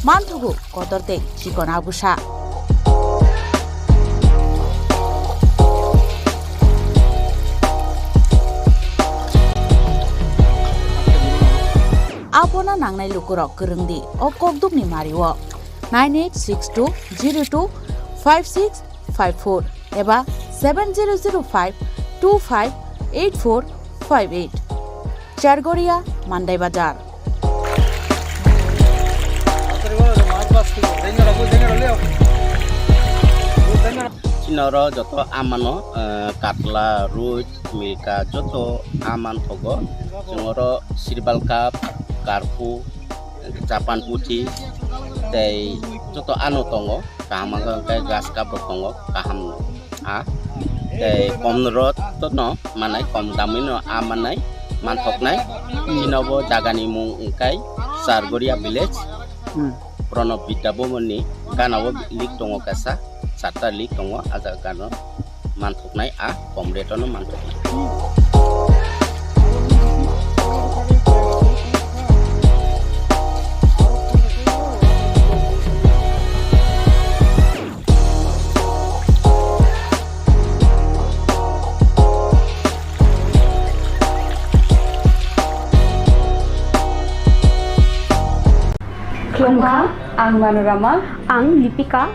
Manthogo kotor tei chikon agusa. Abono nangnai lukurok kwrwngdi o kokdukni mario nine eight six two zero two five six five four eba seven zero zero five two five eight four five eight. Chargoria, Mandai Bazar. Chini oro joto amano, eh, katla, ruj, milka joto aman thogo. Chwng oro sirbal cup, karpu, Japan puthi tei joto ano tongo, kaham wngkha hwnkhe grass cup rok tongo, kaham a tei kom rot no manai, kom damwi no a manai, manthoknai. Chini bo jaga ni mung wngkha Chargoria village, hmm, Pranab Vidya Bhavan ni gana o lik tongo kaisa, charta lik tongo, a jaga no manthoknai, a kom rate o no manthoknai. Khulumkha, ang Manorama. Ang Lipika.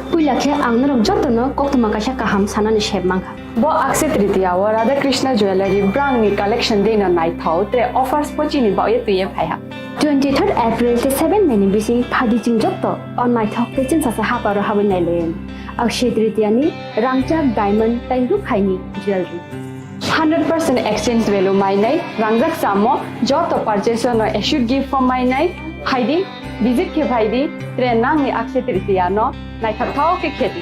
Puila khe ang norok jotono koktwma kaisa kaham sanani sep mankha. Bo Akshaya Tritiya o Radha Krishna Jewellery brangni collection dei no naithok tre offers bo chini bagwi twiwi phaiha. Twenty third April tei seven May ni bising phaidi chwng joto o naithok tei chwngsacha haparo habwi nailaio. Akshaya Tritiya ni rangchak diamond tei rukhaini jewellery. Hundred percent exchange value mainai, rangjak chamo joto purchase no assured gift form mainai, phaidi visit khe phaidi, tre nangni Akshaya Tritiya no naithok thok khe khedi.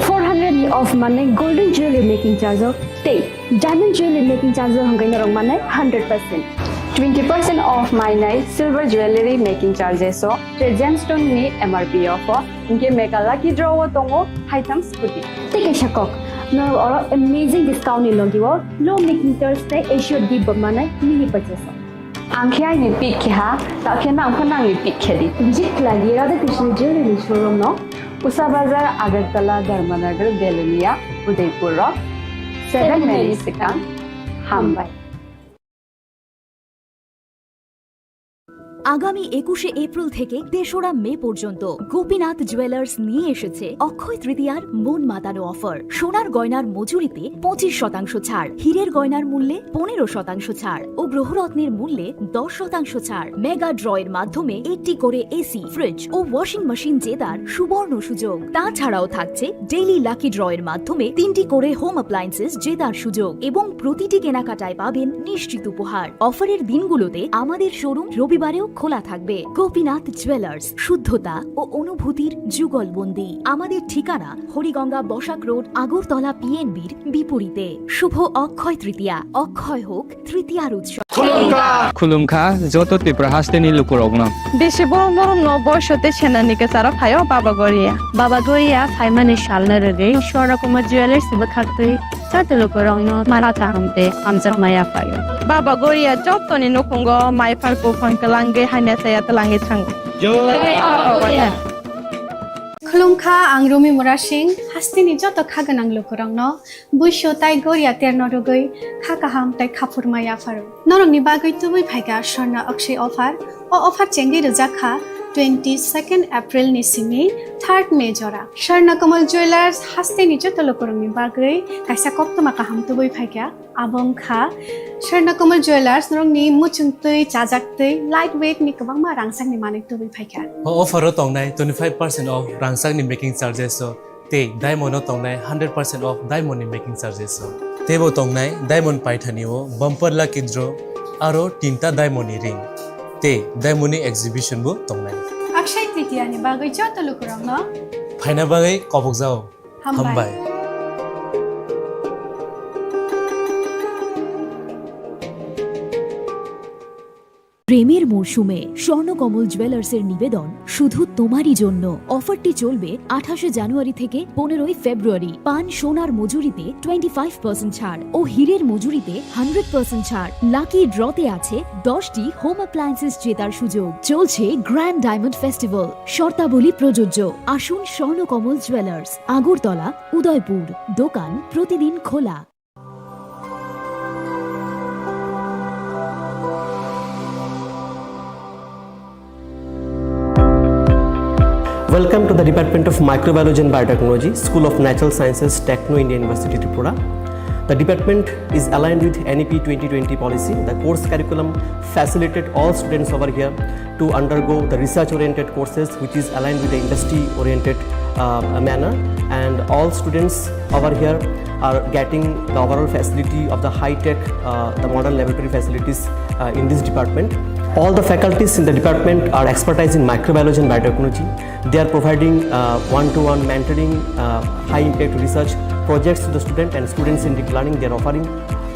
Four hundred ni off manai golden jewelry making charge o tei diamond jewelry making charge o hwnkhe norok manai hundred percent. Twenty percent off mainai silver jewelry making charges o tei gemstone ni M R P off o, hwnkhe mega lucky draw o tongo haitham scooty. Tei kaisa kok, norok oro amazing discount ni logi o low making charge tei assured gift bo manai mini purchase o. Ang khe aini pick khe ha, ta khe nang pho nangni pick khe di. Visit khlai di Radha Krishna Jewelry ni showroom no, Usa Bazar, Agartala, Dharmanagar, Belonia, Udaipur o seven May ni swkang. Hambai. আগামী একুশে এপ্রিল থেকে তেসরা মে পর্যন্ত গোপীনাথ জুয়েলার্স নিয়ে এসেছে অক্ষয় তৃতীয়ার মন মাতানো অফার। সোনার গয়নার মজুরিতে পঁচিশ শতাংশ ছাড়, হীরের গয়নার মূল্যে পনেরো শতাংশ ছাড় ও গ্রহরত্নের মূল্যে দশ শতাংশ ছাড়। মেগা ড্রয়ের মাধ্যমে একটি করে এসি, ফ্রিজ ও ওয়াশিং মেশিন জেতার সুবর্ণ সুযোগ। তাছাড়াও থাকছে ডেইলি লাকি ড্রয়ের মাধ্যমে তিনটি করে হোম অ্যাপ্লায়েন্সেস জেতার সুযোগ এবং প্রতিটি কেনাকাটায় পাবেন নিশ্চিত উপহার। অফারের দিনগুলোতে আমাদের শোরুম রবিবারেও খোলা থাকবে। গোপীনাথ জুয়েলার্স, শুদ্ধতা ও অনুভূতির যুগলবন্দি। আমাদের ঠিকানা হরিগঙ্গা বসাক রোড, আগরতলা পিএনবির বিপরীতে। শুভ অক্ষয় তৃতীয়া, অক্ষয় হোক তৃতীয়ার উৎসব। Khulumkha joto Tripura hasteni lukurokno. Bisi borom borom no boiso tei senani kwcharo phaio Baba Goria. Baba Goria phaimani salno rwgwi Swarna Kumar Jewellers bwkhaktwi joto lukurokno mara kaham tei hamjakma yaphaio. Baba Goria jotoni nukhungo mai phar buphang twlangwi hamya chaya twlangwi thango. Khulumkha, ang Rumi Murasing, hasteni joto kha gwnang lukurokno buisu tai goria terno rwgwi kha kaham tai kha phurma yapharo. Norokni bagwi tubui phaikha Swarna Akshay offer. O offer chengwi rwjak kha twenty second April ni simi third May jora. Swarna Kamal Jewellers hasteni joto lukurokni bagwi kaisa koktwma kaham tubui phaikha. Abo wngkha Swarna Kamal Jewellers, norokni muchungtwi, chajaktwi, light weight ni kwbangma rangchakni manwi tubui phaikha. O offer o tongnai twenty five percent off rangchakni making charges o tei diamond o tongnai hundred percent off diamond ni making charges o. Teibo tongnai diamond paithani o bumper lucky draw aro tinta diamond ni ring tei diamond ni exhibition bo tongnai. Akshay Tritiya ni bagwi joto lukurokno phaina bagwi kobokjao. Hambai. Hambai. প্রেমের মরশুমে স্বর্ণকমল জুয়েলার্সের নিবেদন শুধু তোমারই জন্য। অফারটি চলবে আঠাশে জানুয়ারি থেকে পনেরোই ফেব্রুয়ারি। পান সোনার মজুরিতে টোয়েন্টি ফাইভ পার্সেন্ট ছাড় ও হীরের মজুরিতে হান্ড্রেড পার্সেন্ট ছাড়। লাকি ড্রতে আছে দশটি হোম অ্যাপ্লায়েন্সেস জেতার সুযোগ। চলছে গ্র্যান্ড ডায়মন্ড ফেস্টিভ্যাল, শর্তাবলী প্রযোজ্য। আসুন স্বর্ণকমল জুয়েলার্স, আগরতলা, উদয়পুর। দোকান প্রতিদিন খোলা। Welcome to the Department of Microbiology and Biotechnology, School of Natural Sciences, Techno India University, Tripura. The department is aligned with N E P twenty twenty policy. The course curriculum facilitate all students over here to undergo the research-oriented courses, which is aligned with the industry-oriented, uh, manner. And all students over here are getting the overall facility of the high-tech, uh, the modern laboratory facilities, uh, in this department. All the faculties in the department are expertise in microbiology and biotechnology. They are providing, uh, one-to-one mentoring, uh, high-impact research projects to the student and students in deep learning. They are offering,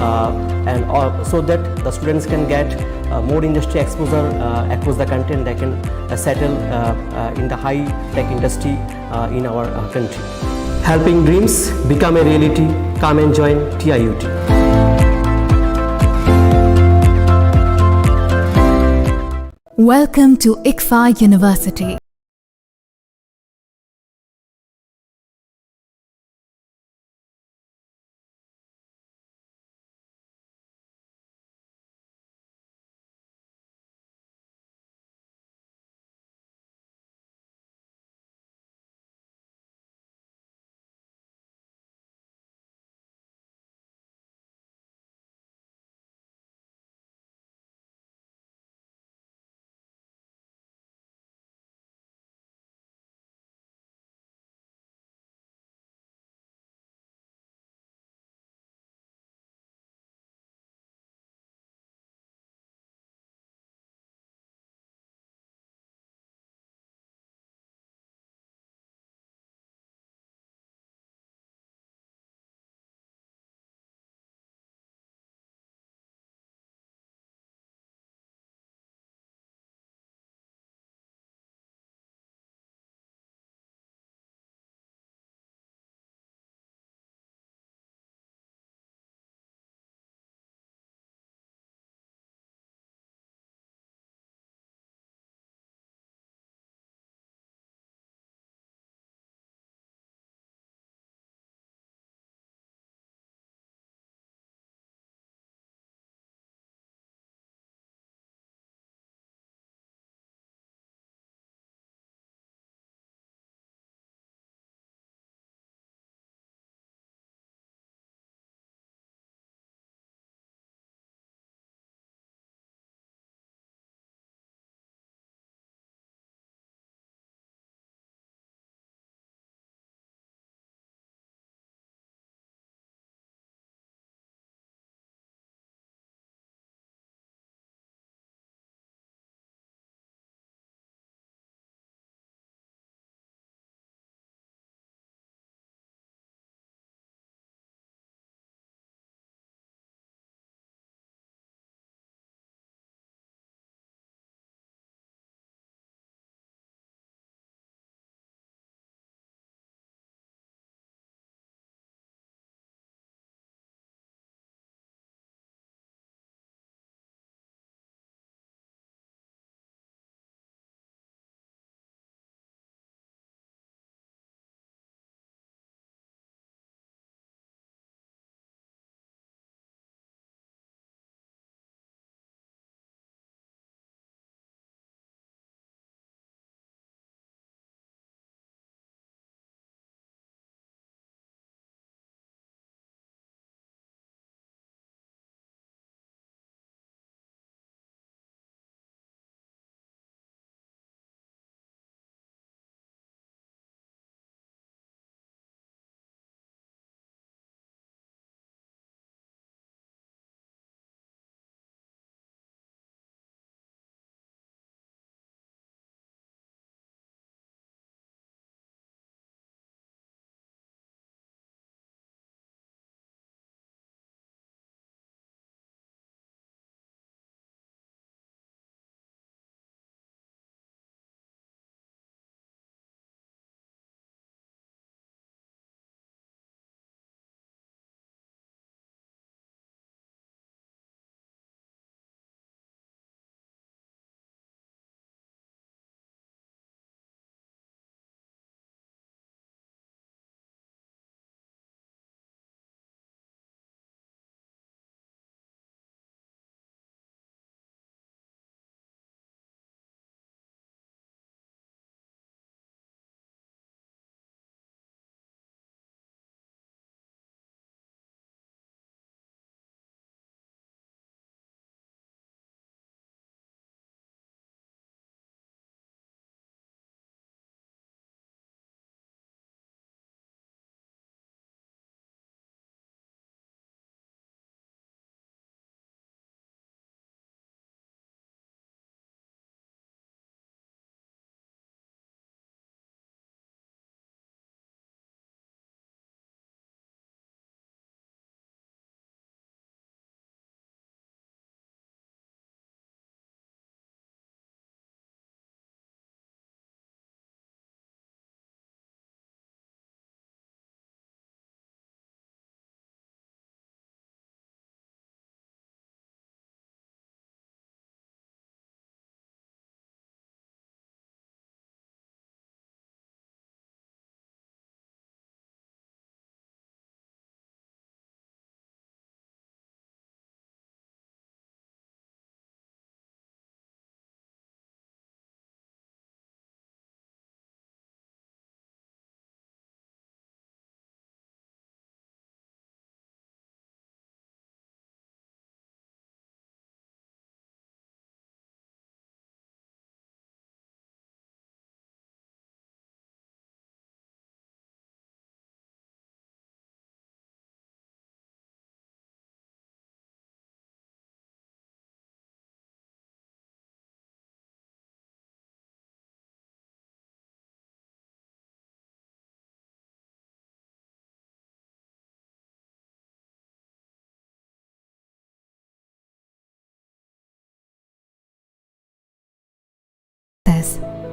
uh, and, uh, so that the students can get, uh, more industry exposure, uh, across the country, and they can, uh, settle, uh, uh, in the high-tech industry, uh, in our, uh, country. Helping dreams become a reality. Come and join T I U T. Welcome to ICFAI University.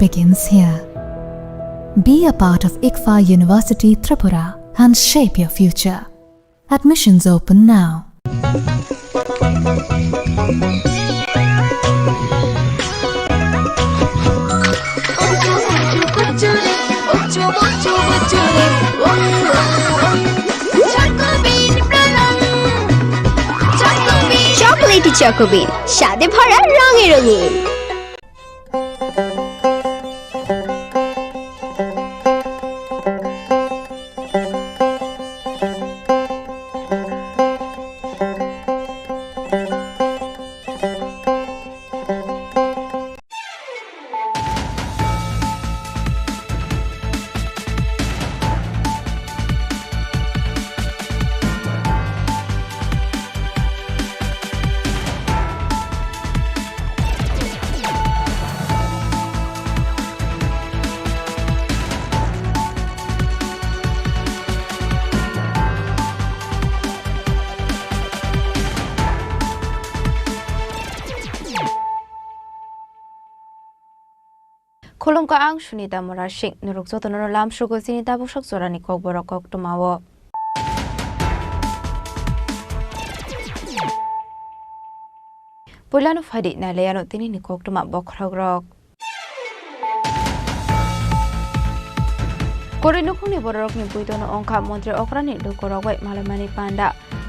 begins here. Be a part of ICFAI University Tripura and shape your future. Admissions open now. Chocolatey Choco Bean, স্বাদে ভরা রঙে রঙিন। Khulumkha, ang Sunita Murasing. Norok jotono lamsugo chini tabuksak jorani kokborok koktwmao. Puilano phaidi nailaiano tinini koktwma bokhorokrok. Kwrwi nukhungni bororokni buitono wngkha montri okrani lukurok bai malaimani panda.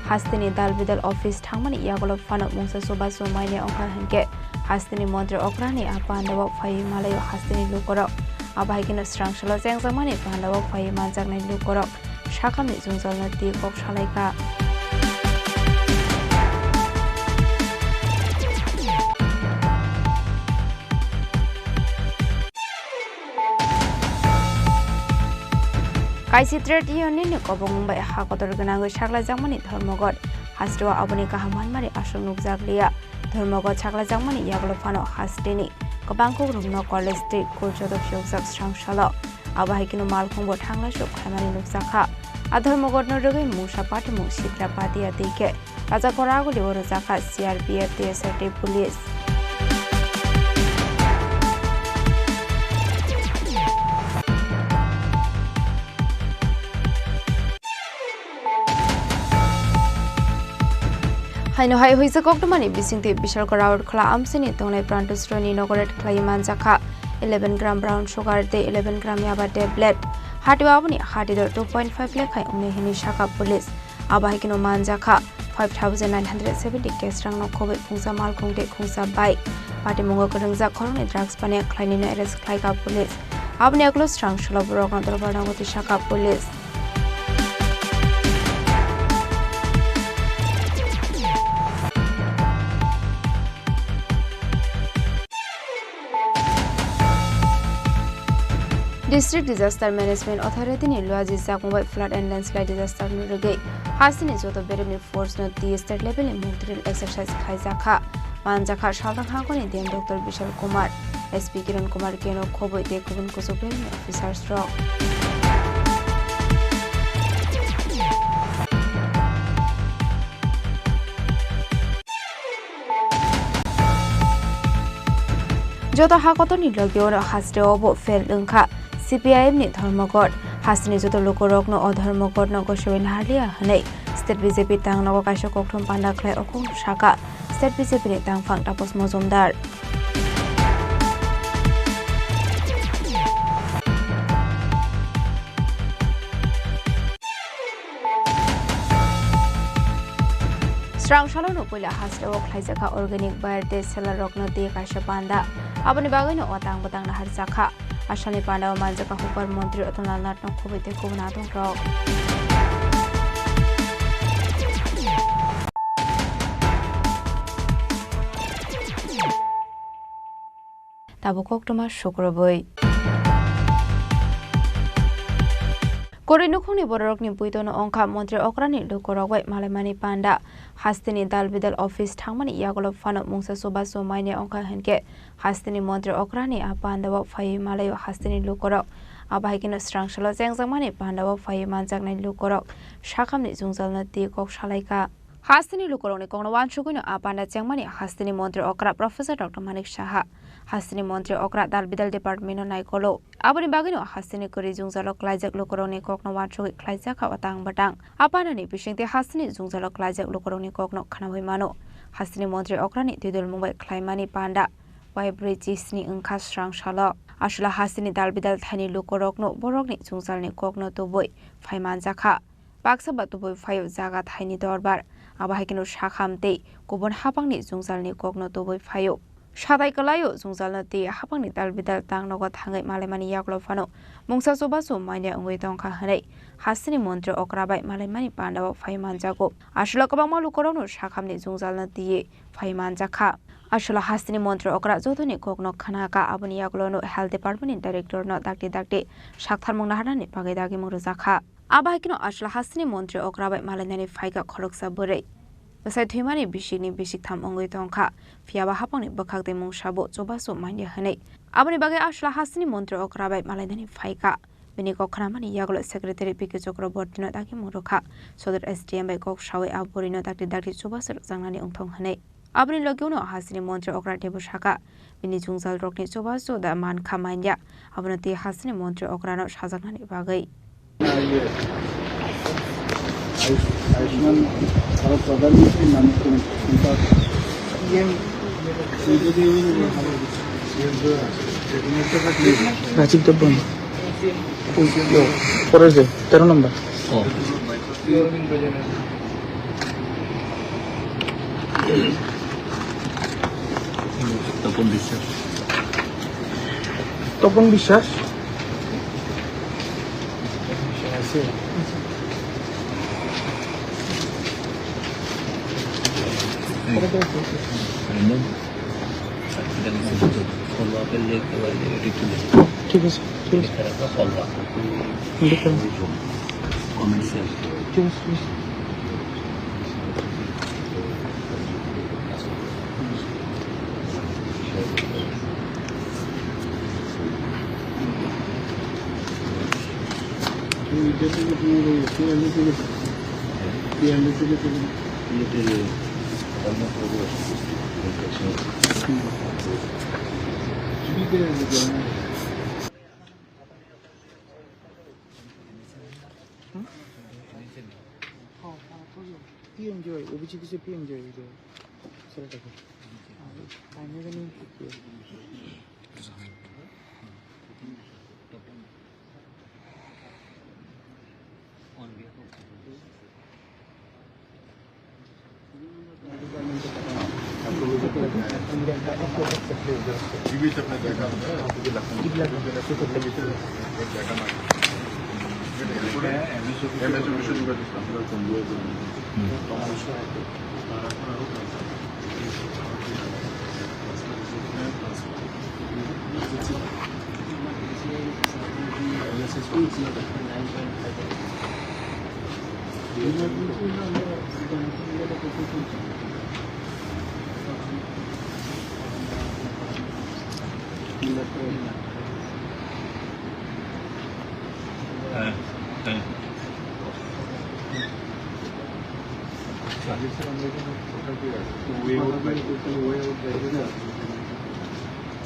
Hasteni dal bidal office thangmani yagulo phano mungsa chubachu manya wngkha hinkhe hasteni montri okrani a pandao phaiwi malaio hasteni lukurok. Abo hai kheno swrang salo chengjakmani pandao phaiwi manjaknai lukurok. Sakhamni jwngjalno twi kok salaikha. Kaisi trade union ni kobongma bai ha kotor gwnangwi saklaijakmani Dharmaghat hasteo aboni kaham manmani aswk nukjakliya. Dharmaghat saklaijakmani yagulo phano hasteni kwbang kukrukno college tei school joto phiyokjak swrang salo. Abo hai kheno malkhungbo thanglai sok khlaimani nukjakha. A Dharmaghatno rwgwi mungsa patimung sitra patia twi khe Raja Koraguli o rwjakha C R P F, T S R tei police. Haino hai huijak koktwmani bisingtwi Bishalkar Road khwla amsini tongnai Pranto Sroini inaugurate khlaiwi manjakha eleven gram brown sugar tei eleven gram yaba tablet. Hatio aboni hati dor two point five lakh khai wngnai hwnwi sakha police. Abo hai kheno manjakha five thousand nine hundred seventy cash rangno khobwi khungsa malkhung tei khungsa bike. Patimungo kwrwngjak khoroknwi drugs paniya khlainwino arrest khlaikha police. Aboni yagulo swrang salo borokno dorbar nango twi sakha police. District Disaster Management Authority ni luajijakmung bai flood and landslide disaster no rwgwi hasteni joto beremni force no twi state level ni mung drill exercise khaijakha. Manjakha salthang hangkoni D M Doctor Bishal Kumar, S P Kiran Kumar Keno khobwi tei kubun kuchuk level ni officers rok. Joto ha kotorni logi oro hasteo bo fail wngkha C P I M ni Dharmaghat. Hasteni joto lukurokno o Dharmaghatno gosewi naharliya hwnwi State B J P tangnogo kaisa kokthum panda khlai o kokno sakha State B J P ni tangphang Taposh Mojumdar. Srang salono puila hasteo khlaijakha organic buyer tei seller rokno tei kaisa panda. Aboni bagwino o tang bwtang naharjakha. Asalni pandao manjakha hukbar montri Ratan Lal Nathno khobwi tei kubun adongrok. Tabuk koktwma sukrubwi. Kwrwi nukhungni bororokni buitono wngkha montri okrani lukurok bai malaimani panda. Hasteni dal bidal office thangmani yagulo phano mungsa chubachu manya wngkha hinkhe hasteni montri okrani a pandao phaiwi malaio hasteni lukurok. Abo hai kheno swrang salo chengjakmani pandao phaiwi manjaknai lukurok sakhamni jwngjalno twi kok salaikha. Hasteni lukurokni kokno uansugwino a panda chengmani hasteni montri okra Professor Doctor Manik Saha Hasteni montri okra dal bidal department no naikolo. Aboni bagwino hasteni kwrwi jwngjalo klaijak lukurokni kokno uansugwi khlaijakha o tang bwtang. Apanani bisingtwi hasteni jwngjalo klaijak lukurokni kokno khwnawi mano. Hasteni montri okrani twidulmung bai khlaimani panda waibrwi chisni wngkha srang salo. Aswla hasteni dal bidal thaini lukurokno borokni jwngjalni kokno tubui phai manjakha. Baksa ba tubui phaio jaga thaini dorbar. Abo hai kheno sakham tei kubun hapangni jwngjalni kokno tubui phaio. Satai kwlaio jwngjalno tei hapangni dal bidal tang nogo thangwi malaimani yagulo phano mungsa chubachu manya wngwi tongkha hwnwi hasteni montri okra bai malaimani pandao phai manjago. Aswla kwbangma lukurokno sakhamni jwngjalno twiwi phai manjakha. Aswla hasteni montri okra jotoni kokno khwnakha, aboni yagulono health department ni director no dakti dakti saktharmung naharnani bagwi dagimung rwjakha. Abo hai kheno aswla hasteni montri okra bai malainani phaikha khoroksa bwrwi. Bwsai thwimani bisikni bisik tham wngwi tongkha, phiyaba hapangni bwkhak tei mungsabo chubachu manya hwnwi. Aboni bagwi aswla hasteni montri okra bai malainani phaikha. Bini kok khnamani yagulo secretary P K Chakrabortino dagimung rwkha. Sodor S D M bai kok sawi a bwrwino dakti dakti chubachu rwjaknani wngthong hwnwi. Aboni logi uno hasteni montri okra teibo sakha, bini jwngjalrokni chubachu da mankha manya, abono tei hasteni montri okrano sajaknani bagwi. Ayushman भारत प्रधानमंत्री माननीय রাজীব দেববর্মা। ওই, ও, পরের যে তেরো নম্বর। তপন বিশ্বাস। তপন বিশ্বাস। ঠিক আছে, ঠিক আছে। ঠিক আছে, ঠিক আছে। P M J Y, O B C kisa P M J Y ido. Sara tako. Ai, ai, ne gani.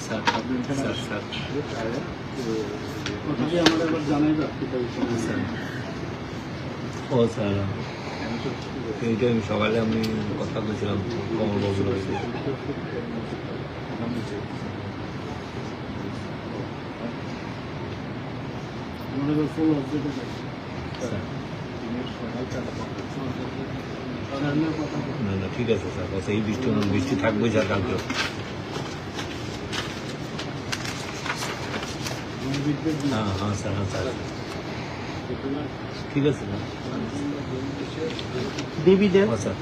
Sir, sir, sir. Sir. ও স্যার, এইটা আমি সকালে আমি কথা বলছিলাম কমলবাবুর সাথে। স্যার। না, না, ঠিক আছে স্যার, বস, এই বৃষ্টি, বৃষ্টি থাকবে স্যার কালকে। হ্যাঁ, হ্যাঁ স্যার, হ্যাঁ স্যার। ঠিক আছে স্যার। দেবী দেব। হ্যাঁ sir.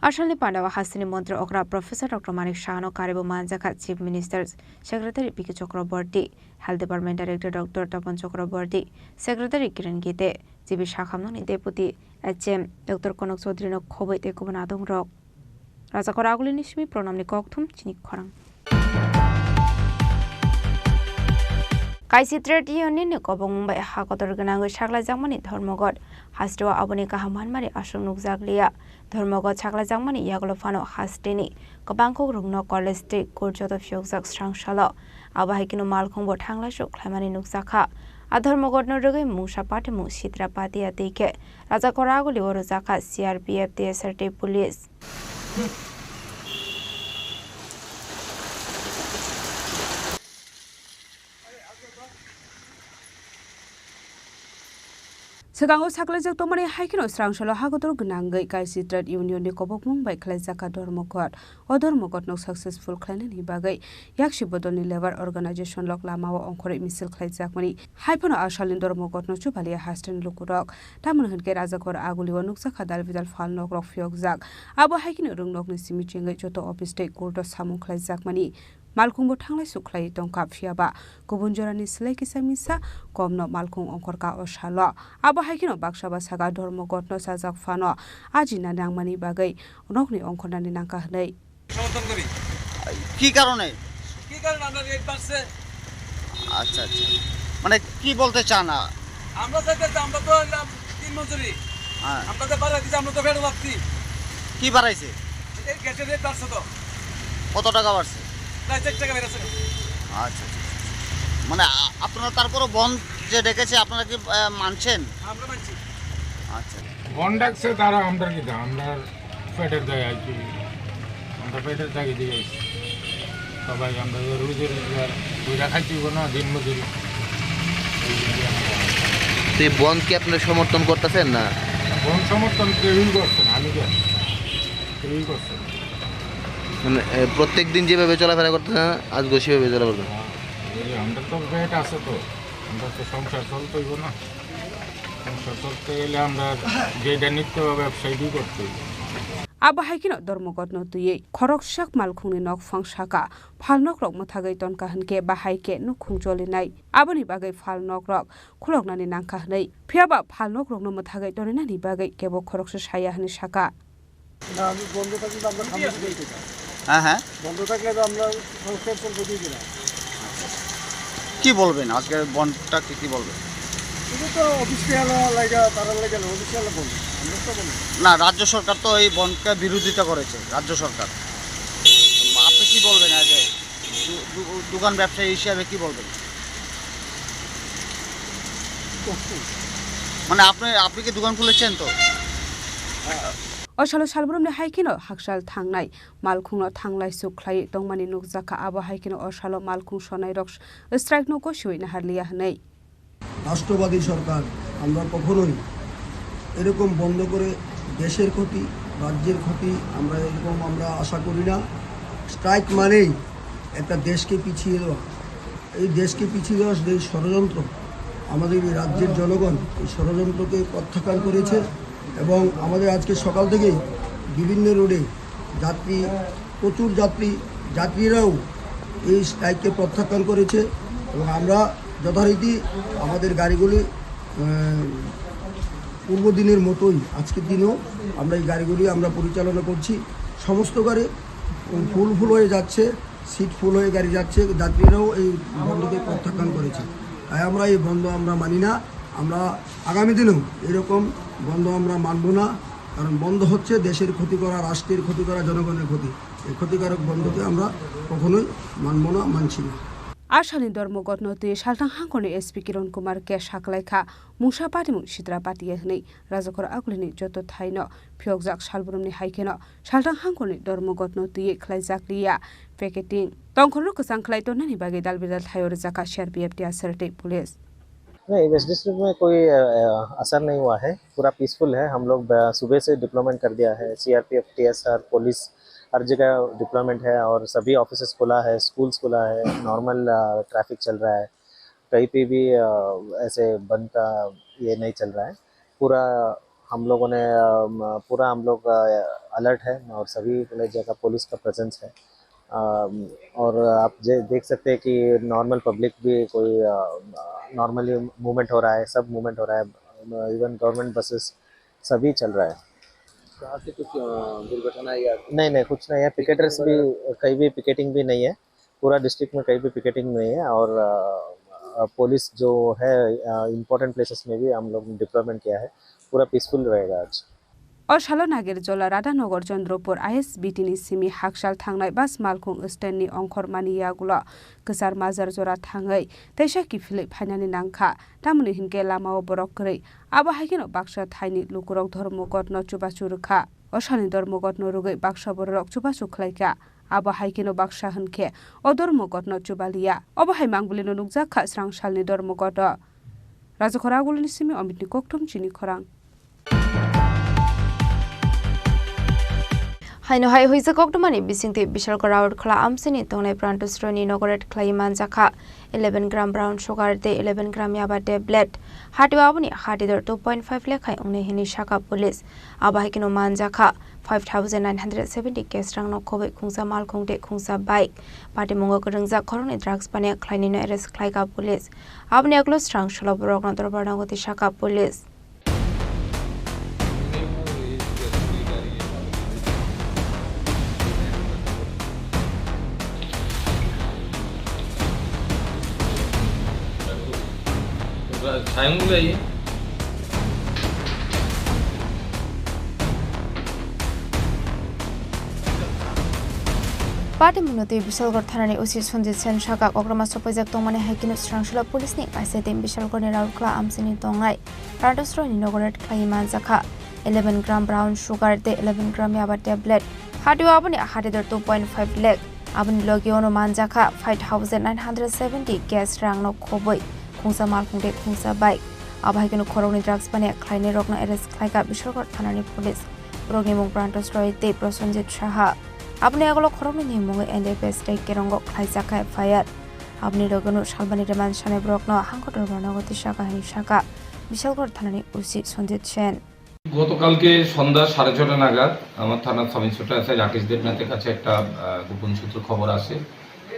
Asalni pandao hasteni montri okra Professor Doctor Manik Sahano karibo manjakha Chief Minister Secretary P K Chakraborty, Health Department Director Doctor Tapan Chakraborty, Secretary Kiran Gite, G B Sakhamnani Deputy H M Doctor Konok Chaudhary no khoboi tei kubun adongrok. Rajakor Agulini simi Pranamni kokthum chini khorang. Kaisi trade union ni kobokmung bai ha kotor gwnangwi saklaijakmani Dharmaghat hasteo aboni kaham manmani aswk nukjakliya. Dharmaghat saklaijakmani yagulo phano hasteni kwbangkuk rwngno college tei court joto phiyokjak srangsalo. Abo hai kheno malkhungbo thanglaisu khlaimani nukjakha. A Dharmaghatno rwgwi mungsa patimung Sitra Patia tei khe Rajakora Agulio rwjakha C R P F, T S R tei police. Swkango saklaijak tongmani hai kheno srangsalo hakotor gwnangwi kaisi trade union ni kobokmung bai khlaijakha Dharmaghat. O Dharmaghatno successful khlainani bagwi yaksi bodolni labour organization rok lamao ongkhorwi misil khlaijakmani. Hai phano a salni Dharmaghatno chubalia hasteni lukurok. Tamoni hwnkhe Rajakora Agulio nukjakha dal bidal phalnokrok phiyokjak. Abo hai kheno rwngnokni simi chengwi joto office tei court o samung khlaijakmani. Malkhungbo thanglaisu khlaiwi tongkha, phiyaba kubun jorani slai kisa misa komno malkhung ongkhorkha o salo. Abo hai kheno baksa ba saka Dharmaghatno chajak phano ajina nangmani bagwi nokni ongkhornani nangkha hwnwi. সমর্থন করি। কি কারণে? কি কারণে? আমরা রেট বাড়ছে। আচ্ছা, আচ্ছা। মানে কি বলতে চান? আ- আমরা চাইতে তো, আমরা তো হইলাম দিন মজুরি। হ্যাঁ। আমরা তো বাড়াই দিছি, আমরা তো ফেরত আসছি। কি বাড়াইছে? এই গ্যাসের রেট বাড়ছে তো। কত টাকা বাড়ছে? প্রায় চার টাকা বেড়েছে। আচ্ছা, আচ্ছা, আচ্ছা। মানে আ-, আপনারা তারপরও বন্ধ যে ডেকেছে, আপনারা কি, আহ, মানছেন? আমরা মানছি। আচ্ছা। বন্ধ ডাকছে তারা, আমরা কি দা-, আমরা পেটের দায় আর কি, আমরা পেটের দায় দিয়ে আইছি। সবাই আমরা যে রুজি রোজগার, রুজা খাইতে হইব না, দিন মজুরি। এই জন্য আমরা তো এই বন্ধকে আপনারা সমর্থন করতেছেন না? বন্ধ সমর্থন কেউই করছে না, আমি কেন? কেউই করছে না। মানে, এ, প্রত্যেক দিন যেভাবে চলাফেরা করতেছেন, আজকেও সেভাবে চলাফেরা করতেছেন? হ্যাঁ, এই আমরা তো পেট আছে তো, আমরা তো সংসার চলতে হইব না। সংসার চলতে গেলে আমরা যেটা নিত্য ব্যবসায়ী করতে হইব। Abo hai kheno Dharmaghatno twiwi khoroksa malkhungni nokphang saka phalnokrok mwthagwi tonkha hwnkhe bahai khe nukhung cholinai. Aboni bagwi phalnokrok khuloknani nangkha hwnwi. Phiyaba phalnokrokno mwthagwi toninani bagwi kebo khoroksa saya hwnwi saka. না, আমি বন্ধ থাকলে তো আমরা সামনে দিকে যেতে চাই। হ্যাঁ, হ্যাঁ। বন্ধ থাকলে তো আমরা সংস্কার চলতে দিয়ে দিলাম। কি বলবেন আজকে বন্ধটা, কি কি বলবেন? এটা তো অফিসিয়াল লাগে, তারা লাগে না, অফিসিয়াল বন্ধ। আমরা তো বন্ধ। না, রাজ্য সরকার তো এই বন্ধকে বিরোধিতা করেছে, রাজ্য সরকার। আপনি কি বলবেন আগে? দু-, দু-, দোকান ব্যবসায়ী হিসাবে কি বলবেন? মানে আপনি, আপনি কি দোকান খুলেছেন তো? O salo salbrumni hai kheno hakchal thangnai malkhungno thanglai suk khlaiwi tongmani nukjakha. Abo hai kheno o salo malkhung sonairok strike no gosiwi naharliya hwnwi. রাষ্ট্রবাদী সরকার, আমরা কখনোই এরকম বন্ধ করে দেশের ক্ষতি, রাজ্যের ক্ষতি, আমরা এরকম আমরা আশা করি না। স্ট্রাইক মানেই একটা দেশকে পিছিয়ে দেওয়া। এই দেশকে পিছিয়ে দেওয়ার যে ষড়যন্ত্র, আমাদের এই রাজ্যের জনগণ এই ষড়যন্ত্রকে প্রত্যাখ্যান করেছে এবং আমাদের আজকে সকাল থেকেই বিভিন্ন রোডে যাত্রী, প্রচুর যাত্রী, যাত্রীরাও এই স্ট্রাইককে প্রত্যাখ্যান করেছে এবং আমরা যথারীতি আমাদের গাড়িগুলি, আহ, পূর্ব দিনের মতোই আজকের দিনও আমরা এই গাড়িগুলি আমরা পরিচালনা করছি। সমস্ত গাড়ি ফুল ফুল হয়ে যাচ্ছে, সিট ফুল হয়ে গাড়ি যাচ্ছে, যাত্রীরাও এই বন্ধকে প্রত্যাখ্যান করেছে। তাই আমরা এই বন্ধ আমরা মানি না। আমরা আগামী দিনেও এরকম বন্ধ আমরা মানব না, কারণ বন্ধ হচ্ছে দেশের ক্ষতি করা, রাষ্ট্রের ক্ষতি করা, জনগণের ক্ষতি। এই ক্ষতিকারক বন্ধকে আমরা কখনোই মানব না, মানছি না। A salni Dharmaghatno twi salthang hangkorni S P Kiran Kumar khe saklaikha mungsa patimung Sitra Patia hwnwi. Rajakora Agulini joto thaino phiyokjak salbrumni hai kheno salthang hangkorni Dharmaghatno twiwi khlaijakliya picketing. Tongkhorno kwchang khlai tonnani bagwi dalbidal thaio rwjakha C R P F, T S R tei police. नहीं, waste district में कोई, अ, अ, असर नहीं हुआ है, पूरा पीसफुल है। हम लोग, अ, सुबह से डिप्लॉयमेंट कर दिया है, सीआरपीएफ, टीएसआर, पुलिस, हर जगह डिप्लॉयमेंट है और सभी ऑफिसेज खुला है, स्कूल्स खुला है, नॉर्मल, अ, ट्रैफिक चल रहा है, कहीं पे भी, अ, ऐसे बंद का ये नहीं चल रहा है। पूरा हम लोगों ने, अ, म-, पूरा हम लोग, अ, अलर्ट है और सभी जगह पुलिस का प्रेजेंस है। अम, और आप जे-, देख सकते हैं कि नॉर्मल पब्लिक भी कोई, अ, नॉर्मली मूवमेंट हो रहा है, सब मूवमेंट हो रहा है, इवन गवर्नमेंट बसेस सभी चल रहा है। कहाँ से कुछ, अ, दुर्घटना या नहीं, नहीं, कुछ नहीं है। पिकेटर्स भी, कहीं भी पिकेटिंग भी नहीं है, पूरा डिस्ट्रिक्ट में कहीं भी पिकेटिंग नहीं है और, अ, पुलिस जो है, इंपॉर्टेंट प्लेसेस में भी हम लोग डिप्लॉयमेंट किया है। पूरा पीसफुल रहेगा आज। O salo Nagerjola Radhanagar Chandrapur I S B T ni simi hakchal thangnai bus malkhung stand ni ongkhormani yagulo kwchar majar jora thangwi teisa kiphilwi phainani nangkha, tamoni hinkhe lamao borok kwrwi. Abo haikheno baksa thaini lukurok dhormogotno chubachu rwkha. O salni dhormogotno rwgwi baksa bororok chubachu khlaikha. Abo haikheno baksa hwnkhe o dhormogotno chubaliya. Obo hai mangbilino nukjakha srang salni dhormogoto. Rajakhor Agulini simi Omitni kokthum chini khorang. Haino hai huijak koktwmani bisingtwi Bishalgarh Road khwla amchaini tongnai Pranto Sroini inaugurate khlaiwi manjakha eleven gram brown sugar tei eleven gram yaba tablet. Hatio aboni hadidor two point five lakh hai wngnai hwnwi sakha police. Abo hai kheno manjakha five thousand nine hundred seventy cash rangno khobwi khungsa malkhung tei khungsa bike. Patimungo kwrwngjak khoroknwi drugs paniya khlainwino arrest khlaikha police. Aboni yagulo srang solo borokno dorbar nango twi sakha police. Patimungo tei Bishalgarh thanani O C Sanjit Sen sakha, kokroma sopaijak tongmani hai kheno srang solo police ni kaisa team Bishalgarh ni Raurkela amchaini tongnai Pranto Sroini inaugurate khlaiwi manjakha eleven gram brown sugar tei eleven gram yaba tablet. Hatio aboni hadidor two point five lakh. Aboni logi ono manjakha five thousand nine hundred seventy cash rangno khobwi khungsa malkhung tei khungsa bike. Abo hai kheno khoroknwi drugs paniya khlainairokno arrest khlaikha Bishalgarh thanani police. Borokni mung Pranto Sroi tei Prosenjit Saha. Aboni yagulo khoroknwini mungwi N D P S tei Kerongo khlaijakha F I R. Aboni logi ono salbani remand sanai borokno hangkotor borokno tisakha hwnwi sakha Bishalgarh thanani O C Sanjit Sen. গতকালকে সন্ধ্যা সাড়ে ছটা নাগাদ আমার থানার sub inspector SI Rakesh দেবনাথের কাছে একটা আহ, গোপন সূত্র খবর আসে।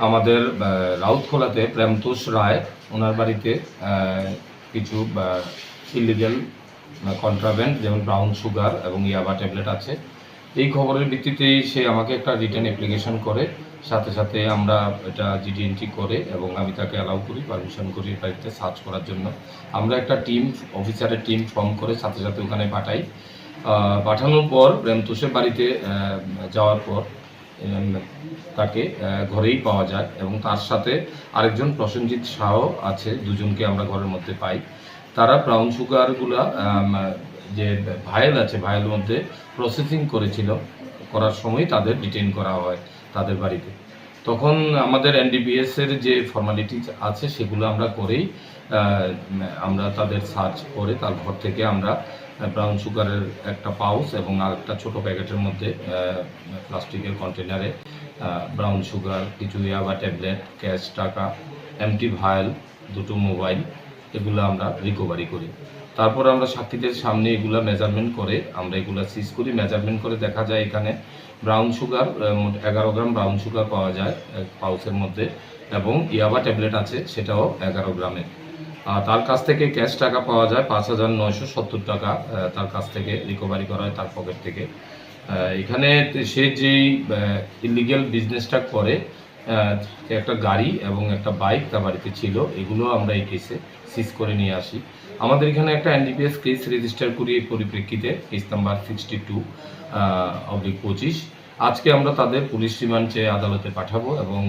আমাদের আহ, রাউতখোলাতে প্রেমতোষ রায়, ওনার বাড়িতে আহ, কিছু ইলিগাল কন্ট্রাব্যান্ড, যেমন ব্রাউন সুগার এবং ইয়াবা ট্যাবলেট আছে। এই খবরের ভিত্তিতেই সে আমাকে একটা রিটেন অ্যাপ্লিকেশন করে, সাথে সাথে আমরা এটা জিডি এন্ট্রি করে এবং আমি তাকে অ্যালাউ করি, পারমিশন করি বাড়িতে সার্চ করার জন্য। আমরা একটা টিম, অফিসারের টিম ফর্ম করে সাথে সাথে ওখানে পাঠাই। আহ, পাঠানোর পর প্রেমতোষের বাড়িতে আহ, যাওয়ার পর উম, তাকে আহ, ঘরেই পাওয়া যায় এবং তার সাথে আরেকজন প্রসেনজিৎ শাহ আছে, দুজনকে আমরা ঘরের মধ্যে পাই। তারা ব্রাউন সুগারগুলা আম, যে ভায়েল আছে, ভায়েল মধ্যে প্রসেসিং করেছিল, করার সময় তাদের ডিটেইন করা হয় তাদের বাড়িতে। তখন আমাদের এনডিপিএস এর যে ফর্মালিটিজ আছে সেগুলো আমরা করেই আহ, আমরা তাদের সার্চ করে তার ঘর থেকে আমরা ব্রাউন সুগারের একটা পাউচ এবং আর একটা ছোট প্যাকেটের মধ্যে আহ, প্লাস্টিকের কন্টেনারে আহ, ব্রাউন সুগার, কিছু ইয়াবা ট্যাবলেট, ক্যাশ টাকা, এমটি ভায়েল, দুটো মোবাইল, এগুলো আমরা রিকভারি করি। তারপর আমরা সাক্ষীদের সামনে এগুলা মেজারমেন্ট করে, আমরা এগুলা সিজ করি। মেজারমেন্ট করে দেখা যায় এখানে ব্রাউন সুগার, আহ, মোট এগারো গ্রাম ব্রাউন সুগার পাওয়া যায় এক পাউচের মধ্যে এবং ইয়াবা ট্যাবলেট আছে, সেটাও এগারো গ্রামের। আর তার কাছ থেকে ক্যাশ টাকা পাওয়া যায় পাঁচ হাজার নয়শো সত্তর টাকা, আহ, তার কাছ থেকে রিকভারি করা হয় তার পকেট থেকে। আহ, এখানে সে যেই ইলিগ্যাল বিজনেসটা করে, আহ, একটা গাড়ি এবং একটা বাইক তার বাড়িতে ছিল, এগুলো আমরা এই কেসে সিজ করে নিয়ে আসি। আমাদের এখানে একটা এনডিপিএস কেস রেজিস্টার করি এই পরিপ্রেক্ষিতে, case number sixty two oblique পঁচিশ। আজকে আমরা তাদের পুলিশ রিমান্ড চেয়ে আদালতে পাঠাবো এবং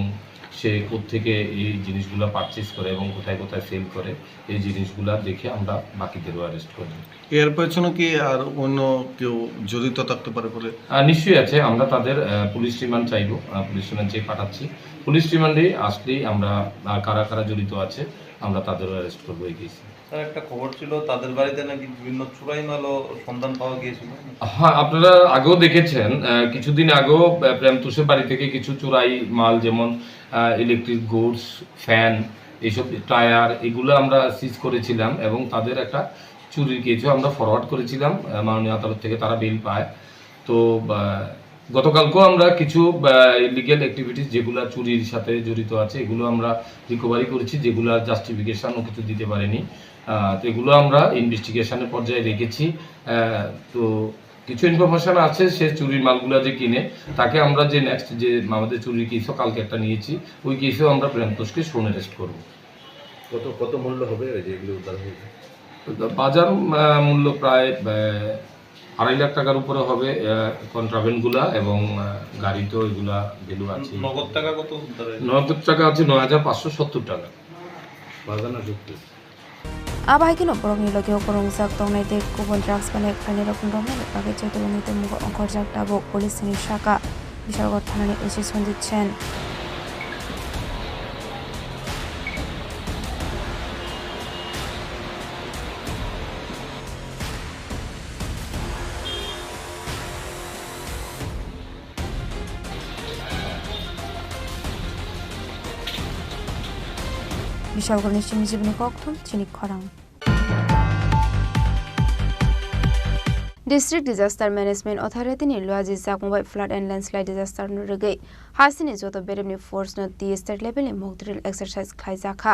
সে কোত্থেকে এই জিনিসগুলো পারচেজ করে এবং কোথায় কোথায় সেল করে, এই জিনিসগুলো দেখে আমরা বাকিদেরও অ্যারেস্ট করব। এর পেছনে কি আর অন্য কেউ জড়িত থাকতে পারে বলে? আহ, নিশ্চয়ই আছে। আমরা তাদের আহ, পুলিশ রিমান্ড চাইবো, আহ, পুলিশ রিমান্ড চেয়ে পাঠাচ্ছি। পুলিশ রিমান্ডে আসলেই আমরা আহ, কারা কারা জড়িত আছে, আমরা তাদেরও অ্যারেস্ট করবো এই কেসে। স্যার, একটা খবর ছিল, তাদের বাড়িতে নাকি বিভিন্ন চুরাই মালও সন্ধান পাওয়া গিয়েছিল। হ্যাঁ, আপনারা আগেও দেখেছেন, আহ, কিছুদিন আগেও আহ, প্রেমতোষের বাড়ি থেকে কিছু চুরাই মাল, যেমন ইলেকট্রিক গুডস, ফ্যান, এইসব টায়ার, এগুলো আমরা সিজ করেছিলাম এবং তাদের একটা চুরির কেসও আমরা ফরওয়ার্ড করেছিলাম আহ, মাননীয় আদালত থেকে, তারা বেইল পায়। তো আহ, গতকালকেও আমরা কিছু ইলিগ্যাল অ্যাক্টিভিটিস যেগুলো চুরির সাথে জড়িত আছে, এগুলো আমরা রিকভারি করেছি, যেগুলো জাস্টিফিকেশনও কিছু দিতে পারেনি। আহ, তো এগুলো আমরা ইনভেস্টিগেশনের পর্যায়ে রেখেছি। আহ, তো কিছু ইনফরমেশন আছে, সে চুরির মালগুলো যে কিনে, তাকে আমরা যে নেক্সট যে আমাদের চুরির কেসও কালকে একটা নিয়েছি, ওই কেসেও আমরা প্রেমতোষকে শোন অ্যারেস্ট করবো। কত, কত মূল্য হবে এই যে এগুলো উদ্ধার হয়েছে? তো বাজার, আহ, মূল্য প্রায়, আহ, আড়াই লাখ টাকার উপরে হবে, আহ, কন্ট্রাব্যান্ড গুলা এবং, আহ, গাড়ি তো এগুলা ভ্যালু আছে। নগদ টাকা কত উদ্ধার হয়েছে? নগদ টাকা আছে নয় হাজার পাঁচশো সত্তর টাকা। বাজার না যুক্তি। Abo hai kheno borokni logio kwrwngjak tongnai tei kubun drugs bai khlainairokni romnani bagwi Chaitoroni tongmungo ongkhorjak tabuk police ni saka. Bishalgarh thanani O C Sanjit Sen. Bishalgarhni simi jibini kokthum chini khorang. District Disaster Management Authority ni luaji jakmung bai flood and landslide disaster no rwgwi hasini joto beremni force no twi state level ni mock drill exercise khlaijakha.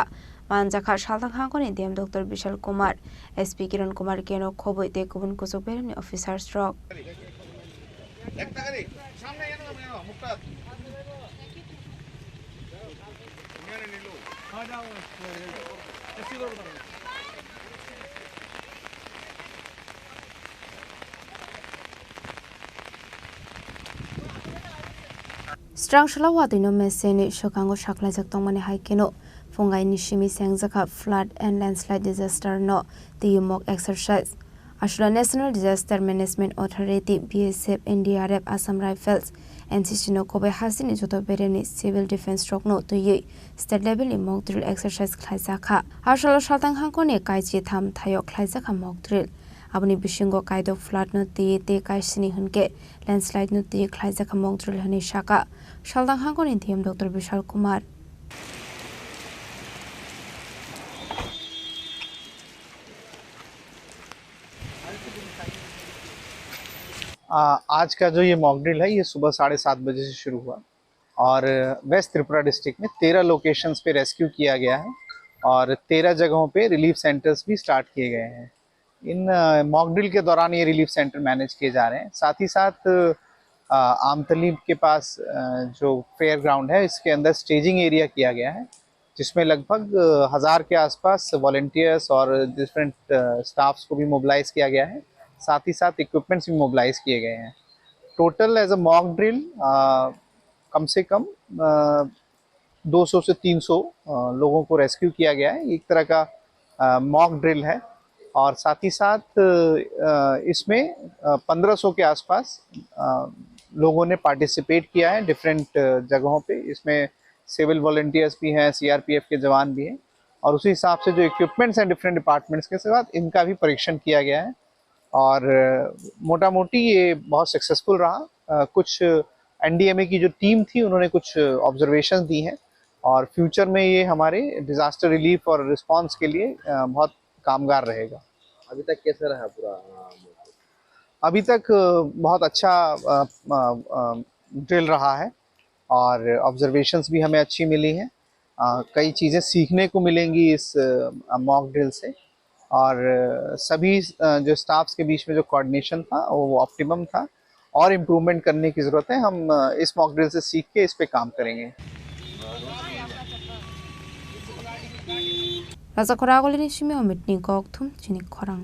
Manjakha salthang hangkoni D M Doctor Bishal Kumar, S P Kiran Kumar K no khobwi tei kubun kuchuk beremni officers rok. Srang sala watwi no mese ni swkango saklaijak tongmani hai kheno phungai ni simi chengjakha flood and landslide disaster no twi mock exercise. Aswla National Disaster Management Authority, B S F, N D R F, Assam Rifles, N C C no khobwi hasini joto beremni civil defense rokno twiwi state level ni mock drill exercise khlaijakha. Aswla salthang hangkoni kaichi tham thaio khlaijakha mock drill. Aboni bisingo kaidok flood no twi tei kaisini hwnkhe landslide no twi khlaijakha mock drill hwnwi saka salthang hangkoni D M Doctor Bishal Kumar. आ, आज का जो ये mock drill है, ये सुबह साढ़े सात बजे से शुरू हुआ और वेस्ट त्रिपुरा डिस्ट्रिक्ट में तेरह लोकेशंस पे रेस्क्यू किया गया है और तेरह जगहों पे रिलीफ सेंटर्स भी स्टार्ट किए गए हैं। इन, अ, मॉक ड्रिल के दौरान ये रिलीफ सेंटर मैनेज किए जा रहे हैं। साथ ही साथ, अ, आमतली के पास, अ, जो फेयर ग्राउंड है, इसके अंदर स्टेजिंग एरिया किया गया है, जिसमें लगभग, अ, हज़ार के आसपास वॉलंटियर्स और डिफरेंट, अ, स्टाफ्स को भी मोबिलाइज किया गया है। साथ ही साथ इक्विपमेंट्स भी मोबिलाइज किए गए हैं। टोटल एज अ मॉक ड्रिल, अ, कम से कम, अ, दो सौ से तीन सौ, अ, लोगों को रेस्क्यू किया गया है। एक तरह का, अ, मॉक ड्रिल है और साथ ही साथ, अ, इसमें, अ, पन्द्रह सौ के आसपास, अ, लोगों ने पार्टिसिपेट किया है डिफरेंट, अ, जगहों पे। इसमें सिविल वॉलंटियर्स भी हैं, सीआरपीएफ के जवान भी हैं और उसी हिसाब से जो इक्विपमेंट्स हैं डिफरेंट डिपार्टमेंट्स के साथ, इनका भी परीक्षण किया गया है। और, अ, मोटा मोटी ये बहुत सक्सेसफुल रहा। अ, कुछ एनडीएमए की जो टीम थी, उन्होंने कुछ ऑब्जर्वेशंस दी हैं और फ्यूचर में ये हमारे डिजास्टर रिलीफ और रिस्पांस के लिए, अ, बहुत कामगार रहेगा। अभी तक कैसा रहा पूरा, अ, अभी तक, अ, बहुत अच्छा, अ, अ, अ, ड्रिल रहा है और ऑब्जर्वेशंस भी हमें अच्छी मिली हैं। अ, कई चीज़ें सीखने को मिलेंगी इस, अ, मॉक ड्रिल से और, अ, सभी, अ, जो स्टाफ्स के बीच में जो कोऑर्डिनेशन था, वो, वो ऑप्टिमम था और इम्प्रूवमेंट करने की ज़रूरत है। हम, अ, इस मॉक ड्रिल से सीख के इस पे काम करेंगे। Raja Khoragulini simi o meeting kok thum chini khorang.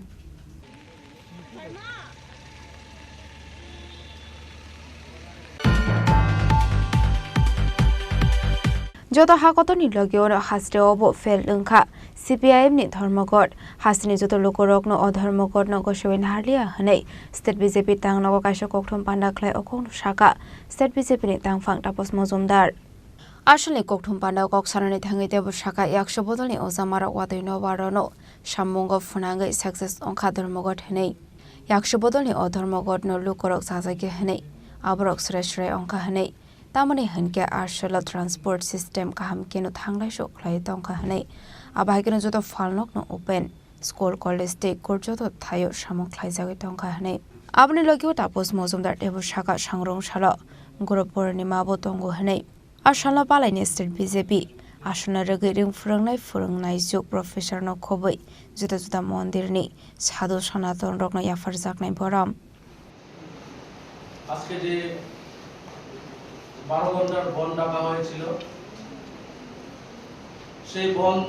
Joto hakotorni logi oro hasreo bo fail wngkha C P I M ni Dharmaghat. Hasini joto lukurokno o Dharmaghatno gosewi naharliya hwnwi State B J P tangnogo kaisa kokthum panda khlai o kokno saka State B J P ni tangphang Tapas Mojumdar. Asalni kokthum panda kok sanani thangwi teibo saka yakso bodolni ojamarok watwi nobarono sammungo phwnangwi success wngkha Dharmaghat hwnwi. Yakso bodolni o Dharmaghatno lukurok chajagya hwnwi, aborok swrai swrai wngkha hwnwi, tamoni hwnkhe aswlo transport system kaham kheno thanglaisu khlaiwi tongkha hwnwi, abo hai kheno joto phalnokno open, school, college tei court joto thaio samung khlaijagwi tongkha hwnwi. Aboni logio Tapas Mojumdar teibo saka sangrong salo Guru Purnima bo tongo hwnwi. A salno palaini state B J P aswkno rwgwi ring phwrwngnai phwrwngnai juk professor no khobwi juda juda mondir ni sadhu sanaton rokno yapharjaknai borom. আজকে যে বারো ঘন্টার বন্ধ ডাকা হয়েছিল, সেই বন্ধ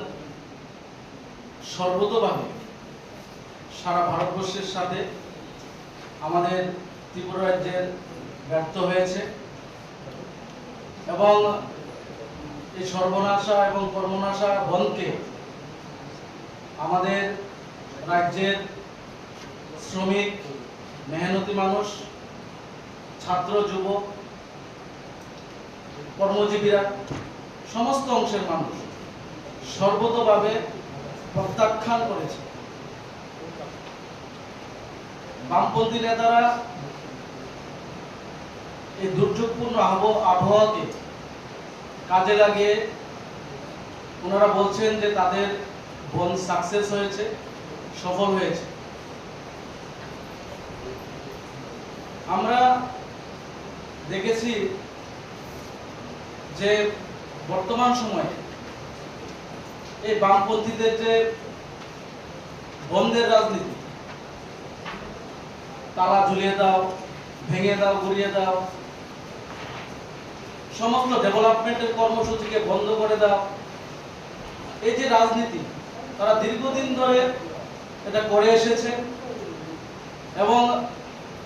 সর্বতোভাবে সারা ভারতবর্ষের সাথে আমাদের ত্রিপুরা রাজ্যের ব্যর্থ হয়েছে এবং এই সর্বনাশা এবং কর্মনাশা বন্ধকে আমাদের রাজ্যের শ্রমিক, মেহনতি মানুষ, ছাত্র, যুবক, কর্মজীবীরা, সমস্ত অংশের মানুষ সর্বতোভাবে প্রত্যাখ্যান করেছে। বামপন্থী নেতারা এই দুর্যোগপূর্ণ আবহ-, আবহাওয়াকে কাজে লাগিয়ে ওনারা বলছেন যে তাদের বন্ধ সাকসেস হয়েছে, সফল হয়েছে। আমরা দেখেছি যে বর্তমান সময়ে এই বামপন্থীদের যে বন্ধের রাজনীতি, তালা ঝুলিয়ে দাও, ভেঙে দাও, গুড়িয়ে দাও, সমস্ত ডেভেলপমেন্টের কর্মসূচিকে বন্ধ করে দাও, এই যে রাজনীতি, তারা দীর্ঘদিন ধরে এটা করে এসেছে এবং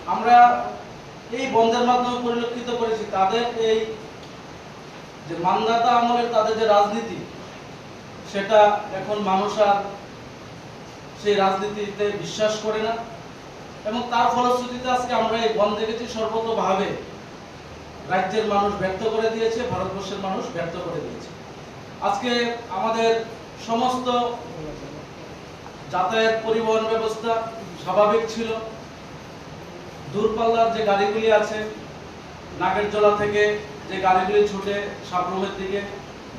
আমরা এই বন্ধের মাধ্যমে পরিলক্ষিত করেছি তাদের এই যে মান্ধাতা আমলের তাদের যে রাজনীতি, সেটা এখন মানুষ আর সেই রাজনীতিতে বিশ্বাস করে না। এবং তার ফলশ্রুতিতে আজকে আমরা এই বন্ধ দেখেছি, সর্বতোভাবে রাজ্যের মানুষ ব্যর্থ করে দিয়েছে, ভারতবর্ষের মানুষ ব্যর্থ করে দিয়েছে। আজকে আমাদের সমস্ত যাতায়াত পরিবহন ব্যবস্থা স্বাভাবিক ছিল। দূরপাল্লার যে গাড়িগুলি আছে, নাগেরজোলা থেকে যে গাড়িগুলি ছুটে সাব্রুমের দিকে,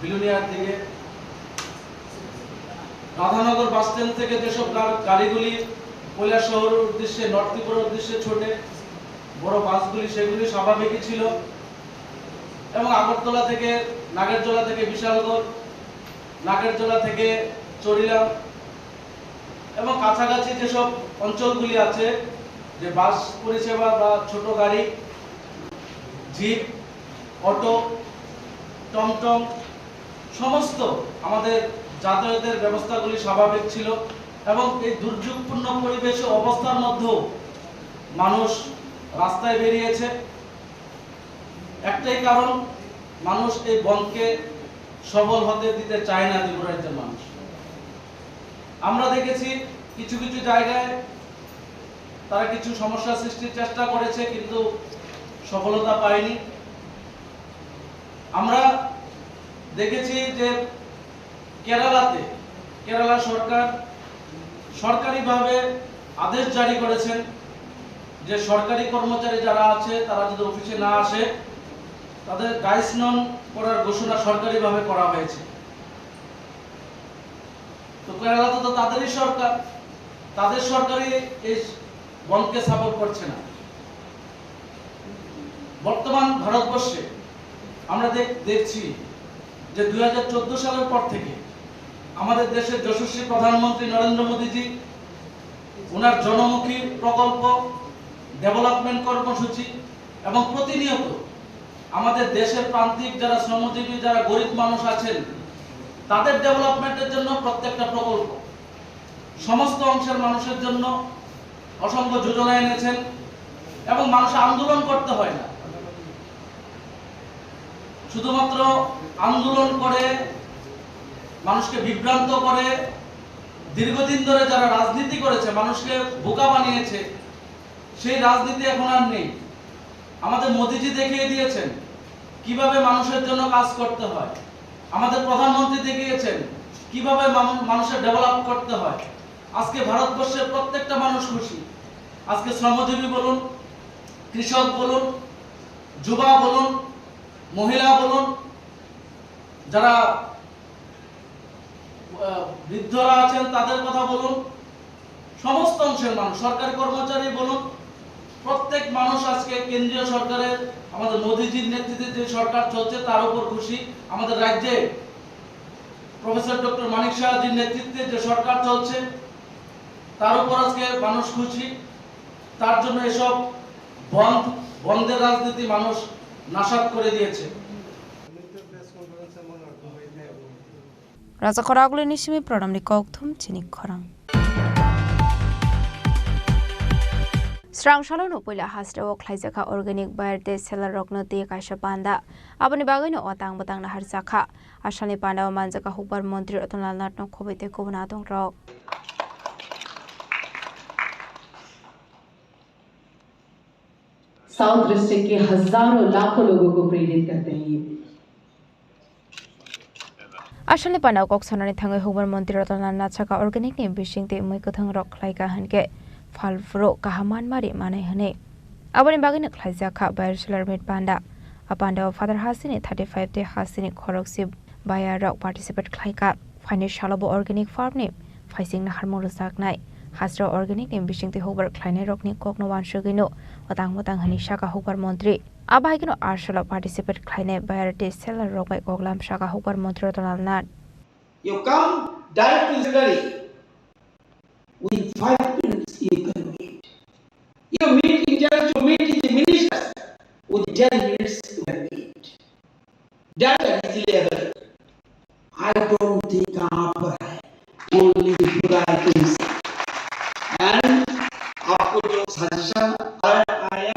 বিলোনিয়ার দিকে, রাধানগর বাস স্ট্যান্ড থেকে যেসব গা-, গাড়িগুলি কৈলাসহরের উদ্দেশ্যে, নর্থ ত্রিপুরার উদ্দেশ্যে ছোটে, বড় বাসগুলি, সেগুলি স্বাভাবিকই ছিল। এবং আগরতলা থেকে, নাগেরজোলা থেকে বিশালগড়, নাগেরজোলা থেকে চরিলাম এবং কাছাকাছি যেসব অঞ্চলগুলি আছে, যে বাস পরিষেবা বা ছোট গাড়ি, জিপ, অটো, টমটম, সমস্ত আমাদের যাতায়াতের ব্যবস্থাগুলি স্বাভাবিক ছিল এবং এই দুর্যোগপূর্ণ পরিবেশ ও অবস্থার মধ্যেও মানুষ রাস্তায় বেরিয়েছে। একটাই কারণ, মানুষ এই বন্ধকে সফল হতে দিতে চায় না ত্রিপুরা রাজ্যের মানুষ। আমরা দেখেছি কিছু কিছু জায়গায় তারা কিছু সমস্যা সৃষ্টির চেষ্টা করেছে, কিন্তু সফলতা পায়নি। আমরা দেখেছি যে কেরালাতে, কেরালা সরকার সরকারিভাবে আদেশ জারি করেছেন যে সরকারি কর্মচারী যারা আছে, তারা যদি অফিসে না আসে, তাদের গাইসনন করার ঘোষণা সরকারিভাবে করা হয়েছে। তো কেরালাতে তো তাদেরই সরকার, তাদের সরকারই এই বন্ধকে সাপোর্ট করছে না। বর্তমান ভারতবর্ষে আমরা দেখ-, দেখছি যে দুই হাজার চোদ্দ সালের পর থেকে আমাদের দেশের যশস্বী প্রধানমন্ত্রী নরেন্দ্র মোদীজি ওনার জনমুখী প্রকল্প, ডেভেলপমেন্ট কর্মসূচি এবং প্রতিনিয়ত আমাদের দেশের প্রান্তিক যারা শ্রমজীবী, যারা গরিব মানুষ আছেন, তাদের ডেভেলপমেন্টের জন্য প্রত্যেকটা প্রকল্প সমস্ত অংশের মানুষের জন্য অসংখ্য যোজনা এনেছেন এবং মানুষ আন্দোলন করতে হয় না। শুধুমাত্র আন্দোলন করে, মানুষকে বিভ্রান্ত করে, দীর্ঘদিন ধরে যারা রাজনীতি করেছে, মানুষকে বোকা বানিয়েছে, সেই রাজনীতি এখন আর নেই। আমাদের মোদিজি দেখিয়ে দিয়েছেন কিভাবে মানুষের জন্য কাজ করতে হয়। আমাদের প্রধানমন্ত্রী দেখিয়েছেন কিভাবে মানু-, মানুষের ডেভেলপ করতে হয়। আজকে ভারতবর্ষের প্রত্যেকটা মানুষ খুশি। আজকে শ্রমজীবী বলুন, কৃষক বলুন, যুবা বলুন, মহিলা বলুন, যারা, আহ, বৃদ্ধরা আছেন তাদের কথা বলুন, সমস্ত অংশের মানুষ, সরকারি কর্মচারী বলুন, প্রত্যেক মানুষ আজকে কেন্দ্রীয় সরকারের, আমাদের মোদিজির নেতৃত্বে যে সরকার চলছে তার উপর খুশি। আমাদের রাজ্যে প্রফেসর ডক্টর মানিক সাহাজির নেতৃত্বে যে সরকার চলছে তার উপর আজকে মানুষ খুশি। তার জন্য এসব বন্ধ, বন্ধের রাজনীতি মানুষ নাসাত করে দিয়েছে। Raja khoragulini simi pranamni kokthum chini khorang. Srang salono puila hasteo khlaijakha organic buyer tei seller rokno twi kaisa panda. Aboni bagwino o tang bwtang naharjakha. Asalni pandao manjakha hukbar montri Ratan Lal Nathno khobwi tei kubun adongrok. South district के हजारों लाखों लोगों को प्रेरित करते हैं ये। Asalni pandao kok sanani thangwi hukbar montri Ratan Lal Nath sakha organic ni bising tei mui kwthang rok khlaikha hinkhe phal phuru kaham manmari manai hwnwi. Aboni bagwino khlaijakha buyer seller meet panda. A pandao phatar hasteni thirty five tei hasteni khorokse buyer rok participate khlaikha. Phaini salo bo organic farm ni phaising naharmung rwjaknai. Hasteo organic ni bisingtwi hukbar khlainai rokni kokno wansugwino otang motang hwnwi sakha hukbar montri. Abo hai kheno arsalo participate khlainai buyer tei seller rok bai koklam sakha hukbar montri Ratan Lal Nath. You come direct to the delivery. Within five minutes, you can meet. You meet intellectual, meet the ministers. Within ten minutes, you can meet. That is easily available. I don't think कहाँ पर है, only Tripura I think so. And आपको जो सजेशन आया,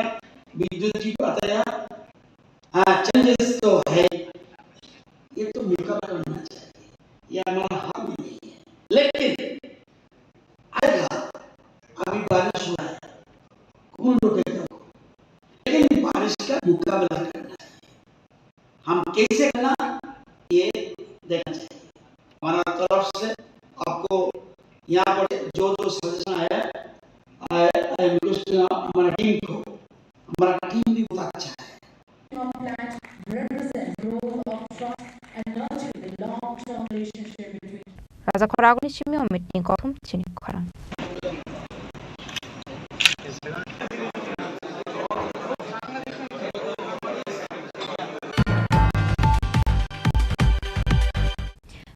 विद्युत जी बताया, हाँ, चेंजेस तो है, ये तो मुकाबला करना चाहिए, ये हमारा हक नहीं है। लेकिन आएगा, अभी बारिश हुआ है, कौन रोकेगा? लेकिन बारिश का मुकाबला करना चाहिए। हम कैसे करना, ये देखना चाहिए। हमारा तरफ से आपको यहाँ पर जो जो सजेशन आया, I, I request हमारा टीम को, हमारा टीम भी बहुत अच्छा है। Plants represent growth of trust and nurture the long-term relationship between Raja khoragulini simi o meeting kokthum chini khorang.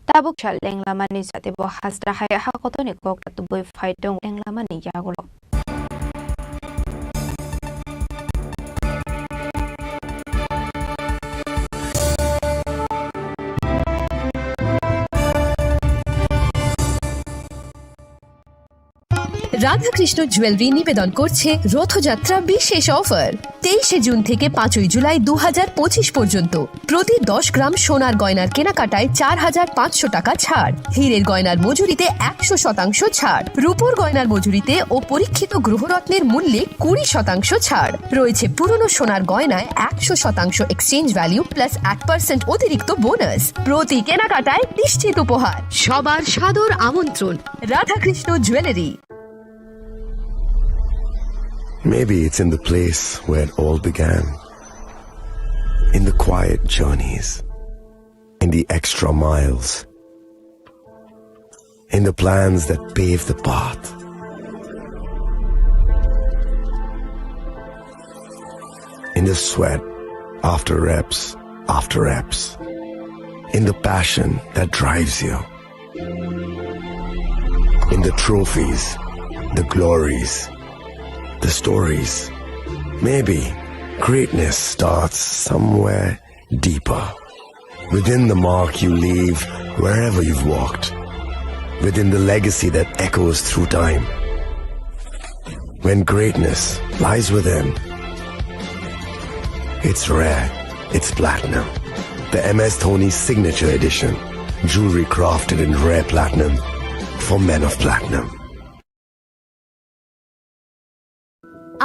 Tabuk sal lenglamani jatebo hasra hai hakotoni kokra tubui phai tongo lenglamani yagulo. Radhakrishna jewellery নিবেদন করছে রথযাত্রা বিশেষ অফার। তেইশে জুন থেকে পাঁচই জুলাই দু হাজার পঁচিশ পর্যন্ত প্রতি দশ গ্রাম সোনার গয়নার কেনাকাটায় চার হাজার পাঁচশো টাকা ছাড়, হীরের গয়নার মজুরিতে একশো শতাংশ ছাড়, রূপোর গয়নার মজুরিতে ও পরীক্ষিত গ্রহরত্নের মূল্যে কুড়ি শতাংশ ছাড়। রয়েছে পুরনো সোনার গয়নায় একশো শতাংশ এক্সচেঞ্জ ভ্যালু প্লাস এক পার্সেন্ট অতিরিক্ত বোনাস। প্রতি কেনাকাটায় নিশ্চিত উপহার। সবার সাদর আমন্ত্রণ। Radhakrishna jewellery. Maybe it's in the place where it all began. In the quiet journeys, in the extra miles, in the plans that pave the path, in the sweat after reps after reps, in the passion that drives you. In the trophies, the glories, the stories. Maybe greatness starts somewhere deeper. Within the mark you leave wherever you've walked. Within the legacy that echoes through time. When greatness lies within, it's rare, it's platinum. The M S Dhoni Signature Edition, jewelry crafted in rare platinum for men of platinum.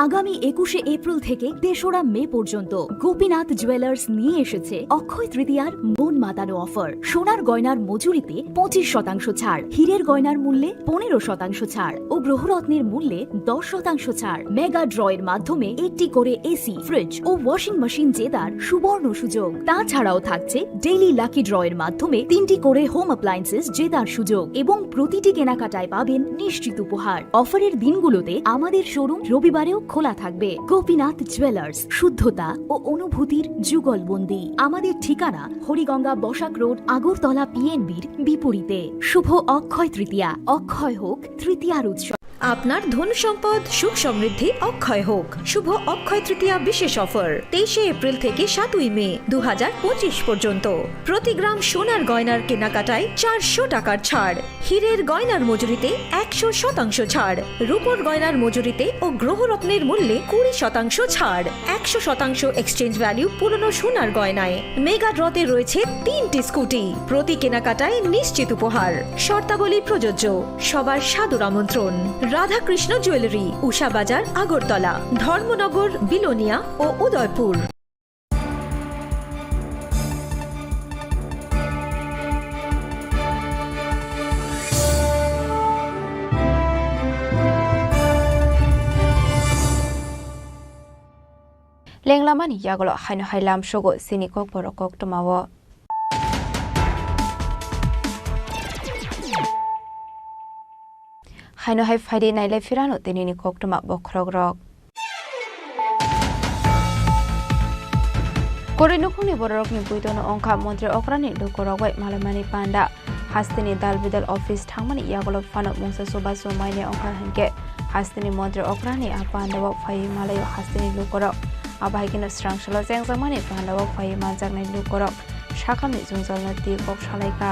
আগামী একুশে এপ্রিল থেকে তেসরা মে পর্যন্ত গোপীনাথ জুয়েলার্স নিয়ে এসেছে অক্ষয় তৃতীয়ার মন মাতানো অফার। সোনার গয়নার মজুরিতে পঁচিশ শতাংশ ছাড়, হীরের গয়নার মূল্যে পনেরো শতাংশ ছাড় ও গ্রহরত্নের মূল্যে দশ শতাংশ ছাড়। মেগা ড্রয়ের মাধ্যমে একটি করে এসি, ফ্রিজ ও ওয়াশিং মেশিন জেতার সুবর্ণ সুযোগ। তাছাড়াও থাকছে ডেইলি লাকি ড্রয়ের মাধ্যমে তিনটি করে হোম অ্যাপ্লায়েন্সেস জেতার সুযোগ এবং প্রতিটি কেনাকাটায় পাবেন নিশ্চিত উপহার। অফারের দিনগুলোতে আমাদের শোরুম রবিবারেও খোলা থাকবে। গোপীনাথ জুয়েলার্স, শুদ্ধতা ও অনুভূতির যুগলবন্দি। আমাদের ঠিকানা হরিগঙ্গা বসাক রোড, আগরতলা পিএনবির বিপরীতে। শুভ অক্ষয় তৃতীয়া, অক্ষয় হোক তৃতীয়ার উৎসব। আপনার ধন সম্পদ সুখ সমৃদ্ধি অক্ষয় হোক। শুভ অক্ষয় তৃতীয়া বিশেষ অফার তেইশে এপ্রিল থেকে সাতই মে দু হাজার পঁচিশ পর্যন্ত। প্রতি গ্রাম সোনার গয়নার কেনাকাটায় চারশো টাকার ছাড়, হীরের গয়নার মজুরিতে একশো শতাংশ ছাড়, রূপোর গয়নার মজুরিতে ও গ্রহরত্নের মূল্যে কুড়ি শতাংশ ছাড়, একশো শতাংশ এক্সচেঞ্জ ভ্যালু পুরনো সোনার গয়নায়। মেগা ড্রতে রয়েছে তিনটি স্কুটি, প্রতি কেনাকাটায় নিশ্চিত উপহার। শর্তাবলী প্রযোজ্য। সবার সাদর আমন্ত্রণ। রাধাকৃষ্ণ জুয়েলারি, উষা বাজার, আগরতলা, ধর্মনগর, বিলোনিয়া ও Udaipur. Lenglamani yagulo haino hai lamsogo chini kokborok koktwmao. Haino hai phaidi nailai phirano tinini koktwma bokhorokrok. Kwrwi nukhungni bororokni buidono wngkha montri okrani lukurok bai malaimani panda. Hasteni dal bidal office thangmani yagulo phano mungsa chubachu maine wngkha hinkhe hasteni montri okrani a pandao phaiwi malaio hasteni lukurok. Abo hai kheno swrang salo chengjakmani pandao phaiwi manjaknai lukurok sakhamni jwngjalno twi kok salaikha.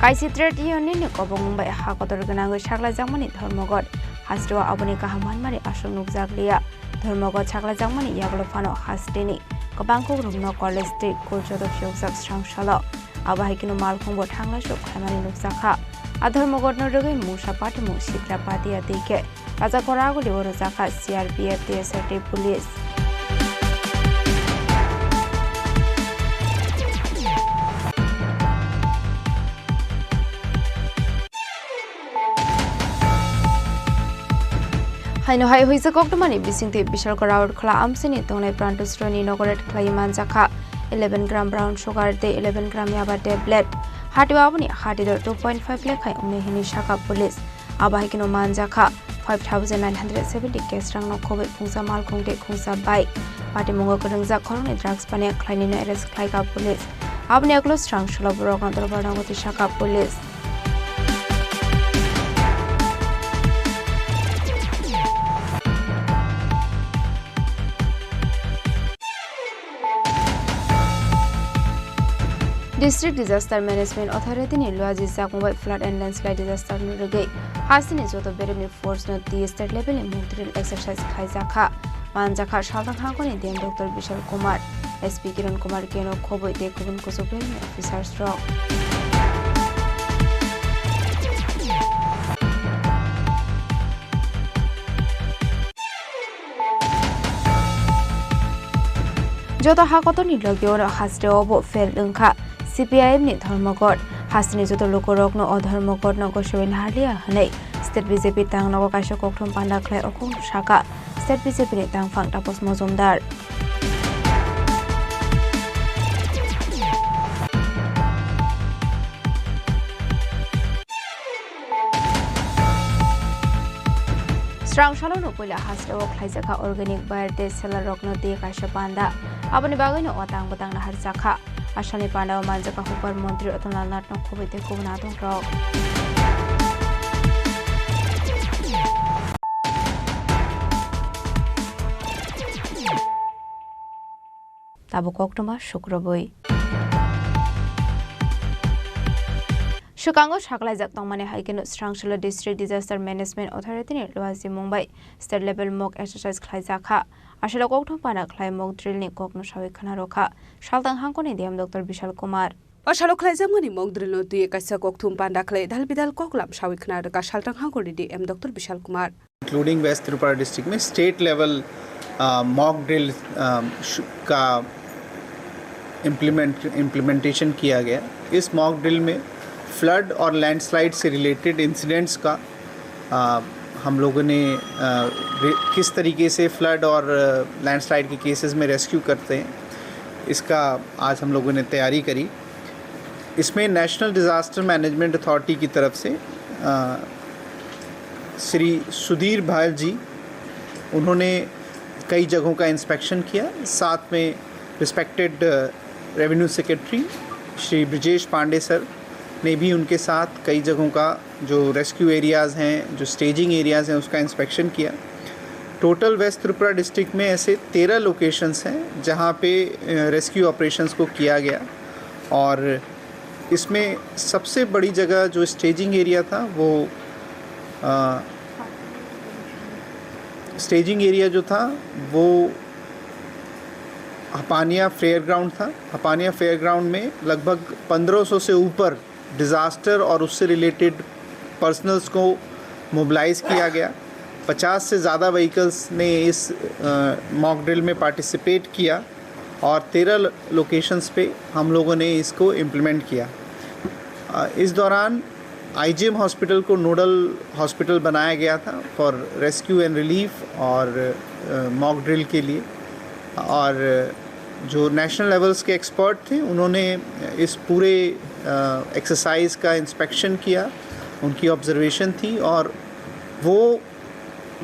Kaisi trade union ni kobongmung bai ha kotor gwnangwi saklaijakmani Dharmaghat hasteo aboni kaham manmani aswk nukjakliya. Dharmaghat saklaijakmani yagulo phano hasteni kwbang kukrukno college tei school joto phiyokjak swrang salo. Abo hai kheno malkhungbo thanglaisu khlaimani nukjakha. A Dharmaghatno rwgwi mungsa patimung Sitra Patia tei khe Raja Koraguli o rwjakha C R P F, T S R T police. Haino hai huijak koktwmani bisingtwi Bishalgarh Road khwla amchini tongnai Pranto Sroini nogo raid khlaiwi manjakha eleven gram brown sugar tei eleven gram yaba tablet. Hatio aboni hati dor two point five lakh hai wngnai hinwi sakha police. Abo hai kheno manjakha five thousand nine hundred seventy cash rangno khobwi khungsa malkhung tei khungsa bike. Patimungo kwrwngjak khoroknwi drugs paniya khlainwino arrest khlaikha police. Aboni yagulo swrang salo borokno dorbar nango twi sakha police. District Disaster Management Authority ni luaji jakmung bai flood and landslide disaster no rwgwi hasteni joto beremni force no twi state level ni mock drill exercise khlaijakha. Manjakha salthang hangkoni D M Doctor Bishal Kumar, S P Kiran Kumar Keno khobwi tei kubun kuchuk beremni officers rok. Joto ha kotorni logi oro hasteo bo fail wngkha C P I M ni Dharmaghat. Hasteni joto lukurokno o Dharmaghatno gosowi naharliya hwnwi State B J P tangnogo kaisa kokthum panda khlai okong saka State B J P ni tangphang Tapos Mojumdar. Srang salono puila hasteo khlaijakha organic buyer tei seller rokno twi kaisa panda. Aboni bagwino o tang bwtang naharjakha. Asalni pandao manjakha hukbar montri Atalal Nathno khobwi tei kubun adongrok. Tabuk koktwma sukrubwi. Swkango saklaijak tongmani hai kheno Srangsalo District Disaster Management Authority ni luaji mung bai state level mock exercise khlaijakha. Aswk kokthum pana khlai mock drill ni kokno sawi khna rwkha saltang hangkoni D M Doctor Bishal Kumar. O salo khlaijakmani mock drill no twi kaisa kokthum panda khlai dal bidal koklam sawi khna rwkha saltang hangkoni D M Doctor Bishal Kumar. Including West Tripura district में state level mock drill का implement implementation किया गया। इस mock drill में फ्लड और लैंडस्लाइड से related incidents का अ, हम लोगों ने अ, रे- किस तरीके से फ्लड और लैंडस्लाइड के केसेस में रेस्क्यू करते हैं, इसका आज हम लोगों ने तैयारी करी। इसमें नेशनल डिज़ास्टर मैनेजमेंट अथॉरिटी की तरफ से अ, श्री सुधीर भायल जी, उन्होंने कई जगहों का इंस्पेक्शन किया। साथ में रिस्पेक्टेड रेवेन्यू सेक्रेटरी श्री ब्रजेश पांडे सर ने भी उनके साथ कई जगहों का, जो रेस्क्यू एरियाज़ हैं, जो स्टेजिंग एरियाज़ हैं, उसका इंस्पेक्शन किया। टोटल वेस्ट त्रिपुरा डिस्ट्रिक्ट में ऐसे तेरह लोकेशंस हैं जहाँ पे रेस्क्यू ऑपरेशंस को किया गया। और इसमें सबसे बड़ी जगह जो स्टेजिंग एरिया था, वो स्टेजिंग एरिया जो था, वो हपानिया फेयर ग्राउंड था। हपानिया फेयर ग्राउंड में लगभग पन्द्रह सौ से ऊपर डिज़ास्टर और उससे रिलेटेड पर्सनल्स को मोबिलाइज किया गया। पचास से ज़्यादा व्हीकल्स ने इस मॉक ड्रिल में पार्टिसिपेट किया और तेरह लोकेशंस पे हम लोगों ने इसको इम्प्लीमेंट किया। इस दौरान आईजीएम हॉस्पिटल को नोडल हॉस्पिटल बनाया गया था फॉर रेस्क्यू एंड रिलीफ और मॉक ड्रिल के लिए। और जो नेशनल लेवल्स के एक्सपर्ट थे, उन्होंने इस पूरे एक्सरसाइज का इंस्पेक्शन किया, उनकी ऑब्जर्वेशन थी और वो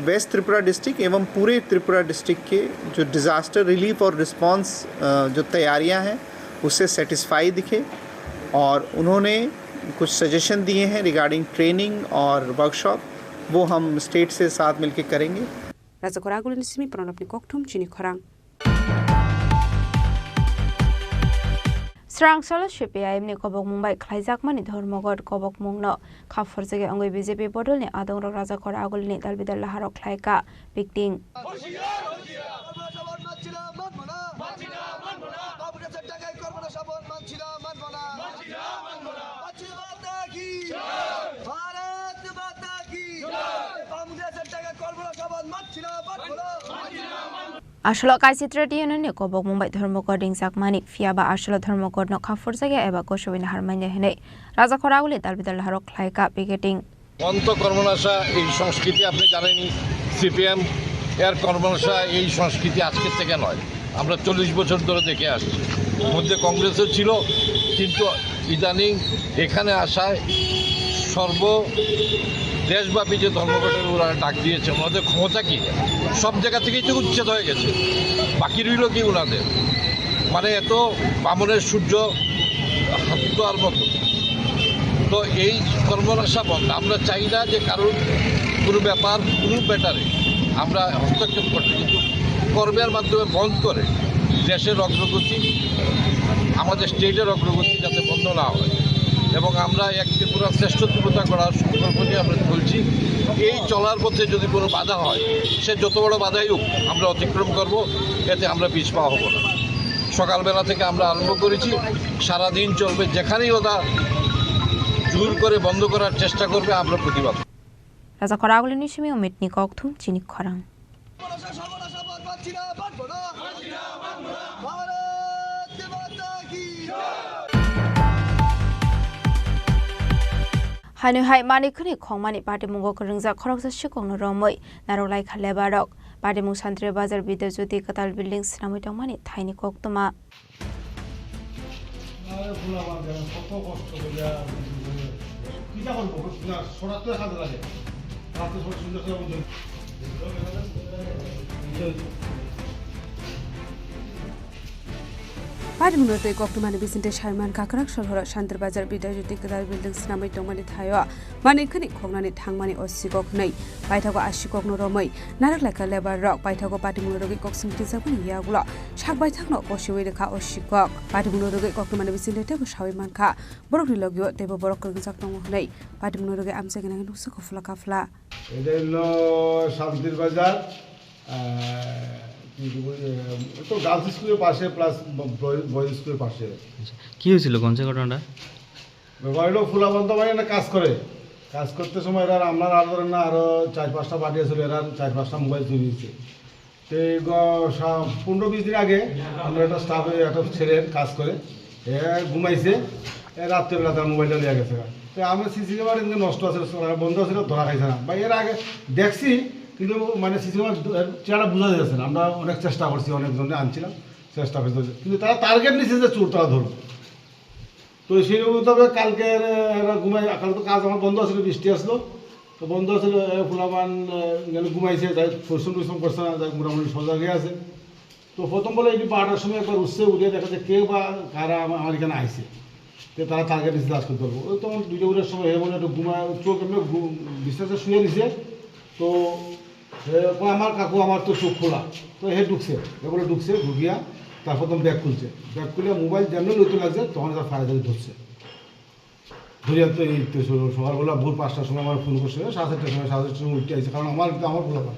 वेस्ट त्रिपुरा डिस्ट्रिक्ट एवं पूरे त्रिपुरा डिस्ट्रिक्ट के जो डिज़ास्टर रिलीफ और रिस्पॉन्स जो तैयारियां हैं, उससे सेटिस्फाई दिखे और उन्होंने कुछ सजेशन दिए हैं रिगार्डिंग ट्रेनिंग और वर्कशॉप, वो हम स्टेट से साथ मिलके करेंगे। Raja Khoragulini simi Pranabni kokthum chini khorang. Srang salo C P I M ni kobokmung bai khlaijakmani Dharmaghat kobokmungno kha phurjagwi wngwi B J P bodolni adongrok Raja Khoragulini dalbidal laharok khlaika pikting. Asolo kaisa trade union ni kobokmung bai Dharmaghat ringjakmani, phiya ba asolo Dharmaghat no kha phurjakya eba kosowi nahar manya hinwi Raja Khoraguli dalbidal laharok khlaika piketing. অন্ত কর্মনাশা এই সংস্কৃতি আপনি জানেনই, সিপিএম এর কর্মনাশা এই সংস্কৃতি আজকের থেকে নয়, আমরা চল্লিশ বছর ধরে দেখে আসছি। মধ্যে কংগ্রেসও ছিল, কিন্তু ইদানিং এখানে আসায় সর্ব দেশব্যাপী যে ধর্মঘটের ওরা ডাক দিয়েছে, ওনাদের ক্ষমতা কি? সব জায়গা থেকেই তো উচ্ছেদ হয়ে গেছে, বাকি রইল কি ওনাদের? মানে এত বামনের সূর্য হাত দেওয়ার মতো। তো এই কর্মনাশা বন্ধ। আমরা চাই না যে কারোর কোনো ব্যাপার, কোনো ম্যাটারে আমরা হস্তক্ষেপ করতে, কিন্তু কর্মের মাধ্যমে বন্ধ করে দেশের অগ্রগতি, আমাদের স্টেটের অগ্রগতি যাতে বন্ধ না হয়। এবং আমরা এক ত্রিপুরা শ্রেষ্ঠ ত্রিপুরা গড়ার সংকল্প নিয়ে আমরা চলছি। এই চলার পথে যদি কোনো বাধা হয়, সে যত বড় বাধাই হোক, আমরা অতিক্রম করব, এতে আমরা পিছপা হব না। সকালবেলা থেকে আমরা আরম্ভ করেছি, সারাদিন চলবে। যেখানেই ওরা জোর করে বন্ধ করার চেষ্টা করবে, আমরা প্রতিবাদ। Raja Khoragulini simi Umitni kokthum chini khorang. Haino hai manwi khwnwi khongmani patimungo kwrwngjak khoroksa sikokno romwi narwk laikha lebarok. Patimung Santri Bazar Vidya Jyoti Kwtal Building swnamwi tongmani thaini koktwma. Patimungno twi koktwmani bisingtwi saiman kakrak sohoro Santri Bazar Vidya Jyoti Kwtal Building swnamwi tongmani thaio. Manwi khwnwi khoknani thangmani o sikok hwnwi paithago a sikokno romwi narwk laikha lebar rok. Paithago patimungno rwgwi kok swng tijakmani yagulo sak baithakno kosiwi rwkha o sikok. Patimungno rwgwi koktwmani bisingtwi teibo sawi mankha, borokni logio teibo borok kwrwngjak tongo hwnwi patimungno rwgwi amchaini nangwi nuksa kufla kafla. এটা হলো শান্তির বাজার, আহ, কি বলবো, এ, তো গার্লস স্কুলের পাশে প্লাস ব-, বয়-, বয়েজ স্কুলের পাশে। আচ্ছা, কি হয়েছিল কোন সে ঘটনাটা? ব্যাপার হলো ফুলাবন্ত ভাই এখানে কাজ করে, কাজ করতে সময় এরা আমরা আর ধরেন না, আরো চার পাঁচটা পার্টি আছিল, এরা চার পাঁচটা মোবাইল চুরি হয়েছে। তো এই গ-, সা-, পনেরো বিশ দিন আগে আমরা একটা স্টাফে একটা ছেলে কাজ করে, এ ঘুমাইছে, এ রাত্রেবেলা তার মোবাইলটা নিয়ে গেছে। তো আমার সিসি ক্যামেরা এদিকে নষ্ট আছে, বন্ধ আছে, ধরা খাইছে না। বা এর আগে দেখছি, কিন্তু মানে সিসি ক্যামেরা চেহারা বোঝা যাচ্ছে না। আমরা অনেক চেষ্টা করছি, অনেকজনকে আনছিলাম, চেষ্টা করছি, কিন্তু তারা টার্গেট নিচ্ছে যে চোর তারা ধরবে। তো সেই মোতাবেক কালকে এরা ঘুমাই, কাল তো কাজ আমার বন্ধ আছিল, বৃষ্টি আসলো, তো বন্ধ আছিল, এ, ফুলাবান, এ, গেল ঘুমাইছে, যাই পরিশ্রম টরিশ্রম করছে না, যাই মোটামুটি সজাগে আছে। তো প্রথম বলে এটি বারোটার সময় একবার উঠছে, উঠে দেখা যায় কে বা কারা আমার, আমার এখানে আইছে। তো তারা টার্গেট দিচ্ছে আজকে ধরবো। ওই তখন দুইটা উঠার সময় হে বলে একটু ঘুমায়, চোখ এমনি ঘু-, বিছানাতে শুয়ে দিছে। তো হে কয়, "আমার কাকু, আমার তো চোখ খোলা।" তো হে ঢুকছে, এ বলে ঢুকছে, ঢুকিয়া তার প্রথম ব্যাগ খুলছে। ব্যাগ খুলে মোবাইল যেমনি লইতে লাগছে, তখন তার ফায়ার ধরছে। ধরিয়া তো এই তো স-, সকালবেলা ভোর পাঁচটার সময় আমার ফোন করছে, সাড়ে চারটার সময়, সাড়ে চারটার সময় উঠে আইছে, কারণ আমার, আমার পোলাপান।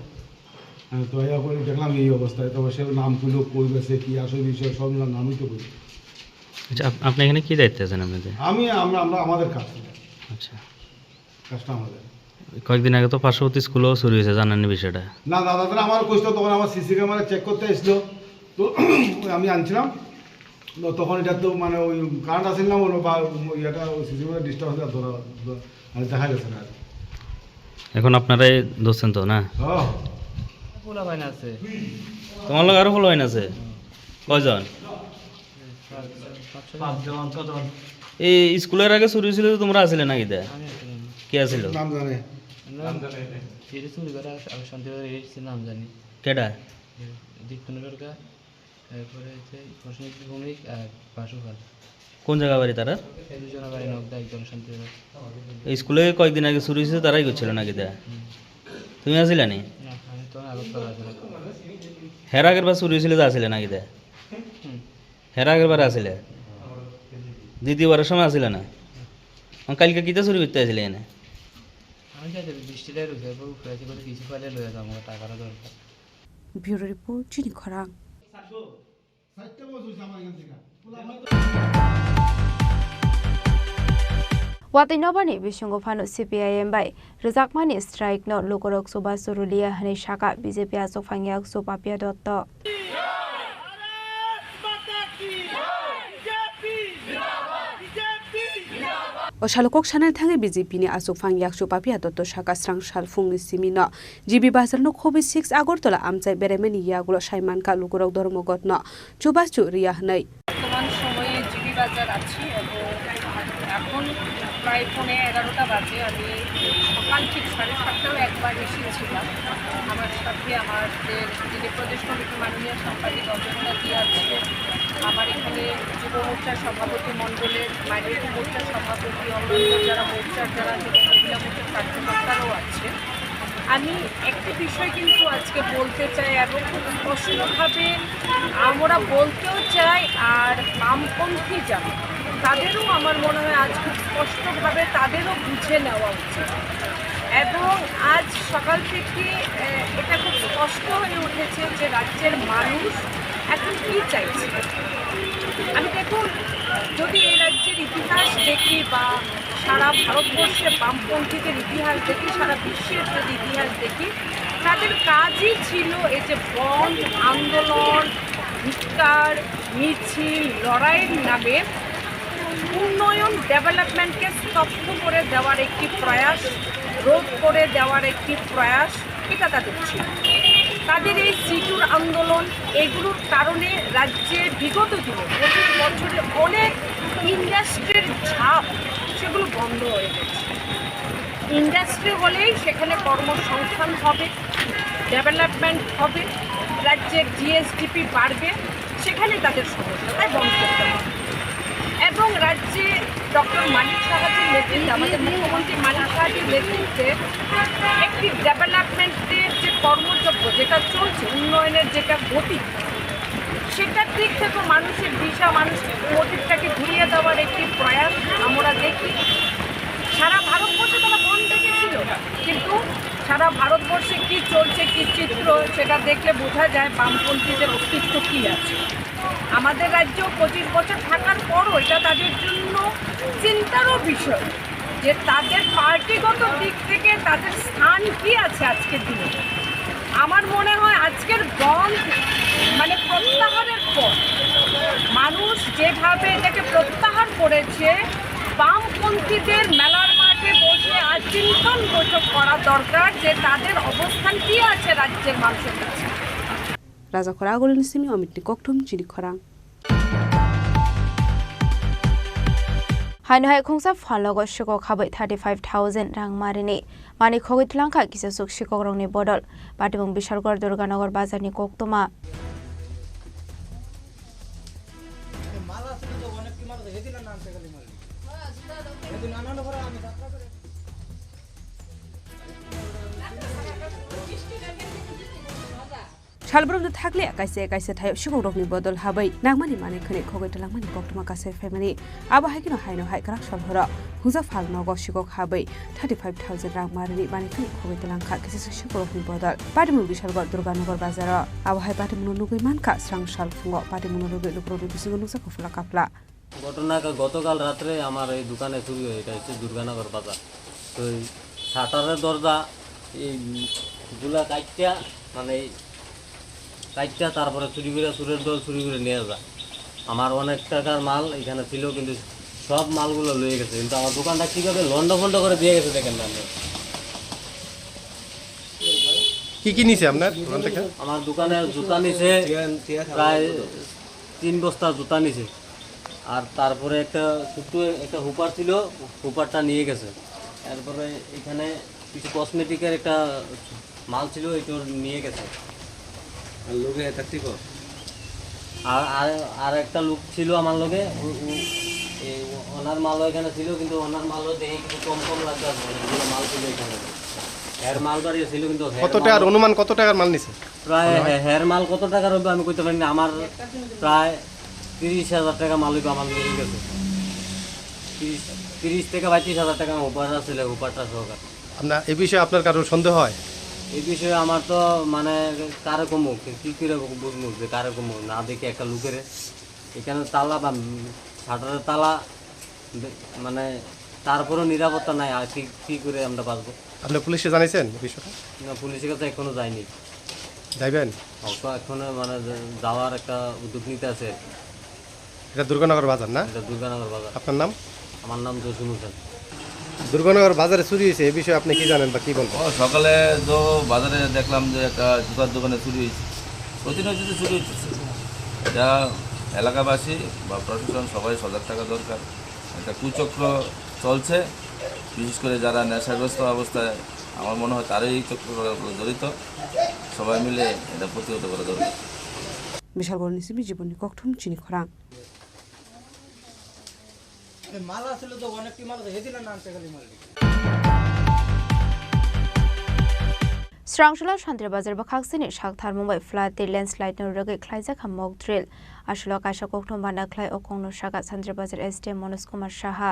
হ্যাঁ, তো এই করে দেখলাম এই অবস্থায়, তো সে নাম কইলো, কই গেছে, কি আসল বিষয়, সব নাম, নামই তো কইলো। আচ্ছা, আপ-, আপনি এখানে কি দায়িত্বে আছেন আপনাদের? আমি, আমরা, আমরা আমাদের কাজ, আচ্ছা। কাজটা আমাদের। কয়েকদিন আগে তো পার্শ্ববর্তী স্কুলেও চুরি হয়েছে, জানেন এই বিষয়টা? না, দাদা, তারা আমার কইছিল, তখন আমার সিসি ক্যামেরা চেক করতে আসলো, তো আমি আনছিলাম। তো তখন এটা তো মানে ওই কারেন্ট আসেন না বলো বা ওই এটা ওই সিসি ক্যামেরা ডিস্টার্ব হলে ধরা, ধরা, মানে দেখা গেছে না আর কি। এখন আপনারাই ধরছেন তো, না? হ্যাঁ। পোলাপাইন আছে। তোমার লগে আরো পোলাপাইন আছে? কয়জন? পাঁচ, পাঁচ, ছয় জন। পাঁচজন, ছজন। এই স্কুলের আগে চুরি হয়েছিল তো, তোমরা আছিলে নাকি দা? আমি আছিলাম না। কে আছিল? নাম জানে? না, নাম জানে না। যেটা চুরি করে আস-, আমি শান্তিবাজার এসেছি, নাম জানি। কেডা? দীপ্তন সরকার, তারপরে হচ্ছে প্রসেনজিৎ ভৌমিক আর বাসু খান। কোন জায়গা বাড়ি তারা? এই দুজনের বাড়ি নগদা, একজন শান্তিবাজার। এই স্কুলে কয়েকদিন আগে চুরি হয়েছে, তারাই করছিল নাকি দা? হুম। তুমি আছিলে নি? না, আমি তো আগরতলা আছিলাম। হের আগের বার চুরি হয়েছিল, তা আছিলে নাকি দা? হুম। হের আগের বার আছিলে? দ্বিতীয়বারের সময় আছিলে না? ও, কালকে কিতা চুরি করতে আছিলে এনে? আমি যাই যাবি, বৃষ্টিটা রয়েছে, এরপর উপরে আছে, বলে কিছু পাইলে লয়ে যাবো, টাকাটা দরকার। ব্যুরো রিপোর্ট, চিনি খরাং। Watwi nobani bisingo phano C P I M bai rwjakmani strike no lukurok chubachu rwliya hwnwi sakha B J P achukphang yakchu Papiya Dotto. O salo kok sanani thangwi B J P ni achukphang yakchu Papiya Dotto sakha srang sal phungni simi no G B Bazar no khobi six Agartala amchai beraimani yagulo sai mankha lukurok Dharmaghat no chubachu rwya hwnwi. বর্তমান সময়ে জিবি বাজার আছি এবং এখন প্রায় পৌনে এগারোটা বাজে। আমি সকাল ঠিক সাড়ে সাতটাও একবার এসেছিলাম। আমার সাথে আমাদের যে প্রদেশ কমিটির মাননীয় সাংবাদিক অজন্তা জি আছে, আমার এখানে যুব মোর্চার সভাপতি মণ্ডলের, মাইনরিটি মোর্চার সভাপতি, অন্যান্য যারা মোর্চার, যারা যুব মহিলা মোর্চার কার্যকর্তারাও আছে। আমি একটি বিষয় কিন্তু আজকে বলতে চাই এবং খুব স্পষ্টভাবে আমরা বলতেও চাই, আর বামপন্থী যারা, তাদেরও আমার মনে হয় আজ খুব স্পষ্টভাবে তাদেরও বুঝে নেওয়া উচিত। এবং আজ সকাল থেকে, আহ, এটা খুব স্পষ্ট হয়ে উঠেছে যে রাজ্যের মানুষ এখন কি চাইছে। আমি দেখুন, যদি এই রাজ্যের ইতিহাস দেখি বা সারা ভারতবর্ষে বামপন্থীদের ইতিহাস দেখি, সারা বিশ্বের যদি ইতিহাস দেখি, তাদের কাজই ছিল এই যে বন্ধ, আন্দোলন, ধিক্কার, মিছিল, লড়াইয়ের নামে উন্নয়ন, ডেভেলপমেন্টকে স্তব্ধ করে দেওয়ার একটি প্রয়াস, রোধ করে দেওয়ার একটি প্রয়াস, এটা তাদের ছিল। তাদের এই সিটুর আন্দোলন, এগুলোর কারণে রাজ্যে বিগত দিনে, পঁচিশ বছরে অনেক ইন্ডাস্ট্রির ঝাপ, সেগুলো বন্ধ হয়ে গেছে। ইন্ডাস্ট্রি হলেই সেখানে কর্মসংস্থান হবে, ডেভেলপমেন্ট হবে, রাজ্যের জি এস ডি পি বাড়বে, সেখানে তাদের সমস্যা, তাই বন্ধ করতে হবে। এবং রাজ্যে ডক্টর মানিক সাহাজির নেতৃত্বে, আমাদের মুখ্যমন্ত্রী মানিক সাহাজির নেতৃত্বে একটি ডেভেলপমেন্টের যে কর্মযজ্ঞ যেটা চলছে, উন্নয়নের যেটা গতি, সেটার দিক থেকে মানুষের দিশা, মানুষের মোটিভটাকে ঘুরিয়ে দেওয়ার একটি প্রয়াস আমরা দেখি। সারা ভারতবর্ষে তারা বন্ধ ডেকেছিল, কিন্তু সারা ভারতবর্ষে কি চলছে, কি চিত্র, সেটা দেখলে বোঝা যায় বামপন্থীদের অস্তিত্ব কি আছে। আমাদের রাজ্য পঁচিশ বছর থাকার পরও এটা তাদের জন্য চিন্তারও বিষয় যে তাদের পার্টিগত দিক থেকে তাদের স্থান কি আছে আজকের দিনে। আমার মনে হয় আজকের বন্ধ মানে প্রত্যাহারের পর মানুষ যেভাবে এটাকে প্রত্যাহার করেছে, বামপন্থীদের মেলার মাঠে বসে আজ চিন্তন বৈঠক করা দরকার যে তাদের অবস্থান কি আছে রাজ্যের মানুষের কাছে। Rajakhor Agulini simi Omitni kokthum chini khorang. Haino hai khungsa phalnogo sikok habai thirty five thousand rang marini mani khogwi twlangkha kisasuk sikokrokni bodol. Patimung Bishalgarh Durganagar bazarni koktwma. Salbrumno thakliya kaisa kaisa thaio sikokrokni bodol habai nangmani manwi khwnwi khogwi twlangmani koktwma kasai phaimani. Abo hai kheno haino hai kwrak sal horo hungsa phalnogo sikok habai thirty five thousand rang marini manwi khwnwi khogwi twlangkha kisasuk sikokrokni bodol. Patimung Bishalgarh Durganagar bazaro. Abo hai patimungno nugwi mankha swrang sal phungo patimungno nugwi lukurokni bisingo nukjak kufla kapla. ঘটনা কা-, গতকাল রাত্রে আমার এই দোকানে চুরি হয়, এটা হচ্ছে দুর্গানগর বাজার। তো এই শাটারের দরজা, এই গুলা কাটটা, মানে এই কাটটা তারপরে চুরি করে, চুরের দল চুরি করে নিয়ে যায়। আমার অনেক টাকার মাল এখানে ছিল, কিন্তু সব মালগুলো লয়ে গেছে। কিন্তু আমার দোকানটা কীভাবে লন্ড ফন্ড করে দিয়ে গেছে দেখেন না আপনি। কি কি নিছে আপনার দোকান থেকে? আমার দোকানে জুতা নিছে প্রায় তিন বস্তা জুতা নিছে। আর তারপরে একটা ছোট্ট একটা হুপার ছিল, হুপারটা নিয়ে গেছে। তারপরে এখানে কিছু কসমেটিকের একটা মাল ছিল, এটা নিয়ে গেছে। আর লোকে এটা ঠিক হয়। আর, আর, আর একটা লোক ছিল আমার লগে, ও, ও, এই ওনার মালও এখানে ছিল, কিন্তু ওনার মালও দেখে কিছু কম কম লাগছে আর কি, অনেকগুলো মাল ছিল এখানে। এর মাল বাড়িও ছিল, কিন্তু এর কত টাকার মালও অনুমান, কত টাকার মাল নিছে? প্রায় মনে হয়? হে-, হের মাল কত টাকার হবে আমি কইতে পারি না। আমার প্রায় তিরিশ হাজার টাকা মাল হইবে আমার নিয়ে গেছে। তিরিশ, তিরিশ থেকে পঁয়ত্রিশ হাজার টাকা আমার হুপার আছে, হুপারটা সহকারে। আপনার, এই বিষয়ে আপনার কারোর সন্দেহ হয়? এই বিষয়ে আমার তো মানে কারে কমু, কি, কি করে বুঝবো যে কারে কমু? না দেখি একটা লোকের এখানে তালা বা শাটারের তালা বে-, মানে তারপরেও নিরাপত্তা নাই, আর কি, কি করে আমরা বাঁচবো? আপনি পুলিশে জানাইছেন এই বিষয়টা? না, পুলিশের কাছে এখনো যায়নি। যাইবেন? অত এখনো মানে যে যাওয়ার একটা উদ্যোগ নিতে আছে। এটা দুর্গানগর বাজার না? এটা দুর্গানগর বাজার। আপনার নাম? আমার নাম জসিম হোসেন। দুর্গানগর বাজারে চুরি হয়েছে, এই বিষয়ে আপনি কি জানেন বা কি বলবেন? ও, সকালে তো বাজারে দেখলাম যে একটা জুতার দোকানে চুরি হয়েছে। প্রতিনিয়ত তো চুরি হচ্ছে। এটা এলাকাবাসী বা প্রশাসন সবাই সজাগ থাকা দরকার। একটা কুচক্র চলছে, বিশেষ করে যারা নেশাগ্রস্ত অবস্থায়, আমার মনে হয় তারাই এই চক্রগুলোর জড়িত। সবাই মিলে এটা প্রতিহত করা দরকার। Bishalgarhni simi jibonni kokthum chini khorang. Srangsola Shantir Bazar bwkhaksini sak tharmung bai flood tei landslide no rwgwi khlaijak kha mock drill. Aswk o kaisa kokthum bana khlai o kokno sakha Shantir Bazar S D M Manoj Kumar Saha.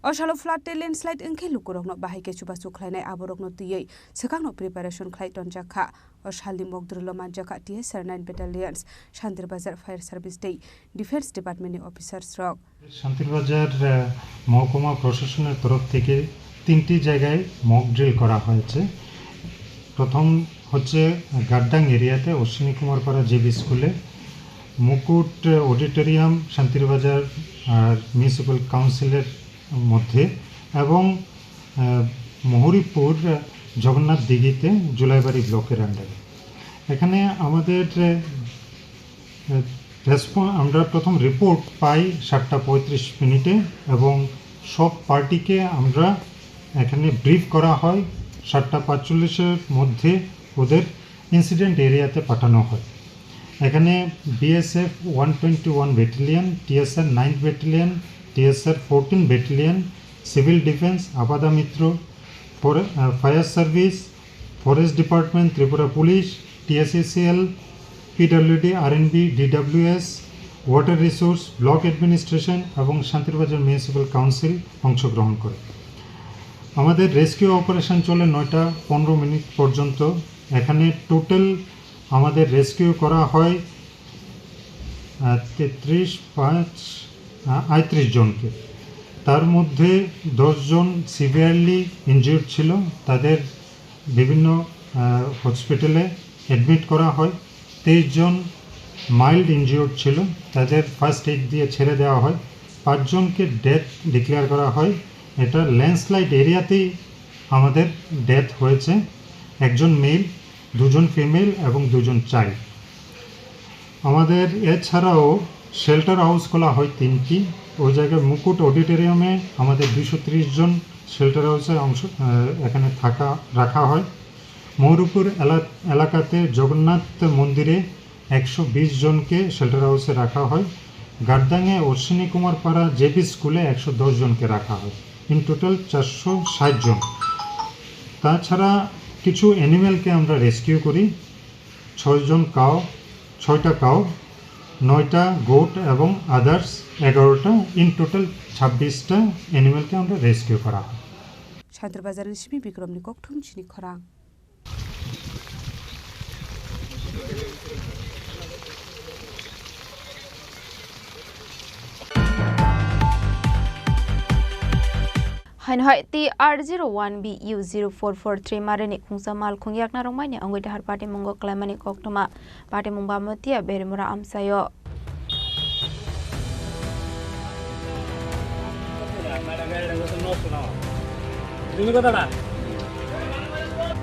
O salo flood tei landslide wngkhe lukurokno bahai khe chubachu khlainai, aborokno twiwi swkangno preparation khlai tonjak kha. O salni mock drill-o manjak kha T S R nine Battalions, Shantir Bazar Fire Service tei Defence Department-ni officers rok. Shantir Bazar, আহ, মহকুমা প্রশাসনের তরফ থেকে তিনটি জায়গায় mock drill করা হয়েছে। প্রথম হচ্ছে গাদ্দাং এরিয়াতে অশ্বিনী কুমার পাড়া জে বি স্কুলে, মুকুট অডিটোরিয়াম শান্তিরবাজার আর মিউনিসিপ্যাল কাউন্সিলের মধ্যে এবং, আহ, মহুরীপুর জগন্নাথ দিঘিতে জুলাইবাড়ি ব্লকের আন্ডারে। এখানে আমাদের, আহ, রেসপ-, আমরা প্রথম রিপোর্ট পাই সাতটা পঁয়ত্রিশ মিনিটে এবং সব পার্টিকে আমরা এখানে ব্রিফ করা হয়। সাতটা পাঁচচল্লিশের মধ্যে ওদের ইনসিডেন্ট এরিয়াতে পাঠানো হয়। এখানে BSF one twenty one battalion, TSR ninth battalion, TSR fourteen battalion, civil defence, Aapda Mitra, ফরে-, আহ, fire service, forest department, Tripura police, TSECL, PWD, RNB, DWS, water resource, block administration এবং শান্তিরবাজার মিউনিসিপ্যাল কাউন্সিল অংশগ্রহণ করে। আমাদের রেস্কিউ অপারেশন চলে নয়টা পনেরো মিনিট পর্যন্ত। এখানে টোটাল আমাদের রেস্কিউ করা হয় আহ, তেত্রিশ পাঁচ, আহ, আটত্রিশ জনকে। তার মধ্যে দশ জন সিভিয়ারলি ইনজিউর্ড ছিল, তাদের বিভিন্ন, আহ, হসপিটালে অ্যাডমিট করা হয়। তেইশ জন মাইল্ড ইনজিউর্ড ছিল, তাদের ফার্স্ট এইড দিয়ে ছেড়ে দেওয়া হয়। পাঁচজনকে ডেথ ডিক্লেয়ার করা হয়। এটা ল্যান্ডস্লাইড এরিয়াতেই আমাদের ডেথ হয়েছে। একজন মেল, দুজন ফিমেল এবং দুজন চাইল্ড। আমাদের এছাড়াও শেল্টার হাউস খোলা হয় তিনটি। ওই জায়গায় মুকুট অডিটোরিয়ামে আমাদের দুশো ত্রিশ জন শেল্টার হাউসে অংশ, আহ, এখানে থাকা, রাখা হয়। ময়ূরপুর এলা-, এলাকাতে জগন্নাথ মন্দিরে একশো বিশ জনকে শেল্টার হাউসে রাখা হয়। গাদ্দাংয়ে অশ্বিনী কুমার পাড়া জেপি স্কুলে একশো দশ জনকে রাখা হয়। ইন টোটাল চারশো ষাট জন। তাছাড়া কিছু অ্যানিমেলকে আমরা রেস্কিউ করি, ছয়জন কাউ, ছয়টা কাউ, নয়টা গোট এবং আদার্স এগারোটা। ইন টোটাল ছাব্বিশটা অ্যানিমেলকে আমরা রেস্কিউ করা হয়। Sadar Bazar ni simi Bikram ni kokthum chini khorang. Haino hai T R zero one B U zero four four three marini khungsa malkhung yakna rwngmani wngwi dahar patimungo kwlaimani koktwma. Patimung Bamutiya Berimura amchaio.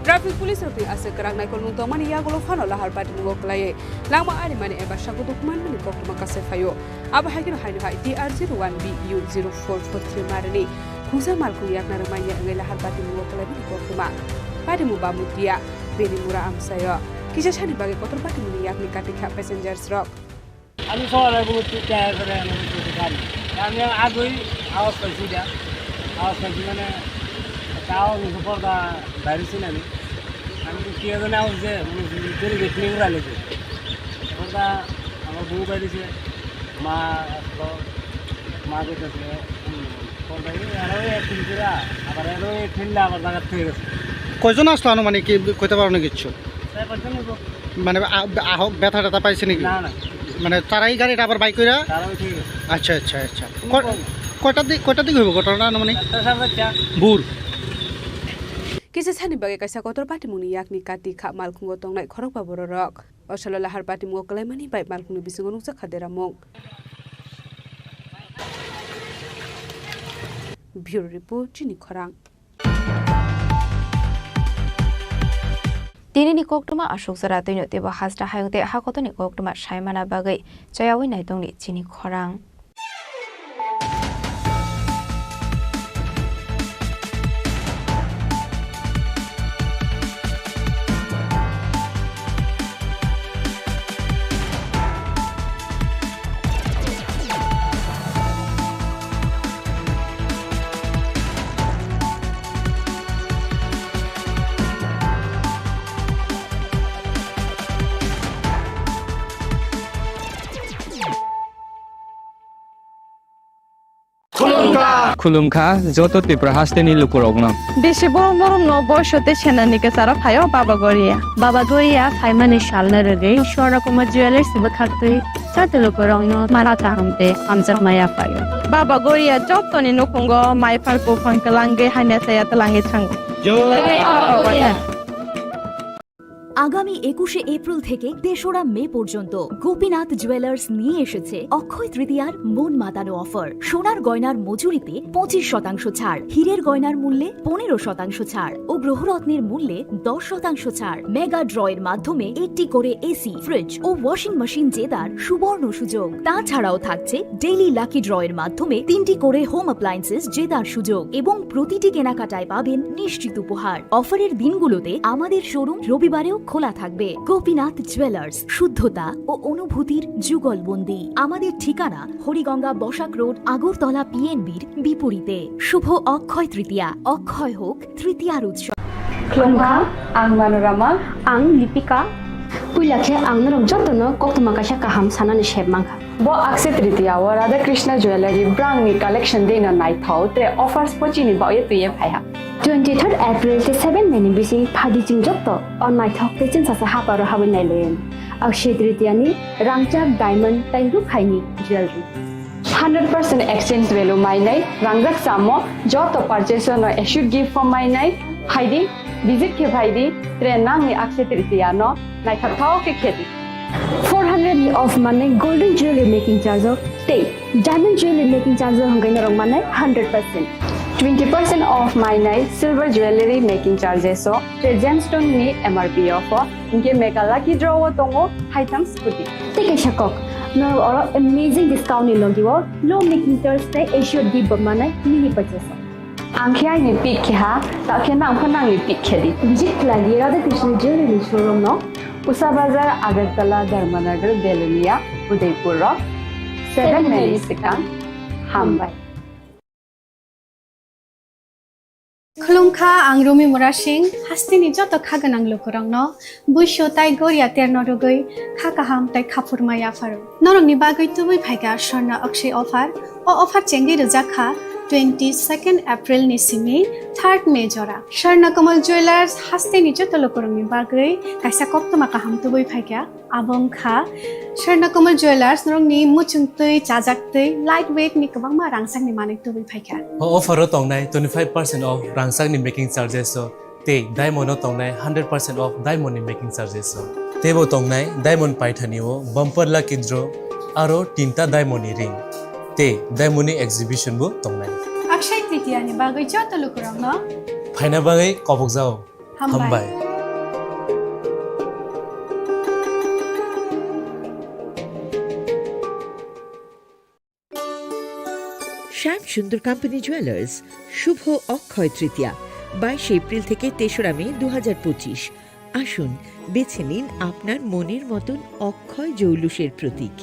Traffic police rokni aswk kwrak naikolmung tongmani yagulo phano lahar patimungo kwlaiwi langma arimani eba sakudo manmani koktwma kasai phaio. Abo hai kheno haino hai T R zero one B U zero four four three marini khungsa malkhung yakna rwmani wngwi lahar patimungo kwlaimani koktwma. Patimung Bamutiya Berimura amchaio. Kisa sani bagwi kotor patimungni yakni kati kha passengers rok. আমি সকালে ঘুম থেকে উঠে করে আমি কিছু খাই। আমি আগেই আওয়াজ পাইছি এটা। আওয়াজ পাইছি মানে একটা আওয়াজ হচ্ছে পর্দা বাইরে ছিল আমি। আমি তো কি জানি আওয়াজ যে মানে জোরে গেট নিয়ে উড়ালে যে। পর্দা আমার বউ বাইরেছে, মা আসলো, মা কইতেছে, হুম, পর্দা এই আরো এক ফিল করে আবার আরো এক ফিল আবার জায়গা থেকে গেছে। কয়জন আসলো আনুমানিক, কি কইতে পারো না কিচ্ছু? চার পাঁচজন হইব। মানে আ-, আহ-, ব্যথা ট্যাথা পাইছে নাকি? না, না। মানে তারাই গাড়িটা আবার বাইক কইরা? তারাও ঠিক আছে। আচ্ছা, আচ্ছা, আচ্ছা। ক-, কয়টার দিক, কয়টার দিকে হইব ঘটনাটা আনুমানিক? একটা সাড়ে চারটা। ভোর। Kisa sani bagwi kaisa kotor patimungni yakni kati kha malkhungo tongnai khorokba bororok. Osalo lahar patimungo kwlaimani bai malkhungni bisingo nukjak kha deramung. Bureau Report, Chini Khorang. Tinini koktwma aswk jora twino teibo hasta hayung tei hakotoni koktwma saimana bagwi chayawi naitongni Chini Khorang. Khulumkha. Khulumkha joto Tripura hasteni lukurokno. Bisi borom borom no boiso tei senani kwcharo phaio Baba Goria. Baba Goria phaimani salno rwgwi Swarna Kumar Jewellers bwkhaktwi joto lukurokno mara kaham tei hamjakma yaphaio. Baba Goria jotoni nukhungo mai phar buphang kwlangwi hamya chaya twlangwi thango. Jai Baba Goria. আগামী একুশে এপ্রিল থেকে তেসরা মে পর্যন্ত গোপীনাথ জুয়েলার্স নিয়ে এসেছে অক্ষয় তৃতীয়ার মন মাতানো অফার। সোনার গয়নার মজুরিতে পঁচিশ শতাংশ ছাড়, হীরের গয়নার মূল্যে পনেরো শতাংশ ছাড় ও গ্রহরত্নের মূল্যে দশ শতাংশ ছাড়। মেগা ড্রয়ের মাধ্যমে একটি করে এসি, ফ্রিজ ও ওয়াশিং মেশিন জেতার সুবর্ণ সুযোগ। তাছাড়াও থাকছে ডেইলি লাকি ড্রয়ের মাধ্যমে তিনটি করে হোম অ্যাপ্লায়েন্সেস জেতার সুযোগ এবং প্রতিটি কেনাকাটায় পাবেন নিশ্চিত উপহার। অফারের দিনগুলোতে আমাদের শোরুম রবিবারেও খোলা থাকবে। গোপীনাথ জুয়েলার্স, শুদ্ধতা ও অনুভূতির যুগলবন্দি। আমাদের ঠিকানা হরিগঙ্গা বসাক রোড, আগরতলা পিএনবির বিপরীতে। শুভ অক্ষয় তৃতীয়া, অক্ষয় হোক তৃতীয়ার উৎসব। Khulumkha, ang Manorama. Ang Lipika. Puila khe ang norok jotono koktwma kaisa kaham sanani sep mankha. Bo Akshaya Tritiya o Radha Krishna Jewellery brangni collection deino naithok tei offers bo chini bagwi twiwi phaiha. Twenty third April tei seven May ni bising phadi chwng joto o naithok tei chwngsacha haparo habwi nailaio. Akshay Tritiya ni rangchak diamond tei rukhaini jewelry. Hundred percent exchange value mainai, rangjak samo joto purchase no assured gift form mainai, phaidi, visit khe phaidi, tre nangni Akshay Tritiya no naithok thao khe khedi. Four hundred ni off manai golden jewelry making charge o tei diamond jewelry making charge o hwnkhai norok manai hundred percent. Twenty percent off mainai silver jewelry making charges o, tre gemstone ni M R P off o, hinkhe mega lucky draw o tongo haitham scooty. Tei kaisa kok, norok oro amazing discount ni logi o low making charge tei assured gift bo manai mini purchase o. Ang khe aini pick khe ha, ta khe nang pho nangni pick khe di. Visit khlai di Radha Krishna Jewelry showroom no, Usa Bazar, Agartala, Dharmanagar, Belonia, Udaipur rok, seven minutes swkang. Hambai. Khulumkha, ang Rumi Murasing, hasteni joto kha gwnang lukurokno, buisu tai goria terno rwgwi kha kaham tai khaphurma yapharo. Norokni bagwi tubui phaikha Swarna Akshay offer. O offer chengwi rwjak kha twenty second April ni simi third May jora. Swarna Kamal Jewelers hasteni joto lukurokni bagwi kaisa koktwma kaham tubui phaikha. Abo wngkha Swarna Kamal Jewelers, norokni muchungtwi, chajaktwi, light weight ni kwbangma rangchakni manwi tubui phaikha. O offer o tongnai twenty five percent off rangchakni making charges o tei diamond o tongnai hundred percent off diamond ni making charges o. Teibo tongnai diamond paithani o bumper lucky draw aro tinta diamond ni ring tei diamond ni exhibition bo tongnai. Akshay Tritiya ni bagwi joto lukurokno phaina bagwi kobokjao. Hambai. Hambai. শ্যাম Sundar company jewellers, শুভ অক্ষয় তৃতীয়া, বাইশে এপ্রিল থেকে তেসরা মে দু হাজার পঁচিশ। আসুন, বেছে নিন আপনার মনের মতন অক্ষয় জৌলুসের প্রতীক।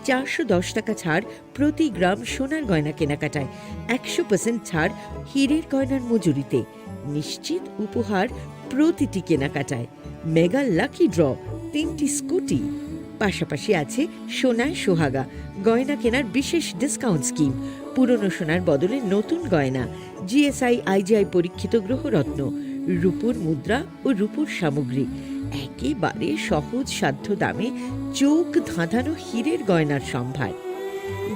চারশো দশ টাকা ছাড় প্রতি গ্রাম সোনার গয়না কেনাকাটায়, একশো পার্সেন্ট ছাড় হীরের গয়নার মজুরিতে, নিশ্চিত উপহার প্রতিটি কেনাকাটায়, মেগা লাকি ড্র, তিনটি স্কুটি, পাশাপাশি আছে সোনায় সোহাগা গয়না কেনার বিশেষ ডিসকাউন্ট স্কিম, পুরনো সোনার বদলে নতুন গয়না, জিএসআই আইজিআই পরীক্ষিত গ্রহরত্ন, রূপোর মুদ্রা ও রূপোর সামগ্রী, একেবারে সহজ সাধ্য দামে চোখ ধাঁধানো হীরের গয়নার সম্ভার।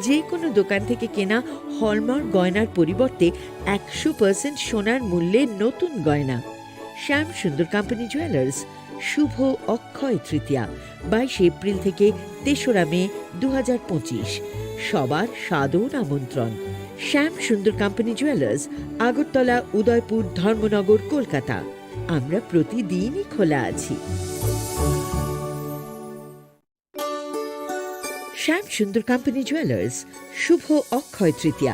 যে কোনো দোকান থেকে কেনা হলমার্ক গয়নার পরিবর্তে একশো পার্সেন্ট সোনার মূল্যে নতুন গয়না। শ্যাম সুন্দর কোম্পানি জুয়েলার্স, শুভ অক্ষয় তৃতীয়া, বাইশে এপ্রিল থেকে তেসরা মে দু হাজার পঁচিশ। সবার সাদর আমন্ত্রণ। শ্যাম সুন্দর কোম্পানি জুয়েলার্স, আগরতলা, উদয়পুর, ধর্মনগর, কলকাতা। আমরা প্রতিদিনই খোলা আছি। শ্যাম সুন্দর কোম্পানি জুয়েলার্স, শুভ অক্ষয় তৃতীয়া,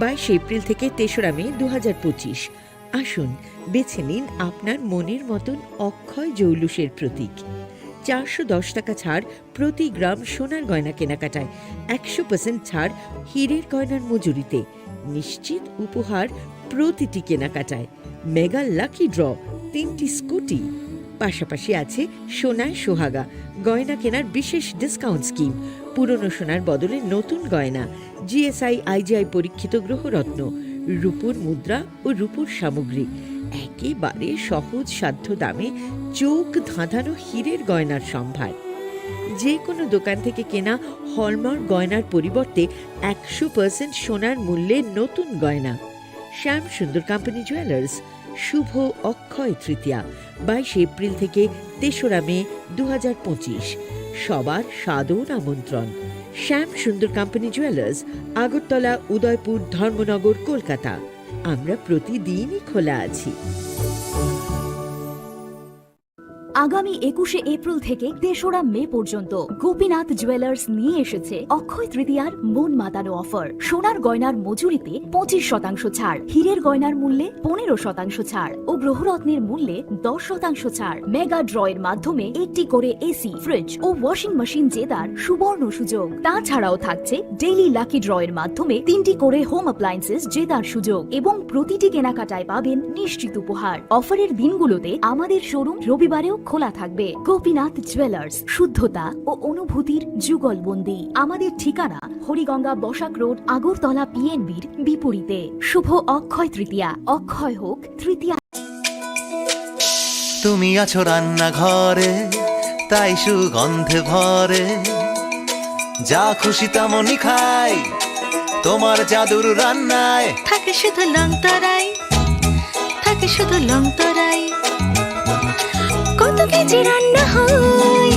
বাইশে এপ্রিল থেকে তেসরা মে দু হাজার পঁচিশ। আসুন, বেছে নিন আপনার মনের মতন অক্ষয় জৌলুসের প্রতীক। চারশো দশ টাকা ছাড় প্রতি গ্রাম সোনার গয়না কেনাকাটায়, একশো পার্সেন্ট ছাড় হীরের গয়নার মজুরিতে, নিশ্চিত উপহার প্রতিটি কেনাকাটায়, মেগা লাকি ড্র, তিনটি স্কুটি, পাশাপাশি আছে সোনায় সোহাগা গয়না কেনার বিশেষ ডিসকাউন্ট স্কিম, পুরনো সোনার বদলে নতুন গয়না, জিএসআই আইজিআই পরীক্ষিত গ্রহরত্ন, রূপোর মুদ্রা ও রূপোর সামগ্রী, একেবারে সহজ সাধ্য দামে চোখ ধাঁধানো হীরের গয়নার সম্ভার। যে কোনো দোকান থেকে কেনা হলমার্ক গয়নার পরিবর্তে একশো পার্সেন্ট সোনার মূল্যে নতুন গয়না। শ্যাম সুন্দর কোম্পানি জুয়েলার্স, শুভ অক্ষয় তৃতীয়া, বাইশে এপ্রিল থেকে তেসরা মে দু হাজার পঁচিশ। সবার সাদর আমন্ত্রণ। শ্যাম সুন্দর কোম্পানি জুয়েলার্স, আগরতলা, উদয়পুর, ধর্মনগর, কলকাতা। আমরা প্রতিদিনই খোলা আছি। আগামী একুশে এপ্রিল থেকে তেসরা মে পর্যন্ত গোপীনাথ জুয়েলার্স নিয়ে এসেছে অক্ষয় তৃতীয়ার মন মাতানো অফার। সোনার গয়নার মজুরিতে পঁচিশ শতাংশ ছাড়, হীরের গয়নার মূল্যে পনেরো শতাংশ ছাড় ও গ্রহরত্নের মূল্যে দশ শতাংশ ছাড়। মেগা ড্র এর মাধ্যমে একটি করে এসি, ফ্রিজ ও ওয়াশিং মেশিন জেতার সুবর্ণ সুযোগ। তাছাড়াও থাকছে ডেইলি লাকি ড্র এর মাধ্যমে তিনটি করে হোম অ্যাপ্লায়েন্সেস জেতার সুযোগ এবং প্রতিটি কেনাকাটায় পাবেন নিশ্চিত উপহার। অফারের দিনগুলোতে আমাদের শোরুম রবিবারেও খোলা থাকবে। গোপীনাথ জুয়েলার্স, শুদ্ধতা ও অনুভূতির যুগলবন্দি। আমাদের ঠিকানা হরিগঙ্গা বসাক রোড, আগরতলা পিএনবির বিপরীতে। শুভ অক্ষয় তৃতীয়া, অক্ষয় হোক তৃতীয়া। তুমি আছো রান্নাঘরে, তাই সুগন্ধে ভরে যা খুশি তেমনই খাই তোমার জাদুর রান্নায়। থাকে শুধু লং তরাই, থাকে শুধু লং তরাই। কত কেজি রান্না হয়,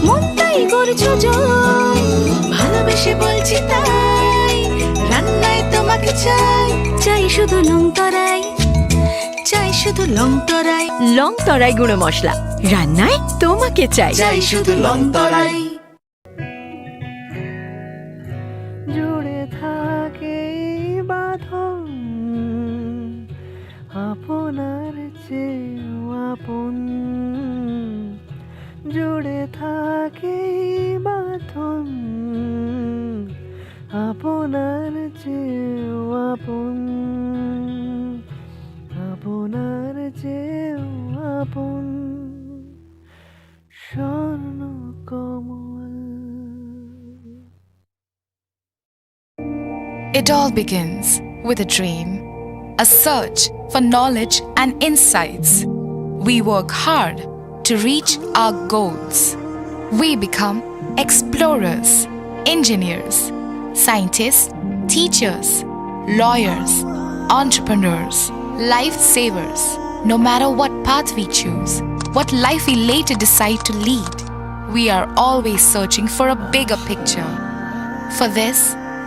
মনটাই করছো জয়। ভালোবেসে বলছি তাই, রান্নায় তোমাকে চাই। চাই শুধু লং তরাই, চাই শুধু লং তরাই। লং তরাই গুঁড়ো মশলা, রান্নায় তোমাকে চাই। চাই শুধু লং তরাই। জুড়ে থাকে এই বাঁধন আপনার চেয়েও আপন। জুড়ে থাকে এই বাঁধন আপনার চেয়েও আপন, আপনার চেয়েও আপন। স্বর্ণ কমল। It all begins with a dream, a search for knowledge and insights. We work hard to reach our goals. We become explorers, engineers, scientists, teachers, lawyers, entrepreneurs, lifesavers. No matter what path we choose, what life we later decide to lead, we are always searching for a bigger picture. For this,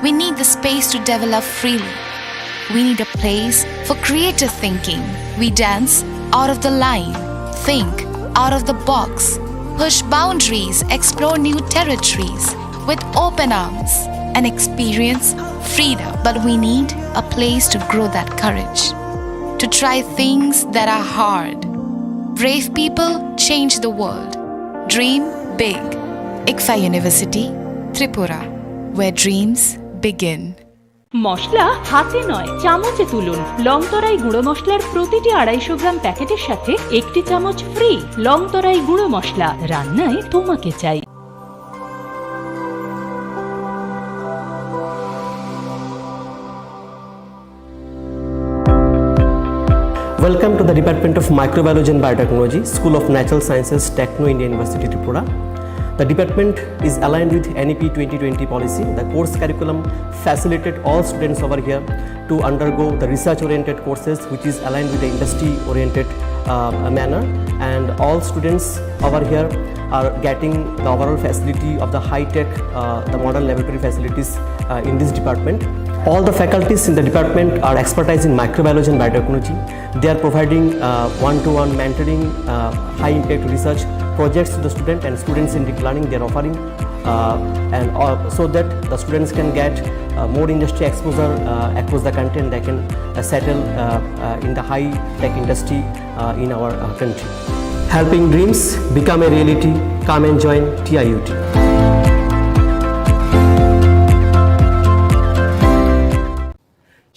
we need the space to develop freely. We need a place for creative thinking. We dance out of the line, think out of the box, push boundaries, explore new territories with open arms and experience freedom. But we need a place to grow that courage, to try things that are hard. Brave people change the world. Dream big. ICFAI University, Tripura, where dreams begin. মশলা হাতে নয়, চামচে তুলুন। লং তরাই গুঁড়ো মশলার প্রতিটি আড়াইশো গ্রাম প্যাকেটের সাথে একটি চামচ ফ্রি। লং তরাই গুঁড়ো মশলা, রান্নায় তোমাকে চাই। Welcome to the Department of Microbiology and Biotechnology, School of Natural Sciences, Techno India University, Tripura. The department is aligned with N E P twenty twenty policy. The course curriculum facilitate all students over here to undergo the research-oriented courses, which is aligned with the industry-oriented, uh, manner. And all students over here are getting the overall facility of the high-tech, uh, the modern laboratory facilities, uh, in this department. All the faculties in the department are expertise in microbiology and biotechnology. They are providing, uh, one-to-one mentoring, uh, high-impact research projects to the student and students in deep learning. They are offering, uh, and, uh, so that the students can get, uh, more industry exposure, uh, across the country, and they can, uh, settle, uh, uh, in the high-tech industry, uh, in our, uh, country. Helping dreams become a reality. Come and join T I U T.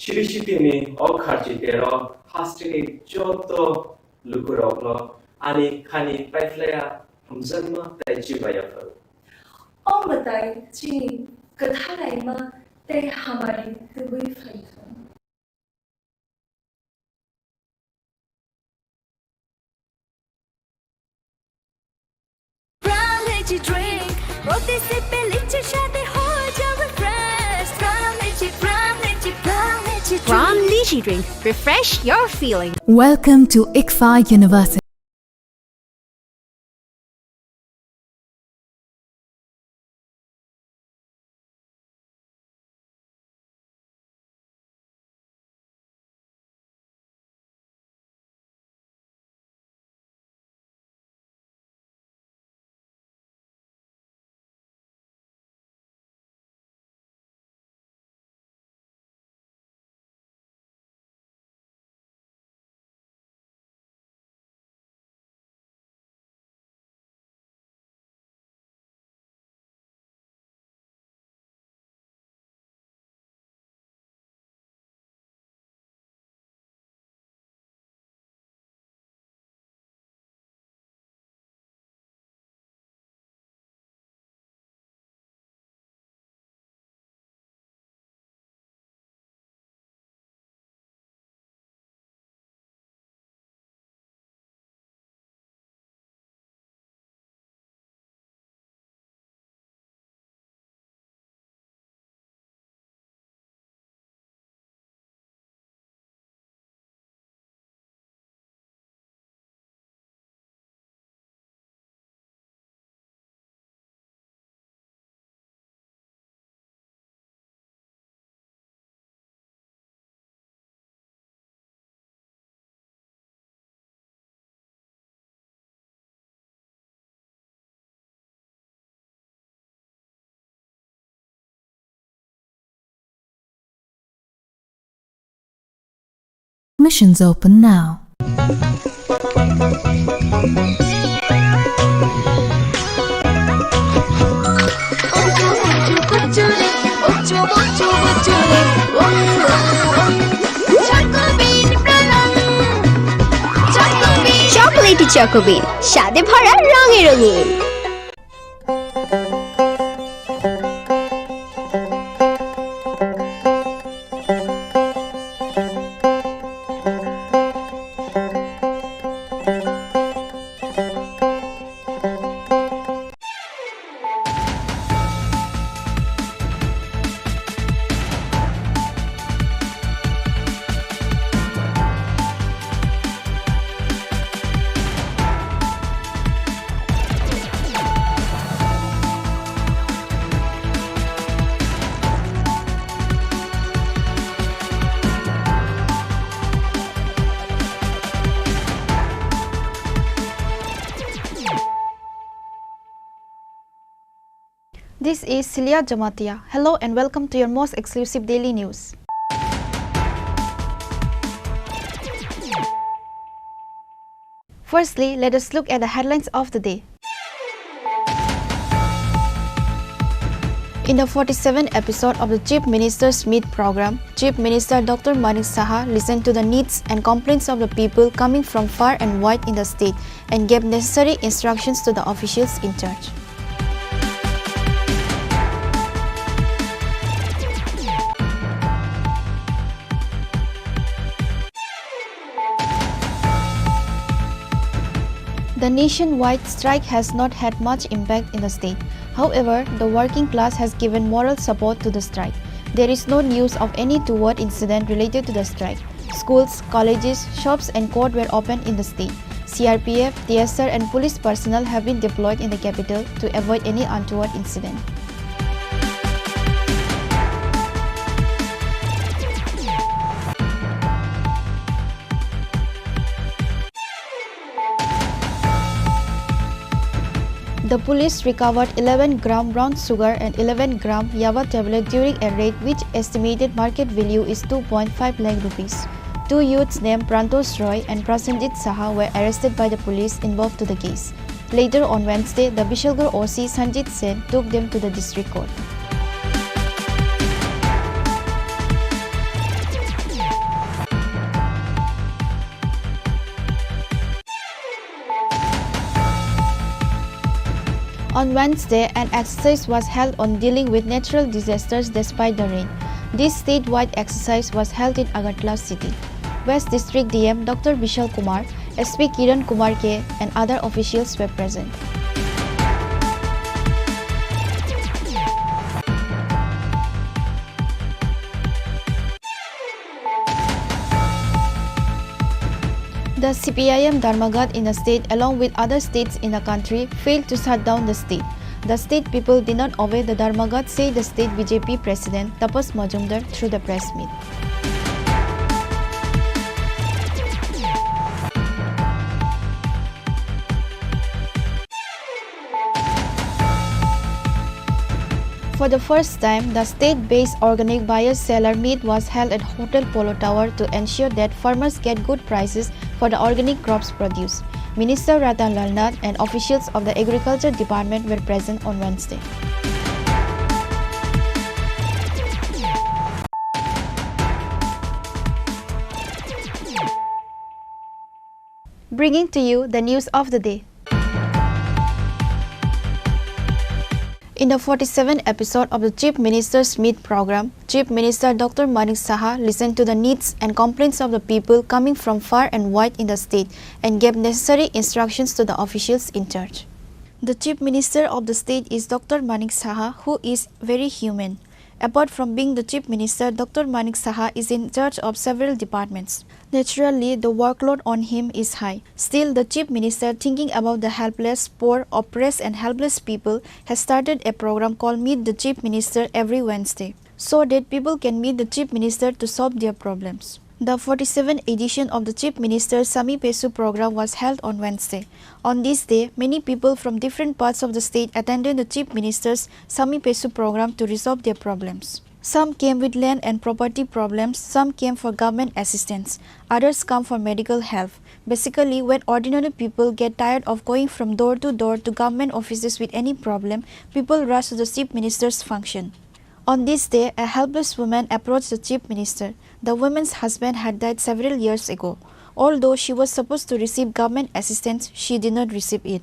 Siri sitini o kharchi tero hasteni joto lukurokno ani khani paiphlaiya hamjakma tei chibaiya phuru. O mwtai chini kwthalaima tei hamari tubui phaithung. Pram Lychee Drink, প্রতি সিপে লিচুর স্বাদে হয়ে যাবে fresh। Pram Lychee, Pram Lychee, Pram Lychee Drink। Pram Lychee Drink, refresh your feeling। Welcome to ICFAI University. Admissions open now. Chocolatey Choco Bean, স্বাদে ভরা রঙে রঙিন। This is Celia Jamatia. Hello and welcome to your most exclusive daily news. Firstly, let us look at the headlines of the day. In the forty-seventh episode of the Chief Minister's Meet program, Chief Minister Doctor Manik Saha listened to the needs and complaints of the people coming from far and wide in the state and gave necessary instructions to the officials in charge. The nationwide strike has not had much impact in the state. However, the working class has given moral support to the strike. There is no news of any untoward incident related to the strike. Schools, colleges, shops and court were open in the state. C R P F, T S R and police personnel have been deployed in the capital to avoid any untoward incident. The police recovered eleven gram brown sugar and eleven gram yaba tablet during a raid, which estimated market value is two point five lakh rupees. Two youths named Prantosh Roy and Prasenjit Saha were arrested by the police involved to the case. Later on Wednesday, the Bishalgarh O C Sanjit Sen took them to the district court. On Wednesday, an exercise was held on dealing with natural disasters despite the rain. This statewide exercise was held in Agartala city. West District D M Doctor Bishal Kumar, S P Kiran Kumar K, and other officials were present. The C P I M Dharmaghat in the state, along with other states in the country, failed to shut down the state. The state people did not obey the Dharmaghat, said the state B J P president Tapas Majumdar through the press meet. For the first time, the state-based organic buyer-seller meet was held at Hotel Polo Tower to ensure that farmers get good prices for the organic crops produce. Minister Ratan Lal Nath and officials of the Agriculture Department were present on Wednesday. Bringing to you the news of the day. In the forty-seventh episode of the Chief Minister's Meet program, Chief Minister Doctor Manik Saha listened to the needs and complaints of the people coming from far and wide in the state and gave necessary instructions to the officials in charge. The Chief Minister of the state is Doctor Manik Saha, who is very human. Apart from being the Chief Minister, Doctor Manik Saha is in charge of several departments. Naturally, the workload on him is high. Still, the Chief Minister, thinking about the helpless, poor, oppressed and helpless people, has started a program called Meet the Chief Minister every Wednesday, so that people can meet the Chief Minister to solve their problems. The forty-seventh edition of the Chief Minister's Sami Pesu program was held on Wednesday. On this day, many people from different parts of the state attended the Chief Minister's Sami Pesu program to resolve their problems. Some came with land and property problems, some came for government assistance, others come for medical help. Basically, when ordinary people get tired of going from door to door to government offices with any problem, people rush to the Chief Minister's function. On this day, a helpless woman approached the Chief Minister. The woman's husband had died several years ago. Although she was supposed to receive government assistance, she did not receive it.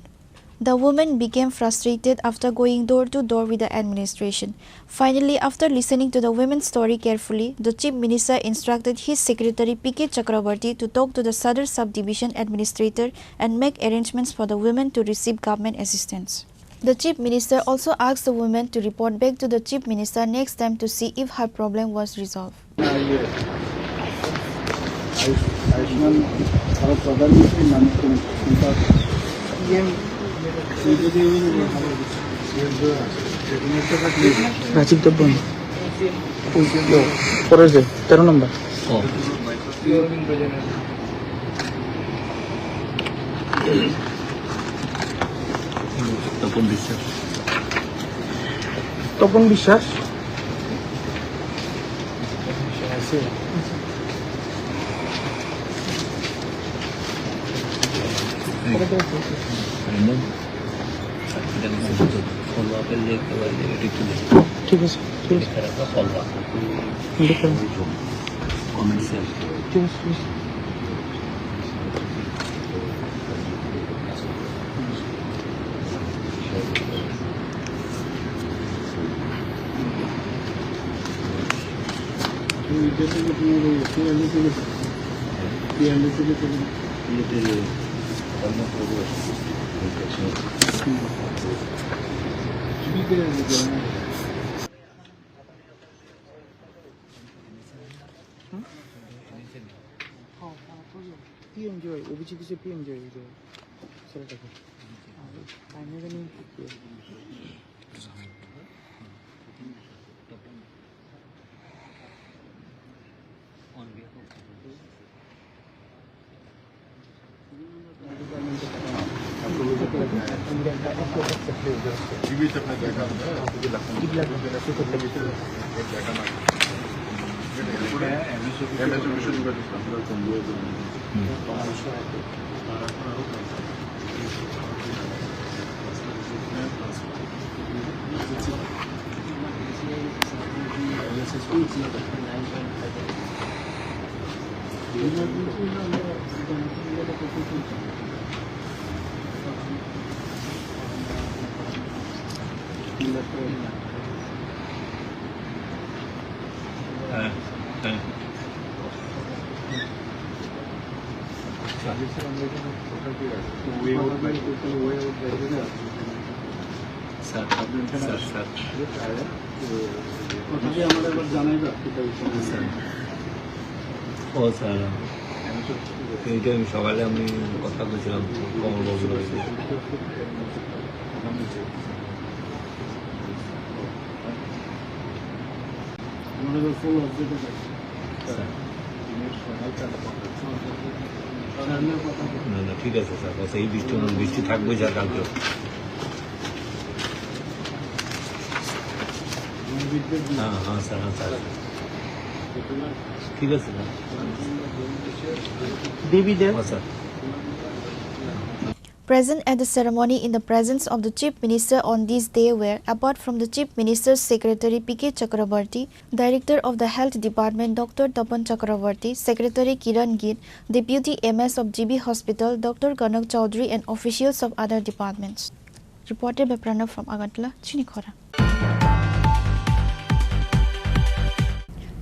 The woman became frustrated after going door to door with the administration. Finally, after listening to the woman's story carefully, the Chief Minister instructed his secretary P K Chakraborty to talk to the Sadar subdivision administrator and make arrangements for the woman to receive government assistance. The Chief Minister also asked the woman to report back to the Chief Minister next time to see if her problem was resolved. Rajiv Debbarma. Pore je, তেরো নম্বর. তপন বিশ্বাস. তপন বিশ্বাস. ঠিক আছে, ঠিক আছে. ঠিক আছে, ঠিক আছে. P M J Y, O B C P M J Y. Sir, sir, sir. Sir. ও স্যার, এইটা আমি সকালে আমি কথা বলছিলাম কমলবাবুর লগে। স্যার। না, না, ঠিক আছে স্যার, বাস এই বৃষ্টি, বৃষ্টি থাকবে স্যার কালকে। হ্যাঁ, হ্যাঁ স্যার, হ্যাঁ স্যার। ঠিক আছে স্যার। দেবী দেব। হ্যাঁ sir. Present at the ceremony in the presence of the Chief Minister on this day were, apart from the Chief Minister's secretary P K Chakraborty, Director of the Health Department Doctor Tapan Chakraborty, Secretary Kiran Gill, Deputy M S of G B Hospital Doctor Kanak Chaudhary and officials of other departments. Reported by Pranav from Agartala, Chini Khorang.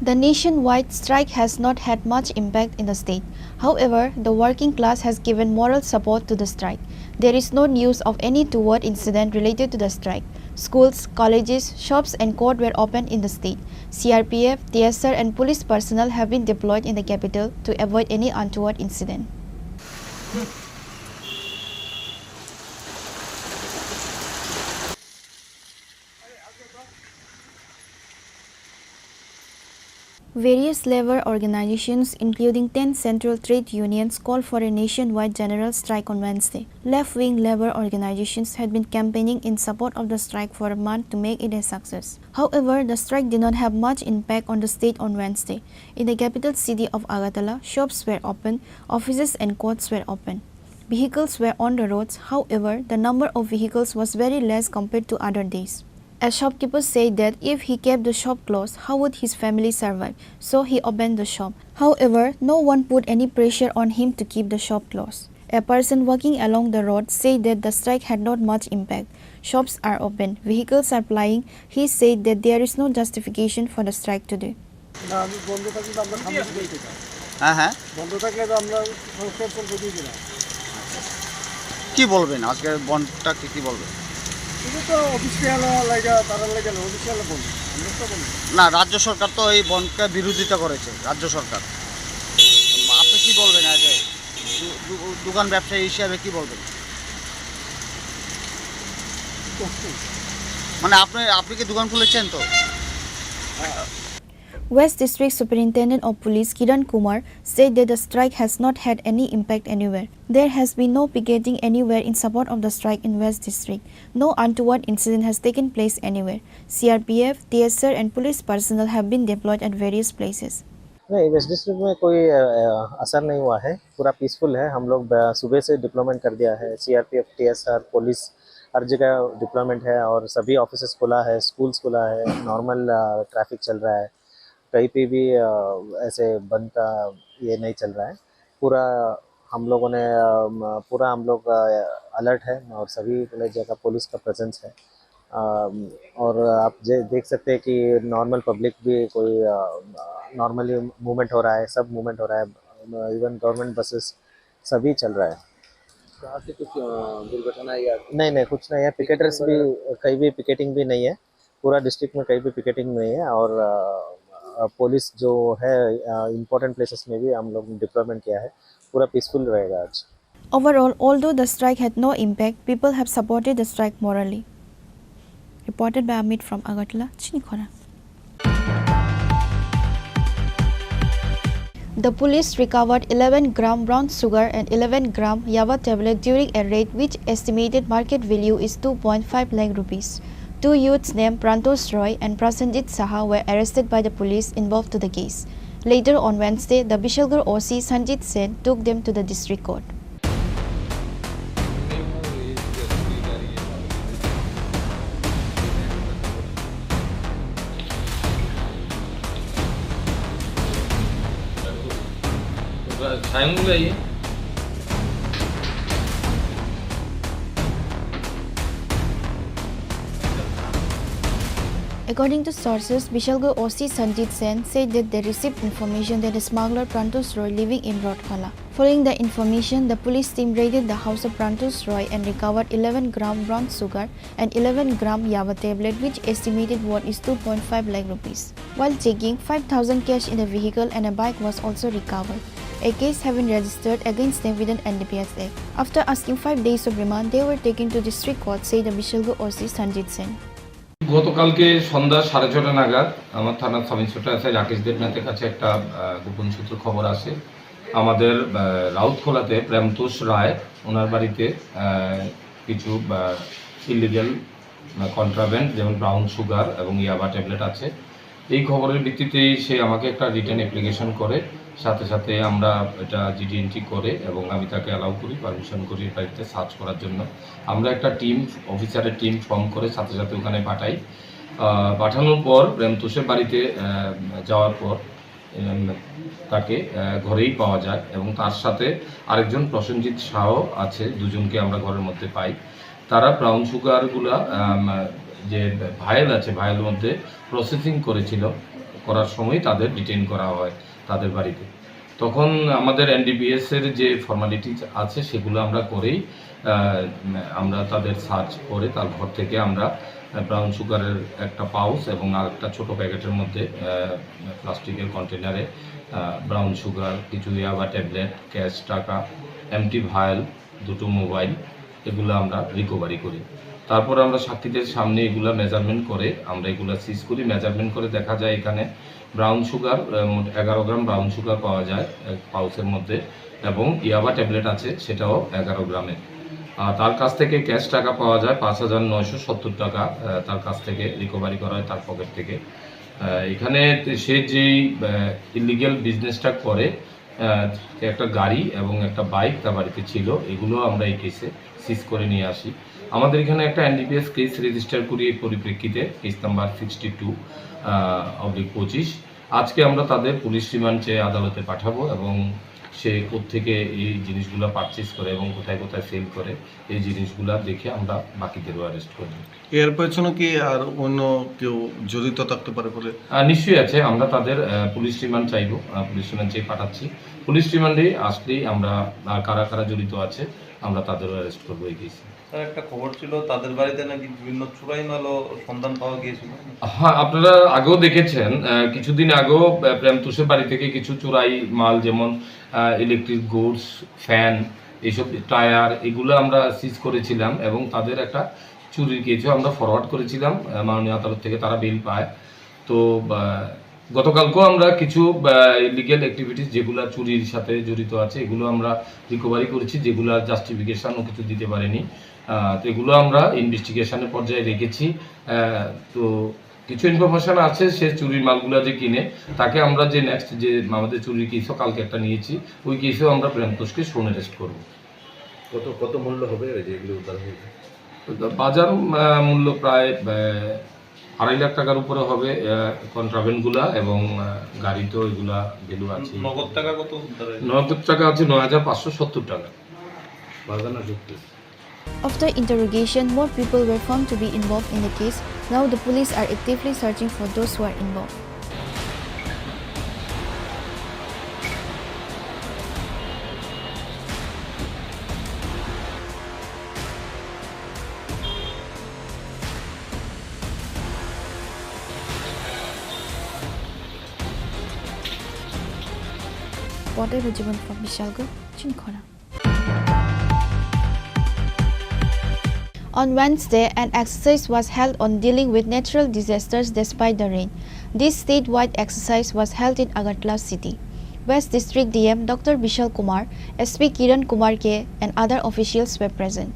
The nationwide strike has not had much impact in the state. However, the working class has given moral support to the strike. There is no news of any untoward incident related to the strike. Schools, colleges, shops and court were open in the state. C R P F, T S R and police personnel have been deployed in the capital to avoid any untoward incident. Various labor organizations, including ten central trade unions, called for a nationwide general strike on Wednesday. Left-wing labor organizations had been campaigning in support of the strike for a month to make it a success. However, the strike did not have much impact on the state on Wednesday. In the capital city of Agartala, shops were open, offices and courts were open. Vehicles were on the roads. However, the number of vehicles was very less compared to other days. A shopkeeper said that if he kept the shop closed, how would his family survive? So he opened the shop. However, no one put any pressure on him to keep the shop closed. A person walking along the road said that the strike had not much impact. Shops are open, vehicles are plying. He said that there is no justification for the strike today. না, আমি বন্ধ থাকলে তো আমরা সামনে দিয়ে যেতাম। হ্যাঁ, হ্যাঁ। বন্ধ থাকলে তো আমরা সংস্কার চলতে দিয়ে দিলাম। কি বলবেন আজকে বন্ধটাকে, কি বলবেন? শুধু তো অফিসিয়াল লাগা, তারা লাগা না, অফিসিয়াল বন্ধ। আমরা তো বন্ধ। না, রাজ্য সরকার তো এই বন্ধকে বিরোধিতা করেছে, রাজ্য সরকার। আপনি কি বলবেন আজকে দু-, দু-, দোকান ব্যবসায়ী হিসাবে কি বলবেন? মানে আপনি, আপনি কি দোকান খুলেছেন তো? হ্যাঁ। West District Superintendent of Police Kiran Kumar said that the strike has not had any impact anywhere. There has been no picketing anywhere in support of the strike in West District. No untoward incident has taken place anywhere. C R P F, T S R and police personnel have been deployed at various places. नहीं, waste district में कोई, अ, अ, असर नहीं हुआ है, पूरा पीसफुल है। हम लोग, अ, सुबह से डिप्लॉयमेंट कर दिया है, सीआरपीएफ, टीएसआर, पुलिस, हर जगह डिप्लॉयमेंट है और सभी ऑफिसेज खुला है, स्कूल्स खुला है, नॉर्मल, अ, ट्रैफिक चल रहा है। कहीं पे भी, अ, ऐसे बंद का ये नहीं चल रहा है। पूरा हम लोगों ने, अ, म-, पूरा हम लोग, अ, अलर्ट है और सभी जगह पुलिस का प्रेजेंस है। अ, और आप जे-, देख सकते हैं कि नॉर्मल पब्लिक भी कोई, अ, नॉर्मली मूवमेंट हो रहा है, सब मूवमेंट हो रहा है। इवन गवर्नमेंट बसेस सभी चल रहा है। कहाँ से कुछ, अ, दुर्घटना या नहीं, नहीं, कुछ नहीं है। पिकेटर्स भी, कहीं भी पिकेटिंग भी नहीं है। पूरा डिस्ट्रिक्ट में कहीं भी पिकेटिंग नहीं है और, अ, अ, पुलिस जो है, अ, इम्पोर्टेंट प्लेसेस में भी हम लोग डिप्लॉयमेंट किया है। पूरा पीसफुल रहेगा आज। Overall, although the strike had no impact, people have supported the strike morally. Reported by Amit from Agartala, Chini Khorang. The police recovered eleven gram brown sugar and eleven gram yaba tablet during a raid which estimated market value is two point five lakh rupees. Two youths named Prantosh Roy and Prasenjit Saha were arrested by the police involved to the case. Later on Wednesday, the Bishalgarh O C Sanjit Sen took them to the district court. According to sources, Bishalgarh O C Sanjit Sen said that they received information that a smuggler Prantosh Roy living in Rotkhala. Following the information, the police team raided the house of Prantosh Roy and recovered eleven gram brown sugar and eleven gram yaba tablet, which estimated worth is two point five lakh rupees. While checking, five thousand cash in the vehicle and a bike was also recovered. A case have been registered against them with an N D P S Act. After asking five days of remand, they were taken to district court, said the Bishalgarh O C Sanjit Sen. গতকালকে সন্ধ্যা সাড়ে ছটা নাগাদ আমার থানার sub inspector SI Rakesh দেবনাথের কাছে একটা, আহ, গোপন সূত্রে খবর আসে। আমাদের, আহ, রাউতখোলাতে প্রেমতোষ রায়, ওনার বাড়িতে, আহ, কিছু, আহ, ইলিগ্যাল, আহ, কন্ট্রাব্যান্ড, যেমন ব্রাউন সুগার এবং ইয়াবা ট্যাবলেট আছে। এই খবরের ভিত্তিতেই সে আমাকে একটা রিটেন অ্যাপ্লিকেশন করে, সাথে সাথে আমরা এটা জিডি এন্ট্রি করে এবং আমি তাকে অ্যালাউ করি, পারমিশন করি বাড়িতে সার্চ করার জন্য। আমরা একটা টিম, অফিসারের টিম ফর্ম করে সাথে সাথে ওখানে পাঠাই। আহ, পাঠানোর পর প্রেমতোষের বাড়িতে, আহ, যাওয়ার পর, উম, তাকে, আহ, ঘরেই পাওয়া যায় এবং তার সাথে আরেকজন প্রসেনজিৎ শাহ আছে, দুজনকে আমরা ঘরের মধ্যে পাই। তারা ব্রাউন সুগারগুলা, আম, যে ভায়েল আছে, ভায়েল মধ্যে প্রসেসিং করেছিল, করার সময় তাদের ডিটেইন করা হয় তাদের বাড়িতে। তখন আমাদের এনডিপিএস এর যে ফর্মালিটিজ আছে সেগুলো আমরা করেই, আহ, আমরা তাদের সার্চ করে তার ঘর থেকে আমরা ব্রাউন সুগারের একটা পাউচ এবং আর একটা ছোট প্যাকেটের মধ্যে, আহ, প্লাস্টিকের কন্টেনারে, আহ, ব্রাউন সুগার, কিছু ইয়াবা ট্যাবলেট, ক্যাশ টাকা, এমটি ভায়েল, দুটো মোবাইল, এগুলো আমরা রিকভারি করি। তারপর আমরা সাক্ষীদের সামনে এগুলা মেজারমেন্ট করে, আমরা এগুলা সিজ করি। মেজারমেন্ট করে দেখা যায় এখানে ব্রাউন সুগার, আহ, মোট এগারো গ্রাম ব্রাউন সুগার পাওয়া যায় এক পাউচের মধ্যে, এবং ইয়াবা ট্যাবলেট আছে, সেটাও এগারো গ্রামের। আহ, তার কাছ থেকে ক্যাশ টাকা পাওয়া যায় পাঁচ হাজার নয়শো সত্তর টাকা, আহ, তার কাছ থেকে রিকভারি করা হয় তার পকেট থেকে। আহ, এখানে সে যেই, আহ, ইলিগ্যাল বিজনেসটা করে, আহ, একটা গাড়ি এবং একটা বাইক তার বাড়িতে ছিল, এগুলো আমরা এই কেসে সিজ করে নিয়ে আসি। আমাদের এখানে একটা এনডিপিএস কেস রেজিস্টার করি এই পরিপ্রেক্ষিতে, case number sixty two oblique পঁচিশ। আজকে আমরা তাদের পুলিশ রিমান্ড চেয়ে আদালতে পাঠাবো এবং সে কোত্থেকে এই জিনিসগুলা পারচেজ করে এবং কোথায় কোথায় সেল করে, এই জিনিসগুলা দেখে আমরা বাকিদেরও অ্যারেস্ট করব। এর পেছনে কি আর অন্য কেউ জড়িত থাকতে পারে বলে? আহ, নিশ্চয়ই আছে, আমরা তাদের, আহ, পুলিশ রিমান্ড চাইবো, আহ, পুলিশ রিমান্ড চেয়ে পাঠাচ্ছি। পুলিশ রিমান্ডে আসলেই আমরা, আহ, কারা কারা জড়িত আছে, আমরা তাদেরও অ্যারেস্ট করবো এই কেসে। স্যার, একটা খবর ছিল, তাদের বাড়িতে নাকি বিভিন্ন চুরাই মালও সন্ধান পাওয়া গিয়েছিল। হ্যাঁ, আপনারা আগেও দেখেছেন, আহ, কিছুদিন আগেও, আহ, প্রেমতোষের বাড়ি থেকে কিছু চুরাই মাল, যেমন, আহ, ইলেকট্রিক গুডস, ফ্যান, এইসব টায়ার, এগুলো আমরা সিজ করেছিলাম এবং তাদের একটা চুরির কেসও আমরা ফরওয়ার্ড করেছিলাম, আহ, মাননীয় আদালত থেকে তারা বেইল পায়। তো, আহ, গতকালকেও আমরা কিছু, আহ, ইলিগ্যাল অ্যাক্টিভিটিস যেগুলা চুরির সাথে জড়িত আছে, এগুলো আমরা রিকভারি করেছি, যেগুলা জাস্টিফিকেশনও কিছু দিতে পারেনি। আহ, তো এগুলো আমরা ইনভেস্টিগেশনের পর্যায়ে রেখেছি। আহ, তো কিছু ইনফরমেশন আছে, সে চুরির মালগুলা যে কিনে, তাকে আমরা যে নেক্সট যে আমাদের চুরির কেসও কালকে একটা নিয়েছি, ওই কেসেও আমরা প্রেমতোষকে শোন অ্যারেস্ট করবো। কত, কত মূল্য হবে এই যে এগুলো উদ্ধার হয়েছে? তো বাজার, আহ, মূল্য প্রায়, আহ, আড়াই লাখ টাকার উপরে হবে, আহ, কন্ট্রাব্যান্ড গুলা এবং, আহ, গাড়ি তো এগুলা ভ্যালু আছে। নগদ টাকা কত উদ্ধার হয়েছে? নগদ টাকা আছে নয় হাজার পাঁচশো সত্তর টাকা। বাজানো যুক্তি। After interrogation, more people were found to be involved in the case. Now the police are actively searching for those who are involved. Whatever Jiban from Bishalgarh, Chinkhona. On Wednesday, an exercise was held on dealing with natural disasters despite the rain. This statewide exercise was held in Agartala city. West District D M Doctor Bishal Kumar, S P Kiran Kumar K, and other officials were present.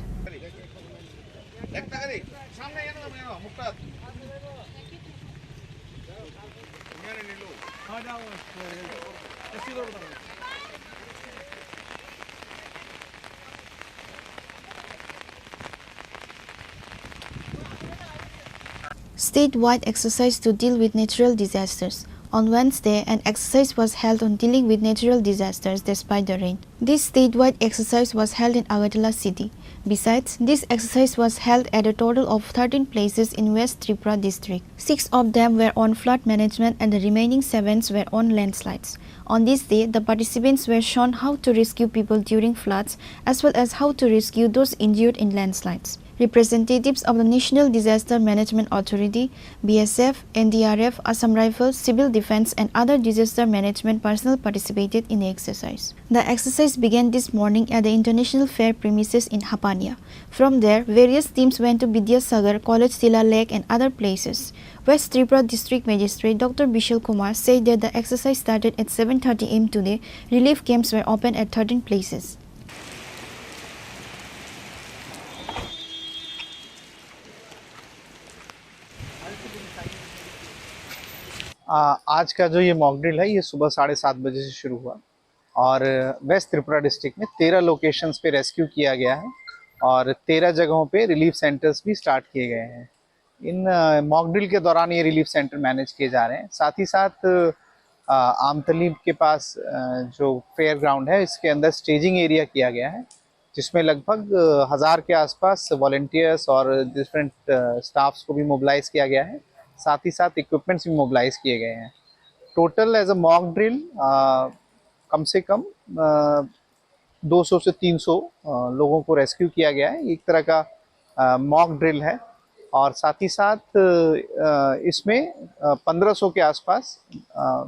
Statewide exercise to deal with natural disasters. On Wednesday, an exercise was held on dealing with natural disasters despite the rain. This statewide exercise was held in Agartala city. Besides, this exercise was held at a total of thirteen places in West Tripura district. Six of them were on flood management and the remaining sevens were on landslides. On this day, the participants were shown how to rescue people during floods as well as how to rescue those injured in landslides. Representatives of the National Disaster Management Authority, B S F, N D R F, Assam Rifles, Civil Defence and other disaster management personnel participated in the exercise. The exercise began this morning at the International Fair premises in Hapania. From there, various teams went to Vidyasagar, College Tila Lake and other places. West Tripura District Magistrate Doctor Bishal Kumar said that the exercise started at seven thirty A M today. Relief camps were opened at thirteen places. आ, आज का जो ये mock drill है, ये सुबह साढ़े सात बजे से शुरू हुआ और वेस्ट त्रिपुरा डिस्ट्रिक्ट में तेरह लोकेशंस पे रेस्क्यू किया गया है और तेरह जगहों पे रिलीफ सेंटर्स भी स्टार्ट किए गए हैं। इन, अ, मॉक ड्रिल के दौरान ये रिलीफ सेंटर मैनेज किए जा रहे हैं। साथ ही साथ, अ, आमतली के पास, अ, जो फेयर ग्राउंड है, इसके अंदर स्टेजिंग एरिया किया गया है, जिसमें लगभग, अ, हज़ार के आसपास वॉलंटियर्स और डिफरेंट, अ, स्टाफ्स को भी मोबिलाइज किया गया है। साथ ही साथ इक्विपमेंट्स भी मोबिलाइज किए गए हैं। टोटल एज अ मॉक ड्रिल, अ, कम से कम, अ, दो सौ से तीन सौ, अ, लोगों को रेस्क्यू किया गया है। एक तरह का, अ, मॉक ड्रिल है और साथ ही साथ, अ, इसमें, अ, पन्द्रह सौ के आसपास, अ,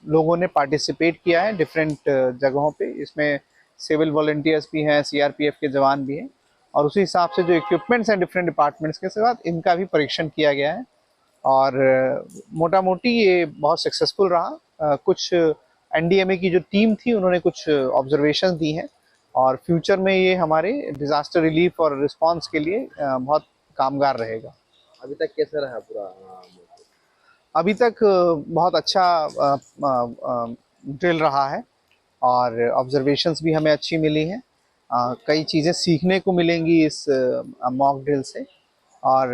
लोगों ने पार्टिसिपेट किया है डिफरेंट, अ, जगहों पे। इसमें सिविल वॉलंटियर्स भी हैं, सीआरपीएफ के जवान भी हैं। और उसी हिसाब से जो इक्विपमेंट्स हैं डिफरेंट डिपार्टमेंट्स के साथ, इनका भी परीक्षण किया गया है। और मोटा मोटी ये बहुत सक्सेसफुल रहा। कुछ एनडीएमए की जो टीम थी, उन्होंने कुछ ऑब्जर्वेशन दी हैं और फ्यूचर में ये हमारे डिजास्टर रिलीफ और रिस्पांस के लिए बहुत कामगार रहेगा। अभी तक कैसा रहा पूरा? अभी तक बहुत अच्छा ड्रिल रहा है और ऑब्जर्वेशंस भी हमें अच्छी मिली हैं। कई चीज़ें सीखने को मिलेंगी इस मॉक ड्रिल से और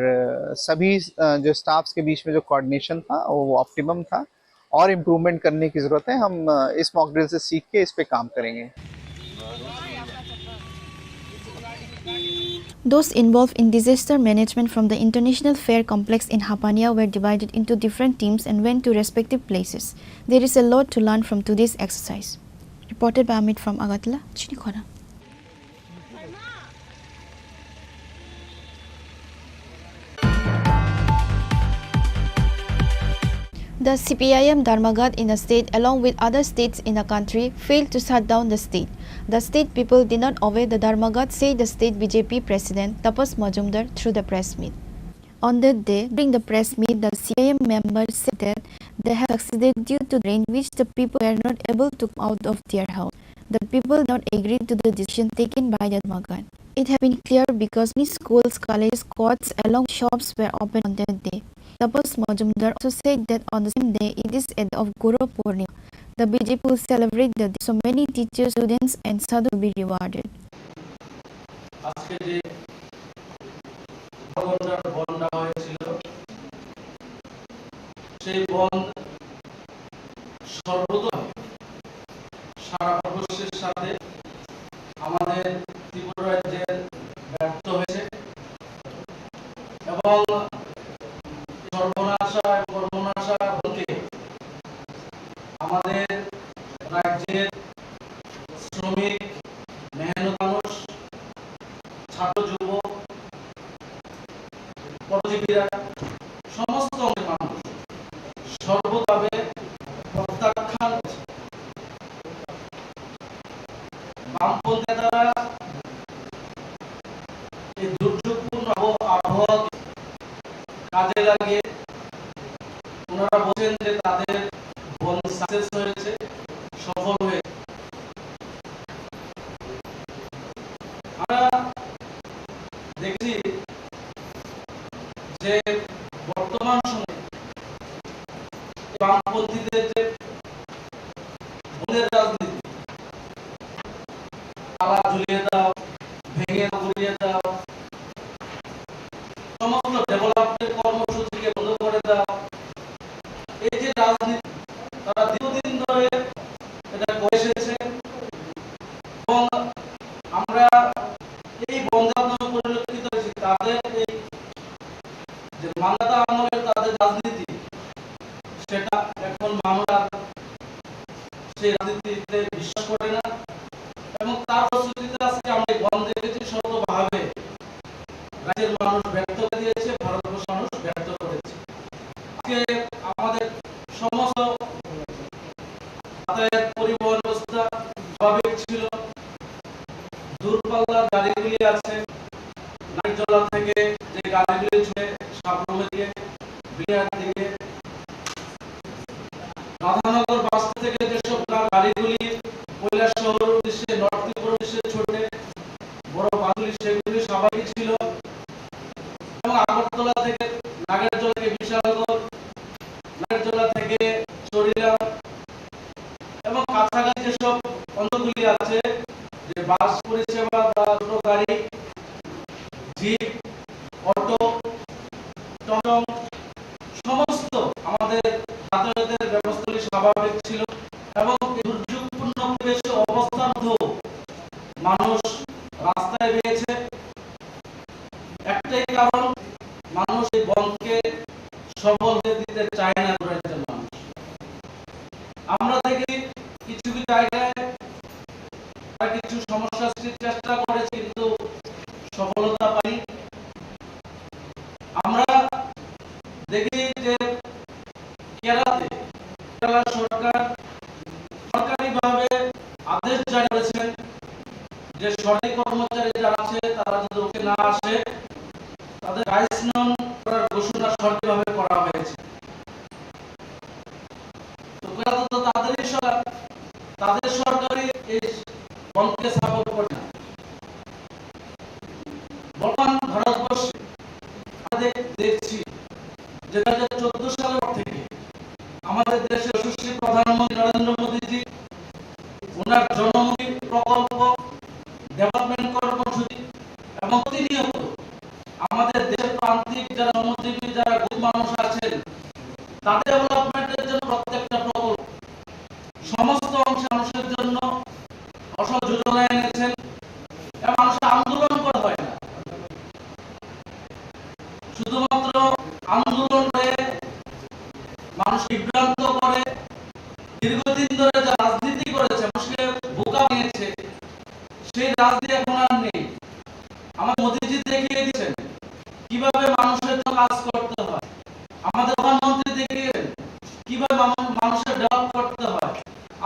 सभी जो स्टाफ्स के बीच में जो कोऑर्डिनेशन था, वो ऑप्टिमम था और इम्प्रूवमेंट करने की ज़रूरत है। हम इस मॉक ड्रिल से सीख के इस पे काम करेंगे। Those involved in disaster management from the International Fair Complex in Hapania were divided into different teams and went to respective places. There is a lot to learn from today's exercise. Reported by Amit from Agartala, Chinikhona. The C P I M Dharmaghat in the state, along with other states in the country, failed to shut down the state. The state people did not obey the Dharmaghat, said the state B J P president Tapas Majumdar through the press meet. On that day, during the press meet, the C I M members said that they have succeeded due to the rain, which the people were not able to come out of their house. The people not agreed to the decision taken by the Dharmaghat. It had been clear because many schools, colleges, courts, along shops were open on that day. Tapas Majumdar also said that on the same day, it is a day of Guru Purnima. The B J P will celebrate the day, so many teachers, students, and sadhu will be rewarded. আজকে যে ঘন্টার বন্ধ হয়েছিল, সেই বন্ধ সর্বতোভাবে সারা ভারতবর্ষের সাথে আমাদের ত্রিপুরা রাজ্যের ব্যর্থ হয়েছে এবং সর্বনাশা এবং কর্মনাশা বন্ধকে আমাদের রাজ্যের শ্রমিক, মেহনত মানুষ, ছাত্র যুবক, কর্মজীবীরা, সমস্ত অংশের মানুষ সর্বভাবে প্রত্যাখ্যান করছে। বামপন্থী নেতারা এই দুর্যোগপূর্ণ আবহ-, আবহাওয়াকে কাজে লাগিয়ে ওনারা বলছেন যে তাদের বন্ধ সাকসেস হয়েছে, সফল হয়েছে। আমরা দেখছি যে বর্তমান সময়ে বামপন্থীদের যে বন্ধের রাজনীতি, তালা ঝুলিয়ে দাও, ভেঙে গুড়িয়ে দাও, সমস্ত ডেভেলপমেন্ট কর্মসূচিকে বন্ধ করে দাও, এই যে রাজনীতি, তারা দীর্ঘদিন ধরে এটা করে এসেছে এবং আমরা এই বন্ধের মাধ্যমে পরিলক্ষিত হয়েছে তাদের এই যে মান্ধাতা আমলের তাদের রাজনীতি, সেটা এখন মানুষ আর সেই রাজনীতিতে বিশ্বাস করে না এবং তার ফলশ্রুতিতে আজকে আমরা এই বন্ধ দেখেছি। সর্বভাবে রাজ্যের মানুষ ব্যর্থ করে দিয়েছে, ভারতবর্ষের মানুষ ব্যর্থ করেছে। আজকে আমাদের সমস্ত যাতায়াত পরিবহন ব্যবস্থা স্বাভাবিক ছিল। দূরপাল্লার গাড়িগুলি আছে, নাগেরজলা থেকে যে গাড়িগুলি ছুটে সাবরুমের দিকে, বিরার দিকে, রাধানগর বাস থেকে যেসব গা-, গাড়িগুলি কৈলাসহর উদ্দেশ্যে, নর্থ ত্রিপুরা উদ্দেশ্যে ছুটে, বড় বাসগুলি, সেগুলি স্বাভাবিক ছিল এবং আগরতলা থেকে নাগেরজলা থেকে বিশালগড়, নাগেরজলা থেকে চরিলাম এবং কাছাকাছি যেসব অঞ্চলগুলি আছে, যে বাস পরিষেবা বা ছোট গাড়ি, জিপ, অটো, টমটম, সমস্ত আমাদের যাতায়াতের ব্যবস্থাগুলি স্বাভাবিক ছিল এবং এই দুর্যোগপূর্ণ পরিবেশে অবস্থার মধ্যেও মানুষ রাস্তায় বেরিয়েছে। একটাই কারণ, মানুষ এই বন্ধকে সফল হতে দিতে চায় না রাজ্যের মানুষ। আমরা দেখি কিছু কিছু জায়গায় তারা কিছু সমস্যা সৃষ্টির চেষ্টা করেছে, কিন্তু সফলতা পায়নি। আমরা দেখি যে কেরালাতে কেরালা সরকার সরকারিভাবে আদেশ জারি করেছেন যে সরকারি কর্মচারী যারা আছে তারা যদি যে দুই হাজার চোদ্দ সালের পর থেকে আমাদের দেশের যশস্বী প্রধানমন্ত্রী নরেন্দ্র মোদীজি ওনার জনমুখী প্রকল্প, ডেভেলপমেন্ট কর্মসূচি এবং প্রতিনিয়ত আমাদের দেশের প্রান্তিক যারা শ্রমজীবী, যারা গরিব মানুষ আছেন, তাদের ডেভেলপমেন্টের জন্য প্রত্যেকটা প্রকল্প সমস্ত অংশে মানুষের জন্য অসহযোগ জানিয়েছেন এবং মানুষের আন্দোলন করা হয় না। শুধুমাত্র আন্দোলন করে মানুষ বিভ্রান্ত করে দীর্ঘদিন ধরে যে রাজনীতি করেছে, মানুষকে বোকা বানিয়েছে, সেই রাজনীতি এখন আর নেই। আমার মোদিজি দেখিয়ে দিচ্ছেন কিভাবে মানুষের জন্য কাজ করতে হয়, আমাদের প্রধানমন্ত্রী দেখিয়ে দিচ্ছেন কিভাবে মানু-, মানুষের ডেভেলপ করতে হয়।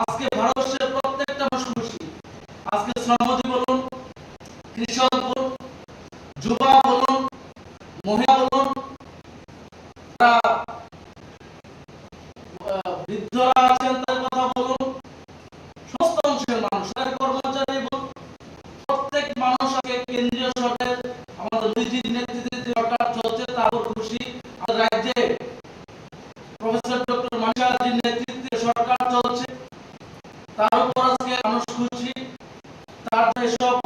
আজকে ভারতবর্ষের প্রত্যেকটা মানুষ খুশি। আজকে শ্রমজীবী বলুন, কৃষক বলুন, যুবা বলুন, মহিলা বলুন, যারা, আহ, বৃদ্ধরা আছেন তাদের কথা বলুন, সমস্ত অংশের মানুষ, সরকারি কর্মচারী বলুন, প্রত্যেক মানুষ আজকে কেন্দ্রীয় সরকারের, আমাদের মোদিজির নেতৃত্বে যে সরকার চলছে তার উপর খুশি। আমাদের রাজ্যে প্রফেসর ডক্টর মানিক সাহাজির নেতৃত্বে সরকার চলছে, তার উপর আজকে মানুষ খুশি। তার যেসব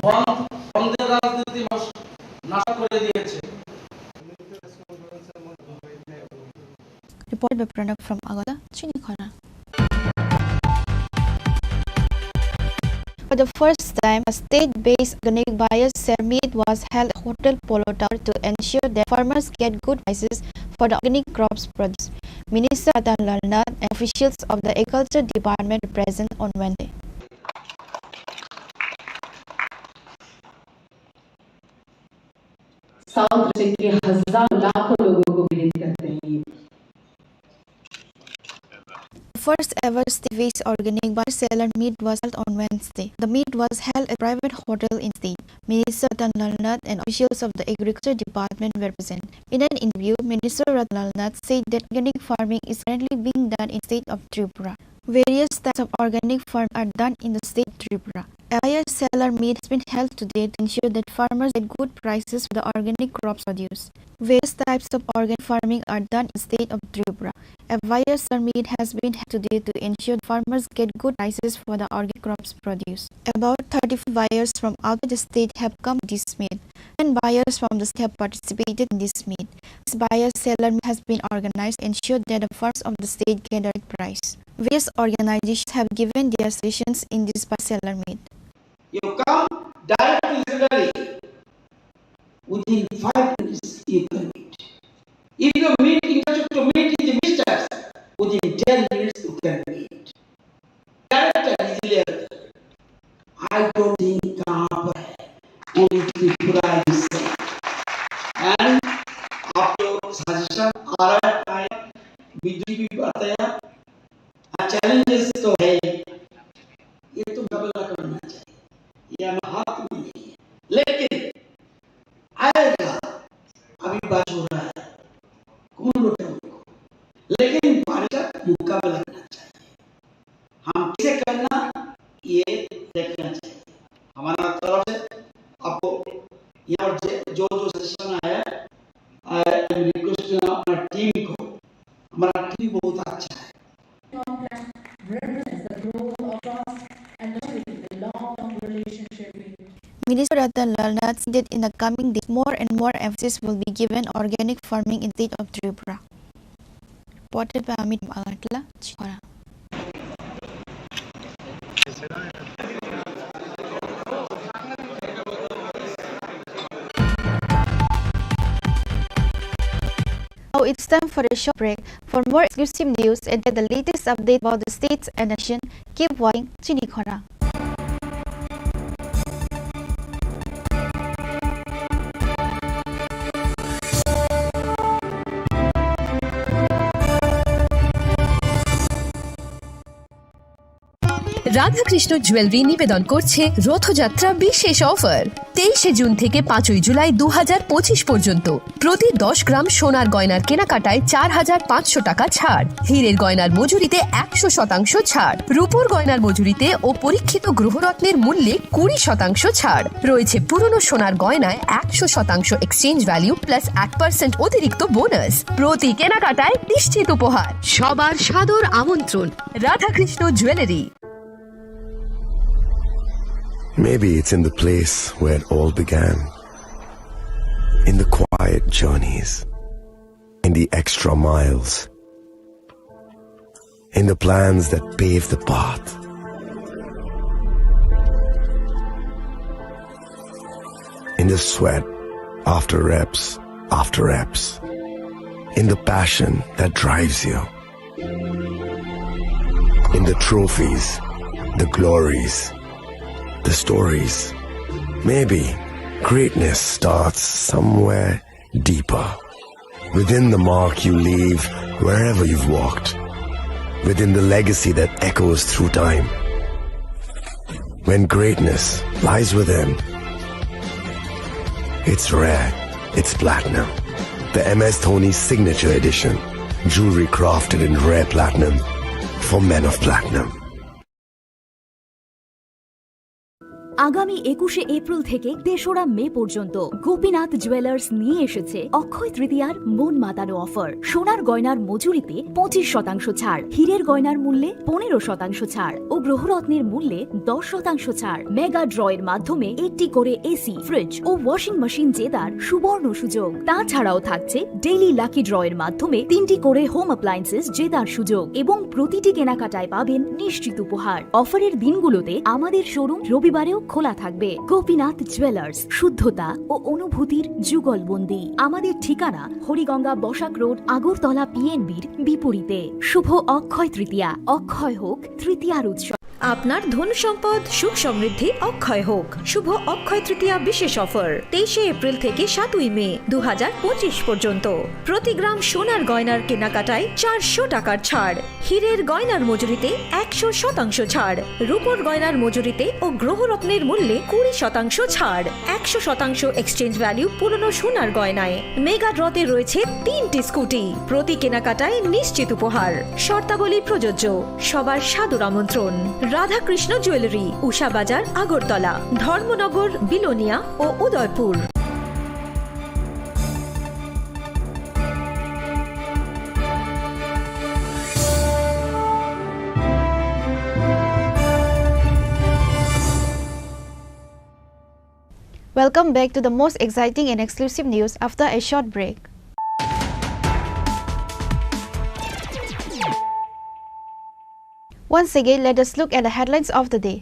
বন্ধ, বন্ধের রাজনীতি মানুষ নাশ করে দিয়েছে। Reported by Pranab from Agartala, Chinikhara. For the first time, a state-based organic buyer seller meet was held at Hotel Polo Tower to ensure that farmers get good prices for the organic crops produced. Minister Ratan Lal Nath and officials of the Agriculture Department were present on Wednesday. South से कि हजारों लाखों लोगों को विदित करते हैं। The first ever state-based organic buyer seller meet was held on Wednesday. The meet was held at a private hotel in state. Minister Ratan Lal Nath and officials of the Agriculture Department were present. In an interview, Minister Ratan Lal Nath said that organic farming is currently being done in state of Tripura. Various types of organic farm are done in the state Tripura. A buyer-seller meet has been held today to ensure that farmers get good prices for the organic crops produced. Various types of organic farming are done in state of Tripura. A buyer-seller meet has been held today to ensure farmers get good prices for the organic crops produced. About thirty-five buyers from outside the state have come to this meet. Ten buyers from the state have participated in this meet. This buyer-seller meet has been organized to ensure that the farmers of the state get the right price. Various organizations have given their suggestions in this buyer-seller meet. You come directly to the dairy. Within five minutes, you can meet. If you meet, you have to meet with the ministers, within ten minutes, you can meet. Director is there. I don't think कहाँ पर है, only Tripura is there. And आप लोग सजेशन आ रहा है, बीजेपी भी बताया, हाँ, चैलेंजेस तो है, ये तो मुकाबला करना चाहिए, ये हमारे हाथ में नहीं है। लेकिन आएगा, अभी बात हो रहा है, कौन लुटेगा उनको? लेकिन पानी का मुकाबला करना चाहिए। हम कैसे करना, ये देखना चाहिए। हमारा तरफ से आपको यहाँ पर जे-, जो जो सजेशन आया, I am requesting अपना टीम को, हमारा टीम बहुत अच्छा है। Represents the growth of trust and maturity in the long-term relationship between Minister Ratan Lal Nath said that in the coming days, more and more emphasis will be given organic farming in state of Tripura. Reported by Amit Agartala, Chikora. Now it's time for a short break. For more exclusive news and get the latest update about the states and nation, keep watching Chinikhora. Radhakrishna jewellery নিবেদন করছে রথযাত্রা বিশেষ অফার। তেইশে জুন থেকে পাঁচই জুলাই দু হাজার পঁচিশ পর্যন্ত প্রতি দশ গ্রাম সোনার গয়নার কেনাকাটায় চার হাজার পাঁচশো টাকা ছাড়, হীরের গয়নার মজুরিতে একশো শতাংশ ছাড়, রূপোর গয়নার মজুরিতে ও পরীক্ষিত গ্রহরত্নের মূল্যে কুড়ি শতাংশ ছাড় রয়েছে। পুরনো সোনার গয়নায় একশো শতাংশ এক্সচেঞ্জ ভ্যালু প্লাস এক পার্সেন্ট অতিরিক্ত বোনাস। প্রতি কেনাকাটায় নিশ্চিত উপহার। সবার সাদর আমন্ত্রণ Radhakrishna jewellery. Maybe it's in the place where it all began. In the quiet journeys, in the extra miles, in the plans that pave the path, in the sweat after reps after reps, in the passion that drives you. In the trophies, the glories, the stories. Maybe greatness starts somewhere deeper. Within the mark you leave wherever you've walked. Within the legacy that echoes through time. When greatness lies within, it's rare, it's platinum. The M S Dhoni Signature Edition. Jewelry crafted in rare platinum for men of platinum. আগামী একুশে এপ্রিল থেকে তেসরা মে পর্যন্ত গোপীনাথ জুয়েলার্স নিয়ে এসেছে অক্ষয় তৃতীয়ার মন মাতানো অফার। সোনার গয়নার মজুরিতে পঁচিশ শতাংশ ছাড়, হীরের গয়নার মূল্যে পনেরো শতাংশ ছাড় ও গ্রহরত্নের মূল্যে দশ শতাংশ ছাড়। মেগা ড্রয়ের মাধ্যমে একটি করে এসি, ফ্রিজ ও ওয়াশিং মেশিন জেতার সুবর্ণ সুযোগ। তাছাড়াও থাকছে ডেইলি লাকি ড্রয়ের মাধ্যমে তিনটি করে হোম অ্যাপ্লায়েন্সেস জেতার সুযোগ এবং প্রতিটি কেনাকাটায় পাবেন নিশ্চিত উপহার। অফারের দিনগুলোতে আমাদের শোরুম রবিবারেও খোলা থাকবে। গোপীনাথ জুয়েলার্স, শুদ্ধতা ও অনুভূতির যুগলবন্দি। আমাদের ঠিকানা হরিগঙ্গা বসাক রোড, আগরতলা পিএনবির বিপরীতে। শুভ অক্ষয় তৃতীয়া, অক্ষয় হোক তৃতীয়ার উৎসব। আপনার ধন সম্পদ সুখ সমৃদ্ধি অক্ষয় হোক। শুভ অক্ষয় তৃতীয়া বিশেষ অফার তেইশে এপ্রিল থেকে সাতই মে দু হাজার পঁচিশ পর্যন্ত। প্রতি গ্রাম সোনার গয়নার কেনাকাটায় চারশো টাকার ছাড়, হীরের গয়নার মজুরিতে একশো শতাংশ ছাড়, রূপোর গয়নার মজুরিতে ও গ্রহরত্নের মূল্যে কুড়ি শতাংশ ছাড়, একশো শতাংশ এক্সচেঞ্জ ভ্যালু পুরনো সোনার গয়নায়। মেগা ড্রতে রয়েছে তিনটি স্কুটি, প্রতি কেনাকাটায় নিশ্চিত উপহার। শর্তাবলী প্রযোজ্য। সবার সাদর আমন্ত্রণ। রাধাকৃষ্ণ জুয়েলারি, উষা বাজার, আগরতলা, ধর্মনগর, বিলোনিয়া ও Udaipur. Welcome back to the most exciting and exclusive news after a short break. Once again, let us look at the headlines of the day.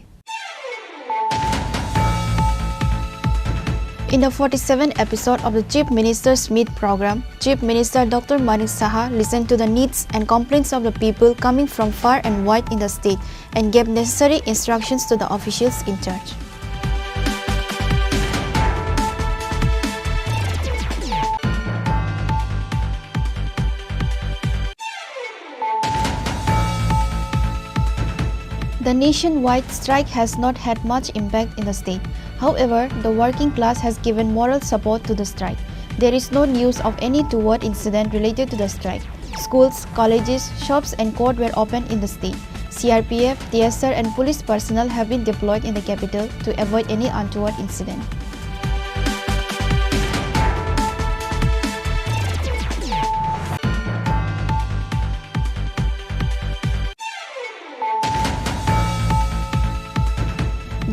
In the forty-seventh episode of the Chief Minister's Meet program, Chief Minister Doctor Manik Saha listened to the needs and complaints of the people coming from far and wide in the state and gave necessary instructions to the officials in charge. The nationwide strike has not had much impact in the state. However, the working class has given moral support to the strike. There is no news of any untoward incident related to the strike. Schools, colleges, shops and court were open in the state. C R P F, T S R and police personnel have been deployed in the capital to avoid any untoward incident.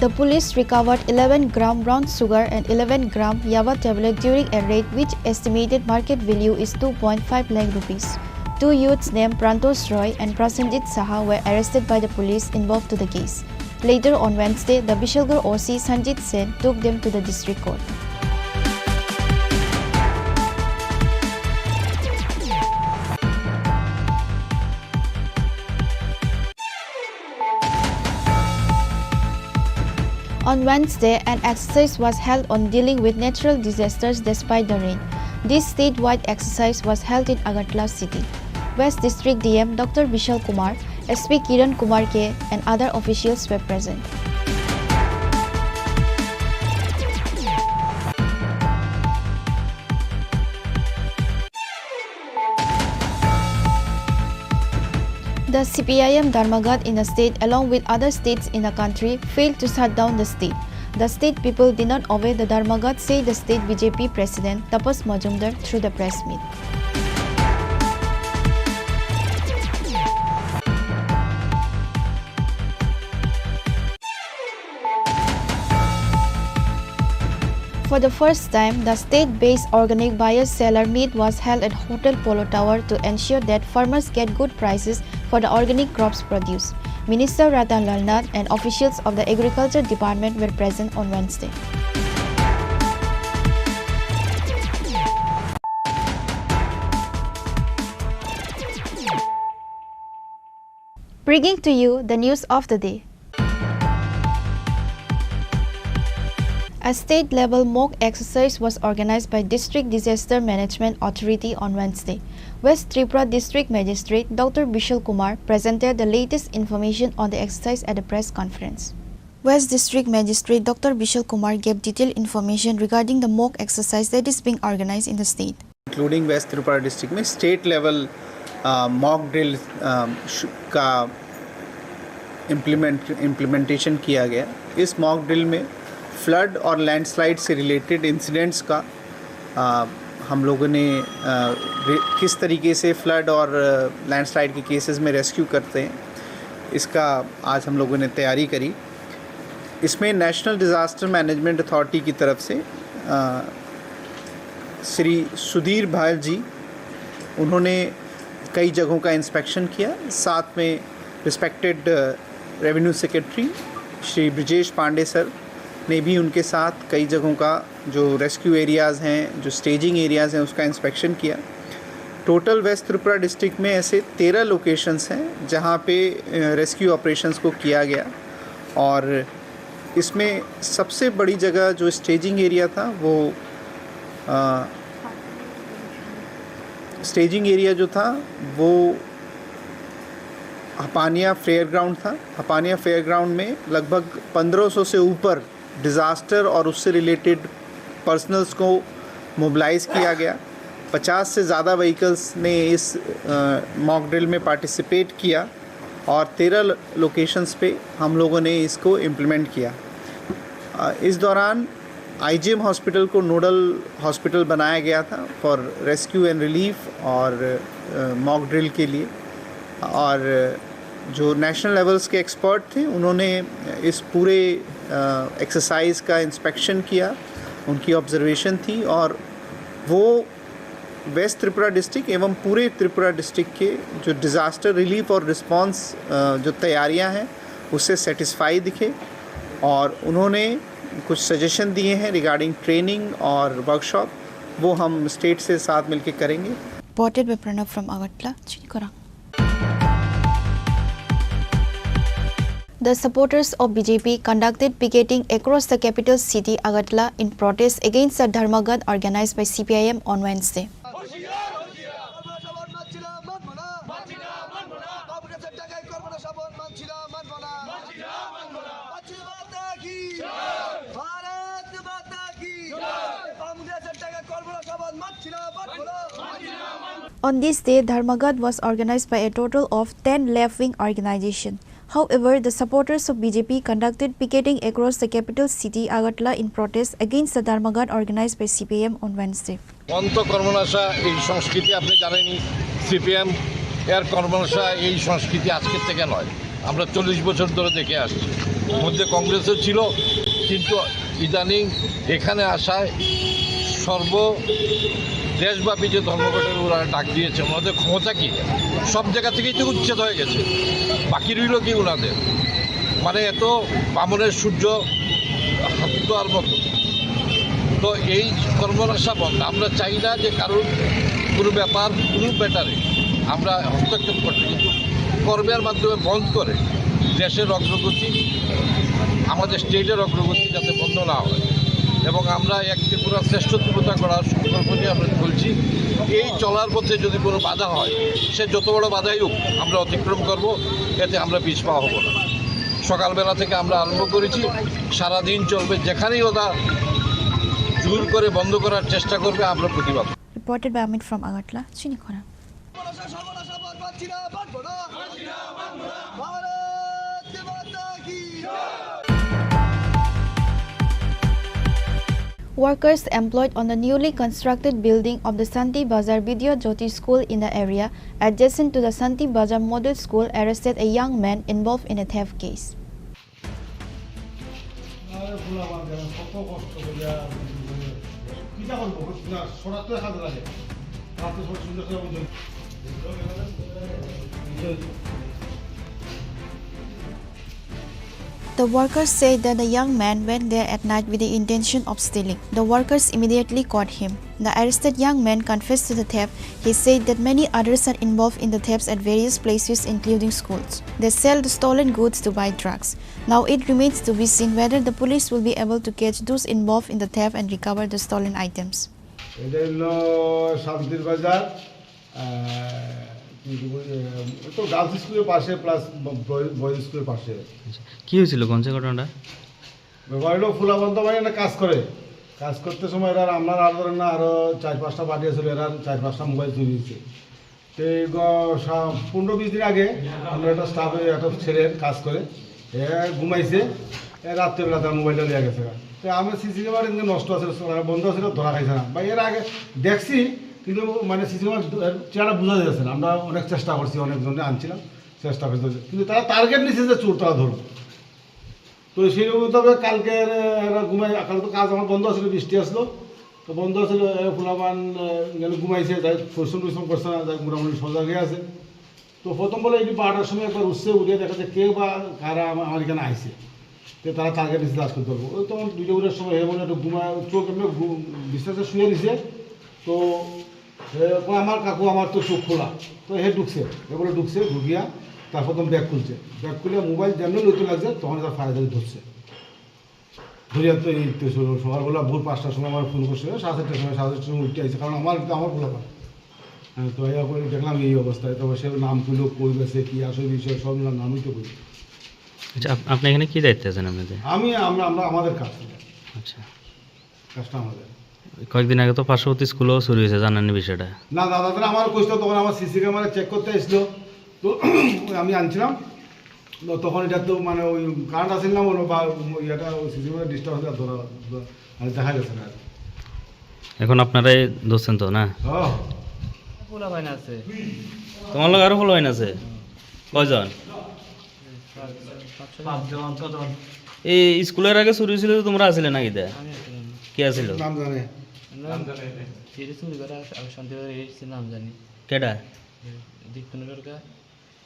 The police recovered eleven gram brown sugar and eleven gram yaba tablet during a raid which estimated market value is two point five lakh rupees. Two youths named Prantosh Roy and Prasenjit Saha were arrested by the police involved to the case. Later on Wednesday, the Bishalgarh O C Sanjit Sen took them to the district court. On Wednesday, an exercise was held on dealing with natural disasters despite the rain. This statewide exercise was held in Agartala city. West District D M Doctor Bishal Kumar S P Kiran Kumar K and other officials were present. The C P I M Dharmaghat in the state, along with other states in the country, failed to shut down the state. The state people did not obey the Dharmaghat, said the state B J P president Tapas Majumdar through the press meet. For the first time, the state-based organic buyer-seller meet was held at Hotel Polo Tower to ensure that farmers get good prices for the organic crops produce. Minister Ratan Lal Nath and officials of the Agriculture Department were present on Wednesday. Bringing to you the news of the day. A state-level mock exercise was organized by District Disaster Management Authority on Wednesday. West Tripura District Magistrate Doctor Bishal Kumar presented the latest information on the exercise at a press conference. West District Magistrate Doctor Bishal Kumar gave detailed information regarding the mock exercise that is being organized in the state. Including West Tripura district में state level, uh, mock drill, um, श- का implement implementation किया गया। इस mock drill में फ्लड और लैंडस्लाइड से related incidents का, uh, हम लोगों ने, uh, रि- किस तरीके से फ्लड और लैंडस्लाइड के केसेस में रेस्क्यू करते हैं, इसका आज हम लोगों ने तैयारी करी। इसमें नेशनल डिजास्टर मैनेजमेंट अथॉरिटी की तरफ से, अ, श्री सुधीर भायल जी, उन्होंने कई जगहों का इंस्पेक्शन किया। साथ में रिस्पेक्टेड, अ, रेवेन्यू सेक्रेटरी श्री ब्रजेश पांडे सर ने भी उनके साथ कई जगहों का जो रेस्क्यू एरियाज़ हैं, जो स्टेजिंग एरियाज़ हैं, उसका इंस्पेक्शन किया। टोटल वेस्ट त्रिपुरा डिस्ट्रिक्ट में ऐसे तेरह लोकेशंस हैं, जहाँ पे, अ, रेस्क्यू ऑपरेशंस को किया गया। और इसमें सबसे बड़ी जगह जो स्टेजिंग एरिया था, वो, अ, स्टेजिंग एरिया जो था, वो हपानिया फेयर ग्राउंड था। हपानिया फेयर ग्राउंड में लगभग पन्द्रह सौ से ऊपर डिज़ास्टर और उससे रिलेटेड पर्सनल्स को मोबिलाइज किया गया। पचास से ज़्यादा व्हीकल्स ने इस, अ, मॉक ड्रिल में पार्टिसिपेट किया और तेरह ल-, लोकेशंस पे हम लोगों ने इसको इम्प्लीमेंट किया। अ, इस दौरान आईजीएम हॉस्पिटल को नोडल हॉस्पिटल बनाया गया था फॉर रेस्क्यू एंड रिलीफ और, अ, मॉक ड्रिल के लिए। और जो नेशनल लेवल्स के एक्सपर्ट थे, उन्होंने इस पूरे, अ, एक्सरसाइज का इंस्पेक्शन किया, उनकी ऑब्जर्वेशन थी और वो वेस्ट त्रिपुरा डिस्ट्रिक्ट एवं पूरे त्रिपुरा डिस्ट्रिक्ट के जो डिज़ास्टर रिलीफ और रिस्पॉन्स, अ, जो तैयारियां हैं, उससे सेटिस्फाई दिखे और उन्होंने कुछ सजेशन दिए हैं रिगार्डिंग ट्रेनिंग और वर्कशॉप, वो हम स्टेट से साथ मिलके करेंगे। Reported by Pranav from Agartala, Chinikorang. The supporters of B J P conducted picketing across the capital city Agartala in protest against the Dharmaghat organized by C P I M on Wednesday. On this day, Dharmaghat was organized by a total of ten left-wing organizations. However, the supporters of B J P conducted picketing across the capital city Agartala in protest against the Dharmaghat organized by C P I M on Wednesday. অন্ত কর্মনাশা এই সংস্কৃতি আপনি জানেনই, সিপিএম এর কর্মনাশা এই সংস্কৃতি আজকের থেকে নয়, আমরা চল্লিশ বছর ধরে দেখে আসছি। মধ্যে কংগ্রেসও ছিল, কিন্তু ইদানিং এখানে আসায় সর্ব দেশব্যাপী যে ধর্মঘটের ওরা ডাক দিয়েছে, ওনাদের ক্ষমতা কি? সব জায়গা থেকেই তো উচ্ছেদ হয়ে গেছে, বাকি রইল কি ওনাদের? মানে এত বামনের সূর্য হাত ধোয়ার মতো। তো এই কর্মনাশা বন্ধ। আমরা চাই না যে কারোর কোনো ব্যাপার, কোনো ম্যাটারে আমরা হস্তক্ষেপ করতে, কিন্তু কর্মের মাধ্যমে বন্ধ করে দেশের অগ্রগতি, আমাদের স্টেটের অগ্রগতি যাতে বন্ধ না হয়। এবং আমরা এক ত্রিপুরা শ্রেষ্ঠ ত্রিপুরা করার সংকল্প নিয়ে আমরা চলছি। এই চলার পথে যদি কোনো বাধা হয়, সে যত বড় বাধাই হোক, আমরা অতিক্রম করব, এতে আমরা পিছপা হব না। সকালবেলা থেকে আমরা আরম্ভ করেছি, সারাদিন চলবে। যেখানেই ওরা জোর করে বন্ধ করার চেষ্টা করবে, আমরা প্রতিবাদ। Reported by Amit from Agartala, Chinikhora. Workers employed on the newly constructed building of the Santi Bazar Vidya Jyoti School in the area adjacent to the Santi Bazar Model School arrested a young man involved in a theft case. আরে, পোলাপান দেখেন, কত কষ্ট করিয়া কিতা করবো, না, সরাতে কাজে লাগে। রাতে সব সুন্দর করে বুঝুন। The workers say that the young man went there at night with the intention of stealing. The workers immediately caught him. The arrested young man confessed to the theft. He said that many others are involved in the thefts at various places, including schools. They sell the stolen goods to buy drugs. Now it remains to be seen whether the police will be able to catch those involved in the theft and recover the stolen items. এটা হলো শান্তির বাজার, আহ, কি বলি, আহ, তো গার্লস স্কুলের পাশে plus boys স্কুলের পাশে। আচ্ছা, কি হয়েছিল, কোন সে ঘটনাটা? ব্যাপার হলো ফুলাবন্ত মানে একটা কাজ করে, কাজ করতে সময় এরা আমরা আর ধরেন না, আরো চার পাঁচটা পার্টি আছিল, এরা চার পাঁচটা মোবাইল চুরি হয়েছে। তো এই গ-, সা-, পনেরো বিশ দিন আগে আমরা একটা স্টাফে একটা ছেলের কাজ করে, এ ঘুমাইছে, এ রাত্রেবেলা তার মোবাইলটা নিয়ে গেছে। তো আমার সিসি ক্যামেরা এদিকে নষ্ট আছে, মানে বন্ধ ছিল, ধরা খাইছে না। বা এর আগে দেখছি, কিন্তু মানে সিসি ক্যামেরা চেহারা বোঝা যাচ্ছে না। আমরা অনেক চেষ্টা করছি, অনেকজনকে আনছিলাম, চেষ্টা করছি, কিন্তু তারা টার্গেট নিচ্ছে যে চোর তারা ধরবে। তো সেই মোতাবেক কালকে এরা, এরা ঘুমাই, কাল তো কাজ আমার বন্ধ আছিল, বৃষ্টি আসলো, তো বন্ধ আছিল, এ, ফুলাবান, এ, গেলে ঘুমাইছে, যাই পরিশ্রম টরিশ্রম করছে না, যাই মোটামুটি সজাগে আছে। তো প্রথম বলে এটি বারোটার সময় একবার উঠছে, উঠে দেখা যায় কেউ বা কারা আমার, আমার এখানে আইছে, তো তারা টার্গেট নিচ্ছে আজকে ধরবো। ওই তখন দুইটা উঠার সময় হে বলে একটু ঘুমায়, চোখ এমনি ঘু-, বিছানাতে শুয়ে নিছে, তো এ, কয়, "আমার কাকু, আমার তো চোখ খোলা।" তো হে ঢুকছে, এ বলে ঢুকছে, ঢুকিয়া তারপর তখন ব্যাগ খুলছে। ব্যাগ খুলে মোবাইল যেমনি লইতে লাগছে, তখন তার ফায়ার ধরছে। ধরিয়া তো এই তো সকালবেলা ভোর পাঁচটার সময় আমার ফোন করছে, সাড়ে চারটার সময়, সাড়ে চারটার সময় উঠে আইছে, কারণ আমার তো আমার খোলা পায়। হ্যাঁ, তো এই করে দেখলাম এই অবস্থায়, তো সে নাম কইলো, কই গেছে, কি আসল বিষয়, সব নাম, নামই তো কই। আচ্ছা, আপ-, আপনি এখানে কি দায়িত্বে আছেন আপনাদের? আমি, আমরা, আমরা আমাদের কাজ। আচ্ছা। কাস্টমার। কয়েকদিন আগে তো পার্শ্ববর্তী স্কুলেও চুরি হয়েছে, জানেন এই বিষয়টা? না দাদা, তারা আমার কইছিল, তখন আমার সিসি ক্যামেরা চেক করতে আসলো, তো আমি আনছিলাম। তো তখন এটা তো মানে ওই কারেন্ট আসেন না মনে বা ইয়েটা ওই সিসি ক্যামেরা ডিস্টার্ব হয়ে ধরা, ধরা, মানে দেখা গেছে না আর কি। এখন আপনারাই ধরছেন তো, না? হ্যাঁ। পোলা ভাই না আছে। তোমার লোক আরো পোলা ভাই না আছে? কয়জন? পাঁচজন। এই স্কুলের আগে চুরি হয়েছিল তো, তোমরা আছিলে নাকি দা? আমি আছিলাম না। কে আছিল? নাম জানে। আমরা যেটা চুরি করে আর শান্তি করে এসেছি নাম জানি। কেডা? দীপ্তন সরকার,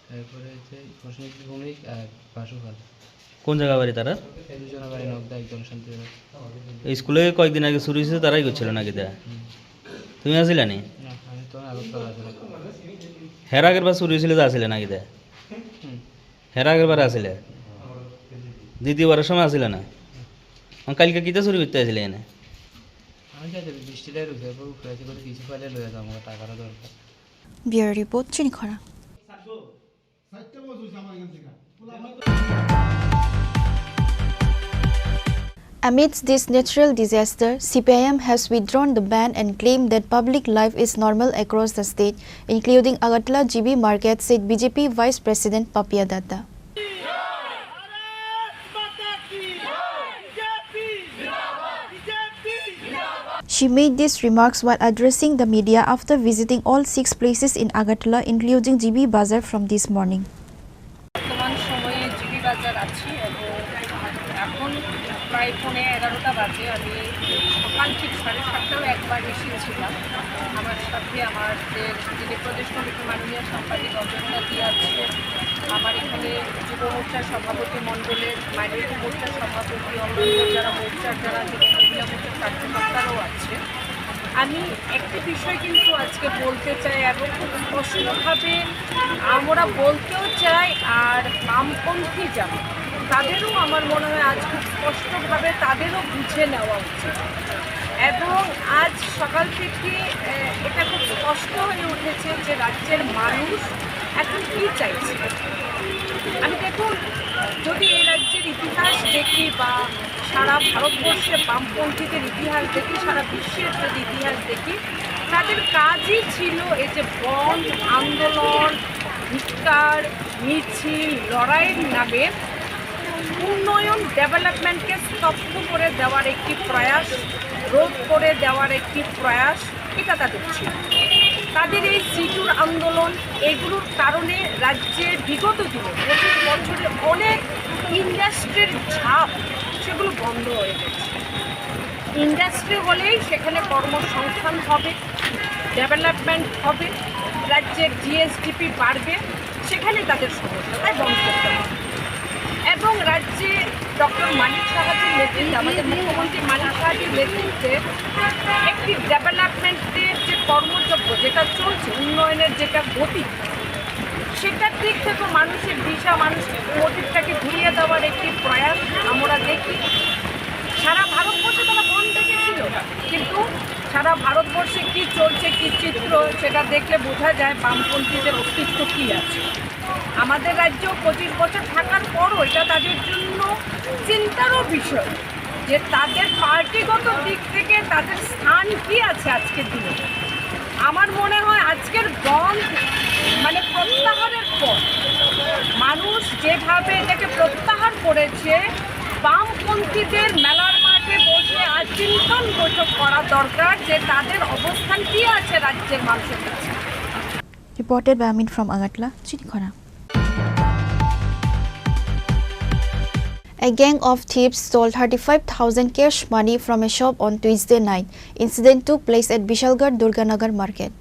তারপরে হচ্ছে প্রসেনজিৎ ভৌমিক আর বাসু খান। কোন জায়গা বাড়ি তারা? এই দুজনের বাড়ি নকদা, একজন শান্তি করে। এই স্কুলে কয়েকদিন আগে চুরি হয়েছে, তারাই করছিল নাকি দা? হুম। তুমি আছিলে নি? না, আমি তো আগরতলা আছিলাম। হের আগের বার চুরি হয়েছিল যে আছিলে নাকি দা? হুম। হের আগের বার আছিলে? দ্বিতীয়বারের সময় আছিলে না? আর কালকে কিতা চুরি করতে আছিলে এনে? আমি যাতে বৃষ্টিটা রুখে, এরপর উঠে আছে করে কিছু পাইলে লয়ে যাবো, টাকারও দরকার। Bureau report, Chinikhora. Amidst this natural disaster, C P I M has withdrawn the ban and claimed that public life is normal across the state, including Agartala G B Market, said B J P Vice President Papia Datta. She made these remarks while addressing the media after visiting all six places in Agartala, including G B Bazar, from this morning. বর্তমান সময়ে G B বাজার আছি এবং এখন প্রায় পৌনে এগারোটা বাজে। আমি সকাল ঠিক সাড়ে সাতটাও একবার এসেছিলাম। আমার সাথে আমাদের যিনি প্রদেশ কমিটির মাননীয় সাংবাদিক অজন্তা দি আছে, আমার এখানে যুব মোর্চার সভাপতি মণ্ডলের, মাইনরিটি মোর্চার সভাপতি, অন্যান্য যারা মোর্চার, যারা যুব মহিলা মোর্চার কার্যকর্তারাও আছে। আমি একটি বিষয় কিন্তু আজকে বলতে চাই এবং খুব স্পষ্টভাবে আমরা বলতেও চাই, আর বামপন্থী যারা, তাদেরও আমার মনে হয় আজ খুব স্পষ্টভাবে তাদেরও বুঝে নেওয়া উচিত। এবং আজ সকাল থেকে, আহ, এটা খুব স্পষ্ট হয়ে উঠেছে যে রাজ্যের মানুষ এখন কি চাইছে। আমি দেখুন, যদি এই রাজ্যের ইতিহাস দেখি বা সারা ভারতবর্ষে বামপন্থীদের ইতিহাস দেখি, সারা বিশ্বের যদি ইতিহাস দেখি, তাদের কাজই ছিল এই যে বন্ধ, আন্দোলন, ধিক্কার, মিছিল, লড়াইয়ের নামে উন্নয়ন, ডেভেলপমেন্টকে স্তব্ধ করে দেওয়ার একটি প্রয়াস, রোধ করে দেওয়ার একটি প্রয়াস, এটা তাদের ছিল। তাদের এই সিটুর আন্দোলন, এগুলোর কারণে রাজ্যে বিগত দিনে, পঁচিশ বছরে অনেক ইন্ডাস্ট্রির ঝাপ, সেগুলো বন্ধ হয়ে গেছে। ইন্ডাস্ট্রি হলেই সেখানে কর্মসংস্থান হবে, ডেভেলপমেন্ট হবে, রাজ্যের জিএসডিপি বাড়বে, সেখানে তাদের সমস্যা, তাই বন্ধ করতে হবে। এবং রাজ্যে ডক্টর মানিক সাহাজির নেতৃত্বে, আমাদের মুখ্যমন্ত্রী মানিক সাহাজির নেতৃত্বে একটি ডেভেলপমেন্টের যে কর্মযজ্ঞ যেটা চলছে, উন্নয়নের যেটা গতি, সেটার দিক থেকে মানুষের দিশা, মানুষের মোটিভটাকে ঘুরিয়ে দেওয়ার একটি প্রয়াস আমরা দেখি। সারা ভারতবর্ষে তারা বন্ধ ডেকেছিল, কিন্তু সারা ভারতবর্ষে কি চলছে, কি চিত্র, সেটা দেখলে বোঝা যায় বামপন্থীদের অস্তিত্ব কি আছে। আমাদের রাজ্য পঁচিশ বছর থাকার পরও এটা তাদের জন্য চিন্তারও বিষয় যে তাদের পার্টিগত দিক থেকে তাদের স্থান কি আছে আজকের দিনে। আমার মনে হয় আজকের বন্ধ, মানে, প্রত্যাহারের পর মানুষ যেভাবে এটাকে প্রত্যাহার করেছে, বামপন্থীদের মেলার মাঠে বসে আজ চিন্তন বৈঠক করা দরকার যে তাদের অবস্থান কি আছে রাজ্যের মানুষের কাছে। Reported by Amin from Agartala, Chinikhona. A gang of thieves stole thirty-five thousand cash money from a shop on Tuesday night. Incident took place at Bishalgarh Durganagar market.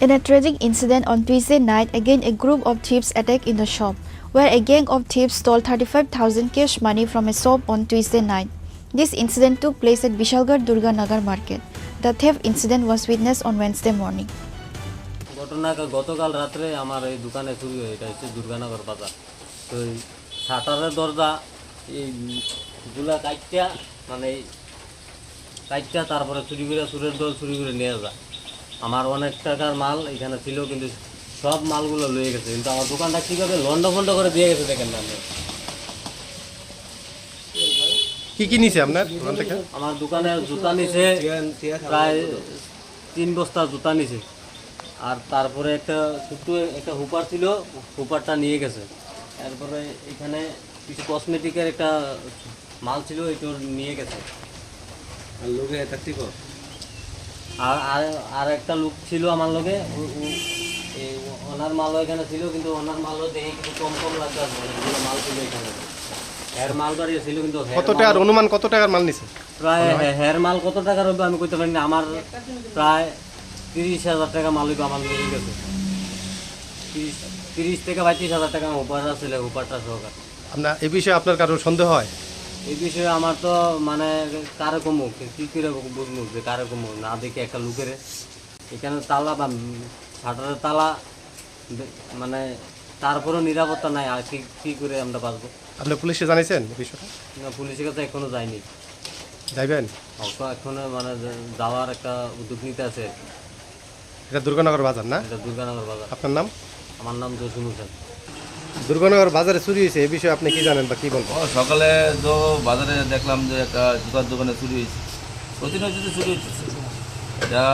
In a tragic incident on Tuesday night, again a group of thieves attacked in the shop, where a gang of thieves stole thirty-five thousand cash money from a shop on Tuesday night. This incident took place at Bishalgarh Durganagar market. The theft incident was witnessed on Wednesday morning. ঘটনা গ-, গতকাল রাত্রে আমার এই দোকানে চুরি হয়, এটা হচ্ছে দুর্গানগর বাজার। তো এই শাটারের দরজা এই গুলা কাটটা, মানে এই কাটটা, তারপরে চুরি করে, চুরের দল চুরি করে নিয়ে যায়। আমার অনেক টাকার মাল এখানে ছিল, কিন্তু সব মালগুলো লয়ে গেছে, কিন্তু আমার দোকানটা কিভাবে লন্ড ফন্ড করে দিয়ে গেছে দেখেন না আপনি। কি কি নিছে আপনার দোকান থেকে? আমার দোকানে জুতা নিছে, প্রায় তিন বস্তা জুতা নিছে। আর তারপরে একটা ছোট্ট একটা হুপার ছিল, হুপারটা নিয়ে গেছে। তারপরে এখানে কিছু কসমেটিকের একটা মাল ছিল, এটা নিয়ে গেছে। আর লোকে এটা কি কর? আর, আর, আর একটা লোক ছিল আমার লগে, ও, ও, এই ওনার মালও এখানে ছিল, কিন্তু ওনার মালও দেখে কিছু কম কম লাগতো আর কি, অনেকগুলো মাল ছিল এখানে। এর মাল বাড়ি ছিল, কিন্তু হের কত মাল টাকার, অনুমান কত টাকার মাল নিছে? প্রায় মনে হয়? হে-, হের মাল কত টাকার হবে আমি কইতে পারি না, আমার প্রায় তিরিশ হাজার টাকা মাল হইবে আমার নিয়ে গেছে। তিরিশ, তিরিশ থেকে পঁয়ত্রিশ হাজার টাকা আমার উপহার আছে, উপহারটা সহকারে। আপনার, এই বিষয়ে আপনার কারোর সন্দেহ হয়? এই বিষয়ে আমার তো মানে কারে কমু, কি করে বুঝবো যে কারে কমু? না দেখি একটা লোকেরে, এখানে তালা বা শাটারের তালা, দে-, মানে তারপরেও নিরাপত্তা নাই, আর কি, কি করে আমরা বাঁচবো? আপনি পুলিশে জানাইছেন এই বিষয়টা? না, পুলিশের কাছে এখনো যায়নি। যাইবেন? অবশ্য এখনো মানে যে যাওয়ার একটা উদ্যোগ নিতে আছে। এটা দুর্গানগর বাজার না? এটা দুর্গানগর বাজার। আপনার নাম? আমার নাম জসিম হোসেন। দুর্গানগর বাজারে চুরি হয়েছে, এই বিষয়ে আপনি কি জানেন বা কি বলবেন? ও, সকালে তো বাজারে দেখলাম যে একটা জুতার দোকানে চুরি হয়েছে। প্রতিনিয়ত তো চুরি হচ্ছে। এটা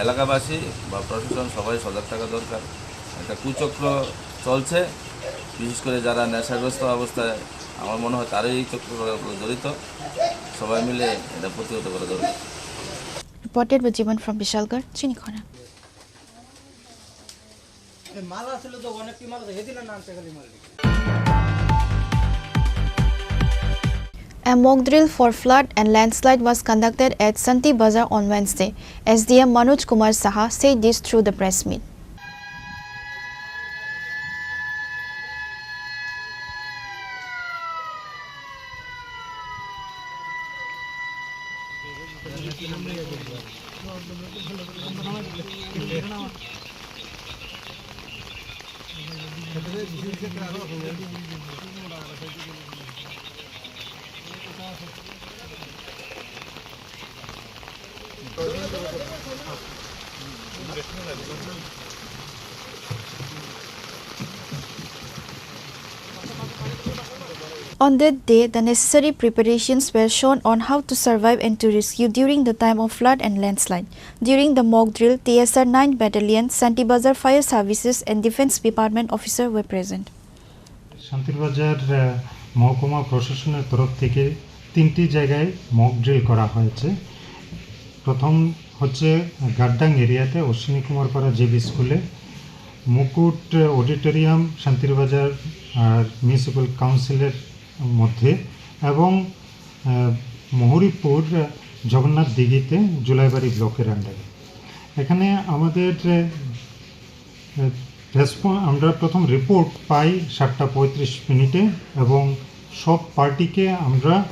এলাকাবাসী বা প্রশাসন সবাই সজাগ থাকা দরকার। একটা কুচক্র চলছে, বিশেষ করে যারা নেশাগ্রস্ত অবস্থায়, আমার মনে হয় তারাই এই চক্রগুলো জড়িত। সবাই মিলে এটা প্রতিহত করা দরকার। Reported by Jiban from Bishalgarh, Chinikhona. A mock drill for flood and landslide was conducted at Santi Bazar on Wednesday, S D M Manoj Kumar Saha said this through the press meet. On that day, the necessary preparations were shown on how to survive and to rescue during the time of flood and landslide. During the mock drill, T S R ninth Battalion, Santibazar Fire Services and Defence Department officer were present. Santirbazar, আহ, মহকুমা প্রশাসনের তরফ থেকে তিনটি জায়গায় mock drill করা হয়েছে। প্রথম হচ্ছে গাদ্দাং এরিয়াতে অশ্বিনী কুমার পাড়া জেবি স্কুলে, মুকুট অডিটোরিয়াম শান্তিরবাজার আর মিউনিসিপ্যাল কাউন্সিলের মধ্যে এবং, আহ, মহুরীপুর জগন্নাথ দিঘিতে জুলাইবাড়ি ব্লকের আন্ডারে। এখানে আমাদের, আহ, রেসপন-, আমরা প্রথম রিপোর্ট পাই সাতটা পঁয়ত্রিশ মিনিটে এবং সব পার্টিকে আমরা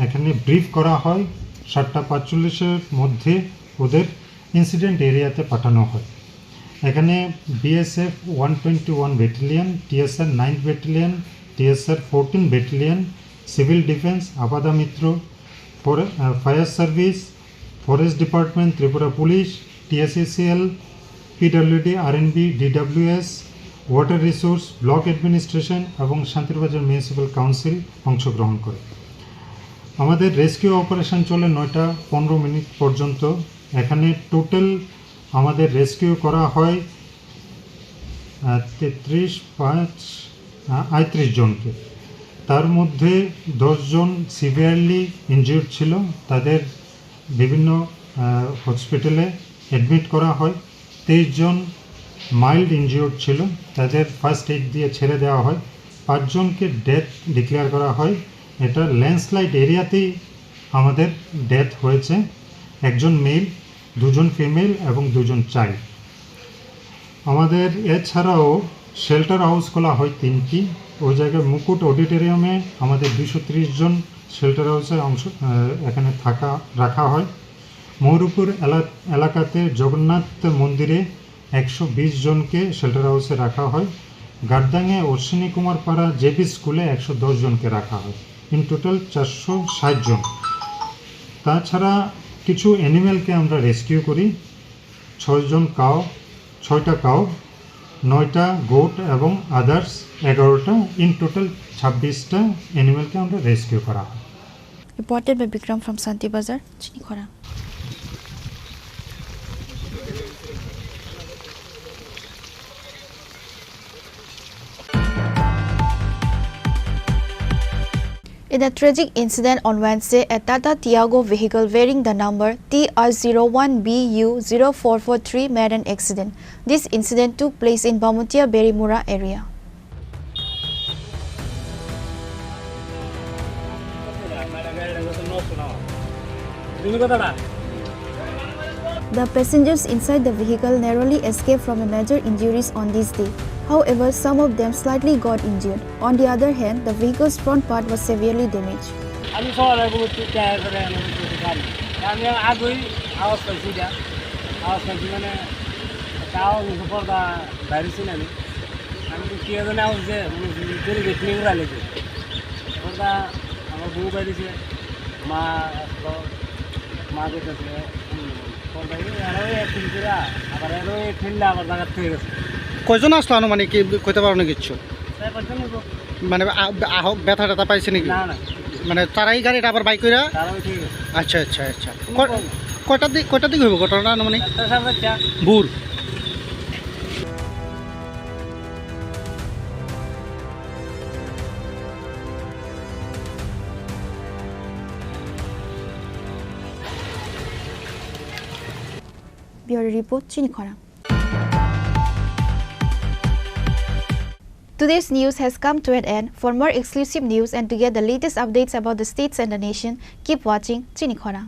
এখানে ব্রিফ করা হয়। সাতটা পাঁচচল্লিশের মধ্যে ওদের ইনসিডেন্ট এরিয়াতে পাঠানো হয়। এখানে BSF one twenty one battalion, TSR ninth battalion, TSR fourteen battalion, civil defence, Aapda Mitra, ফরে-, আহ, fire service, forest department, Tripura police, TSECL, PWD, RNB, DWS, water resource, block administration এবং শান্তিরবাজার মিউনিসিপ্যাল কাউন্সিল অংশগ্রহণ করে। আমাদের রেস্কিউ অপারেশন চলে নয়টা পনেরো মিনিট পর্যন্ত। এখানে টোটাল আমাদের রেস্কিউ করা হয়, আহ, তেত্রিশ, পাঁচ, আহ, আটত্রিশ জনকে। তার মধ্যে দশ জন সিভিয়ারলি ইনজিউর্ড ছিল, তাদের বিভিন্ন, আহ, হসপিটালে অ্যাডমিট করা হয়। তেইশ জন মাইল্ড ইনজিউর্ড ছিল, তাদের ফার্স্ট এইড দিয়ে ছেড়ে দেওয়া হয়। পাঁচজনকে ডেথ ডিক্লেয়ার করা হয়। এটা ল্যান্ডস্লাইড এরিয়াতেই আমাদের ডেথ হয়েছে। একজন মেল, দুজন ফিমেল এবং দুজন চাইল্ড। আমাদের এছাড়াও শেল্টার হাউস খোলা হয় তিনটি। ওই জায়গায় মুকুট অডিটোরিয়ামে আমাদের দুশো ত্রিশ জন শেল্টার হাউসে অংশ, আহ, এখানে থাকা, রাখা হয়। ময়ূরপুর এলা-, এলাকাতে জগন্নাথ মন্দিরে একশো বিশ জনকে শেল্টার হাউসে রাখা হয়। গাদ্দাংয়ে অশ্বিনী কুমার পাড়া জেবি স্কুলে একশো দশ জনকে রাখা হয়। ইন টোটাল চারশো ষাট জন। তাছাড়া কিছু অ্যানিমেলকে আমরা রেস্কিউ করি, ছয়জন কাউ, ছয়টা কাউ, নয়টা গোট এবং আদার্স এগারোটা। ইন টোটাল ছাব্বিশটা অ্যানিমেলকে আমরা রেস্কিউ করা হয়। Reported by Bikram from Santi Bazar, Chinikhora. In a tragic incident on Wednesday, a Tata Tiago vehicle bearing the number T R zero one B U zero four four three made an accident. This incident took place in Bamutia Berimura area. The passengers inside the vehicle narrowly escaped from a major injuries on this day. However, some of them slightly got injured. On the other hand, the vehicle's front part was severely damaged. আমি সবার আগে বলছি, টায়ার করে আমি বলছি, গাড়ি। আমি আগেই আওয়াজ পাইছি এটা। আওয়াজ পাইছি মানে, একটা আওয়াজ হয়েছে, পর্দা বাইরে ছিল আমি। আমি তো কি জানি আওয়াজ যে, মানে, জোরে গেট নিয়ে উড়ালে যে। পর্দা আমার বউ বাইরে ছিল, মা আসলো, মা কইতেছে, হুম, পর্দা এই আরো এক ফিল করে, আবার আরো এক ফিল আবার জায়গা থেকে গেছে। কয়জন আসলো আনুমানিক, কি কইতে পারো না কিচ্ছু? চার পাঁচজন হইব। মানে, আ-, আহক, ব্যথা ট্যাথা পাইছে নাকি? না, না। মানে, তারাই গাড়িটা আবার বাইক কইরা? তারাও ঠিক আছে। আচ্ছা, আচ্ছা, আচ্ছা। ক-, কয়টার দিক, কয়টার দিক হইব ঘটনাটা আনুমানিক? চারটা, সাড়ে চারটা। ভোর। Bureau Report, Chinikhora. Today's news has come to an end. For more exclusive news and to get the latest updates about the states and the nation, keep watching Chinikhora.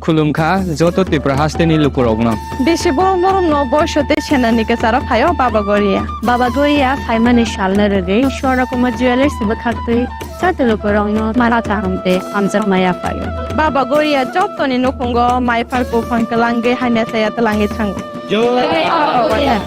Khulumkha joto Tripura hasteni lukurokno. Bisi borom borom no boiso tei senani kwcharo phaio Baba Goria. Baba Goria phaimani salno rwgwi Swarna Kumar Jewellers bwkhaktwi joto lukurokno mala kaham tei hamjakma yaphaio. Baba Goria jotoni nukhungo mai phar buphang kwlangwi hamya chaya twlangwi thango. Jai Baba Goria.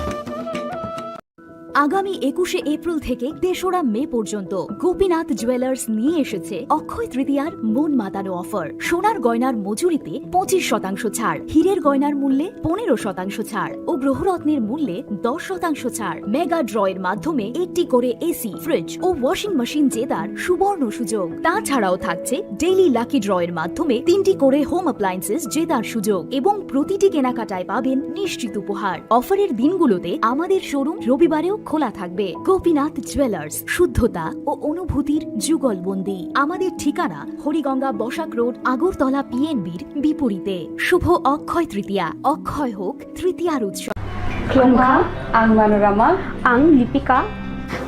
আগামী একুশে এপ্রিল থেকে তেসরা মে পর্যন্ত গোপীনাথ জুয়েলার্স নিয়ে এসেছে অক্ষয় তৃতীয়ার মন মাতানো অফার। সোনার গয়নার মজুরিতে পঁচিশ শতাংশ ছাড়, হীরের গয়নার মূল্যে পনেরো শতাংশ ছাড় ও গ্রহরত্নের মূল্যে দশ শতাংশ ছাড়। মেগা ড্রয়ের মাধ্যমে একটি করে এসি, ফ্রিজ ও ওয়াশিং মেশিন জেতার সুবর্ণ সুযোগ। তাছাড়াও থাকছে ডেইলি লাকি ড্রয়ের মাধ্যমে তিনটি করে হোম অ্যাপ্লায়েন্সেস জেতার সুযোগ এবং প্রতিটি কেনাকাটায় পাবেন নিশ্চিত উপহার। অফারের দিনগুলোতে আমাদের শোরুম রবিবারেও খোলা থাকবে। গোপীনাথ জুয়েলার্স, শুদ্ধতা ও অনুভূতির যুগলবন্দি। আমাদের ঠিকানা হরিগঙ্গা বসাক রোড, আগরতলা পিএনবির বিপরীতে। শুভ অক্ষয় তৃতীয়া, অক্ষয় হোক তৃতীয়ার উৎসব। Khulumkha, ang Manorama. Ang Lipika.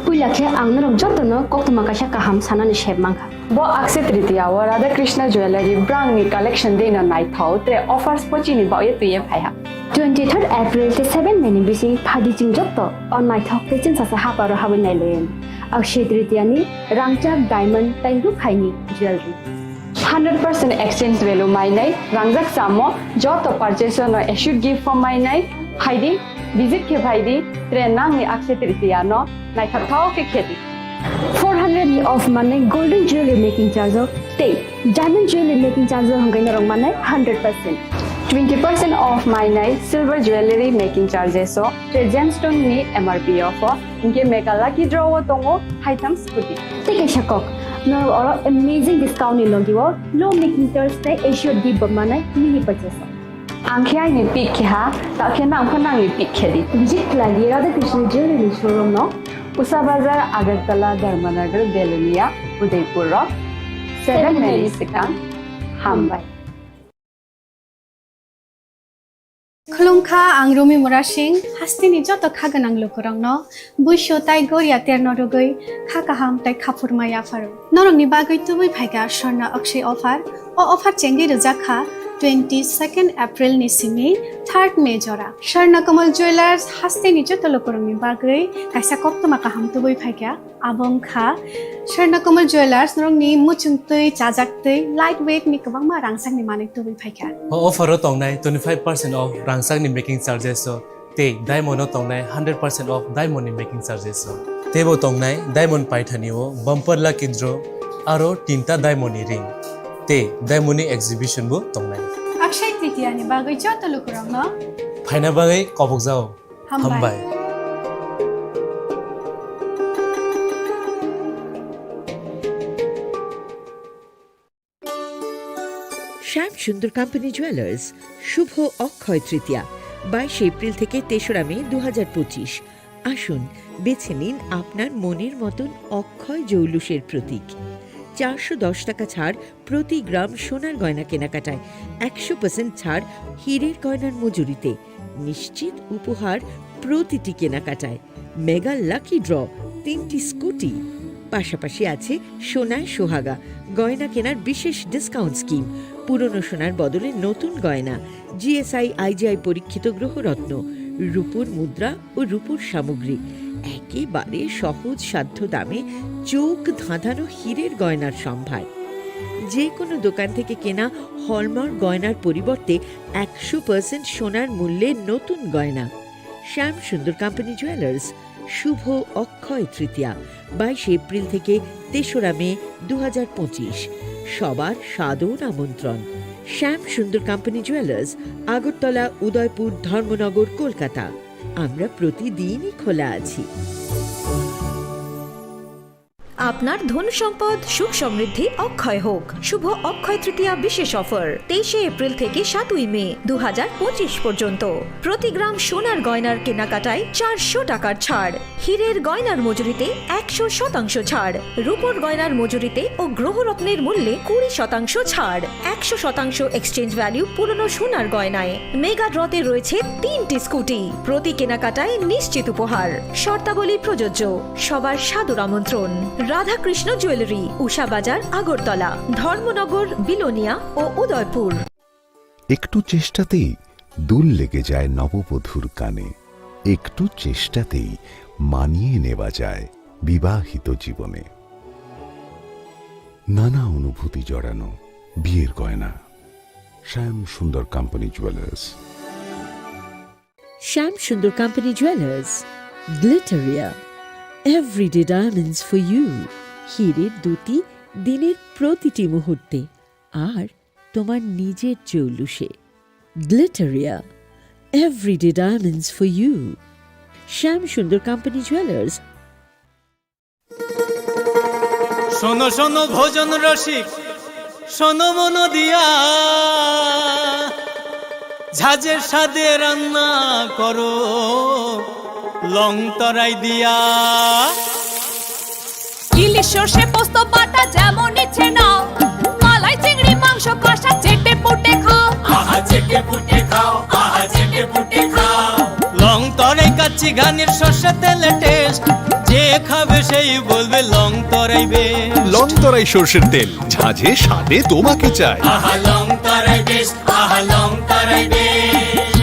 Puila khe ang norok jotono koktwma kaisa kaham sanani sep mankha. Bo Akshaya Tritiya o Radha Krishna Jewellery brangni collection dino naithok tre offers bo chini baoye twiye phaiha. Twenty third April tei seven May ni bising phaidi chwng joto o naithok tei chwngsacha haparo habwi nailayan. Akshaya Tritiya ni rangchak diamond tei rukhaini jewellery. Hundred percent exchange value mainai, rangjak chamo joto purchase no assured gift form mainai, phaidi, visit khe phaidi, tre nangni Akshaya Tritiya no naithok thok khe khedi. Four hundred ni off manai golden jewelry making charge o tei diamond jewelry making charge o hwnkhai norok manai hundred percent. Twenty percent off mainai silver jewelry making charges o tre gemstone ni M R P off o, hinkhe mega lucky draw o tongo haitham scooty. Tei kaisa kok, norok oro amazing discount ni logi o low making charge tei assured gift bo manai mini purchase o. Ang khe aini pick khe ha, ta khe nang pho nangni pick khe di. Visit khlai di Radha Krishna Jewelry showroom no. Usa Bazar, Agartala, Dharmanagar, Belonia, Udaipur rok. Seven minutes swkang. Hambai. Khulumkha, ang Rumi Murasing, hasteni joto kha gwnang lukurokno buisu tai goria terno rwgwi kha kaham tai khaphurma yapharo. Norokni bagwi tubui phaikha Swarna Akshaya offer. O offer chengwi rwjak kha twenty second April ni simi third May jora. Swarna Kamal Jewellers hasteni joto lukurokni bagwi kaisa koktwma kaham tubui phaikha. Abo wngkha Swarna Kamal Jewellers, norokni muchungtwi, chajaktwi, light weight ni kwbangma rangchakni manwi tubui phaikha. O offer o tongnai twenty five percent off rangchakni making charges o. Tei diamond o tongnai hundred percent off diamond ni making charges o. Teibo tongnai diamond paithani o bumper lucky draw aro tinta diamond ni ring. Tei diamond ni exhibition bo tongnai. Akshaya Tritiya ni bagwi joto lukurokno phaina bagwi kobokjao. Hambai. Hambai. শ্যাম Sundar company jewellers, শুভ অক্ষয় তৃতীয়া, বাইশে এপ্রিল থেকে তেসরা মে দু হাজার পঁচিশ। আসুন, বেছে নিন আপনার মনের মতন অক্ষয় জৌলুসের প্রতীক। চারশো দশ টাকা ছাড় প্রতি গ্রাম সোনার গয়না কেনাকাটায়, একশো পার্সেন্ট ছাড় হীরের গয়নার মজুরিতে, নিশ্চিত উপহার প্রতিটি কেনাকাটায়। মেগা লাকি ড্র, তিনটি স্কুটি, পাশাপাশি আছে সোনায় সোহাগা, গয়না কেনার বিশেষ ডিসকাউন্ট স্কিম, পুরনো সোনার বদলে নতুন গয়না, জিএসআই আইজিআই পরীক্ষিত গ্রহরত্ন, রূপোর মুদ্রা ও রূপোর সামগ্রী, একেবারে সহজ সাধ্য দামে চোখ ধাঁধানো হীরের গয়নার সম্ভার। যে কোনো দোকান থেকে কেনা হলমার্ক গয়নার পরিবর্তে একশো পার্সেন্ট সোনার মূল্যে নতুন গয়না। শ্যাম সুন্দর কোম্পানি জুয়েলার্স, শুভ অক্ষয় তৃতীয়া, বাইশে এপ্রিল থেকে তেসরা মে দু হাজার পঁচিশ। সবার সাদর আমন্ত্রণ। শ্যাম সুন্দর কোম্পানি জুয়েলার্স, আগরতলা, উদয়পুর, ধর্মনগর, কলকাতা। আমরা প্রতিদিনই খোলা আছি। আপনার ধন সম্পদ সুখ সমৃদ্ধি অক্ষয় হোক। শুভ অক্ষয় তৃতীয়া বিশেষ অফার, তেইশে এপ্রিল থেকে সাতই মে দু হাজার পঁচিশ পর্যন্ত। প্রতি গ্রাম সোনার গয়নার কেনাকাটায় চারশো টাকার ছাড়, হীরের গয়নার মজুরিতে একশো শতাংশ ছাড়, রূপোর গয়নার মজুরিতে ও গ্রহরত্নের মূল্যে কুড়ি শতাংশ ছাড়, একশো শতাংশ এক্সচেঞ্জ ভ্যালু পুরনো সোনার গয়নায়। মেগা ড্রতে রয়েছে তিনটি স্কুটি, প্রতি কেনাকাটায় নিশ্চিত উপহার। শর্তাবলী প্রযোজ্য। সবার সাদর আমন্ত্রণ। রাধাকৃষ্ণ জুয়েলারি, উষা বাজার, আগরতলা, ধর্মনগর, বিলোনিয়া ও উদয়পুর। একটু চেষ্টাতেই দুল লেগে যায় নববধূর কানে, একটু চেষ্টাতেই মানিয়ে নেওয়া যায় বিবাহিত জীবনে। নানা অনুভূতি জড়ানো বিয়ের গয়না। শ্যাম Sundar company jewellers. Shyam Sundar Company Jewelers, Glitteria, everyday diamonds for you। হীরের দ্যুতি দিনের প্রতিটি মুহূর্তে, আর তোমার নিজের চৌলুসে। Glitteria, everyday diamonds for you। Shyam Sundar Company Jewelers। শোনো শোনো ভোজন রসিক, শোনো মন দিয়া, ঝাঁঝের স্বাদে রান্না করো লং তরাই দিয়া। ইলিশ সর্ষে পোস্ত বাটা যেমন ইচ্ছে নাও, মালাই চিংড়ি মাংস কষা চেটে পুটে খাও। আহা চেটে পুটে খাও, আহা চেটে পুটে খাও। লং তরাই কাচ্চি ঘানির সর্ষে তেলে টেস্ট, যে খাবে সেই বলবে লং তরাই বেস্ট। লং তরাই সর্ষের তেল, ঝাঁঝে স্বাদে তোমাকে চাই। আহা লং তরাই বেস্ট, আহা লং তরাই best.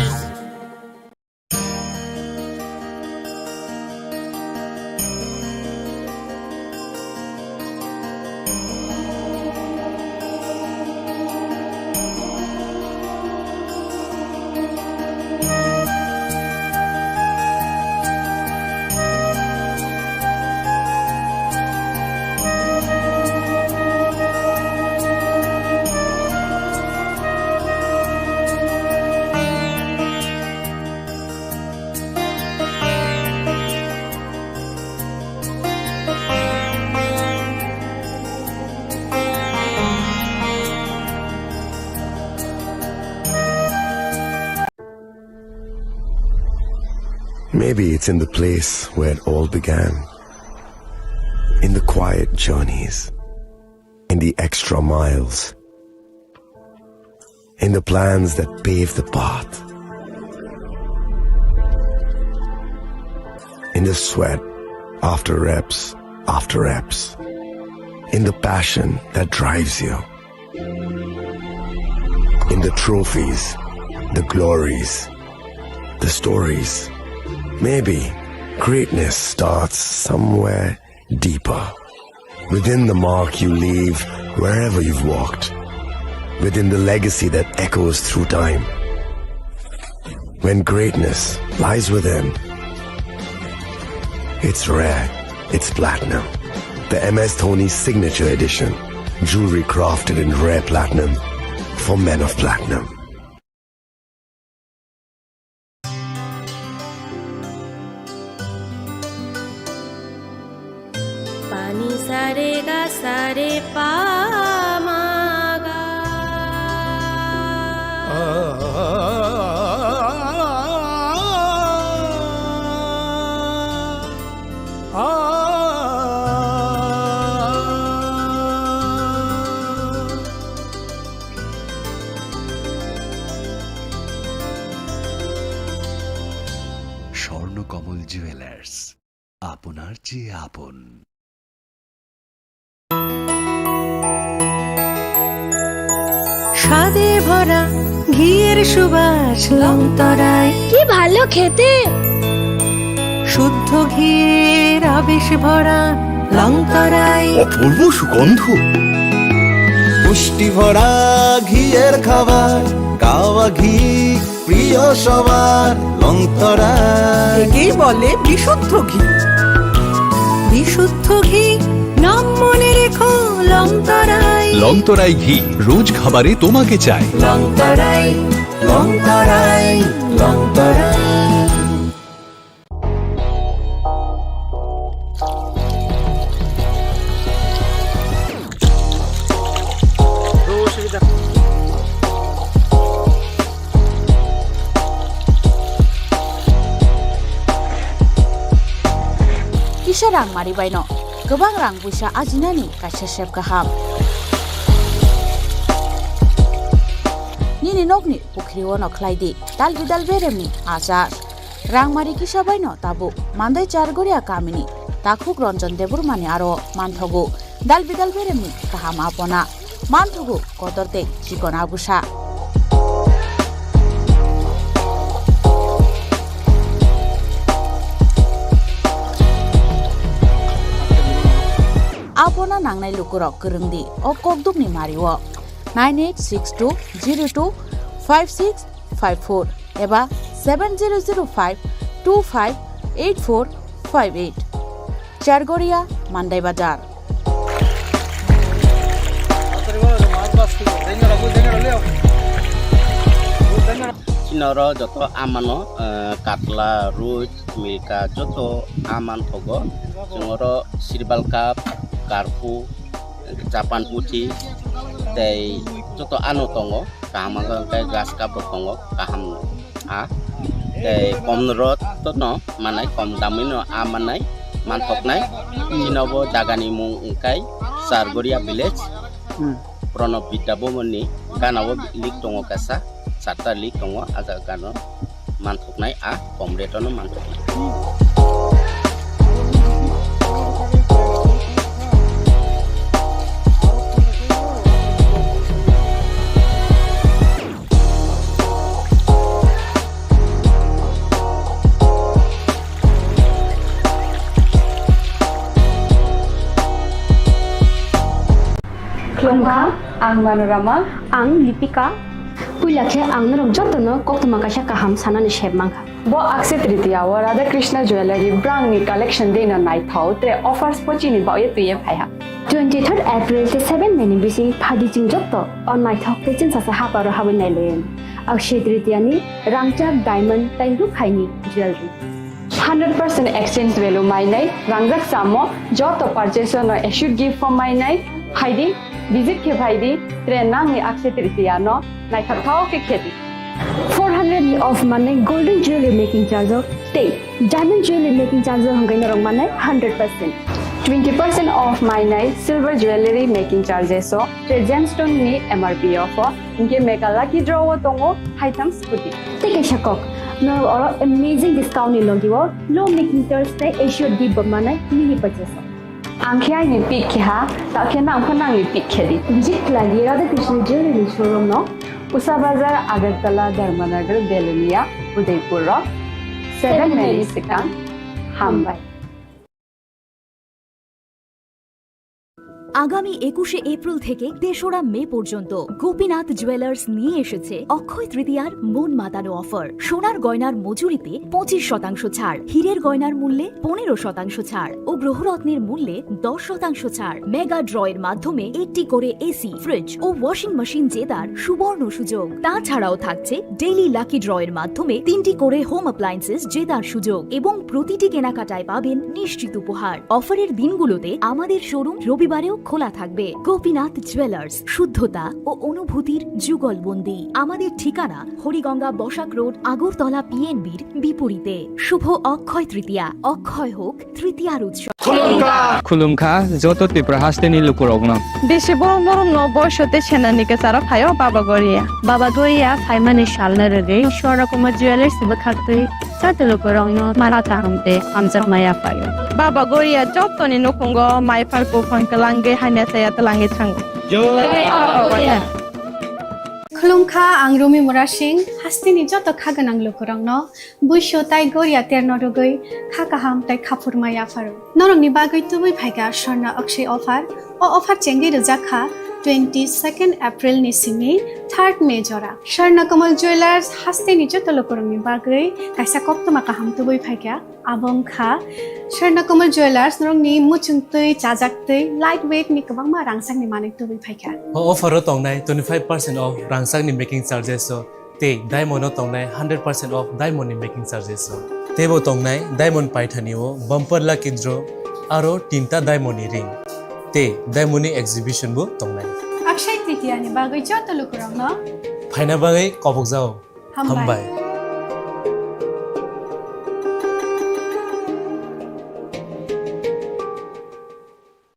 Maybe it's in the place where it all began. In the quiet journeys, in the extra miles, in the plans that pave the path, in the sweat after reps after reps, in the passion that drives you, in the trophies, the glories, the stories. Maybe greatness starts somewhere deeper. Within the mark you leave wherever you've walked. Within the legacy that echoes through time. When greatness lies within, it's rare, it's platinum. The M S Dhoni Signature Edition. Jewelry crafted in rare platinum for men of platinum. Pani sa re ga sa re pa ma ga. Swarnakamal jewellers, আপনার চেয়ে আপন। স্বাদে ভরা ঘিয়ের সুবাস লংতরায়। কি ভালো খেতে! শুদ্ধ ঘিয়ের আবেশ ভরা লংতরায়। অপূর্ব সুগন্ধ। পুষ্টি ভরা ঘিয়ের খাবার, কাওয়া ঘি প্রিয় সবার লংতরায়। একেই বলে বিশুদ্ধ ঘি। বিশুদ্ধ ঘি, নাম মনে রেখো লংতরায়। লংতরায় ঘি, রোজ খাবারে তোমাকে চাই। লংতরায়, লংতরায়, Longtharai. Kisa rang mari baino kwbang rang puisa ajinani kaisa sep kaham. Nini nokni pukhri ono khlai di dal bidal beremni achar. Rangmari kisa baino tabuk Mandai Chargoria kamini takhuk Ranjan Debbarmani aro manthogo dal bidal beremni kaham apona, manthogo kotor tei chikon abusa. Phone nangnai lukurok kwrwng di o kokdukni mario nine eight six two zero two five six five four eba seven zero zero five two five eight four five eight. Chargoria, Mandai Bazar. Chini oro joto amano, eh, katla, ruit, milka, joto aman thogo. Chwng oro sirbal cup, karpu, Japan puthi, tei joto ano tongo. Kaham wngkha hwnkhe grass cup rok tongo, kaham no. Ah, tei kom rok to no manai, kom damwi no ah manai, manthoknai. Chini bo jaga ni mung wngkha Chargoria village. Hmm. Pranab Vidya Bhavan ni gana o link tongo kaisa, charta link tongo, ah jaga gana o manthoknai, ah kom rate o no manthoknai. Khulumkha, ang Manorama. Ang Lipika. Puila khe ang norok jotono koktwma kaisa kaham sanani sep mankha. Bo Akshaya Tritiya o Radha Krishna Jewellery brangni collection dino naithok tre offers pochini baoye twiye phaiha. Twenty third April tei seven May ni bising phadi chwng jotto o naithok tei chwngsasa haparo habwi nailayan. Akshaya Tritiya ni rangchak diamond tei rukhaini jewellery. Hundred percent exchange value mainai, rangjak chamo, joto purchase no assured gift form mainai, phaidi, visit khe phaidi, tre nangni Akshaya Tritiya no naithok thok khe khedi. Four hundred ni off manai golden jewelry making charge o tei diamond jewelry making charge o hwnkhe norok manai hundred percent. Twenty percent off mainai silver jewelry making charges o tre gemstone ni M R P off o. Hinkhe mega lucky draw o tongo haitham scooty. Tei kaisa kok, norok oro amazing discount ni logi o low making charge tei assured gift bo manai mini purchase o. Ang khe aini pick khe ha, ta khe nang pho nangni pick khe di. Visit khlai di Radha Krishna Jewellery showroom no, Usa Bazar, Agartala, Dharmanagar, Belonia, Udaipur o seven May ni swkang. Hambai. আগামী একুশে এপ্রিল থেকে তেসরা মে পর্যন্ত গোপীনাথ জুয়েলার্স নিয়ে এসেছে অক্ষয় তৃতীয়ার মন মাতানো অফার। সোনার গয়নার মজুরিতে পঁচিশ শতাংশ ছাড়, হীরের গয়নার মূল্যে পনেরো শতাংশ ছাড় ও গ্রহরত্নের মূল্যে দশ শতাংশ ছাড়। মেগা ড্রয়ের মাধ্যমে একটি করে এসি, ফ্রিজ ও ওয়াশিং মেশিন জেতার সুবর্ণ সুযোগ। তাছাড়াও থাকছে ডেইলি লাকি ড্রয়ের মাধ্যমে তিনটি করে হোম অ্যাপ্লায়েন্সেস জেতার সুযোগ এবং প্রতিটি কেনাকাটায় পাবেন নিশ্চিত উপহার। অফারের দিনগুলোতে আমাদের শোরুম রবিবারেও খোলা থাকবে। গোপীনাথ জুয়েলার্স, শুদ্ধতা ও অনুভূতির যুগলবন্দি। আমাদের ঠিকানা হরিগঙ্গা বসাক রোড, আগরতলা পিএনবির বিপরীতে। শুভ অক্ষয় তৃতীয়া, অক্ষয় হোক তৃতীয়ার উৎসব। Khulumkha, joto Tripura hasteni lukurokno. Bisi borok norokno boiso tei senani kwcharo phaio Baba Goria. Baba Goria phaimani salno rwgwi Swarna Kumar Jewellers bwkhaktwi joto lukurokno mara kaham tei hamjakma yaphaio. Baba Goria jotoni nukhungo mai phar buphang twlangwi hamya chaya twlangwi thango. Khulumkha, ang Rumi Murasing, hasteni joto kha gwnang lukurokno buisu tai goria terno rwgwi kha kaham tai khaphurma yapharo. Norokni bagwi tubui phaikha Swarna Akshay offer. O offer chengwi rwjak kha twenty second April ni simi third May jora. Swarna Kamal Jewellers hasteni joto lukurokni bagwi kaisa koktwma kaham tubui phaikha. Abo wngkha Swarna Kamal Jewellers, norokni muchung twi, chajak twi, light weight ni kwbangma rangchakni manwi tubui phaikha. O offer o tongnai twenty five percent off rangchakni making charges o tei diamond o tongnai hundred percent off diamond ni making charges o. Teibo tongnai diamond paithani o bumper lucky draw aro tinta diamond ni ring tei diamond ni exhibition bo tongnai. Akshay Tritiya ni bagwi joto lukurokno phaina bagwi kobokjao. Hambai. Hambai.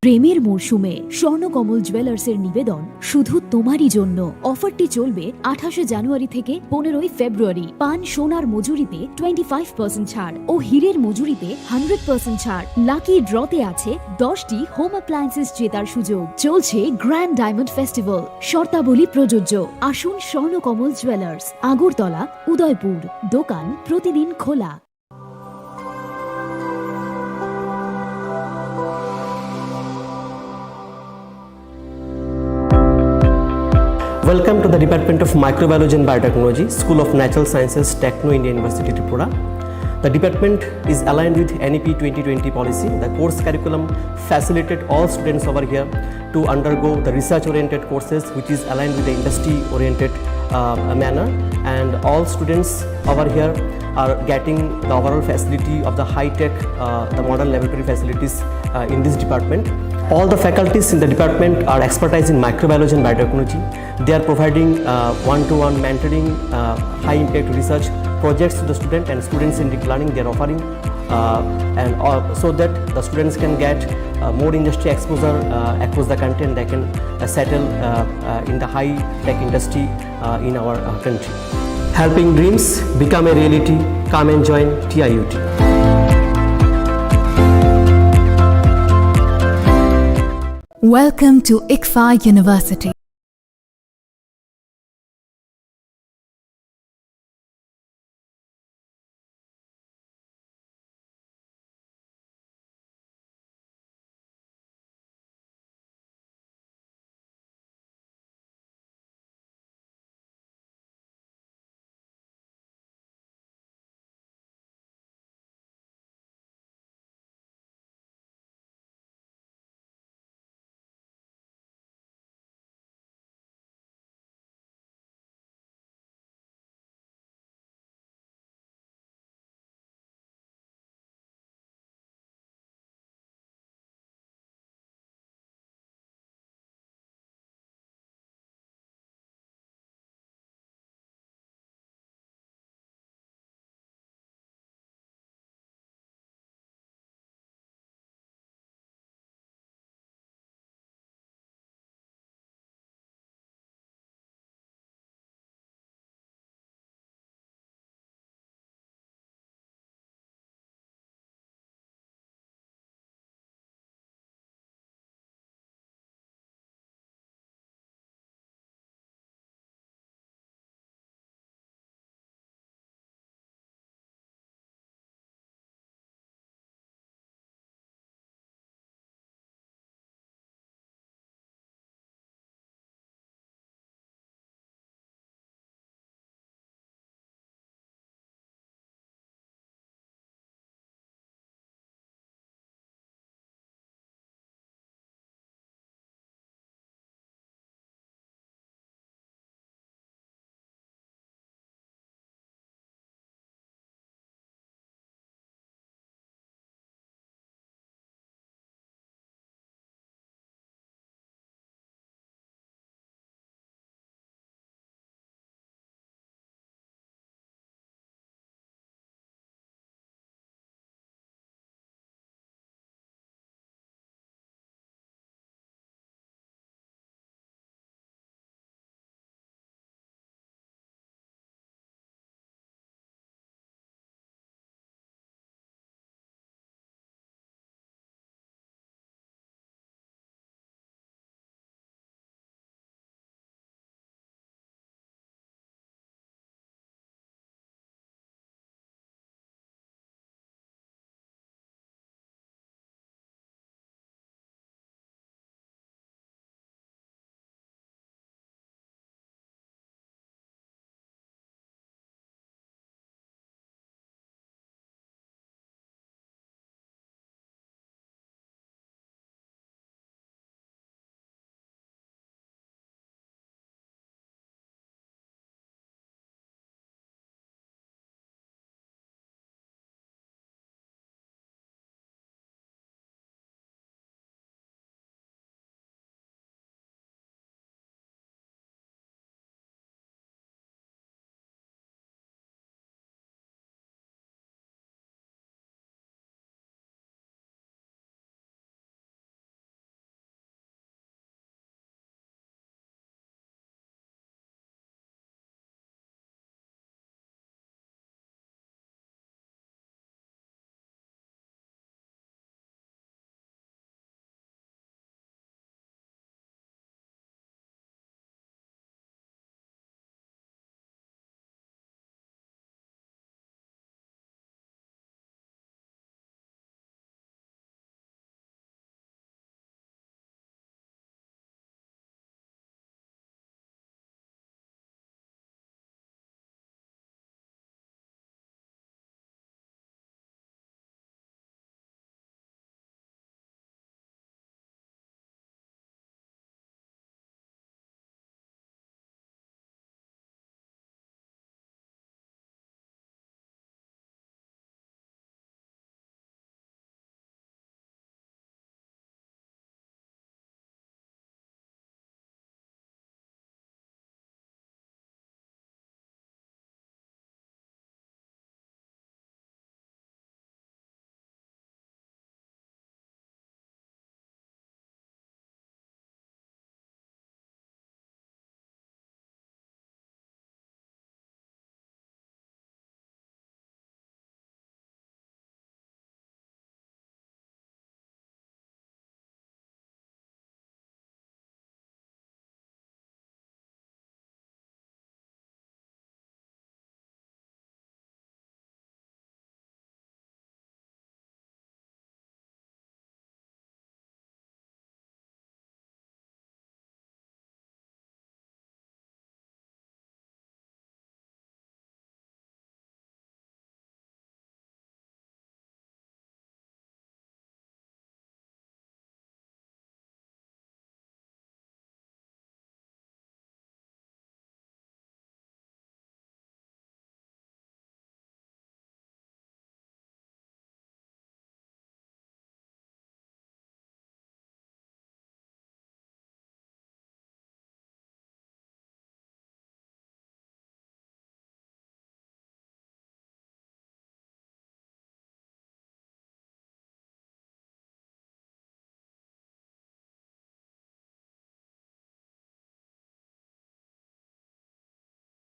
প্রেমের মরশুমে স্বর্ণকমল জুয়েলার্সের নিবেদন শুধু তোমারই জন্য। অফারটি চলবে আঠাশে জানুয়ারি থেকে পনেরোই ফেব্রুয়ারি। পান সোনার মজুরিতে টোয়েন্টি ফাইভ পার্সেন্ট ছাড় ও হীরের মজুরিতে হান্ড্রেড পার্সেন্ট ছাড়। লাকি ড্রতে আছে দশটি হোম অ্যাপ্লায়েন্সেস জেতার সুযোগ। চলছে গ্র্যান্ড ডায়মন্ড ফেস্টিভ্যাল, শর্তাবলী প্রযোজ্য। আসুন স্বর্ণকমল জুয়েলার্স, আগরতলা, উদয়পুর। দোকান প্রতিদিন খোলা। Welcome to the Department of Microbiology and Biotechnology, School of Natural Sciences, Techno India University, Tripura. The department is aligned with N E P twenty twenty policy. The course curriculum facilitate all students over here to undergo the research-oriented courses, which is aligned with the industry-oriented uh, manner, and all students over here are getting the overall facility of the high-tech, uh, the modern laboratory facilities uh, in this department. All the faculties in the department are expertise in microbiology and biotechnology. They are providing uh, one-to-one mentoring, uh, high-impact research projects to the student and students in deep learning. They are offering uh, and uh, so that the students can get uh, more industry exposure uh, across the country, and they can uh, settle uh, uh, in the high-tech industry uh, in our uh, country. Helping dreams become a reality. Come and join T I U T. Welcome to ICFAI University.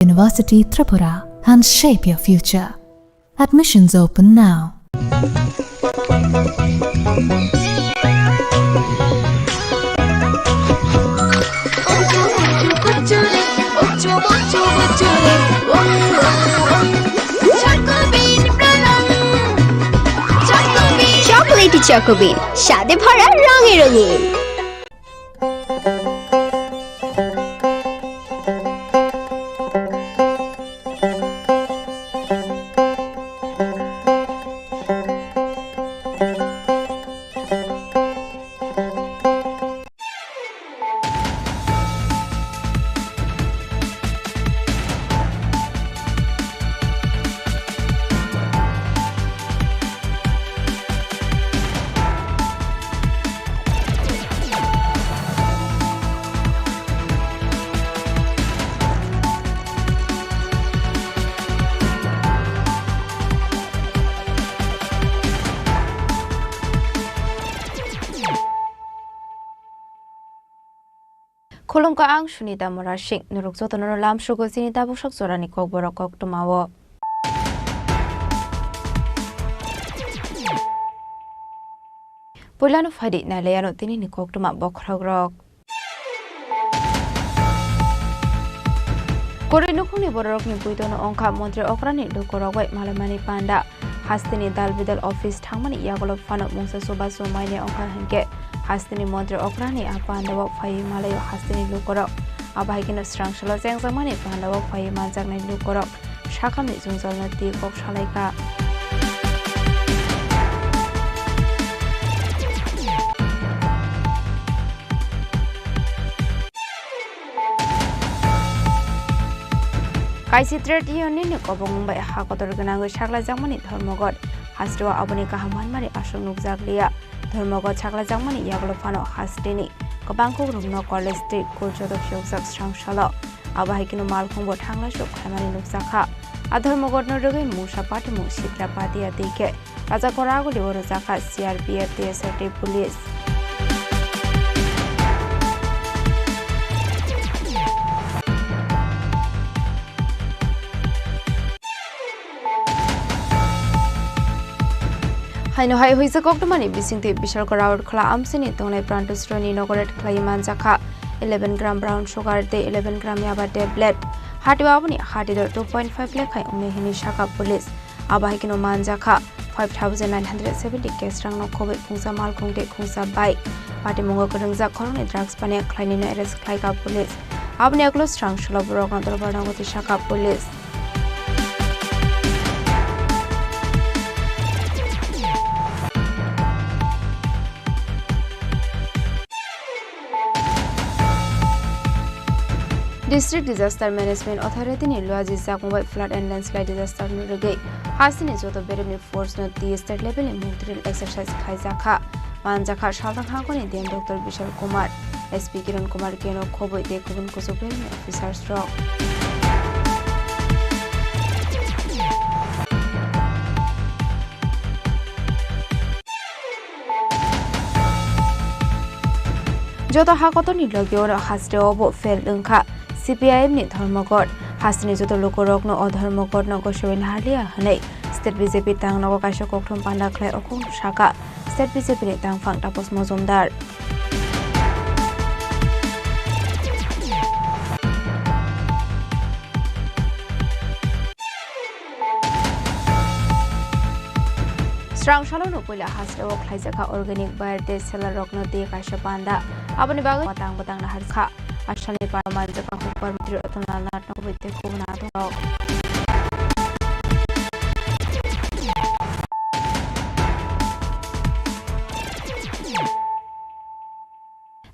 University Tripura and shape your future. Admissions open now. Chocolatey Choco Bean, স্বাদে ভরা রঙে রঙিন। Khulumkha, ang Sunita Murasing. Norok jotono lamsugo chini tabuksak jorani kokborok koktwmao. Puilano phaidi nailaiano tinini koktwma bokhorokrok. Kwrwi nukhungni bororokni buitono wngkha montri okrani lukurok bai malaimani panda. Hasteni dal bidal office thangmani yagulo phano mungsa chubachu maine wngkha hinkhe hasteni montri okrani a pandao phaiwi malaio hasteni lukurok. Abo hai kheno swrang salo chengjakmani pandao phaiwi manjaknai lukurok. Sakhamni jwngjalno twi kok salaikha. Kaisi trade union ni kobong bai ha kotor gwnangwi saklaijakmani Dharmaghat hasteo aboni kaham manmani aswk nukjakliya. Dharmaghat saklaijakmani yagulo phano hasteni kwbang kok rwngno college tei school joto phiyokjak swrang salo. Abo hai kheno malkhungbo thanglaichuk khlaimani nukjakha. A Dharmaghatno rwgwi mungsa patimung Sitra Patia tei khe Rajakora agulio rwjakha C R P F tei S R T police. Haino hai huijak koktwmani bisingtwi Bishalkora Agartala amchini tongnai Pranto Sroni nogo raid khlaiwi manjakha eleven gram brown sugar tei eleven gram yaba tablet. Hatio aboni hati dor two point five lakh khai wngnai hinwi sakha police. Abo hai kheno manjakha five thousand nine hundred seventy cash rangno khobwi khungsa malkhung tei khungsa bike. Patimungo kwrwngjak khoroknwi drugs paniya khlainwino arrest khlaikha police. Aboni yagulo swrang salo borokno dorbar nango tei sakha police. District Disaster Management Authority ni luaji jakmung bai flood and landslide disaster no rwgwi hasteni joto beremni force no twi state level ni mung drill exercise khlaijakha. Manjakha salthang hangkoni D M Doctor Bishal Kumar, S P Kiran Kumar Keno khobwi tei kubun kuchuk beremni officers rok. Joto ha kotorni logi oro haste obo fail wngkha C P I M ni Dharmaghat. Hasteni joto lukurokno o Dharmaghatno gosowi naharliya hwnwi state B J P tangnogo kaisa kokthum panda khlai okong sakha state B J P ni tangphang Tapas Mojumdar. Srang salono puila hasteo khlaijakha organic buyer tei seller rokno tei kaisa panda. Aboni bagwi tang bwtang naharkha. Asalni panda manjakha hukbar mantri Ratan Lal Nath no kubui tei kubun adongrok.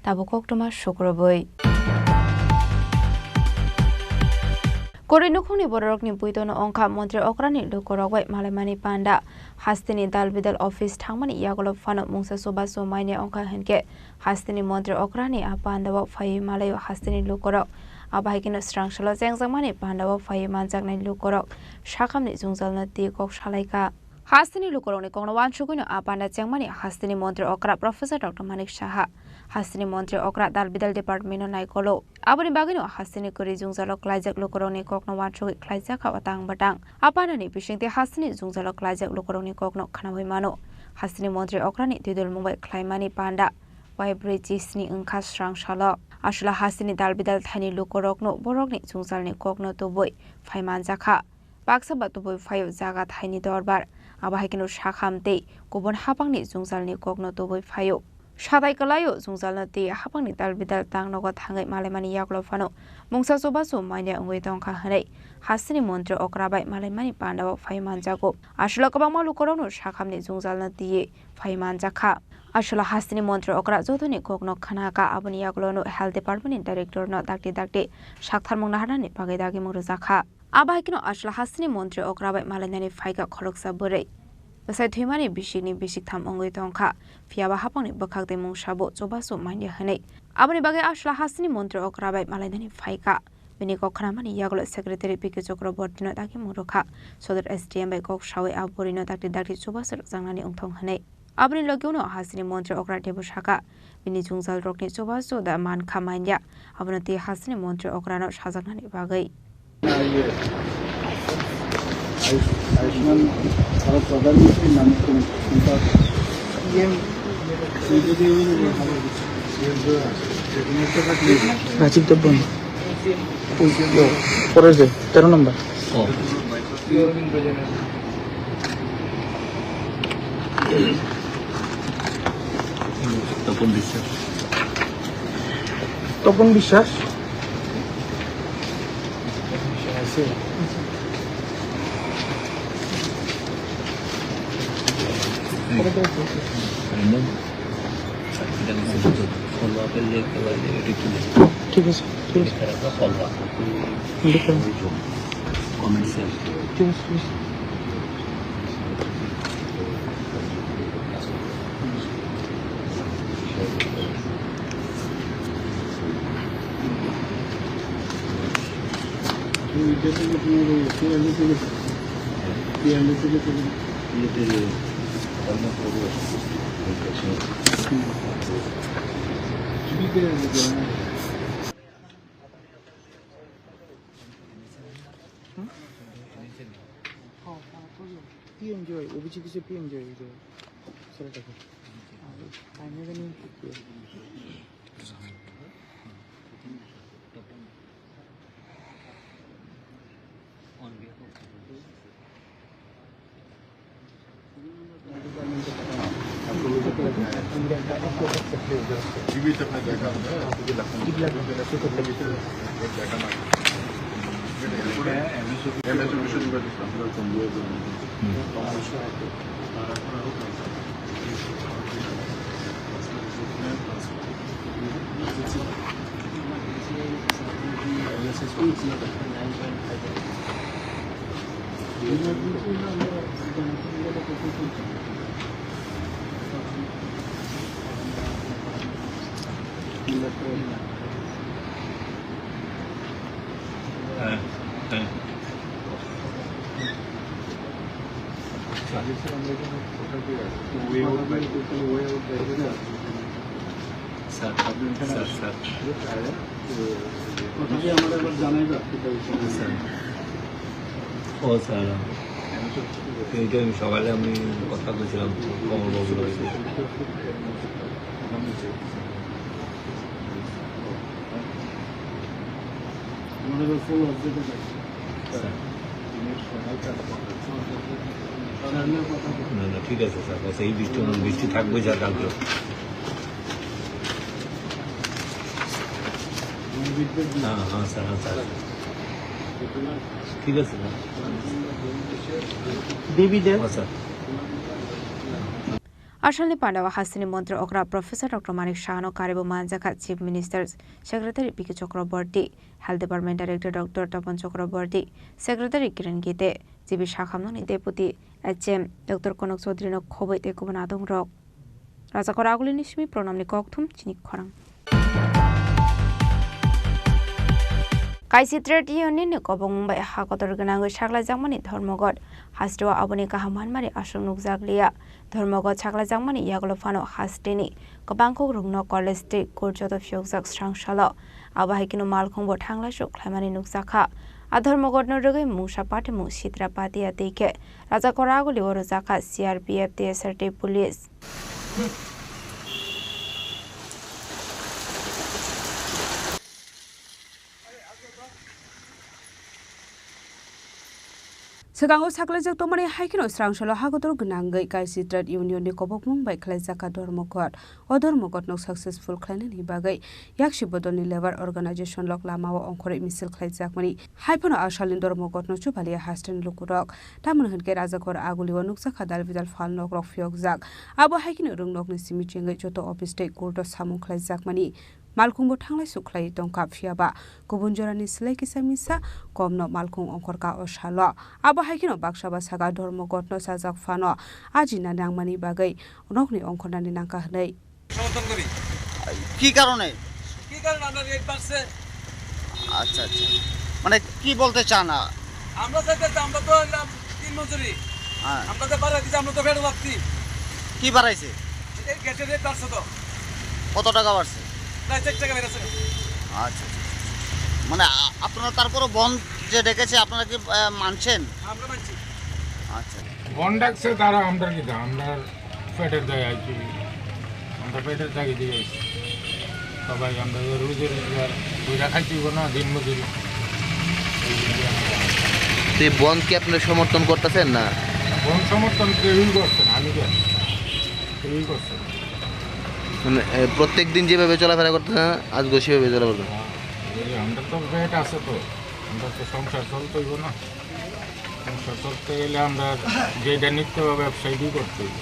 Tabuk koktwma sukrubwi. Kwrwi nukhungni bororokni buitono wngkha montri okrani lukurok bai malaimani panda. Hasteni dal bidal office thangmani yagulo phano mungsa chubachu maine wngkha hinkhe hasteni montri okrani a pandao phaiwi malaio hasteni lukurok. Abo hai kheno swrang salo chengjakmani pandao phaiwi manjaknai lukurok sakhamni jwngjalno twi kok salaikha. Hasteni lukurokni kokno wansugwino a panda chengmani hasteni montri okra Professor Doctor Manik Saha, hasteni montri okra dal bidal department no naikolo. Aboni bagwino hasteni kwrwi jwngjalo klaijak lukurokni kokno wansugwi khlaijakha o tang bwtang. A pandani bisingtwi hasteni jwngjalo klaijak lukurokni kokno khnaui mano. Hasteni montri okrani twidulmung bai khlaimani panda waibrwi chisni wngkha srang salo. Aswla hasteni dal bidal thaini lukurokno borokni jwngjalni kokno tubui phai manjakha. Baksa ba tubui phaio jaga thaini dorbar, abo hai kheno sakham tei kubun hapangni jwngjalni kokno tubui phaio. Sadai kwlaio jwngjalno tei hapangni dal bidal tang nogo thangwi malaimani yagulo phano mungsa chubachu manya wngwi tongkha hwnwi hasteni montri okra bai malaimani pandao phai manjago. Aswla kwbangma lukurokno sakhamni jwngjalno twiwi phai manjakha. Aswla hasteni montri okra jotoni kokno khnakha, aboni yagulono health department ni director no dakti dakti saktharmung naharnani bagwi dagimung rwjakha. Abo hai kheno aswla hasteni montri okra bai malainani phaikha khoroksa bwrwi. Bwsai thwimani bisikni bisik tham wngwi tongkha, phiyaba hapangni bwkhak tei mungsabo chubachu manya hwnwi. Aboni bagwi aswla hasteni montri okra bai malainani phaikha. Bini kok khnamani yagulo secretary P K Chakraborty no dagimung rwkha. Sodor S D M bai kok saui a bwrwino dakti dakti chubachu rwjaknani wngthong hwnwi. Aboni logi uno hasteni montri okra teibo sakha, bini jwngjalrokni chubachu da mankha manya, abono tei hasteni montri okrano sajaknani bagwi. Ayushman भारत प्रधानमंत्री नाम से उनका पीएम राजीव देवन। রাজীব দেববর্মা। ওই, ইয়ো, পরের যে তেরো নম্বর। ও। তপন বিশ্বাস। তপন বিশ্বাস। ঠিক আছে, ঠিক আছে। ঠিক আছে, ঠিক আছে। পিএমজেওয়াই, ওবিসি কিছু পিএমজেওয়াই, এই যে ছেলেটাকে। আর তাই না জানি কি করে। Sir, sir, sir. কথাটি আমার একবার জানাই বা, কি বলছেন? স্যার। ও স্যার, এইটা আমি সকালে আমি কথা বলছিলাম কমলবাবুর লগে। আমার একবার ফুল আপডেট আছে। স্যার। না, না, ঠিক আছে স্যার, বস, এই বৃষ্টি, বৃষ্টি থাকবে স্যার কালকে। হ্যাঁ, হ্যাঁ, স্যার, হ্যাঁ, স্যার। ঠিক আছে, স্যার। দেবী দেব। হ্যাঁ, sir. Asalni pandao hasteni montri okra Professor Doctor Manik Sahano karibo manjakha Chief Minister Secretary P K Chakraborty, Health Department Director Doctor Tapan Chakraborty, Secretary Kiran Gite, G B sakhamnokni Deputy H M Doctor Konok Chaudhary no khobwi tei kubun adongrok. Rajakor Agulini simi Pranamni kokthum chini khorang. Kaisi Trade Union ni kobokmung bai ha kotor gwnangwi saklaijakmani Dharmaghat hasteo aboni kaham manmani aswk nukjakliya. Dharmaghat saklaijakmani yagulo phano hasteni kwbangkuk rwngno college tei court joto phiyokjak srangsalo. Abo hai kheno malkhungbo thanglaisu khlaimani nukjakha. A Dharmaghatno rwgwi mungsa patimung Sitra Patia tei khe Rajakor Aguli o rwjakha C R P F, T S R tei police. Swkango saklaijak tongmani hai kheno srangsalo hakotor gwnangwi kaisi trade union ni kobokmung bai khlaijakha Dharmaghat. O Dharmaghatno successful khlainani bagwi Yakshi Bodolni Labour Organization lok lamao ongkhorwi misil khlaijakmani. Hai phano a salni Dharmaghatno chubalia hasteni lukurok. Tamoni hwnkhe Rajakor Aguli o nukjakha dal bidal phalnokrok phiyokjak. Abo hai kheno rwngnokni simi chengwi joto office tei court o samung khlaijakmani. Malkhungbo thanglai suk khlaiwi tongkha, phiya ba kubun jorani slai kisa misa komno malkhung ongkhorkha o salo. Abo hai kheno baksa ba saka Dharmaghatno chajak phano ajina nangmani bagwi nokni ongkhornani nangkha hwnwi. সমর্থন করি। কি কারণে? কি কারণে? আমরা রেট বাড়ছে। আচ্ছা, আচ্ছা। মানে কি বলতে চান? আ- আমরা চাইতে চাই, আমরা তো হইলাম দিনমজুরি। হ্যাঁ। আমরা তো বাড়াই দিছি, আমরা তো পেটে লাগছি। কি বাড়াইছে? এই গ্যাসের রেট বাড়ছে তো। কত টাকা বাড়ছে? প্রায় চার টাকা বেড়েছে। আচ্ছা, আচ্ছা, আচ্ছা। মানে আ-, আপনারা তারপরও বন্ধ যে ডেকেছে, আপনারা কি, আহ, মানছেন? আমরা মানছি। আচ্ছা। বন্ধ ডাকছে তারা, আমরা কি দাম? আমরা পেটের দায় আইছি, আমরা পেটের দায় দিয়ে আইছি। সবাই আমরা তো রুজি রোজগার, বুঝা খাইতে হইব না, দিন মজুরি। এই যে আমরা তো এই বন্ধকে আপনারা সমর্থন করতেছেন না? বন্ধ সমর্থন কেউই করছে না, আমি কেন? কেউই করছে না। মানে, এ, প্রত্যেক দিন যেভাবে চলাফেরা করতেছেন, আজকেও সেভাবে চলাফেরা করবেন? হ্যাঁ, এই আমরা তো পেট আছে তো, আমরা তো সংসার চলতে হইব না। সংসার চলতে গেলে আমরা যেটা নিত্য ব্যবসায়ী করতে হইব।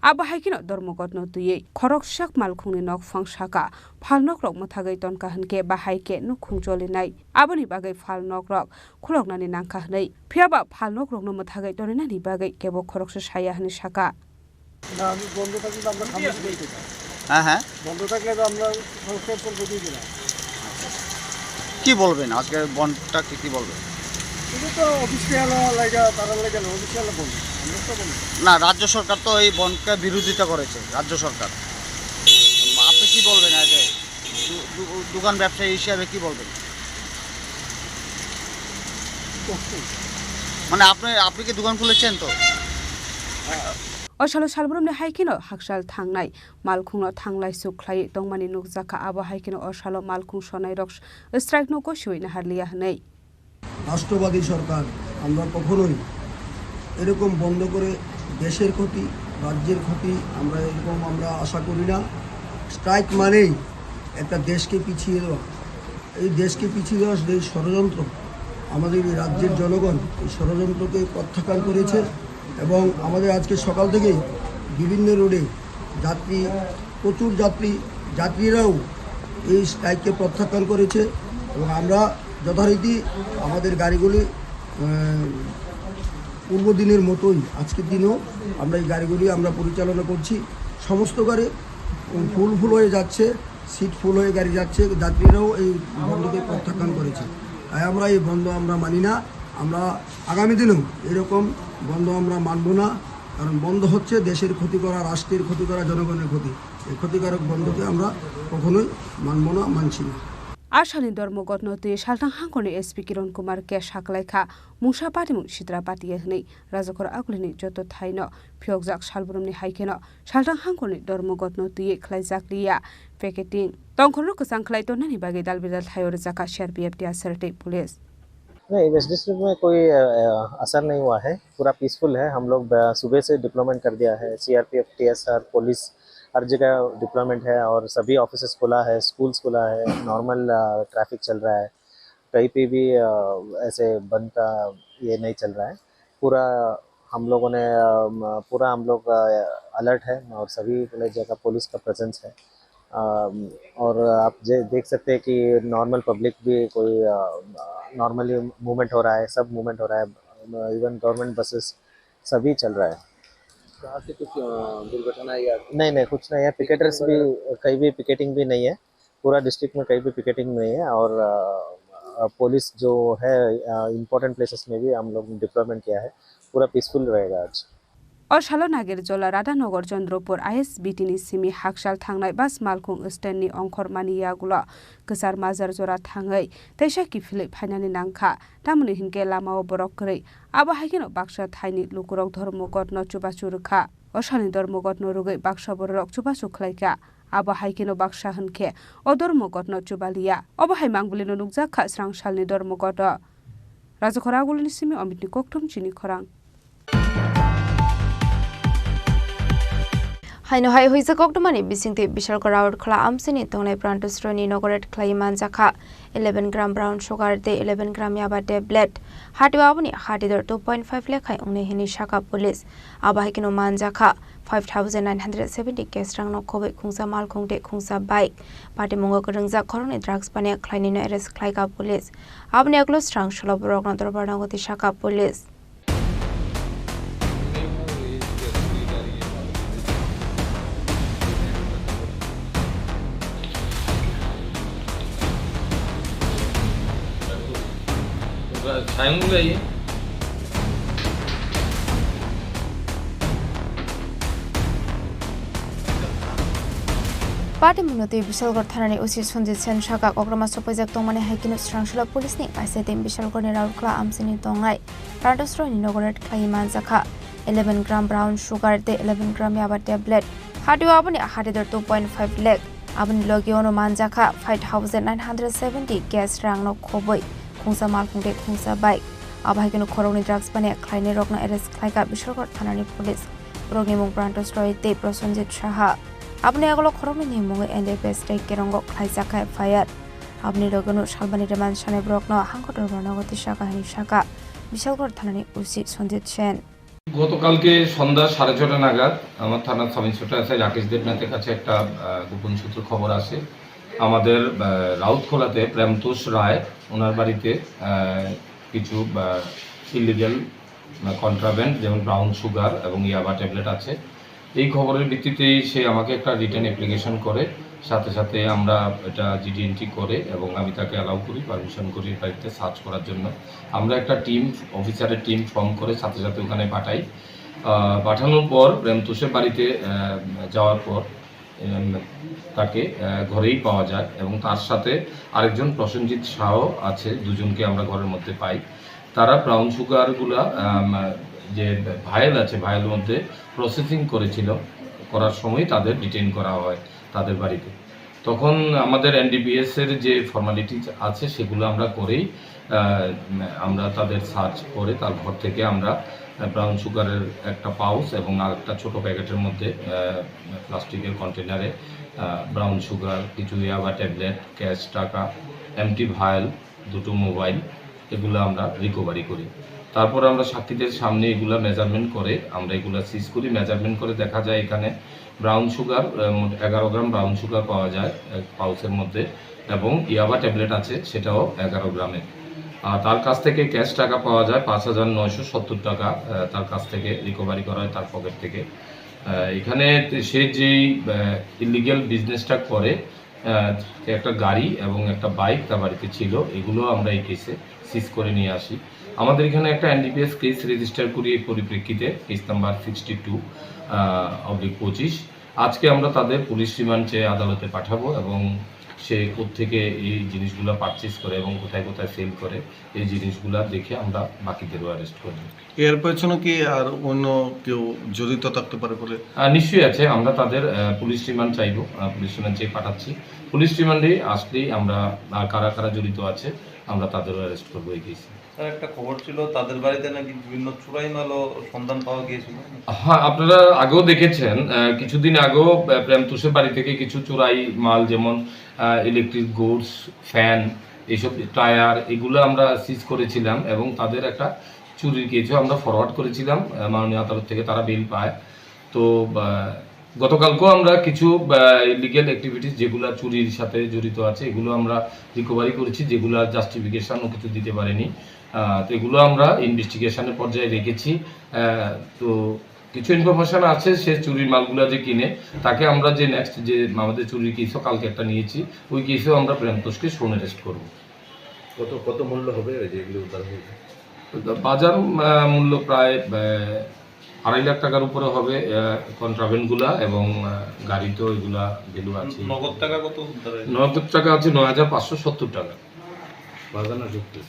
Abo hai kheno Dharmaghatno twiwi khoroksa malkhungni nokphang saka phalnokrok mwthagwi tonkha hwnkhe bahai khe nukhung cholinai. Aboni bagwi phalnokrok khuloknani nangkha hwnwi. Phiya ba phalnokrokno mwthagwi toninani bagwi kebo khoroksa saya hwnwi saka. না, আমি বন্ধ থাকলে তো আমরা সামনে চলতে চাই। হ্যাঁ, হ্যাঁ। বন্ধ থাকলে তো আমরা সংস্কার চলতে দিই না। কি বলবেন আজকে বন্ধটা কি, কি বলবেন? শুধু তো অফিসিয়াল লাগে, তারা লাগে না, অফিসিয়াল বন্ধ। আমরা তো বন্ধ। না, রাজ্য সরকার তো এই বন্ধকে বিরোধিতা করেছে, রাজ্য সরকার। আপনি কি বলবেন আজকে দু-, দু-, দোকান ব্যবসায়ী হিসাবে কি বলবেন? মানে আপনি, আপনি কি দোকান খুলেছেন তো? O salo salbrumni hai kheno hakchal thangnai malkhungno thanglai suk khlaiwi tongmani nukjakha. Abo hai kheno o salo malkhung sonairok strike no gosiwi naharliya hwnwi. রাষ্ট্রবাদী সরকার, আমরা কখনোই এরকম বন্ধ করে দেশের ক্ষতি, রাজ্যের ক্ষতি, আমরা এরকম আমরা আশা করি না। স্ট্রাইক মানেই একটা দেশকে পিছিয়ে দেওয়া। এই দেশকে পিছিয়ে দেওয়ার যে ষড়যন্ত্র, আমাদের এই রাজ্যের জনগণ এই ষড়যন্ত্রকে প্রত্যাখ্যান করেছে এবং আমাদের আজকে সকাল থেকেই বিভিন্ন রোডে যাত্রী, প্রচুর যাত্রী, যাত্রীরাও এই স্ট্রাইককে প্রত্যাখ্যান করেছে এবং আমরা যথারীতি আমাদের গাড়িগুলি, আহ, পূর্ব দিনের মতোই আজকের দিনও আমরা এই গাড়িগুলি আমরা পরিচালনা করছি। সমস্ত গাড়ি ফুল ফুল হয়ে যাচ্ছে, সিট ফুল হয়ে গাড়ি যাচ্ছে, যাত্রীরাও এই বন্ধকে প্রত্যাখ্যান করেছে। তাই আমরা এই বন্ধ আমরা মানি না। আমরা আগামী দিনেও এরকম বন্ধ আমরা মানব না, কারণ বন্ধ হচ্ছে দেশের ক্ষতি করা, রাষ্ট্রের ক্ষতি করা, জনগণের ক্ষতি। এই ক্ষতিকারক বন্ধকে আমরা কখনোই মানব না, মানছি না। A salni Dharmaghatno twi Salthang Hangkhorni S P Kiron Kumar khe saklaikha mungsa patimung Sitra Patia hwnwi. Rajakor Agulini joto thaino phiyokjak salbrumni hai kheno Salthang Hangkhorni Dharmaghatno twiwi khlaijakliya picketing. Tongkhorno kwchang khlai tonnani bagwi dalbidal thaio rwjakha C R P F, T S R tei police. नहीं, waste district में कोई, अ, अ, असर नहीं हुआ है, पूरा पीसफुल है। हम लोग, अ, सुबह से डिप्लॉयमेंट कर दिया है, सीआरपीएफ, टीएसआर, पुलिस, हर जगह डिप्लॉयमेंट है और सभी ऑफिसेज खुला है, स्कूल्स खुला है, नॉर्मल, अ, ट्रैफिक चल रहा है, कहीं पे भी, अ, ऐसे बंद का ये नहीं चल रहा है। पूरा हम लोगों ने, अ, म-, पूरा हम लोग, अ, अलर्ट है और सभी जगह पुलिस का प्रेजेंस है। अम, और आप जे देख सकते हैं कि नॉर्मल पब्लिक भी कोई, अ, नॉर्मली मूवमेंट हो रहा है, सब मूवमेंट हो रहा है, इवन गवर्नमेंट बसेस सभी चल रहा है। कहाँ से कुछ, अ, दुर्घटना या नहीं, नहीं, कुछ नहीं है। पिकेटर्स भी, कहीं भी पिकेटिंग भी नहीं है, पूरा डिस्ट्रिक्ट में कहीं भी पिकेटिंग नहीं है और, अ, पुलिस जो है, इंपॉर्टेंट प्लेसेस में भी हम लोग डिप्लॉयमेंट किया है, पूरा पीसफुल रहेगा आज। O salo Nagerjola Radhanagar Chandrapur I S B T ni simi hakchal thangnai bus malkhung stand ni ongkhormani yagulo kwchar majar jora thangwi teisa kiphilwi phainani nangkha, tamoni hinkhe lamao borok kwrwi. Abo haikheno baksa thaini lukurok Dharmaghatno chubachu rwkha. O salni Dharmaghatno rwgwi baksa bororok chubachu khlaikha. Abo hai kheno baksa hwn khe o Dharmaghatno chubaliya. Obo hai Mangbulino nukjak kha srang salni Dharmaghato. Rajakhor Agulini simi Omitni Kokthum chini khorang. Haino hai huijak koktwmani bisingtwi Bishalgarh Raut Khola amchini tongnai Pranto Sroini inaugurate khlai manjakha eleven gram brown sugar tei eleven gram yaba tablet. Hatio aboni hatidor two point five lekh hai wngnai hwnwi sakha police. Abo hai kheno manjakha five thousand nine hundred seventy cash rangno khobwi khungsa malkhung tei khungsa bike. Patimungo kwrwngjak khoroknwi drugs paniya khlainaino arrest khlaikha police. Aboni yagulo srang salo borokno dorbar nango twi sakha police. Patimungo twi Bishalgarh thanani O C Sanjit Sen sakha, kokroma sokpaijak tongmani hai kheno srang salo police ni kaisa team Bishalgarh ni Raut Khola amchini tongnai Pranto Sroini inaugurate khlai manjakha eleven gram brown sugar tei eleven gram yaba tablet. Hatio aboni hatidor two point five lakh. Aboni logi ono manjakha five thousand nine hundred seventy cash rangno khobwi khungsa malkhung tei khungsa bike. Abo hai kheno khoroknwi drugs paniya khlainairokno arrest khlaikha Bishalgarh thanani police. Borokni mung Pranto Sroi tei Prosenjit Saha. Aboni yagulo khoroknwini mungwi N D P S tei Kerongo khlaijakha F I R. Aboni logi ono salbani remand sanai borokno hangkor dorbar nango twi sakha hwnwi sakha Bishalgarh thanani O C Sanjit Sen. গতকালকে সন্ধ্যা সাড়ে ছটা নাগাদ আমার থানার sub inspector SI Rakesh দেবনাথের কাছে একটা আহ, গোপন সূত্রে খবর আসে। আমাদের আহ, রাউতখোলাতে প্রেমতোষ রায়, ওনার বাড়িতে আহ, কিছু ইলিগাল কন্ট্রাব্যান্ড, যেমন ব্রাউন সুগার এবং ইয়াবা ট্যাবলেট আছে। এই খবরের ভিত্তিতেই সে আমাকে একটা রিটেন অ্যাপ্লিকেশন করে, সাথে সাথে আমরা এটা জিডি এন্ট্রি করে এবং আমি তাকে অ্যালাউ করি, পারমিশন করি বাড়িতে সার্চ করার জন্য। আমরা একটা টিম, অফিসারের টিম ফর্ম করে সাথে সাথে ওখানে পাঠাই। আহ, পাঠানোর পর প্রেমতোষের বাড়িতে আহ, যাওয়ার পর উম, তাকে আহ, ঘরেই পাওয়া যায় এবং তার সাথে আরেকজন প্রসেনজিৎ শাহ আছে, দুজনকে আমরা ঘরের মধ্যে পাই। তারা ব্রাউন সুগারগুলা আম, যে ভায়েল আছে, ভায়েল মধ্যে প্রসেসিং করেছিল, করার সময় তাদের ডিটেইন করা হয় তাদের বাড়িতে। তখন আমাদের এনডিপিএস এর যে ফর্মালিটিজ আছে সেগুলো আমরা করেই আহ, আমরা তাদের সার্চ করে তার ঘর থেকে আমরা ব্রাউন সুগারের একটা পাউচ এবং আর একটা ছোট প্যাকেটের মধ্যে আহ, প্লাস্টিকের কন্টেনারে আহ, ব্রাউন সুগার, কিছু ইয়াবা ট্যাবলেট, ক্যাশ টাকা, এমটি ভায়েল, দুটো মোবাইল, এগুলো আমরা রিকভারি করি। তারপর আমরা সাক্ষীদের সামনে এগুলা মেজারমেন্ট করে, আমরা এগুলা সিজ করি। মেজারমেন্ট করে দেখা যায় এখানে ব্রাউন সুগার, আহ, মোট এগারো গ্রাম ব্রাউন সুগার পাওয়া যায় এক পাউচের মধ্যে, এবং ইয়াবা ট্যাবলেট আছে, সেটাও এগারো গ্রামের। আর তার কাছ থেকে ক্যাশ টাকা পাওয়া যায় পাঁচ হাজার নয়শো সত্তর টাকা, আহ, তার কাছ থেকে রিকভারি করা হয় তার পকেট থেকে। আহ, এখানে সে যেই ইলিগ্যাল বিজনেসটা করে, আহ, একটা গাড়ি এবং একটা বাইক তার বাড়িতে ছিল, এগুলো আমরা এই কেসে সিজ করে নিয়ে আসি। আমাদের এখানে একটা এনডিপিএস কেস রেজিস্টার করি এই পরিপ্রেক্ষিতে, case number sixty two oblique পঁচিশ। আজকে আমরা তাদের পুলিশ রিমান্ড চেয়ে আদালতে পাঠাবো এবং সে কোত্থেকে এই জিনিসগুলো পারচেজ করে এবং কোথায় কোথায় সেল করে, এই জিনিসগুলো দেখে আমরা বাকিদেরও অ্যারেস্ট করব। এর পেছনে কি আর অন্য কেউ জড়িত থাকতে পারে বলে? আহ, নিশ্চয়ই আছে। আমরা তাদের আহ, পুলিশ রিমান্ড চাইবো, আহ, পুলিশ রিমান্ড চেয়ে পাঠাচ্ছি। পুলিশ রিমান্ডে আসলেই আমরা আহ, কারা কারা জড়িত আছে, আমরা তাদেরও অ্যারেস্ট করবো এই কেসে। স্যার, একটা খবর ছিল, তাদের বাড়িতে নাকি বিভিন্ন চুরাই মালও সন্ধান পাওয়া গিয়েছিল। হ্যাঁ, আপনারা আগেও দেখেছেন, আহ, কিছুদিন আগেও আহ, প্রেমতোষের বাড়ি থেকে কিছু চুরাই মাল, যেমন ইলেকট্রিক গুডস, ফ্যান, এইসব টায়ার, এগুলো আমরা সিজ করেছিলাম এবং তাদের একটা চুরির কেসও আমরা ফরওয়ার্ড করেছিলাম আহ, মাননীয় আদালত থেকে, তারা বেইল পায়। তো আহ, গতকালকেও আমরা কিছু ইলিগ্যাল অ্যাক্টিভিটিস যেগুলো চুরির সাথে জড়িত আছে, এগুলো আমরা রিকভারি করেছি, যেগুলো জাস্টিফিকেশনও কিছু দিতে পারেনি। আহ, তো এগুলো আমরা ইনভেস্টিগেশনের পর্যায়ে রেখেছি। আহ, তো কিছু ইনফরমেশন আছে, সে চুরির মালগুলো যে কিনে, তাকে আমরা যে নেক্সট যে আমাদের চুরির কেসও কালকে একটা নিয়েছি, ওই কেসেও আমরা প্রেমতোষকে শোন অ্যারেস্ট করবো। কত, কত মূল্য হবে ওই যে এগুলো উদ্ধার হয়েছে? তো বাজার, আহ, মূল্য প্রায়, আহ, আড়াই লাখ টাকার উপরে হবে, আহ, কন্ট্রাব্যান্ড গুলা এবং, আহ, গাড়ি তো এগুলা ভ্যালু আছে। নগদ টাকা কত উদ্ধার হয়েছে? নগদ টাকা হচ্ছে নয় হাজার পাঁচশো সত্তর টাকা। বাজানো সত্তর।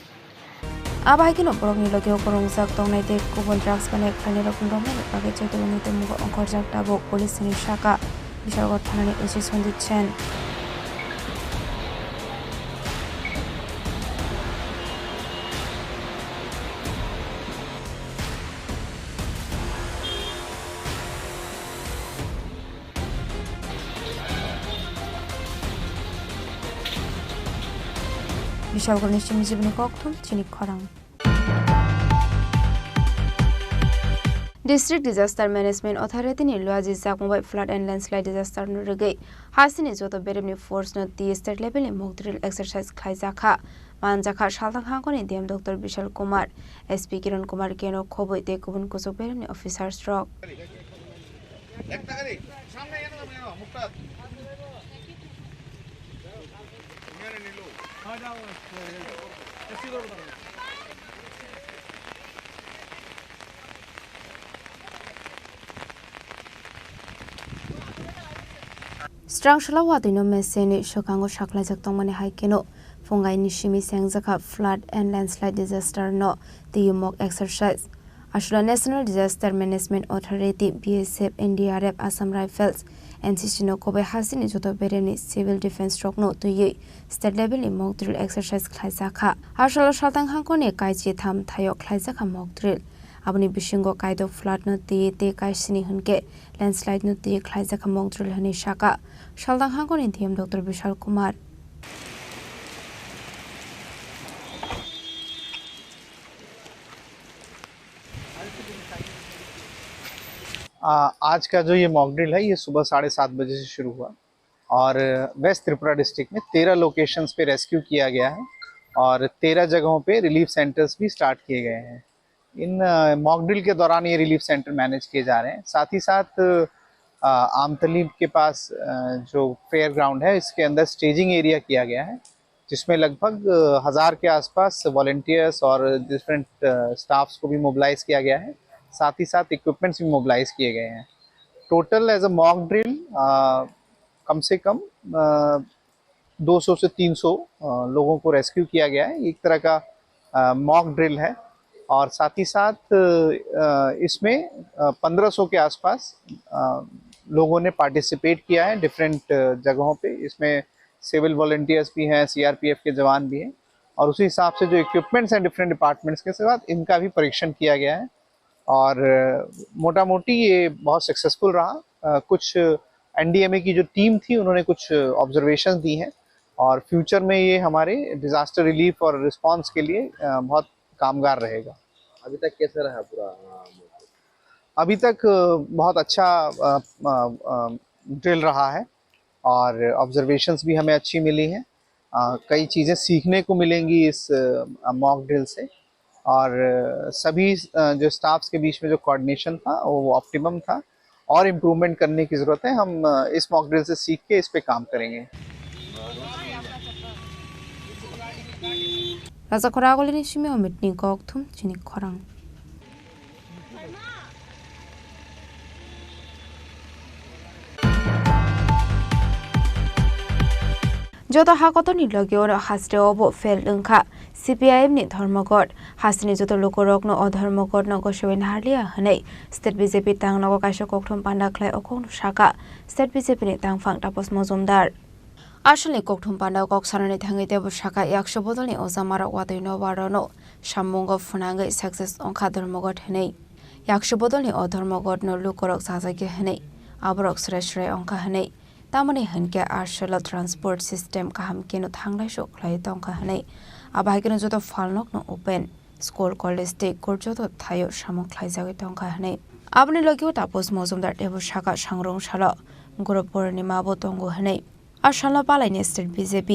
Abo hai kheno borokni logi-o kwrwngjak tongnai tei kubun drugs banai khlainairokni romnani bagwi Chaitabani tongmungo ongkhorjak tabuk police ni saka Bishalgarh thanani O C Sandeep Sen. Bishalgarhni simi jibini kokthum chini khorang. District Disaster Management Authority ni luaji jakmung bai flood and landslide disaster no rwgwi hasini joto beremni force no twi state level ni mock drill exercise khlaijakha. Manjakha salthang hangkoni D M Doctor Bishal Kumar, S P Kiran Kumar K no khobwi tei kubun kuchuk beremni officers rok. Srang sala watwi no mese ni swkango saklaijak tongmani hai kheno phungai ni simi chengjakha flood and landslide disaster no twi mock exercise. Aswla National Disaster Management Authority, B S F, N D R F, Assam Rifles, N C C no khobwi hasini joto beremni civil defense rokno twiwi state level ni mock drill exercise khlaijakha. Aswla salthang hangkoni kaichi tham thaio khlaijakha mock drill. Aboni bisingo kaido flood no twi tei kaisini hwnkhe landslide no twi khlaijakha mock drill hwnwi saka salthang hangkoni D M Doctor Bishal Kumar. आ, आज का जो ये mock drill है, ये सुबह साढ़े सात बजे से शुरू हुआ और वेस्ट त्रिपुरा डिस्ट्रिक्ट में तेरह लोकेशंस पे रेस्क्यू किया गया है और तेरह जगहों पे रिलीफ सेंटर्स भी स्टार्ट किए गए हैं। इन, अ, मॉक ड्रिल के दौरान ये रिलीफ सेंटर मैनेज किए जा रहे हैं। साथ ही साथ, अ, आमतली के पास, अ, जो फेयर ग्राउंड है, इसके अंदर स्टेजिंग एरिया किया गया है, जिसमें लगभग, अ, हज़ार के आसपास वॉलंटियर्स और डिफरेंट, अ, स्टाफ्स को भी मोबिलाइज किया गया है। साथ ही साथ इक्विपमेंट्स भी मोबिलाइज किए गए हैं। टोटल एज अ मॉक ड्रिल, अ, कम से कम, अ, दो सौ से तीन सौ, अ, लोगों को रेस्क्यू किया गया है। एक तरह का, अ, मॉक ड्रिल है और साथ ही साथ, अ, इसमें, अ, पन्द्रह सौ के आसपास, अ, लोगों ने पार्टिसिपेट किया है डिफरेंट, अ, जगहों पे। इसमें सिविल वॉलंटियर्स भी हैं, C R P F के जवान भी हैं और उसी हिसाब से जो इक्विपमेंट्स हैं डिफरेंट डिपार्टमेंट्स के साथ, इनका भी परीक्षण किया गया है। और, अ, मोटा मोटी ये बहुत सक्सेसफुल रहा। अ, कुछ N D M A की जो टीम थी, उन्होंने कुछ ऑब्जर्वेशंस दी हैं और फ्यूचर में ये हमारे डिजास्टर रिलीफ और रिस्पांस के लिए, अ, बहुत कामगार रहेगा। अभी तक कैसा रहा पूरा, अ, अभी तक, अ, बहुत अच्छा, अ, अ, अ, ड्रिल रहा है और ऑब्जर्वेशंस भी हमें अच्छी मिली हैं। अ, कई चीज़ें सीखने को मिलेंगी इस, अ, मॉक ड्रिल से और, अ, सभी, अ, जो स्टाफ्स के बीच में जो कोऑर्डिनेशन था, वो ऑप्टिमम था और इम्प्रूवमेंट करने की ज़रूरत है। हम, अ, इस मॉक ड्रिल से सीख के इस पे काम करेंगे। Raja Khoragoli ni simi Amit ni kok thum chini khorang. Joto ha kotorni logi oro haste obo fail wngkha C P I M ni Dharmaghat. Hasteni joto lukurokno o Dharmaghatno gosewi naharliya hwnwi State B J P tangnogo kaisa kokthum panda khlai o kokno saka State B J P ni tangphang Tapas Mojumdar. Asolni kokthum panda kok sanani thangwi teibo saka yakso bodolni ojamarok watwi nobarano sammungo phwnangwi success wngkha Dharmaghat hwnwi. Yakso bodolni o Dharmaghatno lukurok chajagya hwnwi, aborok swrai swrai wngkha hwnwi, tamoni hwnkhe asolo transport system kaham kheno thanglai sok khlai tongkha hwnwi, abo hai kheno joto phalnokno open, school, college tei court joto thaio samung khlaijagwi tongkha hwnwi. Aboni logi o Tapas Mojumdar teibo saka sangrong salo Guru Purnima bo tongo hwnwi. A salno palaini state B J P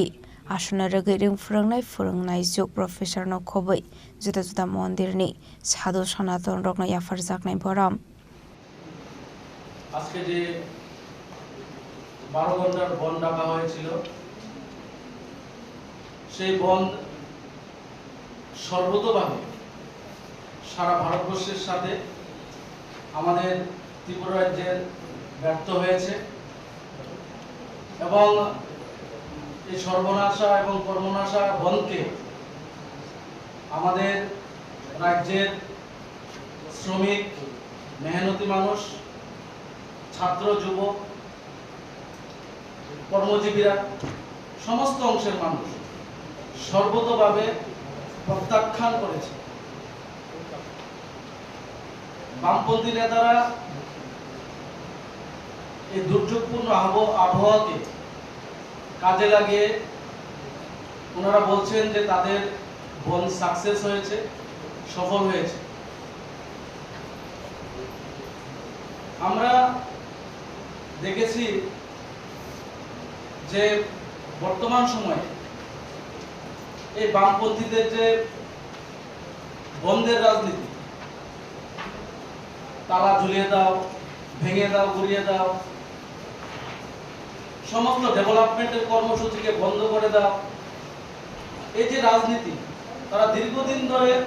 aswkno rwgwi ring phwrwngnai phwrwngnai juk professor no khobwi juda juda mondir ni sadhu Sanaton rokno yapharjaknai borom. আজকে যে বারো ঘন্টার বন্ধ ডাকা হয়েছিল, সেই বন্ধ সর্বতোভাবে সারা ভারতবর্ষের সাথে আমাদের ত্রিপুরা রাজ্যের ব্যর্থ হয়েছে এবং এই সর্বনাশা এবং কর্মনাশা বন্ধকে আমাদের রাজ্যের শ্রমিক, মেহনতি মানুষ, ছাত্র, যুবক, কর্মজীবীরা, সমস্ত অংশের মানুষ সর্বতোভাবে প্রত্যাখ্যান করেছে। বামপন্থী নেতারা এই দুর্যোগপূর্ণ আবহ-, আবহাওয়াকে কাজে লাগিয়ে ওনারা বলছেন যে তাদের বন্ধ সাকসেস হয়েছে, সফল হয়েছে। আমরা দেখেছি যে বর্তমান সময়ে এই বামপন্থীদের যে বন্ধের রাজনীতি, তালা ঝুলিয়ে দাও, ভেঙে দাও, গুড়িয়ে দাও, সমস্ত ডেভেলপমেন্টের কর্মসূচিকে বন্ধ করে দাও, এই যে রাজনীতি, তারা দীর্ঘদিন ধরে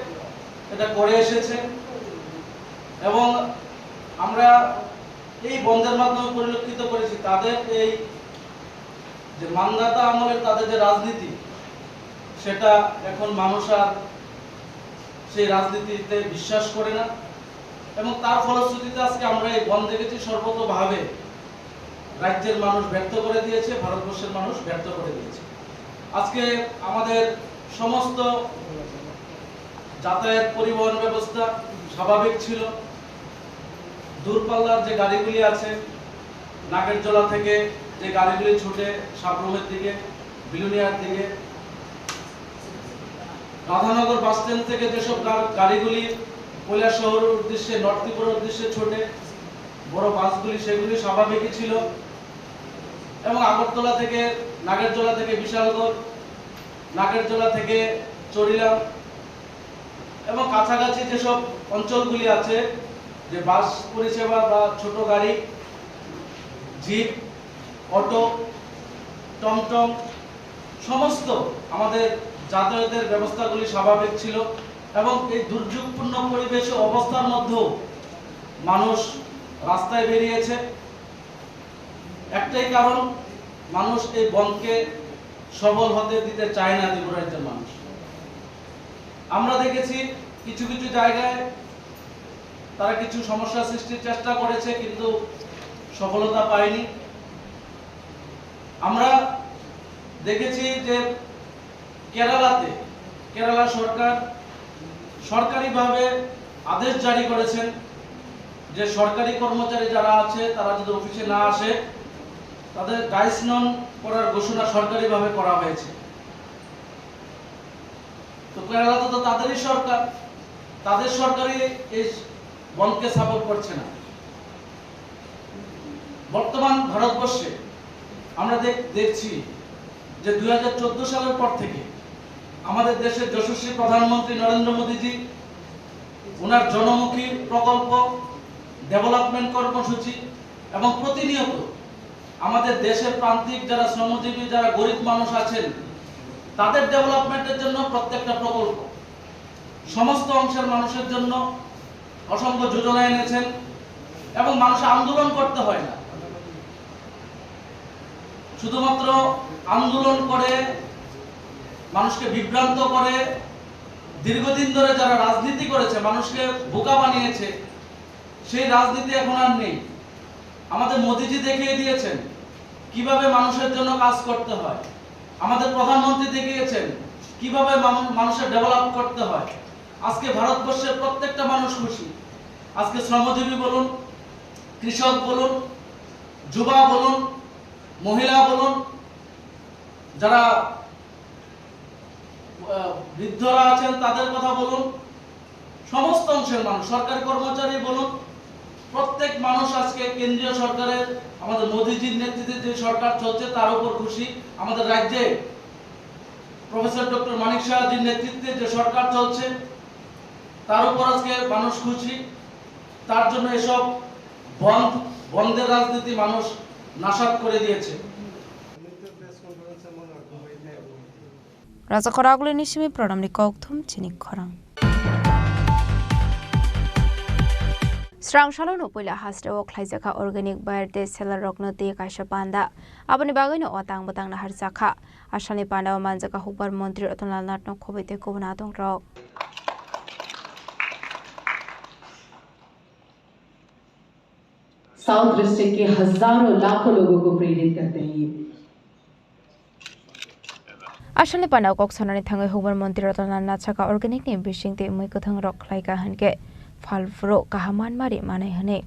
এটা করে এসেছে এবং আমরা এই বন্ধের মাধ্যমে পরিলক্ষিত করেছি তাদের এই যে মান্ধাতা আমলের তাদের যে রাজনীতি, সেটা এখন মানুষ আর সেই রাজনীতিতে বিশ্বাস করে না। এবং তার ফলশ্রুতিতে আজকে আমরা এই বন্ধ দেখেছি, সর্বতোভাবে রাজ্যের মানুষ ব্যর্থ করে দিয়েছে, ভারতবর্ষের মানুষ ব্যর্থ করে দিয়েছে। আজকে আমাদের সমস্ত যাতায়াত পরিবহন ব্যবস্থা স্বাভাবিক ছিল। দূরপাল্লার যে গাড়িগুলি আছে, নাগেরজোলা থেকে যে গাড়িগুলি ছুটে সাব্রুমের দিকে, বিলোনিয়ার দিকে, রাধানগর বাস স্ট্যান্ড থেকে যেসব গা-, গাড়িগুলি কৈলাসহরের উদ্দেশ্যে, নর্থ ত্রিপুরার উদ্দেশ্যে ছোটে, বড় বাসগুলি, সেগুলি স্বাভাবিকই ছিল। এবং আগরতলা থেকে, নাগেরজোলা থেকে বিশালগড়, নাগেরজোলা থেকে চরিলাম এবং কাছাকাছি যেসব অঞ্চলগুলি আছে, যে বাস পরিষেবা বা ছোট গাড়ি, জিপ, অটো, টমটম, সমস্ত আমাদের যাতায়াতের ব্যবস্থাগুলি স্বাভাবিক ছিল এবং এই দুর্যোগপূর্ণ পরিবেশ ও অবস্থার মধ্যেও মানুষ রাস্তায় বেরিয়েছে। একটাই কারণ, মানুষ এই বন্ধকে সফল হতে দিতে চায় না ত্রিপুরা রাজ্যের মানুষ। আমরা দেখেছি কিছু কিছু জায়গায় তারা কিছু সমস্যা সৃষ্টির চেষ্টা করেছে, কিন্তু সফলতা পায়নি। আমরা দেখেছি যে কেরালাতে, কেরালা সরকার সরকারিভাবে আদেশ জারি করেছেন যে সরকারি কর্মচারী যারা আছে, তারা যদি অফিসে না আসে, তাদের ডাইস নন করার ঘোষণা সরকারিভাবে করা হয়েছে। তো কেরালাতে তো তাদেরই সরকার, তাদের সরকারই এই বন্ধকে সাপোর্ট করছে না। বর্তমান ভারতবর্ষে আমরা দেখ-, দেখছি যে দুই হাজার চোদ্দ সালের পর থেকে আমাদের দেশের যশস্বী প্রধানমন্ত্রী নরেন্দ্র মোদীজি ওনার জনমুখী প্রকল্প, ডেভেলপমেন্ট কর্মসূচি এবং প্রতিনিয়ত আমাদের দেশের প্রান্তিক যারা শ্রমজীবী, যারা গরিব মানুষ আছেন, তাদের ডেভেলপমেন্টের জন্য প্রত্যেকটা প্রকল্প সমস্ত অংশের মানুষের জন্য অসংখ্য যোজনা এনেছেন এবং মানুষ আন্দোলন করতে হয় না। শুধুমাত্র আন্দোলন করে, মানুষকে বিভ্রান্ত করে, দীর্ঘদিন ধরে যারা রাজনীতি করেছে, মানুষকে বোকা বানিয়েছে, সেই রাজনীতি এখন আর নেই। আমাদের মোদিজি দেখিয়ে দিয়েছেন কিভাবে মানুষের জন্য কাজ করতে হয়। আমাদের প্রধানমন্ত্রী দেখিয়েছেন কিভাবে মানু-, মানুষের ডেভেলপ করতে হয়। আজকে ভারতবর্ষের প্রত্যেকটা মানুষ খুশি। আজকে শ্রমজীবী বলুন, কৃষক বলুন, যুবা বলুন, মহিলা বলুন, যারা, আহ, বৃদ্ধরা আছেন তাদের কথা বলুন, সমস্ত অংশের মানুষ, সরকারি কর্মচারী বলুন, প্রত্যেক মানুষ আজকে কেন্দ্রীয় সরকারের, আমাদের মোদিজির নেতৃত্বে যে সরকার চলছে তার উপর খুশি। আমাদের রাজ্যে প্রফেসর ডক্টর মানিক সাহাজির নেতৃত্বে যে সরকার চলছে তার উপর আজকে মানুষ খুশি। তার জন্য এসব বন্ধ, বন্ধের রাজনীতি মানুষ নাসাত করে দিয়েছে। Raja Khoragulini simi pranamni kokthum chini khorang. Srang salono puila hasteo khlaijakha organic buyer tei seller rokno tei kaisa panda. Aboni bagwino o tang bwtang naharjakha. Asalni pandao manjakha hukbar montri Ratan Lal Nathno khobwi tei kubun adongrok. South district के हजारों लाखों लोगों को प्रेरित करते हैं ये। Asalni pandao kok sanani thangwi hukbar montri Ratan Lal Nath sakha organic ni bising tei mui kwthang rok khlaikha hinkhe phalphuru kaham manmari manai hwnwi.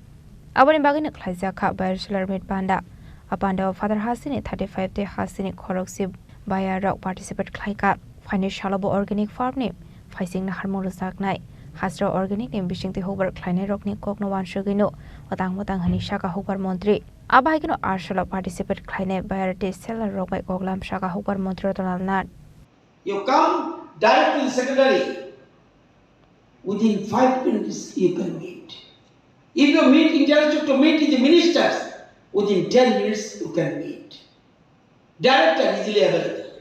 Aboni bagwino khlaijakha buyer seller meet panda. A pandao Father Hasini thirty five tei Hasini khorokse buyer rok participate khlaikha. Phaini salo bo organic farm ni phaising naharmung rwjaknai. Hasteo organic ni bisingtwi hukbar khlainai rokni kokno wansugwino watang watang hwnwi sakha hukbar montri. Abo hai kheno a salo participate khlainai buyer tei seller rok bai koklam sakha hukbar montri Ratan Lal Nath. You come direct to the secretary. Within five minutes you can meet. If you meet, intellectual to meet with the ministers, within ten minutes you can meet. Director easily available.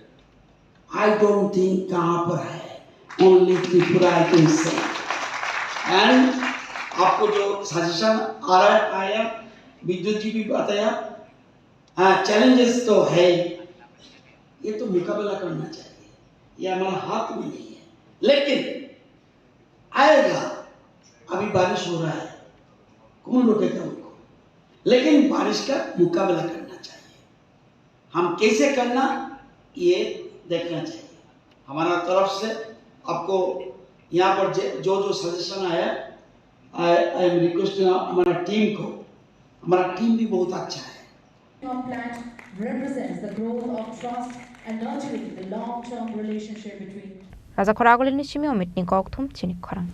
I don't think कहाँ पर है, only Tripura I can say. And आपको जो सजेशन आ रहा है, आया, विद्युत जी भी बताया, हाँ, चैलेंजेस तो है ही, ये तो मुकाबला करना चाहिए, ये हमारा हाथ में नहीं है, लेकिन आएगा। अभी बारिश हो रहा है, कौन रोकेगा उनको? लेकिन बारिश का मुकाबला करना चाहिए। हम कैसे करना, ये देखना चाहिए। हमारा तरफ से आपको यहाँ पर जे-, जो जो सजेशन आया, I, I am requesting हमारा टीम को, हमारा टीम भी बहुत अच्छा है। Our plant represents the growth of trust and nurturing the long-term relationship between Raja Khoragulini simi omitni kokthum chini khorang.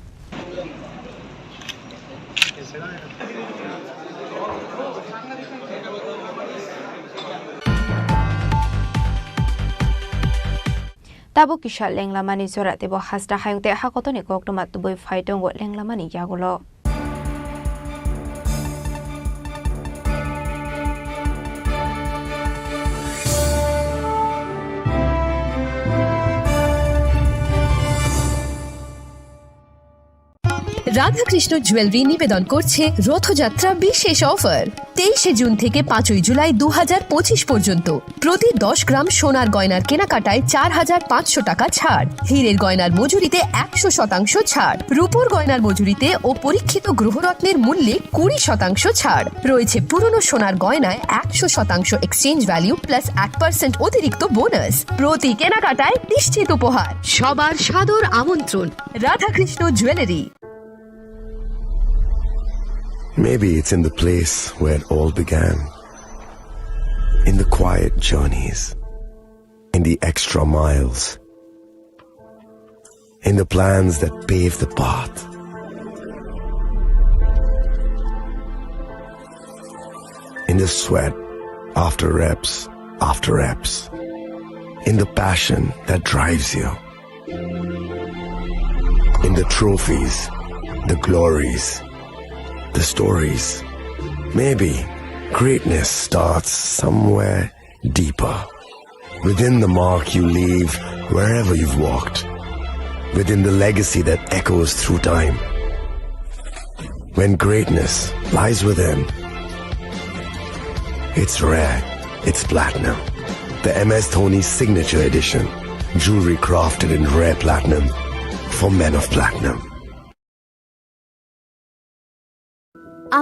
Tabuk kisa lenglamani jora teibo hasta hayung tei hakotoni koktwma tubui phai tongo lenglamani yagulo. Radhakrishna jewellery নিবেদন করছে রথযাত্রা বিশেষ অফার। তেইশে জুন থেকে পাঁচই জুলাই দু হাজার পঁচিশ পর্যন্ত প্রতি দশ গ্রাম সোনার গয়নার কেনাকাটায় চার হাজার পাঁচশো টাকা ছাড়, হীরের গয়নার মজুরিতে একশো শতাংশ ছাড়, রূপোর গয়নার মজুরিতে ও পরীক্ষিত গ্রহরত্নের মূল্যে কুড়ি শতাংশ ছাড়। রয়েছে পুরনো সোনার গয়নায় একশো শতাংশ এক্সচেঞ্জ ভ্যালু প্লাস এক পার্সেন্ট অতিরিক্ত বোনাস। প্রতি কেনাকাটায় নিশ্চিত উপহার। সবার সাদর আমন্ত্রণ। Radhakrishna jewellery. Maybe it's in the place where it all began. In the quiet journeys, in the extra miles, in the plans that pave the path, in the sweat after reps after reps, in the passion that drives you. In the trophies, the glories, the stories. Maybe greatness starts somewhere deeper. Within the mark you leave wherever you've walked. Within the legacy that echoes through time. When greatness lies within, it's rare, it's platinum. The M S Dhoni Signature Edition. Jewelry crafted in rare platinum for men of platinum.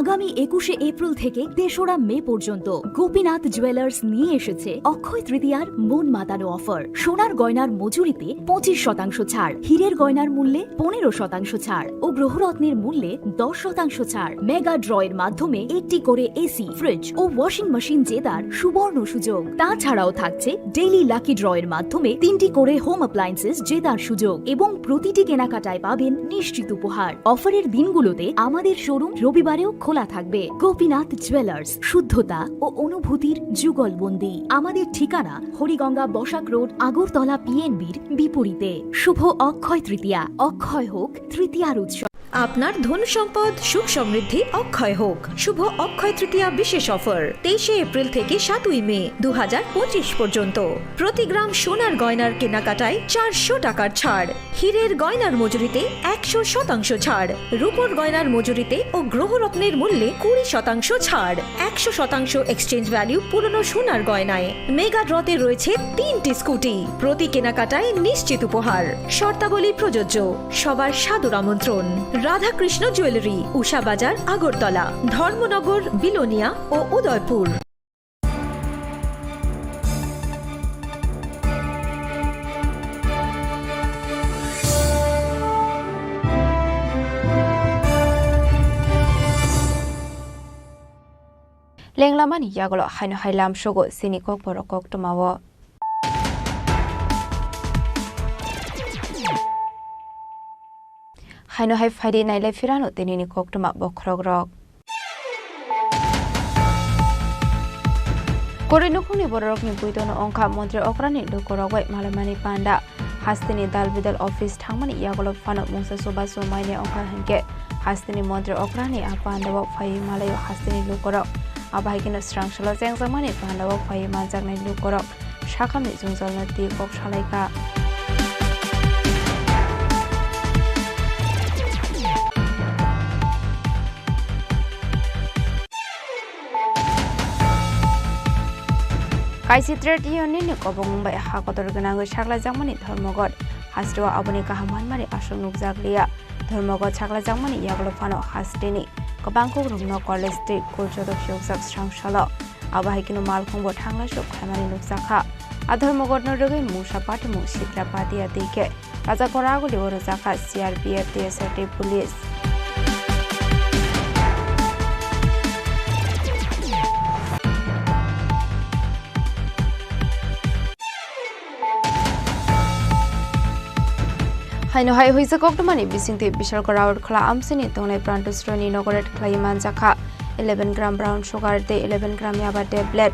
আগামী একুশে এপ্রিল থেকে তেসরা মে পর্যন্ত গোপীনাথ জুয়েলার্স নিয়ে এসেছে অক্ষয় তৃতীয়ার মন মাতানো অফার। সোনার গয়নার মজুরিতে পঁচিশ শতাংশ ছাড়, হীরের গয়নার মূল্যে পনেরো শতাংশ ছাড় ও গ্রহরত্নের মূল্যে দশ শতাংশ ছাড়। মেগা ড্রয়ের মাধ্যমে একটি করে এসি, ফ্রিজ ও ওয়াশিং মেশিন জেতার সুবর্ণ সুযোগ। তাছাড়াও থাকছে ডেইলি লাকি ড্রয়ের মাধ্যমে তিনটি করে হোম অ্যাপ্লায়েন্সেস জেতার সুযোগ এবং প্রতিটি কেনাকাটায় পাবেন নিশ্চিত উপহার। অফারের দিনগুলোতে আমাদের শোরুম রবিবারেও খোলা থাকবে। গোপীনাথ জুয়েলার্স, শুদ্ধতা ও অনুভূতির যুগলবন্দি। আমাদের ঠিকানা হরিগঙ্গা বসাক রোড, আগরতলা পিএনবির বিপরীতে। শুভ অক্ষয় তৃতীয়া, অক্ষয় হোক তৃতীয়ার উৎসব। আপনার ধন সম্পদ সুখ সমৃদ্ধি অক্ষয় হোক। শুভ অক্ষয় তৃতীয়া বিশেষ অফার তেইশে এপ্রিল থেকে সাতই মে দু হাজার পঁচিশ পর্যন্ত। প্রতি গ্রাম সোনার গয়নার কেনাকাটায় চারশো টাকার ছাড়, হীরের গয়নার মজুরিতে একশো শতাংশ ছাড়, রূপোর গয়নার মজুরিতে ও গ্রহরত্নের মূল্যে কুড়ি শতাংশ ছাড়, একশো শতাংশ এক্সচেঞ্জ ভ্যালু পুরনো সোনার গয়নায়। মেগা ড্রতে রয়েছে তিনটি স্কুটি, প্রতি কেনাকাটায় নিশ্চিত উপহার। শর্তাবলী প্রযোজ্য। সবার সাদর আমন্ত্রণ। রাধাকৃষ্ণ জুয়েলারি, উষা বাজার, আগরতলা, ধর্মনগর, বিলোনিয়া ও Udaipur. Lenglamani yagulo haino hai lamsogo chini kokborok koktwmao. Haino hai phaidi nailai phirano tinini koktwma bokhorokrok. Kwrwi nukhungni bororokni buidono wngkha montri okrani lukurok bai malaimani panda. Hasteni dal bidal office thangmani yagulo phano mungsa chubachu manya wngkha hinkhe hasteni montri okrani a pandao phaiwi malaio hasteni lukurok. Abo hai kheno swrang salo chengjakmani pandao phaiwi manjaknai lukurok sakhamni jwngjal no twi kok salaikha. Kaisi trade union ni kobong bai ha kotor gwnangwi saklaijakmani Dharmaghat hasteo aboni kaham manmani aswk nukjakliya. Dharmaghat saklaijakmani yagulo phano hasteni kwbang kukrukno college tei school joto phiyokjak swrang salo. Abo hai kheno malkhungbo thanglaisu khlaimani nukjakha. A Dharmaghatno rwgwi mungsa patimung Sitra Patia tei khe Raja Koraguli o rwjakha C R P F, T S R tei police. Haino hai huijak koktwmani bisingtwi Bishalkar Road khwla amchini tongnai Pranto Sroini inaugurate khlaiwi manjakha. Eleven gram brown sugar tei eleven gram yaba tablet.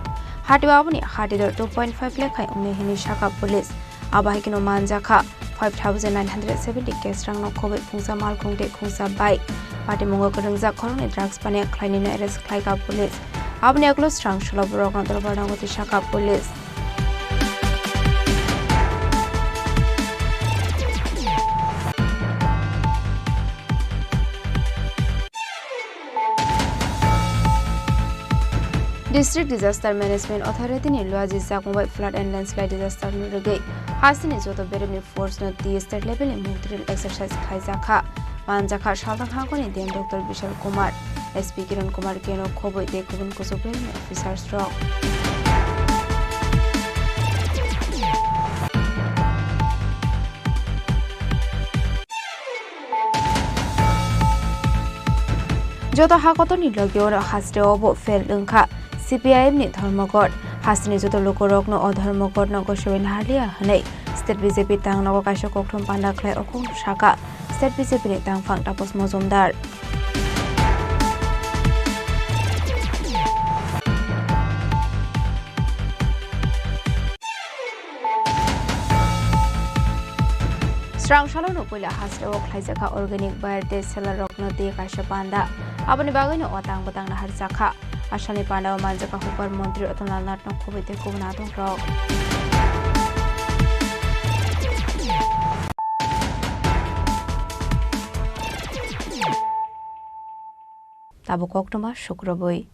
Hatio aboni hati dor two point five lakh hai wngnai hinwi sakha police. Abo hai kheno manjakha five thousand nine hundred seventy cash rangno khobwi khungsa malkhung tei khungsa bike. Patimungo kwrwngjak khoroknwi drugs paniya khlainwino arrest khlaikha police. Aboni yagulo swrang salo borokno dorbar nango twi sakha police. District Disaster Management Authority ni luaji jakmung bai flood and landslide disaster no rwgwi hasteni joto beremni force no twi state level ni mock drill exercise khlaijakha. Manjakha saltang hangkoni D M Doctor Bishal Kumar, S P Kiran Kumar Keno khobwi tei kubun kuchuk beremni officers rok. Joto ha kotorni logi oro haste obo fail wngkha. C P I M ni Dharmaghat hasteni joto lukurokno o Dharmaghatno gosoi narliya hwnwi state B J P tangnogo kaisa kokthum panda khlai okhong saka state B J P ni tangphang Tapas Mojumdar. Srang salono puila hasteo khlaijakha organic buyer tei seller rokno twi kaisa panda. Aboni bagwino o tang bwtang naharjakha. Asalni pandao manjakha hukbar montri Atalal Nathno khobwi tei kubun adongrok. Tabuk koktwma sukrubwi.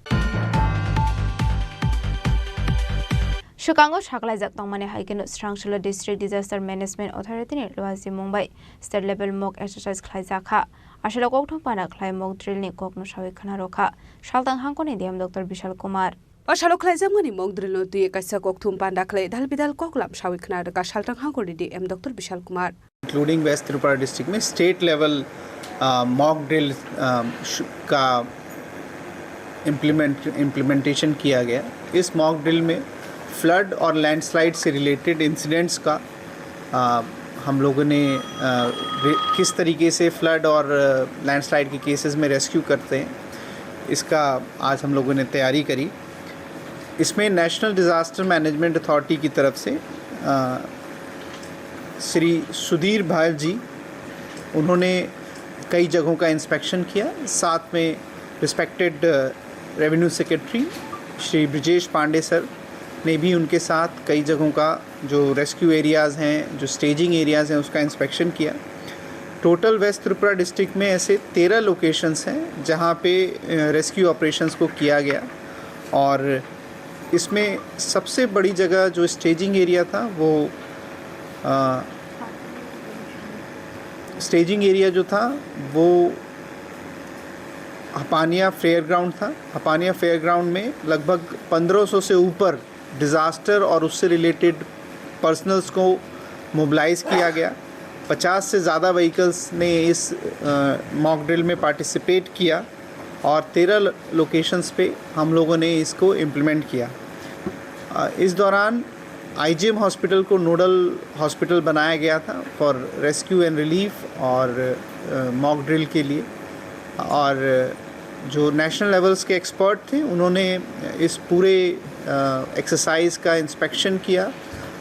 Swkango saklaijak tongmani hai kheno Srangsalo District Disaster Management Authority ni luajimung bai state level mock exercise khlaijakha. Asalo kokthum pana khlai mock drill ni kokno sawi khna rwkha saltang hangkoni D M Doctor Bishal Kumar. Asalo khlaijakmani mock drill no twi kaisa kokthum panda khlai dal bidal koklam sawi khna rwkha saltang hangkoni D M Doctor Bishal Kumar. Including West Tripura district में state level mock drill का implement implementation किया गया। इस mock drill में फ्लड और लैंडस्लाइड से related incidents का आ, हम लोगों ने आ, रे- किस तरीके से फ्लड और लैंडस्लाइड के केसेस में रेस्क्यू करते हैं, इसका आज हम लोगों ने तैयारी करी। इसमें नेशनल डिज़ास्टर मैनेजमेंट अथॉरिटी की तरफ से आ, श्री सुधीर भाल जी, उन्होंने कई जगहों का इंस्पेक्शन किया। साथ में रिस्पेक्टेड रेवेन्यू सेक्रेटरी श्री ब्रजेश पांडे सर ने भी उनके साथ कई जगहों का जो रेस्क्यू एरियाज़ हैं, जो स्टेजिंग एरियाज़ हैं, उसका इंस्पेक्शन किया। टोटल वेस्ट त्रिपुरा डिस्ट्रिक्ट में ऐसे तेरह लोकेशंस हैं जहाँ पे रेस्क्यू ऑपरेशंस को किया गया। और इसमें सबसे बड़ी जगह जो स्टेजिंग एरिया था वो स्टेजिंग एरिया जो था वो हपानिया फेयर ग्राउंड था। हपानिया फेयर ग्राउंड में लगभग पन्द्रह सौ से ऊपर डिज़ास्टर और उससे रिलेटेड पर्सनल्स को मोबिलाइज किया गया। पचास से ज़्यादा व्हीकल्स ने इस मॉक ड्रिल में पार्टिसिपेट किया और तेरह लोकेशंस पे हम लोगों ने इसको इम्प्लीमेंट किया। इस दौरान आईजीएम हॉस्पिटल को नोडल हॉस्पिटल बनाया गया था फॉर रेस्क्यू एंड रिलीफ और मॉक ड्रिल के लिए। और जो नेशनल लेवल्स के एक्सपर्ट थे, उन्होंने इस पूरे एक्सरसाइज का इंस्पेक्शन किया,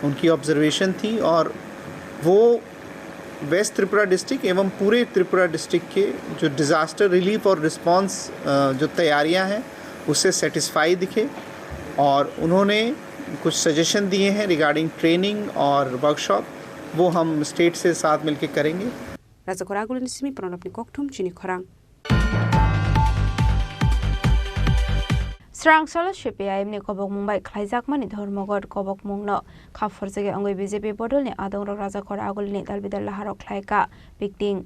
उनकी ऑब्जर्वेशन थी और वो वेस्ट त्रिपुरा डिस्ट्रिक्ट एवं पूरे त्रिपुरा डिस्ट्रिक्ट के जो डिज़ास्टर रिलीफ और रिस्पॉन्स जो तैयारियां हैं, उससे सेटिस्फाई दिखे और उन्होंने कुछ सजेशन दिए हैं रिगार्डिंग ट्रेनिंग और वर्कशॉप, वो हम स्टेट से साथ मिलके करेंगे। Rajakhor agulini simi Pranabni kokthum chini khorang. Srang salo C P I M ni kobokmung bai khlaijakmani Dharmoghat kobokmungno kha phurjagwi wngwi B J P bodolni adongrok Rajakhor agulini dalbidal laharok khlaika pikting.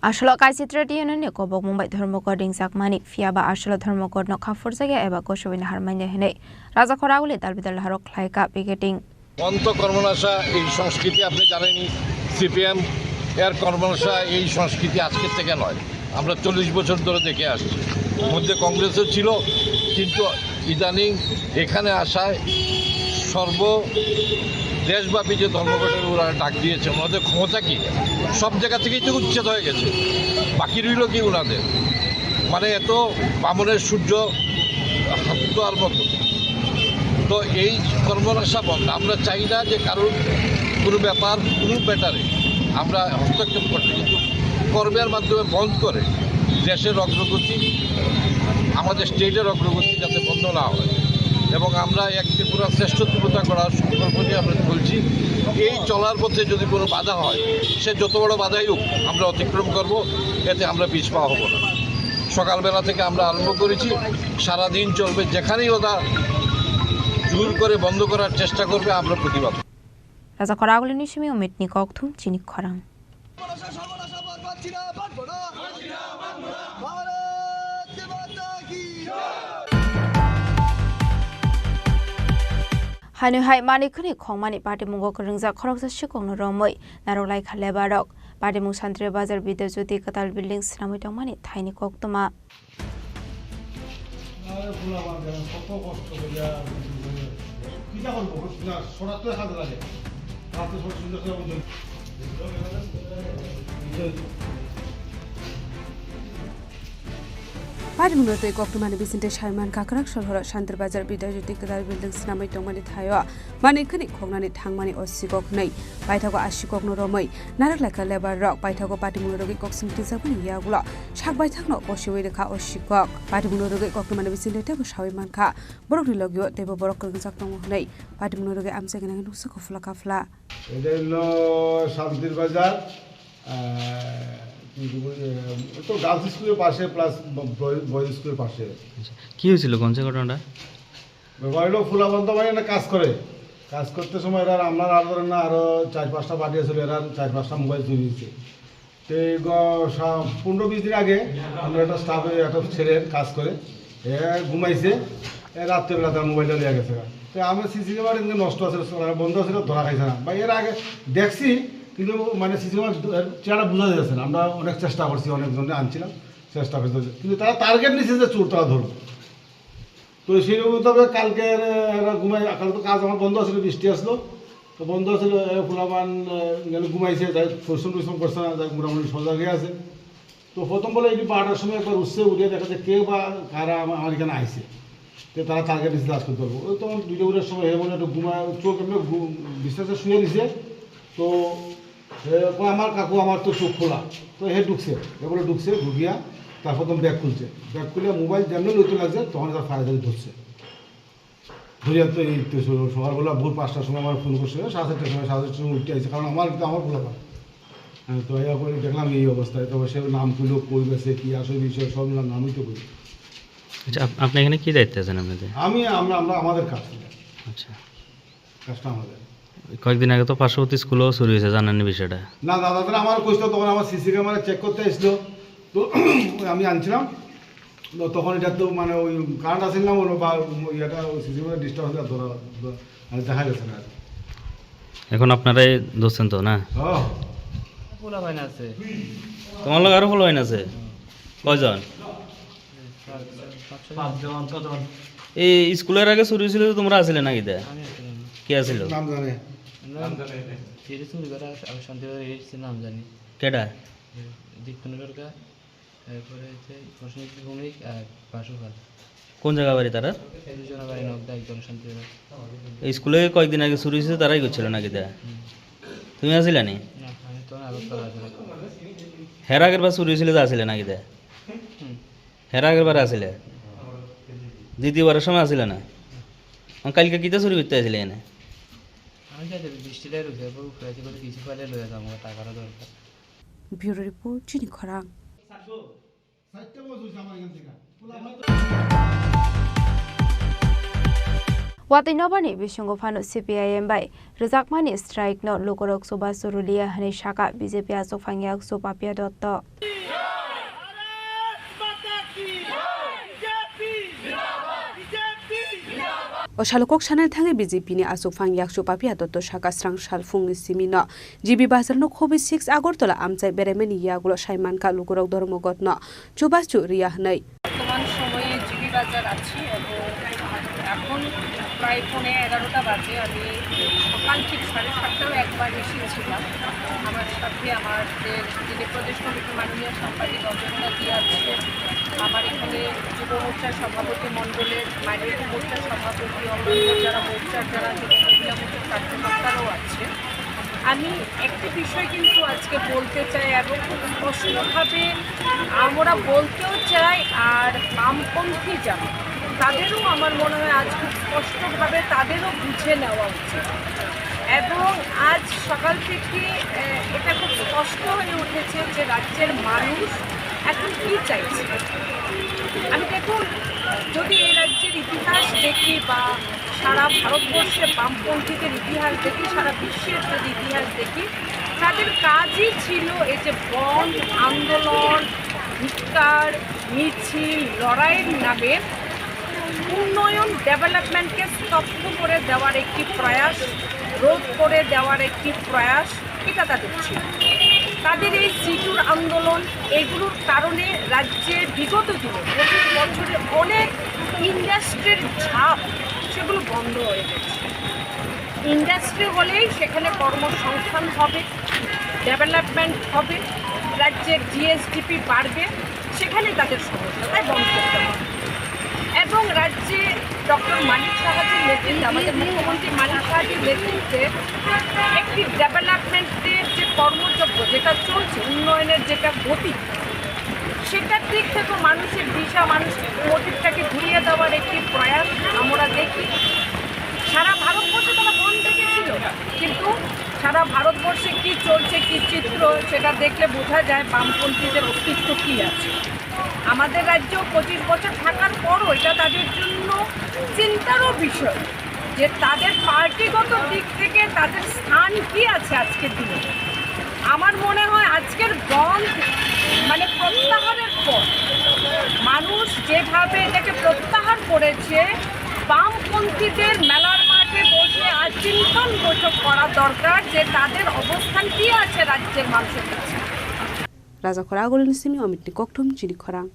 Asolo kaisa trade union ni kobokmung bai Dharmoghat ringjakmani, phiya ba asolo Dharmoghat no kha phurjakya eba kosoi naharmani hinwi Rajakhor aguli dalbidal laharok khlaika picketing. বন্ধ কর্মনাশা এই সংস্কৃতি আপনি জানেনই, সিপিএম এর কর্মনাশা এই সংস্কৃতি আজকের থেকে নয়, আমরা চল্লিশ বছর ধরে দেখে আসছি। মধ্যে কংগ্রেসও ছিল, কিন্তু ইদানিং এখানে আসায় সর্ব দেশব্যাপী যে ধর্মঘটের ওরা ডাক দিয়েছে, ওনাদের ক্ষমতা কি? সব জায়গা থেকেই তো উচ্ছেদ হয়ে গেছে, বাকি রইল কি ওনাদের? মানে এত বামনের সূর্য হাত ধোয়ার মতো। তো এই কর্মনাশা বন্ধ। আমরা চাই না যে কারোর কোনো ব্যাপার, কোনো ম্যাটারে আমরা হস্তক্ষেপ করতে, কিন্তু কর্মের মাধ্যমে বন্ধ করে দেশের অগ্রগতি, আমাদের স্টেটের অগ্রগতি যাতে বন্ধ না হয়। এবং আমরা এক ত্রিপুরা শ্রেষ্ঠ ত্রিপুরা গড়ার সংকল্প নিয়ে আমরা চলছি। এই চলার পথে যদি কোনো বাধা হয়, সে যত বড় বাধাই হোক, আমরা অতিক্রম করব, এতে আমরা পিছপা হব না। সকালবেলা থেকে আমরা আরম্ভ করেছি, সারাদিন চলবে। যেখানেই ওরা জোর করে বন্ধ করার চেষ্টা করবে, আমরা প্রতিবাদ। Rajakhor agulini simi Umitni kokthum chini khorang. Haino hai manwi khwnwi khongmani patimungo kwrwngjak khoroksa sikokno romwi narwk laikha lebarok. Patimung Santri Bazar Vidya Jyoti kwtal building swnamwi tongmani thaini koktwma. আরে পোলাপান দেখেন কত কষ্ট করিয়া কিতা করবো, না, সরাতে কাজে লাগে। রাতে সব সুন্দর করে আমাদের Patimungno twi koktwmani bisingtwi saiman kakrak sohoro Santri Bazar Bidya Jyoti kwtal building swnamwi tongmani thaio manwi khwnwi khoknani thangmani o sikok hwnwi paithago a sikokno romwi narwk laikha lebar rok paithago patimungno rwgwi kok singtwijakmani yagulo sak baithakno posiwi rwkha o sikok. Patimungno rwgwi koktwmani bisingtwi teibo sawi mankha borokni logio teibo borok kwrwngjak tongo hwnwi patimungno rwgwi amchai gwnangwi nuksa kufla kafla. এটা হলো শান্তির বাজার, আহ, কি বলবো, আহ, তো গার্লস স্কুলের পাশে প্লাস ব-, বয়-, বয়েজ স্কুলের পাশে। আচ্ছা, কি হয়েছিল কোন সে ঘটনাটা? ব্যাপার হলো ফুলাবন্ত মানে একটা কাজ করে, কাজ করতে সময় এরা আমরা আর ধরেন না, আরও চার পাঁচটা পার্টি আছিল, এরা চার পাঁচটা মোবাইল চুরি হয়েছে। তো এই গ-, সা-, পনেরো বিশ দিন আগে আমরা একটা স্টাফে একটা ছেলের কাজ করে, এ ঘুমাইছে, এ রাত্রেবেলা তার মোবাইলটা নিয়ে গেছে। তো আমার সিসি ক্যামেরা কিন্তু নষ্ট আছে, মানে বন্ধ আছে, ধরা খাইছে না। বা এর আগে দেখছি, কিন্তু মানে সিসি ক্যামেরা চেহারা বোঝা যাচ্ছে না। আমরা অনেক চেষ্টা করছি, অনেকজনকে আনছিলাম, চেষ্টা করছি, কিন্তু তারা টার্গেট নিচ্ছে যে চোর তারা ধরবো। তো সেই মোতাবেক কালকে এরা ঘুমাই, কাল তো কাজ আমার বন্ধ আছিল, বৃষ্টি আসলো, তো বন্ধ আছিল, এ, ফুলাবান, এ, গেল ঘুমাইছে, যাই পরিশ্রম টরিশ্রম করছে না, যাই মোটামুটি সজাগই আছে। তো প্রথম বলে এটি বারোটার সময় একবার উঠছে, উঠে দেখা যায় কে বা কারা আমা-, আমার এখানে আইছে। তো তারা টার্গেট দিচ্ছে আজকে ধরবো। ওই তখন দুইটা উঠার সময় হে বলে একটু ঘুমায়, চোখ এমনি ঘু-, বিছানায় শুয়ে দিছে। তো এ, কয়, "আমার কাকু, আমার তো চোখ খোলা।" তো হে ঢুকছে, এ বলে ঢুকছে, ঢুকিয়া তার প্রথম ব্যাগ খুলছে। ব্যাগ খুলে মোবাইল যেমনি লইতে লাগছে, তখন তার ফায়ার ধরছে। ধরিয়া তো এই তো স-, সকালবেলা ভোর পাঁচটার সময় আমার ফোন করছে, সাড়ে চারটার সময়, সাড়ে চারটার সময় উঠে আইছে, কারণ আমার তো আমার খোলা পায়। হ্যাঁ, তো এই করে দেখলাম এই অবস্থায়, তো সে নাম খুললো, কই গেছে, কি আসল বিষয়, সব নাম, নামই তো কই। আচ্ছা, আপ-, আপনি এখানে কি দায়িত্বে আছেন আপনাদের? আমি, আমরা, আমরা আমাদের কাজ। আচ্ছা। কাজটা আমাদের। কয়েকদিন আগে তো পার্শ্ববর্তী স্কুলেও চুরি হয়েছে, জানেননি বিষয়টা? না দাদা, তারা আমার কইছিল, তখন আমার সিসি ক্যামেরা চেক করতে আসছিল, তো আমি আনছিলাম। তো তখন এটা তো মানে ওই কারেন্ট আসেন না বলো বা ইয়েটা ওই সিসি ক্যামেরা ডিস্টার্ব হলে ধরা, ধরা, মানে দেখা গেছে না আর। এখন আপনারাই ধরছেন তো, না? হ্যাঁ। পোলা ভাই না আছে। তোমার লোক আরো পোলা ভাই না আছে? কয়জন? পাঁচজন, কতজন? এই স্কুলের আগে চুরি হয়েছিল তো, তোমরা আছিলে নাকি দা? আমি আসলে না। কে আছিল? নাম জানে। আমরা নাম জানে না। ফিরে চুরি করে আস-, আমি শান্তিবাজার এসেছি, নাম জানি। কেডা? দীপ্তন সরকার, তারপরে হচ্ছে প্রসেনজিৎ ভৌমিক আর বাসু পাল। কোন জায়গা বাড়ি তারা? দুজনের বাড়ি নগদা, একজন শান্তিবাজার। এই স্কুলে কয়েকদিন আগে চুরি হয়েছে, তারাই করছিল নাকি দা? হুম। তুমি আছিলে নি? না, আমি তো আগরতলা আছিলাম। হের আগের বার চুরি হয়েছিল, তা আছিলে নাকি দা? হুম। হেরা আগের বারে আসিলে? দ্বিতীয়বারের সময় আসিলে না? আর কালকে কিতা চুরি করতে আসিলে এনে? আমি যাই যাবি, বৃষ্টিটাই রয়েছে, এরপর উপরে আছে, বলে কিছু পাইলে লইয়া যাবো, টাকারও দরকার। ব্যুরো রিপোর্ট, চিনি খরাং। Watwi nobani bisingo phano C P I M bai rwjakmani strike no lukurok chubachu rwliya hwnwi sakha B J P achukphang yak Supapiya Dotto. O salo kok sanani thangwi B J P ni achukphang yak Supapiya Dotto sakha srang sal phungni simi no G B Bazar no khobi six Agartala amchai beraimani yagulo sai mankha lukurok Dharmaghat no chubachu rwya hwnwi. বর্তমান সময়ে জিবি বাজার আছি এবং এখন প্রায় পৌনে এগারোটা বাজে। আমি সকাল ঠিক সাড়ে সাতটাও একবার এসেছিলাম। আমার সাথে আমাদের যিনি প্রদেশ কমিটির মাননীয় সাংবাদিক অজয় কাজী আছে, আমার এখানে যুব মোর্চার সভাপতি মণ্ডলের, মাইনরিটি মোর্চার সভাপতি, অন্যান্য যারা মোর্চার, যারা যুব মহিলা মোর্চার কার্যকর্তারাও আছে। আমি একটি বিষয় কিন্তু আজকে বলতে চাই এবং খুব স্পষ্টভাবে আমরা বলতেও চাই, আর বামপন্থী যারা, তাদেরও আমার মনে হয় আজ খুব স্পষ্টভাবে তাদেরও বুঝে নেওয়া উচিত। এবং আজ সকাল থেকে, আহ, এটা খুব স্পষ্ট হয়ে উঠেছে যে রাজ্যের মানুষ এখন কি চাইছে। আমি দেখুন, যদি এই রাজ্যের ইতিহাস দেখি বা সারা ভারতবর্ষে বামপন্থীদের ইতিহাস দেখি, সারা বিশ্বের যদি ইতিহাস দেখি, তাদের কাজই ছিল এই যে বন্ধ, আন্দোলন, ধিক্কার, মিছিল, লড়াইয়ের নামে উন্নয়ন, ডেভেলপমেন্টকে স্তব্ধ করে দেওয়ার একটি প্রয়াস, রোধ করে দেওয়ার একটি প্রয়াস, এটা তাদের ছিল। তাদের এই সিটুর আন্দোলন, এগুলোর কারণে রাজ্যে বিগত দিনে, পঁচিশ বছরে অনেক ইন্ডাস্ট্রির ঝাপ, সেগুলো বন্ধ হয়ে গেছে। ইন্ডাস্ট্রি হলেই সেখানে কর্মসংস্থান হবে, ডেভেলপমেন্ট হবে, রাজ্যের জি এস ডি পি বাড়বে, সেখানে তাদের সমস্যা, তাই বন্ধ করতে হবে। এবং রাজ্যে ডক্টর মানিক সাহাজির নেতৃত্বে, আমাদের মুখ্যমন্ত্রী মানিক সাহাজির নেতৃত্বে একটি ডেভেলপমেন্টের যে কর্মযজ্ঞ যেটা চলছে, উন্নয়নের যেটা গতি, সেটার দিক থেকে মানুষের দিশা, মানুষের মোটিভটাকে ঘুরিয়ে দেওয়ার একটি প্রয়াস আমরা দেখি। সারা ভারতবর্ষে তারা বন্ধ ডেকেছিল, কিন্তু সারা ভারতবর্ষে কি চলছে, কি চিত্র, সেটা দেখলে বোঝা যায় বামপন্থীদের অস্তিত্ব কি আছে। আমাদের রাজ্যেও পঁচিশ বছর থাকার পরও এটা তাদের জন্য চিন্তারও বিষয় যে তাদের পার্টিগত দিক থেকে তাদের স্থান কি আছে আজকের দিনে। আমার মনে হয় আজকের বন্ধ মানে প্রত্যাহারের পর মানুষ যেভাবে এটাকে প্রত্যাহার করেছে, বামপন্থীদের মেলার মাঠে বসে আজ চিন্তন বৈঠক করা দরকার যে তাদের অবস্থান কি আছে রাজ্যের মানুষের কাছে। Rajakhor Agulini simi Omitni kokthum chini khorang.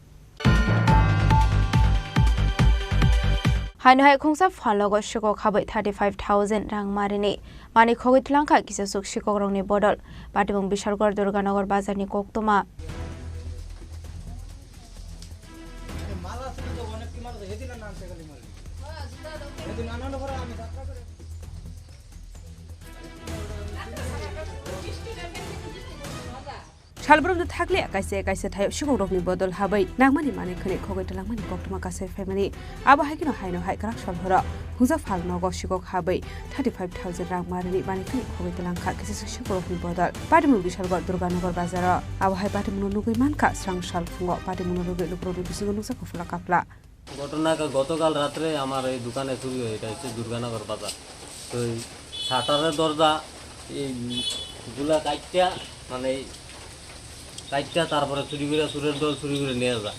Haino hai khungsa phalnogo sikok habai thirty five thousand rang marini mani khogwi tlangkha kisasuk sikokrokni bodol. Patimung Bishalgarh Durganagar bazarni koktwma. Salbrumno thakliya kaisa kaisa thaio sikokrokni bodol habai nangmani manwi khwnwi khogwi twlangmani koktwma kasai phaimani. Abo hai kheno haino hai kwrak sal horo khungsa phalnogo sikok habai thirty five thousand rang marini manwi khwnwi khogwi twlangkha kisa sikokrokni bodol. Patimung Bishalgarh Durganagar bazaro. Abo hai patimungno nugwi mankha swrang sal phungo patimungno rwgwi lukurokni bisingo nukjak kufla kapla. ঘটনা কা-, গতকাল রাত্রে আমার এই দোকানে চুরি হয়, এটা হচ্ছে দুর্গানগর বাজার। তো এই শাটারের দরজা, এই গুলা কাটটা, মানে এই কাটটা, তারপরে চুরি করে, চুরের দল চুরি করে নিয়ে যায়।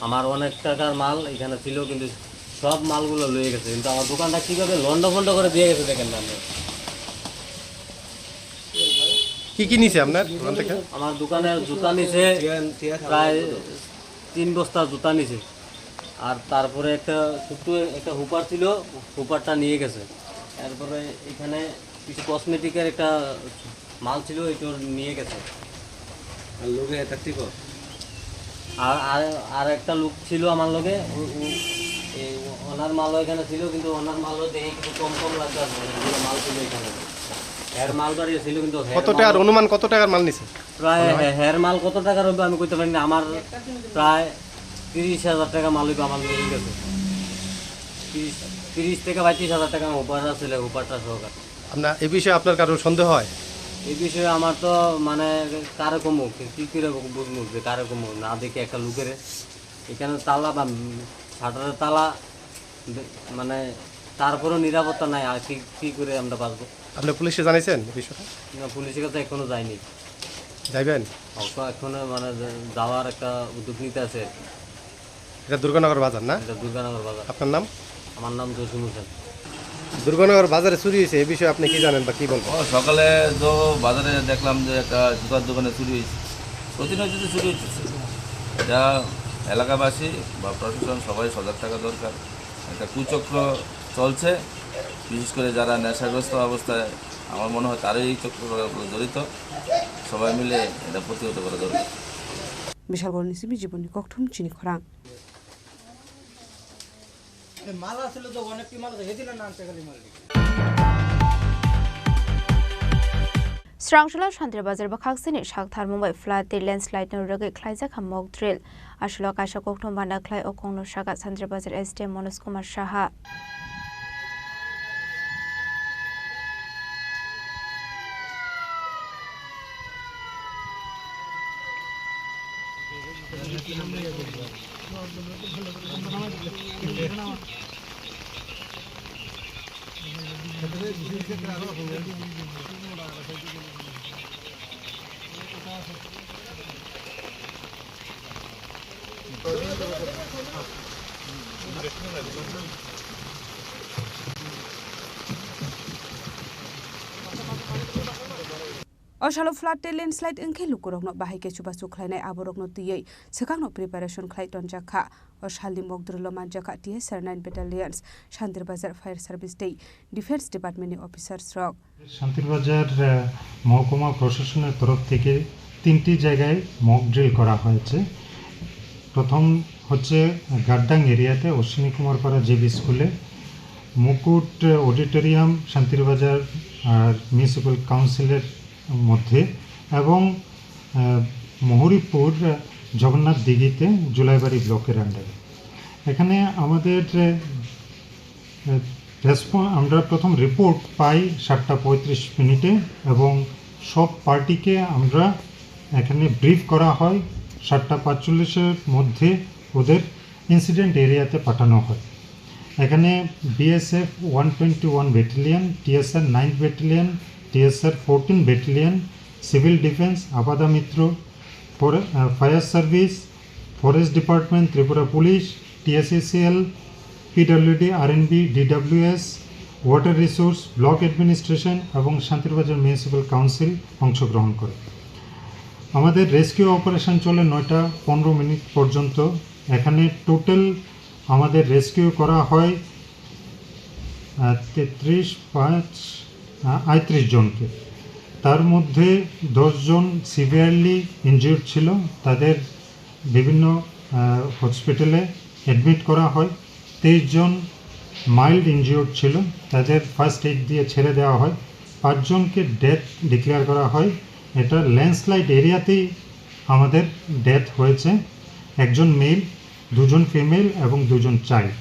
আমার অনেক টাকার মাল এখানে ছিল, কিন্তু সব মালগুলো লয়ে গেছে। কিন্তু আমার দোকানটা কিভাবে লন্ডভন্ড করে দিয়ে গেছে দেখেন না আপনি। কি কি নিছে আপনার দোকান থেকে? আমার দোকানে জুতা নিছে প্রায় তিন বস্তা জুতা নিছে। আর তারপরে একটা ছোট্ট একটা হুপার ছিল, হুপারটা নিয়ে গেছে। তারপরে এখানে কিছু কসমেটিকের একটা মাল ছিল, এটা নিয়ে গেছে। আর লগে এটা ঠিক আছে। আর, আর, আর একটা লোক ছিল আমার লগে, ও, ও, এই ওনার মালও এখানে ছিল, কিন্তু ওনার মালও দেখে কিছু কম কম লাগছে আর কি, অনেকগুলো মাল ছিল এখানে। এর মাল বাড়ি ছিল, কিন্তু এর কত টাকার মাল অনুমান, কত টাকার মাল নিছে? প্রায় হে-, হের মাল কত টাকার হবে আমি কইতে পারি না। আমার প্রায় তিরিশ হাজার টাকা মাল হইবে আমার নিয়ে গেছে। তিরিশ, তিরিশ থেকে পঁয়ত্রিশ হাজার টাকা আমার হুপার আছে, হুপারটা সহকারে। আপনার, এই বিষয়ে আপনার কারোর সন্দেহ হয়? এই বিষয়ে আমার তো মানে কারে কমু, কি, কি করে বুঝবো যে কারে কমু? না দেখে একটা লোকের এখানে তালা বা, উম, শাটারের তালা, দে-, মানে তারপরেও নিরাপত্তা নাই, আর কি, কি করে আমরা বাঁচবো? আপনি পুলিশে জানাইছেন এই বিষয়টা? না, পুলিশের কাছে এখনো যায়নি। যাইবেন? অত এখনো মানে যে যাওয়ার একটা উদ্যোগ নিতে আছে। এটা দুর্গানগর বাজার না? এটা দুর্গানগর বাজার। আপনার নাম? আমার নাম জসিম হোসেন। দুর্গানগর বাজারে চুরি হয়েছে, এই বিষয়ে আপনি কি জানেন বা কি বলবেন? ও, সকালে তো বাজারে দেখলাম যে একটা জুতার দোকানে চুরি হয়েছে। প্রতিনিয়ত তো চুরি হচ্ছে। এটা এলাকাবাসী বা প্রশাসন সবাই সজাগ থাকা দরকার। একটা কুচক্র চলছে, বিশেষ করে যারা নেশাগ্রস্ত অবস্থায়, আমার মনে হয় তারাই এই চক্রগুলোর উপরে জড়িত। সবাই মিলে এটা প্রতিহত করা দরকার। Bishalgarhni simi Jibonni Kokthum chini khorang. Srangsola Shantir Bazar bwkhaksini saktharmung bai flood tei landslide no rwgwi khlaijak kha mock drill. Aswk kaisa kokthum bana khlai o kokno sakha Shantir Bazar S D M Manoj Kumar Saha. O salo flood tei landslide wngkhe lukurokno bahai khe chubachu khlainai, aborokno twiwi swkangno preparation khlai tonjak kha. O salni mock drill-o manjak kha T S R nine Battalions, Shantir Bazar Fire Service tei Defence Department-ni officers rok. Shantir Bazar, আহ, মহকুমা প্রশাসনের তরফ থেকে তিনটি জায়গায় mock drill করা হয়েছে। প্রথম হচ্ছে গাদ্দাং এরিয়াতে অশ্বিনী কুমার পাড়া জে বি স্কুলে, মুকুট অডিটোরিয়াম শান্তিরবাজার আর মিউনিসিপ্যাল কাউন্সিলের মধ্যে এবং, আহ, মহুরীপুর জগন্নাথ দিঘিতে জুলাইবাড়ি ব্লকের আন্ডারে। এখানে আমাদের, আহ, রেসপন-, আমরা প্রথম রিপোর্ট পাই সাতটা পঁয়ত্রিশ মিনিটে এবং সব পার্টিকে আমরা এখানে ব্রিফ করা হয়। সাতটা পাঁচচল্লিশের মধ্যে ওদের ইনসিডেন্ট এরিয়াতে পাঠানো হয়। এখানে BSF one twenty one battalion, TSR ninth battalion, TSR fourteen battalion, civil defence, Aapda Mitra, ফরে-, আহ, fire service, forest department, Tripura police, TSECL, PWD, RNB, DWS, water resource, block administration এবং শান্তিরবাজার মিউনিসিপ্যাল কাউন্সিল অংশগ্রহণ করে। আমাদের রেস্কিউ অপারেশন চলে নয়টা পনেরো মিনিট পর্যন্ত। এখানে টোটাল আমাদের রেস্কিউ করা হয় আহ, তেত্রিশ পাঁচ, আহ, আটত্রিশ জনকে। তার মধ্যে দশ জন সিভিয়ারলি ইনজিউর্ড ছিল, তাদের বিভিন্ন, আহ, হসপিটালে অ্যাডমিট করা হয়। তেইশ জন মাইল্ড ইনজিউর্ড ছিল, তাদের ফার্স্ট এইড দিয়ে ছেড়ে দেওয়া হয়। পাঁচজনকে ডেথ ডিক্লেয়ার করা হয়। এটা ল্যান্ডস্লাইড এরিয়াতেই আমাদের ডেথ হয়েছে। একজন মেল, দুজন ফিমেল এবং দুজন চাইল্ড।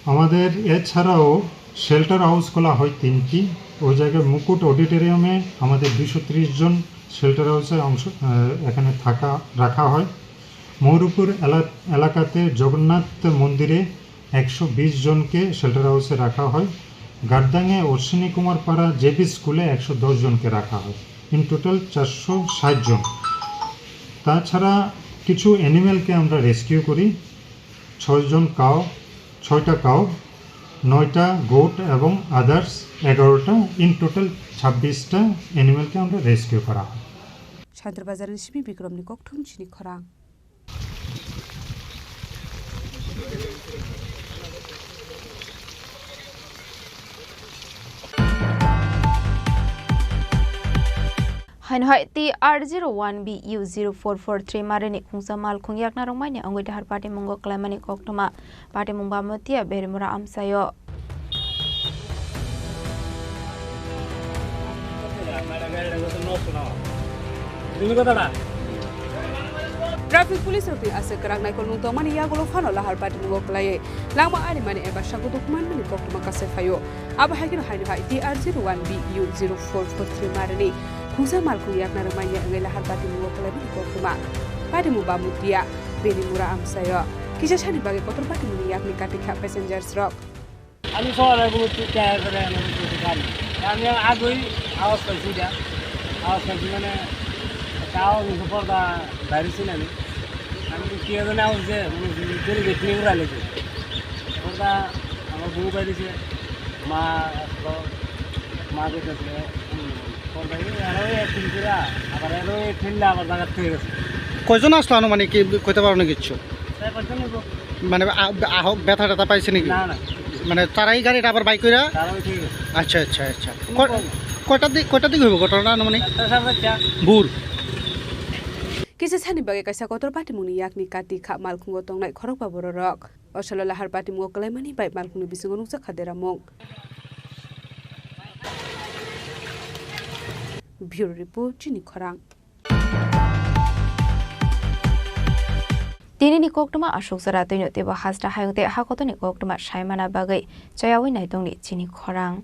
আমাদের এছাড়াও শেল্টার হাউস খোলা হয় তিনটি। ওই জায়গায় মুকুট অডিটোরিয়ামে আমাদের দুশো ত্রিশ জন শেল্টার হাউসে অংশ, আহ, এখানে থাকা, রাখা হয়। ময়ূরপুর এলা-, এলাকাতে জগন্নাথ মন্দিরে একশো বিশ জনকে শেল্টার হাউসে রাখা হয়। গাদ্দাংয়ে অশ্বিনী কুমার পাড়া জেপি স্কুলে একশো দশ জনকে রাখা হয়। ইন টোটাল চারশো ষাট জন। তাছাড়া কিছু অ্যানিমেলকে আমরা রেস্কিউ করি, ছয়জন কাউ, ছয়টা কাউ, নয়টা গোট এবং আদার্স এগারোটা। ইন টোটাল ছাব্বিশটা অ্যানিমেলকে আমরা রেস্কিউ করা হয়। Shantir Bazar ni simi Bikram ni kokthum chini khorang. Haino hai T R zero one B U zero four four three marini khungsa malkhung yakna rwngmani wngwi dahar patimungo kwlaimani koktwma. Patimung Bamutiya Berimura amsaio. Traffic police rokni aswk kwrak naikolmung tongmani yagulo phano lahar patimungo kwlaiwi langma arimani eba sakutuk manmani koktwma kasai phaio. Abo hai kheno haino hai T R zero one B U zero four four three marini khungsa malkhung yakna rwmani wngwi lahar patimungo kwlaimani koktwma. Patimung Bamutiya Berimura amsaio. Kisa sani bagwi kotor patimungni yakni kati kha passengers rok. আমি সবার আগে বলছি, "কে করে এনে বলছি, গাড়ি।" আমি আগে আওয়াজ পাইছি এটা। আওয়াজ পাইছি মানে একটা আওয়াজ হচ্ছে পর্দা বাইরে ছিল আমি। আমি তো কি জানি আওয়াজ যে, মানে, জোরে গেট নিয়ে উড়াই লেগে। পর্দা আমার বউ বাইরেছে, মা আসলো, মা কইতেছে, হুম, পর্দা এই আরো এক ফিল করে, আবার আরো এক ফিল আবার জায়গা থেকে গেছে। কয়জন আসলো আনুমানিক, কি কইতে পারো না কিচ্ছু? চার পাঁচজন হইব। মানে, আ-, আহক, ব্যথা ট্যাথা পাইছে নাকি? না, না। মানে, তারাই গাড়িটা আবার বাইক কইরা? তারাই ঠিক আছে। আচ্ছা, আচ্ছা, আচ্ছা। কোনো ক-, problem। কয়টার দিক, কয়টার দিক হইব ঘটনাটা আনুমানিক? একটা সাড়ে চারটা। ভোর। Kisa sani bagwi kaisa kotor patimungni yakni kati kha malkhungo tongnai khorokba bororok. Osalo lahar patimungo kwlaimani bai malkhungni bisingo nukjak kha deramung. Bureau Report, Chini Khorang. Tinini koktwma aswk jora twino teibo hasta hayung tei hakotoni koktwma saimana bagwi chayawi naitongni Chini Khorang.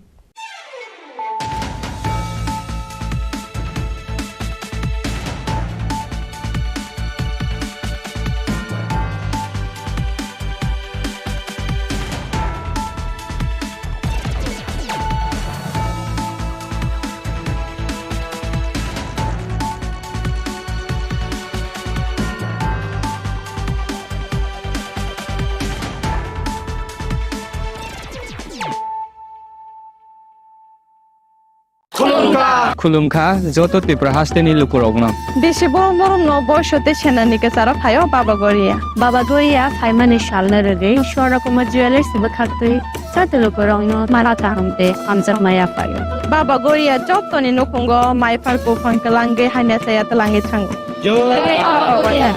Khulumkha. Khulumkha joto Tripura hasteni lukurokno. Bisi borom borom no boiso tei senani kwcharo phaio Baba Goria. Baba Goria phaimani salno rwgwi Swarna Kumar Jewellers bwkhaktwi joto lukurokno mala kaham tei hamjakma yaphaio. Baba Goria jotoni nukhungo mai phar buphang twlangwi hamya chaya twlangwi thango. Jai Baba Goria.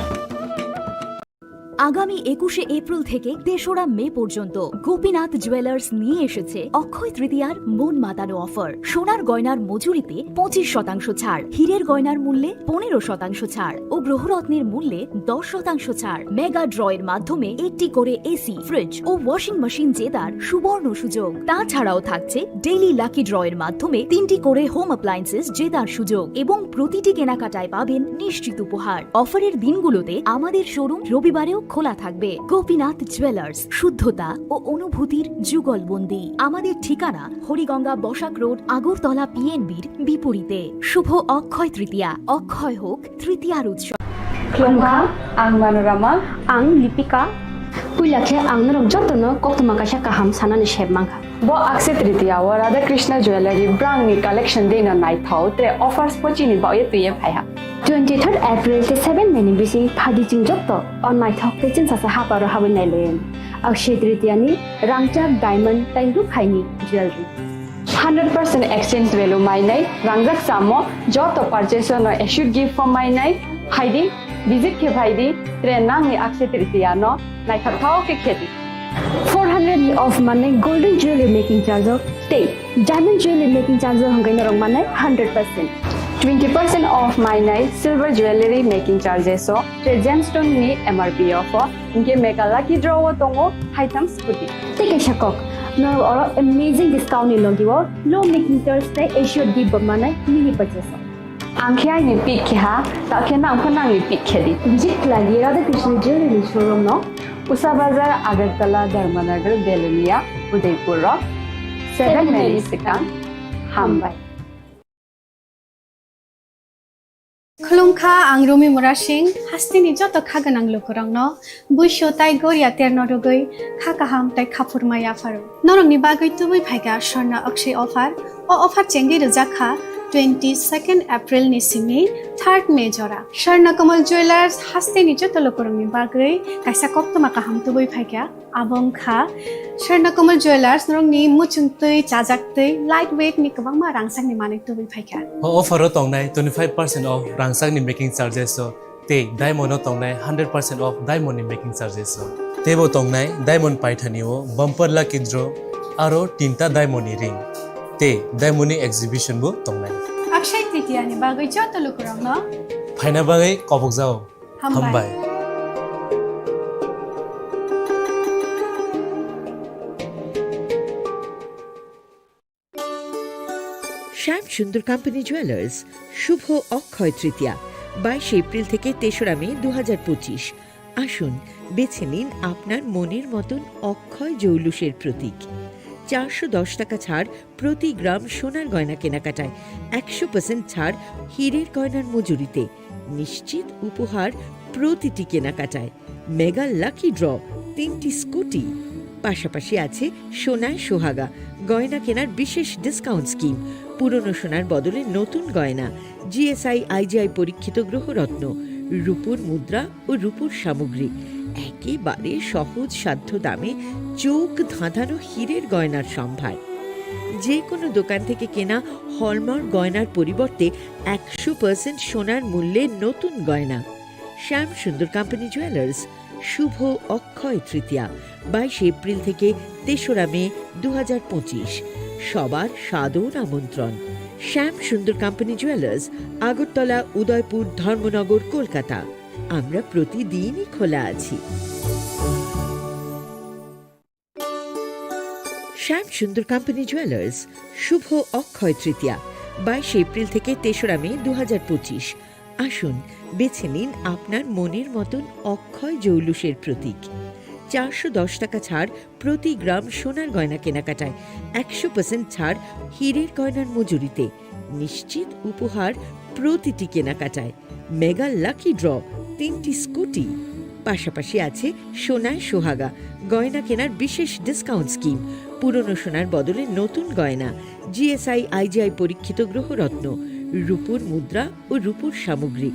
আগামী একুশে এপ্রিল থেকে তেসরা মে পর্যন্ত গোপীনাথ জুয়েলার্স নিয়ে এসেছে অক্ষয় তৃতীয়ার মন মাতানো অফার। সোনার গয়নার মজুরিতে পঁচিশ শতাংশ ছাড়, হীরের গয়নার মূল্যে পনেরো শতাংশ ছাড় ও গ্রহরত্নের মূল্যে দশ শতাংশ ছাড়। মেগা ড্রয়ের মাধ্যমে একটি করে এসি, ফ্রিজ ও ওয়াশিং মেশিন জেতার সুবর্ণ সুযোগ। তাছাড়াও থাকছে ডেইলি লাকি ড্রয়ের মাধ্যমে তিনটি করে হোম অ্যাপ্লায়েন্সেস জেতার সুযোগ এবং প্রতিটি কেনাকাটায় পাবেন নিশ্চিত উপহার। অফারের দিনগুলোতে আমাদের শোরুম রবিবারেও খোলা থাকবে। গোপীনাথ জুয়েলার্স, শুদ্ধতা ও অনুভূতির যুগলবন্দি। আমাদের ঠিকানা হরিগঙ্গা বসাক রোড, আগরতলা পিএনবির বিপরীতে। শুভ অক্ষয় তৃতীয়া, অক্ষয় হোক তৃতীয়ার উৎসব। Khulumkha, ang Manorama. Ang Lipika. Puila khe ang norok jotono koktwma kaisa kaham sanani sep mankha. Bo Akshaya Tritiya o Radha Krishna Jewellery brangni collection deino naithok, tre offers bo chini baoye twiye phaiha. Twenty-third April tei seven May ni bising phadi chwng joto o naithok tei chwngsacha haparo habwi nailaio. Akshay Tritiya ni rangchak diamond tei rukhaini jewelry. Hundred percent exchange value mainai rangjak samo joto purchase no assured gift form mainai. Phaidi, visit khe phaidi, tre nangni Akshay Tritiya no naithok thao khe khedi. Four hundred ni off manai golden jewelry making charge o tei diamond jewelry making charge o hwnkhai norok manai hundred percent. Twenty percent off mainai silver jewelry making charges o tre gemstone ni M R P off o. Hinkhe mega lucky draw o tongo haitham scooty. Tei kaisa kok, norok oro amazing discount ni logi o low making charge tei assured gift bo manai mini purchase o. Ang khe aini pick khe ha, ta khe nang pho nangni pick khe di. Visit khlai di Radha Krishna Jewelry showroom no, Usa Bazar, Agartala, Dharmanagar, Belonia, Udaipur rok, seven May ni swkang. Hambai. Khulumkha, ang Rumi Murasing, hasteni joto kha gwnang lukurokno buisu tai goria terno rwgwi kha kaham tai khaphurma yapharo. Norokni bagwi tubui phaikha Swarna Akshay offer. O offer chengwi rwjak kha twenty second April ni simi third May jora. Swarna Kamal Jewelers hasteni joto lukurokni bagwi kaisa koktwma kaham tubui phaikha. Abo wngkha Swarna Kamal Jewelers, norokni muchung twi, chajak twi, light weight ni kwbangma rangchakni manwi tubui phaikha. O offer o tongnai twenty five percent off rangchakni making charges o tei diamond o tongnai hundred percent off diamond ni making charges o. Teibo tongnai diamond paithani o bumper lucky draw aro tinta diamond ni ring tei diamond ni exhibition bo tongnai. Akshay Tritiya ni bagwi joto lukurokno phaina bagwi kobokjao. Hambai. Hambai. শ্যাম Sundar company jewellers, শুভ অক্ষয় তৃতীয়া, বাইশে এপ্রিল থেকে তেসরা মে দু হাজার পঁচিশ। আসুন, বেছে নিন আপনার মনের মতন অক্ষয় জৌলুসের প্রতীক। চারশো দশ টাকা ছাড় প্রতি গ্রাম সোনার গয়না কেনাকাটায়, একশো পার্সেন্ট ছাড় হীরের গয়নার মজুরিতে। নিশ্চিত উপহার প্রতিটি কেনাকাটায়। মেগা লাকি ড্র, তিনটি স্কুটি। পাশাপাশি আছে সোনায় সোহাগা, গয়না কেনার বিশেষ ডিসকাউন্ট স্কিম, পুরনো সোনার বদলে নতুন গয়না, জিএসআই আইজিআই পরীক্ষিত গ্রহরত্ন, রূপোর মুদ্রা ও রূপোর সামগ্রী। একেবারে সহজ সাধ্য দামে চোখ ধাঁধানো হীরের গয়নার সম্ভার। যে কোনো দোকান থেকে কেনা হলমার্ক গয়নার পরিবর্তে একশো পার্সেন্ট সোনার মূল্যে নতুন গয়না। শ্যাম সুন্দর কোম্পানি জুয়েলার্স, শুভ অক্ষয় তৃতীয়া, বাইশে এপ্রিল থেকে তেসরা মে দু হাজার পঁচিশ। সবার সাদর আমন্ত্রণ। শ্যাম সুন্দর কোম্পানি জুয়েলার্স, আগরতলা, উদয়পুর, ধর্মনগর, কলকাতা। আমরা প্রতিদিনই খোলা আছি। শ্যাম সুন্দর কোম্পানি জুয়েলার্স, শুভ অক্ষয় তৃতীয়া, বাইশে এপ্রিল থেকে তেসরা মে দু হাজার পঁচিশ। আসুন, বেছে নিন আপনার মনের মতন অক্ষয় জৌলুসের প্রতীক। চারশো দশ টাকা ছাড় প্রতি গ্রাম সোনার গয়না কেনাকাটায়, একশো পার্সেন্ট ছাড় হীরের গয়নার মজুরিতে। নিশ্চিত উপহার প্রতিটি কেনাকাটায়। মেগা লাকি ড্র, তিনটি স্কুটি। পাশাপাশি আছে সোনায় সোহাগা, গয়না কেনার বিশেষ ডিসকাউন্ট স্কিম, পুরনো সোনার বদলে নতুন গয়না, জিএসআই আইজিআই পরীক্ষিত গ্রহরত্ন, রূপোর মুদ্রা ও রূপোর সামগ্রী।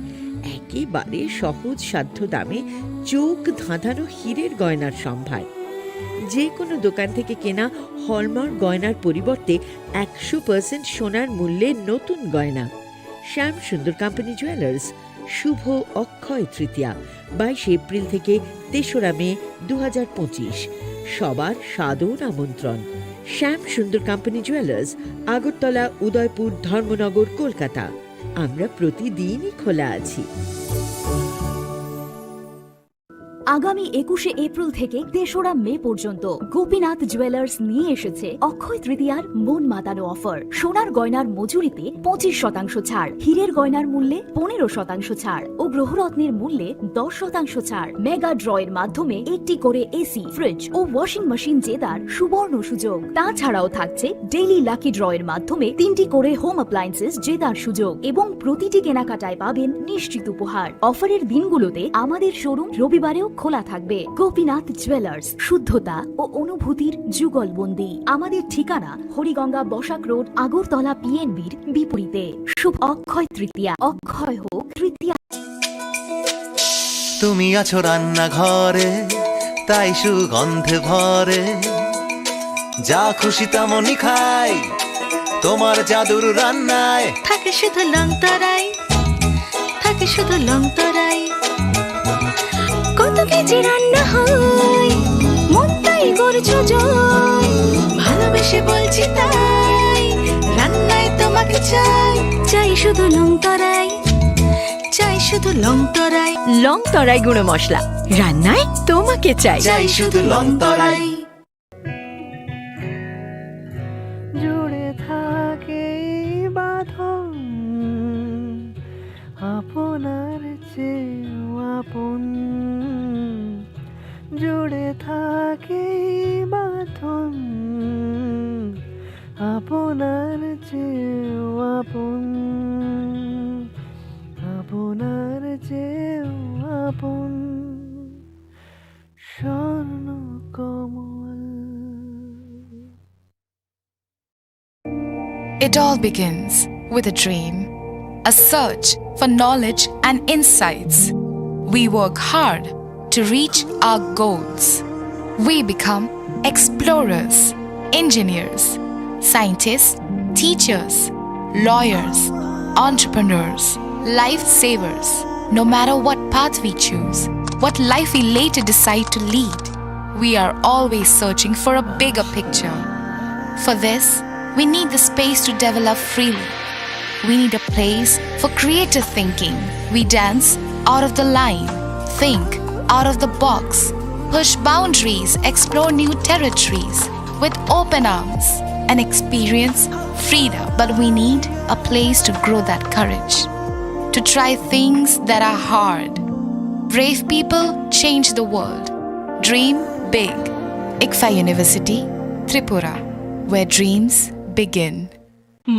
একেবারে সহজ সাধ্য দামে চোখ ধাঁধানো হীরের গয়নার সম্ভার। যে কোনো দোকান থেকে কেনা হলমার্ক গয়নার পরিবর্তে একশো পার্সেন্ট সোনার মূল্যে নতুন গয়না। শ্যাম সুন্দর কোম্পানি জুয়েলার্স, শুভ অক্ষয় তৃতীয়া, বাইশে এপ্রিল থেকে তেসরা মে দু হাজার পঁচিশ। সবার সাদর আমন্ত্রণ। শ্যাম সুন্দর কোম্পানি জুয়েলার্স, আগরতলা, উদয়পুর, ধর্মনগর, কলকাতা। আমরা প্রতিদিনই খোলা আছি। আগামী একুশে এপ্রিল থেকে তেসরা মে পর্যন্ত গোপীনাথ জুয়েলার্স নিয়ে এসেছে অক্ষয় তৃতীয়ার মন মাতানো অফার। সোনার গয়নার মজুরিতে পঁচিশ শতাংশ ছাড়, হীরের গয়নার মূল্যে পনেরো শতাংশ ছাড় ও গ্রহরত্নের মূল্যে দশ শতাংশ ছাড়। মেগা ড্র এর মাধ্যমে একটি করে এসি, ফ্রিজ ও ওয়াশিং মেশিন জেতার সুবর্ণ সুযোগ। তাছাড়াও থাকছে ডেইলি লাকি ড্র এর মাধ্যমে তিনটি করে হোম অ্যাপ্লায়েন্সেস জেতার সুযোগ এবং প্রতিটি কেনাকাটায় পাবেন নিশ্চিত উপহার। অফারের দিনগুলোতে আমাদের শোরুম রবিবারেও খোলা থাকবে। গোপীনাথ জুয়েলার্স, শুদ্ধতা ও অনুভূতির যুগলবন্দি। আমাদের ঠিকানা হরিগঙ্গা বসাক রোড, আগরতলা পিএনবির বিপরীতে। শুভ অক্ষয় তৃতীয়া, অক্ষয় হোক তৃতীয়া। তুমি আছো রান্নাঘরে, তাই সুগন্ধে ভরে যা খুশি তেমনই খাই তোমার জাদুর রান্নায়। থাকে শুধু লং তরাই, থাকে শুধু লং তরাই। কত কেজি রান্না হয়, মনটাই করছো জয়। ভালোবেসে বলছি তাই, রান্নায় তোমাকে চাই। চাই শুধু লং তরাই, চাই শুধু লং তরাই। লং তরাই গুঁড়ো মশলা, রান্নায় তোমাকে চাই। চাই শুধু লং তরাই। জুড়ে থাকে এই বাঁধন আপনার চেয়েও আপন। জুড়ে থাকে এই বাঁধন আপনার চেয়েও আপন, আপনার চেয়েও আপন। স্বর্ণ কমল। It all begins with a dream, a search for knowledge and insights. We work hard to reach our goals. We become explorers, engineers, scientists, teachers, lawyers, entrepreneurs, lifesavers. No matter what path we choose, what life we later decide to lead, we are always searching for a bigger picture. For this, we need the space to develop freely. We need a place for creative thinking. We dance out of the line, think out of the box, push boundaries, explore new territories with open arms and experience freedom. But we need a place to grow that courage, to try things that are hard. Brave people change the world. Dream big. ICFAI University, Tripura, where dreams begin.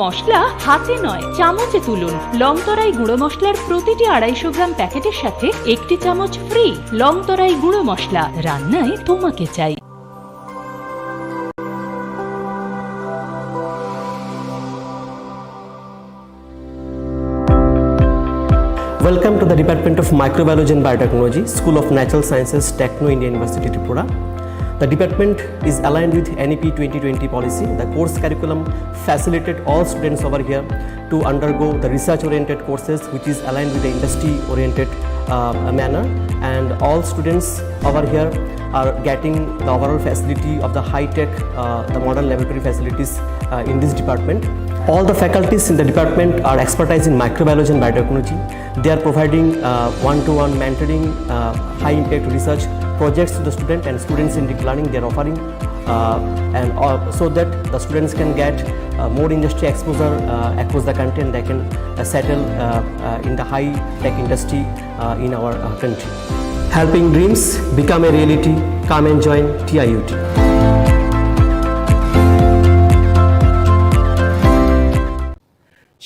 মশলা হাতে নয়, চামচে তুলুন। লং তরাই গুঁড়ো মশলার প্রতিটি আড়াইশো গ্রাম প্যাকেটের সাথে একটি চামচ ফ্রি। লং তরাই গুঁড়ো মশলা, রান্নায় তোমাকে চাই। Welcome to the Department of Microbiology and Biotechnology, School of Natural Sciences, Techno India University, Tripura. The department is aligned with N E P twenty twenty policy. The course curriculum facilitate all students over here to undergo the research-oriented courses, which is aligned with the industry-oriented, uh, manner. And all students over here are getting the overall facility of the high-tech, uh, the modern laboratory facilities, uh, in this department. All the faculties in the department are expertise in microbiology and biotechnology. They are providing, uh, one-to-one mentoring, uh, high-impact research projects to the student and students-centric learning they are offering, uh, and, uh, so that the students can get, uh, more industry exposure, uh, across the country, and they can, uh, settle, uh, uh, in the high-tech industry, uh, in our, uh, country. Helping dreams become a reality. Come and join T I U T.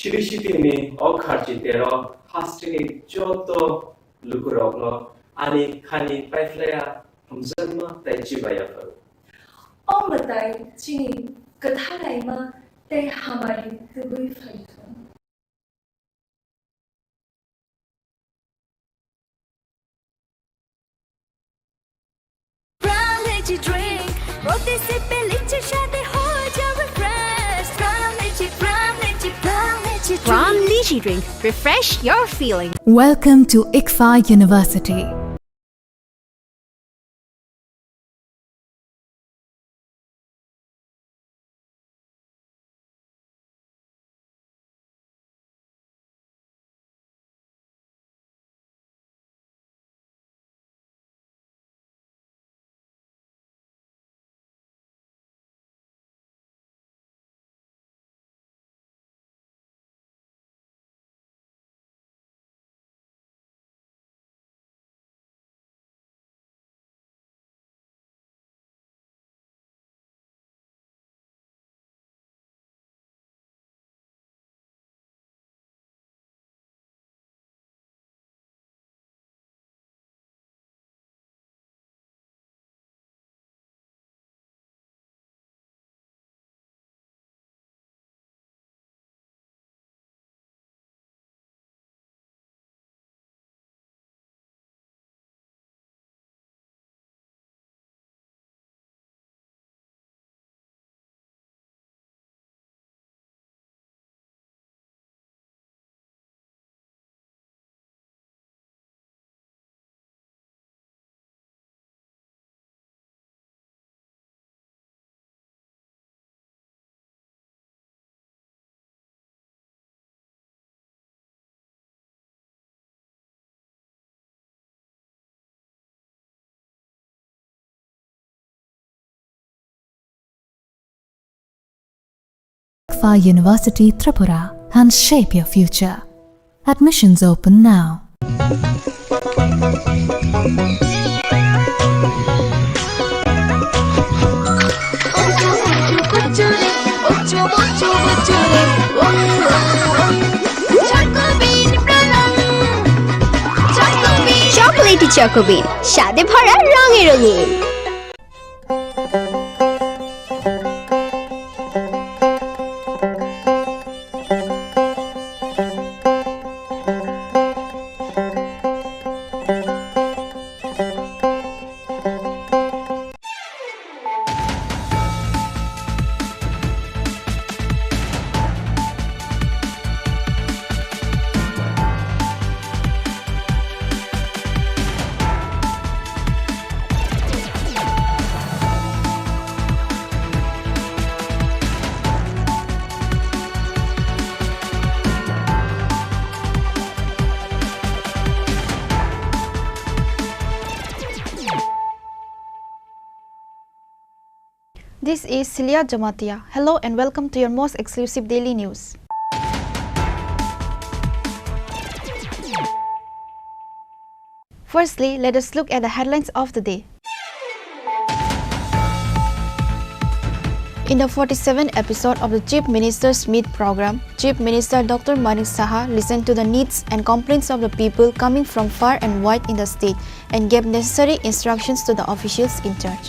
Siri sitini o kharchi tero hasteni joto lukurokno ani khani paiphlaiya hamjakma tei chibaiya pharo. O mwtai chini kwthalaima tei hamari tubui phaithung. Pram Lychee Drink, প্রতি সিপে লিচির স্বাদে হয়ে যাবে fresh. Pram Lychee, Pram Lychee, Pram Lychee Drink. Pram Lychee Drink, refresh your feeling. Welcome to ICFAI University. Kfa University Tripura and shape your future. Admissions open now. Chocolatey Choco Bean, স্বাদে ভরা, রঙে রঙিন। This is Celia Jamatia. Hello and welcome to your most exclusive daily news. Firstly, let us look at the headlines of the day. In the forty-seventh episode of the Chief Minister's Meet program, Chief Minister Doctor Manik Saha listened to the needs and complaints of the people coming from far and wide in the state and gave necessary instructions to the officials in charge.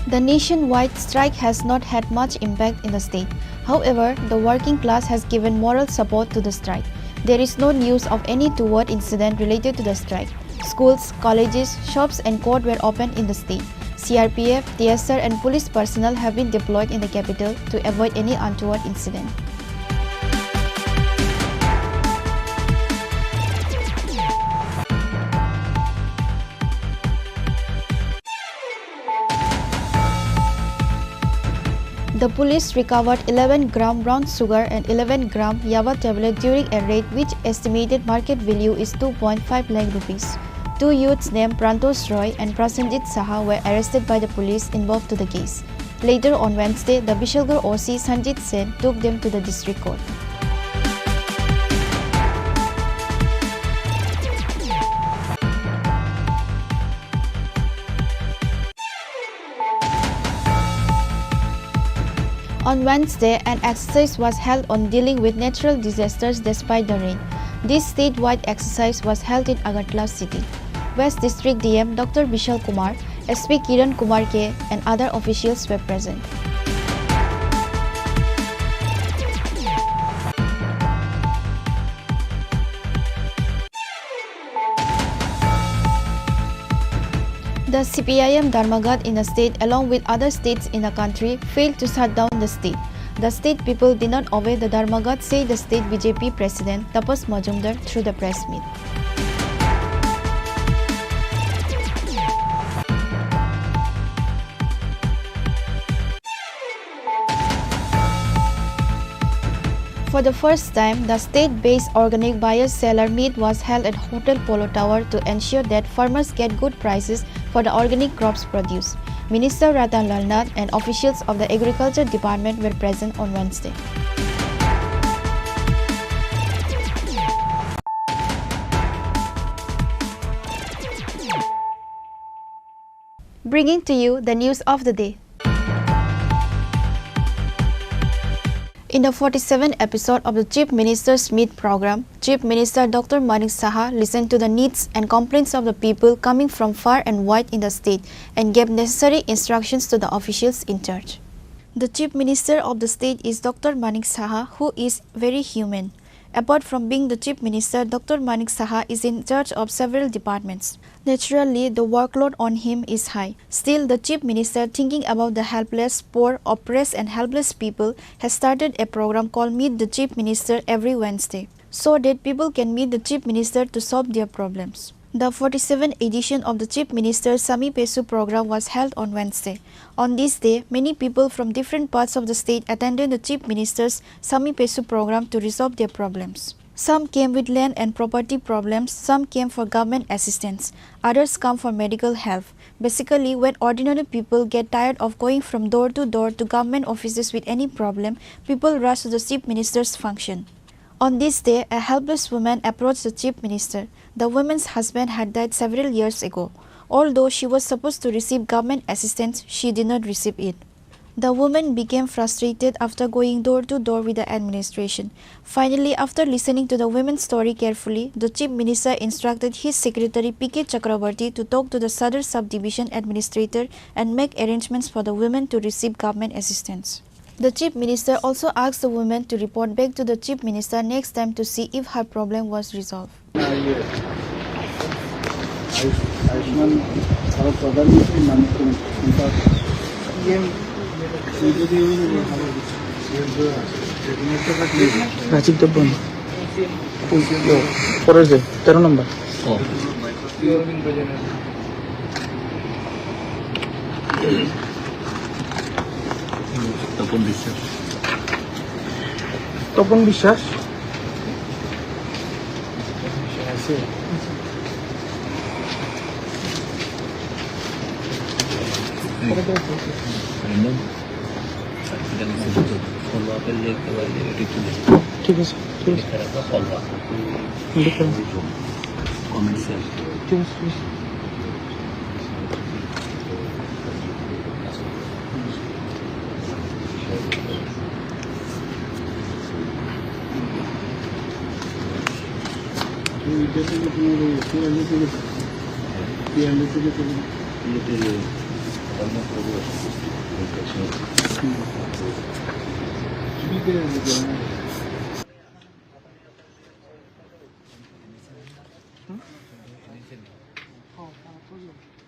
The nationwide strike has not had much impact in the state. However, the working class has given moral support to the strike. There is no news of any untoward incident related to the strike. Schools, colleges, shops and court were opened in the state. C R P F, T S R and police personnel have been deployed in the capital to avoid any untoward incident. The police recovered eleven gram brown sugar and eleven gram yaba tablet during a raid, which estimated market value is two point five lakh rupees. Two youths named Prantosh Roy and Prasenjit Saha were arrested by the police involved to the case. Later on Wednesday, the Bishalgarh O C Sanjit Sen took them to the district court. On Wednesday, an exercise was held on dealing with natural disasters despite the rain. This statewide exercise was held in Agartala city. West District D M Doctor Bishal Kumar, S P Kiran Kumar K, and other officials were present. The C P I M Dharmaghat in the state, along with other states in the country, failed to shut down the state. The state people did not obey the Dharmaghat, said the state B J P president Tapas Majumdar through the press meet. For the first time, the state-based organic buyer-seller meet was held at Hotel Polo Tower to ensure that farmers get good prices for the organic crops produce. Minister Ratan Lal Nath and officials of the Agriculture Department were present on Wednesday. Bringing to you the news of the day. In the forty-seventh episode of the Chief Minister's Meet program, Chief Minister Doctor Manik Saha listened to the needs and complaints of the people coming from far and wide in the state and gave necessary instructions to the officials in charge. The Chief Minister of the state is Doctor Manik Saha, who is very human. Apart from being the Chief Minister, Doctor Manik Saha is in charge of several departments. Naturally, the workload on him is high. Still, the Chief Minister, thinking about the helpless, poor, oppressed and helpless people, has started a program called Meet the Chief Minister every Wednesday, so that people can meet the Chief Minister to solve their problems. The forty-seventh edition of the Chief Minister's Sami Pesu program was held on Wednesday. On this day, many people from different parts of the state attended the Chief Minister's Sami Pesu program to resolve their problems. Some came with land and property problems, some came for government assistance, others come for medical help. Basically, when ordinary people get tired of going from door to door to government offices with any problem, people rush to the Chief Minister's function. On this day, a helpless woman approached the Chief Minister. The woman's husband had died several years ago. Although she was supposed to receive government assistance, she did not receive it. The woman became frustrated after going door to door with the administration. Finally, after listening to the woman's story carefully, the Chief Minister instructed his secretary P K Chakraborty to talk to the Sadar Subdivision administrator and make arrangements for the woman to receive government assistance. The Chief Minister also asked the woman to report back to the Chief Minister next time to see if her problem was resolved. Ayushman भारत प्रधानमंत्री माननीय उनका पीएम। राजीव देवन। পরের যে তেরো নম্বর। তপন বিশ্বাস। তপন বিশ্বাস। ঠিক আছে, ঠিক আছে। ঠিক আছে, ঠিক আছে।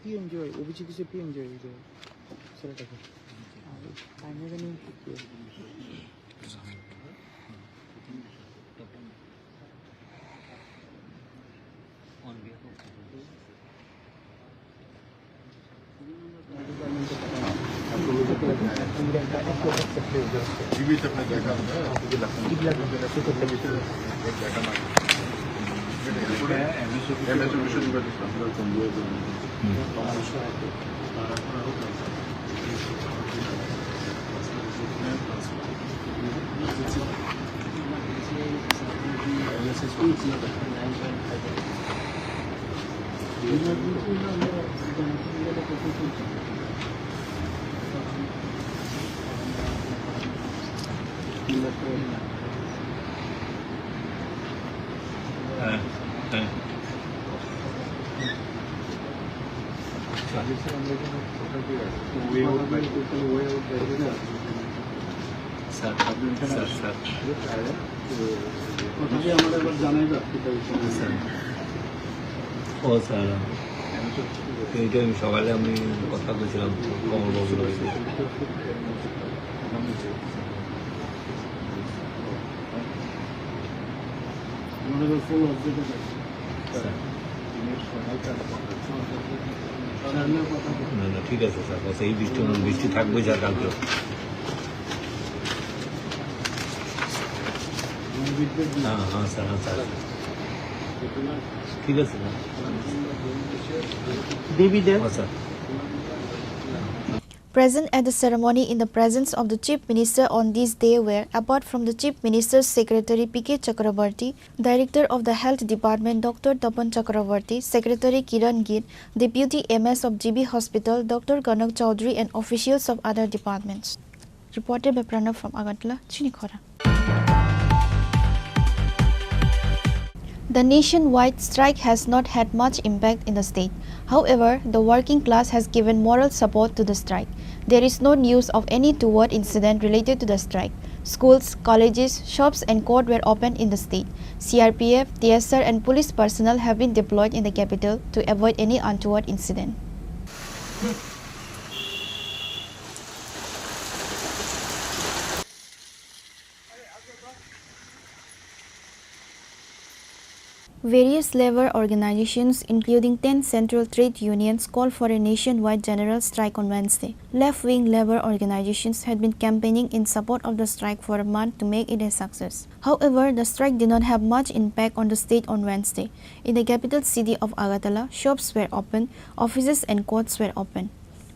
পিএমজেওয়াই, ওবিসি কিসে পিএমজেওয়াই, ওই যে ছেলেটাকে। আর তাই না জানি কি। Sir, sir, sir. স্যার। ও স্যার, এইটা আমি সকালে আমি কথা বলছিলাম কমলবাবুর লগে। স্যার। না, না, ঠিক আছে স্যার, আচ্ছা, এই বৃষ্টি, বৃষ্টি থাকবে স্যার কালকে। হ্যাঁ, হ্যাঁ স্যার, হ্যাঁ স্যার। ঠিক আছে স্যার। দেবী দেব। হ্যাঁ sir. Present at the ceremony in the presence of the Chief Minister on this day were, apart from the Chief Minister's secretary P K Chakraborty, Director of the Health Department Doctor Tapan Chakraborty, Secretary Kiran Gill, Deputy M S of G B Hospital Doctor Kanak Chaudhary and officials of other departments. Reported by Pranav from Agartala, Chini Khorang. The nationwide strike has not had much impact in the state. However, the working class has given moral support to the strike. There is no news of any untoward incident related to the strike. Schools, colleges, shops and court were opened in the state. C R P F, T S R and police personnel have been deployed in the capital to avoid any untoward incident. Various labor organizations, including ten central trade unions, called for a nationwide general strike on Wednesday. Left-wing labor organizations had been campaigning in support of the strike for a month to make it a success. However, the strike did not have much impact on the state on Wednesday. In the capital city of Agartala, shops were open, offices and courts were open.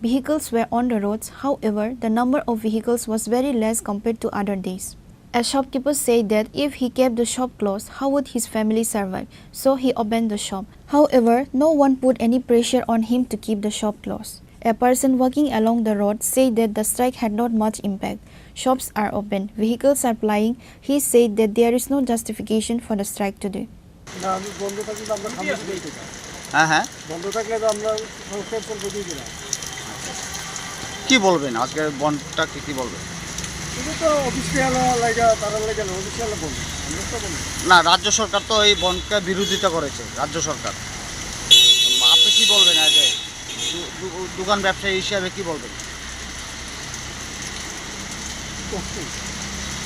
Vehicles were on the roads. However, the number of vehicles was very less compared to other days. A shopkeeper said that if he kept the shop closed, how would his family survive? So he opened the shop. However, no one put any pressure on him to keep the shop closed. A person walking along the road said that the strike had not much impact. Shops are open, vehicles are plying. He said that there is no justification for the strike today. না, আমি বন্ধ থাকলে তো আমরা সামনে দিয়ে দিতাম। হ্যাঁ, হ্যাঁ। বন্ধ থাকলে তো আমরা সংস্কার করবো দিয়ে দিলাম। কি বলবেন আজকে বন্ধটাকে, কি বলবেন? এটা তো অফিসিয়াল লাগে, তারা লাগে না, অফিসিয়াল বন্ধ। আমরা তো বন্ধ। না, রাজ্য সরকার তো এই বন্ধকে বিরোধিতা করেছে, রাজ্য সরকার। আপনি কি বলবেন আজ এই দু-, দু-, দোকান ব্যবসায়ী হিসাবে কি বলবেন?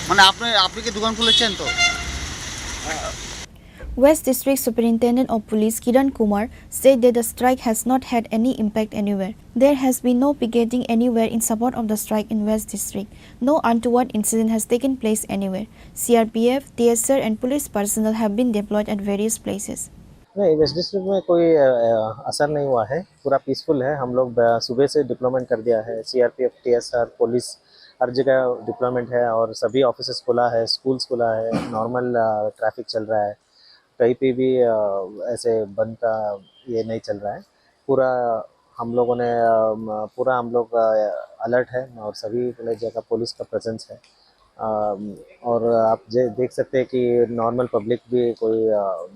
মানে আপনি, আপনি কি দোকান খুলেছেন তো? হ্যাঁ। West District Superintendent of Police Kiran Kumar said that the strike has not had any impact anywhere. There has been no picketing anywhere in support of the strike in West District. No untoward incident has taken place anywhere. C R P F, T S R and police personnel have been deployed at various places. नहीं, waste district में कोई, अ, अ, असर नहीं हुआ है, पूरा पीसफुल है। हम लोग, अ, सुबह से डिप्लॉयमेंट कर दिया है, सीआरपीएफ, टीएसआर, पुलिस, हर जगह डिप्लॉयमेंट है और सभी ऑफिसेज खुला है, स्कूल्स खुला है, नॉर्मल, अ, ट्रैफिक चल रहा है, कहीं पे भी, अ, ऐसे बंद का ये नहीं चल रहा है। पूरा हम लोगों ने, अ, म-, पूरा हम लोग, अ, अलर्ट है और सभी जगह पुलिस का प्रेजेंस है। अम, और आप जे-, देख सकते हैं कि नॉर्मल पब्लिक भी कोई, अ,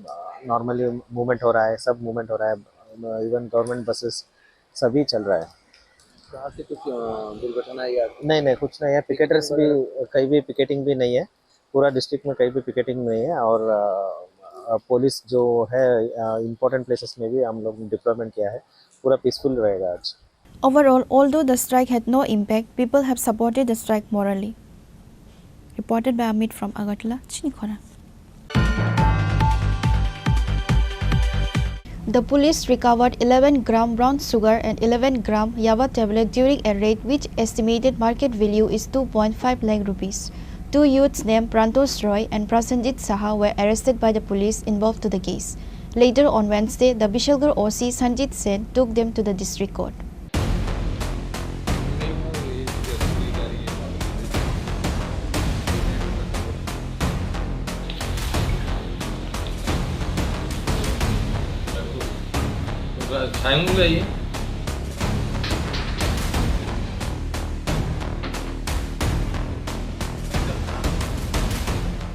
नॉर्मली मूवमेंट हो रहा है, सब मूवमेंट हो रहा है, इवन गवर्नमेंट बसेस सभी चल रहा है। कहाँ से कुछ, अ, दुर्घटना या नहीं, नहीं, कुछ नहीं है। पिकेटर्स भी, कहीं भी पिकेटिंग भी नहीं है। पूरा डिस्ट्रिक्ट में कहीं भी पिकेटिंग नहीं है और, अ, अ, पुलिस जो है, अ, इम्पोर्टेंट प्लेसेस में भी हम लोग डिप्लॉयमेंट किया है। पूरा पीसफुल रहेगा आज। Overall, although the strike had no impact, people have supported the strike morally. Reported by Amit from Agartala, Chinikhora. The police recovered eleven gram brown sugar and eleven gram yaba tablet during a raid which estimated market value is two point five lakh rupees. Two youths named Prantosh Roy and Prasenjit Saha were arrested by the police involved to the case. Later on Wednesday, the Bishalgarh O C Sanjit Sen took them to the district court.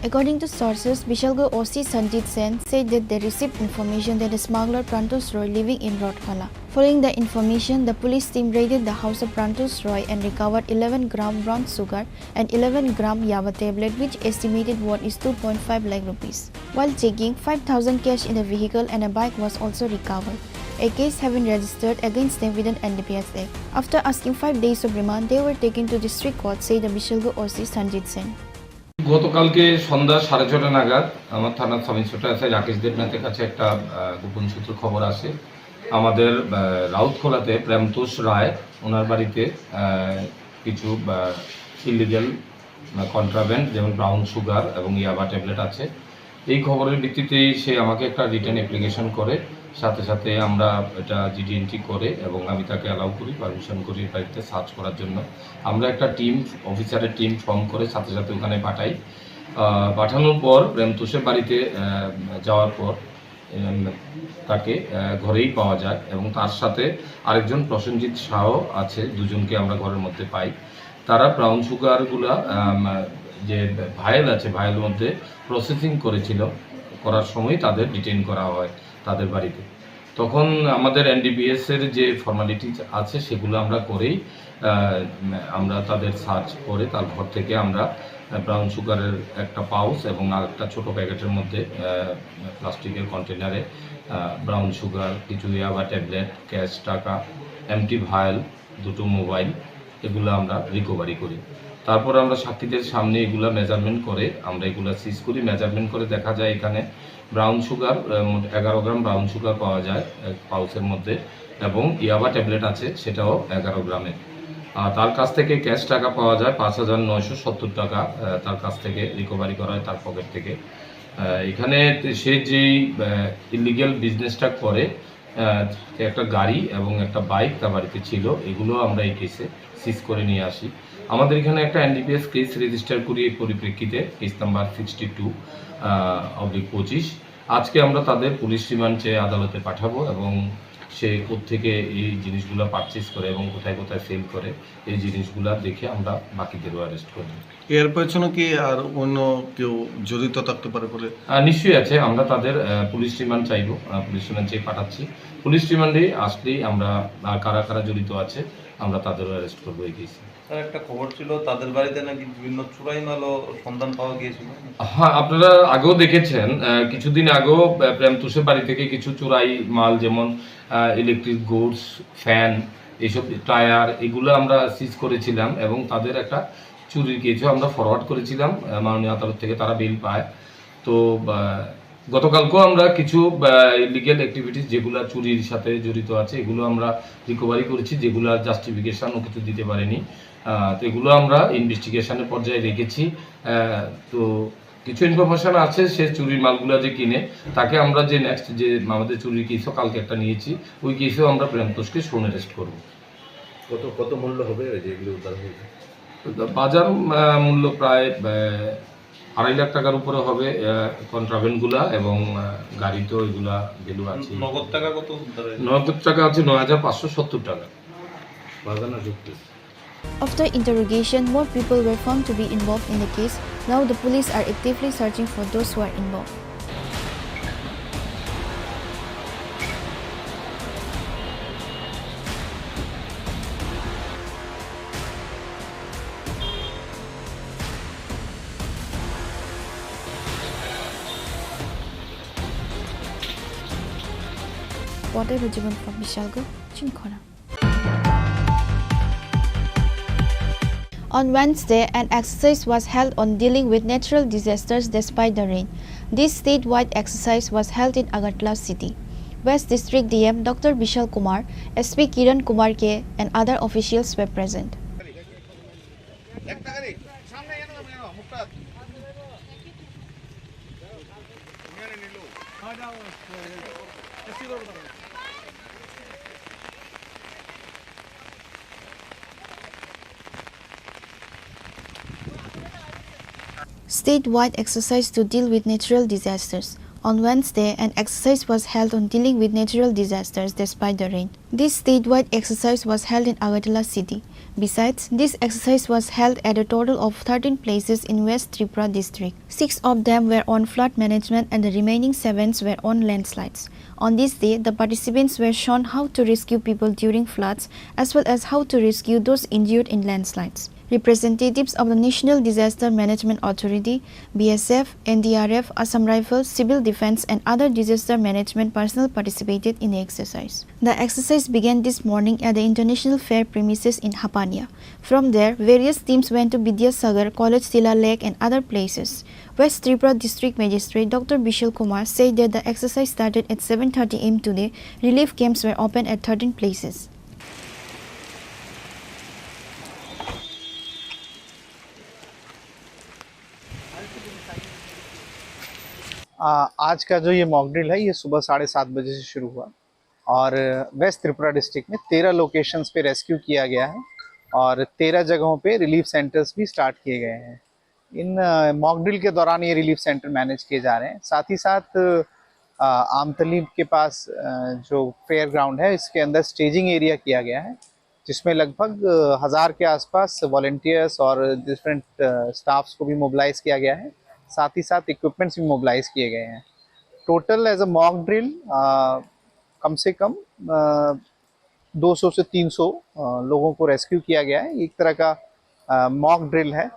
According to sources, Bishalgarh O C Sanjit Sen said that they received information that a smuggler Prantosh Roy living in Rotkhala. Following the information, the police team raided the house of Prantosh Roy and recovered eleven gram brown sugar and eleven gram yaba tablet, which estimated worth is two point five lakh rupees. While checking, five thousand cash in the vehicle and a bike was also recovered. A case have been registered against them with an N D P S Act. After asking five days of remand, they were taken to district court, said the Bishalgarh O C Sanjit Sen. গতকালকে সন্ধ্যা সাড়ে ছটা নাগাদ আমার থানার sub inspector SI Rakesh দেবনাথের কাছে একটা, আহ, গোপন সূত্রে খবর আসে। আমাদের, আহ, রাউতখোলাতে প্রেমতোষ রায়, ওনার বাড়িতে, আহ, কিছু, আহ, ইলিগ্যাল, আহ, কন্ট্রাব্যান্ড, যেমন ব্রাউন সুগার এবং ইয়াবা ট্যাবলেট আছে। এই খবরের ভিত্তিতেই সে আমাকে একটা রিটেন অ্যাপ্লিকেশন করে, সাথে সাথে আমরা এটা জিডি এন্ট্রি করে এবং আমি তাকে অ্যালাউ করি, পারমিশন করি বাড়িতে সার্চ করার জন্য। আমরা একটা টিম, অফিসারের টিম ফর্ম করে সাথে সাথে ওখানে পাঠাই। আহ, পাঠানোর পর প্রেমতোষের বাড়িতে, আহ, যাওয়ার পর, উম, তাকে, আহ, ঘরেই পাওয়া যায় এবং তার সাথে আরেকজন প্রসেনজিৎ শাহ আছে, দুজনকে আমরা ঘরের মধ্যে পাই। তারা ব্রাউন সুগারগুলা, আম, যে ভায়েল আছে, ভায়েল মধ্যে প্রসেসিং করেছিল, করার সময় তাদের ডিটেইন করা হয় তাদের বাড়িতে। তখন আমাদের এনডিপিএস এর যে ফর্মালিটিজ আছে সেগুলো আমরা করেই, আহ, আমরা তাদের সার্চ করে তার ঘর থেকে আমরা, আহ, ব্রাউন সুগারের একটা পাউচ এবং আরেকটা ছোট প্যাকেটের মধ্যে, আহ, প্লাস্টিকের কন্টেনারে, আহ, ব্রাউন সুগার, কিছু ইয়াবা ট্যাবলেট, ক্যাশ টাকা, এমটি ভায়েল, দুটো মোবাইল, এগুলো আমরা রিকভারি করি। তারপর আমরা সাক্ষীদের সামনে এগুলা মেজারমেন্ট করে, আমরা এগুলা সিজ করি। মেজারমেন্ট করে দেখা যায় এখানে ব্রাউন সুগার, আহ, মোট এগারো গ্রাম ব্রাউন সুগার পাওয়া যায় এক পাউচের মধ্যে, এবং ইয়াবা ট্যাবলেট আছে, সেটাও এগারো গ্রামের। আর তার কাছ থেকে ক্যাশ টাকা পাওয়া যায় পাঁচ হাজার নয়শো সত্তর টাকা, আহ, তার কাছ থেকে রিকভারি করা হয় তার পকেট থেকে। আহ, এখানে সে যেই ইলিগেল বিজনেসটা করে, আহ, একটা গাড়ি এবং একটা বাইক তার বাড়িতে ছিল, এগুলো আমরা এই কেসে সিজ করে নিয়ে আসি। আমাদের এখানে একটা এনডিপিএস কেস রেজিস্টার করি এই পরিপ্রেক্ষিতে, case number sixty two oblique পঁচিশ। আজকে আমরা তাদের পুলিশ রিমান্ড চেয়ে আদালতে পাঠাবো এবং সে কোত্থেকে এই জিনিসগুলো পারচেজ করে এবং কোথায় কোথায় সেল করে, এই জিনিসগুলো দেখে আমরা বাকিদেরও অ্যারেস্ট করব। এর পেছনে কি আর অন্য কেউ জড়িত থাকতে পারে বলে? আহ, নিশ্চয়ই আছে। আমরা তাদের, আহ, পুলিশ রিমান্ড চাইবো, আহ, পুলিশ রিমান্ড চেয়ে পাঠাচ্ছি। পুলিশ রিমান্ডে আসলেই আমরা, আহ, কারা কারা জড়িত আছে, আমরা তাদেরও অ্যারেস্ট করবো এই কেসে। স্যার, একটা খবর ছিল, তাদের বাড়িতে নাকি বিভিন্ন চুরাই মালও সন্ধান পাওয়া গিয়েছিল। হ্যাঁ, আপনারা আগেও দেখেছেন, আহ, কিছুদিন আগেও, আহ, প্রেমতোষের বাড়ি থেকে কিছু চুরাই মাল, যেমন, আহ, ইলেকট্রিক গুডস, ফ্যান, এইসব টায়ার, এগুলো আমরা সিজ করেছিলাম এবং তাদের একটা চুরির কেসও আমরা ফরওয়ার্ড করেছিলাম, আহ, মাননীয় আদালত থেকে তারা বেইল পায়। তো, আহ, গতকালকেও আমরা কিছু, আহ, ইলিগ্যাল অ্যাক্টিভিটিস যেগুলো চুরির সাথে জড়িত আছে, এগুলো আমরা রিকভারি করেছি, যেগুলো জাস্টিফিকেশনও কিছু দিতে পারেনি। আহ, তো এগুলো আমরা ইনভেস্টিগেশনের পর্যায়ে রেখেছি। আহ, তো কিছু ইনফরমেশন আছে, সে চুরির মালগুলা যে কিনে, তাকে আমরা যে নেক্সট যে আমাদের চুরির কেসও কালকে একটা নিয়েছি, ওই কেসেও আমরা প্রেমতোষকে শোন অ্যারেস্ট করবো। কত, কত মূল্য হবে ওই যেগুলো উদ্ধার হয়েছে? তো বাজার, আহ, মূল্য প্রায়, আহ, আড়াই লাখ টাকার উপরে হবে, আহ, কন্ট্রাব্যান্ডগুলা এবং, আহ, গাড়ি তো এগুলা ভ্যালু আছে। নগদ টাকা কত উদ্ধার হয়েছে? নগদ টাকা আছে নয় হাজার পাঁচশো সত্তর টাকা। বাগানা যুক্তি। After interrogation, more people were found to be involved in the case. Now the police are actively searching for those who are involved. Whatever Jibon from Bishalgarh, Chinkhona. On Wednesday, an exercise was held on dealing with natural disasters despite the rain. This statewide exercise was held in Agartala city. West District D M Doctor Bishal Kumar, S P Kiran Kumar K, and other officials were present. Statewide exercise to deal with natural disasters. On Wednesday, an exercise was held on dealing with natural disasters despite the rain. This statewide exercise was held in Agartala city. Besides, this exercise was held at a total of thirteen places in West Tripura district. Six of them were on flood management and the remaining sevens were on landslides. On this day, the participants were shown how to rescue people during floods as well as how to rescue those injured in landslides. Representatives of the National Disaster Management Authority, B S F, N D R F, Assam Rifles, Civil Defence and other disaster management personnel participated in the exercise. The exercise began this morning at the International Fair premises in Hapania. From there, various teams went to Vidyasagar, College Tila Lake and other places. West Tripura District Magistrate Doctor Bishal Kumar said that the exercise started at seven thirty a m today. Relief camps were opened at thirteen places. आ, आज का जो ये mock drill है, ये सुबह साढ़े सात बजे से शुरू हुआ और वेस्ट त्रिपुरा डिस्ट्रिक्ट में तेरह लोकेशंस पे रेस्क्यू किया गया है और तेरह जगहों पे रिलीफ सेंटर्स भी स्टार्ट किए गए हैं। इन, अ, मॉक ड्रिल के दौरान ये रिलीफ सेंटर मैनेज किए जा रहे हैं। साथ ही साथ, अ, आमतली के पास, अ, जो फेयर ग्राउंड है, इसके अंदर स्टेजिंग एरिया किया गया है, जिसमें लगभग, अ, हज़ार के आसपास वॉलंटियर्स और डिफरेंट, अ, स्टाफ्स को भी मोबिलाइज किया गया है। साथ ही साथ इक्विपमेंट्स भी मोबिलाइज किए गए हैं। टोटल एज अ मॉक ड्रिल, अ, कम से कम, अ, दो सौ से तीन सौ, अ, लोगों को रेस्क्यू किया गया है। एक तरह का, अ, मॉक ड्रिल है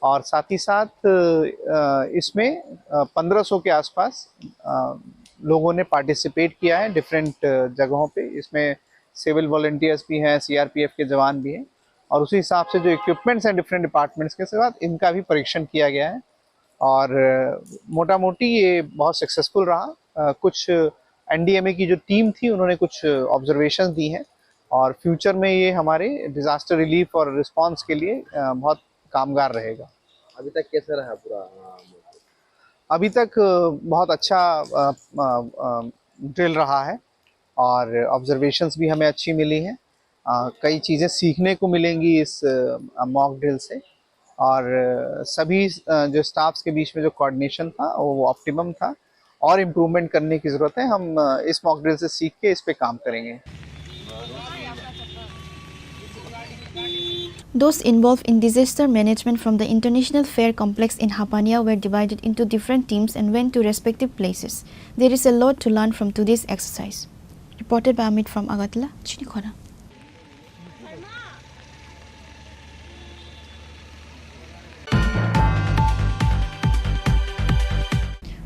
और साथ ही साथ, अ, इसमें, अ, पन्द्रह सौ के आसपास, अ, लोगों ने पार्टिसिपेट किया है डिफरेंट, अ, जगहों पे। इसमें सिविल वॉलंटियर्स भी हैं, सीआरपीएफ के जवान भी हैं और उसी हिसाब से जो इक्विपमेंट्स हैं डिफरेंट डिपार्टमेंट्स के साथ, इनका भी परीक्षण किया गया है। और मोटा मोटी ये बहुत सक्सेसफुल रहा। कुछ एनडीएमए की जो टीम थी, उन्होंने कुछ ऑब्जर्वेशन दी हैं और फ्यूचर में ये हमारे डिजास्टर रिलीफ और रिस्पांस के लिए बहुत कामगार रहेगा। अभी तक कैसा रहा पूरा? अभी तक बहुत अच्छा ड्रिल रहा है और ऑब्जर्वेशंस भी हमें अच्छी मिली हैं। कई चीज़ें सीखने को मिलेंगी इस मॉक ड्रिल से और सभी जो स्टाफ्स के बीच में जो कोऑर्डिनेशन था, वो ऑप्टिमम था और इम्प्रूवमेंट करने की ज़रूरत है। हम इस मॉक ड्रिल से सीख के इस पे काम करेंगे। Those involved in disaster management from the International Fair Complex in Hapania were divided into different teams and went to respective places. There is a lot to learn from today's exercise. Reported by Amit from Agartala, Chinikhona.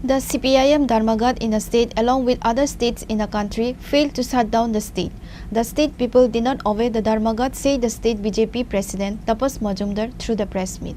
The C P I M Dharmaghat in the state, along with other states in the country, failed to shut down the state. The state people did not obey the Dharmaghat, said the state B J P president Tapas Majumdar through the press meet.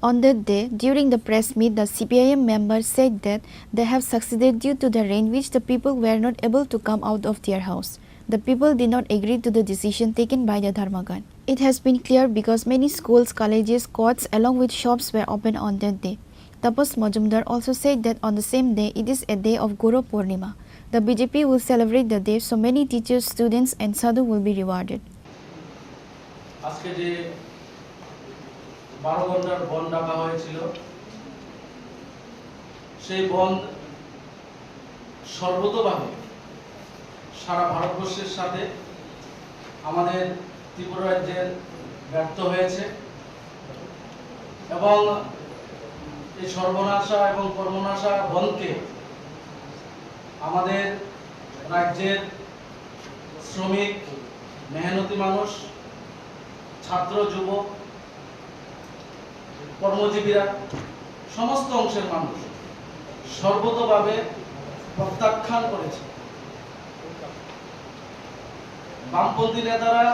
On that day, during the press meet, the C P I M members said that they have succeeded due to the rain, which the people were not able to come out of their house. The people did not agree to the decision taken by the Dharmaghat. It has been clear because many schools, colleges, courts, along with shops were open on that day. Tapas Majumdar also said that on the same day, it is a day of Guru Purnima. The B J P will celebrate the day, so many teachers, students, and sadhu will be rewarded. আজকে যে বারো ঘন্টার বন্ধ ডাকা হয়েছিল, সেই বন্ধ সর্বতোভাবে সারা ভারতবর্ষের সাথে আমাদের ত্রিপুরা রাজ্যের ব্যর্থ হয়েছে এবং এই সর্বনাশা এবং কর্মনাশা বন্ধকে আমাদের রাজ্যের শ্রমিক, মেহনতি মানুষ, ছাত্র, যুবক, কর্মজীবীরা, সমস্ত অংশের মানুষ সর্বতোভাবে প্রত্যাখ্যান করেছে। বামপন্থী নেতারা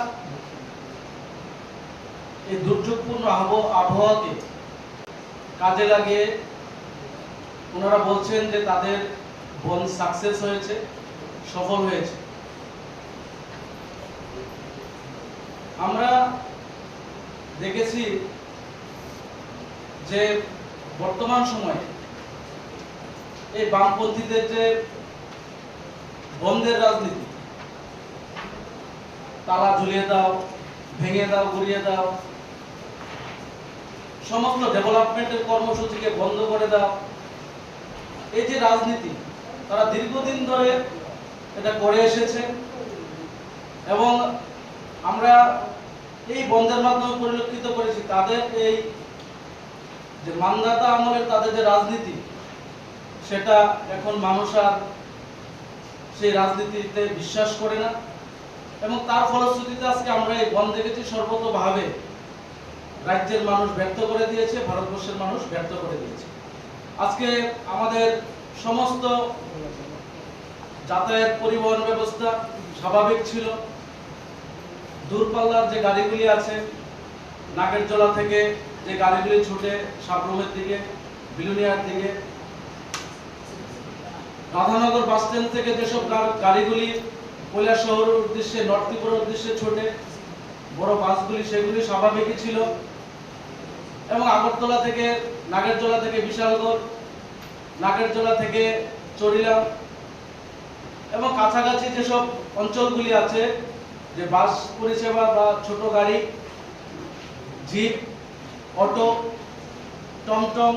এই দুর্যোগপূর্ণ আবহ-, আবহাওয়াকে কাজে লাগিয়ে ওনারা বলছেন যে তাদের বন্ধ সাকসেস হয়েছে, সফল হয়েছে। আমরা দেখেছি যে বর্তমান সময়ে এই বামপন্থীদের যে বন্ধের রাজনীতি, তালা ঝুলিয়ে দাও, ভেঙে দাও, গুড়িয়ে দাও, সমস্ত ডেভেলপমেন্টের কর্মসূচিকে বন্ধ করে দাও, এই যে রাজনীতি, তারা দীর্ঘদিন ধরে এটা করে এসেছে এবং আমরা এই বন্ধের মাধ্যমে পরিলক্ষিত করেছি তাদের এই যে মান্ধাতা আমলের তাদের যে রাজনীতি, সেটা এখন মানুষ আর সেই রাজনীতিতে বিশ্বাস করে না। এবং তার ফলশ্রুতিতে আজকে আমরা এই বন্ধ দেখেছি, সর্বতোভাবে রাজ্যের মানুষ ব্যর্থ করে দিয়েছে, ভারতবর্ষের মানুষ ব্যর্থ করে দিয়েছে। আজকে আমাদের সমস্ত যাতায়াত পরিবহন ব্যবস্থা স্বাভাবিক ছিল। দূরপাল্লার যে গাড়িগুলি আছে, নাগেরজোলা থেকে যে গাড়িগুলি ছুটে সাব্রুমের দিকে, বিলোনিয়ার দিকে, রাধানগর বাস স্ট্যান্ড থেকে যেসব গা-, গাড়িগুলি কৈলাসহরের উদ্দেশ্যে, নর্থ ত্রিপুরার উদ্দেশ্যে ছোটে, বড় বাসগুলি, সেগুলি স্বাভাবিকই ছিল। এবং আগরতলা থেকে, নাগেরজোলা থেকে বিশালগড়, নাগেরজোলা থেকে চরিলাম এবং কাছাকাছি যেসব অঞ্চলগুলি আছে, যে বাস পরিষেবা বা ছোট গাড়ি, জিপ, অটো, টমটম,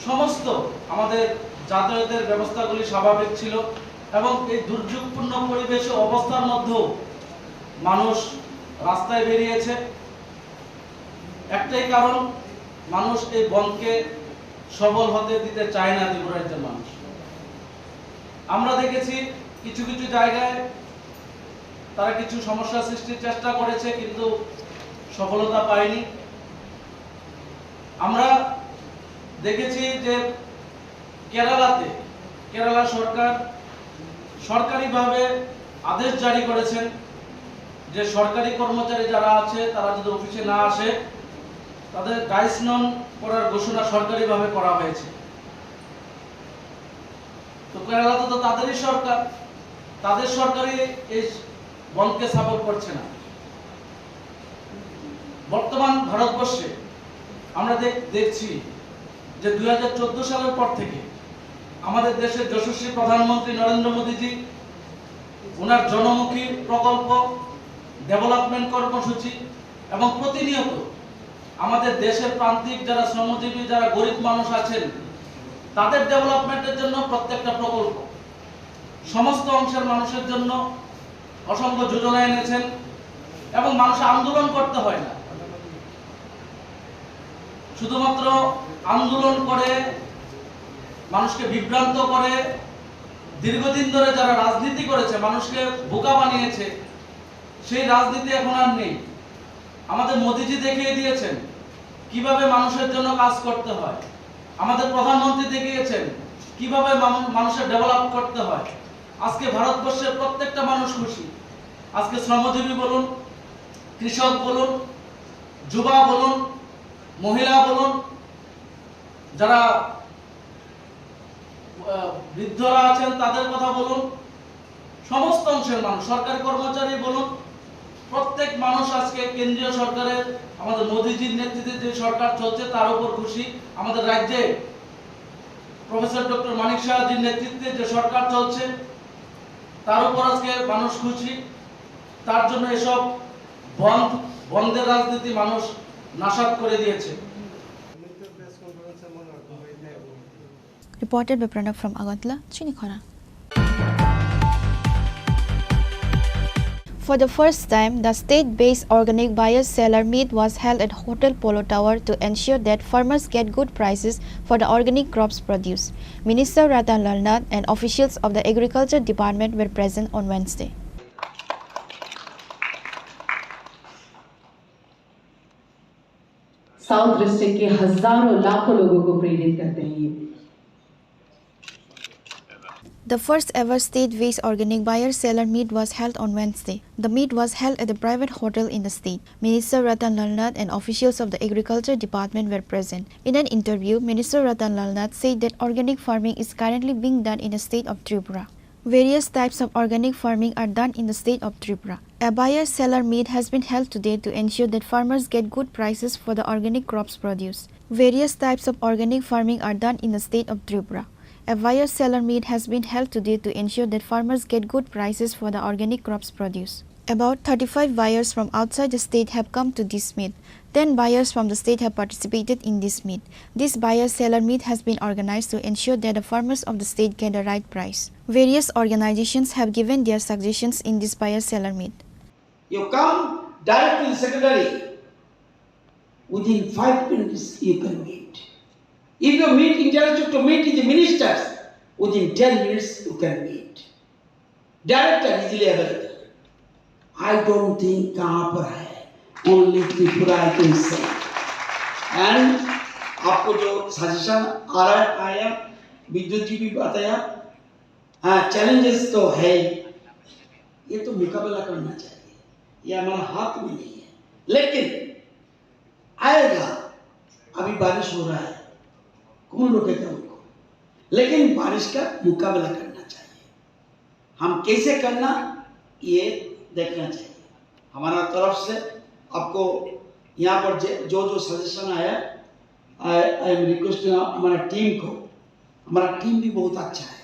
সমস্ত আমাদের যাতায়াতের ব্যবস্থাগুলি স্বাভাবিক ছিল এবং এই দুর্যোগপূর্ণ পরিবেশ ও অবস্থার মধ্যেও মানুষ রাস্তায় বেরিয়েছে। একটাই কারণ, মানুষ এই বন্ধকে সফল হতে দিতে চায় না ত্রিপুরা রাজ্যের মানুষ। আমরা দেখেছি কিছু কিছু জায়গায় তারা কিছু সমস্যা সৃষ্টির চেষ্টা করেছে, কিন্তু সফলতা পায়নি। আমরা দেখেছি যে কেরালাতে, কেরালা সরকার সরকারিভাবে আদেশ জারি করেছেন যে সরকারি কর্মচারী যারা আছে, তারা যদি অফিসে না আসে, তাদের ডাইস নন করার ঘোষণা সরকারিভাবে করা হয়েছে। তো কেরালাতে তো তাদেরই সরকার, তাদের সরকারই এই বন্ধকে সাপোর্ট করছে না। বর্তমান ভারতবর্ষে আমরা দেখ-, দেখছি যে দুই হাজার চোদ্দ সালের পর থেকে আমাদের দেশের যশস্বী প্রধানমন্ত্রী নরেন্দ্র মোদীজি ওনার জনমুখী প্রকল্প, ডেভেলপমেন্ট কর্মসূচি এবং প্রতিনিয়ত আমাদের দেশের প্রান্তিক যারা শ্রমজীবী, যারা গরিব মানুষ আছেন, তাদের ডেভেলপমেন্টের জন্য প্রত্যেকটা প্রকল্প সমস্ত অংশের মানুষের জন্য অসংখ্য যোজনা এনেছেন এবং মানুষ আন্দোলন করতে হয় না, শুধুমাত্র আন্দোলন করে, মানুষকে বিভ্রান্ত করে, দীর্ঘদিন ধরে যারা রাজনীতি করেছে, মানুষকে বোকা বানিয়েছে, সেই রাজনীতি এখন আর নেই। আমাদের মোদিজি দেখিয়ে দিয়েছেন কিভাবে মানুষের জন্য কাজ করতে হয়, আমাদের প্রধানমন্ত্রী দেখিয়েছেন কিভাবে মানু-, মানুষের ডেভেলপ করতে হয়। আজকে ভারতবর্ষের প্রত্যেকটা মানুষ খুশি। আজকে শ্রমজীবী বলুন, কৃষক বলুন, যুবা বলুন, মহিলা বলুন, যারা, আহ, বৃদ্ধরা আছেন তাদের কথা বলুন, সমস্ত অংশের মানুষ, সরকারি কর্মচারী বলুন, প্রত্যেক মানুষ আজকে কেন্দ্রীয় সরকারের, আমাদের মোদিজির নেতৃত্বে যে সরকার চলছে তার উপর খুশি। আমাদের রাজ্যে প্রফেসর ডক্টর মানিক সাহাজির নেতৃত্বে যে সরকার চলছে তার উপর আজকে মানুষ খুশি। তার জন্য এসব বন্ধ, বন্ধের রাজনীতি মানুষ নাসাত করে দিয়েছে। Reported by Pranab from Agartala, Chinikhora. For the first time, the state-based organic buyer-seller meet was held at Hotel Polo Tower to ensure that farmers get good prices for the organic crops produce. Minister Ratan Lal Nath and officials of the Agriculture Department were present on Wednesday. South district के हजारों लाखों लोगों को प्रेरित करते हैं ये। The first ever state-based organic buyer-seller meet was held on Wednesday. The meet was held at a private hotel in the state. Minister Ratan Lal Nath and officials of the Agriculture Department were present. In an interview, Minister Ratan Lal Nath said that organic farming is currently being done in the state of Tripura. Various types of organic farming are done in the state of Tripura. A buyer-seller meet has been held today to ensure that farmers get good prices for the organic crops produce. Various types of organic farming are done in the state of Tripura. A buyer-seller meet has been held today to ensure that farmers get good prices for the organic crops produce. About thirty-five buyers from outside the state have come to this meet. Ten buyers from the state have participated in this meet. This buyer-seller meet has been organized to ensure that the farmers of the state get the right price. Various organizations have given their suggestions in this buyer-seller meet. You come direct to the secretary. Within five minutes, you can meet. If you meet, intellectual to meet with the ministers, within ten minutes, you can meet. Director easily available. I don't think कहाँ पर है, only Tripura I can say. And आपको जो सजेशन आ रहा है, आया, विद्युत जी भी बताया, हाँ, चैलेंजेस तो है ही, ये तो मुकाबला करना चाहिए, ये हमारा हाथ में नहीं है, लेकिन आएगा। अभी बारिश हो रहा है, कौन रोकेगा उनको? लेकिन बारिश का मुकाबला करना चाहिए। हम कैसे करना, ये देखना चाहिए। हमारा तरफ से आपको यहाँ पर जे-, जो जो सजेशन आया, I, I am requesting हमारा टीम को, हमारा टीम भी बहुत अच्छा है।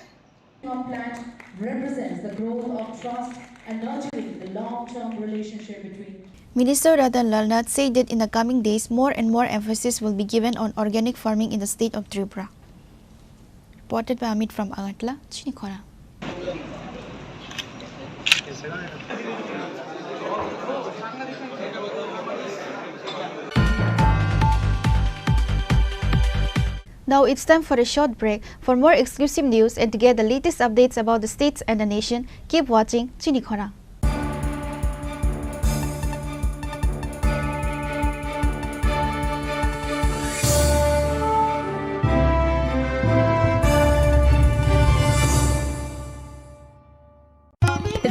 Our plant represents the growth of trust and nurturing the long-term relationship between. Minister Ratan Lal Nath said that in the coming days, more and more emphasis will be given on organic farming in the state of Tripura. Reported by Amit from Agartala, Chinikhora. Now it's time for a short break. For more exclusive news and to get the latest updates about the states and the nation, keep watching Chinikhora.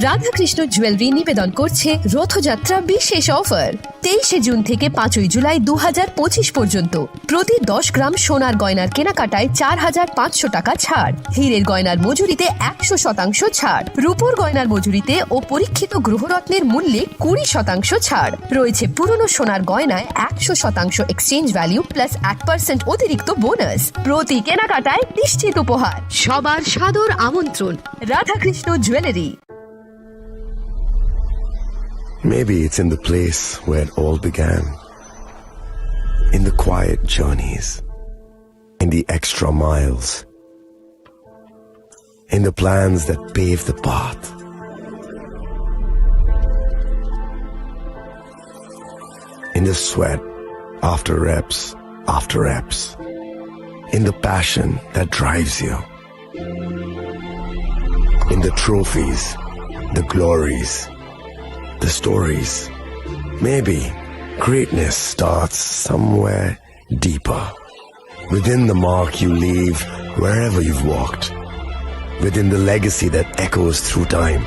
Radhakrishna jewellery নিবেদন করছে রথযাত্রা বিশেষ অফার। তেইশে জুন থেকে পাঁচই জুলাই দু হাজার পঁচিশ পর্যন্ত প্রতি দশ গ্রাম সোনার গয়নার কেনাকাটায় চার হাজার পাঁচশো টাকা ছাড়, হীরের গয়নার মজুরিতে একশো শতাংশ ছাড়, রূপোর গয়নার মজুরিতে ও পরীক্ষিত গ্রহরত্নের মূল্যে কুড়ি শতাংশ ছাড় রয়েছে। পুরনো সোনার গয়নায় একশো শতাংশ এক্সচেঞ্জ ভ্যালু প্লাস এক পার্সেন্ট অতিরিক্ত বোনাস। প্রতি কেনাকাটায় নিশ্চিত উপহার। সবার সাদর আমন্ত্রণ Radhakrishna jewellery. Maybe it's in the place where it all began. In the quiet journeys, in the extra miles, in the plans that pave the path, in the sweat after reps after reps, in the passion that drives you. In the trophies, the glories, the stories. Maybe greatness starts somewhere deeper. Within the mark you leave wherever you've walked. Within the legacy that echoes through time.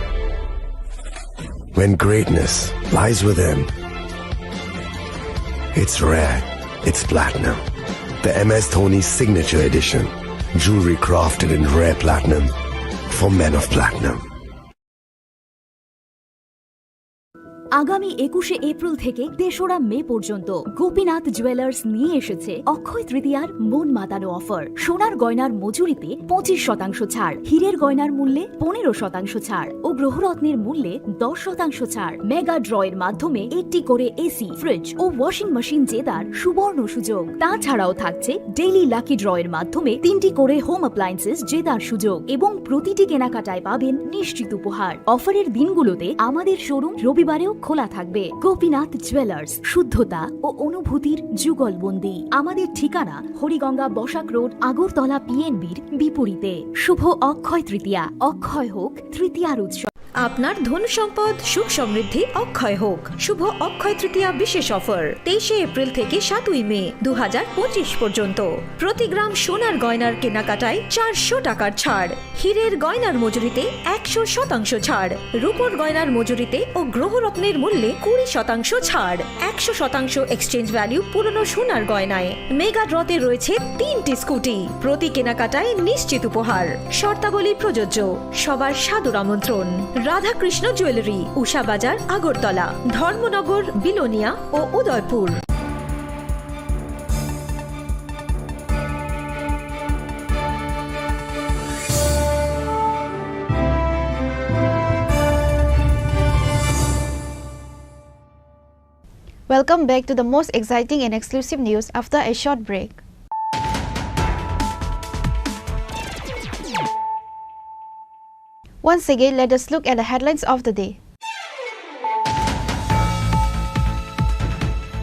When greatness lies within, it's rare, it's platinum. The M S Dhoni Signature Edition. Jewelry crafted in rare platinum for men of platinum. আগামী একুশে এপ্রিল থেকে তেসরা মে পর্যন্ত গোপীনাথ জুয়েলার্স নিয়ে এসেছে অক্ষয় তৃতীয়ার মন মাতানো অফার। সোনার গয়নার মজুরিতে পঁচিশ শতাংশ ছাড়, হীরের গয়নার মূল্যে পনেরো শতাংশ ছাড় ও গ্রহরত্নের মূল্যে দশ শতাংশ ছাড়। মেগা ড্রয়ের মাধ্যমে একটি করে এসি, ফ্রিজ ও ওয়াশিং মেশিন জেতার সুবর্ণ সুযোগ। তাছাড়াও থাকছে ডেইলি লাকি ড্রয়ের মাধ্যমে তিনটি করে হোম অ্যাপ্লায়েন্সেস জেতার সুযোগ এবং প্রতিটি কেনাকাটায় পাবেন নিশ্চিত উপহার। অফারের দিনগুলোতে আমাদের শোরুম রবিবারেও খোলা থাকবে। গোপীনাথ জুয়েলার্স, শুদ্ধতা ও অনুভূতির যুগলবন্দি। আমাদের ঠিকানা হরিগঙ্গা বসাক রোড, আগরতলা পিএনবির বিপরীতে। শুভ অক্ষয় তৃতীয়া, অক্ষয় হোক তৃতীয়ার উৎসব। আপনার ধন সম্পদ সুখ সমৃদ্ধি অক্ষয় হোক। শুভ অক্ষয় তৃতীয়া বিশেষ অফার, তেইশে এপ্রিল থেকে সাতই মে দু হাজার পঁচিশ পর্যন্ত। প্রতি গ্রাম সোনার গয়নার কেনাকাটায় চারশো টাকার ছাড়, হীরের গয়নার মজুরিতে একশো শতাংশ ছাড়, রূপোর গয়নার মজুরিতে ও গ্রহরত্নের মূল্যে কুড়ি শতাংশ ছাড়, একশো শতাংশ এক্সচেঞ্জ ভ্যালু পুরনো সোনার গয়নায়। মেগা ড্রতে রয়েছে তিনটি স্কুটি, প্রতি কেনাকাটায় নিশ্চিত উপহার। শর্তাবলী প্রযোজ্য। সবার সাদর আমন্ত্রণ। রাধাকৃষ্ণ জুয়েলারি, উষা বাজার, আগরতলা, ধর্মনগর, বিলোনিয়া ও Udaipur. Welcome back to the most exciting and exclusive news after a short break. Once again, let us look at the headlines of the day.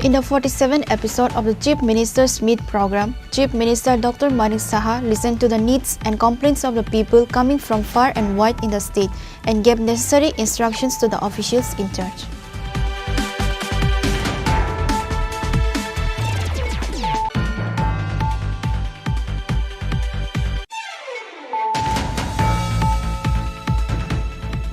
In the forty-seventh episode of the Chief Minister's Meet program, Chief Minister Doctor Manik Saha listened to the needs and complaints of the people coming from far and wide in the state and gave necessary instructions to the officials in charge.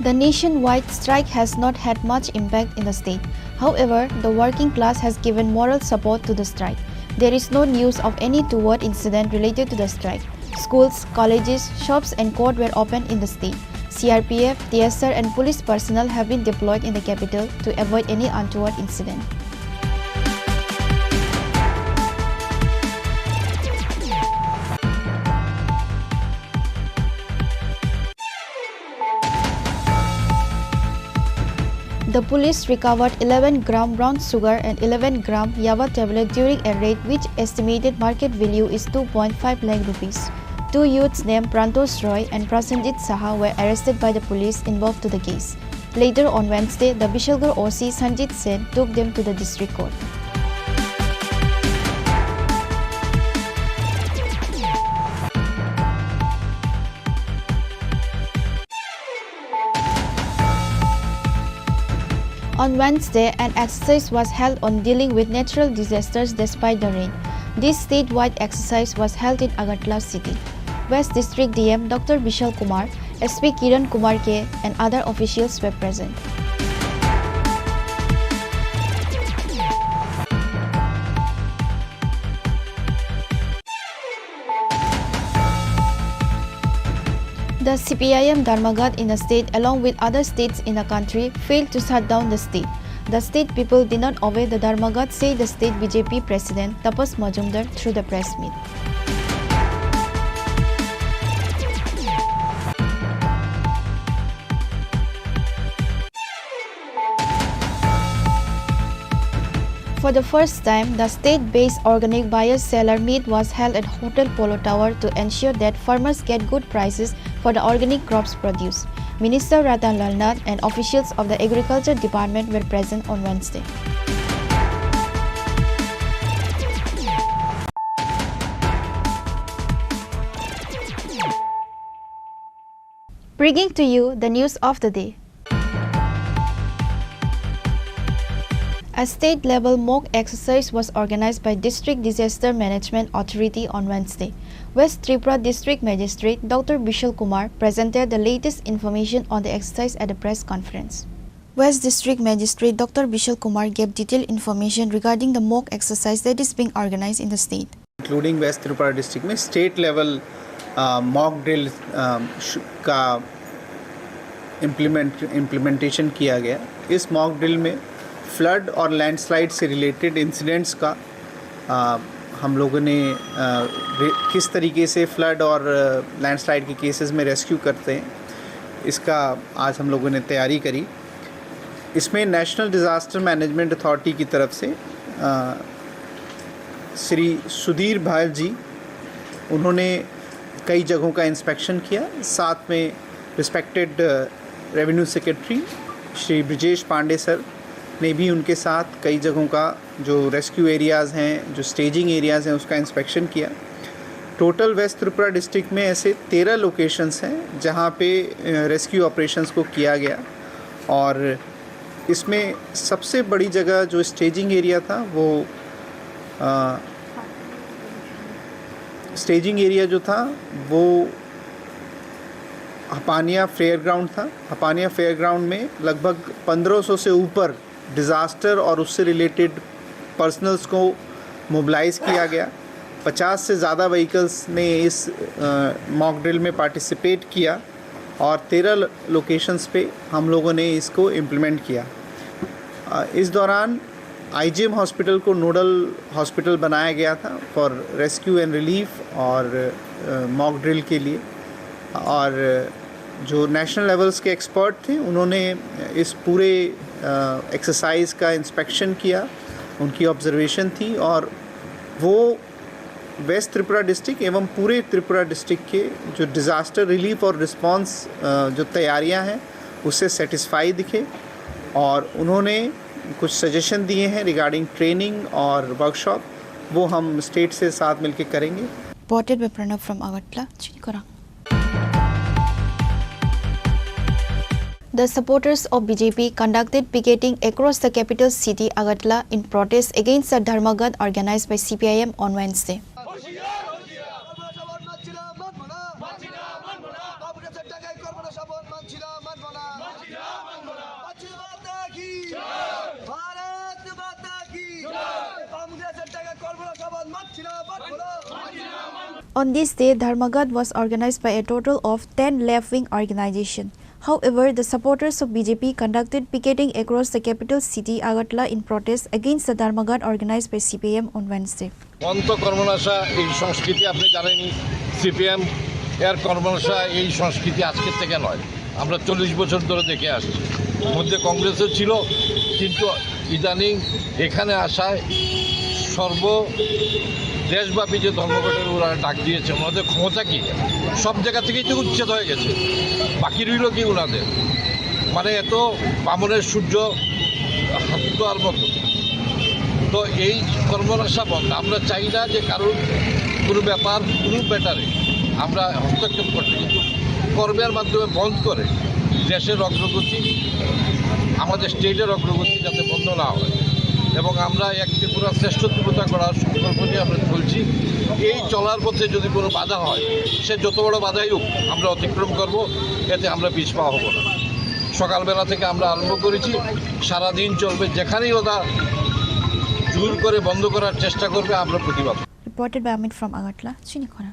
The nationwide strike has not had much impact in the state. However, the working class has given moral support to the strike. There is no news of any untoward incident related to the strike. Schools, colleges, shops and court were open in the state. C R P F, T S R and police personnel have been deployed in the capital to avoid any untoward incident. The police recovered eleven gram brown sugar and eleven gram yaba tablet during a raid which estimated market value is two point five lakh rupees. Two youths named Prantosh Roy and Prasenjit Saha were arrested by the police involved to the case. Later on Wednesday, the Bishalgarh O C Sanjit Sen took them to the district court. On Wednesday, an exercise was held on dealing with natural disasters despite the rain. This statewide exercise was held in Agartala city. West District D M Doctor Bishal Kumar S P Kiran Kumar K and other officials were present. The C P I M Dharmaghat in the state, along with other states in the country, failed to shut down the state. The state people did not obey the Dharmaghat, said the state B J P president Tapas Majumdar through the press meet. For the first time, the state-based organic buyer-seller meet was held at Hotel Polo Tower to ensure that farmers get good prices for the organic crops produced. Minister Ratan Lal Nath and officials of the Agriculture Department were present on Wednesday. Bringing to you the news of the day. A state-level mock exercise was organized by District Disaster Management Authority on Wednesday. West Tripura District Magistrate Doctor Bishal Kumar presented the latest information on the exercise at a press conference. West District Magistrate Doctor Bishal Kumar gave detailed information regarding the mock exercise that is being organized in the state. Including West Tripura district में state level, uh, mock drill, um, श- का implement implementation किया गया। इस mock drill में फ्लड और लैंडस्लाइड से related incidents का, uh, हम लोगों ने, uh, रे- किस तरीके से फ्लड और लैंडस्लाइड के केसेस में रेस्क्यू करते हैं, इसका आज हम लोगों ने तैयारी करी। इसमें नेशनल डिजास्टर मैनेजमेंट अथॉरिटी की तरफ से, अ, श्री सुधीर भाल जी, उन्होंने कई जगहों का इंस्पेक्शन किया। साथ में रिस्पेक्टेड, अ, रेवेन्यू सेक्रेटरी श्री ब्रजेश पांडे सर ने भी उनके साथ कई जगहों का जो रेस्क्यू एरियाज़ हैं, जो स्टेजिंग एरियाज़ हैं, उसका इंस्पेक्शन किया। टोटल वेस्ट त्रिपुरा डिस्ट्रिक्ट में ऐसे तेरह लोकेशंस हैं, जहाँ पे, अ, रेस्क्यू ऑपरेशंस को किया गया। और इसमें सबसे बड़ी जगह जो स्टेजिंग एरिया था, वो, अ, स्टेजिंग एरिया जो था, वो हपानिया फेयर ग्राउंड था। हपानिया फेयर ग्राउंड में लगभग पन्द्रह सौ से ऊपर डिज़ास्टर और उससे रिलेटेड पर्सनल्स को मोबिलाइज किया गया। पचास से ज़्यादा व्हीकल्स ने इस, अ, मॉक ड्रिल में पार्टिसिपेट किया और तेरह ल-, लोकेशंस पे हम लोगों ने इसको इम्प्लीमेंट किया। अ, इस दौरान आईजीएम हॉस्पिटल को नोडल हॉस्पिटल बनाया गया था फॉर रेस्क्यू एंड रिलीफ और, अ, मॉक ड्रिल के लिए। और जो नेशनल लेवल्स के एक्सपर्ट थे, उन्होंने इस पूरे, अ, एक्सरसाइज का इंस्पेक्शन किया, उनकी ऑब्जर्वेशन थी और वो वेस्ट त्रिपुरा डिस्ट्रिक्ट एवं पूरे त्रिपुरा डिस्ट्रिक्ट के जो डिज़ास्टर रिलीफ और रिस्पॉन्स, अ, जो तैयारियां हैं, उससे सेटिस्फाई दिखे और उन्होंने कुछ सजेशन दिए हैं रिगार्डिंग ट्रेनिंग और वर्कशॉप, वो हम स्टेट से साथ मिलके करेंगे। Reported by Pranab from Agartala, Chinikorang. The supporters of B J P conducted picketing across the capital city Agartala in protest against the Dharmaghat organized by C P I M on Wednesday. On this day, Dharmaghat was organized by a total of ten left-wing organizations. However, the supporters of B J P conducted picketing across the capital city Agartala in protest against the Dharmaghat organized by C P I M on Wednesday. বন্ধ কর্মনাশা এই সংস্কৃতি আপনি জানেনই, সিপিএম এর কর্মনাশা এই সংস্কৃতি আজকের থেকে নয়, আমরা চল্লিশ বছর ধরে দেখে আসছি। মধ্যে কংগ্রেসও ছিল, কিন্তু ইদানিং এখানে আসায় সর্ব দেশব্যাপী যে ধর্মঘটের ওরা ডাক দিয়েছে, ওনাদের ক্ষমতা কি? সব জায়গা থেকেই তো উচ্ছেদ হয়ে গেছে, বাকি রইল কি ওনাদের? মানে এত বামনের সূর্য হাত ধোয়ার মতো। তো এই কর্মনাশা বন্ধ। আমরা চাই না যে কারোর কোনো ব্যাপার, কোনো ম্যাটারে আমরা হস্তক্ষেপ করতে, কিন্তু কর্মের মাধ্যমে বন্ধ করে দেশের অগ্রগতি, আমাদের স্টেটের অগ্রগতি যাতে বন্ধ না হয়। এবং আমরা এক ত্রিপুরা শ্রেষ্ঠ ত্রিপুরা গড়ার সংকল্প নিয়ে আমরা চলছি। এই চলার পথে যদি কোনো বাধা হয়, সে যত বড় বাধাই হোক, আমরা অতিক্রম করব, এতে আমরা পিছপা হব না। সকালবেলা থেকে আমরা আরম্ভ করেছি, সারাদিন চলবে। যেখানেই ওরা জোর করে বন্ধ করার চেষ্টা করবে, আমরা প্রতিবাদ। Reported by Amit from Agartala, Chinikhora.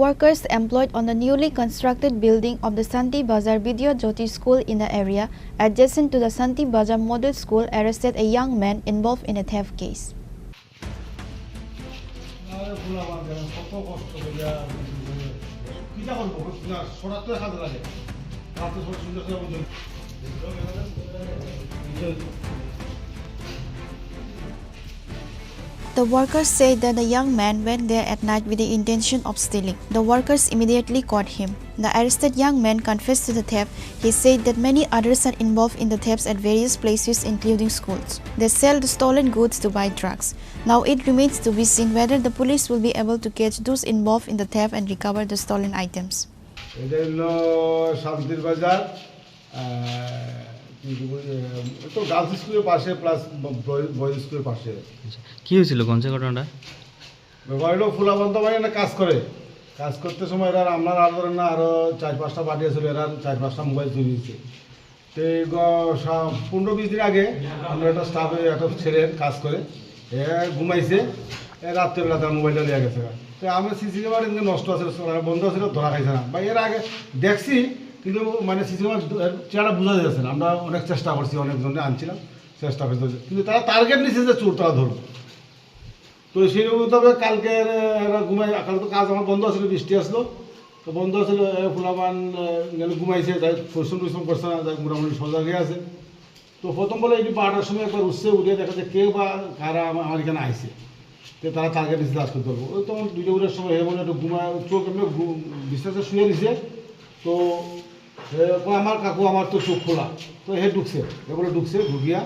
Workers employed on the newly constructed building of the Santi Bazar Vidya Jyoti School in the area adjacent to the Santi Bazar Model School arrested a young man involved in a theft case. আরে, পোলাপান দেখেন, কত কষ্ট করিয়া কিতা করবো? না, সরাতে কাজে লাগে। রাতে সব সুন্দর করে বুঝুন। The workers said that the young man went there at night with the intention of stealing. The workers immediately caught him. The arrested young man confessed to the theft. He said that many others are involved in the thefts at various places, including schools. They sell the stolen goods to buy drugs. Now it remains to be seen whether the police will be able to catch those involved in the theft and recover the stolen items. এটা হলো শান্তির বাজার, আহ, কি বলে, আহ, তো গার্লস স্কুলের পাশে plus boys স্কুলের পাশে। আচ্ছা, কি হয়েছিল, কোন সে ঘটনাটা? ব্যাপার হলো ফুলাবন্ত মানে একটা কাজ করে, কাজ করতে সময় এরা আমরা আর ধরেন না, আরো চার পাঁচটা পার্টি আছিল, এরা চার পাঁচটা মোবাইল চুরি হয়েছে। তো এই গ-, সা-, পনেরো বিশ দিন আগে আমরা একটা স্টাফে একটা ছেলে কাজ করে, এ ঘুমাইছে, এ রাত্রেবেলা তার মোবাইলটা নিয়ে গেছে। তো আমার সিসি ক্যামেরা কিন্তু নষ্ট আছে, মানে বন্ধ ছিল, ধরা খাইছে না। বা এর আগে দেখছি, কিন্তু মানে সিসি ক্যামেরা চেহারা বোঝা যাচ্ছে না। আমরা অনেক চেষ্টা করছি, অনেকজনকে আনছিলাম, চেষ্টা করছি, কিন্তু তারা টার্গেট নিচ্ছে যে চোর তারা ধরবে। তো সেই মোতাবেক কালকে এরা ঘুমাই, কাল তো কাজ আমার বন্ধ আছিল, বৃষ্টি আসলো, তো বন্ধ আছিল, এ, ফুলাবান, এ, গেলে ঘুমাইছে, যাই পরিশ্রম টরিশ্রম করছে না, যাই মোটামুটি সজাগে আছে। তো প্রথম বলে এটি বারোটার সময় একবার উঠছে, উঠে দেখা যায় কে বা কারা আমার, আমার এখানে আইছে, তো তারা টার্গেট দিচ্ছে আজকে ধরবো। ওই তখন দুইটা উঠার সময় হে বলে একটু ঘুমায়, চোখ এমনি ঘু-, বিছানাতে শুয়ে দিছে। তো এ, কয়, "আমার কাকু, আমার তো চোখ খোলা।" তো হে ঢুকছে, এ বলে ঢুকছে, ঢুকিয়া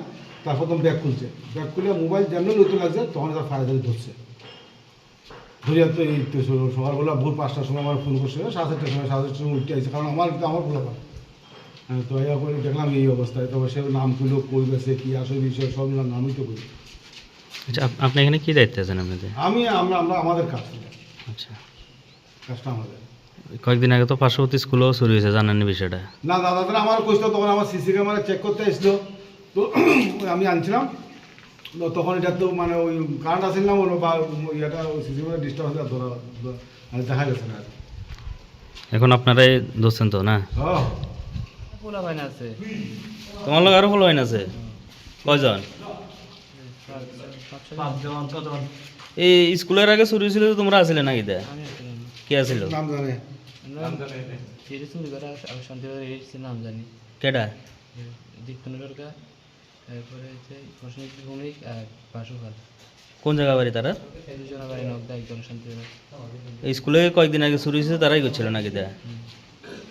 তার প্রথম ব্যাগ খুলছে, ব্যাগ খুলে মোবাইল যেমনি লইতে লাগছে, তখন তার ফায়ার ধরছে। ধরিয়া তো এই তো স-, সকালবেলা ভোর পাঁচটার সময় আমার ফোন করছে, সাড়ে চারটার সময়, সাড়ে চারটার সময় উঠে আইছে, কারণ আমার তো আমার খোলা পায়। হ্যাঁ, তো এই করে দেখলাম এই অবস্থায়, তো সে নাম খুললো, কই গেছে, কি আসল বিষয়, সব নাম, নামই তো কই। আচ্ছা, আপ-, আপনি এখানে কি দায়িত্বে আছেন আপনাদের? আমি, আমরা, আমরা আমাদের কাজ করি। আচ্ছা। কাজটা আমাদের। কয়েকদিন আগে তো পার্শ্ববর্তী স্কুলেও চুরি হয়েছে, জানেননি বিষয়টা? না দাদা, তারা আমার কইছিল, তখন আমার সিসি ক্যামেরা চেক করতে আসলো, তো আমি আনছিলাম। তো তখন এটা তো মানে ওই কারেন্ট আসেন না বলো, বা ইয়েটা ওই সিসি ক্যামেরা ডিস্টার্ব হলে ধরা, ধরা, মানে দেখা গেছে না আর কি। এখন আপনারাই ধরছেন তো, না? হ্যাঁ। পোলা ভাই না আছে। তোমার লোক আরো পোলা ভাই না আছে? কয়জন? পাঁচজন, ছজন। এই স্কুলের আগে চুরি হয়েছিল তো, তোমরা আছিলে নাকি দা? আমি আছিলাম না। কে আছিল? নাম জানে। আমরা ফিরে চুরি করে আস-, আমি শান্তিবাজার এসেছি, নাম জানি। কেডা? দীপ্তন সরকার, তারপরে হচ্ছে প্রসেনজিৎ ভৌমিক আর বাসু খান। কোন জায়গা বাড়ি তারা? দুজনের বাড়ি নগদা, একজন শান্তিবাজার। এই স্কুলে কয়েকদিন আগে চুরি হয়েছে, তারাই করছিল নাকি দা? হুম।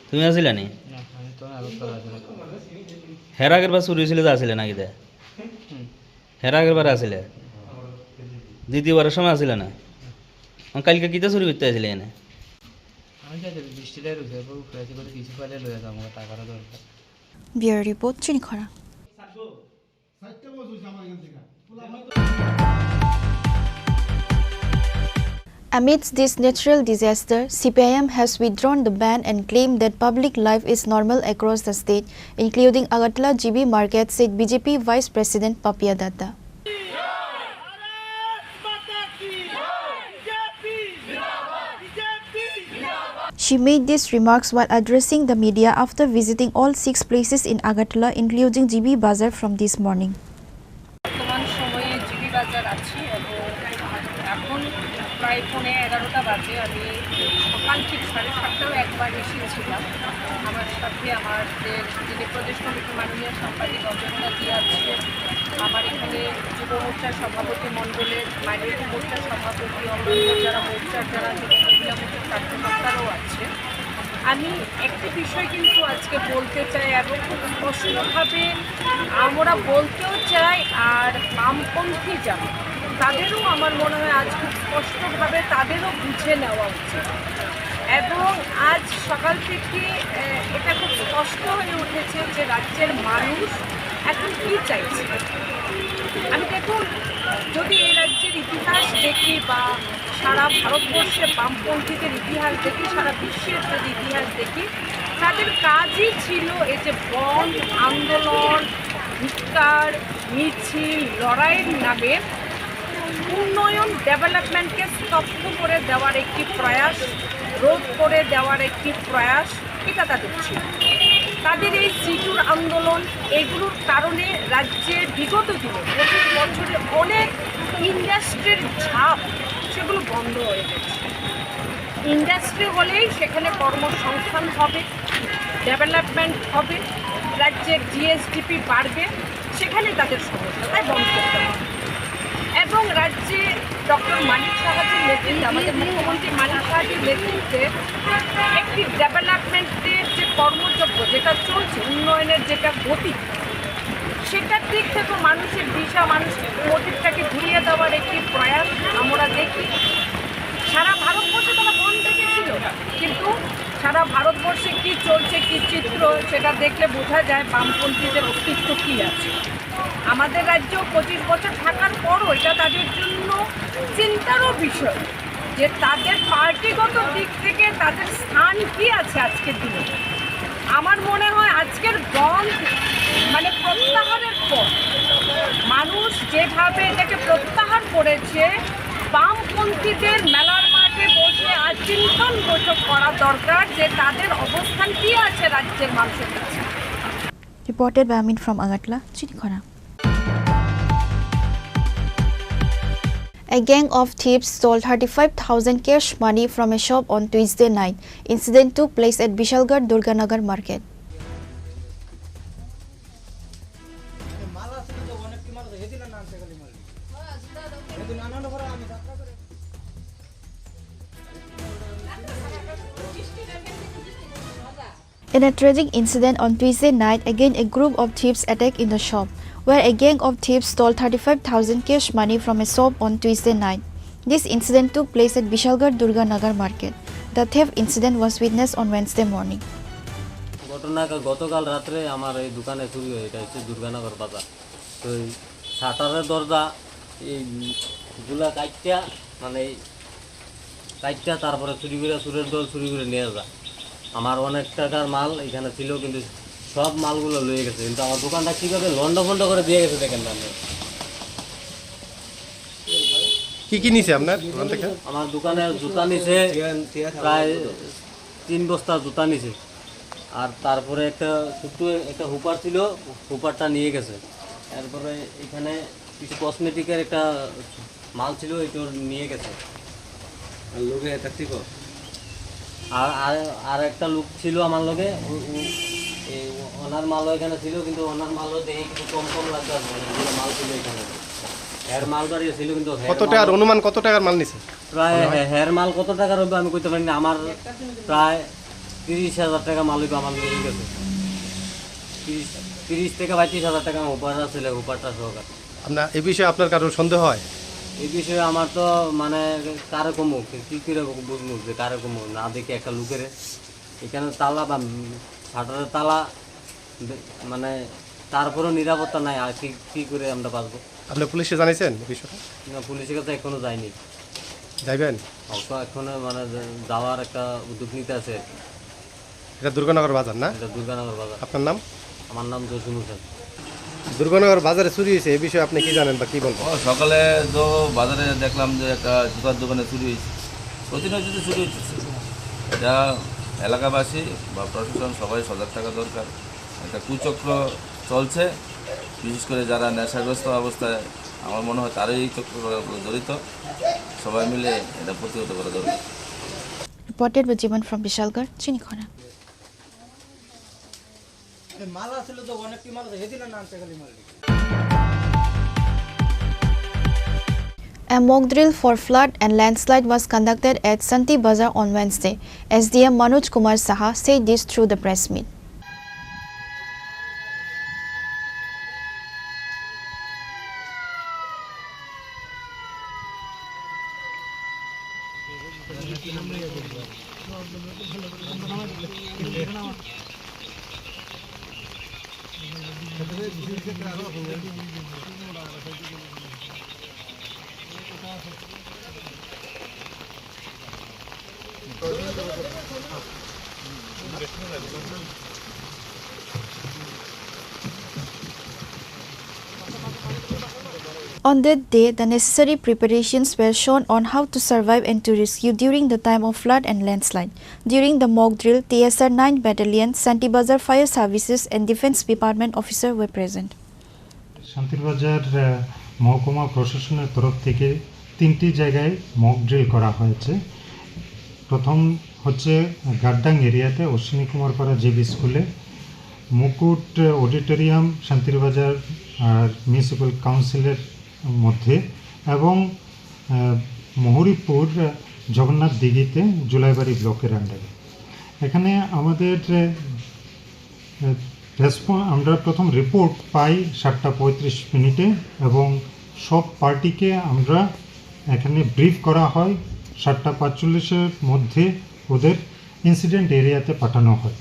তুমি আছিলে নি? না, আমি তো আগরতলা আছিলাম। হের আগের বার চুরি হয়েছিল যে আছিলে নাকি দা? হুম। হের আগের বার আছিলে? দ্বিতীয়বারের সময় আছিলে না? আর কালকে কিতা চুরি করতে আছিলে এনে? আমি যাই যাবি বৃষ্টিটা রয়েছে, এরপর উপরে আছে, বলে কিছু পাইলে লয়ে যাবো, আমার টাকাটা দরকার। Bureau report, Chinikhora. Amidst this natural disaster, C P I M has withdrawn the ban and claimed that public life is normal across the state, including Agartala G B Market, said B J P Vice President Papia Datta. She made these remarks while addressing the media after visiting all six places in Agartala, including G B Bazar, from this morning. বর্তমান সময়ে জিবি বাজার আছি এবং এখন প্রায় পৌনে এগারোটা বাজে। আমি সকাল ঠিক সাড়ে সাতটাও একবার এসেছিলাম। আমার সাথে আমাদের যিনি প্রদেশ কমিটির মাননীয় সাংবাদিক অজয় মুখার্জি আছে, আমার এখানে যুব মোর্চার সভাপতি মণ্ডলের, মাইনরিটি মোর্চার সভাপতি, অন্যান্য যারা মোর্চার, যারা যুব মহিলা মোর্চার কার্যকর্তারাও আছে। আমি একটি বিষয় কিন্তু আজকে বলতে চাই এবং খুব স্পষ্টভাবে আমরা বলতেও চাই, আর বামপন্থী যারা, তাদেরও আমার মনে হয় আজ খুব স্পষ্টভাবে তাদেরও বুঝে নেওয়া উচিত। এবং আজ সকাল থেকে, আহ, এটা খুব স্পষ্ট হয়ে উঠেছে যে রাজ্যের মানুষ এখন কি চাইছে। আমি দেখুন, যদি এই রাজ্যের ইতিহাস দেখি বা সারা ভারতবর্ষে বামপন্থীদের ইতিহাস দেখি, সারা বিশ্বের যদি ইতিহাস দেখি, তাদের কাজই ছিল এই যে বন্ধ, আন্দোলন, ধিক্কার, মিছিল, লড়াইয়ের নামে উন্নয়ন, ডেভেলপমেন্টকে স্তব্ধ করে দেওয়ার একটি প্রয়াস, রোধ করে দেওয়ার একটি প্রয়াস, এটা তাদের ছিল। তাদের এই সিটুর আন্দোলন, এগুলোর কারণে রাজ্যে বিগত দিনে, পঁচিশ বছরে অনেক ইন্ডাস্ট্রির ঝাপ, সেগুলো বন্ধ হয়ে গেছে। ইন্ডাস্ট্রি হলেই সেখানে কর্মসংস্থান হবে, ডেভেলপমেন্ট হবে, রাজ্যের জিএসডিপি বাড়বে, সেখানে তাদের সমস্যা, তাই বন্ধ করতে হবে। এবং রাজ্যে ডক্টর মানিক সাহাজির নেতৃত্বে, আমাদের মুখ্যমন্ত্রী মানিক সাহাজির নেতৃত্বে একটি ডেভেলপমেন্টের যে কর্মযজ্ঞ যেটা চলছে, উন্নয়নের যেটা গতি, সেটার দিক থেকে মানুষের দিশা, মানুষের মোটিভটাকে ঘুরিয়ে দেওয়ার একটি প্রয়াস আমরা দেখি। সারা ভারতবর্ষে তারা বন্ধ ডেকেছিল, কিন্তু সারা ভারতবর্ষে কি চলছে, কি চিত্র, সেটা দেখলে বোঝা যায় বামপন্থীদের অস্তিত্ব কি আছে। আমাদের রাজ্য পঁচিশ বছর থাকার পরও এটা তাদের জন্য চিন্তারও বিষয় যে তাদের পার্টিগত দিক থেকে তাদের স্থান কি আছে আজকের দিনে। আমার মনে হয় আজকের বন্ধ মানে প্রত্যাহারের পর মানুষ যেভাবে এটাকে প্রত্যাহার করেছে, বামপন্থীদের মেলার মাঠে বসে আজ চিন্তন বৈঠক করা দরকার যে তাদের অবস্থান কি আছে রাজ্যের মানুষের কাছে। Reported by Amin from Agartala, Chinikhona. A gang of thieves stole thirty-five thousand cash money from a shop on Tuesday night. Incident took place at Bishalgarh Durganagar market. In a tragic incident on Tuesday night, again a group of thieves attacked in the shop, where a gang of thieves stole thirty-five thousand cash money from a shop on Tuesday night. This incident took place at Bishalgarh Durganagar market. The theft incident was witnessed on Wednesday morning. ঘটনা গ-, গতকাল রাত্রে আমার এই দোকানে চুরি হয়, এটা হচ্ছে দুর্গানগর বাজার। তো এই শাটারের দরজা এই গুলা কাটটা, মানে এই কাটটা তারপরে চুরি করে, চুরের দল চুরি করে নিয়ে যায়। আমার অনেক টাকার মাল এখানে ছিল, কিন্তু সব মালগুলো লয়ে গেছে, কিন্তু আমার দোকানটা কিভাবে লন্ডভন্ড করে দিয়ে গেছে দেখেন না আপনি। কি কি নিছে আপনার দোকান থেকে? আমার দোকানে জুতা নিছে, প্রায় তিন বস্তা জুতা নিছে। আর তারপরে একটা ছোট্ট একটা হুপার ছিল, হুপারটা নিয়ে গেছে। এরপরে এখানে কিছু কসমেটিকের একটা মাল ছিল, এটা নিয়ে গেছে। আর লোকে এটা ঠিক হয়। আর, আর, আর একটা লোক ছিল আমার লগে, ও, ও, এই ও-, ওনার মালও এখানে ছিল, কিন্তু ওনার মালও দেখে কিছু কম কম লাগতো আর কি, অনেকগুলো মাল ছিল এখানে। এর মাল বাড়ি ছিল, কিন্তু হের কত মাল টাকার, অনুমান কত টাকার মাল নিছে? প্রায় মনে হয়? হে-, হের মাল কত টাকার হবে আমি কইতে পারি না, আমার প্রায় তিরিশ হাজার টাকা মাল হইবে আমার নিয়ে গেছে। তিরিশ, তিরিশ থেকে পঁয়ত্রিশ হাজার টাকা আমার উপহার আছে, উপহারটা সহকারে। আপনার, এই বিষয়ে আপনার কারোর সন্দেহ হয়? এই বিষয়ে আমার তো মানে কারে কমু, কি, কি করে বুঝবো যে কারে কমু? না দেখি একটা লোকের এখানে তালা বা, উম, শাটারের তালা, দে-, মানে তারপরেও নিরাপত্তা নাই, আর কি, কি করে আমরা বাঁচবো? আপনি পুলিশে জানাইছেন এই বিষয়টা? না, পুলিশের কাছে এখনো যায়নি। যাইবেন? অত এখনো মানে যা-, যাওয়ার একটা উদ্যোগ নিতে আছে। এটা দুর্গানগর বাজার না? এটা দুর্গানগর বাজার। আপনার নাম? আমার নাম জসিম হোসেন। দুর্গানগর বাজারে চুরি হয়েছে, এই বিষয়ে আপনি কি জানেন বা কি বলবেন? ও, সকালে তো বাজারে দেখলাম যে একটা জুতার দোকানে চুরি হয়েছে। প্রতিনিয়ত তো চুরি হচ্ছে। এটা এলাকাবাসী বা প্রশাসন সবাই সজাগ থাকা দরকার। একটা কুচক্র চলছে, বিশেষ করে যারা নেশাগ্রস্ত অবস্থায়, আমার মনে হয় তারাই এই চক্রগুলোর জড়িত। সবাই মিলে এটা প্রতিহত করা দরকার। Reported by Jiban from Bishalgarh, Chinikhona. A mock drill for flood and landslide was conducted at Santi Bazar on Wednesday. S D M Manoj Kumar Saha said this through the press meet. On that day, the necessary preparations were shown on how to survive and to rescue during the time of flood and landslide. During the mock drill, T S R ninth Battalion, Santibazar Fire Services and Defence Department officer were present. Santirbazar, আহ, মহকুমা প্রশাসনের তরফ থেকে তিনটি জায়গায় mock drill করা হয়েছে। প্রথম হচ্ছে গাদ্দাং এরিয়াতে অশ্বিনী কুমার পাড়া জেবি স্কুলে, মুকুট অডিটোরিয়াম শান্তিরবাজার আর মিউনিসিপ্যাল কাউন্সিলের মধ্যে এবং, আহ, মহুরীপুর, আহ, জগন্নাথ দিঘিতে জুলাইবাড়ি ব্লকের আন্ডারে। এখানে আমাদের, আহ, রেসপন-, আমরা প্রথম রিপোর্ট পাই সাতটা পঁয়ত্রিশ মিনিটে এবং সব পার্টিকে আমরা এখানে ব্রিফ করা হয়। সাতটা পাঁচচল্লিশের মধ্যে ওদের ইনসিডেন্ট এরিয়াতে পাঠানো হয়।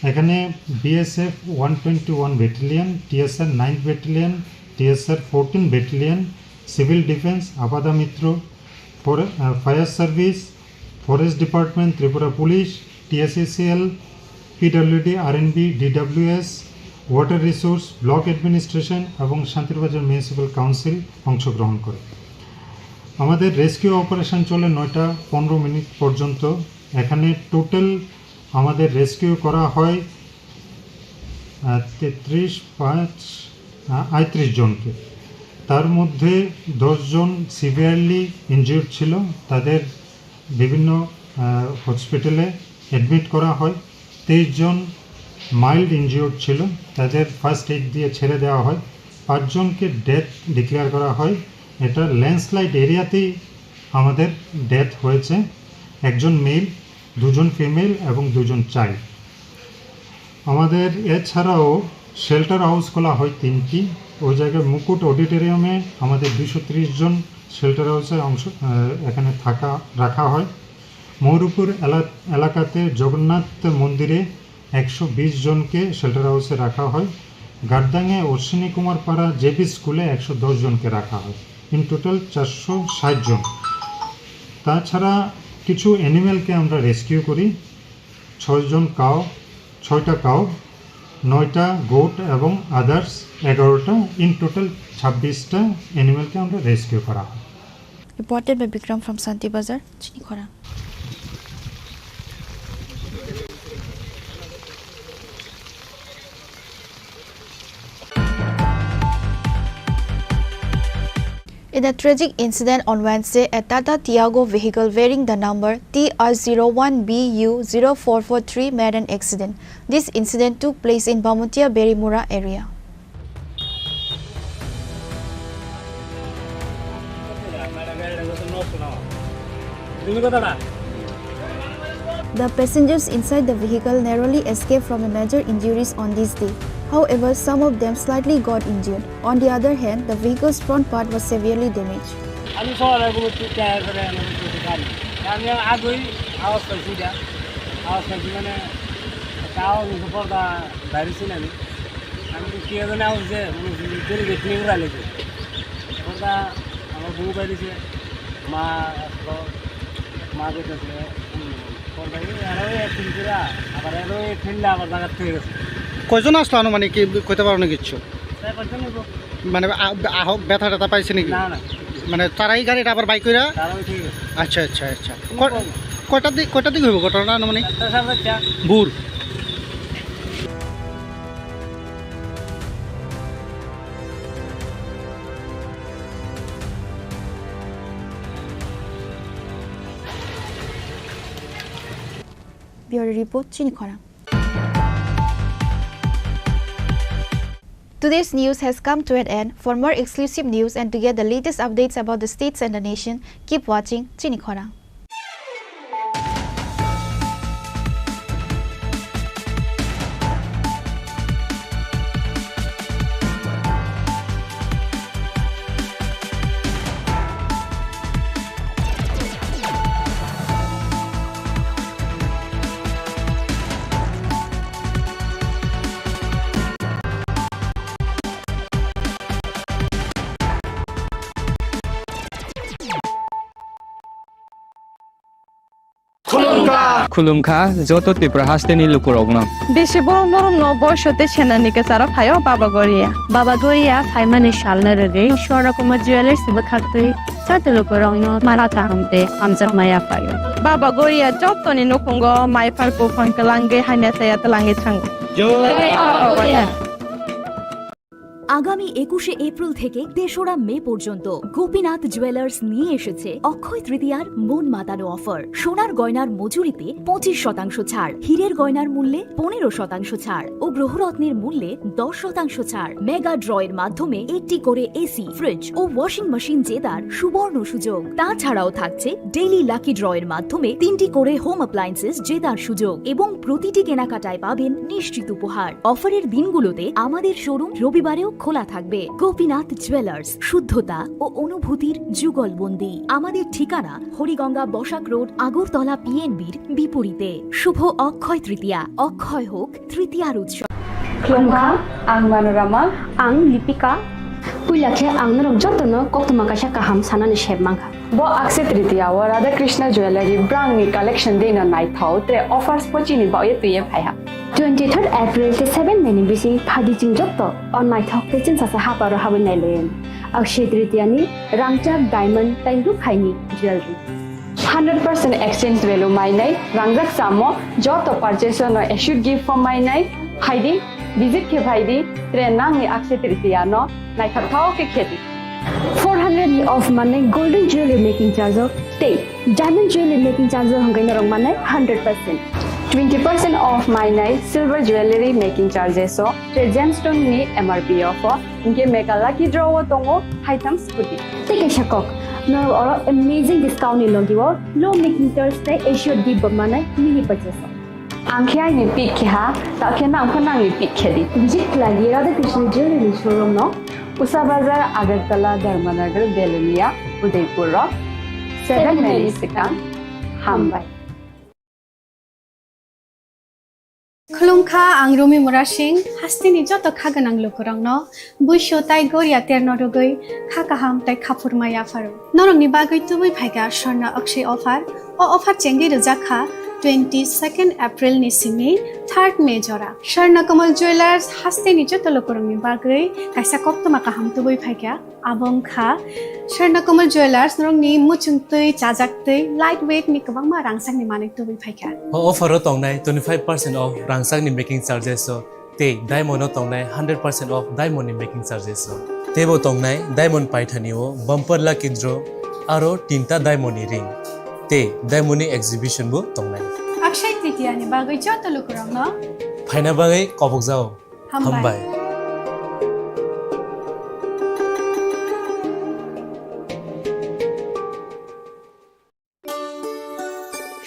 এখানে BSF one twenty one battalion, TSR ninth battalion, TSR fourteen battalion, civil defence, Aapda Mitra, ফরে-, আহ, fire service, forest department, Tripura police, TSECL, PWD, RNB, DWS, water resource, block administration এবং শান্তিরবাজার মিউনিসিপ্যাল কাউন্সিল অংশগ্রহণ করে। আমাদের রেস্কিউ অপারেশন চলে নয়টা পনেরো মিনিট পর্যন্ত। এখানে টোটাল আমাদের রেস্কিউ করা হয়, আহ, তেত্রিশ, পাঁচ, আহ, আটত্রিশ জনকে। তার মধ্যে দশ জন সিভিয়ারলি ইনজিউর্ড ছিল, তাদের বিভিন্ন, আহ, হসপিটালে অ্যাডমিট করা হয়। তেইশ জন মাইল্ড ইনজিউর্ড ছিল, তাদের ফার্স্ট এইড দিয়ে ছেড়ে দেওয়া হয়। পাঁচজনকে ডেথ ডিক্লেয়ার করা হয়। এটা ল্যান্ডস্লাইড এরিয়াতেই আমাদের ডেথ হয়েছে। একজন মেল, দুজন ফিমেল এবং দুজন চাইল্ড। আমাদের এছাড়াও শেল্টার হাউস খোলা হয় তিনটি। ওই জায়গায় মুকুট অডিটোরিয়ামে আমাদের দুশো ত্রিশ জন শেল্টার হাউসে অংশ, আহ, এখানে থাকা, রাখা হয়। ময়ূরপুর এলা-, এলাকাতে জগন্নাথ মন্দিরে একশো বিশ জনকে শেল্টার হাউসে রাখা হয়। গাদ্দাংয়ে অশ্বিনী কুমার পাড়া জেবি স্কুলে একশো দশ জনকে রাখা হয়। ইন টোটাল চারশো ষাট জন। তাছাড়া কিছু অ্যানিমেলকে আমরা রেস্কিউ করি, ছয়জন কাউ, ছয়টা কাউ, নয়টা গোট এবং আদার্স এগারোটা, ইন টোটাল ছাব্বিশটা অ্যানিমেলকে আমরা রেস্কিউ করা হয়। Reported by Bikram from Santi Bazar, Chinikhora. In a tragic incident on Wednesday, a Tata Tiago vehicle bearing the number T R zero one B U zero four four three made an accident. This incident took place in Bamutia Berimura area. The passengers inside the vehicle narrowly escaped from a major injuries on this day. However, some of them slightly got injured. On the other hand, the vehicle's front part was severely damaged. আমি সকালে ঘুম থেকে উঠে আসার পরে আমি উঠে গাড়ি। আমি আগে আওয়াজ পাইছি এটা। আওয়াজ পাইছি মানে একটা আওয়াজ হইছে, পর্দা বাইরে ছিল আমি। আমি তো কি জানি আওয়াজ যে, মানে, ডেলিগেট নিয়ে উড়াই লেগেছে। পর্দা আমার বউ বাইরেছে, মা আসলো, মা কইতেছে, পর্দা এই আরো এক দিন করে আবার আরো এই ফেললে আবার জায়গা থেকে গেছে। কয়জন আসলো আনুমানিক, কি কইতে পারো না কিচ্ছু? চার পাঁচজন হইব। মানে, আ-, আহ, ব্যথা ট্যাথা পাইছে নাকি? না, না। মানে, তারাই গাড়িটা আবার বাইক কইরা? তারাই ঠিক আছে। আচ্ছা, আচ্ছা, আচ্ছা। কোনো ক-, কম না। কয়টার দিক, কয়টার দিক হইব ঘটনাটা আনুমানিক? চারটা, সাড়ে চারটা। ভোর। Bureau Report, Chinikhora. Today's news has come to an end. For more exclusive news and to get the latest updates about the states and the nation, keep watching Chinikhora. Khulumkha joto Tripura hasteni lukurokno. Bisi borok norokno boiso tei senani kwcharo phaio Baba Goria. Baba Goria phaimani salno rwgwi Swarnakumar Jewellers bwkhaktwi joto lukurokno mala kaham tei hamjakma yaphaio. Baba Goria jotoni nukhungo maiphar buphang kwlangwi hamya chaya twlangwi thango. Jai Baba Goria. আগামী একুশে এপ্রিল থেকে তেসরা মে পর্যন্ত গোপীনাথ জুয়েলার্স নিয়ে এসেছে অক্ষয় তৃতীয়ার মন মাতানো অফার। সোনার গয়নার মজুরিতে পঁচিশ শতাংশ ছাড়, হীরের গয়নার মূল্যে পনেরো শতাংশ ছাড় ও গ্রহরত্নের মূল্যে দশ শতাংশ ছাড়। মেগা ড্রয়ের মাধ্যমে একটি করে এসি, ফ্রিজ ও ওয়াশিং মেশিন জেতার সুবর্ণ সুযোগ। তাছাড়াও থাকছে ডেইলি লাকি ড্রয়ের মাধ্যমে তিনটি করে হোম অ্যাপ্লায়েন্সেস জেতার সুযোগ এবং প্রতিটি কেনাকাটায় পাবেন নিশ্চিত উপহার। অফারের দিনগুলোতে আমাদের শোরুম রবিবারেও খোলা থাকবে। গোপীনাথ জুয়েলার্স, শুদ্ধতা ও অনুভূতির যুগলবন্দি। আমাদের ঠিকানা হরিগঙ্গা বসাক রোড, আগরতলা পিএনবির বিপরীতে। শুভ অক্ষয় তৃতীয়া, অক্ষয় হোক তৃতীয়ার উৎসব। Khulumkha, ang Manorama. Ang Lipika. Puila khe ang norok jotono koktwma kaisa kaham sanani sep mankha. Bo Akshaya Tritiya o Radha Krishna Jewellery brangni collection dino naithok tre offers bo chini bagwi twiwi phaiha. Twenty third April tei seven May ni bising phaidi chwng joto o naithok tei chwngsacha haparo habwi nailaio. Akshaya Tritiya ni rangchak diamond tei rukhaini jewellery. Hundred percent exchange value mainai, rangjak chamo joto purchase no assured gift form mainai, phaidi, visit khe phaidi, tre nangni Akshaya Tritiya no naithok thok khe khedi. Four hundred ni off manai golden jewelry making charge o tei diamond jewelry making charge o hwnkhai norok manai hundred percent. Twenty percent off mainai silver jewelry making charges o tre gemstone ni M R P off o. Hinkhe mega lucky draw o tongo haitham scooty. Tei kaisa kok, norok oro amazing discount ni logi o low making charge tei assured gift bo manai mini purchase o. Ang khe aini pick khe ha, ta khe nang pho nangni pick khe di. Visit khlai di Radha Krishna Jewelry ni showroom no. Usa Bazar, Agartala, Dharmanagar, Belonia, Udaipur o seven May ni swkang. Hambai. Khulumkha, ang Rumi Murasing, hasteni joto kha gwnang lukurokno buisu tai goria terno rwgwi kha kaham tai khaphurma yapharo. Norokni bagwi tubui phaikha Swarna Akshaya offer. O offer chengwi rwjakha twenty second April ni simi third May jora. Swarna Kamal Jewellers hasteni joto lukurokni bagwi kaisa koktwma kaham tubui phaikha. Abo wngkha Swarna Kamal Jewellers, norokni muchungtwi, chajaktwi, light weight ni kwbangma rangchakni manwi tubui phaikha. O offer o tongnai twenty five percent off rangchakni making charges o tei diamond o tongnai hundred percent off diamond ni making charges o. Teibo tongnai diamond paithani o bumper lucky draw aro tinta diamond ni ring tei diamond ni exhibition bo tongnai. Akshaya Tritiya ni bagwi joto lukurokno phaina bagwi kobokjao. Hambai. Hambai.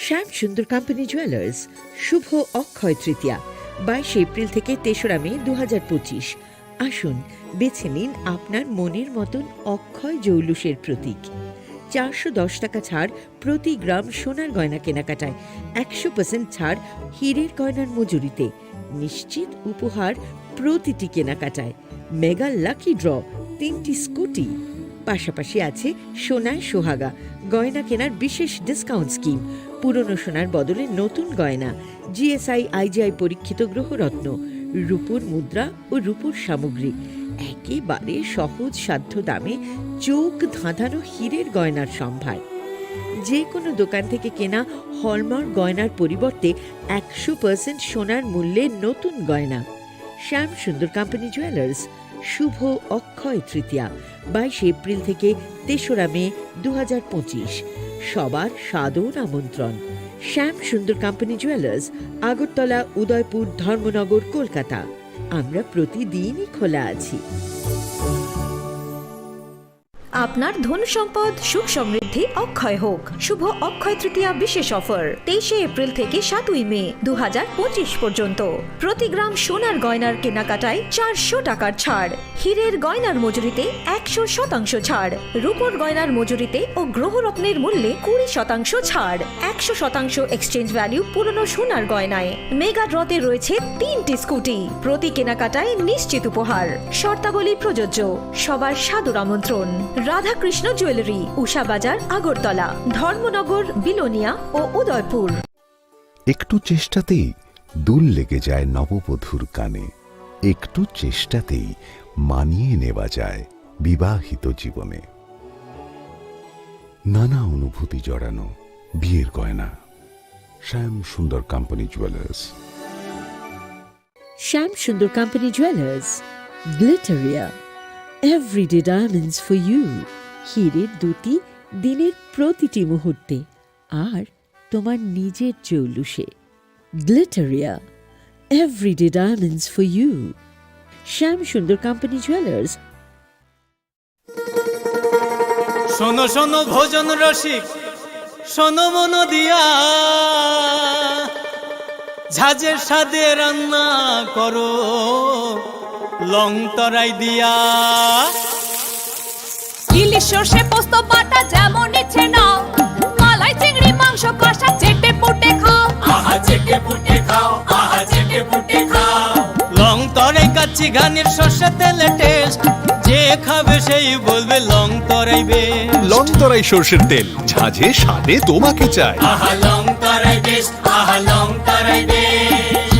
শ্যাম Sundar company jewellers, শুভ অক্ষয় তৃতীয়া, বাইশে এপ্রিল থেকে তেসরা মে দু হাজার পঁচিশ। আসুন, বেছে নিন আপনার মনের মতন অক্ষয় জৌলুসের প্রতীক। চারশো দশ টাকা ছাড় প্রতি গ্রাম সোনার গয়না কেনাকাটায়, একশো পার্সেন্ট ছাড় হীরের গয়নার মজুরিতে, নিশ্চিত উপহার প্রতিটি কেনাকাটায়, মেগা লাকি ড্র, তিনটি স্কুটি, পাশাপাশি আছে সোনায় সোহাগা, গয়না কেনার বিশেষ ডিসকাউন্ট স্কিম, পুরনো সোনার বদলে নতুন গয়না, জিএসআই আইজিআই পরীক্ষিত গ্রহরত্ন, রূপোর মুদ্রা ও রূপোর সামগ্রী, একেবারে সহজ সাধ্য দামে চোখ ধাঁধানো হীরের গয়নার সম্ভার। যে কোনো দোকান থেকে কেনা হলমার্ক গয়নার পরিবর্তে একশো পার্সেন্ট সোনার মূল্যে নতুন গয়না। শ্যাম সুন্দর কোম্পানি জুয়েলার্স, শুভ অক্ষয় তৃতীয়া, বাইশে এপ্রিল থেকে তেসরা মে দু হাজার পঁচিশ। সবার সাদর আমন্ত্রণ। শ্যাম সুন্দর কোম্পানি জুয়েলার্স, আগরতলা, উদয়পুর, ধর্মনগর, কলকাতা। আমরা প্রতিদিনই খোলা আছি। আপনার ধন সম্পদ সুখ সমৃদ্ধি অক্ষয় হোক। শুভ অক্ষয় তৃতীয়া বিশেষ অফার, তেইশে এপ্রিল থেকে সাতই মে দু হাজার পঁচিশ পর্যন্ত। প্রতি গ্রাম সোনার গয়নার কেনাকাটায় চারশো টাকার ছাড়, হীরের গয়নার মজুরিতে একশো শতাংশ ছাড়, রূপোর গয়নার মজুরিতে ও গ্রহরত্নের মূল্যে কুড়ি শতাংশ ছাড়, একশো শতাংশ এক্সচেঞ্জ ভ্যালু পুরনো সোনার গয়নায়। মেগা ড্রতে রয়েছে তিনটি স্কুটি, প্রতি কেনাকাটায় নিশ্চিত উপহার। শর্তাবলী প্রযোজ্য। সবার সাদর আমন্ত্রণ। রাধাকৃষ্ণ জুয়েলারি, উষা বাজার, আগরতলা, ধর্মনগর, বিলোনিয়া ও উদয়পুর। একটু চেষ্টাতেই দুল লেগে যায় নববধূর কানে, একটু চেষ্টাতেই মানিয়ে নেওয়া যায় বিবাহিত জীবনে। নানা অনুভূতি জড়ানো বিয়ের গয়না। শ্যাম Sundar company jewellers. Shyam Sundar Company Jewelers, Glitteria, everyday diamonds for you। হীরের দ্যুতি দিনের প্রতিটি মুহূর্তে, আর তোমার নিজের চৌলুসে। Glitteria, everyday diamonds for you। Shyam Sundar Company Jewelers। শোনো শোনো ভোজন রসিক, শোনো মন দিয়া, ঝাঁঝের স্বাদে রান্না করো লং তরাই দিয়া। ইলিশ সর্ষে পোস্ত বাটা যেমন ইচ্ছে নাও, মালাই চিংড়ি মাংস কষা চেটে পুটে খাও। আহা চেটে পুটে খাও, আহা চেটে পুটে খাও। লং তরাই কাচ্চি ঘানির সর্ষে তেলে টেস্ট, যে খাবে সেই বলবে লং তরাই বেস্ট। লং তরাই সর্ষের তেল, ঝাঁঝে স্বাদে তোমাকে চাই। আহা লং তরাই বেস্ট, আহা লং তরাই best.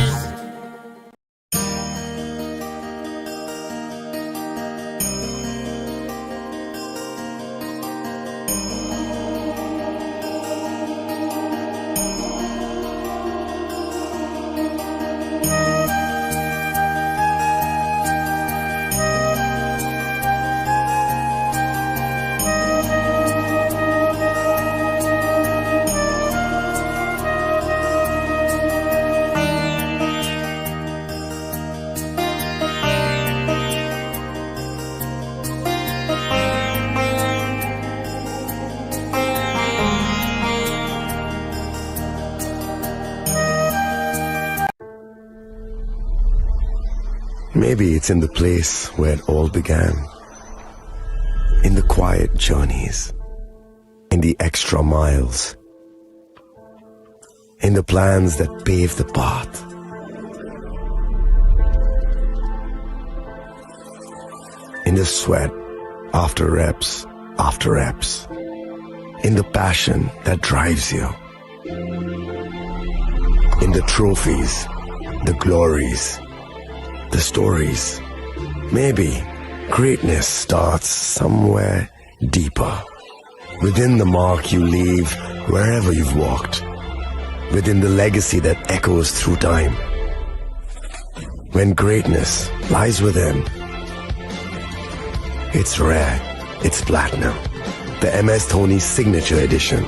Maybe it's in the place where it all began. In the quiet journeys, in the extra miles, in the plans that pave the path, in the sweat after reps after reps, in the passion that drives you, in the trophies, the glories, the stories. Maybe greatness starts somewhere deeper, within the mark you leave wherever you've walked, within the legacy that echoes through time. When greatness lies within, it's rare, it's platinum. The M S Dhoni Signature Edition,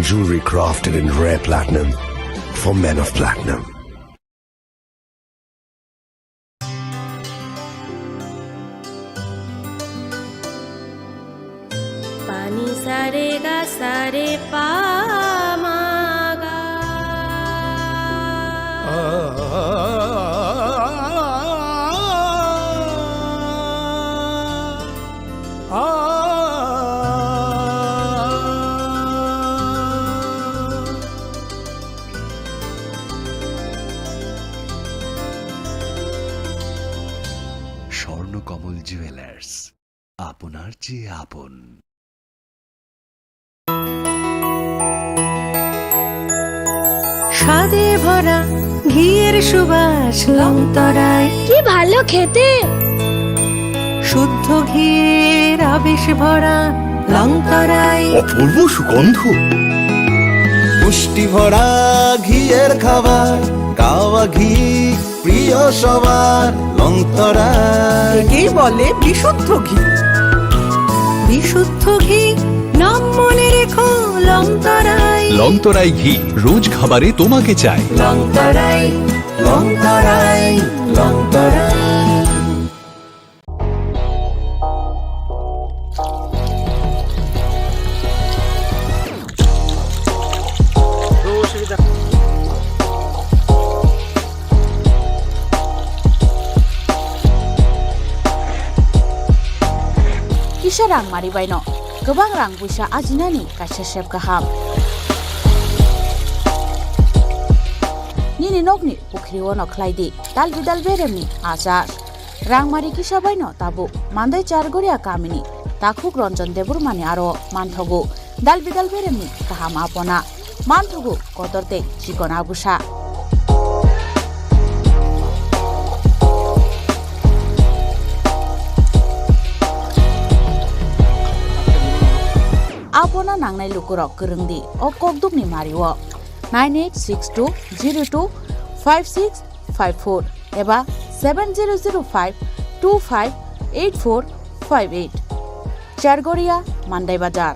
jewelry crafted in rare platinum for men of platinum. Pani sare ga sare pa ma ga. Swarnakamal jewellers, আপনার চেয়ে আপন। স্বাদে ভরা ঘিয়ের সুবাস লংতরায়। কি ভালো খেতে! শুদ্ধ ঘিয়ের আবেশ ভরা লংতরায়। অপূর্ব সুগন্ধ। পুষ্টি ভরা ঘিয়ের খাবার, গাওয়া ঘি প্রিয় সবার লংতরায়। একেই বলে বিশুদ্ধ ঘি। বিশুদ্ধ ঘি, নাম মনে রেখো লংতরায়। লংতরায় ঘি, রোজ খাবারে তোমাকে চাই। লংতরায়, লংতরায়, Longtharai. Kisa rang mari baino, kwbang rang puisa ajinani kaisa sep kaham. Nini nokni pukhri ono khlai di dal bidal beremni achar. Rangmari kisa baino tabuk Mandai Chargoria kamini takhuk Ranjan Debbarmani aro manthogo dal bidal beremni kaham apona. manthogo kotor tei chikon agusa. Abono nangnai lukurok kwrwngdi o kokdukni mario nine eight six two zero two five six five four eba seven zero zero five two five eight four five eight. Chargoria, Mandai Bazar.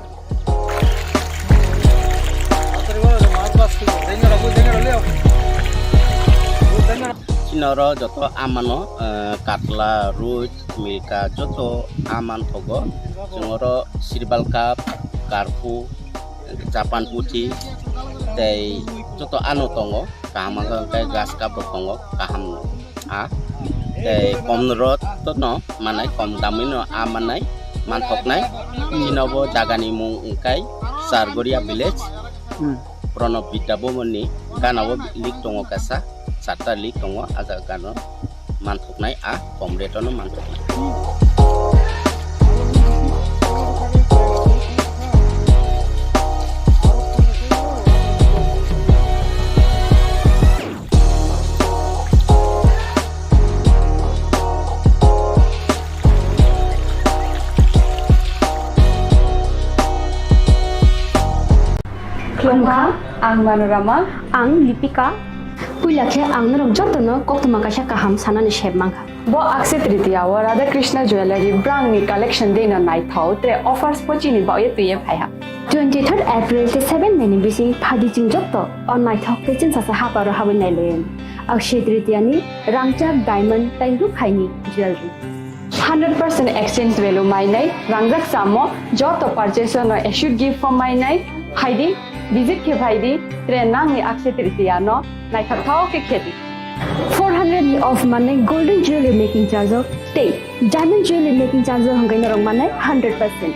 Chini oro joto amano, eh, katla, ruit, milka, joto aman thogo. Chwng oro sirbal cup, karpu, Japan puthi tei joto ano tongo, kaham wngkha hwnkhe grass cup bo tongo, kaham no a tei kom rot no manai, kom damwi no a manai, manthoknai. Chini bo jagani mung wngkha Chargoria village. Hmm. Pranab Vidya Bhavan ni gana o lik tongo kaisa, charta lik tongo, a jaga gana o manthoknai, a kom rate o no manthoknai. Khulumkha, ang Manorama. Ang Lipika. Puila khe ang norok jotono koktwma kaisa kaham sanani sep mankha. Bo Akshaya Tritiya o Radha Krishna Jewellery brangni collection deino naithok tre offers pochini baoye twiye phaiha. Twenty third April tei seven May ni bising phaidi chwng jotto o naithok tei chwngsasa haparo habwi nailayan. Akshaya Tritiya ni rangchak diamond tei rukhaini jewellery. Hundred percent exchange value mainai, rangjak samo joto purchase no assured gift form mainai, phaidi, visit khe phaidi, tre nangni Akshaya Tritiya no naithok thao khe khedi. Four hundred ni off manai golden jewelry making charge o tei diamond jewelry making charge o hwnkhe norok manai hundred percent.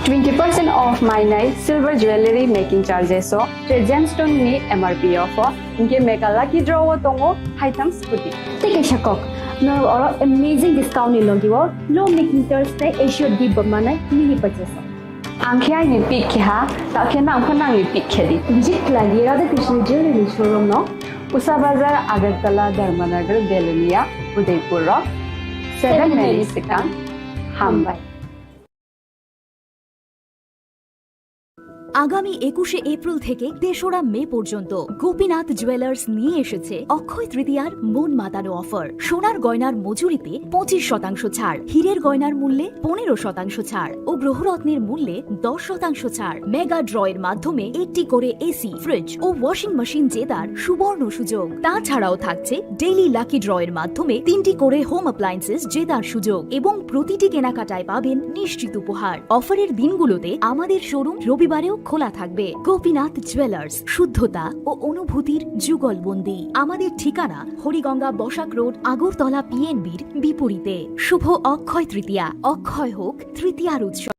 Twenty percent off mainai silver jewelry making charges o tei gemstone ni M R P off o, hwnkhe mega lucky draw o tongo haitham scooty. Tei kaisa kok, norok oro amazing discount ni logi o low making charge tei assured gift bo manai mini purchase o. Ang khe aini pick khe ha, ta khe nang pho nangni pick khe di. Visit khlai di Radha Krishna Jewelry ni showroom no, Usa Bazar, Agartala, Dharmanagar, Belonia, Udaipur o seven May ni swkang. Hambai. আগামী একুশে এপ্রিল থেকে তেসরা মে পর্যন্ত গোপীনাথ জুয়েলার্স নিয়ে এসেছে অক্ষয় তৃতীয়ার মন মাতানো অফার। সোনার গয়নার মজুরিতে পঁচিশ শতাংশ ছাড়, হীরের গয়নার মূল্যে পনেরো শতাংশ ছাড় ও গ্রহরত্নের মূল্যে দশ শতাংশ ছাড়। মেগা ড্রয়ের মাধ্যমে একটি করে এসি, ফ্রিজ ও ওয়াশিং মেশিন জেতার সুবর্ণ সুযোগ। তাছাড়াও থাকছে ডেইলি লাকি ড্রয়ের মাধ্যমে তিনটি করে হোম অ্যাপ্লায়েন্সেস জেতার সুযোগ এবং প্রতিটি কেনাকাটায় পাবেন নিশ্চিত উপহার। অফারের দিনগুলোতে আমাদের শোরুম রবিবারেও খোলা থাকবে। গোপীনাথ জুয়েলার্স, শুদ্ধতা ও অনুভূতির যুগলবন্দি। আমাদের ঠিকানা হরিগঙ্গা বসাক রোড, আগরতলা পিএনবির বিপরীতে। শুভ অক্ষয় তৃতীয়া, অক্ষয় হোক তৃতীয়ার উৎসব।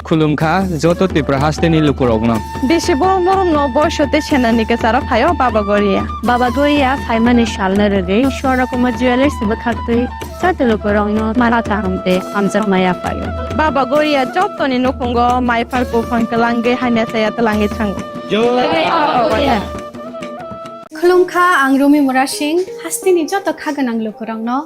Khulumkha, joto Tripura hasteni lukurokno. Bisi borok norokno boiso tei senani kwcharo phaio Baba Goria. Baba Goria phaimani salno rwgwi Swarnakumar Jewellers bwkhaktwi joto lukurokno mara kaham tei hamjakma yaphaio. Baba Goria jotoni nukhungo mai phar buphang kwlangwi hamya chaya twlangwi thango. Jai Baba Goria. Khulumkha, ang Rumi Murasing, hasteni joto kha gwnang lukurokno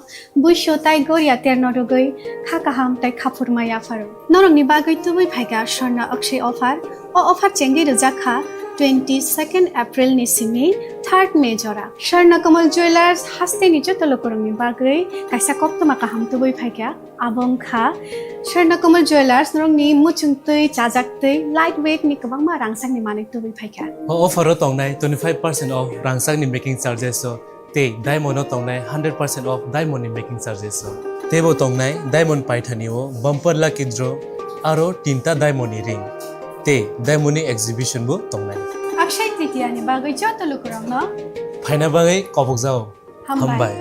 buiso tai goria terno rwgwi kha kaham tai khaphurma yapharo. Norokni bagwi tubui phaikha Swarna Akshay offer. O offer chengwi rwjakha twenty second April ni simi third May jora. Swarna Kamal Jewellers hasteni joto lukurokni bagwi kaisa koktwma kaham tubui phaikha. Abo wngkha Swarna Kamal Jewellers, norokni muchungtwi, chajaktwi, light weight ni kwbangma rangchakni manwi tubui phaikha. O offer o tongnai twenty five percent off rangchakni making charges o tei diamond o tongnai hundred percent off diamond ni making charges o. Teibo tongnai diamond paithani o bumper lucky draw aro tinta diamond ni ring tei diamond ni exhibition bo tongnai. Akshay Tritiya ni bagwi joto lukurokno phaina bagwi kobokjao. Hambai. Hambai.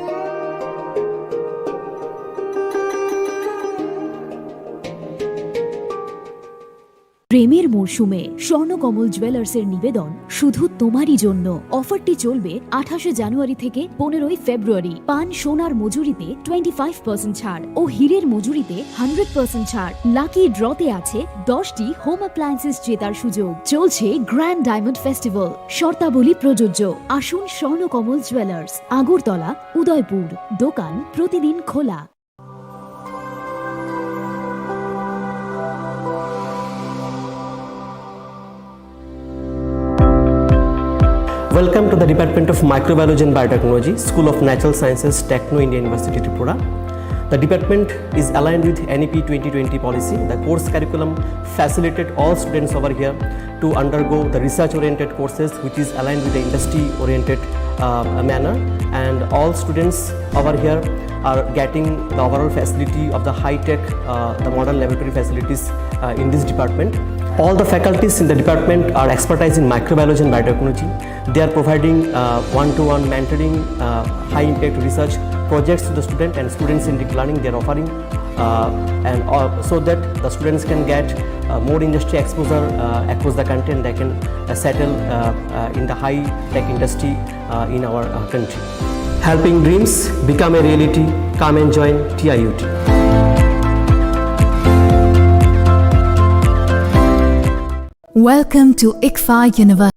প্রেমের মরশুমে স্বর্ণকমল জুয়েলার্সের নিবেদন শুধু তোমারই জন্য। অফারটি চলবে আঠাশে জানুয়ারি থেকে পনেরোই ফেব্রুয়ারি। পান সোনার মজুরিতে টোয়েন্টি ফাইভ পার্সেন্ট ছাড় ও হীরের মজুরিতে হান্ড্রেড পার্সেন্ট ছাড়। লাকি ড্রতে আছে দশটি হোম অ্যাপ্লায়েন্সেস জেতার সুযোগ। চলছে গ্র্যান্ড ডায়মন্ড ফেস্টিভ্যাল, শর্তাবলী প্রযোজ্য। আসুন স্বর্ণকমল জুয়েলার্স, আগরতলা, উদয়পুর। দোকান প্রতিদিন খোলা। Welcome to the Department of Microbiology and Biotechnology, School of Natural Sciences, Techno India University, Tripura. The department is aligned with N E P twenty twenty policy. The course curriculum facilitate all students over here to undergo the research-oriented courses, which is aligned with the industry-oriented, uh, manner. And all students over here are getting the overall facility of the high-tech, uh, the modern laboratory facilities, uh, in this department. All the faculties in the department are expertise in microbiology and biotechnology. They are providing, uh, one-to-one mentoring, uh, high-impact research projects to the student and student-centric learning they are offering, uh, and, uh, so that the students can get, uh, more industry exposure, uh, across the country, and they can, uh, settle, uh, uh, in the high-tech industry, uh, in our, uh, country. Helping dreams become a reality. Come and join T I U T. Welcome to ICFAI University.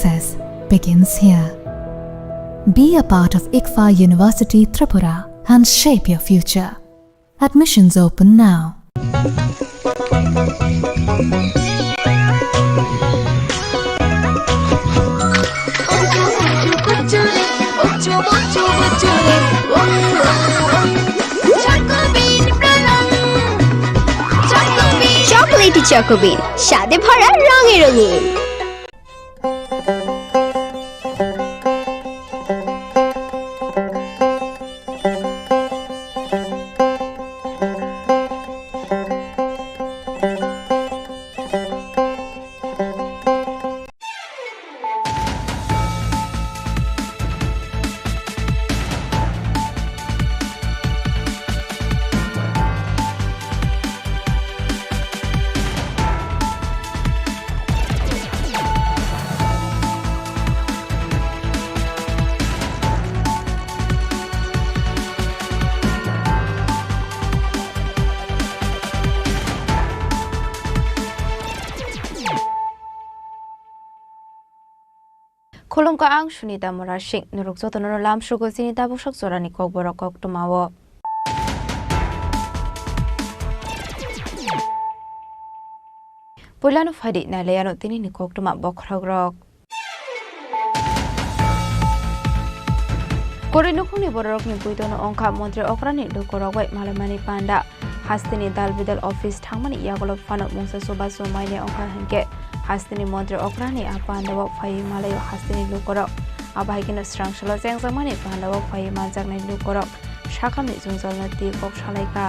Success begins here. Be a part of ICFAI University Tripura and shape your future. Admissions open now. Chocolatey Choco Bean, স্বাদে ভরা রঙে রঙিন। Khulumkha, ang Sunita Murasing. Norok jotono lamsugo chini tabuksak jorani kokborok koktwmao. Puilano phaidi nailaiano tinini koktwma bokhorokrok. Kwrwi nukhungni bororokni buitono wngkha montri okrani lukurok bai malaimani panda. Hasteni dal bidal office thangmani yagulo phano mungsa chubachu manya wngkha hinkhe hasteni montri okrani a pandao phaiwi malaio hasteni lukurok. Abo hai kheno swrang salo chengjakmani pandao phaiwi manjaknai lukurok. Sakamni jwngjalno twi kok salaikha.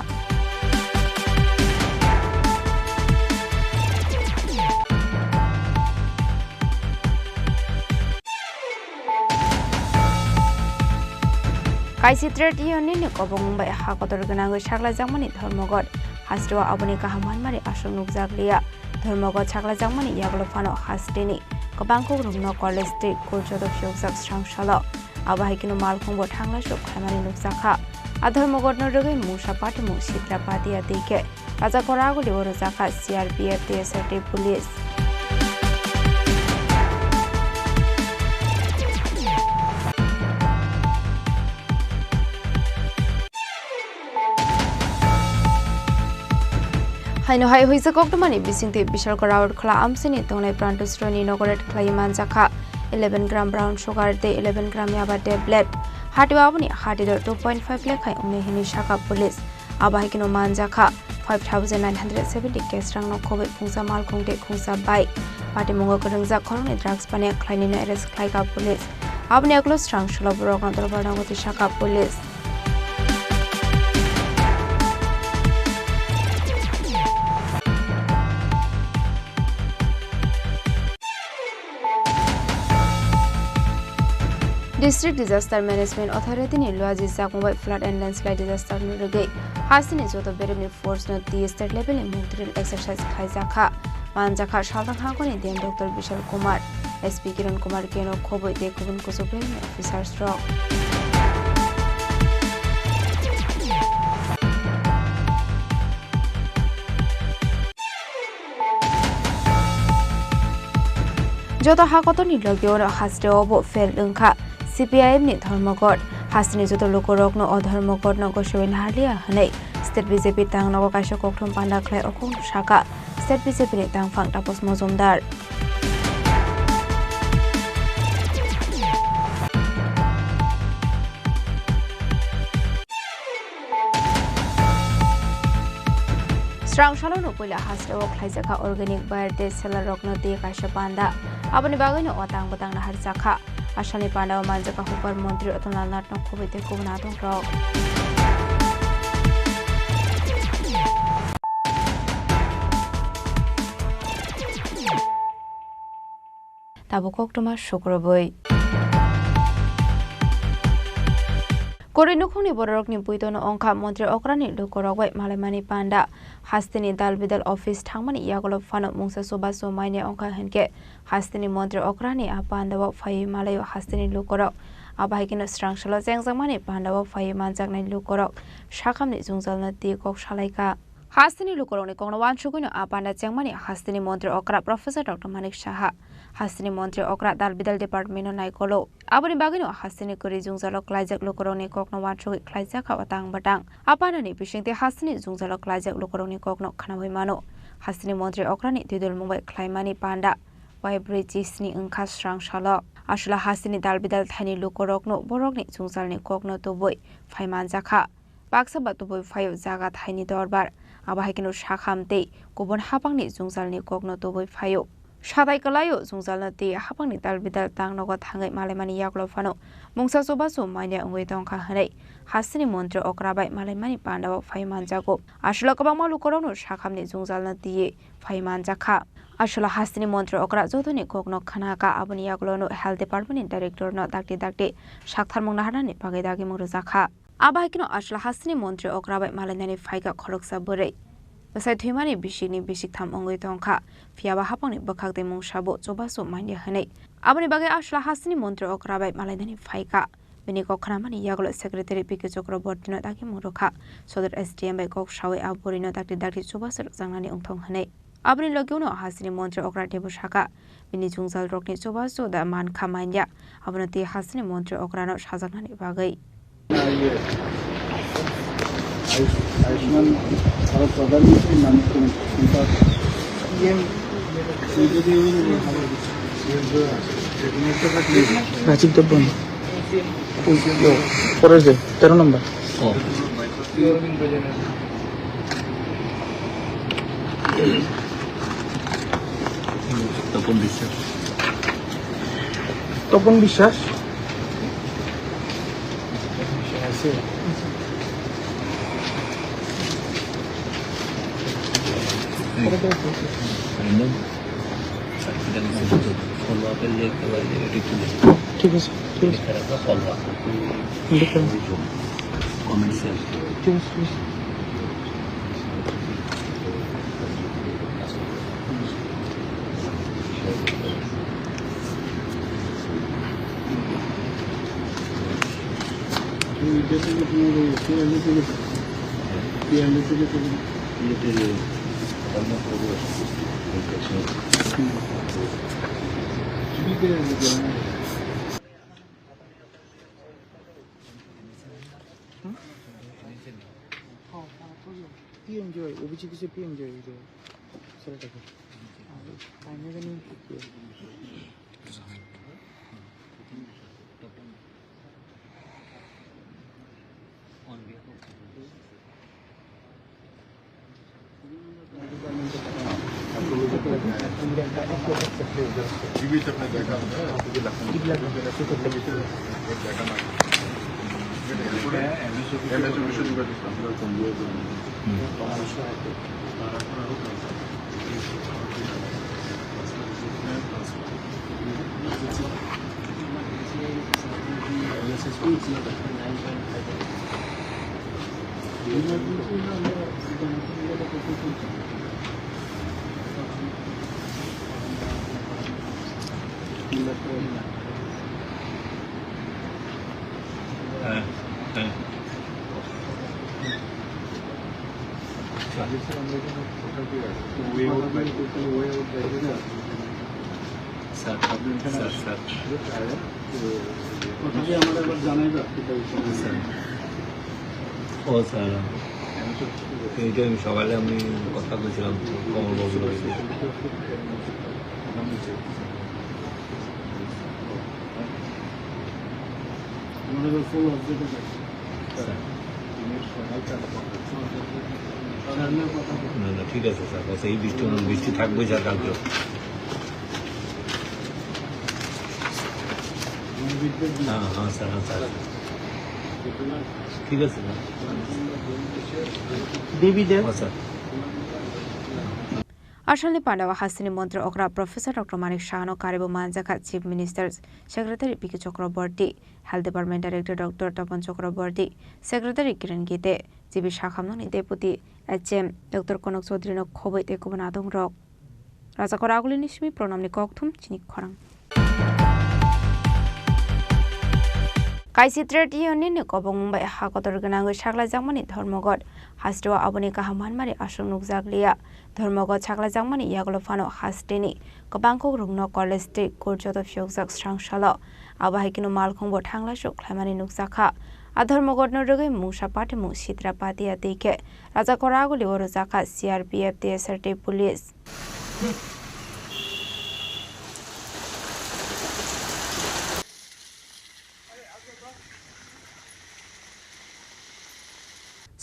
Kaisi trade union ni kobong bai ha kotor gwnangwi saklaijakmani Dharmaghat hasteo aboni kaham manmari aswk nukjakliya. Dharmaghat saklaijakmani yagulo phano hasteni kwbang kukrukno college tei school joto phiyokjak swrang salo. Abo hai kheno malkhungbo thanglaisu khlaimani nukjakha. A Dharmaghatno rwgwi mungsa patimung Sitra Patia tei khe Raja Koraguli o rwjakha C R P F, T S R tei police. Haino hai huijak koktwmani bisingtwi Bishalkar Road Khola Amsini tongnai Pranto Sroni inaugurate khlaiwi manjakha eleven gram brown sugar tei eleven gram yaba tablet. Hatio aboni hati dor two point five lakh hai wngnai hinwi sakha police. Abo hai kheno manjakha five thousand nine hundred seventy cash rangno khobwi khungsa malkhung tei khungsa bike. Patimungo kwrwngjak khoroknwi drugs paniya khlainwino arrest khlaikha police. Aboni yagulo swrang salo borokno dorbar nango twi sakha police. District Disaster Management Authority ni luaji jakmung bai flood and landslide disaster no rwgwi hasteni joto beremni force no twi state level ni mock drill exercise khlaijakha. Manjakha Salthang Hangkoni D M Doctor Bishal Kumar, S P Kiran Kumar Keno khobwi tei kubun kuchuk beremni officers rok. Joto ha kotorni logi oro hasteo bo fail wngkha C P I M ni Dharmaghat. Hasteni joto lukurokno o Dharmaghatno gosowi naharliya hwnwi state B J P tangnogo kaisa kokthum panda khlai o kokno sakha state B J P ni tangphang Tapas Mojumdar. Srang salono puila hasteo khlaijakha organic buyer tei seller rokno tei kaisa panda. Aboni bagwino o tang bwtang naharjakha. Asalni pandao manjakha hukbar montri Atalal Nathno khobwi tei kubun adongrok. Tabuk koktwma sukrubwi. Kwrwi nukhungni bororokni buitono wngkha montri okrani lukurok bai malaimani panda. Hasteni dal bidal office thangmani yagulo phano mungsa chubachu manya wngkha hinkhe hasteni montri okrani a pandao phaiwi malaio hasteni lukurok. Abo hai kheno swrang salo chengjakmani pandao phaiwi manjaknai lukurok sakamni jwngjalno twi kok salaikha. Hasteni lukurokni kokno wansugwino a panda chengmani hasteni montri okra Professor Doctor Manik Saha, hasteni montri okra dal bidal department no naikolo. Aboni bagwino hasteni kwrwi jwngjalo klaijak lukurokni kokno wansugwi khlaijakha o tang batang. A pandani bisingtwi hasteni jwngjalo klaijak lukurokni kokno khnaui mano. Hasteni montri okrani twidulmung bai khlaimani panda wai brwi chisni wngkha srang salo. Aswla hasteni dal bidal thaini lukurokno borokni jwngjalni kokno tubui phai manjakha. Baksa ba tubui phaio jaga thaini dorbar. Abo hai kheno sakham tei kubun hapangni jwngjalni kokno tubui phaio. Satai kwlaio jwngjalno tei hapangni dal bidal tang nogo thangwi malaimani yagulo phano mungsa chubachu manya wngwi tongkha hwnwi hasteni montri okra bai malaimani pandao phai manjago. Aswla kwbangma lukurokno sakhamni jwngjalno twiwi phai manjakha. Aswla hasteni montri okra jotoni kokno khnakha, aboni yagulono health department ni director no dakti dakti saktharmung naharnani bagwi dagimung rwjakha. Abo hai kheno aswla hasteni montri okra bai malainani phaikha khoroksa bwrwi. Bwsai thwimani bisikni bisik tham wngwi tongkha, phiyaba hapangni bwkhak tei mungsabo chubachu manya hwnwi. Aboni bagwi aswla hasteni montri okra bai malainani phaikha. Bini kok khnamani yagulo secretary P K Chakraborty no dagimung rwkha, sodor S D M bai kok sawi a bwrwino dakti dakti chubachu rwjaknani wngthong hwnwi. Aboni logi uno hasteni montri okra teibo sakha, bini jwngjalrokni chubachu da mankha manya, abono tei hasteni montri okrano sajaknani bagwi. Ayushman भारत प्रधानमंत्री नाम से उनका राजीव देवन। পরের যে তেরো নম্বর। ও। তপন বিশ্বাস। তপন বিশ্বাস। ঠিক আছে, ঠিক আছে। ঠিক আছে, ঠিক আছে। P M J Y, O B C kisa P M J Y itu. Salah satu. Tanya kan ini. হ্যাঁ, হ্যাঁ। Sir, sir, sir. স্যার। ও স্যার, এইটা আমি সকালে আমি কথা বলছিলাম কমলবাবুর লগে। স্যার। না, না, ঠিক আছে স্যার, বাস এই বৃষ্টি, বৃষ্টি থাকবে স্যার কালকে। হ্যাঁ, হ্যাঁ স্যার, হ্যাঁ স্যার। ঠিক আছে স্যার। দেবী দেব। হ্যাঁ sir. Asalni pandao hasteni montri okra Professor Doctor Manik Sahano karibo manjakha Chief Minister Secretary P K Chakraborty, Health Department Director Doctor Tapan Chakraborty, Secretary Kiran Gite, G B sakhamnokni Deputy H M Doctor Konok Chaudhary no khobwi tei kubun adongrok. Rajakor Agulini simi Pranamni kokthum chini khorang. Kaisi Trade Union ni kobokmung bai ha kotor gwnangwi saklaijakmani Dharmaghat hasteo aboni kaham manmani aswk nukjakliya. Dharmaghat saklaijakmani yagulo phano hasteni kwbangkuk rwngno college tei court joto phiyokjak srangsalo. Abo hai kheno malkhungbo thanglaisu khlaimani nukjakha. A Dharmaghatno rwgwi mungsa patimung Sitra Patia tei khe Rajakor Agulio rwjakha C R P F, T S R tei police.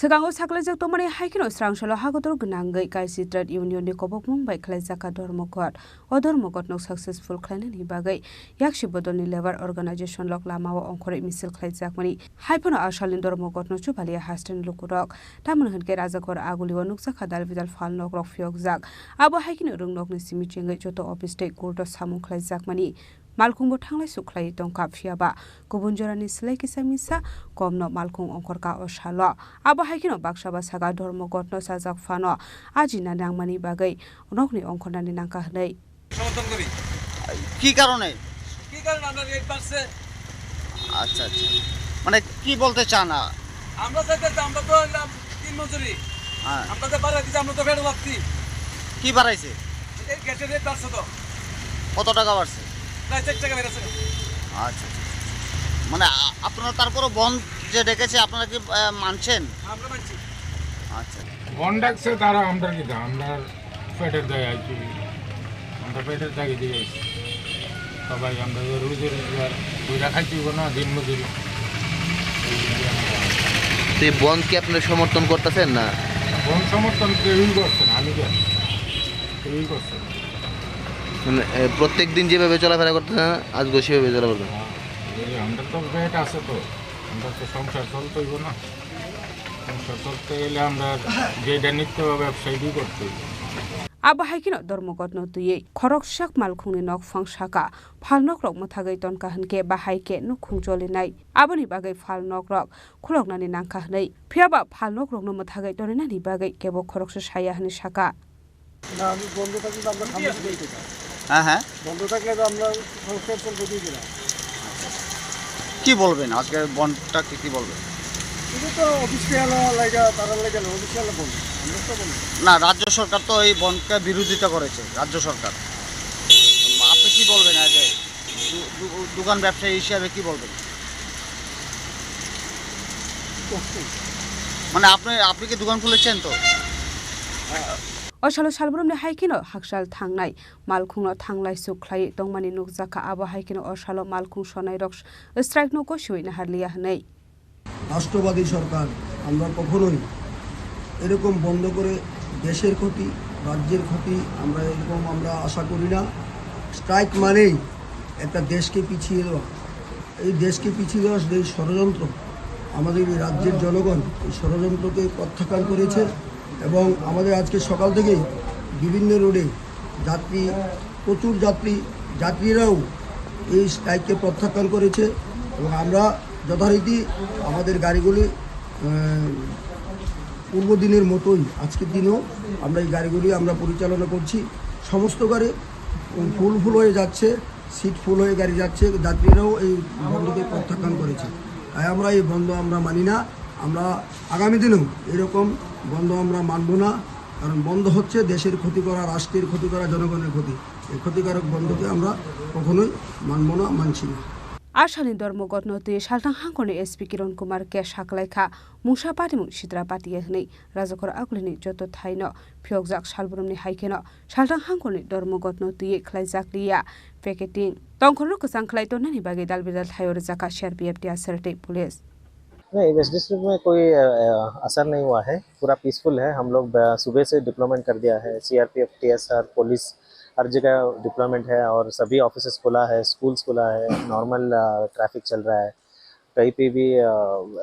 Swkango saklaijak tongmani hai kheno srangsalo hakotor gwnangwi Kaisi Trade Union ni kobokmung bai khlaijakha Dharmaghat. O Dharmaghatno successful khlainani bagwi Yaksi Bodolni Labour Organization lok lamao ongkhorwi misil khlaijakmani. Haiphano a salni Dharmaghatno chubalia hasteni lukurok. Tamoni hwnkhe Rajakor Agulio nukjakha dal bidal phalnokrok phiyokjak. Abo hai kheno rwngnokni simi chengwi joto office tei court o samung khlaijakmani. Malkhungbo thanglaisu khlaiwi tongkha, phiyaba kubun jorani slai kisa misa komno malkhung ongkhorkha o salo. Abo hai kheno baksa ba sakha Dharmaghatno chajak phano ajina nangmani bagwi nokni ongkhornani nangkha hwnwi. সমর্থন করি। কি কারণে? কি কারণে? আমরা রেট বাড়ছে। আচ্ছা, আচ্ছা। মানে কি বলতে চান? আ- আমরা চাইতে, আমরা তো হইলাম দিনমজুরি। হ্যাঁ। আমরা তো বাড়াই দিছি, আমরা তো পেটে ভাবছি। কি বাড়াইছে? এই গ্যাসের রেট বাড়ছে তো। কত টাকা বাড়ছে? প্রায় চার টাকা বেড়েছে। আচ্ছা, আচ্ছা, আচ্ছা। মানে আ-, আপনারা তারপরও বন্ধ যে ডেকেছে, আপনারা কি, আহ, মানছেন? আমরা মানছি। আচ্ছা। বন্ধ ডাকছে তারা, আমরা কি দা-, আমরা পেটের দায়ে আইছি, আমরা পেটের দায়ে দিয়ে আইছি। সবাই আমরা তো রুজি রোজগার, বুঝা খাইতে হইব না, দিন মজুরি। এই যে আমরা তো এই বন্ধকে আপনারা সমর্থন করতেছেন না? বন্ধ সমর্থন কেউই করছে না, আমি জানি। কেউই করছে না। মানে, এ, প্রত্যেক দিন যেভাবে চলাফেরা করতেছেন, আজকেও সেভাবে চলাফেরা করতেছেন? হ্যাঁ, এই আমরা তো পেট আছে তো, আমরা তো সংসার চলতে হইব না। সংসার চলতে গেলে আমরা যেটা নিত্য ব্যবসায়ী করতে হইব। Abo hai kheno Dharmaghatno twiwi khoroksa malkhungni nokphang saka phalnokrok mwthagwi tonkha hwnkhe bahai khe nukhung cholinai. Aboni bagwi phalnokrok khuloknani nangkha hwnwi. Phiyaba phalnokrokno mwthagwi toninani bagwi kebo khoroksa saya hwnwi saka. না, আমি বন্ধ থাকলে তো আমরা সামনে দিকে যেতে চাই। হ্যাঁ, হ্যাঁ। বন্ধ থাকলে তো আমরা সংস্কার চলতে দিই না। কি বলবেন আজকে বন্ধটা, কি কি বলবেন? শুধু তো অফিসিয়াল লাগা, তারা লাগা না, অফিসিয়াল বন্ধ। আমরা তো বন্ধ। না, রাজ্য সরকার তো এই বন্ধকে বিরোধিতা করেছে, রাজ্য সরকার। আপনি কি বলবেন আজকে দু-, দু-, দোকান ব্যবসায়ী হিসাবে কি বলবেন? মানে আপনি, আপনি কি দোকান খুলেছেন তো? O salo salbrumni hai kheno hakchal thangnai malkhungno thanglai suk khlaiwi tongmani nukjakha. Abo hai kheno o salo malkhung sonairok strike no gosiwi naharliya hwnwi. রাষ্ট্রবাদী সরকার, আমরা কখনোই এরকম বন্ধ করে দেশের ক্ষতি, রাজ্যের ক্ষতি, আমরা এরকম আমরা আশা করি না। স্ট্রাইক মানেই একটা দেশকে পিছিয়ে দেওয়া। এই দেশকে পিছিয়ে দেওয়ার যে ষড়যন্ত্র, আমাদের এই রাজ্যের জনগণ এই ষড়যন্ত্রকে প্রত্যাখ্যান করেছে এবং আমাদের আজকে সকাল থেকেই বিভিন্ন রোডে যাত্রী, প্রচুর যাত্রী, যাত্রীরাও এই স্ট্রাইককে প্রত্যাখ্যান করেছে এবং আমরা যথারীতি আমাদের গাড়িগুলি, আহ, পূর্ব দিনের মতোই আজকের দিনও আমরা এই গাড়িগুলি আমরা পরিচালনা করছি। সমস্ত গাড়ি ফুল ফুল হয়ে যাচ্ছে, সিট ফুল হয়ে গাড়ি যাচ্ছে, যাত্রীরাও এই বন্ধকে প্রত্যাখ্যান করেছে। তাই আমরা এই বন্ধ আমরা মানি না। আমরা আগামী দিনেও এরকম বন্ধ আমরা মানব না, কারণ বন্ধ হচ্ছে দেশের ক্ষতি করা, রাষ্ট্রের ক্ষতি করা, জনগণের ক্ষতি। এই ক্ষতিকারক বন্ধকে আমরা কখনোই মানব না, মানছি না। Asani Dharmaghatno twi salthang hangkorni S P Kiran Kumar khe saklaikha mungsa patimung Sitra Patia hwnwi. Rajakor Agulini joto thaino phiyokjak salbrumni hai kheno salthang hangkorni Dharmaghatno twiwi khlaijakliya picketing. Tongkhorno kwchang khlai tonnani bagwi dalbidal thaio rwjakha C R P F, T S R tei police. नहीं, waste district में कोई, अ, अ, असर नहीं हुआ है, पूरा पीसफुल है। हम लोग, अ, सुबह से डिप्लॉयमेंट कर दिया है, सीआरपीएफ, टीएसआर, पुलिस, हर जगह डिप्लॉयमेंट है और सभी ऑफिसेज खुला है, स्कूल्स खुला है, नॉर्मल, अ, ट्रैफिक चल रहा है। कहीं पे भी, अ,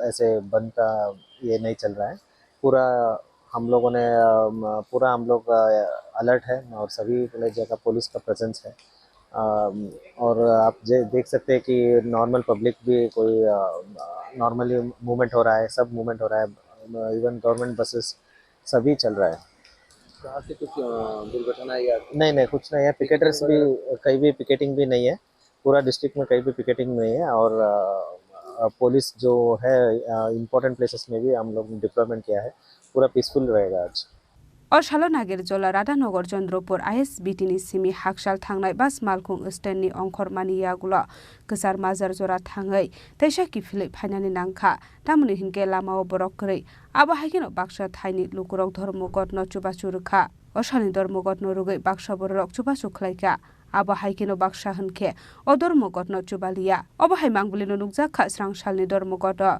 ऐसे बंद का ये नहीं चल रहा है। पूरा हम लोगों ने, अ, म-, पूरा हम लोग, अ, अलर्ट है और सभी जगह पुलिस का प्रेजेंस है। अ, और आप जे-, देख सकते हैं कि नॉर्मल पब्लिक भी कोई, अ, नॉर्मली मूवमेंट हो रहा है, सब मूवमेंट हो रहा है, इवन गवर्नमेंट बसेस सभी चल रहा है। कहाँ से कुछ, अ, दुर्घटना या नहीं, नहीं, कुछ नहीं है। पिकेटर्स भी, कहीं भी पिकेटिंग भी नहीं है। पूरा डिस्ट्रिक्ट में कहीं भी पिकेटिंग नहीं है और, अ, पुलिस जो है, इंपॉर्टेंट प्लेसेस में भी हम लोग डिप्लॉयमेंट किया है। पूरा पीसफुल रहेगा आज। O salo Nagerjola Radhanagar Chandrapur I S B T ni simi hakchal thangnai bus malkhung stand ni ongkhormani yagulo kwchar majar jora thangwi teisa kiphilwi phainani nangkha, tamoni hinkhe lamao borok kwrwi. Abo haikheno baksa thaini lukurok dhormoghotno chubachu rwkha. O salni dhormoghotno rwgwi baksa bororok chubachu khlaikha. Abo hai kheno baksa hwn khe o dhormoghotno chubaliya. Obo hai mangbwlino nukjak kha srang salni dhormoghoto.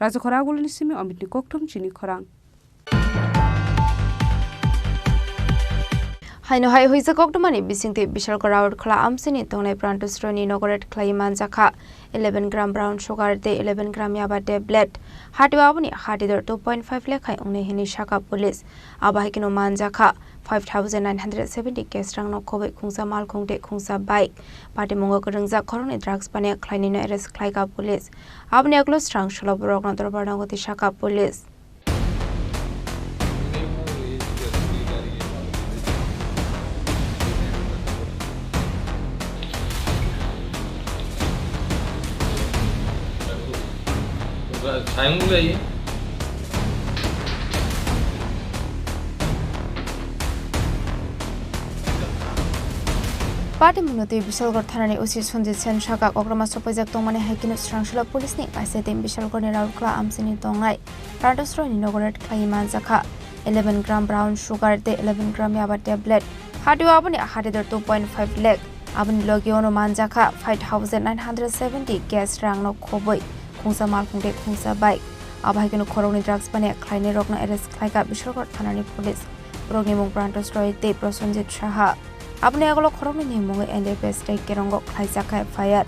Rajakhor Agulini simi Omitni kokthum chini khorang. Haino hai huijak koktwmani bisingtwi Bishalgarh Road khola amchini tongnai Pranto Sroini inaugurate khlai manjakha eleven gram brown sugar tei eleven gram yaba tablet. Hatio aboni hatidor two point five lakh hai wngnai hwnwi sakha police. Abo hai kheno manjakha five thousand nine hundred seventy cash rangno khobwi khungsa malkhung tei khungsa bike. Patimungo kwrwngjak khoroknwi drugs paniya khlainwino arrest khlaikha police. Aboni yagulo srang solo borokno dorbar nango twi sakha police. Patimungo twi Bishalgarh thanani O C Sanjit Sen sakha, kokroma sopaijak tongmani hai kheno srang solo police ni kaisa team Bishalgarh ni Raurkela amchini tongnai Pranto Sroini inaugurate khlaiwi manjakha eleven gram brown sugar tei eleven gram yaba tablet. Hatio aboni hatidor two point five lakh. Aboni logi ono manjakha five thousand nine hundred seventy cash rangno khobwi khungsa malkhung tei khungsa bike. Abo hai kheno khoroknwi drugs paniya khlainairokno arrest khlaikha Bishalgarh thanani police. Borokni mung Pranto Sroi tei Prosenjit Saha. Aboni yagulo khoroknwini mungwi N D P S tei Kerongo khlaijakha F I R.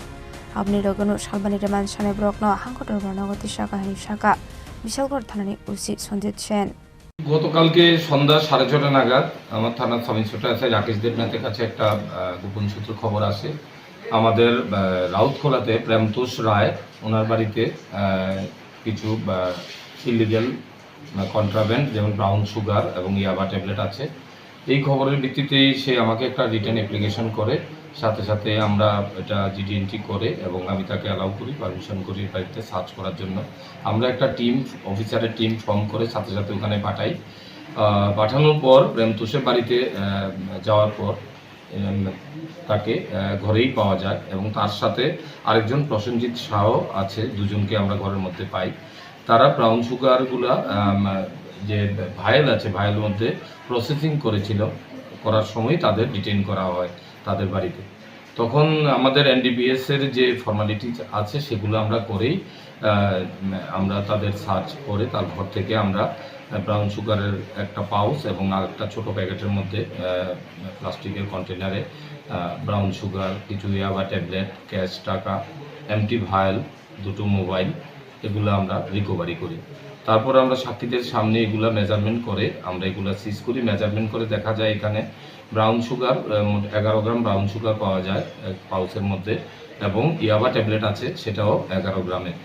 Aboni logi ono salbani demand sanai borokno hangkhe dorbar nango twi sakha hwnwi sakha Bishalgarh thanani O C Sanjit Sen. গতকালকে সন্ধ্যা সাড়ে ছটা নাগাদ আমার থানার sub inspector SI Rakesh দেবনাথের কাছে একটা আহ, গোপন সূত্রে খবর আসে। আমাদের আহ, রাউতখোলাতে প্রেমতোষ রায়, ওনার বাড়িতে আহ, কিছু ইলিগাল কন্ট্রাব্যান্ড, যেমন ব্রাউন সুগার এবং ইয়াবা ট্যাবলেট আছে। এই খবরের ভিত্তিতেই সে আমাকে একটা রিটেন অ্যাপ্লিকেশন করে, সাথে সাথে আমরা এটা জিডি এন্ট্রি করে এবং আমি তাকে অ্যালাউ করি, পারমিশন করি বাড়িতে সার্চ করার জন্য। আমরা একটা টিম, অফিসারের টিম ফর্ম করে সাথে সাথে ওখানে পাঠাই। আহ, পাঠানোর পর প্রেমতোষের বাড়িতে আহ, যাওয়ার পর উম, তাকে আহ, ঘরেই পাওয়া যায় এবং তার সাথে আরেকজন প্রসেনজিৎ শাহ আছে, দুজনকে আমরা ঘরের মধ্যে পাই। তারা ব্রাউন সুগারগুলা আম, যে ভায়েল আছে, ভায়েল মধ্যে প্রসেসিং করেছিল, করার সময় তাদের ডিটেইন করা হয় তাদের বাড়িতে। তখন আমাদের এনডিপিএস এর যে ফর্মালিটিজ আছে সেগুলো আমরা করেই আহ, আমরা তাদের সার্চ করে তার ঘর থেকে আমরা ব্রাউন সুগারের একটা পাউচ এবং আর একটা ছোট প্যাকেটের মধ্যে আহ, প্লাস্টিকের কন্টেনারে আহ, ব্রাউন সুগার, কিছু ইয়াবা ট্যাবলেট, ক্যাশ টাকা, এমটি ভায়েল, দুটো মোবাইল, এগুলো আমরা রিকভারি করি। তারপর আমরা সাক্ষীদের সামনে এগুলা মেজারমেন্ট করে, আমরা এগুলা সিজ করি। মেজারমেন্ট করে দেখা যায় এখানে ব্রাউন সুগার, আহ, মোট এগারো গ্রাম ব্রাউন সুগার পাওয়া যায় এক পাউচের মধ্যে, এবং ইয়াবা ট্যাবলেট আছে, সেটাও এগারো গ্রামের।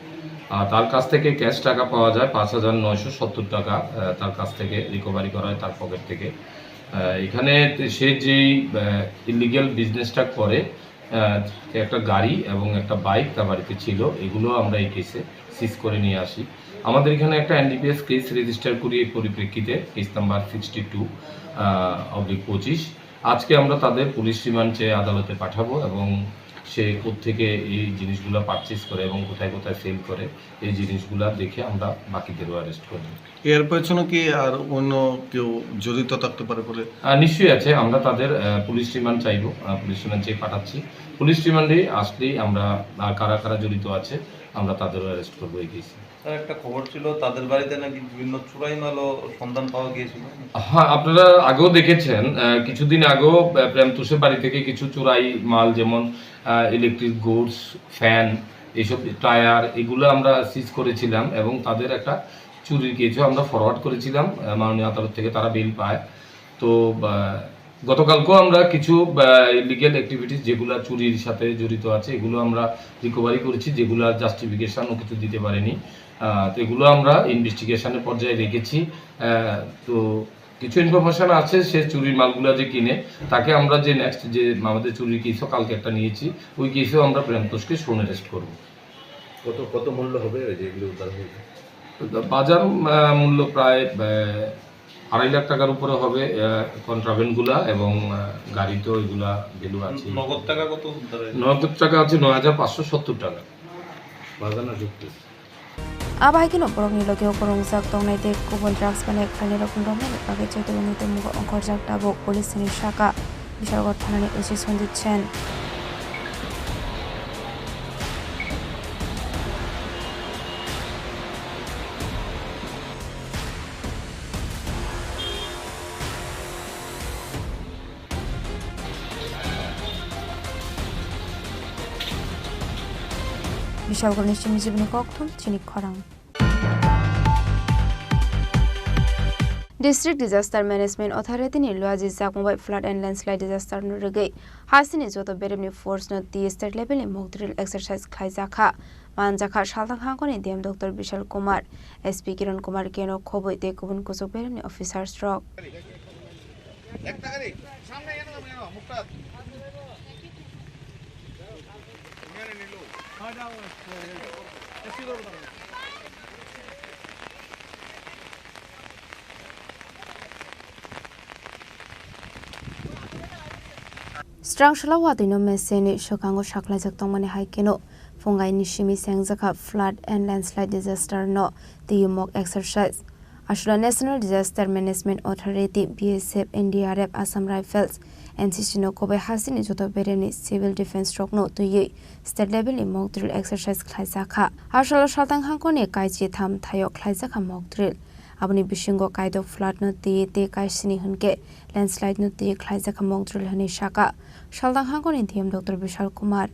আর তার কাছ থেকে ক্যাশ টাকা পাওয়া যায় পাঁচ হাজার নয়শো সত্তর টাকা, আহ, তার কাছ থেকে রিকভারি করা হয় তার পকেট থেকে। আহ, এখানে সে যেই ইলিগ্যাল বিজনেসটা করে, আহ, একটা গাড়ি এবং একটা বাইক তার বাড়িতে ছিল, এগুলো আমরা এই কেসে সিজ করে নিয়ে আসি। আমাদের এখানে একটা এনডিপিএস কেস রেজিস্টার করি এই পরিপ্রেক্ষিতে, case number sixty two oblique পঁচিশ। আজকে আমরা তাদের পুলিশ রিমান্ড চেয়ে আদালতে পাঠাবো এবং সে কোত্থেকে এই জিনিসগুলো পারচেজ করে এবং কোথায় কোথায় সেল করে, এই জিনিসগুলো দেখে আমরা বাকিদেরও অ্যারেস্ট করব। এর পেছনে কি আর অন্য কেউ জড়িত থাকতে পারে বলে? আহ, নিশ্চয়ই আছে। আমরা তাদের আহ, পুলিশ রিমান্ড চাইবো, আহ, পুলিশ রিমান্ড চেয়ে পাঠাচ্ছি। পুলিশ রিমান্ডে আসলেই আমরা আহ, কারা কারা জড়িত আছে, আমরা তাদেরও অ্যারেস্ট করবো এই কেসে। স্যার, একটা খবর ছিল, তাদের বাড়িতে নাকি বিভিন্ন চুরাই মালও সন্ধান পাওয়া গিয়েছিল। হ্যাঁ, আপনারা আগেও দেখেছেন, আহ, কিছুদিন আগেও আহ, প্রেমতোষের বাড়ি থেকে কিছু চুরাই মাল, যেমন ইলেকট্রিক গুডস, ফ্যান, এইসব টায়ার, এগুলো আমরা সিজ করেছিলাম এবং তাদের একটা চুরির কেসও আমরা ফরওয়ার্ড করেছিলাম আহ, মাননীয় আদালত থেকে, তারা বেইল পায়। তো আহ, গতকালকেও আমরা কিছু ইলিগ্যাল অ্যাক্টিভিটিস যেগুলো চুরির সাথে জড়িত আছে, এগুলো আমরা রিকভারি করেছি, যেগুলো জাস্টিফিকেশনও কিছু দিতে পারেনি। আহ, তো এগুলো আমরা ইনভেস্টিগেশনের পর্যায়ে রেখেছি। আহ, তো কিছু ইনফরমেশন আছে, সে চুরির মালগুলা যে কিনে, তাকে আমরা যে নেক্সট যে আমাদের চুরির কেসও কালকে একটা নিয়েছি, ওই কেসেও আমরা প্রেমতোষকে শোন অ্যারেস্ট করবো। কত, কত মূল্য হবে ওই যেগুলো উদ্ধার হয়েছে? তো বাজার, আহ, মূল্য প্রায়, আহ, আড়াই লাখ টাকার উপরে হবে, আহ, কন্ট্রাব্যান্ড গুলা এবং, আহ, গাড়ি তো এগুলা ভ্যালু আছে। নগদ টাকা কত উদ্ধার হয়েছে? নগদ টাকা আছে নয় হাজার পাঁচশো সত্তর টাকা। বাজার না যুক্তি। Abo hai kheno borokni logeo kwrwngjak tongnai tei kubun drugs bai khlainairokno romnani bagwi Chaitanya Nitya Mugo ongkhorjak tabuk police ni saka. Bishalgarh thanani O C Sanjit Sen. Bishalgarhni simi jibini kokthum chini khorang. District Disaster Management Authority ni luaji jakmung bai flood and landslide disaster no rwgwi hasini joto beremni force no twi state level ni mock drill exercise khlaijakha. Manjakha salthang hangkoni D M Doctor Bishal Kumar, S P Kiran Kumar K no khobwi tei kubun kuchuk beremni officers rok. Srang sala watwi no mese ni swkango saklaijak tongmani hai kheno phungai ni simi sengjakha flood and landslide disaster no twi mock exercise. Aswla National Disaster Management Authority, B S F, N D R F, Assam Rifles, N C C no kubui hasini joto beremni civil defence rokno twiwi state level ni mock drill exercise khlaijakha. Aswla salthang hangkoni kaichi tham thaio khlaijakha mock drill. Aboni bisingo kaido flood no twi tei kaisini hwnkhe landslide no twi khlaijakha mock drill hwnwi saka salthang hangkoni D M Doctor Bishal Kumar.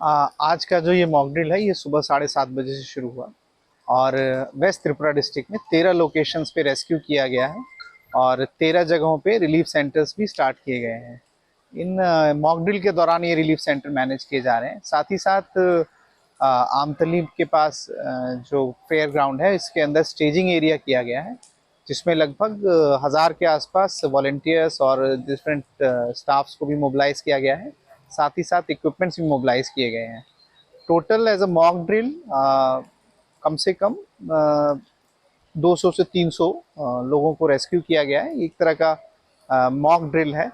आ, आज का जो ये mock drill है, ये सुबह साढ़े सात बजे से शुरू हुआ और वेस्ट त्रिपुरा डिस्ट्रिक्ट में तेरह लोकेशंस पे रेस्क्यू किया गया है और तेरह जगहों पे रिलीफ सेंटर्स भी स्टार्ट किए गए हैं। इन, अ, मॉक ड्रिल के दौरान ये रिलीफ सेंटर मैनेज किए जा रहे हैं। साथ ही साथ, अ, आमतली के पास, अ, जो फेयर ग्राउंड है, इसके अंदर स्टेजिंग एरिया किया गया है, जिसमें लगभग, अ, हज़ार के आसपास वॉलंटियर्स और डिफरेंट, अ, स्टाफ्स को भी मोबिलाइज किया गया है। साथ ही साथ इक्विपमेंट्स भी मोबिलाइज किए गए हैं। टोटल एज अ मॉक ड्रिल, अ, कम से कम, अ, दो सौ से तीन सौ, अ, लोगों को रेस्क्यू किया गया है। एक तरह का, अ, मॉक ड्रिल है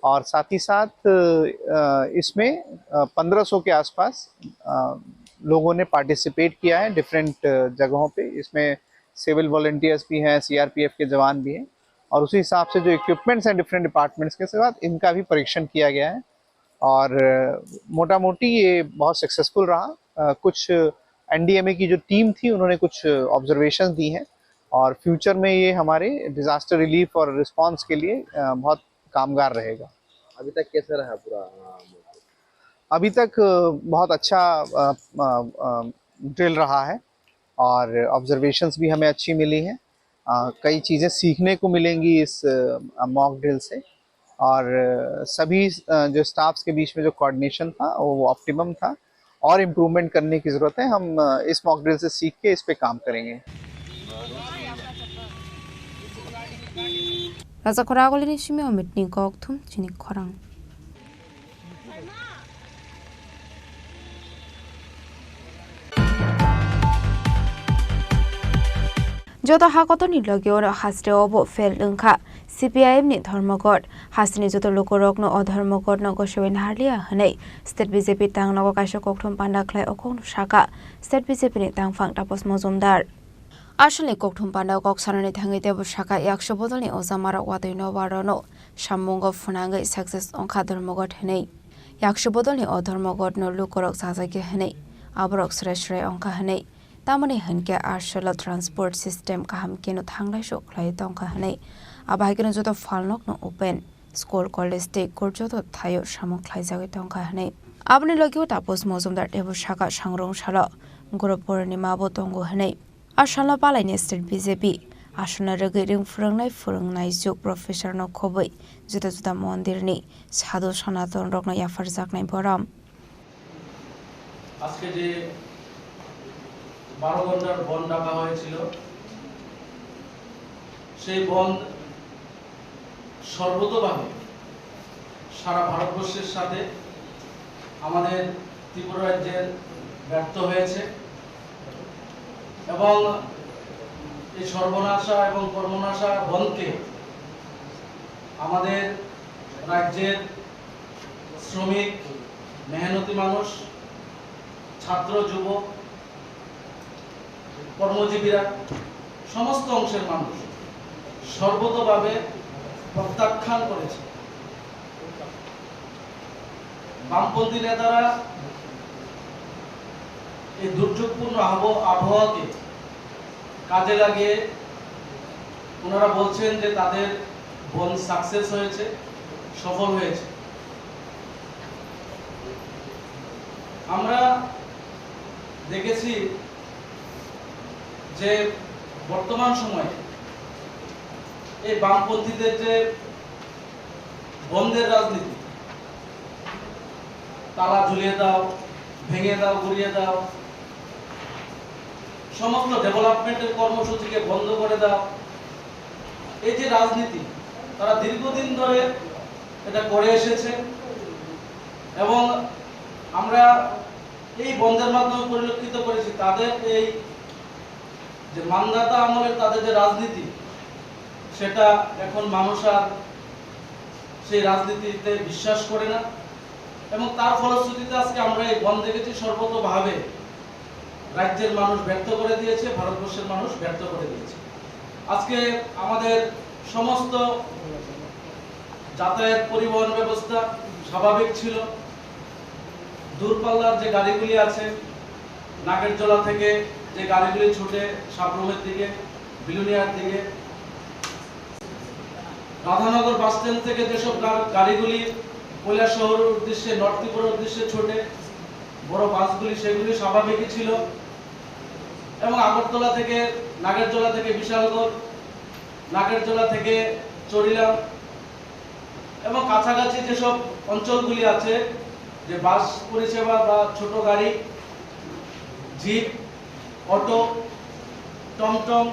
और साथ ही साथ, अ, इसमें, अ, पन्द्रह सौ के आसपास, अ, लोगों ने पार्टिसिपेट किया है डिफरेंट, अ, जगहों पे। इसमें सिविल वॉलंटियर्स भी हैं, C R P F के जवान भी हैं और उसी हिसाब से जो इक्विपमेंट्स हैं डिफरेंट डिपार्टमेंट्स के साथ, इनका भी परीक्षण किया गया है। और, अ, मोटा मोटी ये बहुत सक्सेसफुल रहा। अ, कुछ N D M A की जो टीम थी, उन्होंने कुछ ऑब्जर्वेशंस दी हैं और फ्यूचर में ये हमारे डिजास्टर रिलीफ और रिस्पांस के लिए, अ, बहुत कामगार रहेगा। अभी तक कैसा रहा पूरा, अ, अभी तक, अ, बहुत अच्छा, अ, अ, अ, ड्रिल रहा है और ऑब्जर्वेशंस भी हमें अच्छी मिली हैं। अ, कई चीज़ें सीखने को मिलेंगी इस, अ, मॉक ड्रिल से और, अ, सभी, अ, जो स्टाफ्स के बीच में जो कोऑर्डिनेशन था, वो, वो ऑप्टिमम था और इम्प्रूवमेंट करने की ज़रूरत है। हम, अ, इस मॉक ड्रिल से सीख के इस पे काम करेंगे। Raja Khoragulini simi Amit ni kok thum chini khorang. Joto ha kotorni logi oro haste obo fail wngkha C P I M ni Dharmaghat. Hasteni joto lukurokno o Dharmaghatno gosewi naharliya hwnwi State B J P tangnogo kaisa kokthum panda khlai o kokno saka State B J P ni tangphang Tapas Mojumdar. Aswlni kokthum panda kok sanani thangwi teibo saka yakso bodolni ojamarok watwi nobarno sammungo phwnangwi success wngkha Dharmaghat hwnwi. Yakso bodolni o Dharmaghatno lukurok chajagya hwnwi, aborok swrai swrai wngkha hwnwi, tamoni hwnkhe aswlo transport system kaham kheno thanglaisu khlai tongkha hwnwi, abo hai kheno joto phalnokno open, school, college tei court joto thaio samung khlaijagwi tongkha hwnwi. Aboni logio Tapas Mojumdar teibo saka sangrong salo Guru Purnima bo tongo hwnwi. A salno palaini state B J P aswkno rwgwi ring phwrwngnai phwrwngnai juk professor no khobwi juda juda mondir ni sadhu sanaton rokno yapharjaknai borom. আজকে যে বারো ঘন্টার বন্ধ ডাকা হয়েছিল, সেই বন্ধ সর্বতোভাবে সারা ভারতবর্ষের সাথে আমাদের ত্রিপুরা রাজ্যের ব্যর্থ হয়েছে এবং এই সর্বনাশা এবং কর্মনাশা বন্ধকে আমাদের রাজ্যের শ্রমিক, মেহনতি মানুষ, ছাত্র, যুবক, কর্মজীবীরা, সমস্ত অংশের মানুষ সর্বতোভাবে প্রত্যাখ্যান করেছে। বামপন্থী নেতারা এই দুর্যোগপূর্ণ আবহ-, আবহাওয়াকে কাজে লাগিয়ে ওনারা বলছেন যে তাদের বন্ধ সাকসেস হয়েছে, সফল হয়েছে। আমরা দেখেছি যে বর্তমান সময়ে এই বামপন্থীদের যে বন্ধের রাজনীতি, তালা ঝুলিয়ে দাও, ভেঙে দাও, গুড়িয়ে দাও, সমস্ত ডেভেলপমেন্টের কর্মসূচিকে বন্ধ করে দাও, এই যে রাজনীতি, তারা দীর্ঘদিন ধরে এটা করে এসেছে এবং আমরা এই বন্ধের মাধ্যমে পরিলক্ষিত করেছি তাদের এই যে মান্ধাতা আমলের তাদের যে রাজনীতি, সেটা এখন মানুষ আর সেই রাজনীতিতে বিশ্বাস করে না। এবং তার ফলশ্রুতিতে আজকে আমরা এই বন্ধ দেখেছি, সর্বতোভাবে রাজ্যের মানুষ ব্যর্থ করে দিয়েছে, ভারতবর্ষের মানুষ ব্যর্থ করে দিয়েছে। আজকে আমাদের সমস্ত যাতায়াত পরিবহন ব্যবস্থা স্বাভাবিক ছিল। দূরপাল্লার যে গাড়িগুলি আছে, নাগেরজোলা থেকে যে গাড়িগুলি ছুটে সাব্রুমের দিকে, বিলোনিয়ার দিকে, রাধানগর বাস স্ট্যান্ড থেকে যেসব গা-, গাড়িগুলি কৈলাসহরের উদ্দেশ্যে, নর্থ ত্রিপুরার উদ্দেশ্যে ছোটে, বড় বাসগুলি, সেগুলি স্বাভাবিকই ছিল। এবং আগরতলা থেকে, নাগেরজোলা থেকে বিশালগড়, নাগেরজোলা থেকে চরিলাম এবং কাছাকাছি যেসব অঞ্চলগুলি আছে, যে বাস পরিষেবা বা ছোট গাড়ি, জিপ, অটো, টমটম,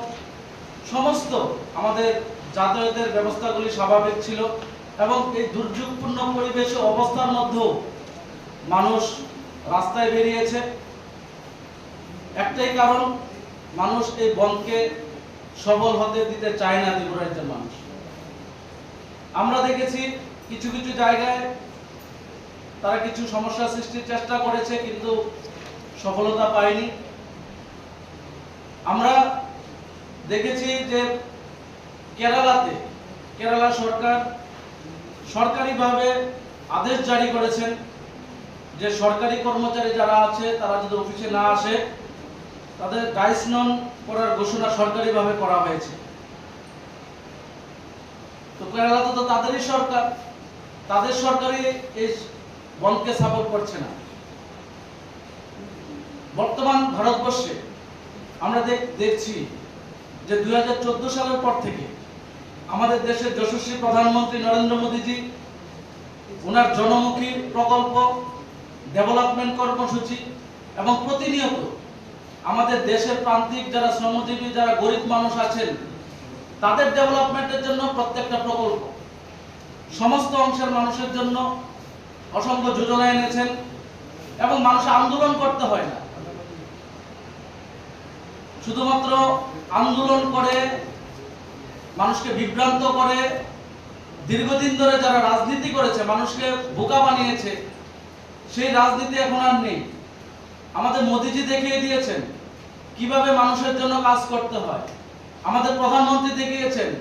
সমস্ত আমাদের যাতায়াতের ব্যবস্থাগুলি স্বাভাবিক ছিল এবং এই দুর্যোগপূর্ণ পরিবেশ ও অবস্থার মধ্যেও মানুষ রাস্তায় বেরিয়েছে। একটাই কারণ, মানুষ এই বন্ধকে সফল হতে দিতে চায় না ত্রিপুরা রাজ্যের মানুষ। আমরা দেখেছি কিছু কিছু জায়গায় তারা কিছু সমস্যা সৃষ্টির চেষ্টা করেছে, কিন্তু সফলতা পায়নি। আমরা দেখেছি যে কেরালাতে, কেরালা সরকার সরকারিভাবে আদেশ জারি করেছেন যে সরকারি কর্মচারী যারা আছে, তারা যদি অফিসে না আসে, তাদের ডাইস নন করার ঘোষণা সরকারিভাবে করা হয়েছে। তো কেরালাতে তো তাদেরই সরকার, তাদের সরকারই এই বন্ধকে সাপোর্ট করছে না। বর্তমান ভারতবর্ষে আমরা দেখ-, দেখছি যে দুই হাজার চোদ্দ সালের পর থেকে আমাদের দেশের যশস্বী প্রধানমন্ত্রী নরেন্দ্র মোদীজি ওনার জনমুখী প্রকল্প, ডেভেলপমেন্ট কর্মসূচি এবং প্রতিনিয়ত আমাদের দেশের প্রান্তিক যারা শ্রমজীবী, যারা গরিব মানুষ আছেন, তাদের ডেভেলপমেন্টের জন্য প্রত্যেকটা প্রকল্প, সমস্ত অংশের মানুষের জন্য অসংখ্য যোজনা এনেছেন এবং মানুষ আন্দোলন করতে হয় না। শুধুমাত্র আন্দোলন করে, মানুষকে বিভ্রান্ত করে, দীর্ঘদিন ধরে যারা রাজনীতি করেছে, মানুষকে বোকা বানিয়েছে, সেই রাজনীতি এখন আর নেই। আমাদের মোদিজি দেখিয়ে দিয়েছেন কিভাবে মানুষের জন্য কাজ করতে হয়। আমাদের প্রধানমন্ত্রী দেখিয়েছেন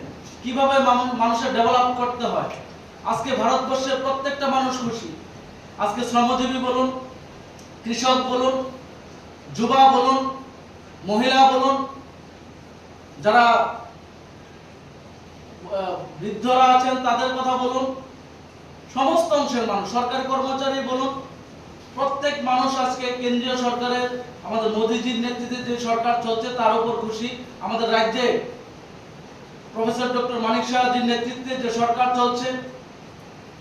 কিভাবে মানু-, মানুষের ডেভেলপ করতে হয়। আজকে ভারতবর্ষের প্রত্যেকটা মানুষ খুশি। আজকে শ্রমজীবী বলুন, কৃষক বলুন, যুবা বলুন, মহিলা বলুন, যারা, আহ, বৃদ্ধরা আছেন তাদের কথা বলুন, সমস্ত অংশের মানুষ, সরকারি কর্মচারী বলুন, প্রত্যেক মানুষ আজকে কেন্দ্রীয় সরকারের, আমাদের মোদিজির নেতৃত্বে যে সরকার চলছে তার উপর খুশি। আমাদের রাজ্যে প্রফেসর ডক্টর মানিক সাহাজির নেতৃত্বে যে সরকার চলছে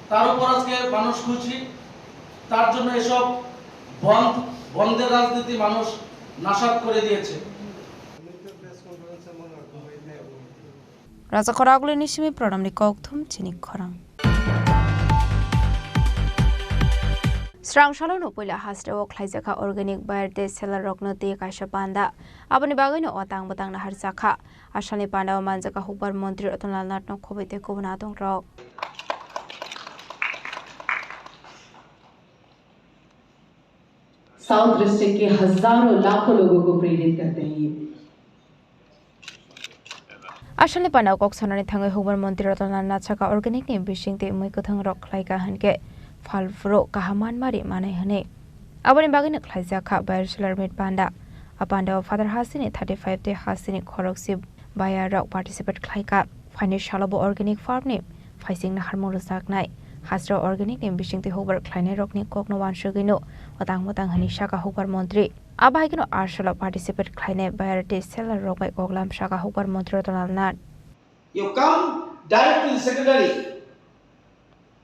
তার উপর আজকে মানুষ খুশি। তার জন্য এসব বন্ধ, বন্ধের রাজনীতি মানুষ নাসাত করে দিয়েছে। Raja Khoragulini simi pranamni kokthum chini khorang. Srang salono puila hasteo khlaijakha organic buyer tei seller rokno tei kaisa panda. Aboni bagwino o tang bwtang naharjakha. Asalni pandao manjakha hukbar montri Ratan Lal Nathno khoboi tei kubun adongrok. South district के हजारों लाखों लोगों को प्रेरित करते हैं ये। Asalni pandao kok sanani thangwi hukbar montri Ratan Lal Nath sakha organic ni bising tei mui kwthang rok khlaikha hinkhe phalphuru kaham manmari manai hwnwi. Aboni bagwino khlaijakha buyer seller meet panda. A pandao phatar hasteni thirty five tei hasteni khorokse buyer rok participate khlaikha. Phaini salo bo organic farm ni phaising naharmung rwjaknai. Hasteo organic ni bisingtwi hukbar khlainai rokni kokno wansugwino otang motang hwnwi sakha hukbar montri. Abo hai kheno arsalo participate khlainai buyer tei seller rok bai koklam sakha hukbar montri Ratan Lal Nath. You come direct to the secretary.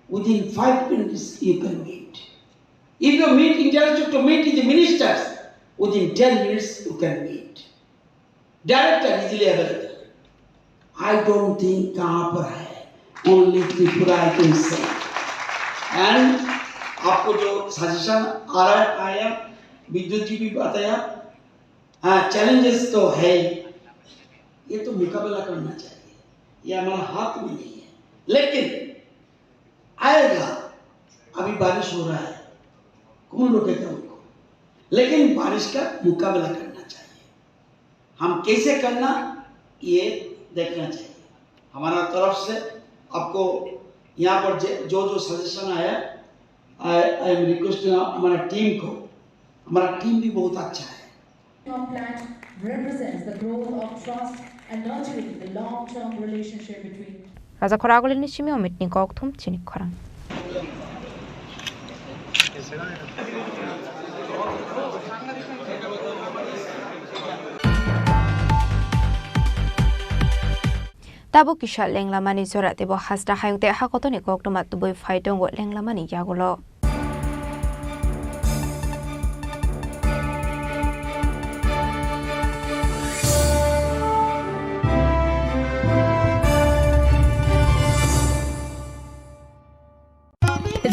Within five minutes you can meet. If you meet intellectual to meet with the ministers, within ten minutes you can meet. Director easily available. I don't think कहाँ पर है, only Tripura I can say. And आपको जो सजेशन आ रहा है, आया, विद्युत जी भी बताया, हाँ, चैलेंजेस तो है ही, ये तो मुकाबला करना चाहिए, ये हमारा हाथ में नहीं है, लेकिन आएगा। अभी बारिश हो रहा है, कौन रोकेगा उनको? लेकिन बारिश का मुकाबला करना चाहिए। हम कैसे करना, ये देखना चाहिए। हमारा तरफ से आपको यहाँ पर जे-, जो जो सजेशन आया, I, I am requesting हमारा टीम को, हमारा टीम भी बहुत अच्छा है। Our plant represents the growth of trust and nurturing the long-term relationship between Raja Khoragulini simi omitni kokthum chini khorang. Tabuk kisa lenglamani jora teibo hasta hayung tei hakotoni koktwma tubui phai tongo lenglamani yagulo.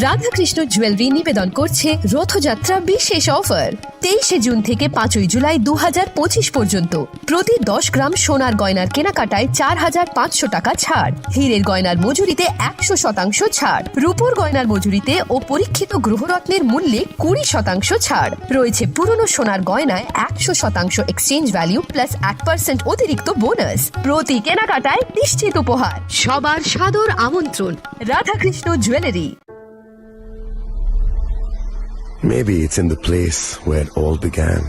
Radhakrishna jewellery নিবেদন করছে রথযাত্রা বিশেষ অফার। তেইশে জুন থেকে পাঁচই জুলাই দু হাজার পঁচিশ পর্যন্ত প্রতি দশ গ্রাম সোনার গয়নার কেনাকাটায় চার হাজার পাঁচশো টাকা ছাড়, হীরের গয়নার মজুরিতে একশো শতাংশ ছাড়, রূপোর গয়নার মজুরিতে ও পরীক্ষিত গ্রহরত্নের মূল্যে কুড়ি শতাংশ ছাড়। রয়েছে পুরনো সোনার গয়নায় একশো শতাংশ এক্সচেঞ্জ ভ্যালু প্লাস এক পার্সেন্ট অতিরিক্ত বোনাস। প্রতি কেনাকাটায় নিশ্চিত উপহার। সবার সাদর আমন্ত্রণ Radhakrishna jewellery. Maybe it's in the place where it all began.